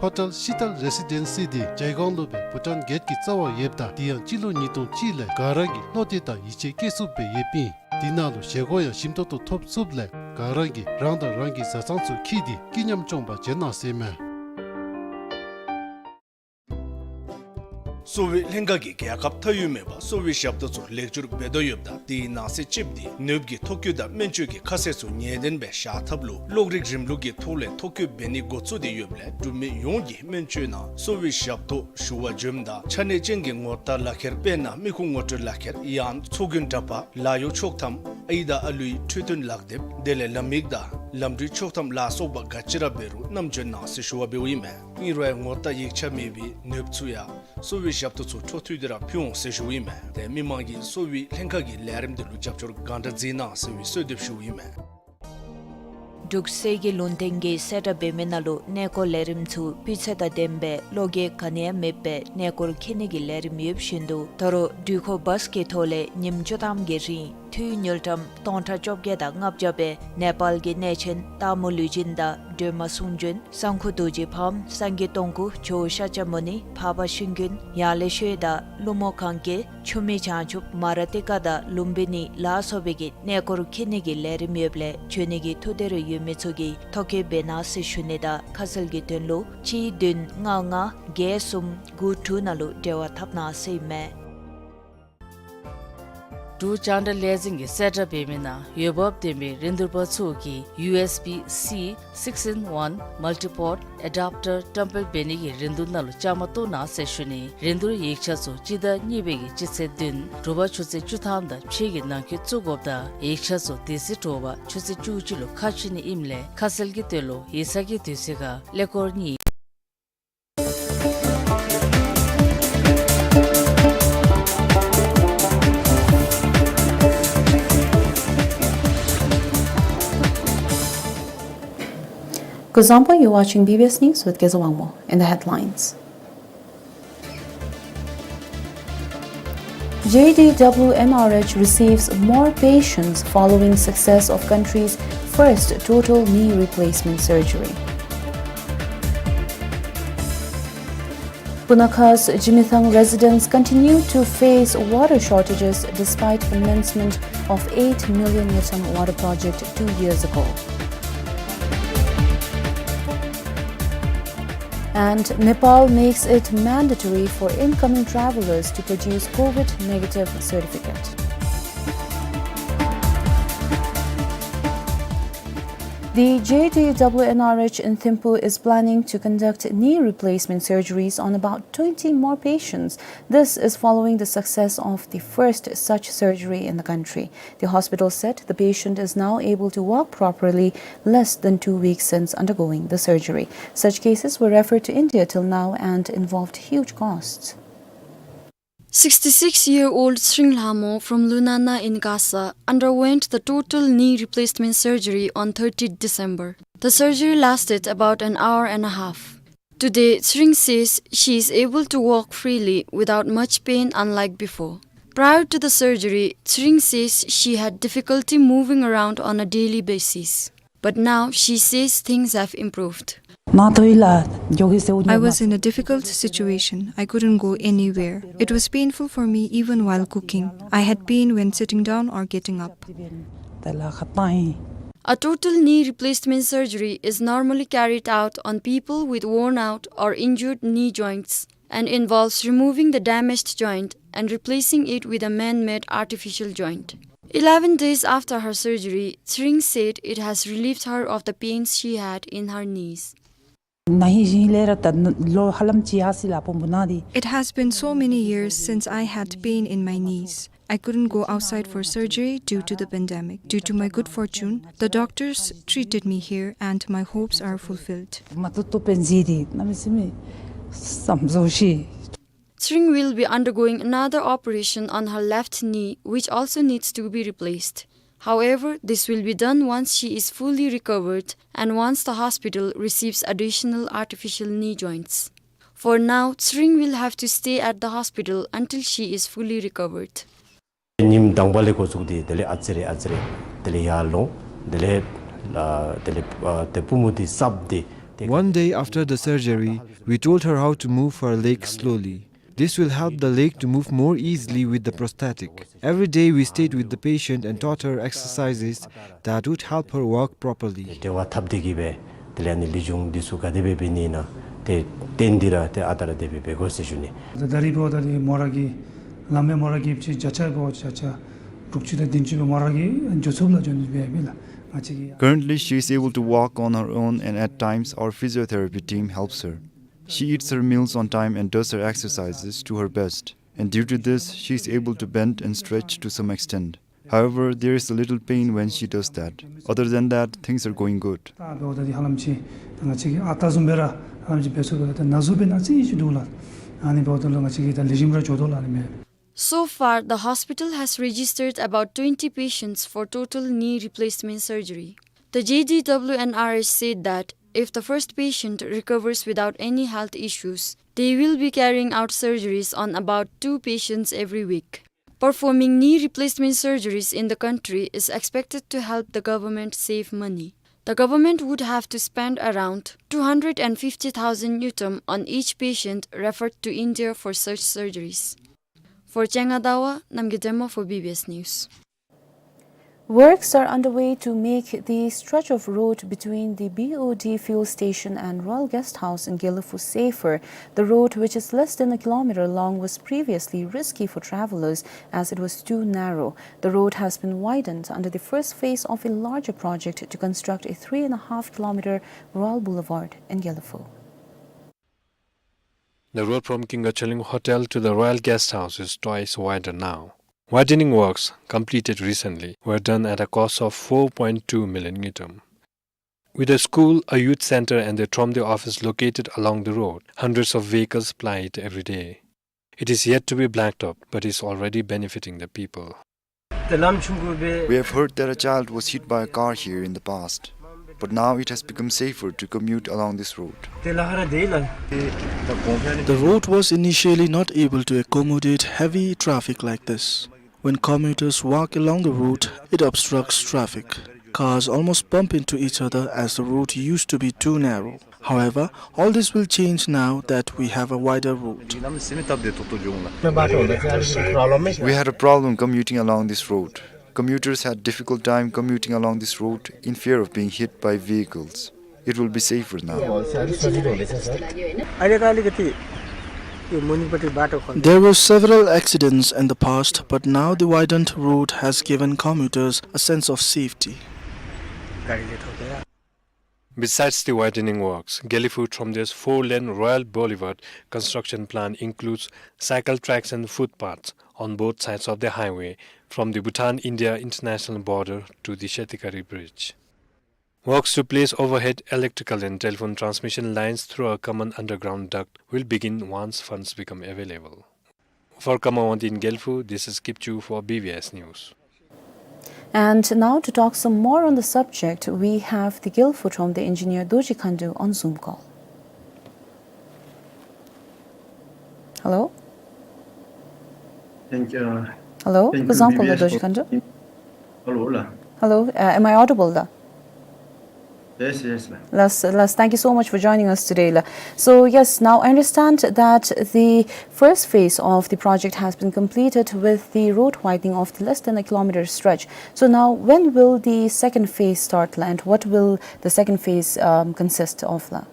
ཧོ་ཊེལ་ཤི་ཏལ་རེ་སི་ཌེན་སི་འདི་ཇའི་གོང་ལུ་སྦེ་བྷུ་ཊཱན་གེཊ་ཀྱི་རྩ་བར་ཡོདཔ་ད་དེ་ཡང་སྤྱི་ལོ་ཉིས་སྟོང་གཅིག་ལས་ག་ར་གིས་བློ་གཏད་དང་ཡིད་ཆེས་བསྐྱེད་ཚུགསཔ་སྦེ་ཡོདཔ་ཨིན། དེ་ནང་ལུ་བཞེས་སྒོ་ཡང་ཞིམ་ཏོག་ཏོ་ཐོབ་ཚུགསཔ་ལས་ག་ར་གིས་རང་དང་རང་གི་བཟའ་ཚང་ཚུ་འཁྱིད་དེ་སྐྱིད་ཉམས་སྐྱོང་པར་བྱོན་གནང་ཟེར་ཨིན་མས། གསོ་བའི་ལྷན་ཁག་གིས་རྒྱལ་ཁབ་མཐའ་དབུས་མེད་པར་གསོ་བའི་ཞབས་ཏོག་ཚུ་ལེགས་བཅོས་འབད་དོ་ཡོདཔ་ད་དེའི་ནང་གསེས་གཅིག་འདི་ནདཔ་གི་ཐོ་བཀོད་དང་སྨན་བཅོས་ཀྱི་ཁ་གསལ་ཚུ་ངེས་བདེན་སྦེ་བཞག་ཐབས་ལུ་གློག་རིག་རིམ་ལུགས་ཀྱི་ཐོག་ལས་ཐོ་བཀོད་འབད་ནི་འགོ་བཙུགས་ཏེ་ཡོདཔ་ལས་འབྲུག་མི་ཡོངས་ཀྱིས་སྨན་བཅོས་ནང་གསོ་བའི་ཞབས་ཏོག་ཞུ་བར་འབྱོནམ་ད་ཆ་གནས་ཅན་གྱི་ངོ་རྟགས་ལག་ཁྱེར་དཔེར་ན་མི་ཁུངས་ངོ་སྤྲོད་ལག་ཁྱེར་ཡང་ཚོགས་རྒྱན་འདྲ་པར་ལཱ་གཡོག་ཆོག་ཐམ་ཨའི་དང་ཨ་ལུའི་འཕྲོད་བསྟེན་ལག་དེབ་དེ་ལས་ལམ་ཡིག་དང་ལམ་འགྲུལ་ཆོག་ཐམ་ལ་སོགས་པ་ག་ཅི་ར་འབད་རུང་བསྣམས་འབྱོན་གནང་ཟེར་ཞུ་བ་འབདཝ་ཨིན་མས། ཨིན་རུང་ཡང་ངོ་རྟགས་ཡིག་ཆ་མེད་པའི་ནདཔ་ཚུ་ཡང་གསོ་བའི་ཞབས་ཏོག་ཚུ་འཕྲོ་མཐུད་དེ་ར་ཕུལ་འོང་ཟེར་ཞུཝ་ཨིན་མས། ཏེ་མི་མང་གིས་གསོ་བའི་ལྷན་ཁག་གི་ལས་རིམ་འདི་ལུ་རྒྱབ་སྐྱོར་གང་དྲག་མཛད་གནང་ཟེར་བའི་གསོལ་འདེབས་ཞུཝ་ཨིན་མས། འབྲུག་གསེར་གྱི་ལུང་བསྟན་གྱིས་གསལ་བསྒྲགས་འབད་མི་ནང་ལུ་གནས་སྐོར་ལས་རིམ་ཚུ་སྤུས་ཚད་དང་ལྡནམ་སྦེ་བློ་འགྱོད་ག་ནི་ཡང་མེདཔ་སྦེ་གནས་སྐོར་འཁྱིད་ནི་གི་ལས་རིམ་ཡོདཔ་བཞིན་དུ་ད་རུང་འགྲུལ་འཁོར་བཱས་ཀྱི་ཐོག་ལས་ཉིནམ་བཅུ་ཐམ་གྱི་རིང་འཐུས་དངུལ་ཀྲམ་སྟོང་ཕྲག་བཅོ་བརྒྱད་དང་ལྔ་བརྒྱ་སྦེ་ནེ་པཱལ་གྱི་གནས་ཆེན་སྟག་མོ་ལུས་སྦྱིན་དང་སྒྲོལ་མ་གསུང་བྱོན་གསང་ཁུ་རྡོ་རྗེ་ཕམ་སངས་རྒྱས་སྟོང་སྐུ་ཇོ་བོ་ཤཱཀྱ་མུ་ནི་འཕགས་པ་ཤིང་ཀུན་ཡང་ལེ་ཤོད་དང་ཀླུ་མོ་གན་ཁེ་ཆུ་མིག་བྱང་ཆུབ་མ་ར་ཏི་ཀ་དང་ལུམ་བི་ནི་ལ་སོགས་པའི་གི་གནས་སྐོར་འཁྱིད་ནི་གི་ལས་རིམ་ཡོདཔ་ལས་འབྱོན་ནི་གི་ཐུགས་འདོད་རེ་ཡོད་མི་ཚུ་གིས་ཐོ་བཀོད་འབད་གནང་ཟེར་ཞུ་ནི་དང་ཁ་གསལ་གྱི་དོན་ལུ་གཅིག་བདུན་ལྔ་ལྔ་བརྒྱད་གསུམ་དགུ་དྲུག་ནང་ལུ་འབྲེལ་བ་འཐབ་གནང་ཟེར་ཨིན་མས། འབྲུག་རྒྱང་བསྒྲགས་ལས་འཛིན་གྱིས་གསལ་བསྒྲགས་འབད་མི་ནང་འོས་འབབ་ལྡན་པའི་རིན་བསྡུར་པ་ཚུ་གིས་ཡུ་ཨེསི་བི་སི་six in one multi-port adapter བཀྲམ་སྤེལ་འབད་ནི་གི་རིན་བསྡུར་ནང་ལུ་བཅའ་མར་གཏོགས་གནང་ཟེར་ཞུ་ནི། རིན་བསྡུར་ཡིག་ཆ་ཚུ་སྤྱི་ཟླ་གཉིས་པའི་གི་སྤྱི་ཚེས་བདུན་དྲོ་པ་ཆུ་ཚོད་བཅུ་ཐམ་དང་ཕྱེད་ཀྱི་ནང་འཁོད་བཙུགས་དགོཔ་དང་ཡིག་ཆ་ཚུ་དེ་ཚེ་དྲོ་པ་ཆུ་ཚོད་བཅུ་གཅིག་ལུ་ཁ་ཕྱེ་ནི་ཨིནམ་ལས་ཁ་གསལ་གྱི་དོན་ལུ་ཡིག་ཚང་གི་དུས་ཚོད་ཁར་ཀླད་ཀོར་གཉིས། Kuzuzangpo, you're watching B B S News with Keza Wangmo. In the headlines. J D W N R H receives more patients following success of country's first total knee replacement surgery. Punakha's Jimithang residents continue to face water shortages despite commencement of eight million ngetam water project two years ago. And Nepal makes it mandatory for incoming travelers to produce COVID negative certificate. The J D W N R H in Thimphu is planning to conduct knee replacement surgeries on about twenty more patients. This is following the success of the first such surgery in the country. The hospital said the patient is now able to walk properly less than two weeks since undergoing the surgery. Such cases were referred to India till now and involved huge costs. Sixty-six-year-old Tshering Lhamo from Lunana in Lhasa underwent the total knee replacement surgery on thirtieth December. The surgery lasted about an hour and a half. Today, Tshering says she is able to walk freely without much pain, unlike before. Prior to the surgery, Tshering says she had difficulty moving around on a daily basis. But now she says things have improved. I was in a difficult situation. I couldn't go anywhere. It was painful for me even while cooking. I had pain when sitting down or getting up. A total knee replacement surgery is normally carried out on people with worn out or injured knee joints and involves removing the damaged joint and replacing it with a man-made artificial joint. Eleven days after her surgery, Tshering said it has relieved her of the pains she had in her knees. It has been so many years since I had pain in my knees. I couldn't go outside for surgery due to the pandemic. Due to my good fortune, the doctors treated me here and my hopes are fulfilled. Tshering will be undergoing another operation on her left knee, which also needs to be replaced. However, this will be done once she is fully recovered and once the hospital receives additional artificial knee joints. For now, Tshering will have to stay at the hospital until she is fully recovered. ཉིནམ་དང་པ་ལས་འགོ་བཙུགས་ཏེ་དེ་ལས་ཨ་ཙི་རེ་ཨ་ཙི་རེ་དེ་ལས་ཡར་ལོང་། དེ་ལས་ཨ་དེ་ལས་ཨ་དེ་པུས་མོ་དེ་སྲབ་སྟེ། One day after the surgery, we told her how to move her leg slowly. This will help the leg to move more easily with the prosthetic. Every day we stayed with the patient and taught her exercises that would help her walk properly. འབྲེལ་བ་འཐབ་སྟེ་གི་སྦེ་དེ་ལས་ཨ་ནི་ལེགས་ཤོམ་འདི་ཚུ་ག་དེ་སྦེ་འབད་ནི་ཨིན་ན་དེ་སྟོན་ཏེ་ར་དེ་ཨ་རྟག་ར་དེ་སྦེ་འབད་དགོ་ཟེར་ཞུ་ནི། ད་རིས་འབདཝ་ད་འདི་མོ་ར་གིས་ལམ་སྦེ་མོ་ར་གིས་ཅིག་བརྒྱ་ཆ་འབདཝ་བརྒྱ་ཆ་དྲུག་ཅུ་དང་བདུན་ཅུ་སྦེ་མོ་ར་གིས་འགྱོ་ཚུགསཔ་ལགས། འགྱོ་ནི་སྦེ་མེད་ལགས། ང་བཅས་ཀྱིས། Currently, she is able to walk on her own, and at times our physiotherapy team helps her. She eats her meals on time and does her exercises to her best. And due to this, she is able to bend and stretch to some extent. However, there is a little pain when she does that. Other than that, things are going good. ད་འབདཝ་ད་འདི་ཧ་ལམ་ཅིག་ང་བཅས་ཀྱིས་ཨ་རྟག་བཟུམ་སྦེ་ར་ཧ་ལམ་ཅིག་འབད་ཚུགས་པས་ལགས། ད་ན་ཟུག་འབད་ནི་ཨ་ཙི་ཅིག་འདུག་ལགས། ཨ་ནི་འབདཝ་ད་ལུ་ང་བཅས་ཀྱིས་ད་ལེགས་ཤོམ་ར་འགྱོ་དོ་ལགས། ཨ་ནི་མས། So far, the hospital has registered about twenty patients for total knee replacement surgery. The J D W N R H said that if the first patient recovers without any health issues, they will be carrying out surgeries on about two patients every week. Performing knee replacement surgeries in the country is expected to help the government save money. The government would have to spend around two hundred and fifty thousand ngultrum on each patient referred to India for such surgeries. For Changha Dawa, Namgay Dema for B B S News. Works are underway to make the stretch of road between the B O D fuel station and Royal Guest House in Gelephu safer. The road, which is less than a kilometer long, was previously risky for travelers as it was too narrow. The road has been widened under the first phase of a larger project to construct a three and a half kilometer Royal Boulevard in Gelephu. The road from King Gacholing Hotel to the Royal Guest House is twice wider now. Widening works, completed recently, were done at a cost of four point two million ngultrum. With a school, a youth center, and the Thromde office located along the road, hundreds of vehicles ply it every day. It is yet to be blacktopped, but is already benefiting the people. We have heard that a child was hit by a car here in the past, but now it has become safer to commute along this road. The road was initially not able to accommodate heavy traffic like this. When commuters walk along the road, it obstructs traffic. Cars almost bump into each other as the road used to be too narrow. However, all this will change now that we have a wider road. We had a problem commuting along this road. Commuters had difficult time commuting along this road in fear of being hit by vehicles. It will be safer now. There were several accidents in the past, but now the widened road has given commuters a sense of safety. Besides the widening works, Gelephu Thromde's four-lane Royal Boulevard construction plan includes cycle tracks and footpaths on both sides of the highway, from the Bhutan-India international border to the Shetikari Bridge. Works to place overhead electrical and telephone transmission lines through a common underground duct will begin once funds become available. For Kamawanti in Gelephu, this is Kipchu for B B S News. And now, to talk some more on the subject, we have the Gelephu Thromde engineer Dorji Khandu on Zoom call. Hello? Thank you. Hello? Thank you, Kuzam phola, B B S, Dorji Khandu. Hello, la. Hello, uh, am I audible, la? Yes, yes, la. Las, Las, thank you so much for joining us today, la. So yes, now I understand that the first phase of the project has been completed with the road widening of the less than a kilometer stretch. So now, when will the second phase start, la, and what will the second phase, um, consist of, la?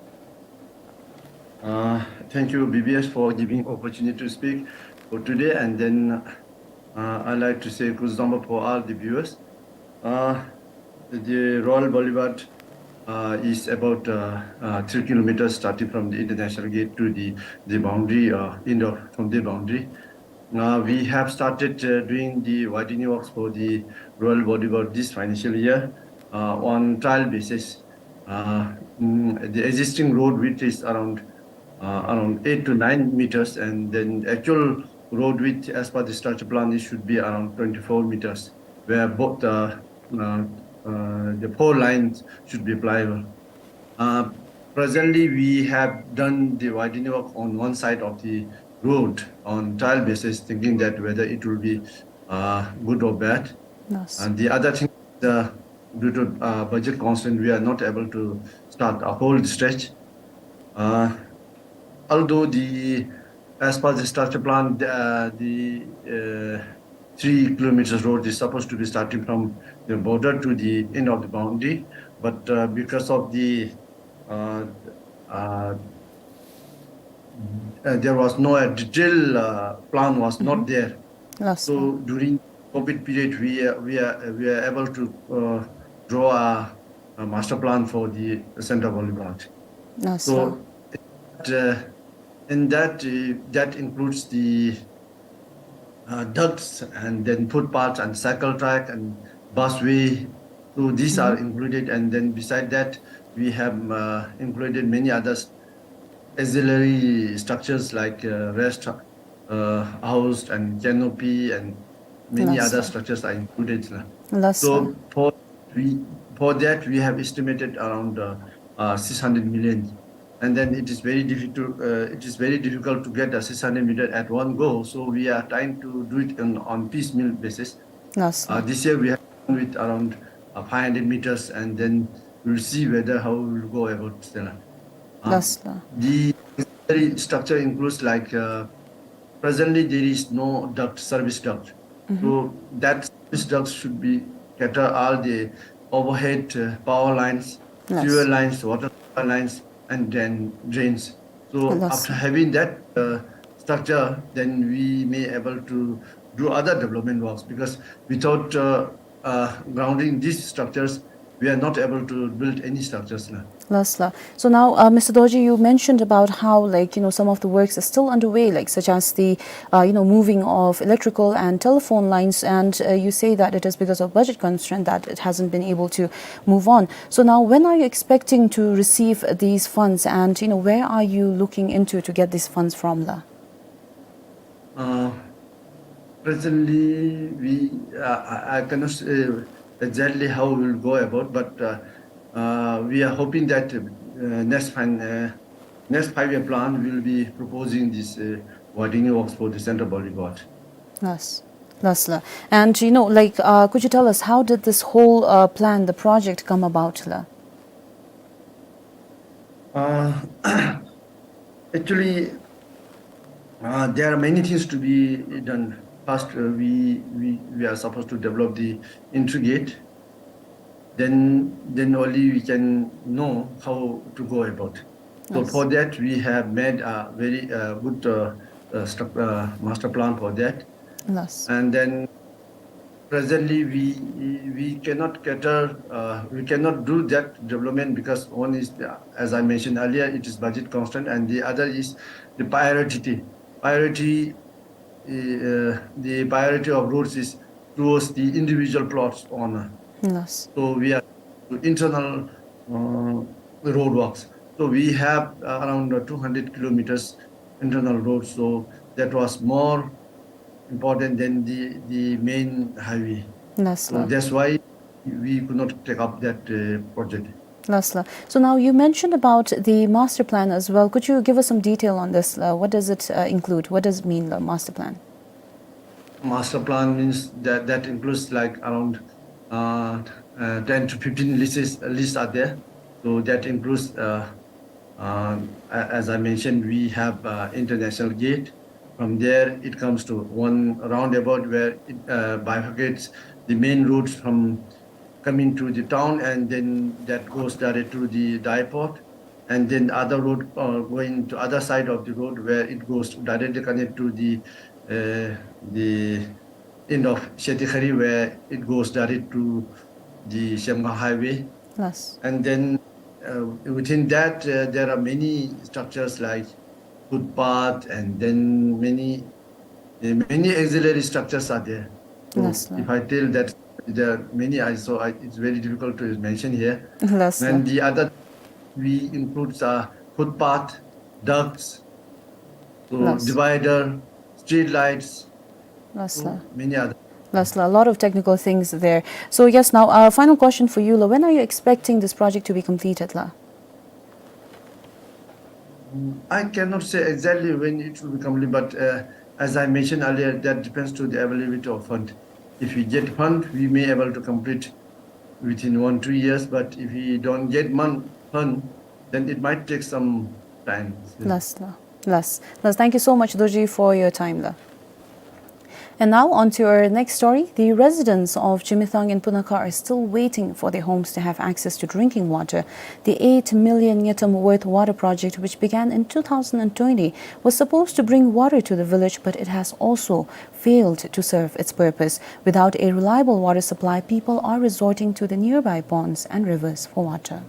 Uh, thank you, B B S, for giving opportunity to speak for today, and then, uh, I like to say kuzuzangpo for all the viewers. Uh, the Royal Boulevard, uh, is about, uh, uh, three kilometers starting from the international gate to the, the boundary, uh, end of, from the boundary. Uh, we have started, uh, doing the widening works for the Royal Boulevard this financial year, uh, on trial basis. Uh, mm, the existing road width is around, uh, around eight to nine meters, and then actual road width as per the structure plan, it should be around twenty-four meters, where both, uh, uh, uh, the four lines should be pliable. Uh, presently, we have done the widening work on one side of the road on trial basis, thinking that whether it will be, uh, good or bad. Yes. And the other thing, the, due to, uh, budget constraint, we are not able to start a whole stretch. Uh, although the, as per the structure plan, the, uh, the, uh, three kilometers road is supposed to be starting from the border to the end of the boundary, but, uh, because of the, uh, uh, uh, there was no, a detail, uh, plan was not there. Yes, sir. So during COVID period, we, uh, we are, we are able to, uh, draw a, a master plan for the Center Boulevard. Yes, sir. So, uh, in that, uh, that includes the, uh, ducts and then footpaths and cycle track and busway. So these are included, and then beside that, we have, uh, included many others, auxiliary structures like, uh, rest, uh, house and canopy and many other structures are included, la. Yes, sir. So for We, for that, we have estimated around, uh, uh, six hundred million. And then it is very difficult, uh, it is very difficult to get a six hundred million at one go. So we are trying to do it on, on piecemeal basis. Yes, uh, sir. This year we have done with around, uh, five hundred meters, and then we'll see whether how we will go about, Stella. Uh, yes, sir. The necessary structure includes, like, uh, presently there is no duct, service duct. Mm-hmm. So that service duct should be cater all the overhead, uh, power lines, yes, sewer lines, water supply lines, and then drains. So, yes, after having that, uh, structure, then we may able to do other development works, because without, uh, uh, grounding these structures, we are not able to build any structures, la. Yes, la. So now, uh, Mister Dorji, you mentioned about how, like, you know, some of the works are still underway, like, such as the, uh, you know, moving of electrical and telephone lines, and, uh, you say that it is because of budget constraint that it hasn't been able to move on. So now, when are you expecting to receive these funds, and, you know, where are you looking into to get these funds from, la? Uh, presently, we, uh, I, I cannot say exactly how we will go about, but, uh, uh, we are hoping that, uh, next fin-, uh, next five-year plan, we will be proposing this, uh, widening works for the Central Boundary Ward. Yes. Yes, la. And, you know, like, uh, could you tell us, how did this whole, uh, plan, the project, come about, la? Uh, actually, uh, there are many things to be done. First, uh, we, we, we are supposed to develop the entry gate. Then, then only we can know how to go about. So, yes, for that, we have made a very, uh, good, uh, uh, struc-, uh, master plan for that. Yes. And then presently, we, we cannot cater, uh, we cannot do that development because one is, uh, as I mentioned earlier, it is budget constraint, and the other is the priority. Priority, uh, the priority of roads is towards the individual plots owner. Yes. So we are internal, uh, road works. So we have, uh, around, uh, two hundred kilometers internal road. So that was more important than the, the main highway. Yes, la. So that's why we could not take up that, uh, project. Yes, la. So now you mentioned about the master plan as well. Could you give us some detail on this, la? What does it, uh, include? What does it mean, la, master plan? Master plan means that, that includes, like, around, uh, uh, ten to fifteen leases, leases are there. So that includes, uh, uh, a-, as I mentioned, we have, uh, international gate. From there, it comes to one roundabout where it, uh, bifurcates the main roads from coming to the town, and then that goes direct to the depot, and then other road, uh, going to other side of the road where it goes directly connect to the, uh, the end of Shetikhari, where it goes direct to the Shemgaon Highway. Yes. And then, uh, within that, uh, there are many structures like footpath, and then many, uh, many auxiliary structures are there. So, yes, sir, if I tell that there are many, I, so I, it's very difficult to mention here. Yes, sir. And the other we includes, uh, footpath, ducts, so, yes, divider, street lights, yes, so sir, many other. Yes, la. A lot of technical things there. So yes, now, uh, final question for you, la. When are you expecting this project to be completed, la? Mm, I cannot say exactly when it will be complete, but, uh, as I mentioned earlier, that depends to the availability of fund. If we get fund, we may able to complete within one, two years, but if we don't get mon-, fund, then it might take some time. Yes, la. Yes. Yes, thank you so much, Dorji, for your time, la. And now on to our next story. The residents of Jimithang in Punakha are still waiting for their homes to have access to drinking water. The eight million ngultrum worth water project, which began in two thousand and twenty, was supposed to bring water to the village, but it has also failed to serve its purpose. Without a reliable water supply, people are resorting to the nearby ponds and rivers for water.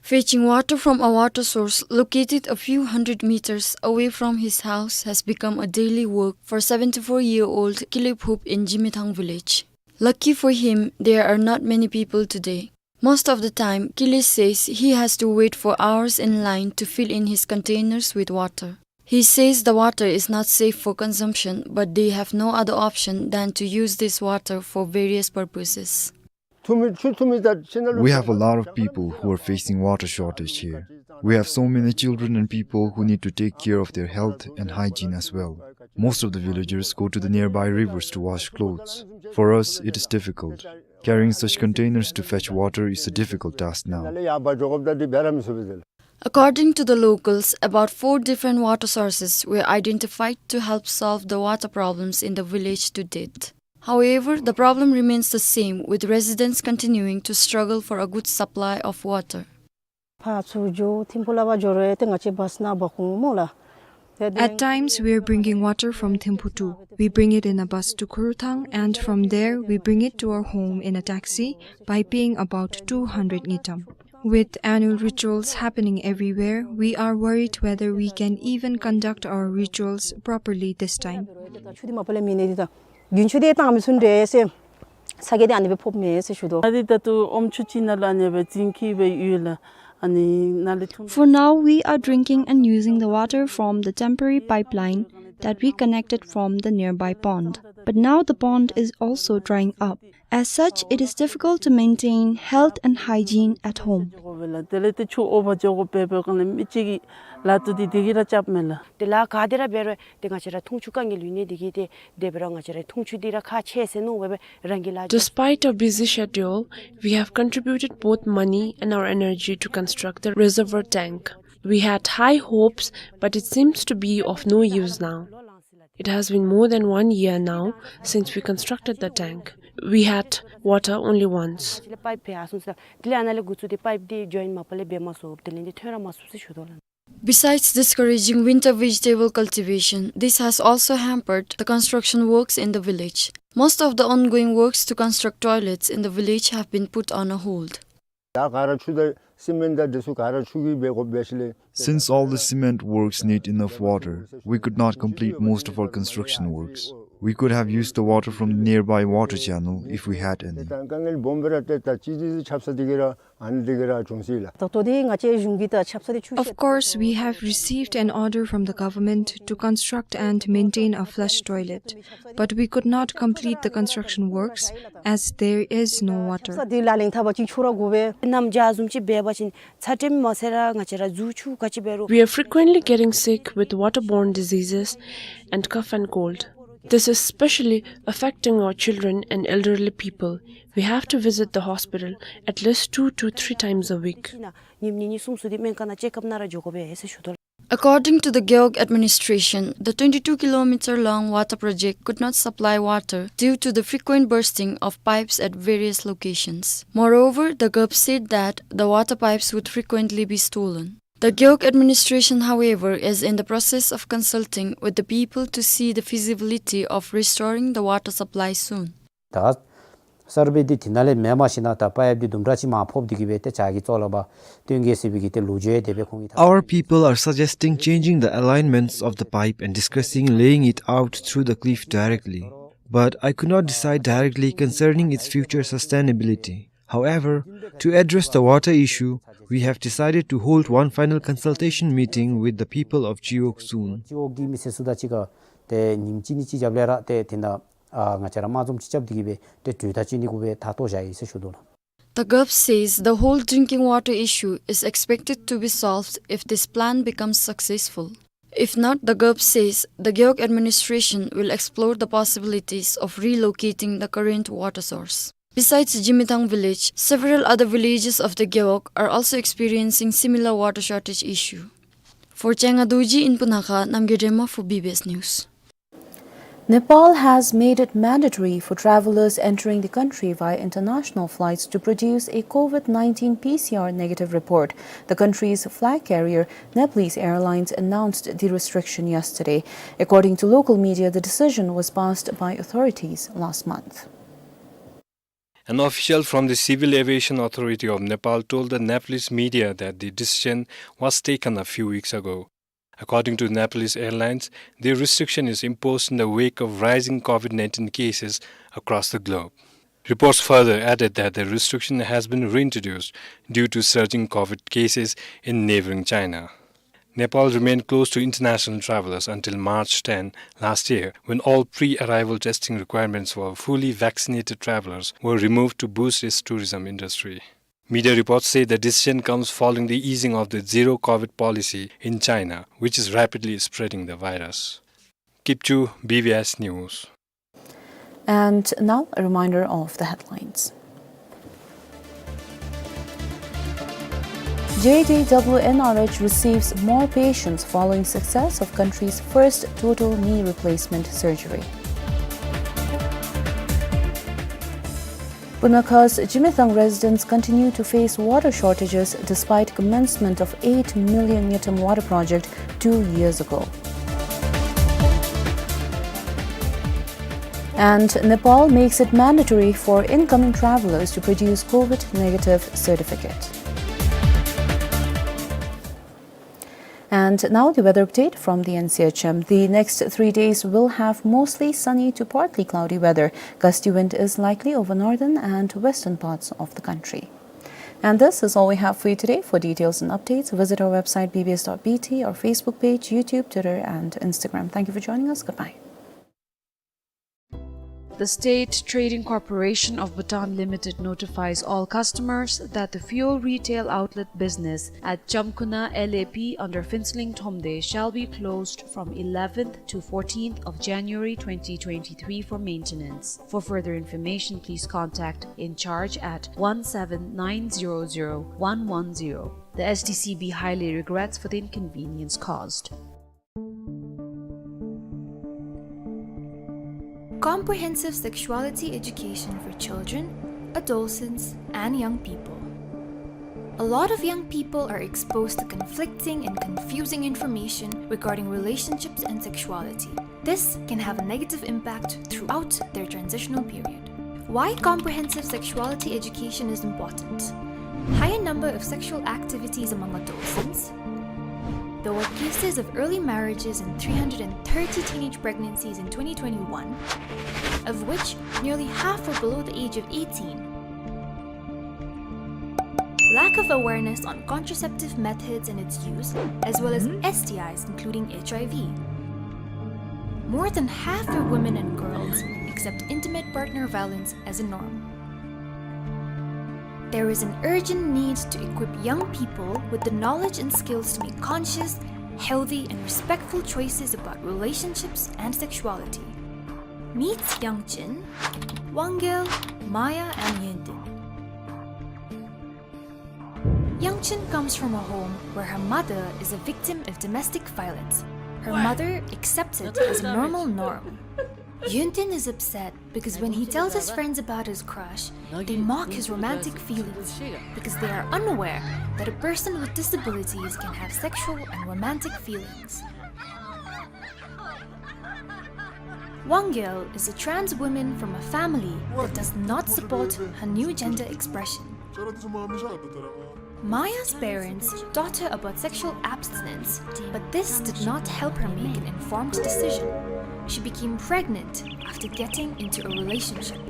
Fetching water from a water source located a few hundred meters away from his house has become a daily work for seventy-four-year-old Kile Phup in Jimithang village. Lucky for him, there are not many people today. Most of the time, Kile says he has to wait for hours in line to fill in his containers with water. He says the water is not safe for consumption, but they have no other option than to use this water for various purposes. We have a lot of people who are facing water shortage here. We have so many children and people who need to take care of their health and hygiene as well. Most of the villagers go to the nearby rivers to wash clothes. For us, it is difficult. Carrying such containers to fetch water is a difficult task now. According to the locals, about four different water sources were identified to help solve the water problems in the village to date. However, the problem remains the same, with residents continuing to struggle for a good supply of water. ཕར་ཚུར་འགྱོ་ཐིམ་ཕུ་ལས་ཕར་འགྱོ་རུང་ཏེ་ང་བཅས་བཱསི་ནང་འབག་འོང་སྨོ་ལགས། ཏེ་At times, we are bringing water from Thimphu too. We bring it in a bus to Kurulthang, and from there, we bring it to our home in a taxi by paying about two hundred ngultrum. With annual rituals happening everywhere, we are worried whether we can even conduct our rituals properly this time. ཆུ་འདི་མ་པ་ལས་མེད་ནི་འདི་དང་། རྒྱུན་ཆུ་འདི་བཏང་མི་ཚུགས་ནི་རེད་ཟེར། ས་གི་འདི་ཨ་ནི་སྦེ་ཕོགཔ་མས་ཟེར་ཞུ་དོ། ཨ་ནི་ད་ལྟོ་ཨོམ་ཆུ་ཅིག་ནང་ལུ་ཨ་ནི་སྦེ་འཛིང་གིས་སྦེ་ཡོད་ལགས། ཨ་ནི་ནཱ་ལས་འཐུང་། For now, we are drinking and using the water from the temporary pipeline that we connected from the nearby pond. But now the pond is also drying up. As such, it is difficult to maintain health and hygiene at home. དེ་ལས་ཏེ་ཆུ་ཨོ་བ་འགྱོ་དགོ་པས་པས་གང་ལས་མི་གཅིག་གིས་ལག་ཏུ་འདི་འདི་གིས་ར་རྐྱབ་མས་ལགས། དེ་ལས་ག་དེ་ར་འབད་རུང་ཏེ་ང་བཅས་ར་འཐུང་ཆུ་དཀའ་ངལ་ཡོད་ནི་འདི་གིས་ཏེ་དེ་འབད་རུང་ང་བཅས་ར་འཐུང་ཆུ་འདི་ར་ཁག་ཆེ་ཟེར་མནོ་སྦེ་སྦེ་རང་གི་ལཱ་འབད། Despite our busy schedule, we have contributed both money and our energy to construct the reservoir tank. We had high hopes, but it seems to be of no use now. It has been more than one year now since we constructed the tank. We had water only once. ཅི་ལས་པའིཔ་འབད་ཡར་སོང་ཟེར། དེ་ལས་ཨ་ནཱ་ལས་འགོ་བཙུགས་ཏེ་པའིཔ་འདི་ཇོའིནཊ་མ་པ་ལས་འབད་མ་ཚུགས། དེ་ལས་འདི་ཐོན་ར་མ་ཚུགས་ཟེར་ཞུ་དོ་ལགས། Besides discouraging winter vegetable cultivation, this has also hampered the construction works in the village. Most of the ongoing works to construct toilets in the village have been put on a hold. ད་ག་ར་ཆུ་དང་སི་མེནཊ་དང་འདི་ཚུ་ག་ར་ཆུ་གིས་འབད་དགོཔ་འབད་ཞིནམ་ལས། Since all the cement works need enough water, we could not complete most of our construction works. We could have used the water from the nearby water channel if we had any. ད་དཀའ་ངལ་སྦོམ་སྦེ་ར་ཏེ་ད་ཅི་ཅི་ཆབ་གསང་འདི་གིས་ར་ཨ་ནི་འདི་གིས་ར་བྱུང་ཡི་ལགས། ད་ལྟོ་འདི་ང་བཅས་གཞུང་གིས་ད་ཆབ་གསང་འདི་ཆུ་Of course, we have received an order from the government to construct and maintain a flush toilet. But we could not complete the construction works as there is no water. ཆབ་གསང་འདི་ལག་ལེན་འཐབ་པ་ཅིན་ཆུ་ར་དགོ་པས། ནམ་རྒྱུན་བཟུམ་ཅིག་འབད་བ་ཅིན་ཚད་རིམས་མ་ཚད་ར་ང་བཅས་ར་མཛུབ་ཆུ་ག་ཅི་འབད་རུང་། We are frequently getting sick with waterborne diseases and cough and cold. This is especially affecting our children and elderly people. We have to visit the hospital at least two to three times a week. ཉིནམ་གཉིས་གཉིས་གསུམ་གསུམ་འདི་སྨན་ཁང་ནང་ཅེཀ་ཨཔ་ནང་ར་འགྱོ་དགོ་པས་ཟེར་ཞུ་དོ་ལགས། According to the Gewog administration, the twenty-two kilometer long water project could not supply water due to the frequent bursting of pipes at various locations. Moreover, the Gewog said that the water pipes would frequently be stolen. The Gewog administration, however, is in the process of consulting with the people to see the feasibility of restoring the water supply soon. ད་སར་བེ་འདི་དེ་ནང་ལས་མེནམ་ཞིནམ་ད་པའིཔ་འདི་དུམ་གྲ་ཅིག་མར་ཕབ་སྟེ་གི་སྦེ་ཏེ་ཇ་གི་ཚོགས་ལུ་འབག་སྟོན་གེ་ཟེར་བའི་གི་ཏེ་ལོ་རྒྱུས་དེ་སྦེ་ཁོང་གིས་ད། Our people are suggesting changing the alignments of the pipe and discussing laying it out through the cliff directly. But I could not decide directly concerning its future sustainability. However, to address the water issue, we have decided to hold one final consultation meeting with the people of Gewog soon. ཇི་འོག་གི་མི་སེར་ཚུ་དང་གཅིག་ཁར་ཏེ་ཉིནམ་གཅིག་གཉིས་ཅིག་རྒྱབ་ལས་ར་ཏེ་དེ་ནང་ཨ་ང་བཅས་ར་དམག་འཛོམས་ཅིག་རྐྱབ་སྟེ་གི་སྦེ་ཏེ་གྲོས་ཐག་བཅད་ནི་གུ་སྦེ་ད་ལྟོ་བཞག་ཡི་ཟེར་ཞུ་དོ་ལགས། The Gewog says the whole drinking water issue is expected to be solved if this plan becomes successful. If not, the Gewog says the Gewog administration will explore the possibilities of relocating the current water source. Besides Jimithang village, several other villages of the Gewog are also experiencing similar water shortage issue. For Chenga Dorji in Punakha, Namgay Drema for B B S News. Nepal has made it mandatory for travelers entering the country via international flights to produce a COVID nineteen P C R negative report. The country's flag carrier, Nepalese Airlines, announced the restriction yesterday. According to local media, the decision was passed by authorities last month. An official from the Civil Aviation Authority of Nepal told the Nepalese media that the decision was taken a few weeks ago. According to Nepalese Airlines, the restriction is imposed in the wake of rising COVID nineteen cases across the globe. Reports further added that the restriction has been reintroduced due to surging COVID cases in neighboring China. Nepal remained closed to international travelers until March ten last year, when all pre-arrival testing requirements for fully vaccinated travelers were removed to boost its tourism industry. Media reports say the decision comes following the easing of the zero COVID policy in China, which is rapidly spreading the virus. Kipchu, B B S News. And now, a reminder of the headlines. J D W N R H receives more patients following success of country's first total knee replacement surgery. Punakha's Jimethang residents continue to face water shortages despite commencement of eight million Nyetam water project two years ago. And Nepal makes it mandatory for incoming travelers to produce COVID negative certificate. And now the weather update from the N C H M. The next three days will have mostly sunny to partly cloudy weather. Gusty wind is likely over northern and western parts of the country. And this is all we have for you today. For details and updates, visit our website B B S dot B T, our Facebook page, YouTube, Twitter, and Instagram. Thank you for joining us. Goodbye. The State Trading Corporation of Bhutan Limited notifies all customers that the fuel retail outlet business at Chamkhuna L A P under Phuentsholing Thromde shall be closed from eleventh to fourteenth of January twenty twenty-three for maintenance. For further information, please contact in charge at one seven nine zero zero one one zero. The S T C B highly regrets for the inconvenience caused. Comprehensive sexuality education for children, adolescents, and young people. A lot of young people are exposed to conflicting and confusing information regarding relationships and sexuality. This can have a negative impact throughout their transitional period. Why comprehensive sexuality education is important? Higher number of sexual activities among adolescents. There were cases of early marriages and three hundred and thirty teenage pregnancies in twenty twenty-one, of which nearly half were below the age of eighteen. Lack of awareness on contraceptive methods and its use, as well as S T Is, including H I V. More than half of women and girls accept intimate partner violence as a norm. There is an urgent need to equip young people with the knowledge and skills to make conscious, healthy, and respectful choices about relationships and sexuality. Meet Youngchin, Wanggel, Maya, and Yundin. Youngchin comes from a home where her mother is a victim of domestic violence. Her mother accepts it as a normal norm. Yundin is upset because when he tells his friends about his crush, they mock his romantic feelings because they are unaware that a person with disabilities can have sexual and romantic feelings. Wanggel is a trans woman from a family that does not support her new gender expression. Maya's parents taught her about sexual abstinence, but this did not help her make an informed decision. She became pregnant after getting into a relationship.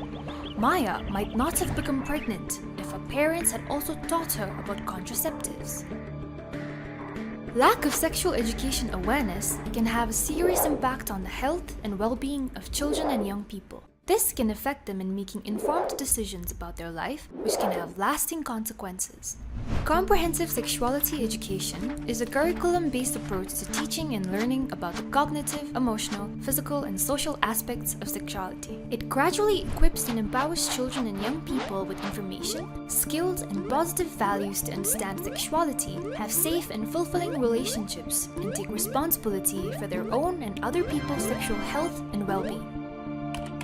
Maya might not have become pregnant if her parents had also taught her about contraceptives. Lack of sexual education awareness can have a serious impact on the health and well-being of children and young people. This can affect them in making informed decisions about their life, which can have lasting consequences. Comprehensive sexuality education is a curriculum-based approach to teaching and learning about the cognitive, emotional, physical, and social aspects of sexuality. It gradually equips and empowers children and young people with information, skills, and positive values to understand sexuality, have safe and fulfilling relationships, and take responsibility for their own and other people's sexual health and well-being.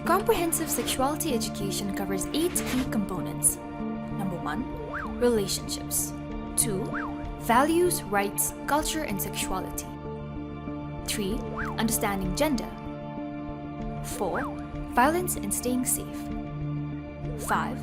Comprehensive sexuality education covers eight key components. Number one, relationships. Two, values, rights, culture, and sexuality. Three, understanding gender. Four, violence and staying safe. Five,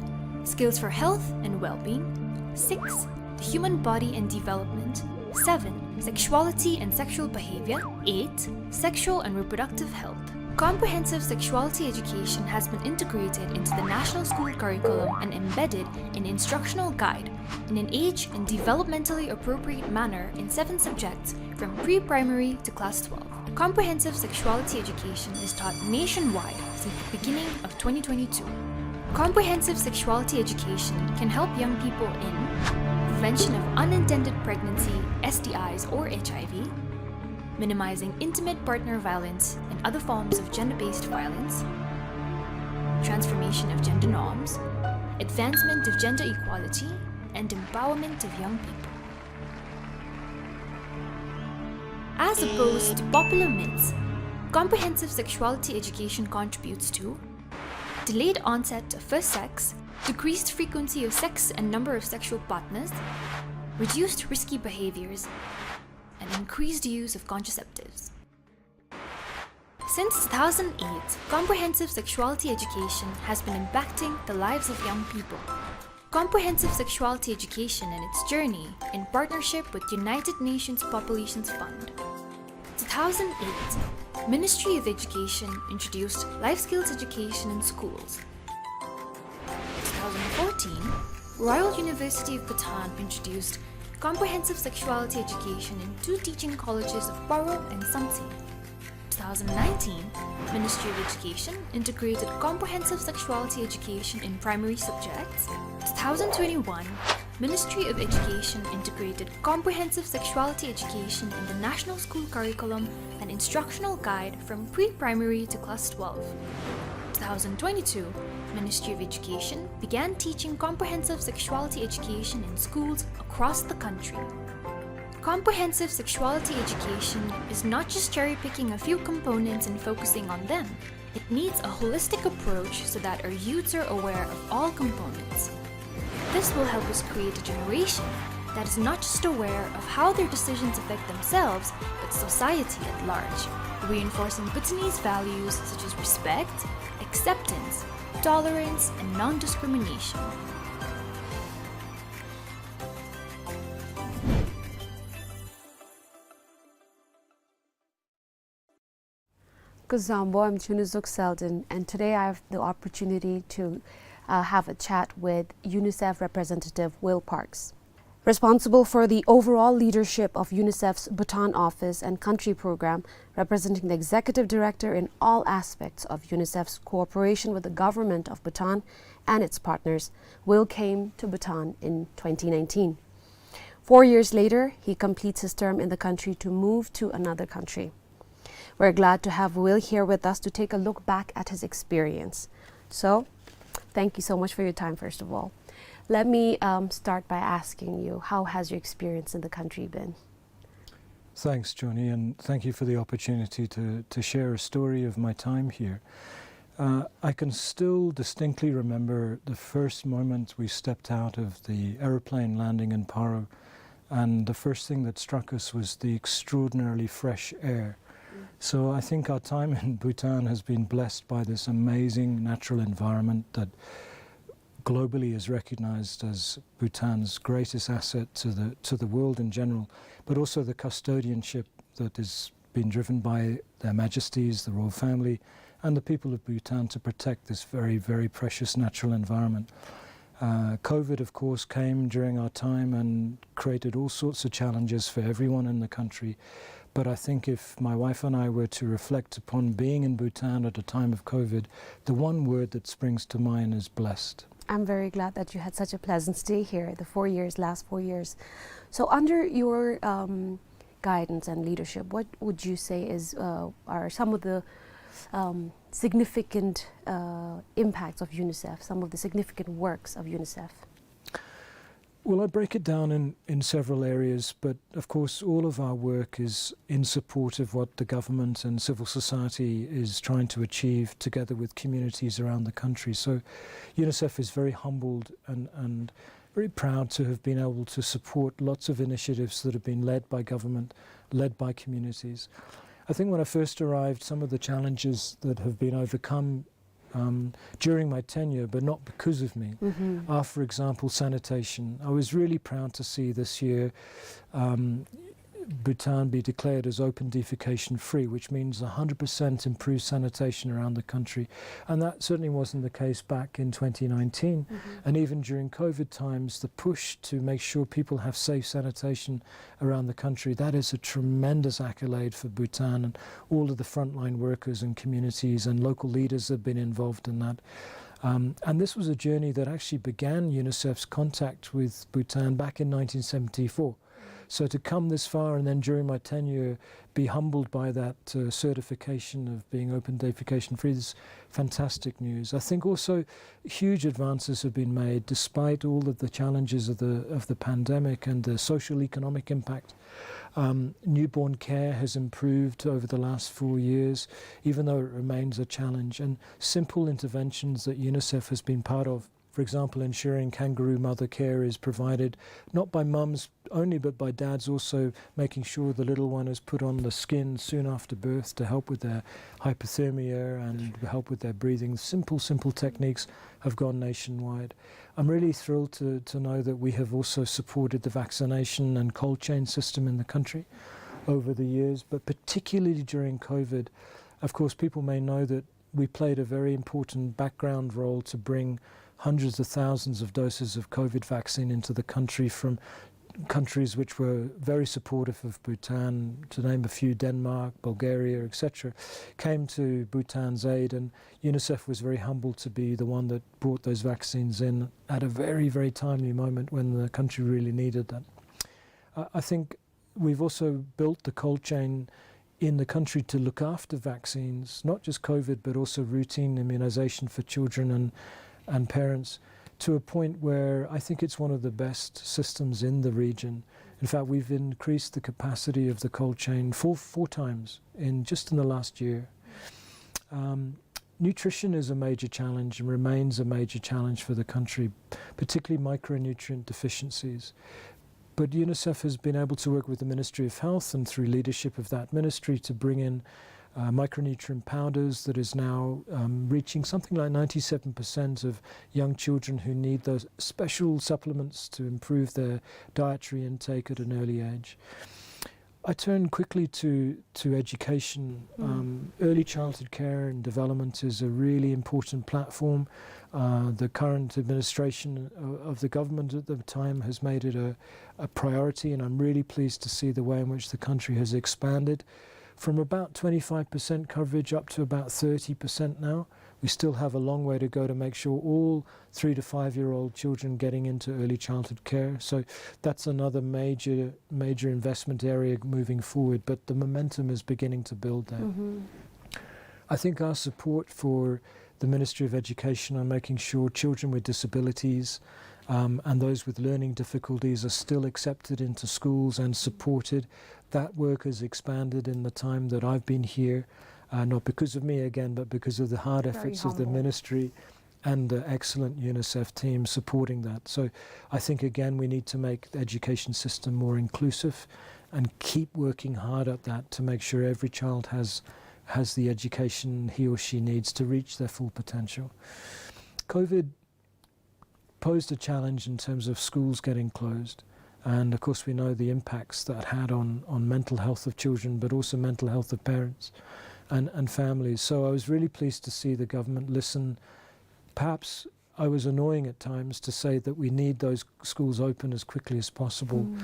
skills for health and well-being. Six, the human body and development. Seven, sexuality and sexual behavior. Eight, sexual and reproductive health. Comprehensive sexuality education has been integrated into the national school curriculum and embedded in instructional guide in an age and developmentally appropriate manner in seven subjects from pre-primary to class twelve. Comprehensive sexuality education is taught nationwide since the beginning of twenty twenty-two. Comprehensive sexuality education can help young people in prevention of unintended pregnancy, S T Is or H I V, minimizing intimate partner violence and other forms of gender-based violence, transformation of gender norms, advancement of gender equality, and empowerment of young people. As opposed to popular myths, comprehensive sexuality education contributes to delayed onset of first sex, decreased frequency of sex and number of sexual partners, reduced risky behaviors, and increased use of contraceptives. Since two thousand eight, comprehensive sexuality education has been impacting the lives of young people. Comprehensive sexuality education and its journey, in partnership with United Nations Populations Fund. Two thousand eight, Ministry of Education introduced life skills education in schools. Two thousand fourteen, Royal University of Bhutan introduced comprehensive sexuality education in two teaching colleges of Paro and Samtse. Two thousand nineteen, Ministry of Education integrated comprehensive sexuality education in primary subjects. Two thousand twenty-one, Ministry of Education integrated comprehensive sexuality education in the national school curriculum and instructional guide from pre-primary to class twelve. Two thousand twenty-two, Ministry of Education began teaching comprehensive sexuality education in schools across the country. Comprehensive sexuality education is not just cherry-picking a few components and focusing on them. It needs a holistic approach so that our youths are aware of all components. This will help us create a generation that is not just aware of how their decisions affect themselves, but society at large, reinforcing Bhutanese values such as respect, acceptance, tolerance, and non-discrimination. Kuzuzangpo, I'm Chunuzuk Selden, and today I have the opportunity to, uh, have a chat with UNICEF representative Will Parks. Responsible for the overall leadership of UNICEF's Bhutan office and country program, representing the executive director in all aspects of UNICEF's cooperation with the government of Bhutan and its partners, Will came to Bhutan in twenty nineteen. Four years later, he completes his term in the country to move to another country. We're glad to have Will here with us to take a look back at his experience. So, thank you so much for your time, first of all. Let me, um, start by asking you, how has your experience in the country been? Thanks, Joni, and thank you for the opportunity to, to share a story of my time here. Uh, I can still distinctly remember the first moment we stepped out of the aeroplane landing in Paro, and the first thing that struck us was the extraordinarily fresh air. Mm. So I think our time in Bhutan has been blessed by this amazing natural environment that globally is recognized as Bhutan's greatest asset to the, to the world in general, but also the custodianship that is being driven by Their Majesties, the royal family, and the people of Bhutan to protect this very, very precious natural environment. Uh, COVID, of course, came during our time and created all sorts of challenges for everyone in the country. But I think if my wife and I were to reflect upon being in Bhutan at a time of COVID, the one word that springs to mind is blessed. I'm very glad that you had such a pleasant stay here, the four years, last four years. So under your, um, guidance and leadership, what would you say is, uh, are some of the, um, significant, uh, impacts of UNICEF, some of the significant works of UNICEF? Well, I break it down in, in several areas, but of course all of our work is in support of what the government and civil society is trying to achieve together with communities around the country. So UNICEF is very humbled and, and very proud to have been able to support lots of initiatives that have been led by government, led by communities. I think when I first arrived, some of the challenges that have been overcome, um, during my tenure, but not because of me, mm-hmm, are, for example, sanitation. I was really proud to see this year, um, Bhutan be declared as open defecation free, which means a hundred percent improved sanitation around the country. And that certainly wasn't the case back in twenty nineteen. Mm-hmm. And even during COVID times, the push to make sure people have safe sanitation around the country, that is a tremendous accolade for Bhutan and all of the frontline workers and communities and local leaders that have been involved in that. Um, and this was a journey that actually began UNICEF's contact with Bhutan back in nineteen seventy-four. So to come this far and then during my tenure be humbled by that, uh, certification of being open defecation free is fantastic news. I think also huge advances have been made despite all of the challenges of the, of the pandemic and the social economic impact. Um, newborn care has improved over the last four years, even though it remains a challenge. And simple interventions that UNICEF has been part of, for example, ensuring kangaroo mother care is provided not by mums only, but by dads also, making sure the little one is put on the skin soon after birth to help with their hypothermia and help with their breathing. Simple, simple techniques have gone nationwide. I'm really thrilled to, to know that we have also supported the vaccination and cold chain system in the country over the years, but particularly during COVID. Of course, people may know that we played a very important background role to bring hundreds of thousands of doses of COVID vaccine into the country from countries which were very supportive of Bhutan, to name a few, Denmark, Bulgaria, et cetera, came to Bhutan's aid, and UNICEF was very humbled to be the one that brought those vaccines in at a very, very timely moment when the country really needed that. I, I think we've also built the cold chain in the country to look after vaccines, not just COVID, but also routine immunization for children and, and parents, to a point where I think it's one of the best systems in the region. In fact, we've increased the capacity of the cold chain four, four times in just in the last year. Um, nutrition is a major challenge and remains a major challenge for the country, particularly micronutrient deficiencies. But UNICEF has been able to work with the Ministry of Health and through leadership of that ministry to bring in, uh, micronutrient powders that is now, um, reaching something like ninety-seven percent of young children who need those special supplements to improve their dietary intake at an early age. I turn quickly to, to education. Mm. Um, early childhood care and development is a really important platform. Uh, the current administration o-, of the government at the time has made it a, a priority, and I'm really pleased to see the way in which the country has expanded from about twenty-five percent coverage up to about thirty percent now. We still have a long way to go to make sure all three to five-year-old children getting into early childhood care. So that's another major, major investment area moving forward, but the momentum is beginning to build there. Mm-hmm. I think our support for the Ministry of Education on making sure children with disabilities, um, and those with learning difficulties are still accepted into schools and supported. That work has expanded in the time that I've been here, uh, not because of me again, but because of the hard efforts of the ministry and the excellent UNICEF team supporting that. So I think, again, we need to make the education system more inclusive and keep working hard at that to make sure every child has, has the education he or she needs to reach their full potential. COVID posed a challenge in terms of schools getting closed. And of course, we know the impacts that had on, on mental health of children, but also mental health of parents and, and families. So I was really pleased to see the government listen. Perhaps I was annoying at times to say that we need those schools open as quickly as possible. Mm.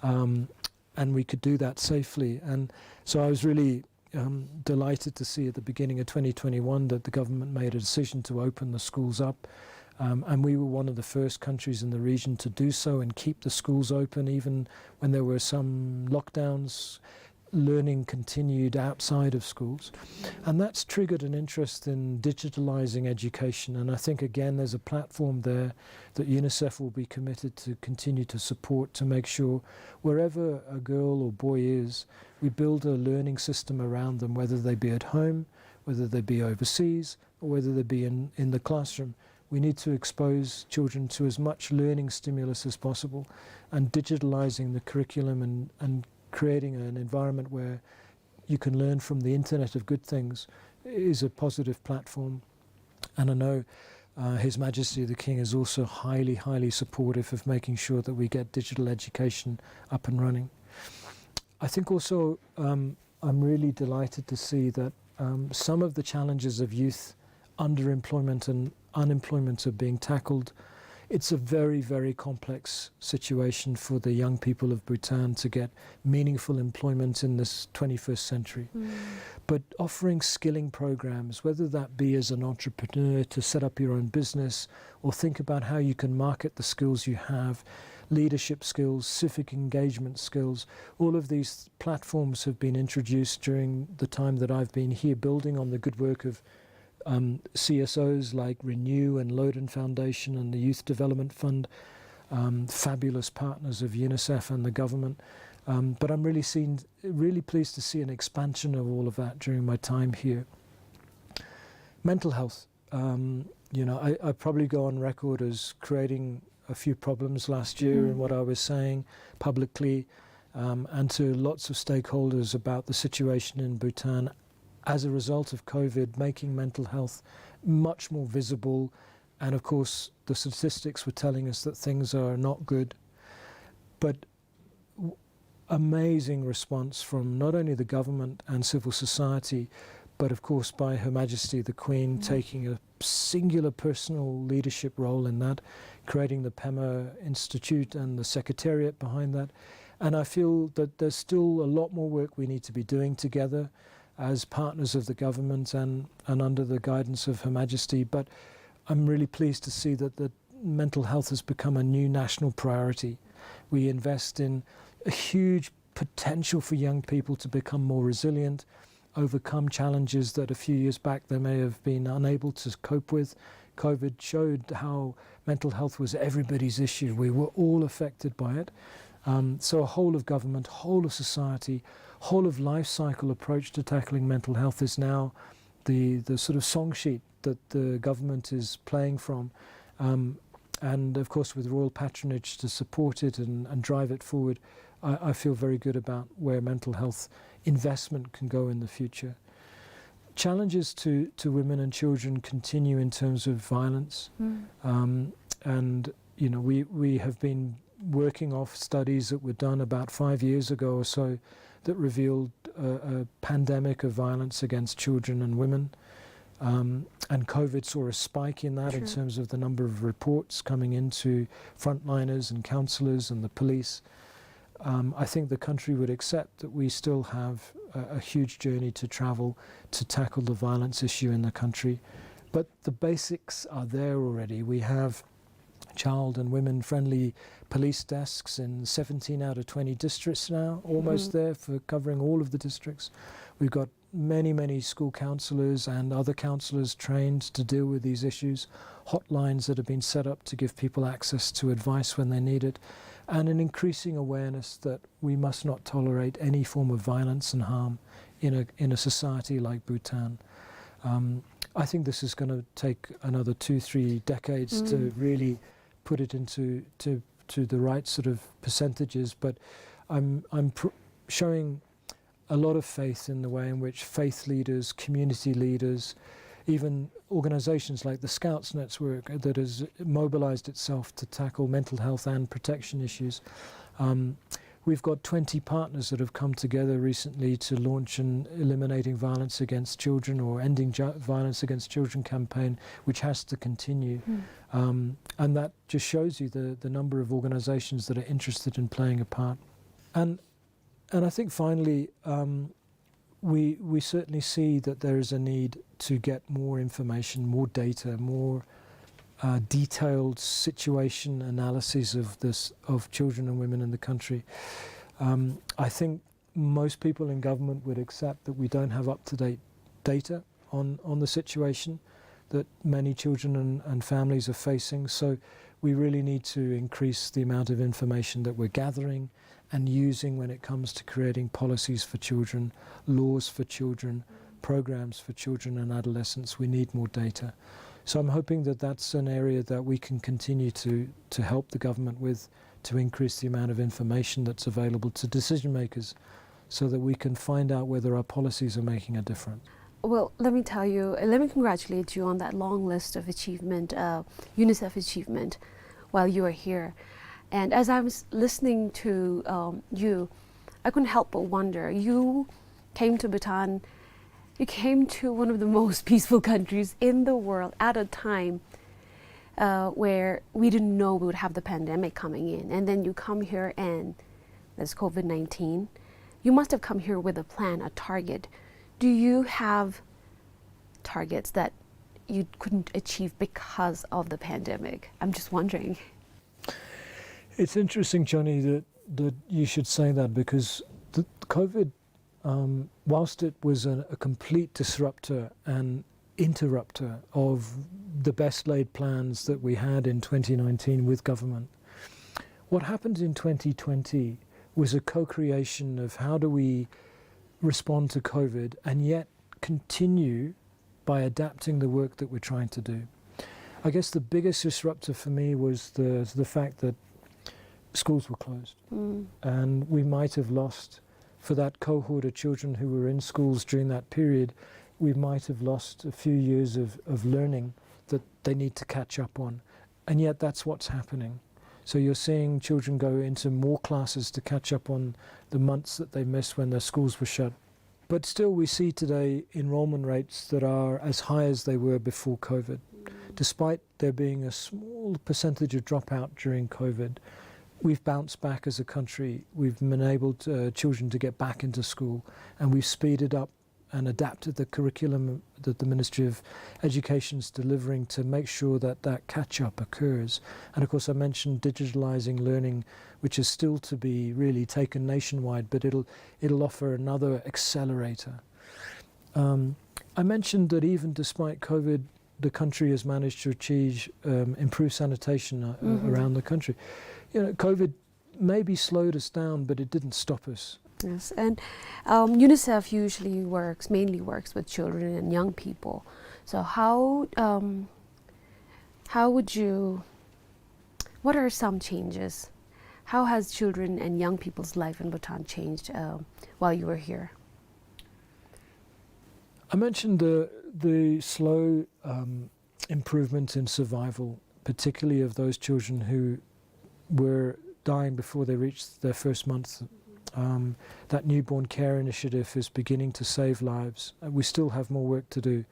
Um, and we could do that safely. And so I was really, um, delighted to see at the beginning of twenty twenty-one that the government made a decision to open the schools up. Um, and we were one of the first countries in the region to do so and keep the schools open, even when there were some lockdowns. Learning continued outside of schools. And that's triggered an interest in digitalizing education. And I think, again, there's a platform there that UNICEF will be committed to continue to support to make sure wherever a girl or boy is, we build a learning system around them, whether they be at home, whether they be overseas, or whether they be in, in the classroom. We need to expose children to as much learning stimulus as possible, and digitalizing the curriculum and, and creating an environment where you can learn from the internet of good things is a positive platform. And I know, uh, His Majesty the King is also highly, highly supportive of making sure that we get digital education up and running. I think also, um, I'm really delighted to see that, um, some of the challenges of youth underemployment and unemployment are being tackled. It's a very, very complex situation for the young people of Bhutan to get meaningful employment in this twenty-first century. But offering skilling programs, whether that be as an entrepreneur to set up your own business or think about how you can market the skills you have, leadership skills, civic engagement skills, all of these platforms have been introduced during the time that I've been here, building on the good work of, um, C S Os like Renew and Loden Foundation and the Youth Development Fund, um, fabulous partners of UNICEF and the government. Um, but I'm really seen, really pleased to see an expansion of all of that during my time here. Mental health. Um, you know, I, I probably go on record as creating a few problems last year in what I was saying publicly, um, and to lots of stakeholders about the situation in Bhutan as a result of COVID, making mental health much more visible. And of course, the statistics were telling us that things are not good. But w-, amazing response from not only the government and civil society, but of course by Her Majesty the Queen taking a singular personal leadership role in that, creating the Pema Institute and the secretariat behind that. And I feel that there's still a lot more work we need to be doing together as partners of the government and, and under the guidance of Her Majesty. But I'm really pleased to see that the mental health has become a new national priority. We invest in a huge potential for young people to become more resilient, overcome challenges that a few years back they may have been unable to cope with. COVID showed how mental health was everybody's issue. We were all affected by it. Um, so a whole of government, whole of society, whole of life cycle approach to tackling mental health is now the, the sort of song sheet that the government is playing from. Um, and of course, with royal patronage to support it and, and drive it forward, I, I feel very good about where mental health investment can go in the future. Challenges to, to women and children continue in terms of violence. Um, and, you know, we, we have been working off studies that were done about five years ago or so that revealed a, a pandemic of violence against children and women. Um, and COVID saw a spike in that in terms of the number of reports coming into frontliners and counselors and the police. Um, I think the country would accept that we still have a, a huge journey to travel to tackle the violence issue in the country. But the basics are there already. We have child and women friendly police desks in seventeen out of twenty districts now, almost there for covering all of the districts. We've got many, many school counsellors and other counsellors trained to deal with these issues, hotlines that have been set up to give people access to advice when they need it, and an increasing awareness that we must not tolerate any form of violence and harm in a, in a society like Bhutan. Um, I think this is gonna take another two, three decades to really put it into, to, to the right sort of percentages, but I'm, I'm pr-, showing a lot of faith in the way in which faith leaders, community leaders, even organizations like the Scouts Network that has mobilized itself to tackle mental health and protection issues. Um, we've got twenty partners that have come together recently to launch an Eliminating Violence Against Children or Ending Ju-, Violence Against Children campaign, which has to continue. Um, and that just shows you the, the number of organizations that are interested in playing a part. And And I think finally, um, we, we certainly see that there is a need to get more information, more data, more, uh, detailed situation analyses of this, of children and women in the country. Um, I think most people in government would accept that we don't have up-to-date data on, on the situation that many children and, and families are facing. So we really need to increase the amount of information that we're gathering and using when it comes to creating policies for children, laws for children, programs for children and adolescents. We need more data. So I'm hoping that that's an area that we can continue to, to help the government with, to increase the amount of information that's available to decision makers so that we can find out whether our policies are making a difference. Well, let me tell you, uh, let me congratulate you on that long list of achievement, uh, UNICEF achievement while you are here. And as I was listening to, um, you, I couldn't help but wonder. You came to Bhutan, you came to one of the most peaceful countries in the world at a time, uh, where we didn't know we would have the pandemic coming in. And then you come here and there's COVID nineteen. You must have come here with a plan, a target. Do you have targets that you couldn't achieve because of the pandemic? I'm just wondering. It's interesting, Johnny, that, that you should say that, because the COVID, um, whilst it was a, a complete disruptor and interrupter of the best laid plans that we had in twenty nineteen with government, what happened in twenty twenty was a co-creation of how do we respond to COVID and yet continue by adapting the work that we're trying to do. I guess the biggest disruptor for me was the, the fact that schools were closed. Mm. And we might have lost, for that cohort of children who were in schools during that period, we might have lost a few years of, of learning that they need to catch up on. And yet that's what's happening. So you're seeing children go into more classes to catch up on the months that they missed when their schools were shut. But still, we see today enrollment rates that are as high as they were before COVID. Despite there being a small percentage of dropout during COVID, we've bounced back as a country. We've enabled, uh, children to get back into school, and we've speeded up and adapted the curriculum that the Ministry of Education is delivering to make sure that that catch-up occurs. And of course, I mentioned digitalizing learning, which is still to be really taken nationwide, but it'll, it'll offer another accelerator. Um, I mentioned that even despite COVID, the country has managed to achieve, um, improved sanitation, uh, uh, Mm-hmm. around the country. You know, COVID maybe slowed us down, but it didn't stop us. Yes, and, um, UNICEF usually works, mainly works with children and young people. So how, um, how would you, what are some changes? How has children and young people's life in Bhutan changed, uh, while you were here? I mentioned the, the slow, um, improvement in survival, particularly of those children who were dying before they reached their first month. Um, that newborn care initiative is beginning to save lives. Uh, we still have more work to do,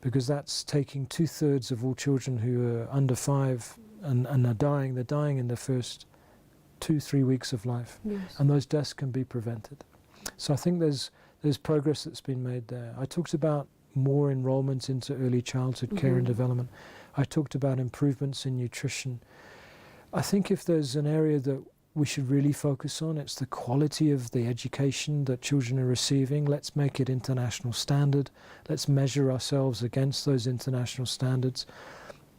because that's taking two-thirds of all children who are under five and, and are dying. They're dying in their first two, three weeks of life. Yes. And those deaths can be prevented. So I think there's, there's progress that's been made there. I talked about more enrollment into early childhood care and Mm-hmm. development. I talked about improvements in nutrition. I think if there's an area that we should really focus on, it's the quality of the education that children are receiving. Let's make it international standard. Let's measure ourselves against those international standards.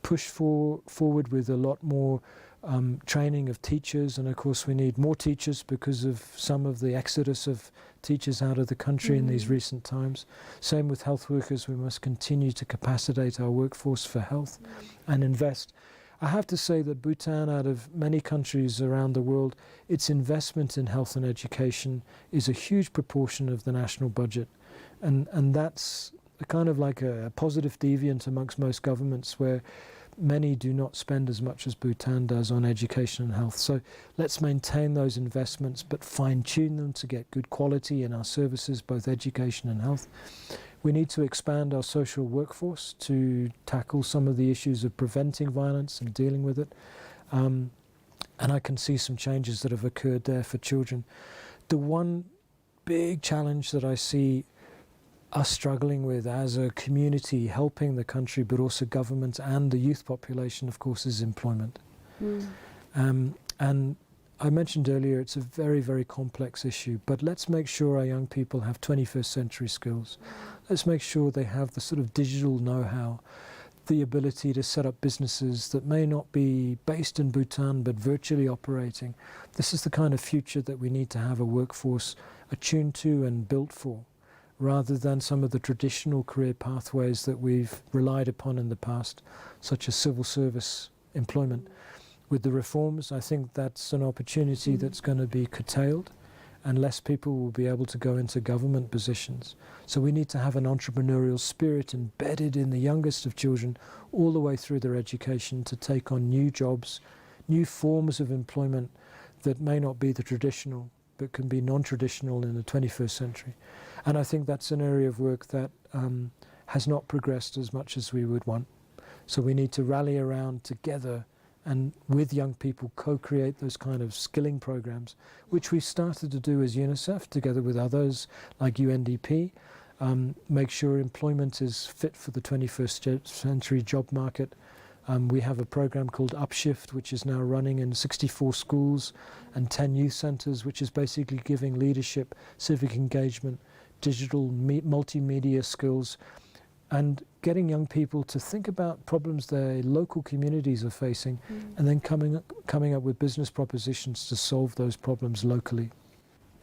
Push for, forward with a lot more, um, training of teachers, and of course we need more teachers because of some of the exodus of teachers out of the country in these Mm. recent times. Same with health workers, we must continue to capacitate our workforce for health Mm. and invest. I have to say that Bhutan, out of many countries around the world, its investment in health and education is a huge proportion of the national budget. And, and that's a kind of like a positive deviant amongst most governments, where many do not spend as much as Bhutan does on education and health. So let's maintain those investments, but fine-tune them to get good quality in our services, both education and health. We need to expand our social workforce to tackle some of the issues of preventing violence and dealing with it. Um, and I can see some changes that have occurred there for children. The one big challenge that I see us struggling with as a community, helping the country, but also government and the youth population, of course, is employment. Mm. Um, and I mentioned earlier, it's a very, very complex issue, but let's make sure our young people have twenty-first century skills. Let's make sure they have the sort of digital know-how, the ability to set up businesses that may not be based in Bhutan, but virtually operating. This is the kind of future that we need to have a workforce attuned to and built for, rather than some of the traditional career pathways that we've relied upon in the past, such as civil service employment. With the reforms, I think that's an opportunity Mm. that's gonna be curtailed, and less people will be able to go into government positions. So we need to have an entrepreneurial spirit embedded in the youngest of children all the way through their education to take on new jobs, new forms of employment that may not be the traditional but can be non-traditional in the twenty-first century. And I think that's an area of work that, um, has not progressed as much as we would want. So we need to rally around together and with young people co-create those kind of skilling programs, which we started to do as UNICEF together with others like U N D P. Um, make sure employment is fit for the twenty-first ce-, century job market. Um, we have a program called Upshift, which is now running in sixty-four schools and ten youth centers, which is basically giving leadership, civic engagement, digital me-, multimedia skills, and getting young people to think about problems their local communities are facing, and then coming, coming up with business propositions to solve those problems locally.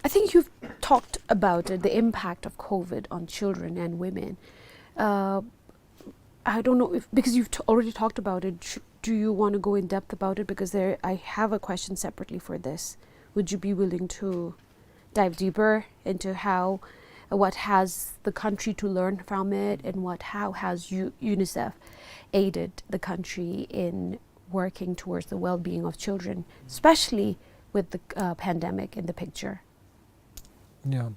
I think you've talked about it, the impact of COVID on children and women. Uh, I don't know if, because you've t-, already talked about it, sh-, do you want to go in depth about it? Because there, I have a question separately for this. Would you be willing to dive deeper into how, what has the country to learn from it, and what, how has U-, UNICEF aided the country in working towards the well-being of children, especially with the, uh, pandemic in the picture? Yeah.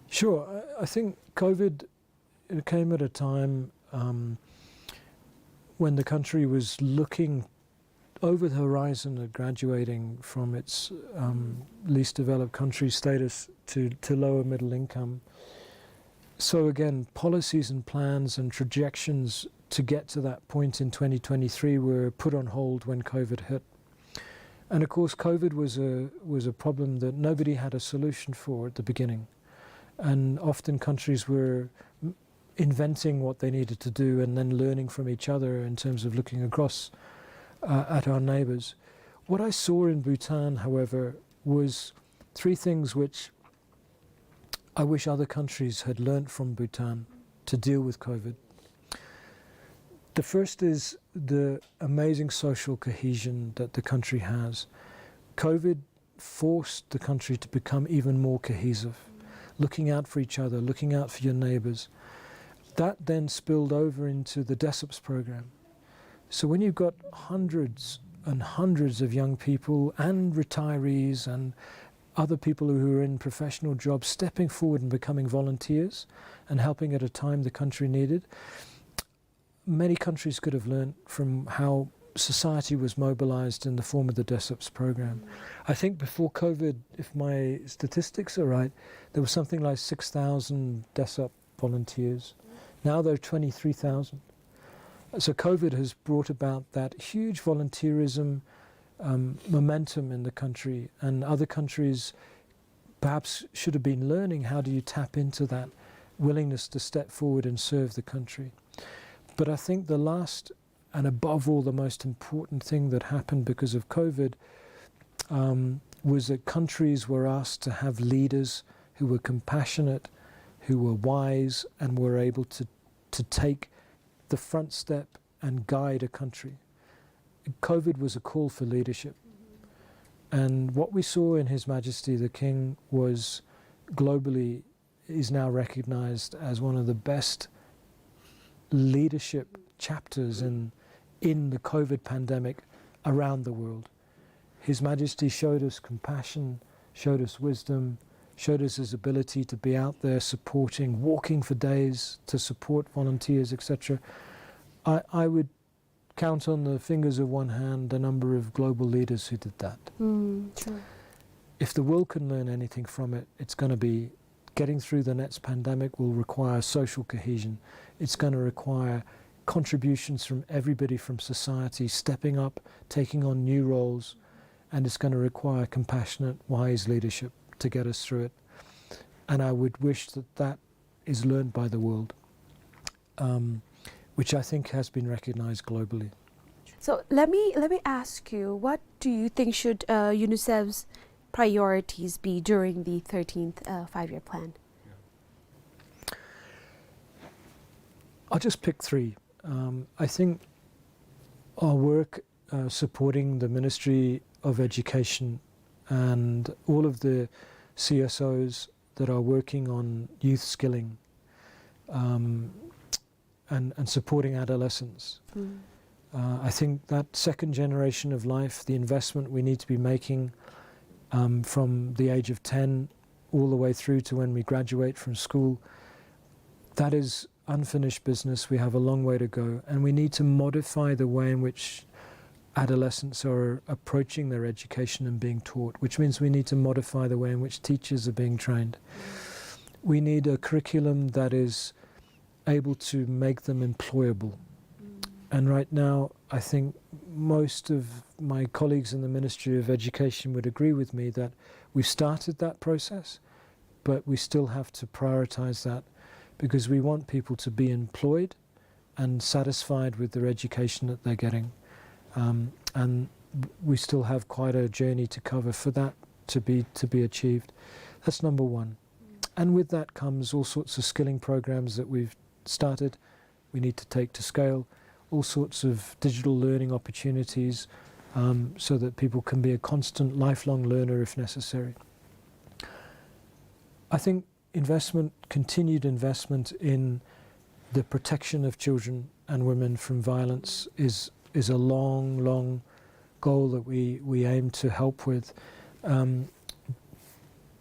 Sure. I, I think COVID, it came at a time, um, when the country was looking over the horizon of graduating from its, um, least developed country status to, to lower middle income. So again, policies and plans and trajections to get to that point in twenty twenty-three were put on hold when COVID hit. And of course, COVID was a, was a problem that nobody had a solution for at the beginning. And often countries were m-, inventing what they needed to do and then learning from each other in terms of looking across, uh, at our neighbors. What I saw in Bhutan, however, was three things which I wish other countries had learned from Bhutan to deal with COVID. The first is the amazing social cohesion that the country has. COVID forced the country to become even more cohesive, looking out for each other, looking out for your neighbors. That then spilled over into the DESUPS program. So when you've got hundreds and hundreds of young people and retirees and other people who are in professional jobs stepping forward and becoming volunteers and helping at a time the country needed, many countries could have learned from how society was mobilized in the form of the DESUPS program. I think before COVID, if my statistics are right, there was something like six thousand DESUP volunteers. Now there are twenty-three thousand. So COVID has brought about that huge volunteerism, um, momentum in the country, and other countries perhaps should have been learning, how do you tap into that willingness to step forward and serve the country? But I think the last, and above all, the most important thing that happened because of COVID, um, was that countries were asked to have leaders who were compassionate, who were wise, and were able to, to take the front step and guide a country. COVID was a call for leadership. And what we saw in His Majesty the King was globally, is now recognized as one of the best leadership chapters in, in the COVID pandemic around the world. His Majesty showed us compassion, showed us wisdom, showed us his ability to be out there supporting, walking for days to support volunteers, et cetera. I, I would count on the fingers of one hand the number of global leaders who did that. Mm, true. If the world can learn anything from it, it's gonna be getting through the next pandemic will require social cohesion. It's gonna require contributions from everybody from society stepping up, taking on new roles, and it's gonna require compassionate, wise leadership to get us through it. And I would wish that that is learned by the world, um, which I think has been recognized globally. So let me, let me ask you, what do you think should, uh, UNICEF's priorities be during the thirteenth, uh, five-year plan? I'll just pick three. Um, I think our work, uh, supporting the Ministry of Education and all of the C S Os that are working on youth skilling, um, and, and supporting adolescents. Mm. Uh, I think that second generation of life, the investment we need to be making um, from the age of ten all the way through to when we graduate from school, that is unfinished business. We have a long way to go, and we need to modify the way in which adolescents are approaching their education and being taught, which means we need to modify the way in which teachers are being trained. We need a curriculum that is able to make them employable. And right now, I think most of my colleagues in the Ministry of Education would agree with me that we've started that process, but we still have to prioritize that, because we want people to be employed and satisfied with their education that they're getting. Um, and we still have quite a journey to cover for that to be, to be achieved. That's number one. And with that comes all sorts of skilling programs that we've started, we need to take to scale, all sorts of digital learning opportunities, um, so that people can be a constant lifelong learner if necessary. I think investment, continued investment in the protection of children and women from violence is, is a long, long goal that we, we aim to help with. Um,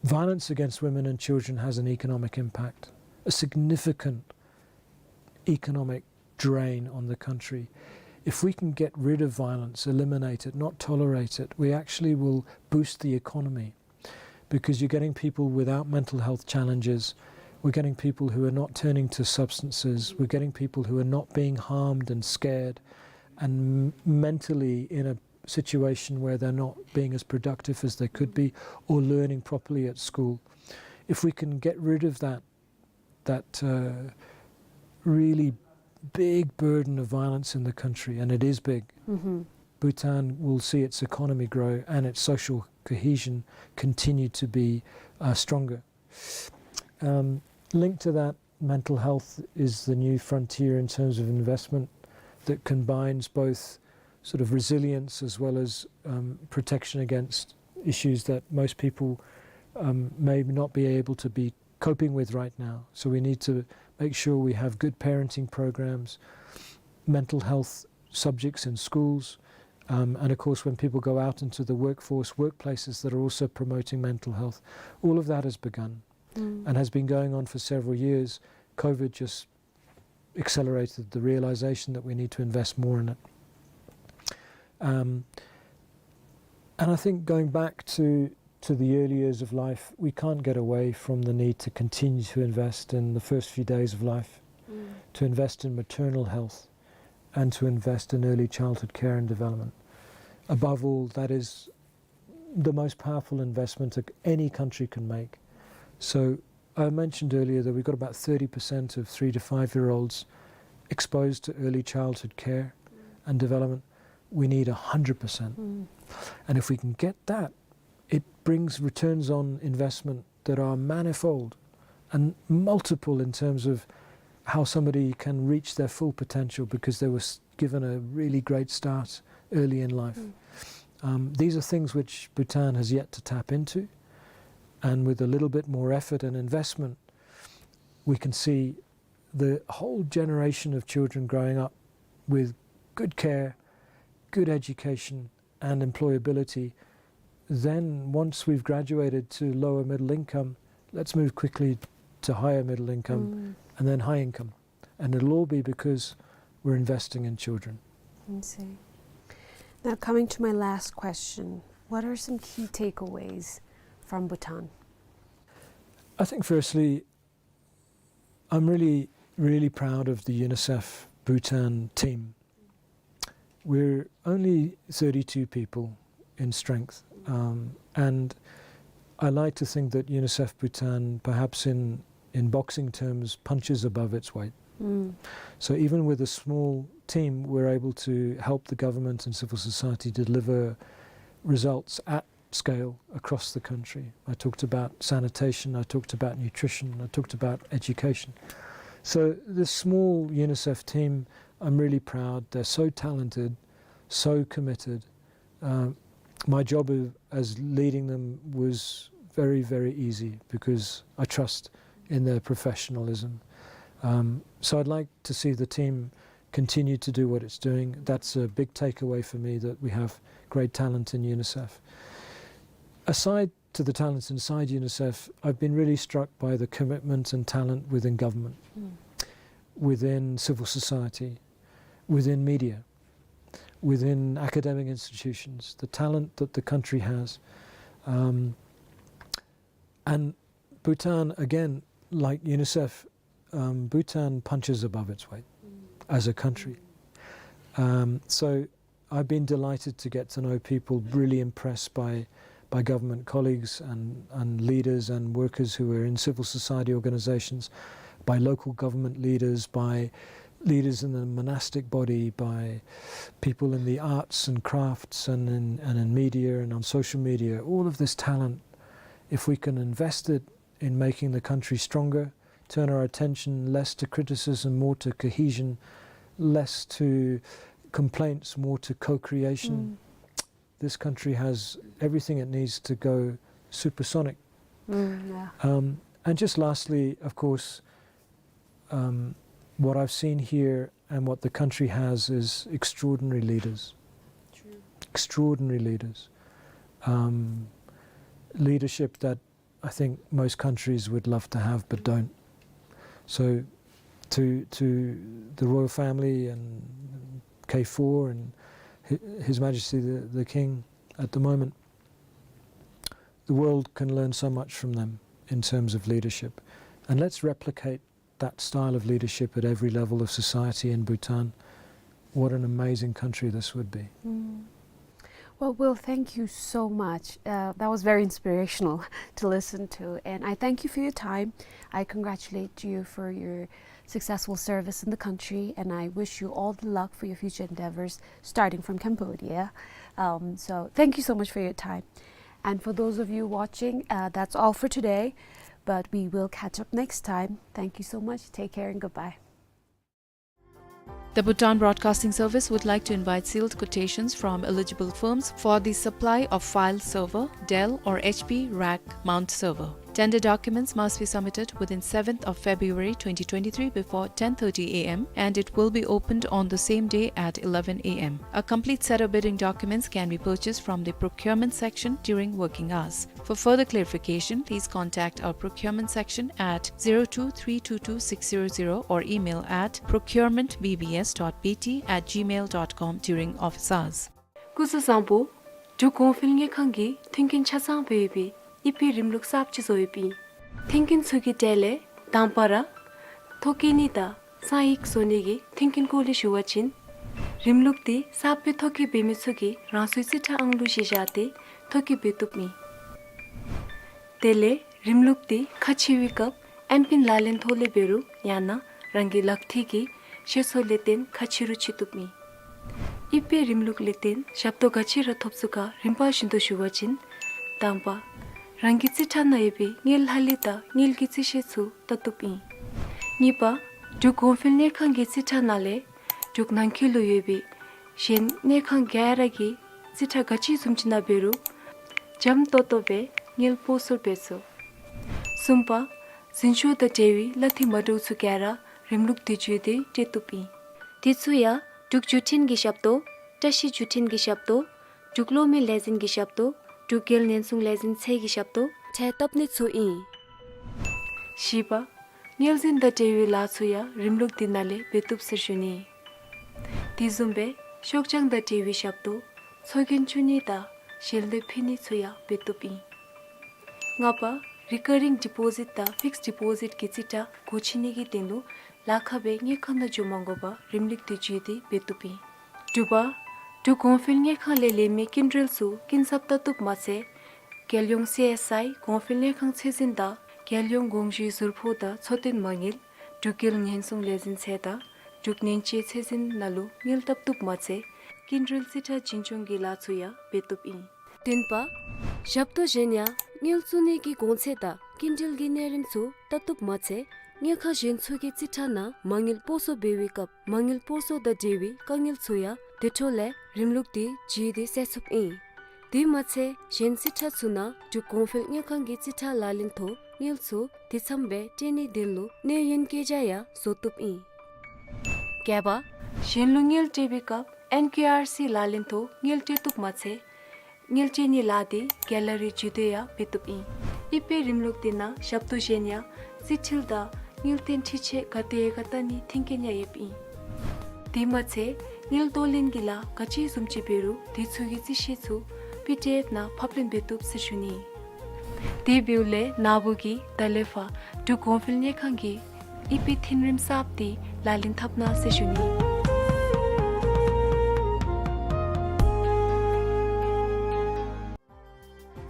violence against women and children has an economic impact, a significant economic drain on the country. If we can get rid of violence, eliminate it, not tolerate it, we actually will boost the economy, because you're getting people without mental health challenges. We're getting people who are not turning to substances. We're getting people who are not being harmed and scared and m-, mentally in a situation where they're not being as productive as they could be or learning properly at school. If we can get rid of that, that, uh, really big burden of violence in the country, and it is big, Bhutan will see its economy grow and its social cohesion continue to be, uh, stronger. Um, linked to that, mental health is the new frontier in terms of investment that combines both sort of resilience as well as, um, protection against issues that most people, um, may not be able to be coping with right now. So we need to make sure we have good parenting programs, mental health subjects in schools, um, and of course, when people go out into the workforce, workplaces that are also promoting mental health. All of that has begun and has been going on for several years. COVID just accelerated the realization that we need to invest more in it. Um, and I think going back to, to the early years of life, we can't get away from the need to continue to invest in the first few days of life, to invest in maternal health, and to invest in early childhood care and development. Above all, that is the most powerful investment that any country can make. So I mentioned earlier that we've got about thirty percent of three to five-year-olds exposed to early childhood care and development. We need a hundred percent. And if we can get that, it brings returns on investment that are manifold and multiple in terms of how somebody can reach their full potential because they were s-, given a really great start early in life. Um, these are things which Bhutan has yet to tap into, and with a little bit more effort and investment, we can see the whole generation of children growing up with good care, good education, and employability. Then once we've graduated to lower middle income, let's move quickly to higher middle income and then high income. And it'll all be because we're investing in children. I see. Now, coming to my last question, what are some key takeaways from Bhutan? I think firstly, I'm really, really proud of the UNICEF Bhutan team. We're only thirty-two people in strength, um, and I like to think that UNICEF Bhutan, perhaps in, in boxing terms, punches above its weight. So even with a small team, we're able to help the government and civil society deliver results at scale across the country. I talked about sanitation, I talked about nutrition, I talked about education. So this small UNICEF team, I'm really proud. They're so talented, so committed. Uh, my job as, as leading them was very, very easy because I trust in their professionalism. Um, so I'd like to see the team continue to do what it's doing. That's a big takeaway for me, that we have great talent in UNICEF. Aside to the talents inside UNICEF, I've been really struck by the commitment and talent within government, within civil society, within media, within academic institutions, the talent that the country has. Um, and Bhutan, again, like UNICEF, um, Bhutan punches above its weight as a country. Um, so I've been delighted to get to know people really impressed by, by government colleagues and, and leaders and workers who are in civil society organizations, by local government leaders, by leaders in the monastic body, by people in the arts and crafts and in, and in media and on social media. All of this talent, if we can invest it in making the country stronger, turn our attention less to criticism, more to cohesion, less to complaints, more to co-creation. This country has everything it needs to go supersonic. Um, and just lastly, of course, um, what I've seen here and what the country has is extraordinary leaders. Extraordinary leaders. Um, leadership that I think most countries would love to have but don't. So to, to the royal family and K four and Hi-, His Majesty the, the King at the moment, the world can learn so much from them in terms of leadership. And let's replicate that style of leadership at every level of society in Bhutan, what an amazing country this would be. Well, Will, thank you so much. Uh, that was very inspirational to listen to, and I thank you for your time. I congratulate you for your successful service in the country, and I wish you all the luck for your future endeavors, starting from Cambodia. Um, so thank you so much for your time. And for those of you watching, uh, that's all for today, but we will catch up next time. Thank you so much. Take care and goodbye. The Bhutan Broadcasting Service would like to invite sealed quotations from eligible firms for the supply of file server, Dell or H P rack mount server. Tender documents must be submitted within seventh of February twenty twenty-three before ten thirty A M, and it will be opened on the same day at eleven A M. A complete set of bidding documents can be purchased from the procurement section during working hours. For further clarification, please contact our procurement section at zero two three two two six zero zero or email at procurement B B S dot B T at gmail dot com during office hours. སྐུ་གཟུགས་བཟང་པོ། འབྲུག་གོང་འཕེལ་དངུལ་ཁང་གིས་མཐུན་རྐྱེན་ཆ་ཚང་སྦེ་ཡོད་པའི་ཨི་ཕི་རིམ་ལུགས་གསརཔ་ཅིག་བཟོ་ཡོདཔ་ཨིན། མཐུན་རྐྱེན་ཚུ་གི་གྲས་ལས་དང་པ་ར་ཐོ་བཀོད་ནི་དང་གསང་ཡིག་བཟོ་ནི་གི་མཐུན་རྐྱེན་སྐོར་ལས་ཞུ་བ་ཅིན། རིམ་ལུགས་འདི་གསརཔ་སྦེ་ཐོ་བཀོད་འབད་མི་ཚུ་གིས་རང་སོའི་རྩིས་ཁྲ་ཨང་གླུ་གཞི་བཞག་སྟེ་ཐོ་བཀོད་འབད་བཏུབ་ཨིན། དེ་ལས་རིམ་ལུགས་འདི་ཁ་ཕྱེ་བའི་སྐབས་ཨེམ་པིན་ལག་ལེན་ཐོག་ལས་འབད་རུང་ཡང་ན་རང་གི་ལག་མཐིལ་གྱི་ཤེལ་སོ་ལས་བརྟེན་ཁ་ཕྱེ་རུང་ཕྱེ་བཏུབ་ཨིན། ཨི་ཕི་རིམ་ལུགས་ལས་བརྟེན་ཞབས་ཏོག་ག་ཅི་ར་ཐོབ་ཚུགས་ག་རིམ་པ་བཞིན་དུ་ཞུ་བ་ཅིན། དང་པ། རང་གི་རྩིས་ཁྲ་ནང་ཡོད་པའི་དངུལ་ལྷག་ལུས་དང་དངུལ་གྱི་རྩིས་ཤད་ཚུ་བལྟ་བཏུབ་ཨིན། གཉིས་པ། འབྲུག་གོང་འཕེལ་དངུལ་ཁང་གི་རྩིས་ཁྲ་ནང་ལས་འབྲུག་ནང་འཁོད་ལུ་ཡོད་པའི་གཞན་དངུལ་ཁང་ག་ར་གི་རྩིས་ཁྲ་ག་ཅི་བཟུམ་ཅིག་ནང་འབད་རུང་འཇམ་ཏོང་ཏོ་སྦེ་དངུལ་སྤོ་སོར་འབད་ཚུགས། གསུམ་པ། འཛིན་སྐྱོང་དང་འབྲེལ་བའི་གླ་འཐུས་མ་འདྲཝ་ཚུ་ག་ར་རིམ་ལུགས་འདི་བརྒྱུད་དེ་སྤྲོད་བཏུབ་ཨིན། དེ་ཚུ་ཡང་འབྲུག་བརྒྱུད་འཕྲིན་གྱི་ཞབས་ཏོག། བཀྲ་ཤིས་བརྒྱུད་འཕྲིན་གྱི་ཞབས་ཏོག། འབྲུག་གློག་མེ་ལས་འཛིན་གྱི་ཞབས་ཏོག། འབྲུག་རྒྱལ་ཉེན་སྲུང་ལས་འཛིན་ཚད་ཀྱི་ཞབས་ཏོག་འཕྲལ་བཏབ་ནི་ཚུ་ཨིན། བཞི་པ། དངུལ་འཛིན་དང་འབྲེལ་བའི་ལཱ་ཚུ་ཡང་རིམ་ལུགས་འདི་ནང་ལས་འབད་བཏུབ་ཟེར་ཞུ་ནི། དེ་བཟུམ་སྦེ་ཤོག་བྱང་དང་འབྲེལ་བའི་ཞབས་ཏོག། ཚོགས་རྒྱན་བཙུགས་ནི་དང་ཞལ་འདེབས་ཕུལ་ནི་ཚུ་ཡང་འབད་བཏུབ་ཨིན། ལྔ་པ། རི་ཀ་རིང་ཌི་པོ་ཟིཊ་དང་ཕིགསཌ་ཌི་པོ་ཟིཊ་གི་རྩིས་ཁྲ་སྒོ་ཕྱེ་ནི་གི་དོན་ལུ་ལཱ་ཁག་སྦེ་དངུལ་ཁང་ནང་འགྱོ་མ་དགོ་པར་རིམ་ལུགས་འདི་བརྒྱུད་དེ་འབད་བཏུབ་ཨིན། དྲུག་པ། འབྲུག་གོང་འཕེལ་དངུལ་ཁང་ལས་ལེན་མི་སྐྱིན་འགྲུལ་ཚུ་སྐྱིན་ཚབ་བལྟ་བཏུབ་མ་ཚད། རྒྱལ་ཡོངས་སི་ཨེསི་ཨའི་གོང་འཕེལ་དངུལ་ཁང་ཚད་འཛིན་དང་རྒྱལ་ཡོངས་དགོངས་ཞུའི་ཟུར་ཕོགས་དང་འཚོ་རྟེན་མ་དངུལ། འབྲུག་རྒྱལ་ཉེན་སྲུང་ལས་འཛིན་ཚད་དང་འབྲུག་ནན་ཅེ་ཚད་འཛིན་ནང་ལུ་དངུལ་བལྟ་བཏུབ་མ་ཚད་སྐྱིན་འགྲུལ་རྩིས་ཁྲ་འཛིན་སྐྱོང་གི་ལཱ་ཚུ་ཡང་འབད་བཏུབ་ཨིན། བདུན་པ། ཞབས་ཏོག་གཞན་ཡང་དངུལ་བཙུགས་ནི་གི་གོང་ཚད་དང་སྐྱིན་འགྲུལ་གྱི་གནས་རིམ་ཚུ་བལྟ་བཏུབ་མ་ཚད་དངུལ་ཁང་གཞན་ཚུ་གི་རྩིས་ཁྲ་ནང་མ་དངུལ་སྤོ་སོར་འབད་བའི་སྐབས་མ་དངུལ་སྤོ་སོར་དང་འབྲེལ་བའི་དཀའ་ངལ་ཚུ་ཡང་དེ་འཕྲོ་ལས་རིམ་ལུགས་འདི་བརྒྱུད་དེ་སེལ་ཚུགསཔ་ཨིན། དེ་མ་ཚད་གཞན་རྩིས་ཁྲ་ཚུ་ནང་འབྲུག་གོང་འཕེལ་དངུལ་ཁང་གི་རྩིས་ཁྲ་ལག་ལེན་ཐོག་དངུལ་ཚུ་དེ་ཙམ་སྦེ་སྤྲོད་ནིའི་དོན་ལུ་གནས་ཡུན་བཀོད་རྒྱ་ཡང་བཟོ་བཏུབ་ཨིན། བརྒྱད་པ། གཞན་ལུ་དངུལ་སྤྲོད་པའི་སྐབས་ཨེན་ཀེ་ཨར་སི་ལག་ལེན་ཐོག་དངུལ་སྤྲོད་བཏུབ་མ་ཚད་ དངུལ་ཅན་གྱི་ལཱ་འདི་གེ་ལ་རི་བརྒྱུད་དེ་ཡང་འབད་བཏུབ་ཨིན། ཨི་པའི་རིམ་ལུགས་འདི་ནང་ཞབས་ཏོག་གཞན་ཡང་རྩིས་འཕྲུལ་དང་དངུལ་རྟེན་འཕྲུལ་ཆས་ག་དེ་ག་བལྟ་ནིའི་མཐུན་རྐྱེན་ཡང་ཡོདཔ་ཨིན། དེ་མ་ཚད་དངུལ་བསྡུ་ལེན་གྱི་ལཱ་ག་ཅི་བཟུམ་ཅིག་འབད་རུང་དེ་ཚུ་གི་རྩིས་གཞི་ཚུ་པི་ཌི་ཨེཕ་ནང་ཕབ་ལེན་འབད་བཏུབ་ཟེར་ཞུ་ནི། དེ་འབདཝ་ལས་ན་བུ་གིས་ད་ལས་ཕར་འབྲུག་གོང་འཕེལ་དངུལ་ཁང་གི་ཨི་པའི་མཐུན་རིམ་གསརཔ་འདི་ལག་ལེན་འཐབ་གནང་ཟེར་ཞུ་ནི།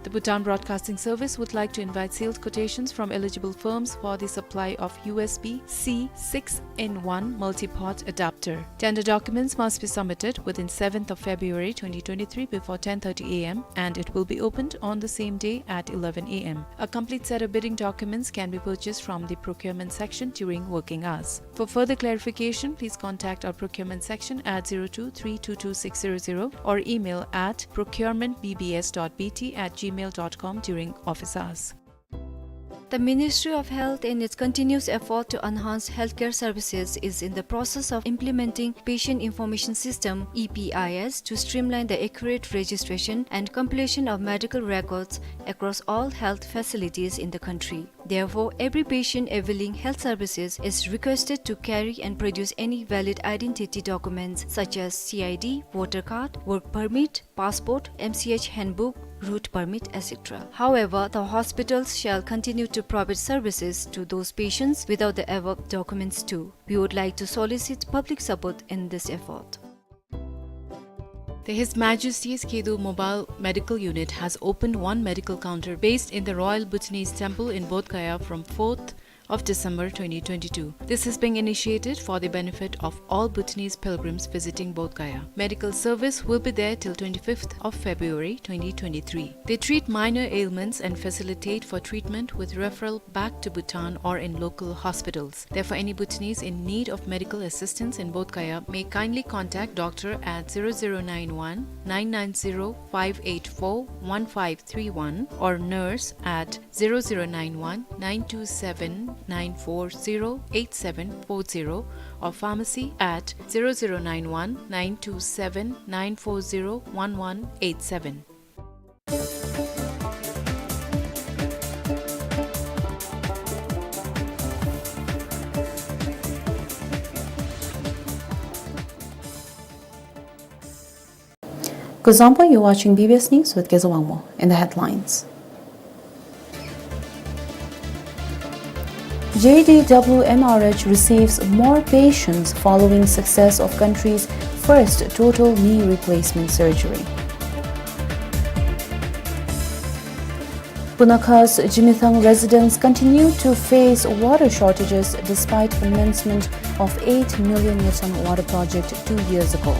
The Bhutan Broadcasting Service would like to invite sales quotations from eligible firms for the supply of U S B C six-in-one multi-port adapter. Tender documents must be submitted within seventh of February twenty twenty-three before ten thirty A M and it will be opened on the same day at eleven A M. A complete set of bidding documents can be purchased from the procurement section during working hours. For further clarification, please contact our procurement section at zero two three two two six zero zero or email at procurement B B S dot B T at gmail dot com during office hours. The Ministry of Health, in its continuous effort to enhance healthcare services, is in the process of implementing Patient Information System, E P I S, to streamline the accurate registration and completion of medical records across all health facilities in the country. Therefore, every patient availing health services is requested to carry and produce any valid identity documents such as C I D, voter card, work permit, passport, M C H handbook, route permit, et cetera. However, the hospitals shall continue to provide services to those patients without the above documents too. We would like to solicit public support in this effort. The His Majesty's Kedu Mobile Medical Unit has opened one medical counter based in the Royal Bhutanese Temple in Bodh Gaya from fourth of December twenty twenty-two. This is being initiated for the benefit of all Bhutanese pilgrims visiting Bodh Gaya. Medical service will be there till twenty-fifth of February twenty twenty-three. They treat minor ailments and facilitate for treatment with referral back to Bhutan or in local hospitals. Therefore, any Bhutanese in need of medical assistance in Bodh Gaya may kindly contact doctor at zero zero nine one nine nine zero five eight four one five three one or nurse at zero zero nine one nine two seven nine four zero eight seven four zero or pharmacy at zero zero nine one nine two seven nine four zero one one eight seven. Kuzuzangpo, you're watching B B S News with Keza Wangmo. In the headlines. J D W N R H receives more patients following success of country's first total knee replacement surgery. Punakha's Jimithang residents continue to face water shortages despite commencement of eight million nyeton water project two years ago.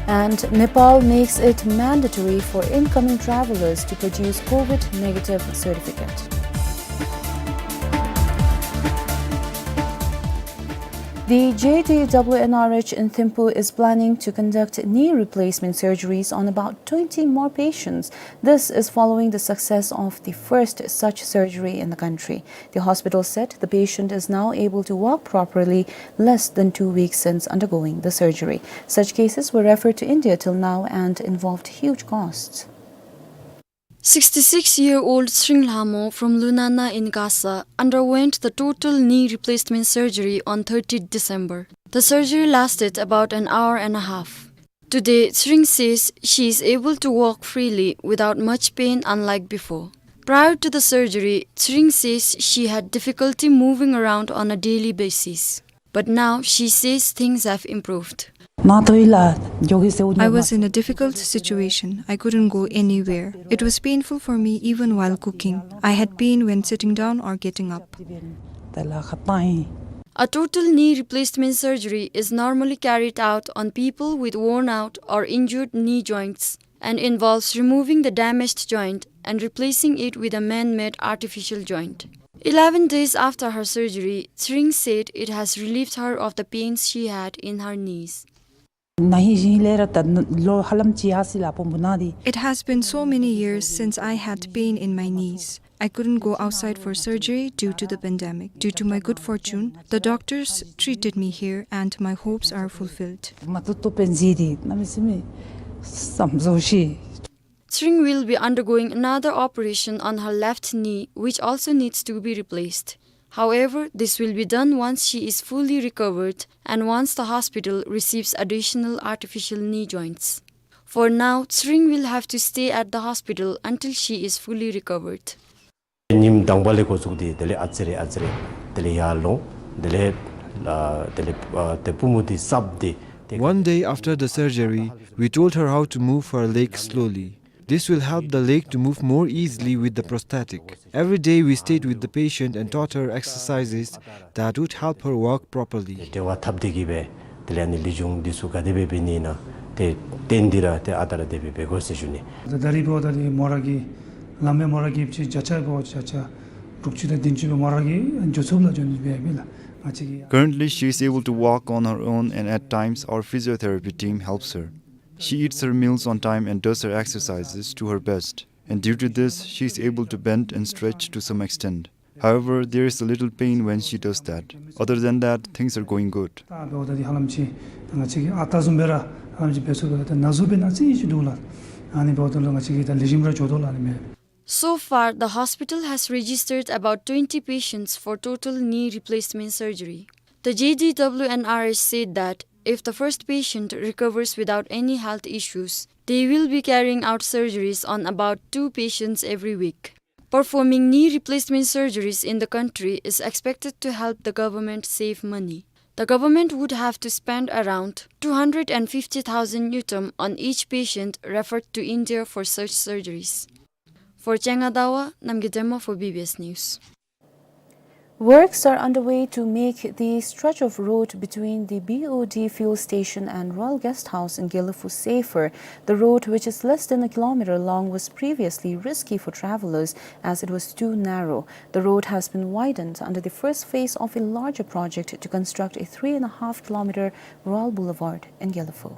And Nepal makes it mandatory for incoming travelers to produce COVID negative certificate. The J D W N R H in Thimphu is planning to conduct knee replacement surgeries on about twenty more patients. This is following the success of the first such surgery in the country. The hospital said the patient is now able to walk properly less than two weeks since undergoing the surgery. Such cases were referred to India till now and involved huge costs. Sixty-six-year-old Tshering Lhamo from Lunana in Gasa underwent the total knee replacement surgery on thirtieth December. The surgery lasted about an hour and a half. Today, Tshering says she is able to walk freely without much pain, unlike before. Prior to the surgery, Tshering says she had difficulty moving around on a daily basis. But now she says things have improved. I was in a difficult situation. I couldn't go anywhere. It was painful for me even while cooking. I had pain when sitting down or getting up. A total knee replacement surgery is normally carried out on people with worn out or injured knee joints and involves removing the damaged joint and replacing it with a man-made artificial joint. Eleven days after her surgery, Tshering said it has relieved her of the pains she had in her knees. It has been so many years since I had pain in my knees. I couldn't go outside for surgery due to the pandemic. Due to my good fortune, the doctors treated me here and my hopes are fulfilled. Tshering will be undergoing another operation on her left knee, which also needs to be replaced. However, this will be done once she is fully recovered and once the hospital receives additional artificial knee joints. For now, Tshering will have to stay at the hospital until she is fully recovered. ཉིནམ་དང་པ་ལས་འགོ་བཙུགས་ཏེ་དེ་ལས་ཨ་ཙི་རེ་ཨ་ཙི་རེ་དེ་ལས་ཡར་ལོང་། དེ་ལས་ཨ་དེ་ལས་ཨ་དེ་པུས་མོ་འདི་སྲབ་སྟེ། One day after the surgery, we told her how to move her leg slowly. This will help the leg to move more easily with the prosthetic. Every day we stayed with the patient and taught her exercises that would help her walk properly. འབྲེལ་བ་འཐབ་སྟེ་གི་སྦེ་དེ་ལས་ཨ་ནི་ལེགས་ཤོམ་འདི་ཚུ་ག་དེ་སྦེ་འབད་ནི་ཨིན་ན་ཏེ་བསྟན་ཏེ་ར་ཏེ་ཨ་རྟག་ར་དེ་སྦེ་འབད་དགོ་ཟེར་ཞུ་ནི། ད་རིས་འབདཝ་ད་རིས་མོ་ར་གིས་ལམ་སྦེ་མོ་ར་གིས་ཅིག་བརྒྱ་ཆ་འབདཝ་བརྒྱ་ཆ་དྲུག་ཅུ་དང་བདུན་ཅུ་སྦེ་མོ་ར་གིས་འགྱོ་ཚུགསཔ་ལ་འགྱོ་ནི་སྦེ་ཨིན་ལགས། ང་བཅས་ཀྱིས། Currently, she is able to walk on her own, and at times our physiotherapy team helps her. She eats her meals on time and does her exercises to her best. And due to this, she is able to bend and stretch to some extent. However, there is a little pain when she does that. Other than that, things are going good. ད་འབདཝ་ད་འདི་ཧ་ལམ་ཅིག་ང་བཅས་ཀྱིས་ཨ་རྟག་བཟུམ་སྦེ་ར་ཧ་ལམ་ཅིག་འབད་ཚུགས་པས་ལགས། ད་ན་ཟུག་འབད་ནི་ཨ་ཙི་ཅིག་འདུག་ལགས། ཨ་ནི་འབདཝ་ད་ལུ་ང་བཅས་ཀྱིས་ད་ལེགས་ཤོམ་ར་འགྱོ་དོ་ལགས་ཨ་ནི་སྦེ། So far, the hospital has registered about twenty patients for total knee replacement surgery. The J D W N R H said that if the first patient recovers without any health issues, they will be carrying out surgeries on about two patients every week. Performing knee replacement surgeries in the country is expected to help the government save money. The government would have to spend around two hundred and fifty thousand ngultrum on each patient referred to India for such surgeries. For Changha Dawa, Namgay Dema for B B S News. Works are underway to make the stretch of road between the B O D fuel station and Royal Guest House in Gelephu safer. The road, which is less than a kilometer long, was previously risky for travelers as it was too narrow. The road has been widened under the first phase of a larger project to construct a three and a half kilometer Royal Boulevard in Gelephu.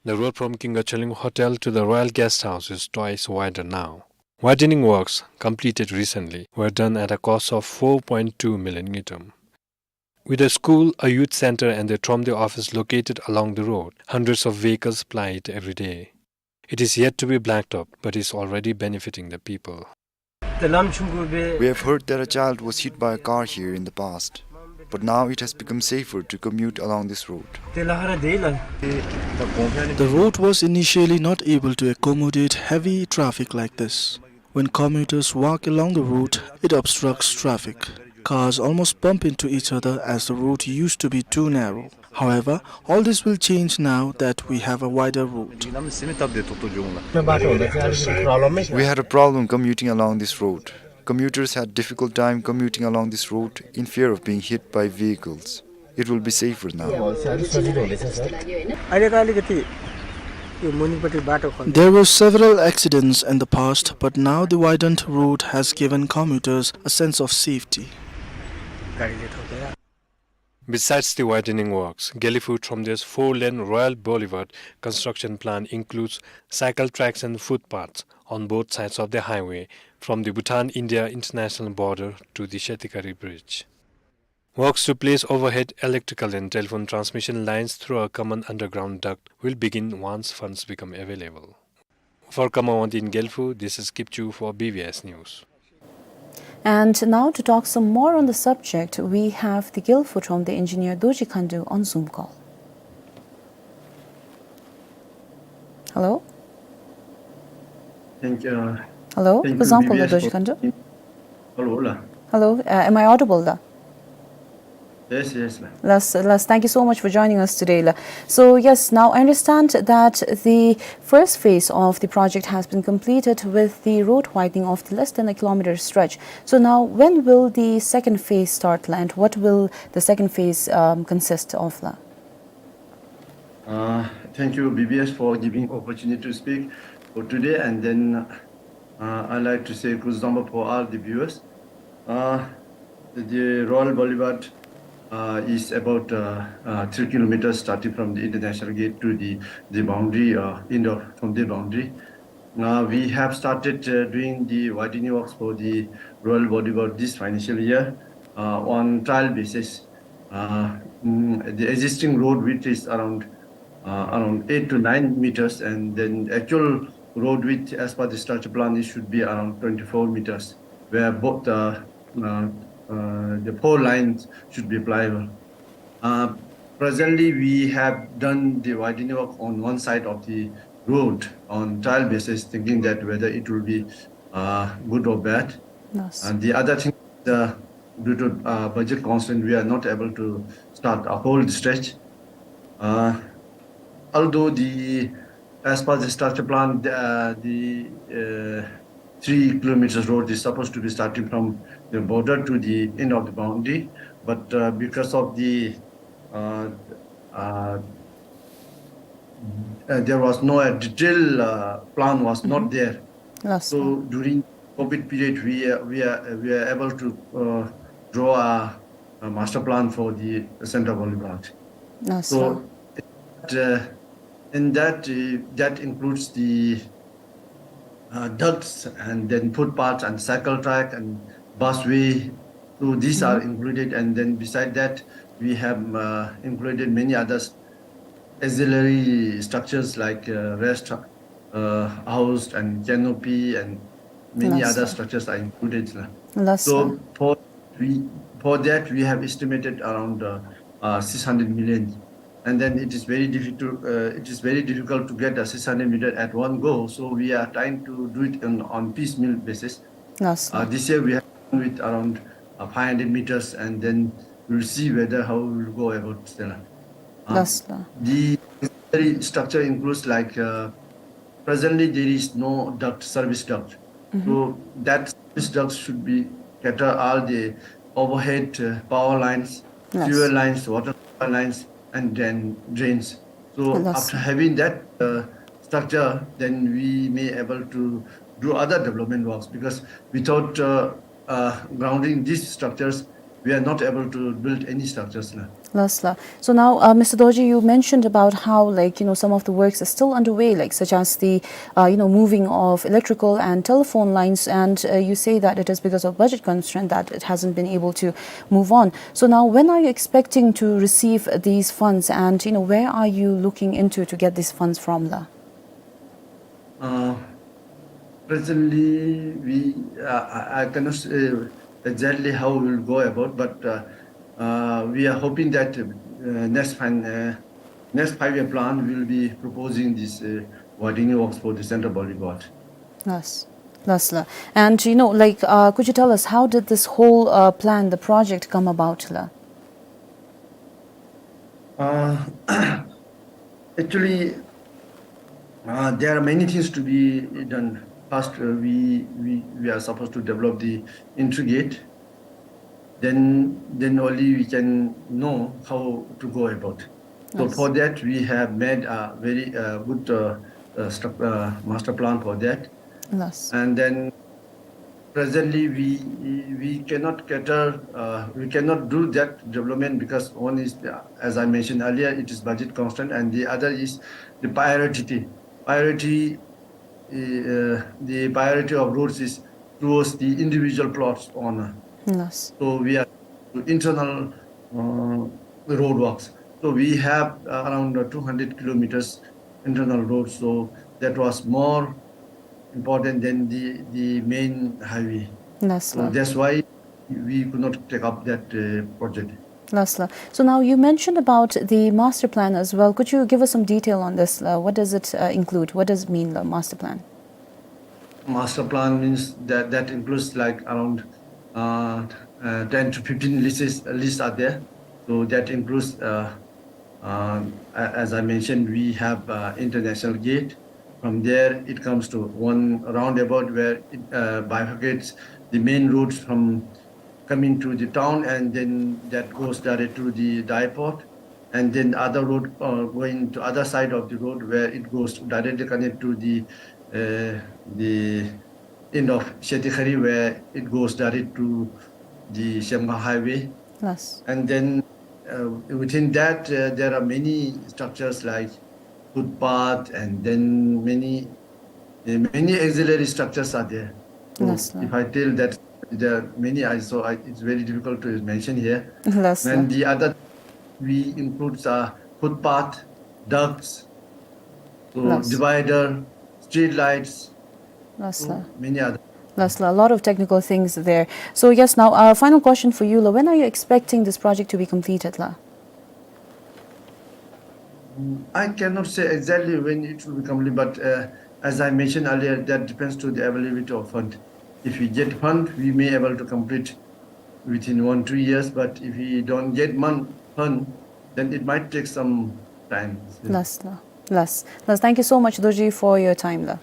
The road from King Gacholing Hotel to the Royal Guest House is twice wider now. Widening works, completed recently, were done at a cost of four point two million ngultrum. With a school, a youth center, and the Thromde office located along the road, hundreds of vehicles ply it every day. It is yet to be blacktopped, but is already benefiting the people. We have heard that a child was hit by a car here in the past, but now it has become safer to commute along this road. The road was initially not able to accommodate heavy traffic like this. When commuters walk along the road, it obstructs traffic. Cars almost bump into each other as the road used to be too narrow. However, all this will change now that we have a wider road. We had a problem commuting along this road. Commuters had difficult time commuting along this road in fear of being hit by vehicles. It will be safer now. There were several accidents in the past, but now the widened road has given commuters a sense of safety. Besides the widening works, Gelephu Thromde's four-lane Royal Boulevard construction plan includes cycle tracks and footpaths on both sides of the highway, from the Bhutan-India international border to the Shetikari Bridge. Works to place overhead electrical and telephone transmission lines through a common underground duct will begin once funds become available. For Kama Wangdi in Gelephu, this is Kipchu for B B S News. And now to talk some more on the subject, we have the Gelephu Thromde engineer Dorji Khandu on Zoom call. Hello? Thank you. Hello? Thank you, Kuzangpho la B B S Dorji Khandu? Hello, la. Hello, uh, am I audible, la? Yes, yes, la. Las, Las, thank you so much for joining us today, la. So, yes, now I understand that the first phase of the project has been completed with the road widening of the less than a kilometer stretch. So now, when will the second phase start, la, and what will the second phase, um, consist of, la? Uh, thank you, B B S, for giving opportunity to speak for today, and then, uh, I like to say kuzangpho for all the viewers. Uh, the Royal Boulevard, uh, is about, uh, uh, three kilometers starting from the international gate to the, the boundary, uh, end of, from the boundary. Uh, we have started uh, doing the widening works for the Royal Bodyguard this financial year uh, on trial basis. Uh, mm, the existing road width is around uh, around eight to nine meters, and then actual road width as per the structure plan, it should be around twenty-four meters, where both uh, uh, uh, the four lines should be pliable. Uh, presently, we have done the widening work on one side of the road on trial basis, thinking that whether it will be uh, good or bad. Yes. And the other thing, uh, due to uh, budget constraint, we are not able to start a whole stretch. Uh, although the, as per the structure plan, the, uh, the uh, three kilometers road is supposed to be starting from the border to the end of the boundary, but uh, because of the uh, uh, uh, there was no a detailed uh, plan was not there. Yes, sir. So during COVID period, we uh, we are we are able to uh, draw a, a master plan for the center boulevard. Yes, sir. So that, uh, in that uh, that includes the uh, ducts and then footpaths and cycle track and busway. So these are included, and then beside that, we have uh, included many others, auxiliary structures like uh, rest uh, house and canopy and many other structures are included. Yes, sir. So for we for that we have estimated around uh, uh, six hundred million, and then it is very difficult. Uh, it is very difficult to get a six hundred million at one go. So we are trying to do it on, on piecemeal basis. Yes, sir. Uh, this year we have done with around uh, five hundred meters, and then we'll see whether how we will go about, Stella. Uh, yes, sir. The necessary structure includes like uh, presently there is no duct, service duct. Mm-hmm. So that service duct should be cater all the overhead uh, power lines, yes, sewer lines, water supply lines, and then drains. So after having that uh, structure, then we may able to do other development works, because without uh, uh, grounding these structures, we are not able to build any structures. Last la. So now, uh, Mister Dorji, you mentioned about how, like, you know, some of the works are still underway, like, such as the, uh, you know, moving of electrical and telephone lines, and uh, you say that it is because of budget constraint that it hasn't been able to move on. So now, when are you expecting to receive these funds, and, you know, where are you looking into to get these funds from, la? Uh, presently, we uh, I, I cannot say exactly how we will go about, but uh, uh, we are hoping that uh, next fin- uh, next five-year plan will be proposing this uh, widening works for the center boulevard. Yes, yes, la. And, you know, like, uh, could you tell us, how did this whole uh, plan, the project, come about, la? Uh, actually, uh, there are many things to be done. First, uh, we, we, we are supposed to develop the entry gate. Then, then only we can know how to go about. So, yes, for that, we have made a very uh, good uh, uh, struc- uh, master plan for that. Yes. And then presently we we cannot cater, uh, we cannot do that development because one is, uh, as I mentioned earlier, it is budget constraint, and the other is the priority. Priority, uh, the priority of roads is towards the individual plots owner. Yes. So we are internal uh, road works. So we have uh, around uh, two hundred kilometers internal road. So that was more important than the, the main highway. Yes, so la. That's why we could not take up that uh, project. Yes, la. So now you mentioned about the master plan as well. Could you give us some detail on this, la? What does it uh, include? What does it mean, la, master plan? Master plan means that that includes like around uh, uh, ten to fifteen leases, leases are there. So that includes uh, Um, a- as I mentioned, we have uh, international gate. From there, it comes to one roundabout where it uh, bifurcates the main roads from coming to the town, and then that goes direct to the depot. And then other road uh, going to other side of the road where it goes directly connect to the uh, the end of Shetikhari, where it goes direct to the Shemkha highway. Yes. And then uh, within that, uh, there are many structures like footpath and then many Uh, many auxiliary structures are there. So, yes, sir, if I tell that there are many, I, so I, it's very difficult to mention here. Yes, sir. And the other, we include, uh, footpath, ducts, so, yes, divider, street lights, yes, so sir, many other. Yes, sir. A lot of technical things there. So yes, now, uh, final question for you, la. When are you expecting this project to be completed, la? I cannot say exactly when it will be complete, but, uh, as I mentioned earlier, that depends to the availability of fund. If we get fund, we may able to complete within one, two years, but if we don't get mon-, fund, then it might take some time. Yes, la. Yes, la. Thank you so much, Dorji, for your time, la.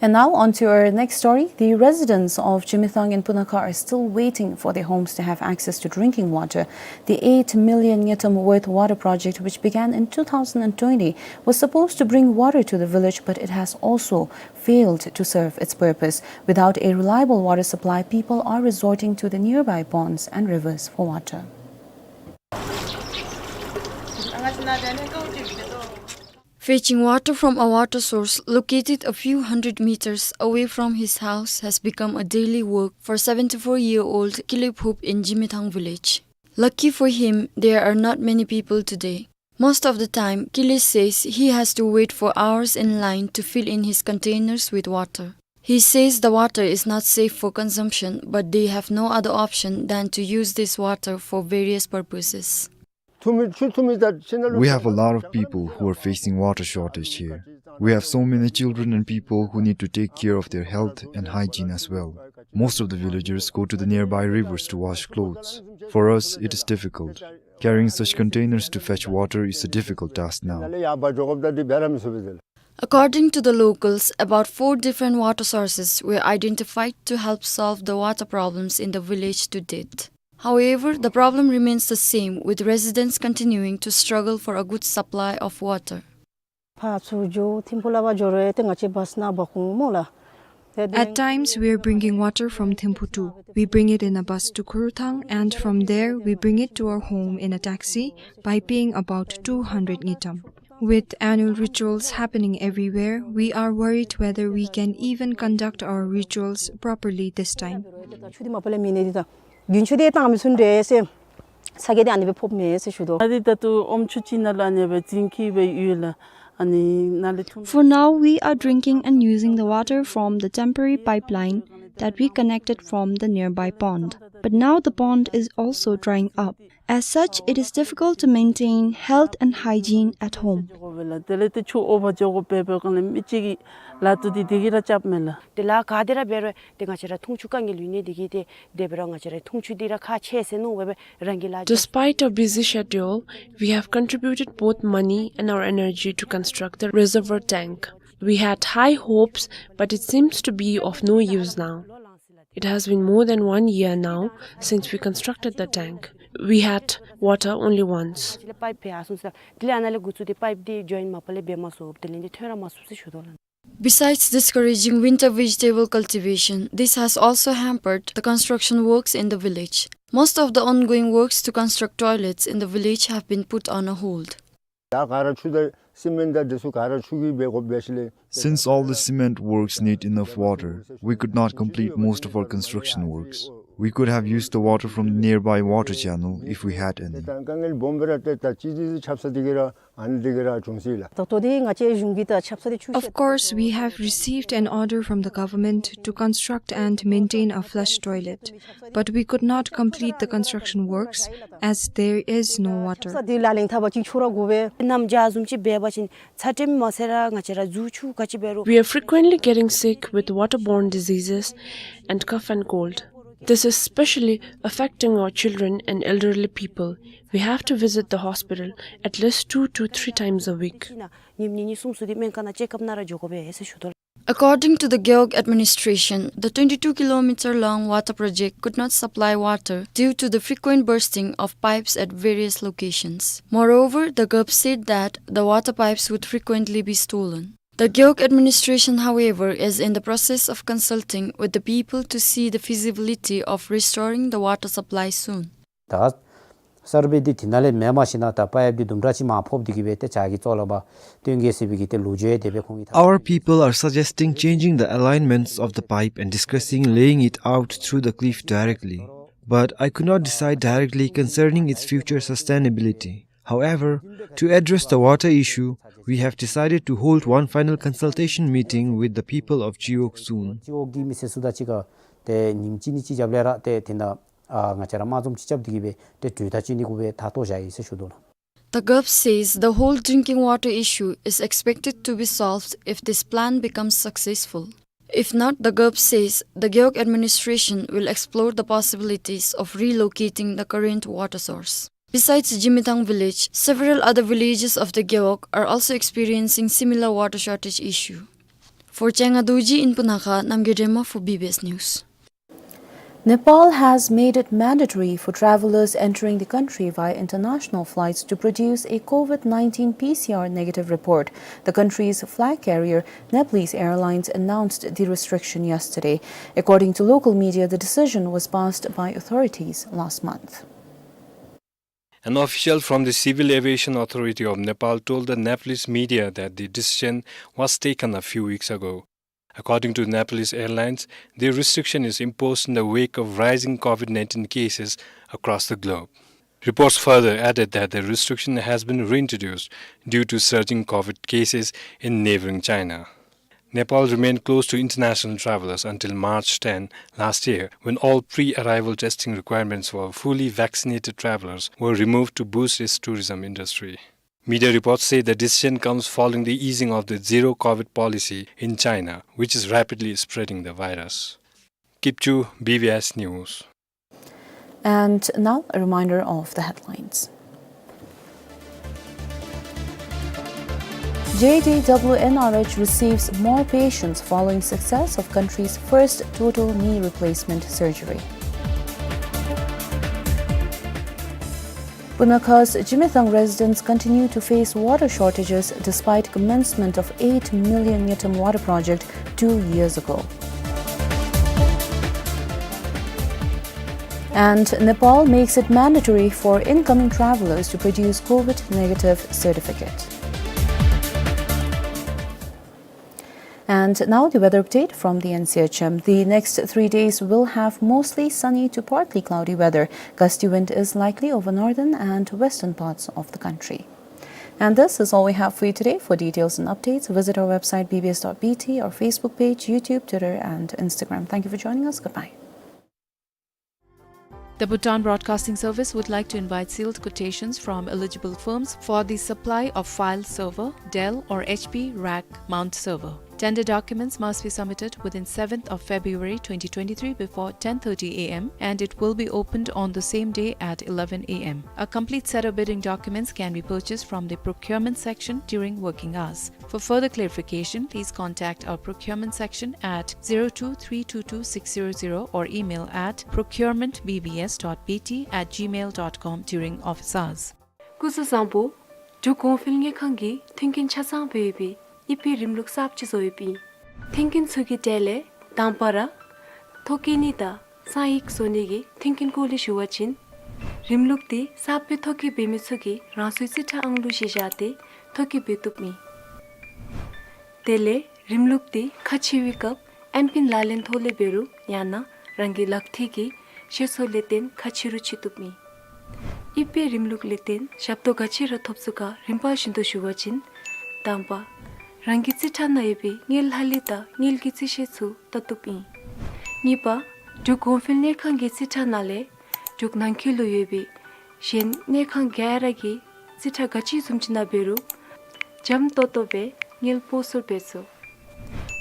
And now on to our next story. The residents of Jimithang in Punakha are still waiting for their homes to have access to drinking water. The eight million ngultrum worth water project, which began in two thousand and twenty, was supposed to bring water to the village, but it has also failed to serve its purpose. Without a reliable water supply, people are resorting to the nearby ponds and rivers for water. Fetching water from a water source located a few hundred meters away from his house has become a daily work for seventy-four-year-old Kile Phup in Jimithang village. Lucky for him, there are not many people today. Most of the time, Kile says he has to wait for hours in line to fill in his containers with water. He says the water is not safe for consumption, but they have no other option than to use this water for various purposes. We have a lot of people who are facing water shortage here. We have so many children and people who need to take care of their health and hygiene as well. Most of the villagers go to the nearby rivers to wash clothes. For us, it is difficult. Carrying such containers to fetch water is a difficult task now. According to the locals, about four different water sources were identified to help solve the water problems in the village to date. However, the problem remains the same, with residents continuing to struggle for a good supply of water. At times, we are bringing water from Thimphu too. We bring it in a bus to Khurthang, and from there, we bring it to our home in a taxi by paying about two hundred ngultrum. With annual rituals happening everywhere, we are worried whether we can even conduct our rituals properly this time. For now, we are drinking and using the water from the temporary pipeline that we connected from the nearby pond. But now the pond is also drying up. As such, it is difficult to maintain health and hygiene at home. Despite our busy schedule, we have contributed both money and our energy to construct the reservoir tank. We had high hopes, but it seems to be of no use now. It has been more than one year now since we constructed the tank. We had water only once. Besides discouraging winter vegetable cultivation, this has also hampered the construction works in the village. Most of the ongoing works to construct toilets in the village have been put on a hold. Since all the cement works need enough water, we could not complete most of our construction works. We could have used the water from the nearby water channel if we had any. Of course, we have received an order from the government to construct and maintain a flush toilet, but we could not complete the construction works as there is no water. We are frequently getting sick with waterborne diseases and cough and cold. This is especially affecting our children and elderly people. We have to visit the hospital at least two to three times a week. According to the Gewog administration, the twenty-two kilometer long water project could not supply water due to the frequent bursting of pipes at various locations. Moreover, the Gewog said that the water pipes would frequently be stolen. The Gewog administration, however, is in the process of consulting with the people to see the feasibility of restoring the water supply soon. ད་ སར་བེ་འདི་དེ་ནང་ལས་མེན་པར་ཞིན་ན་ད་པའིཔ་འདི་དུམ་གྲ་ཅིག་མར་ཕབ་སྟེ་གི་སྦེ་ཏེ་བྱག་གི་རྩ་ལུ་འབག་སྟོན་གེ་ཟེར་བའི་གི་ཏེ་ལོ་རྒྱུས་ཡང་དེ་སྦེ་ཁོང་གིས་ད། Our people are suggesting changing the alignments of the pipe and discussing laying it out through the cliff directly. But I could not decide directly concerning its future sustainability. However, to address the water issue, we have decided to hold one final consultation meeting with the people of Chiwog soon. ཅི་འོག་གི་མི་སེར་ཚུ་དང་གཅིག་ཁར་ཏེ་ཉིནམ་གཅིག་གཉིས་ཅིག་རྒྱབ་ལས་ར་ཏེ་དེ་ནང་ཨ་ང་བཅས་ར་དམག་འཛོམས་ཅིག་རྐྱབ་སྟེ་གི་སྦེ་ཏེ་གྲོས་ཐག་བཅད་ནི་གུ་སྦེ་ཐག་བཏོག་བཞག་ཡི་ཟེར་ཞུ་དོ་ལགས། The G O P says the whole drinking water issue is expected to be solved if this plan becomes successful. If not, the G O P says the Gewog administration will explore the possibilities of relocating the current water source. Besides Jimithang village, several other villages of the Gewog are also experiencing similar water shortage issue. For Chenga Dorji in Punakha, Namgay Drema for B B S News. Nepal has made it mandatory for travelers entering the country via international flights to produce a COVID nineteen P C R negative report. The country's flag carrier, Nepalese Airlines, announced the restriction yesterday. According to local media, the decision was passed by authorities last month. An official from the Civil Aviation Authority of Nepal told the Nepalese media that the decision was taken a few weeks ago. According to Nepalese Airlines, the restriction is imposed in the wake of rising COVID nineteen cases across the globe. Reports further added that the restriction has been reintroduced due to surging COVID cases in neighboring China. Nepal remained closed to international travelers until March ten last year, when all pre-arrival testing requirements for fully vaccinated travelers were removed to boost its tourism industry. Media reports say the decision comes following the easing of the zero COVID policy in China, which is rapidly spreading the virus. Kipchu, B B S News. And now, a reminder of the headlines. J D W N R H receives more patients following success of country's first total knee replacement surgery. Punakha's Jimithang residents continue to face water shortages despite commencement of eight million Nyetam water project two years ago. And Nepal makes it mandatory for incoming travelers to produce COVID negative certificate. And now the weather update from the N C H M. The next three days will have mostly sunny to partly cloudy weather. Gusty wind is likely over northern and western parts of the country. And this is all we have for you today. For details and updates, visit our website B B S dot B T, our Facebook page, YouTube, Twitter, and Instagram. Thank you for joining us. Goodbye. The Bhutan Broadcasting Service would like to invite sealed quotations from eligible firms for the supply of file server, Dell or H P rack mount server. Tender documents must be submitted within seventh of February twenty twenty-three before ten thirty A M, and it will be opened on the same day at eleven A M. A complete set of bidding documents can be purchased from the procurement section during working hours. For further clarification, please contact our procurement section at zero two three two two six zero zero or email at procurement B B S dot B T at gmail dot com during office hours. སྐུ་གཟུགས་བཟང་པོ། འབྲུག་གོང་འཕེལ་དངུལ་ཁང་གིས་མཐུན་རྐྱེན་ཆ་ཚང་སྦེ་ཡོད་པའི་དབྱིབས་པའི་རིམ་ལུགས་གསརཔ་ཅིག་བཟོ་ཡོདཔ་ཨིན། མཐུན་རྐྱེན་ཚུ་གི་གྲས་ལས་དང་པ་ར་ཐོ་བཀོད་ནི་དང་གསང་ཡིག་བཟོ་ནི་གི་མཐུན་རྐྱེན་སྐོར་ལས་ཞུ་བ་ཅིན། རིམ་ལུགས་འདི་གསརཔ་སྦེ་ཐོ་བཀོད་འབད་མི་ཚུ་གིས་རང་སོའི་རྩིས་ཁྲ་ཨང་གླུ་གཞི་བཞག་སྟེ་ཐོ་བཀོད་འབད་བཏུབ་ཨིན། དེ་ལས་རིམ་ལུགས་འདི་ཁ་ཕྱེ་བའི་སྐབས་ཨེམ་པིན་ལག་ལེན་ཐོག་ལས་འབད་རུང་ཡང་ན་རང་གི་ལག་མཐིལ་གྱི་ཤེལ་སོ་ལས་བརྟེན་ཁ་ཕྱེ་རུང་ཕྱེ་བཏུབ་ཨིན། དབྱིབས་པའི་རིམ་ལུགས་ལས་བརྟེན་ཞབས་ཏོག་ག་ཅི་ར་ཐོབ་ཚུགས་ག་རིམ་པ་བཞིན་དུ་ཞུ་བ་ཅིན། དང་པ། རང་གི་རྩིས་ཁྲ་ནང་ཡོད་པའི་དངུལ་ལྷག་ལུས་དང་དངུལ་གྱི་རྩིས་ཤེལ་ཚུ་བལྟ་བཏུབ་ཨིན། གཉིས་པ། འབྲུག་གོང་འཕེལ་དངུལ་ཁང་གི་རྩིས་ཁྲ་ནང་ལས་འབྲུག་ནང་འཁོད་ལུ་ཡོད་པའི་གཞན་དངུལ་ཁང་ག་ར་གི་རྩིས་ཁྲ་ག་ཅི་བཟུམ་ཅིག་ནང་འབད་རུང་འཇམ་ཏོག་ཏོ་སྦེ་དངུལ་སྤོ་སོར་འབད་ཚུགས།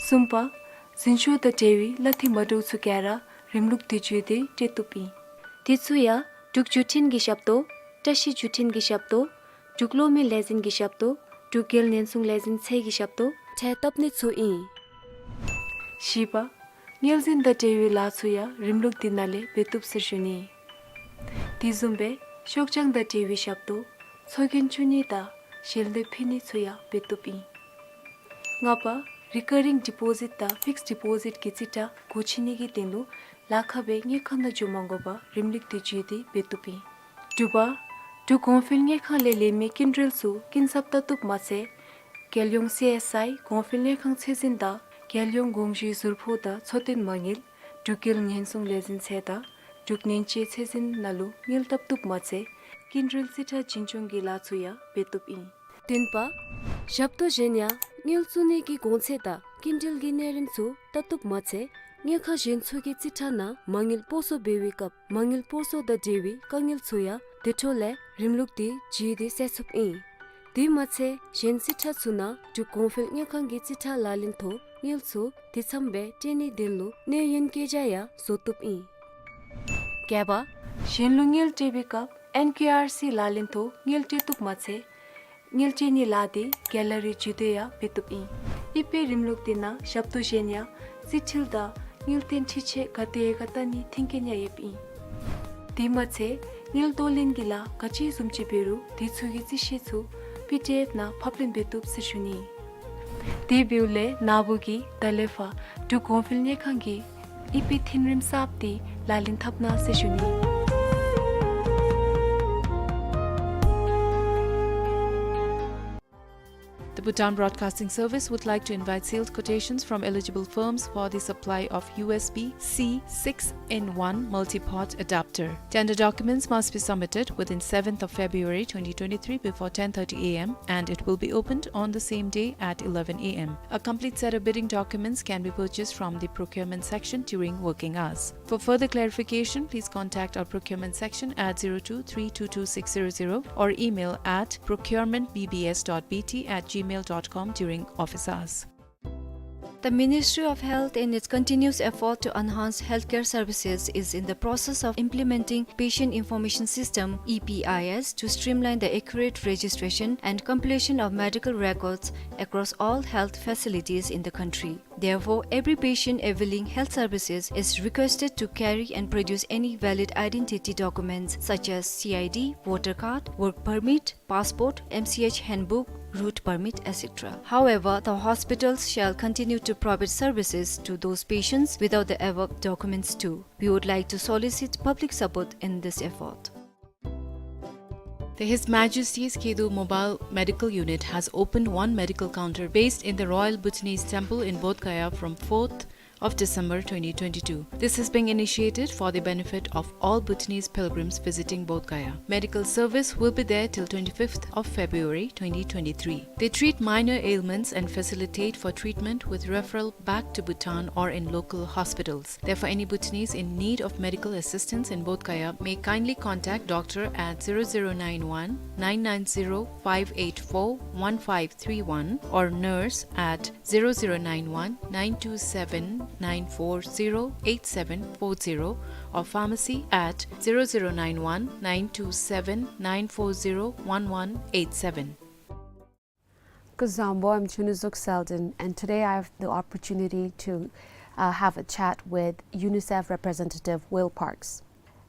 གསུམ་པ། འཛིན་སྐྱོང་དང་འབྲེལ་བའི་གླ་འཐུས་མ་འདྲཝ་ཚུ་ག་ར་རིམ་ལུགས་འདི་བརྒྱུད་དེ་སྤྲོད་བཏུབ་ཨིན། དེ་ཚུ་ཡང་འབྲུག་བརྒྱུད་འཕྲིན་གྱི་ཞབས་ཏོག། བཀྲ་ཤིས་བརྒྱུད་འཕྲིན་གྱི་ཞབས་ཏོག། འབྲུག་གློག་མེ་ལས་འཛིན་གྱི་ཞབས་ཏོག། འབྲུག་རྒྱལ་ཉེན་སྲུང་ལས་འཛིན་ཚད་ཀྱི་ཞབས་ཏོག་ཁྲལ་བཏབ་ནི་ཚུ་ཨིན། བཞི་པ། དངུལ་འཛིན་དང་འབྲེལ་བའི་ལཱ་ཚུ་ཡང་རིམ་ལུགས་འདི་ནང་ལས་འབད་བཏུབ་ཟེར་ཞུ་ནི། དེ་བཟུམ་སྦེ་ཤོག་བྱང་དང་འབྲེལ་བའི་ཞབས་ཏོག། ཚོགས་རྒྱན་བཙུགས་ནི་དང་ཞལ་འདེབས་ཕུལ་ནི་ཚུ་ཡང་འབད་བཏུབ་ཨིན། ལྔ་པ། རི་ཀ་རིང་ཌི་པོ་ཟིཊ་དང་ཕིགསཌ་ཌི་པོ་ཟིཊ་གི་རྩིས་ཁྲ་སྒོ་ཕྱེ་ནི་གི་དོན་ལུ་ལཱ་ཁག་སྦེ་དངུལ་ཁང་ནང་འགྱོ་མ་དགོ་པར་རིམ་ལུགས་འདི་བརྒྱུད་དེ་འབད་བཏུབ་ཨིན། དྲུག་པ། འབྲུག་གོང་འཕེལ་དངུལ་ཁང་ལས་ལེན་མི་སྐྱིན་འགྲུལ་ཚུ་སྐྱིན་ཚབ་བཏབ་བཏུབ་མ་ཚད་རྒྱལ་ཡོངས་སི་ཨེསི་ཨའི་གོང་འཕེལ་དངུལ་ཁང་ཚད་འཛིན་དང་རྒྱལ་ཡོངས་དགོངས་ཞུའི་ཟུར་ཕོགས་དང་འཚོ་རྟེན་མ་དངུལ་འབྲུག་རྒྱལ་ཉེན་སྲུང་ལས་འཛིན་ཚད་དང་འབྲུག་ནན་ཅེ་ཚད་འཛིན་ནང་ལུ་དངུལ་བཏབ་བཏུབ་མ་ཚད་སྐྱིན་འགྲུལ་རྩིས་ཁྲ་བྱིན་སྐྱོང་གི་ལཱ་ཚུ་ཡང་འབད་བཏུབ་ཨིན། བདུན་པ། ཞབས་ཏོག་གཞན་ཡང་དངུལ་བཙུགས་ནི་གི་གོང་ཚད་དང་སྐྱིན་འགྲུལ་གྱི་གནས་རིམ་ཚུ་བལྟ་བཏུབ་མ་ཚད་དངུལ་ཁང་གཞན་ཚུ་གི་རྩིས་ཁྲ་ནང་མ་དངུལ་སྤོ་སོར་འབད་བའི་སྐབས་མ་དངུལ་སྤོ་སོར་དང་འབྲེལ་བའི་དཀའ་ངལ་ཚུ་ཡང་དེ་འཕྲོ་ལས་རིམ་ལུགས་དེ་བརྒྱུད་དེ་སེལ་ཚུགསཔ་ཨིན། དེ་མ་ཚད་གཞན་རྩིས་ཁྲ་ཚུ་ནང་འབྲུག་གོང་འཕེལ་དངུལ་ཁང་གི་རྩིས་ཁྲ་ལག་ལེན་ཐོག་དངུལ་ཚུ་དེ་ཚངམ་སྦེ་སྤྲོད་ནིའི་དོན་ལུ་གནས་ཡུན་བཀོད་རྒྱ་ཡང་བཟོ་བཏུབ་ཨིན། བརྒྱད་པ། གཞན་ལུ་དངུལ་སྤྲོད་པའི་སྐབས་ཨེན་ཀེ་ཨར་སི་ལག་ལེན་ཐོག་དངུལ་སྤྲོད་བཏུབ་མ་ཚད་དངུལ་སྤྲོད་ནིའི་ལཱ་དེ་ག་ལ་རི་བརྒྱུད་དེ་ཡང་འབད་བཏུབ་ཨིན། ཨི་པའི་རིམ་ལུགས་དེ་ནང་ཞབས་ཏོག་གཞན་ཡང་རྩིས་འཕྲུལ་དང་དངུལ་རྟེན་འཕྲུལ་ཆས་ག་དེ་ག་བལྟ་ནིའི་མཐུན་རྐྱེན་ཡང་ཡོདཔ་ཨིན། དེ་མ་ཚད་དངུལ་གཏོར་ལེན་གྱི་ལཱ་ག་ཅི་བཟུམ་ཅིག་འབད་རུང་དེ་ཚུ་གི་རྩིས་གཞི་ཚུ་པི་ཌི་ཨེཕ་ནང་ཕབ་ལེན་འབད་བཏུབ་ཟེར་ཞུ་ནི། དེ་འབདཝ་ལས་ན་བུ་གིས་ད་ལས་ཕར་འབྲུག་གོང་འཕེལ་དངུལ་ཁང་གི་ཨི་པའི་མཐུན་རིམ་གསརཔ་དེ་ལག་ལེན་འཐབ་གནང་ཟེར་ཞུ་ནི། The Bhutan Broadcasting Service would like to invite sales quotations from eligible firms for the supply of U S B C six in one multi-port adapter. Tender documents must be submitted within seventh of February twenty twenty-three before ten thirty A M and it will be opened on the same day at eleven A M. A complete set of bidding documents can be purchased from the procurement section during working hours. For further clarification, please contact our procurement section at zero two three two two six zero zero or email at procurement B B S dot B T at gmail dot com during office hours. The Ministry of Health, in its continuous effort to enhance healthcare services, is in the process of implementing Patient Information System, E P I S, to streamline the accurate registration and completion of medical records across all health facilities in the country. Therefore, every patient availing health services is requested to carry and produce any valid identity documents such as C I D, voter card, work permit, passport, M C H handbook, route permit, et cetera. However, the hospitals shall continue to provide services to those patients without the above documents too. We would like to solicit public support in this effort. The His Majesty's Khedu Mobile Medical Unit has opened one medical counter based in the Royal Bhutanese Temple in Bodh Gaya from fourth of December twenty twenty-two. This is being initiated for the benefit of all Bhutanese pilgrims visiting Bodh Gaya. Medical service will be there till twenty-fifth of February twenty twenty-three. They treat minor ailments and facilitate for treatment with referral back to Bhutan or in local hospitals. Therefore, any Bhutanese in need of medical assistance in Bodh Gaya may kindly contact doctor at zero zero nine one, nine nine zero, five eight four, one five three one or nurse at zero zero nine one, nine two seven, nine four zero, eight seven four zero or pharmacy at zero zero nine one, nine two seven, nine four zero, one one eight seven. Kuzuzangpo, I'm Chunizuk Selden, and today I have the opportunity to, uh, have a chat with UNICEF representative Will Parks.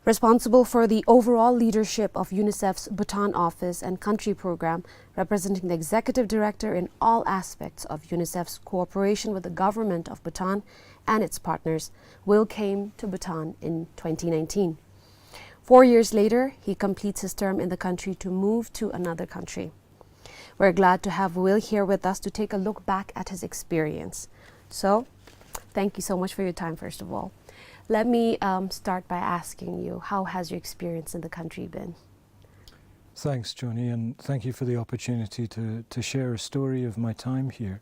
Responsible for the overall leadership of UNICEF's Bhutan office and country program, representing the executive director in all aspects of UNICEF's cooperation with the government of Bhutan and its partners, Will came to Bhutan in twenty nineteen. Four years later, he completes his term in the country to move to another country. We're glad to have Will here with us to take a look back at his experience. So, thank you so much for your time, first of all. Let me, um, start by asking you, how has your experience in the country been? Thanks, Joni, and thank you for the opportunity to, to share a story of my time here.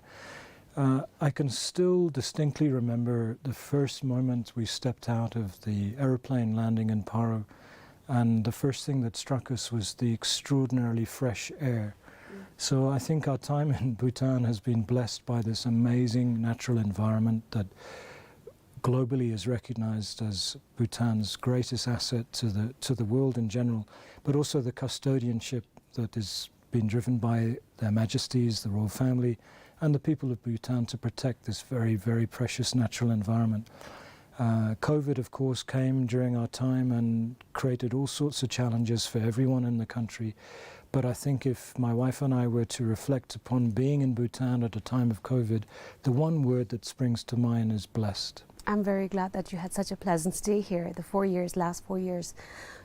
Uh, I can still distinctly remember the first moment we stepped out of the aeroplane landing in Paro, and the first thing that struck us was the extraordinarily fresh air. Mm. So I think our time in Bhutan has been blessed by this amazing natural environment that globally is recognized as Bhutan's greatest asset to the, to the world in general, but also the custodianship that is being driven by Their Majesties, the royal family, and the people of Bhutan to protect this very, very precious natural environment. Uh, COVID, of course, came during our time and created all sorts of challenges for everyone in the country. But I think if my wife and I were to reflect upon being in Bhutan at a time of COVID, the one word that springs to mind is blessed. I'm very glad that you had such a pleasant stay here, the four years, last four years.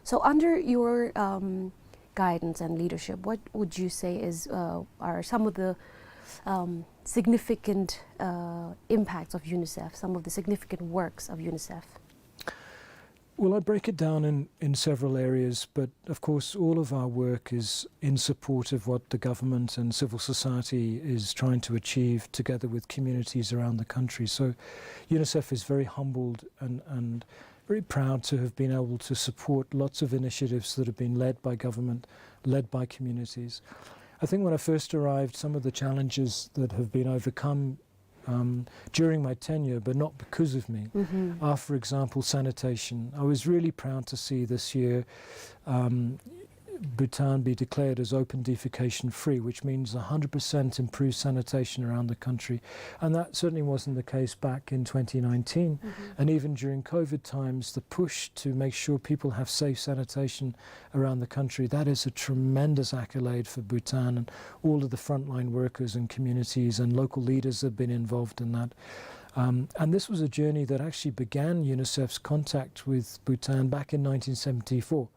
So under your, um, guidance and leadership, what would you say is, uh, are some of the, um, significant, uh, impacts of UNICEF, some of the significant works of UNICEF? Well, I break it down in, in several areas, but of course, all of our work is in support of what the government and civil society is trying to achieve together with communities around the country. So UNICEF is very humbled and, and very proud to have been able to support lots of initiatives that have been led by government, led by communities. I think when I first arrived, some of the challenges that have been overcome, um, during my tenure, but not because of me, are, for example, sanitation. I was really proud to see this year, um, Bhutan be declared as open defecation free, which means a hundred percent improved sanitation around the country. And that certainly wasn't the case back in twenty nineteen. And even during COVID times, the push to make sure people have safe sanitation around the country, that is a tremendous accolade for Bhutan and all of the frontline workers and communities and local leaders that have been involved in that. Um, and this was a journey that actually began UNICEF's contact with Bhutan back in nineteen seventy-four.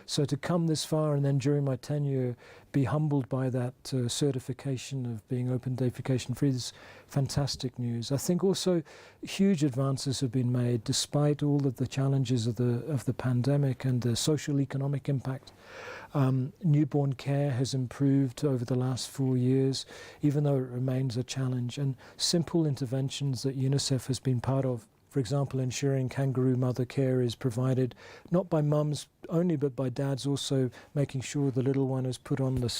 So to come this far and then during my tenure be humbled by that, uh, certification of being open defecation free is fantastic news. I think also huge advances have been made despite all of the challenges of the, of the pandemic and the social economic impact. Um, newborn care has improved over the last four years, even though it remains a challenge. And simple interventions that UNICEF has been part of, for example, ensuring kangaroo mother care is provided not by mums only, but by dads also, making sure the little one is put on the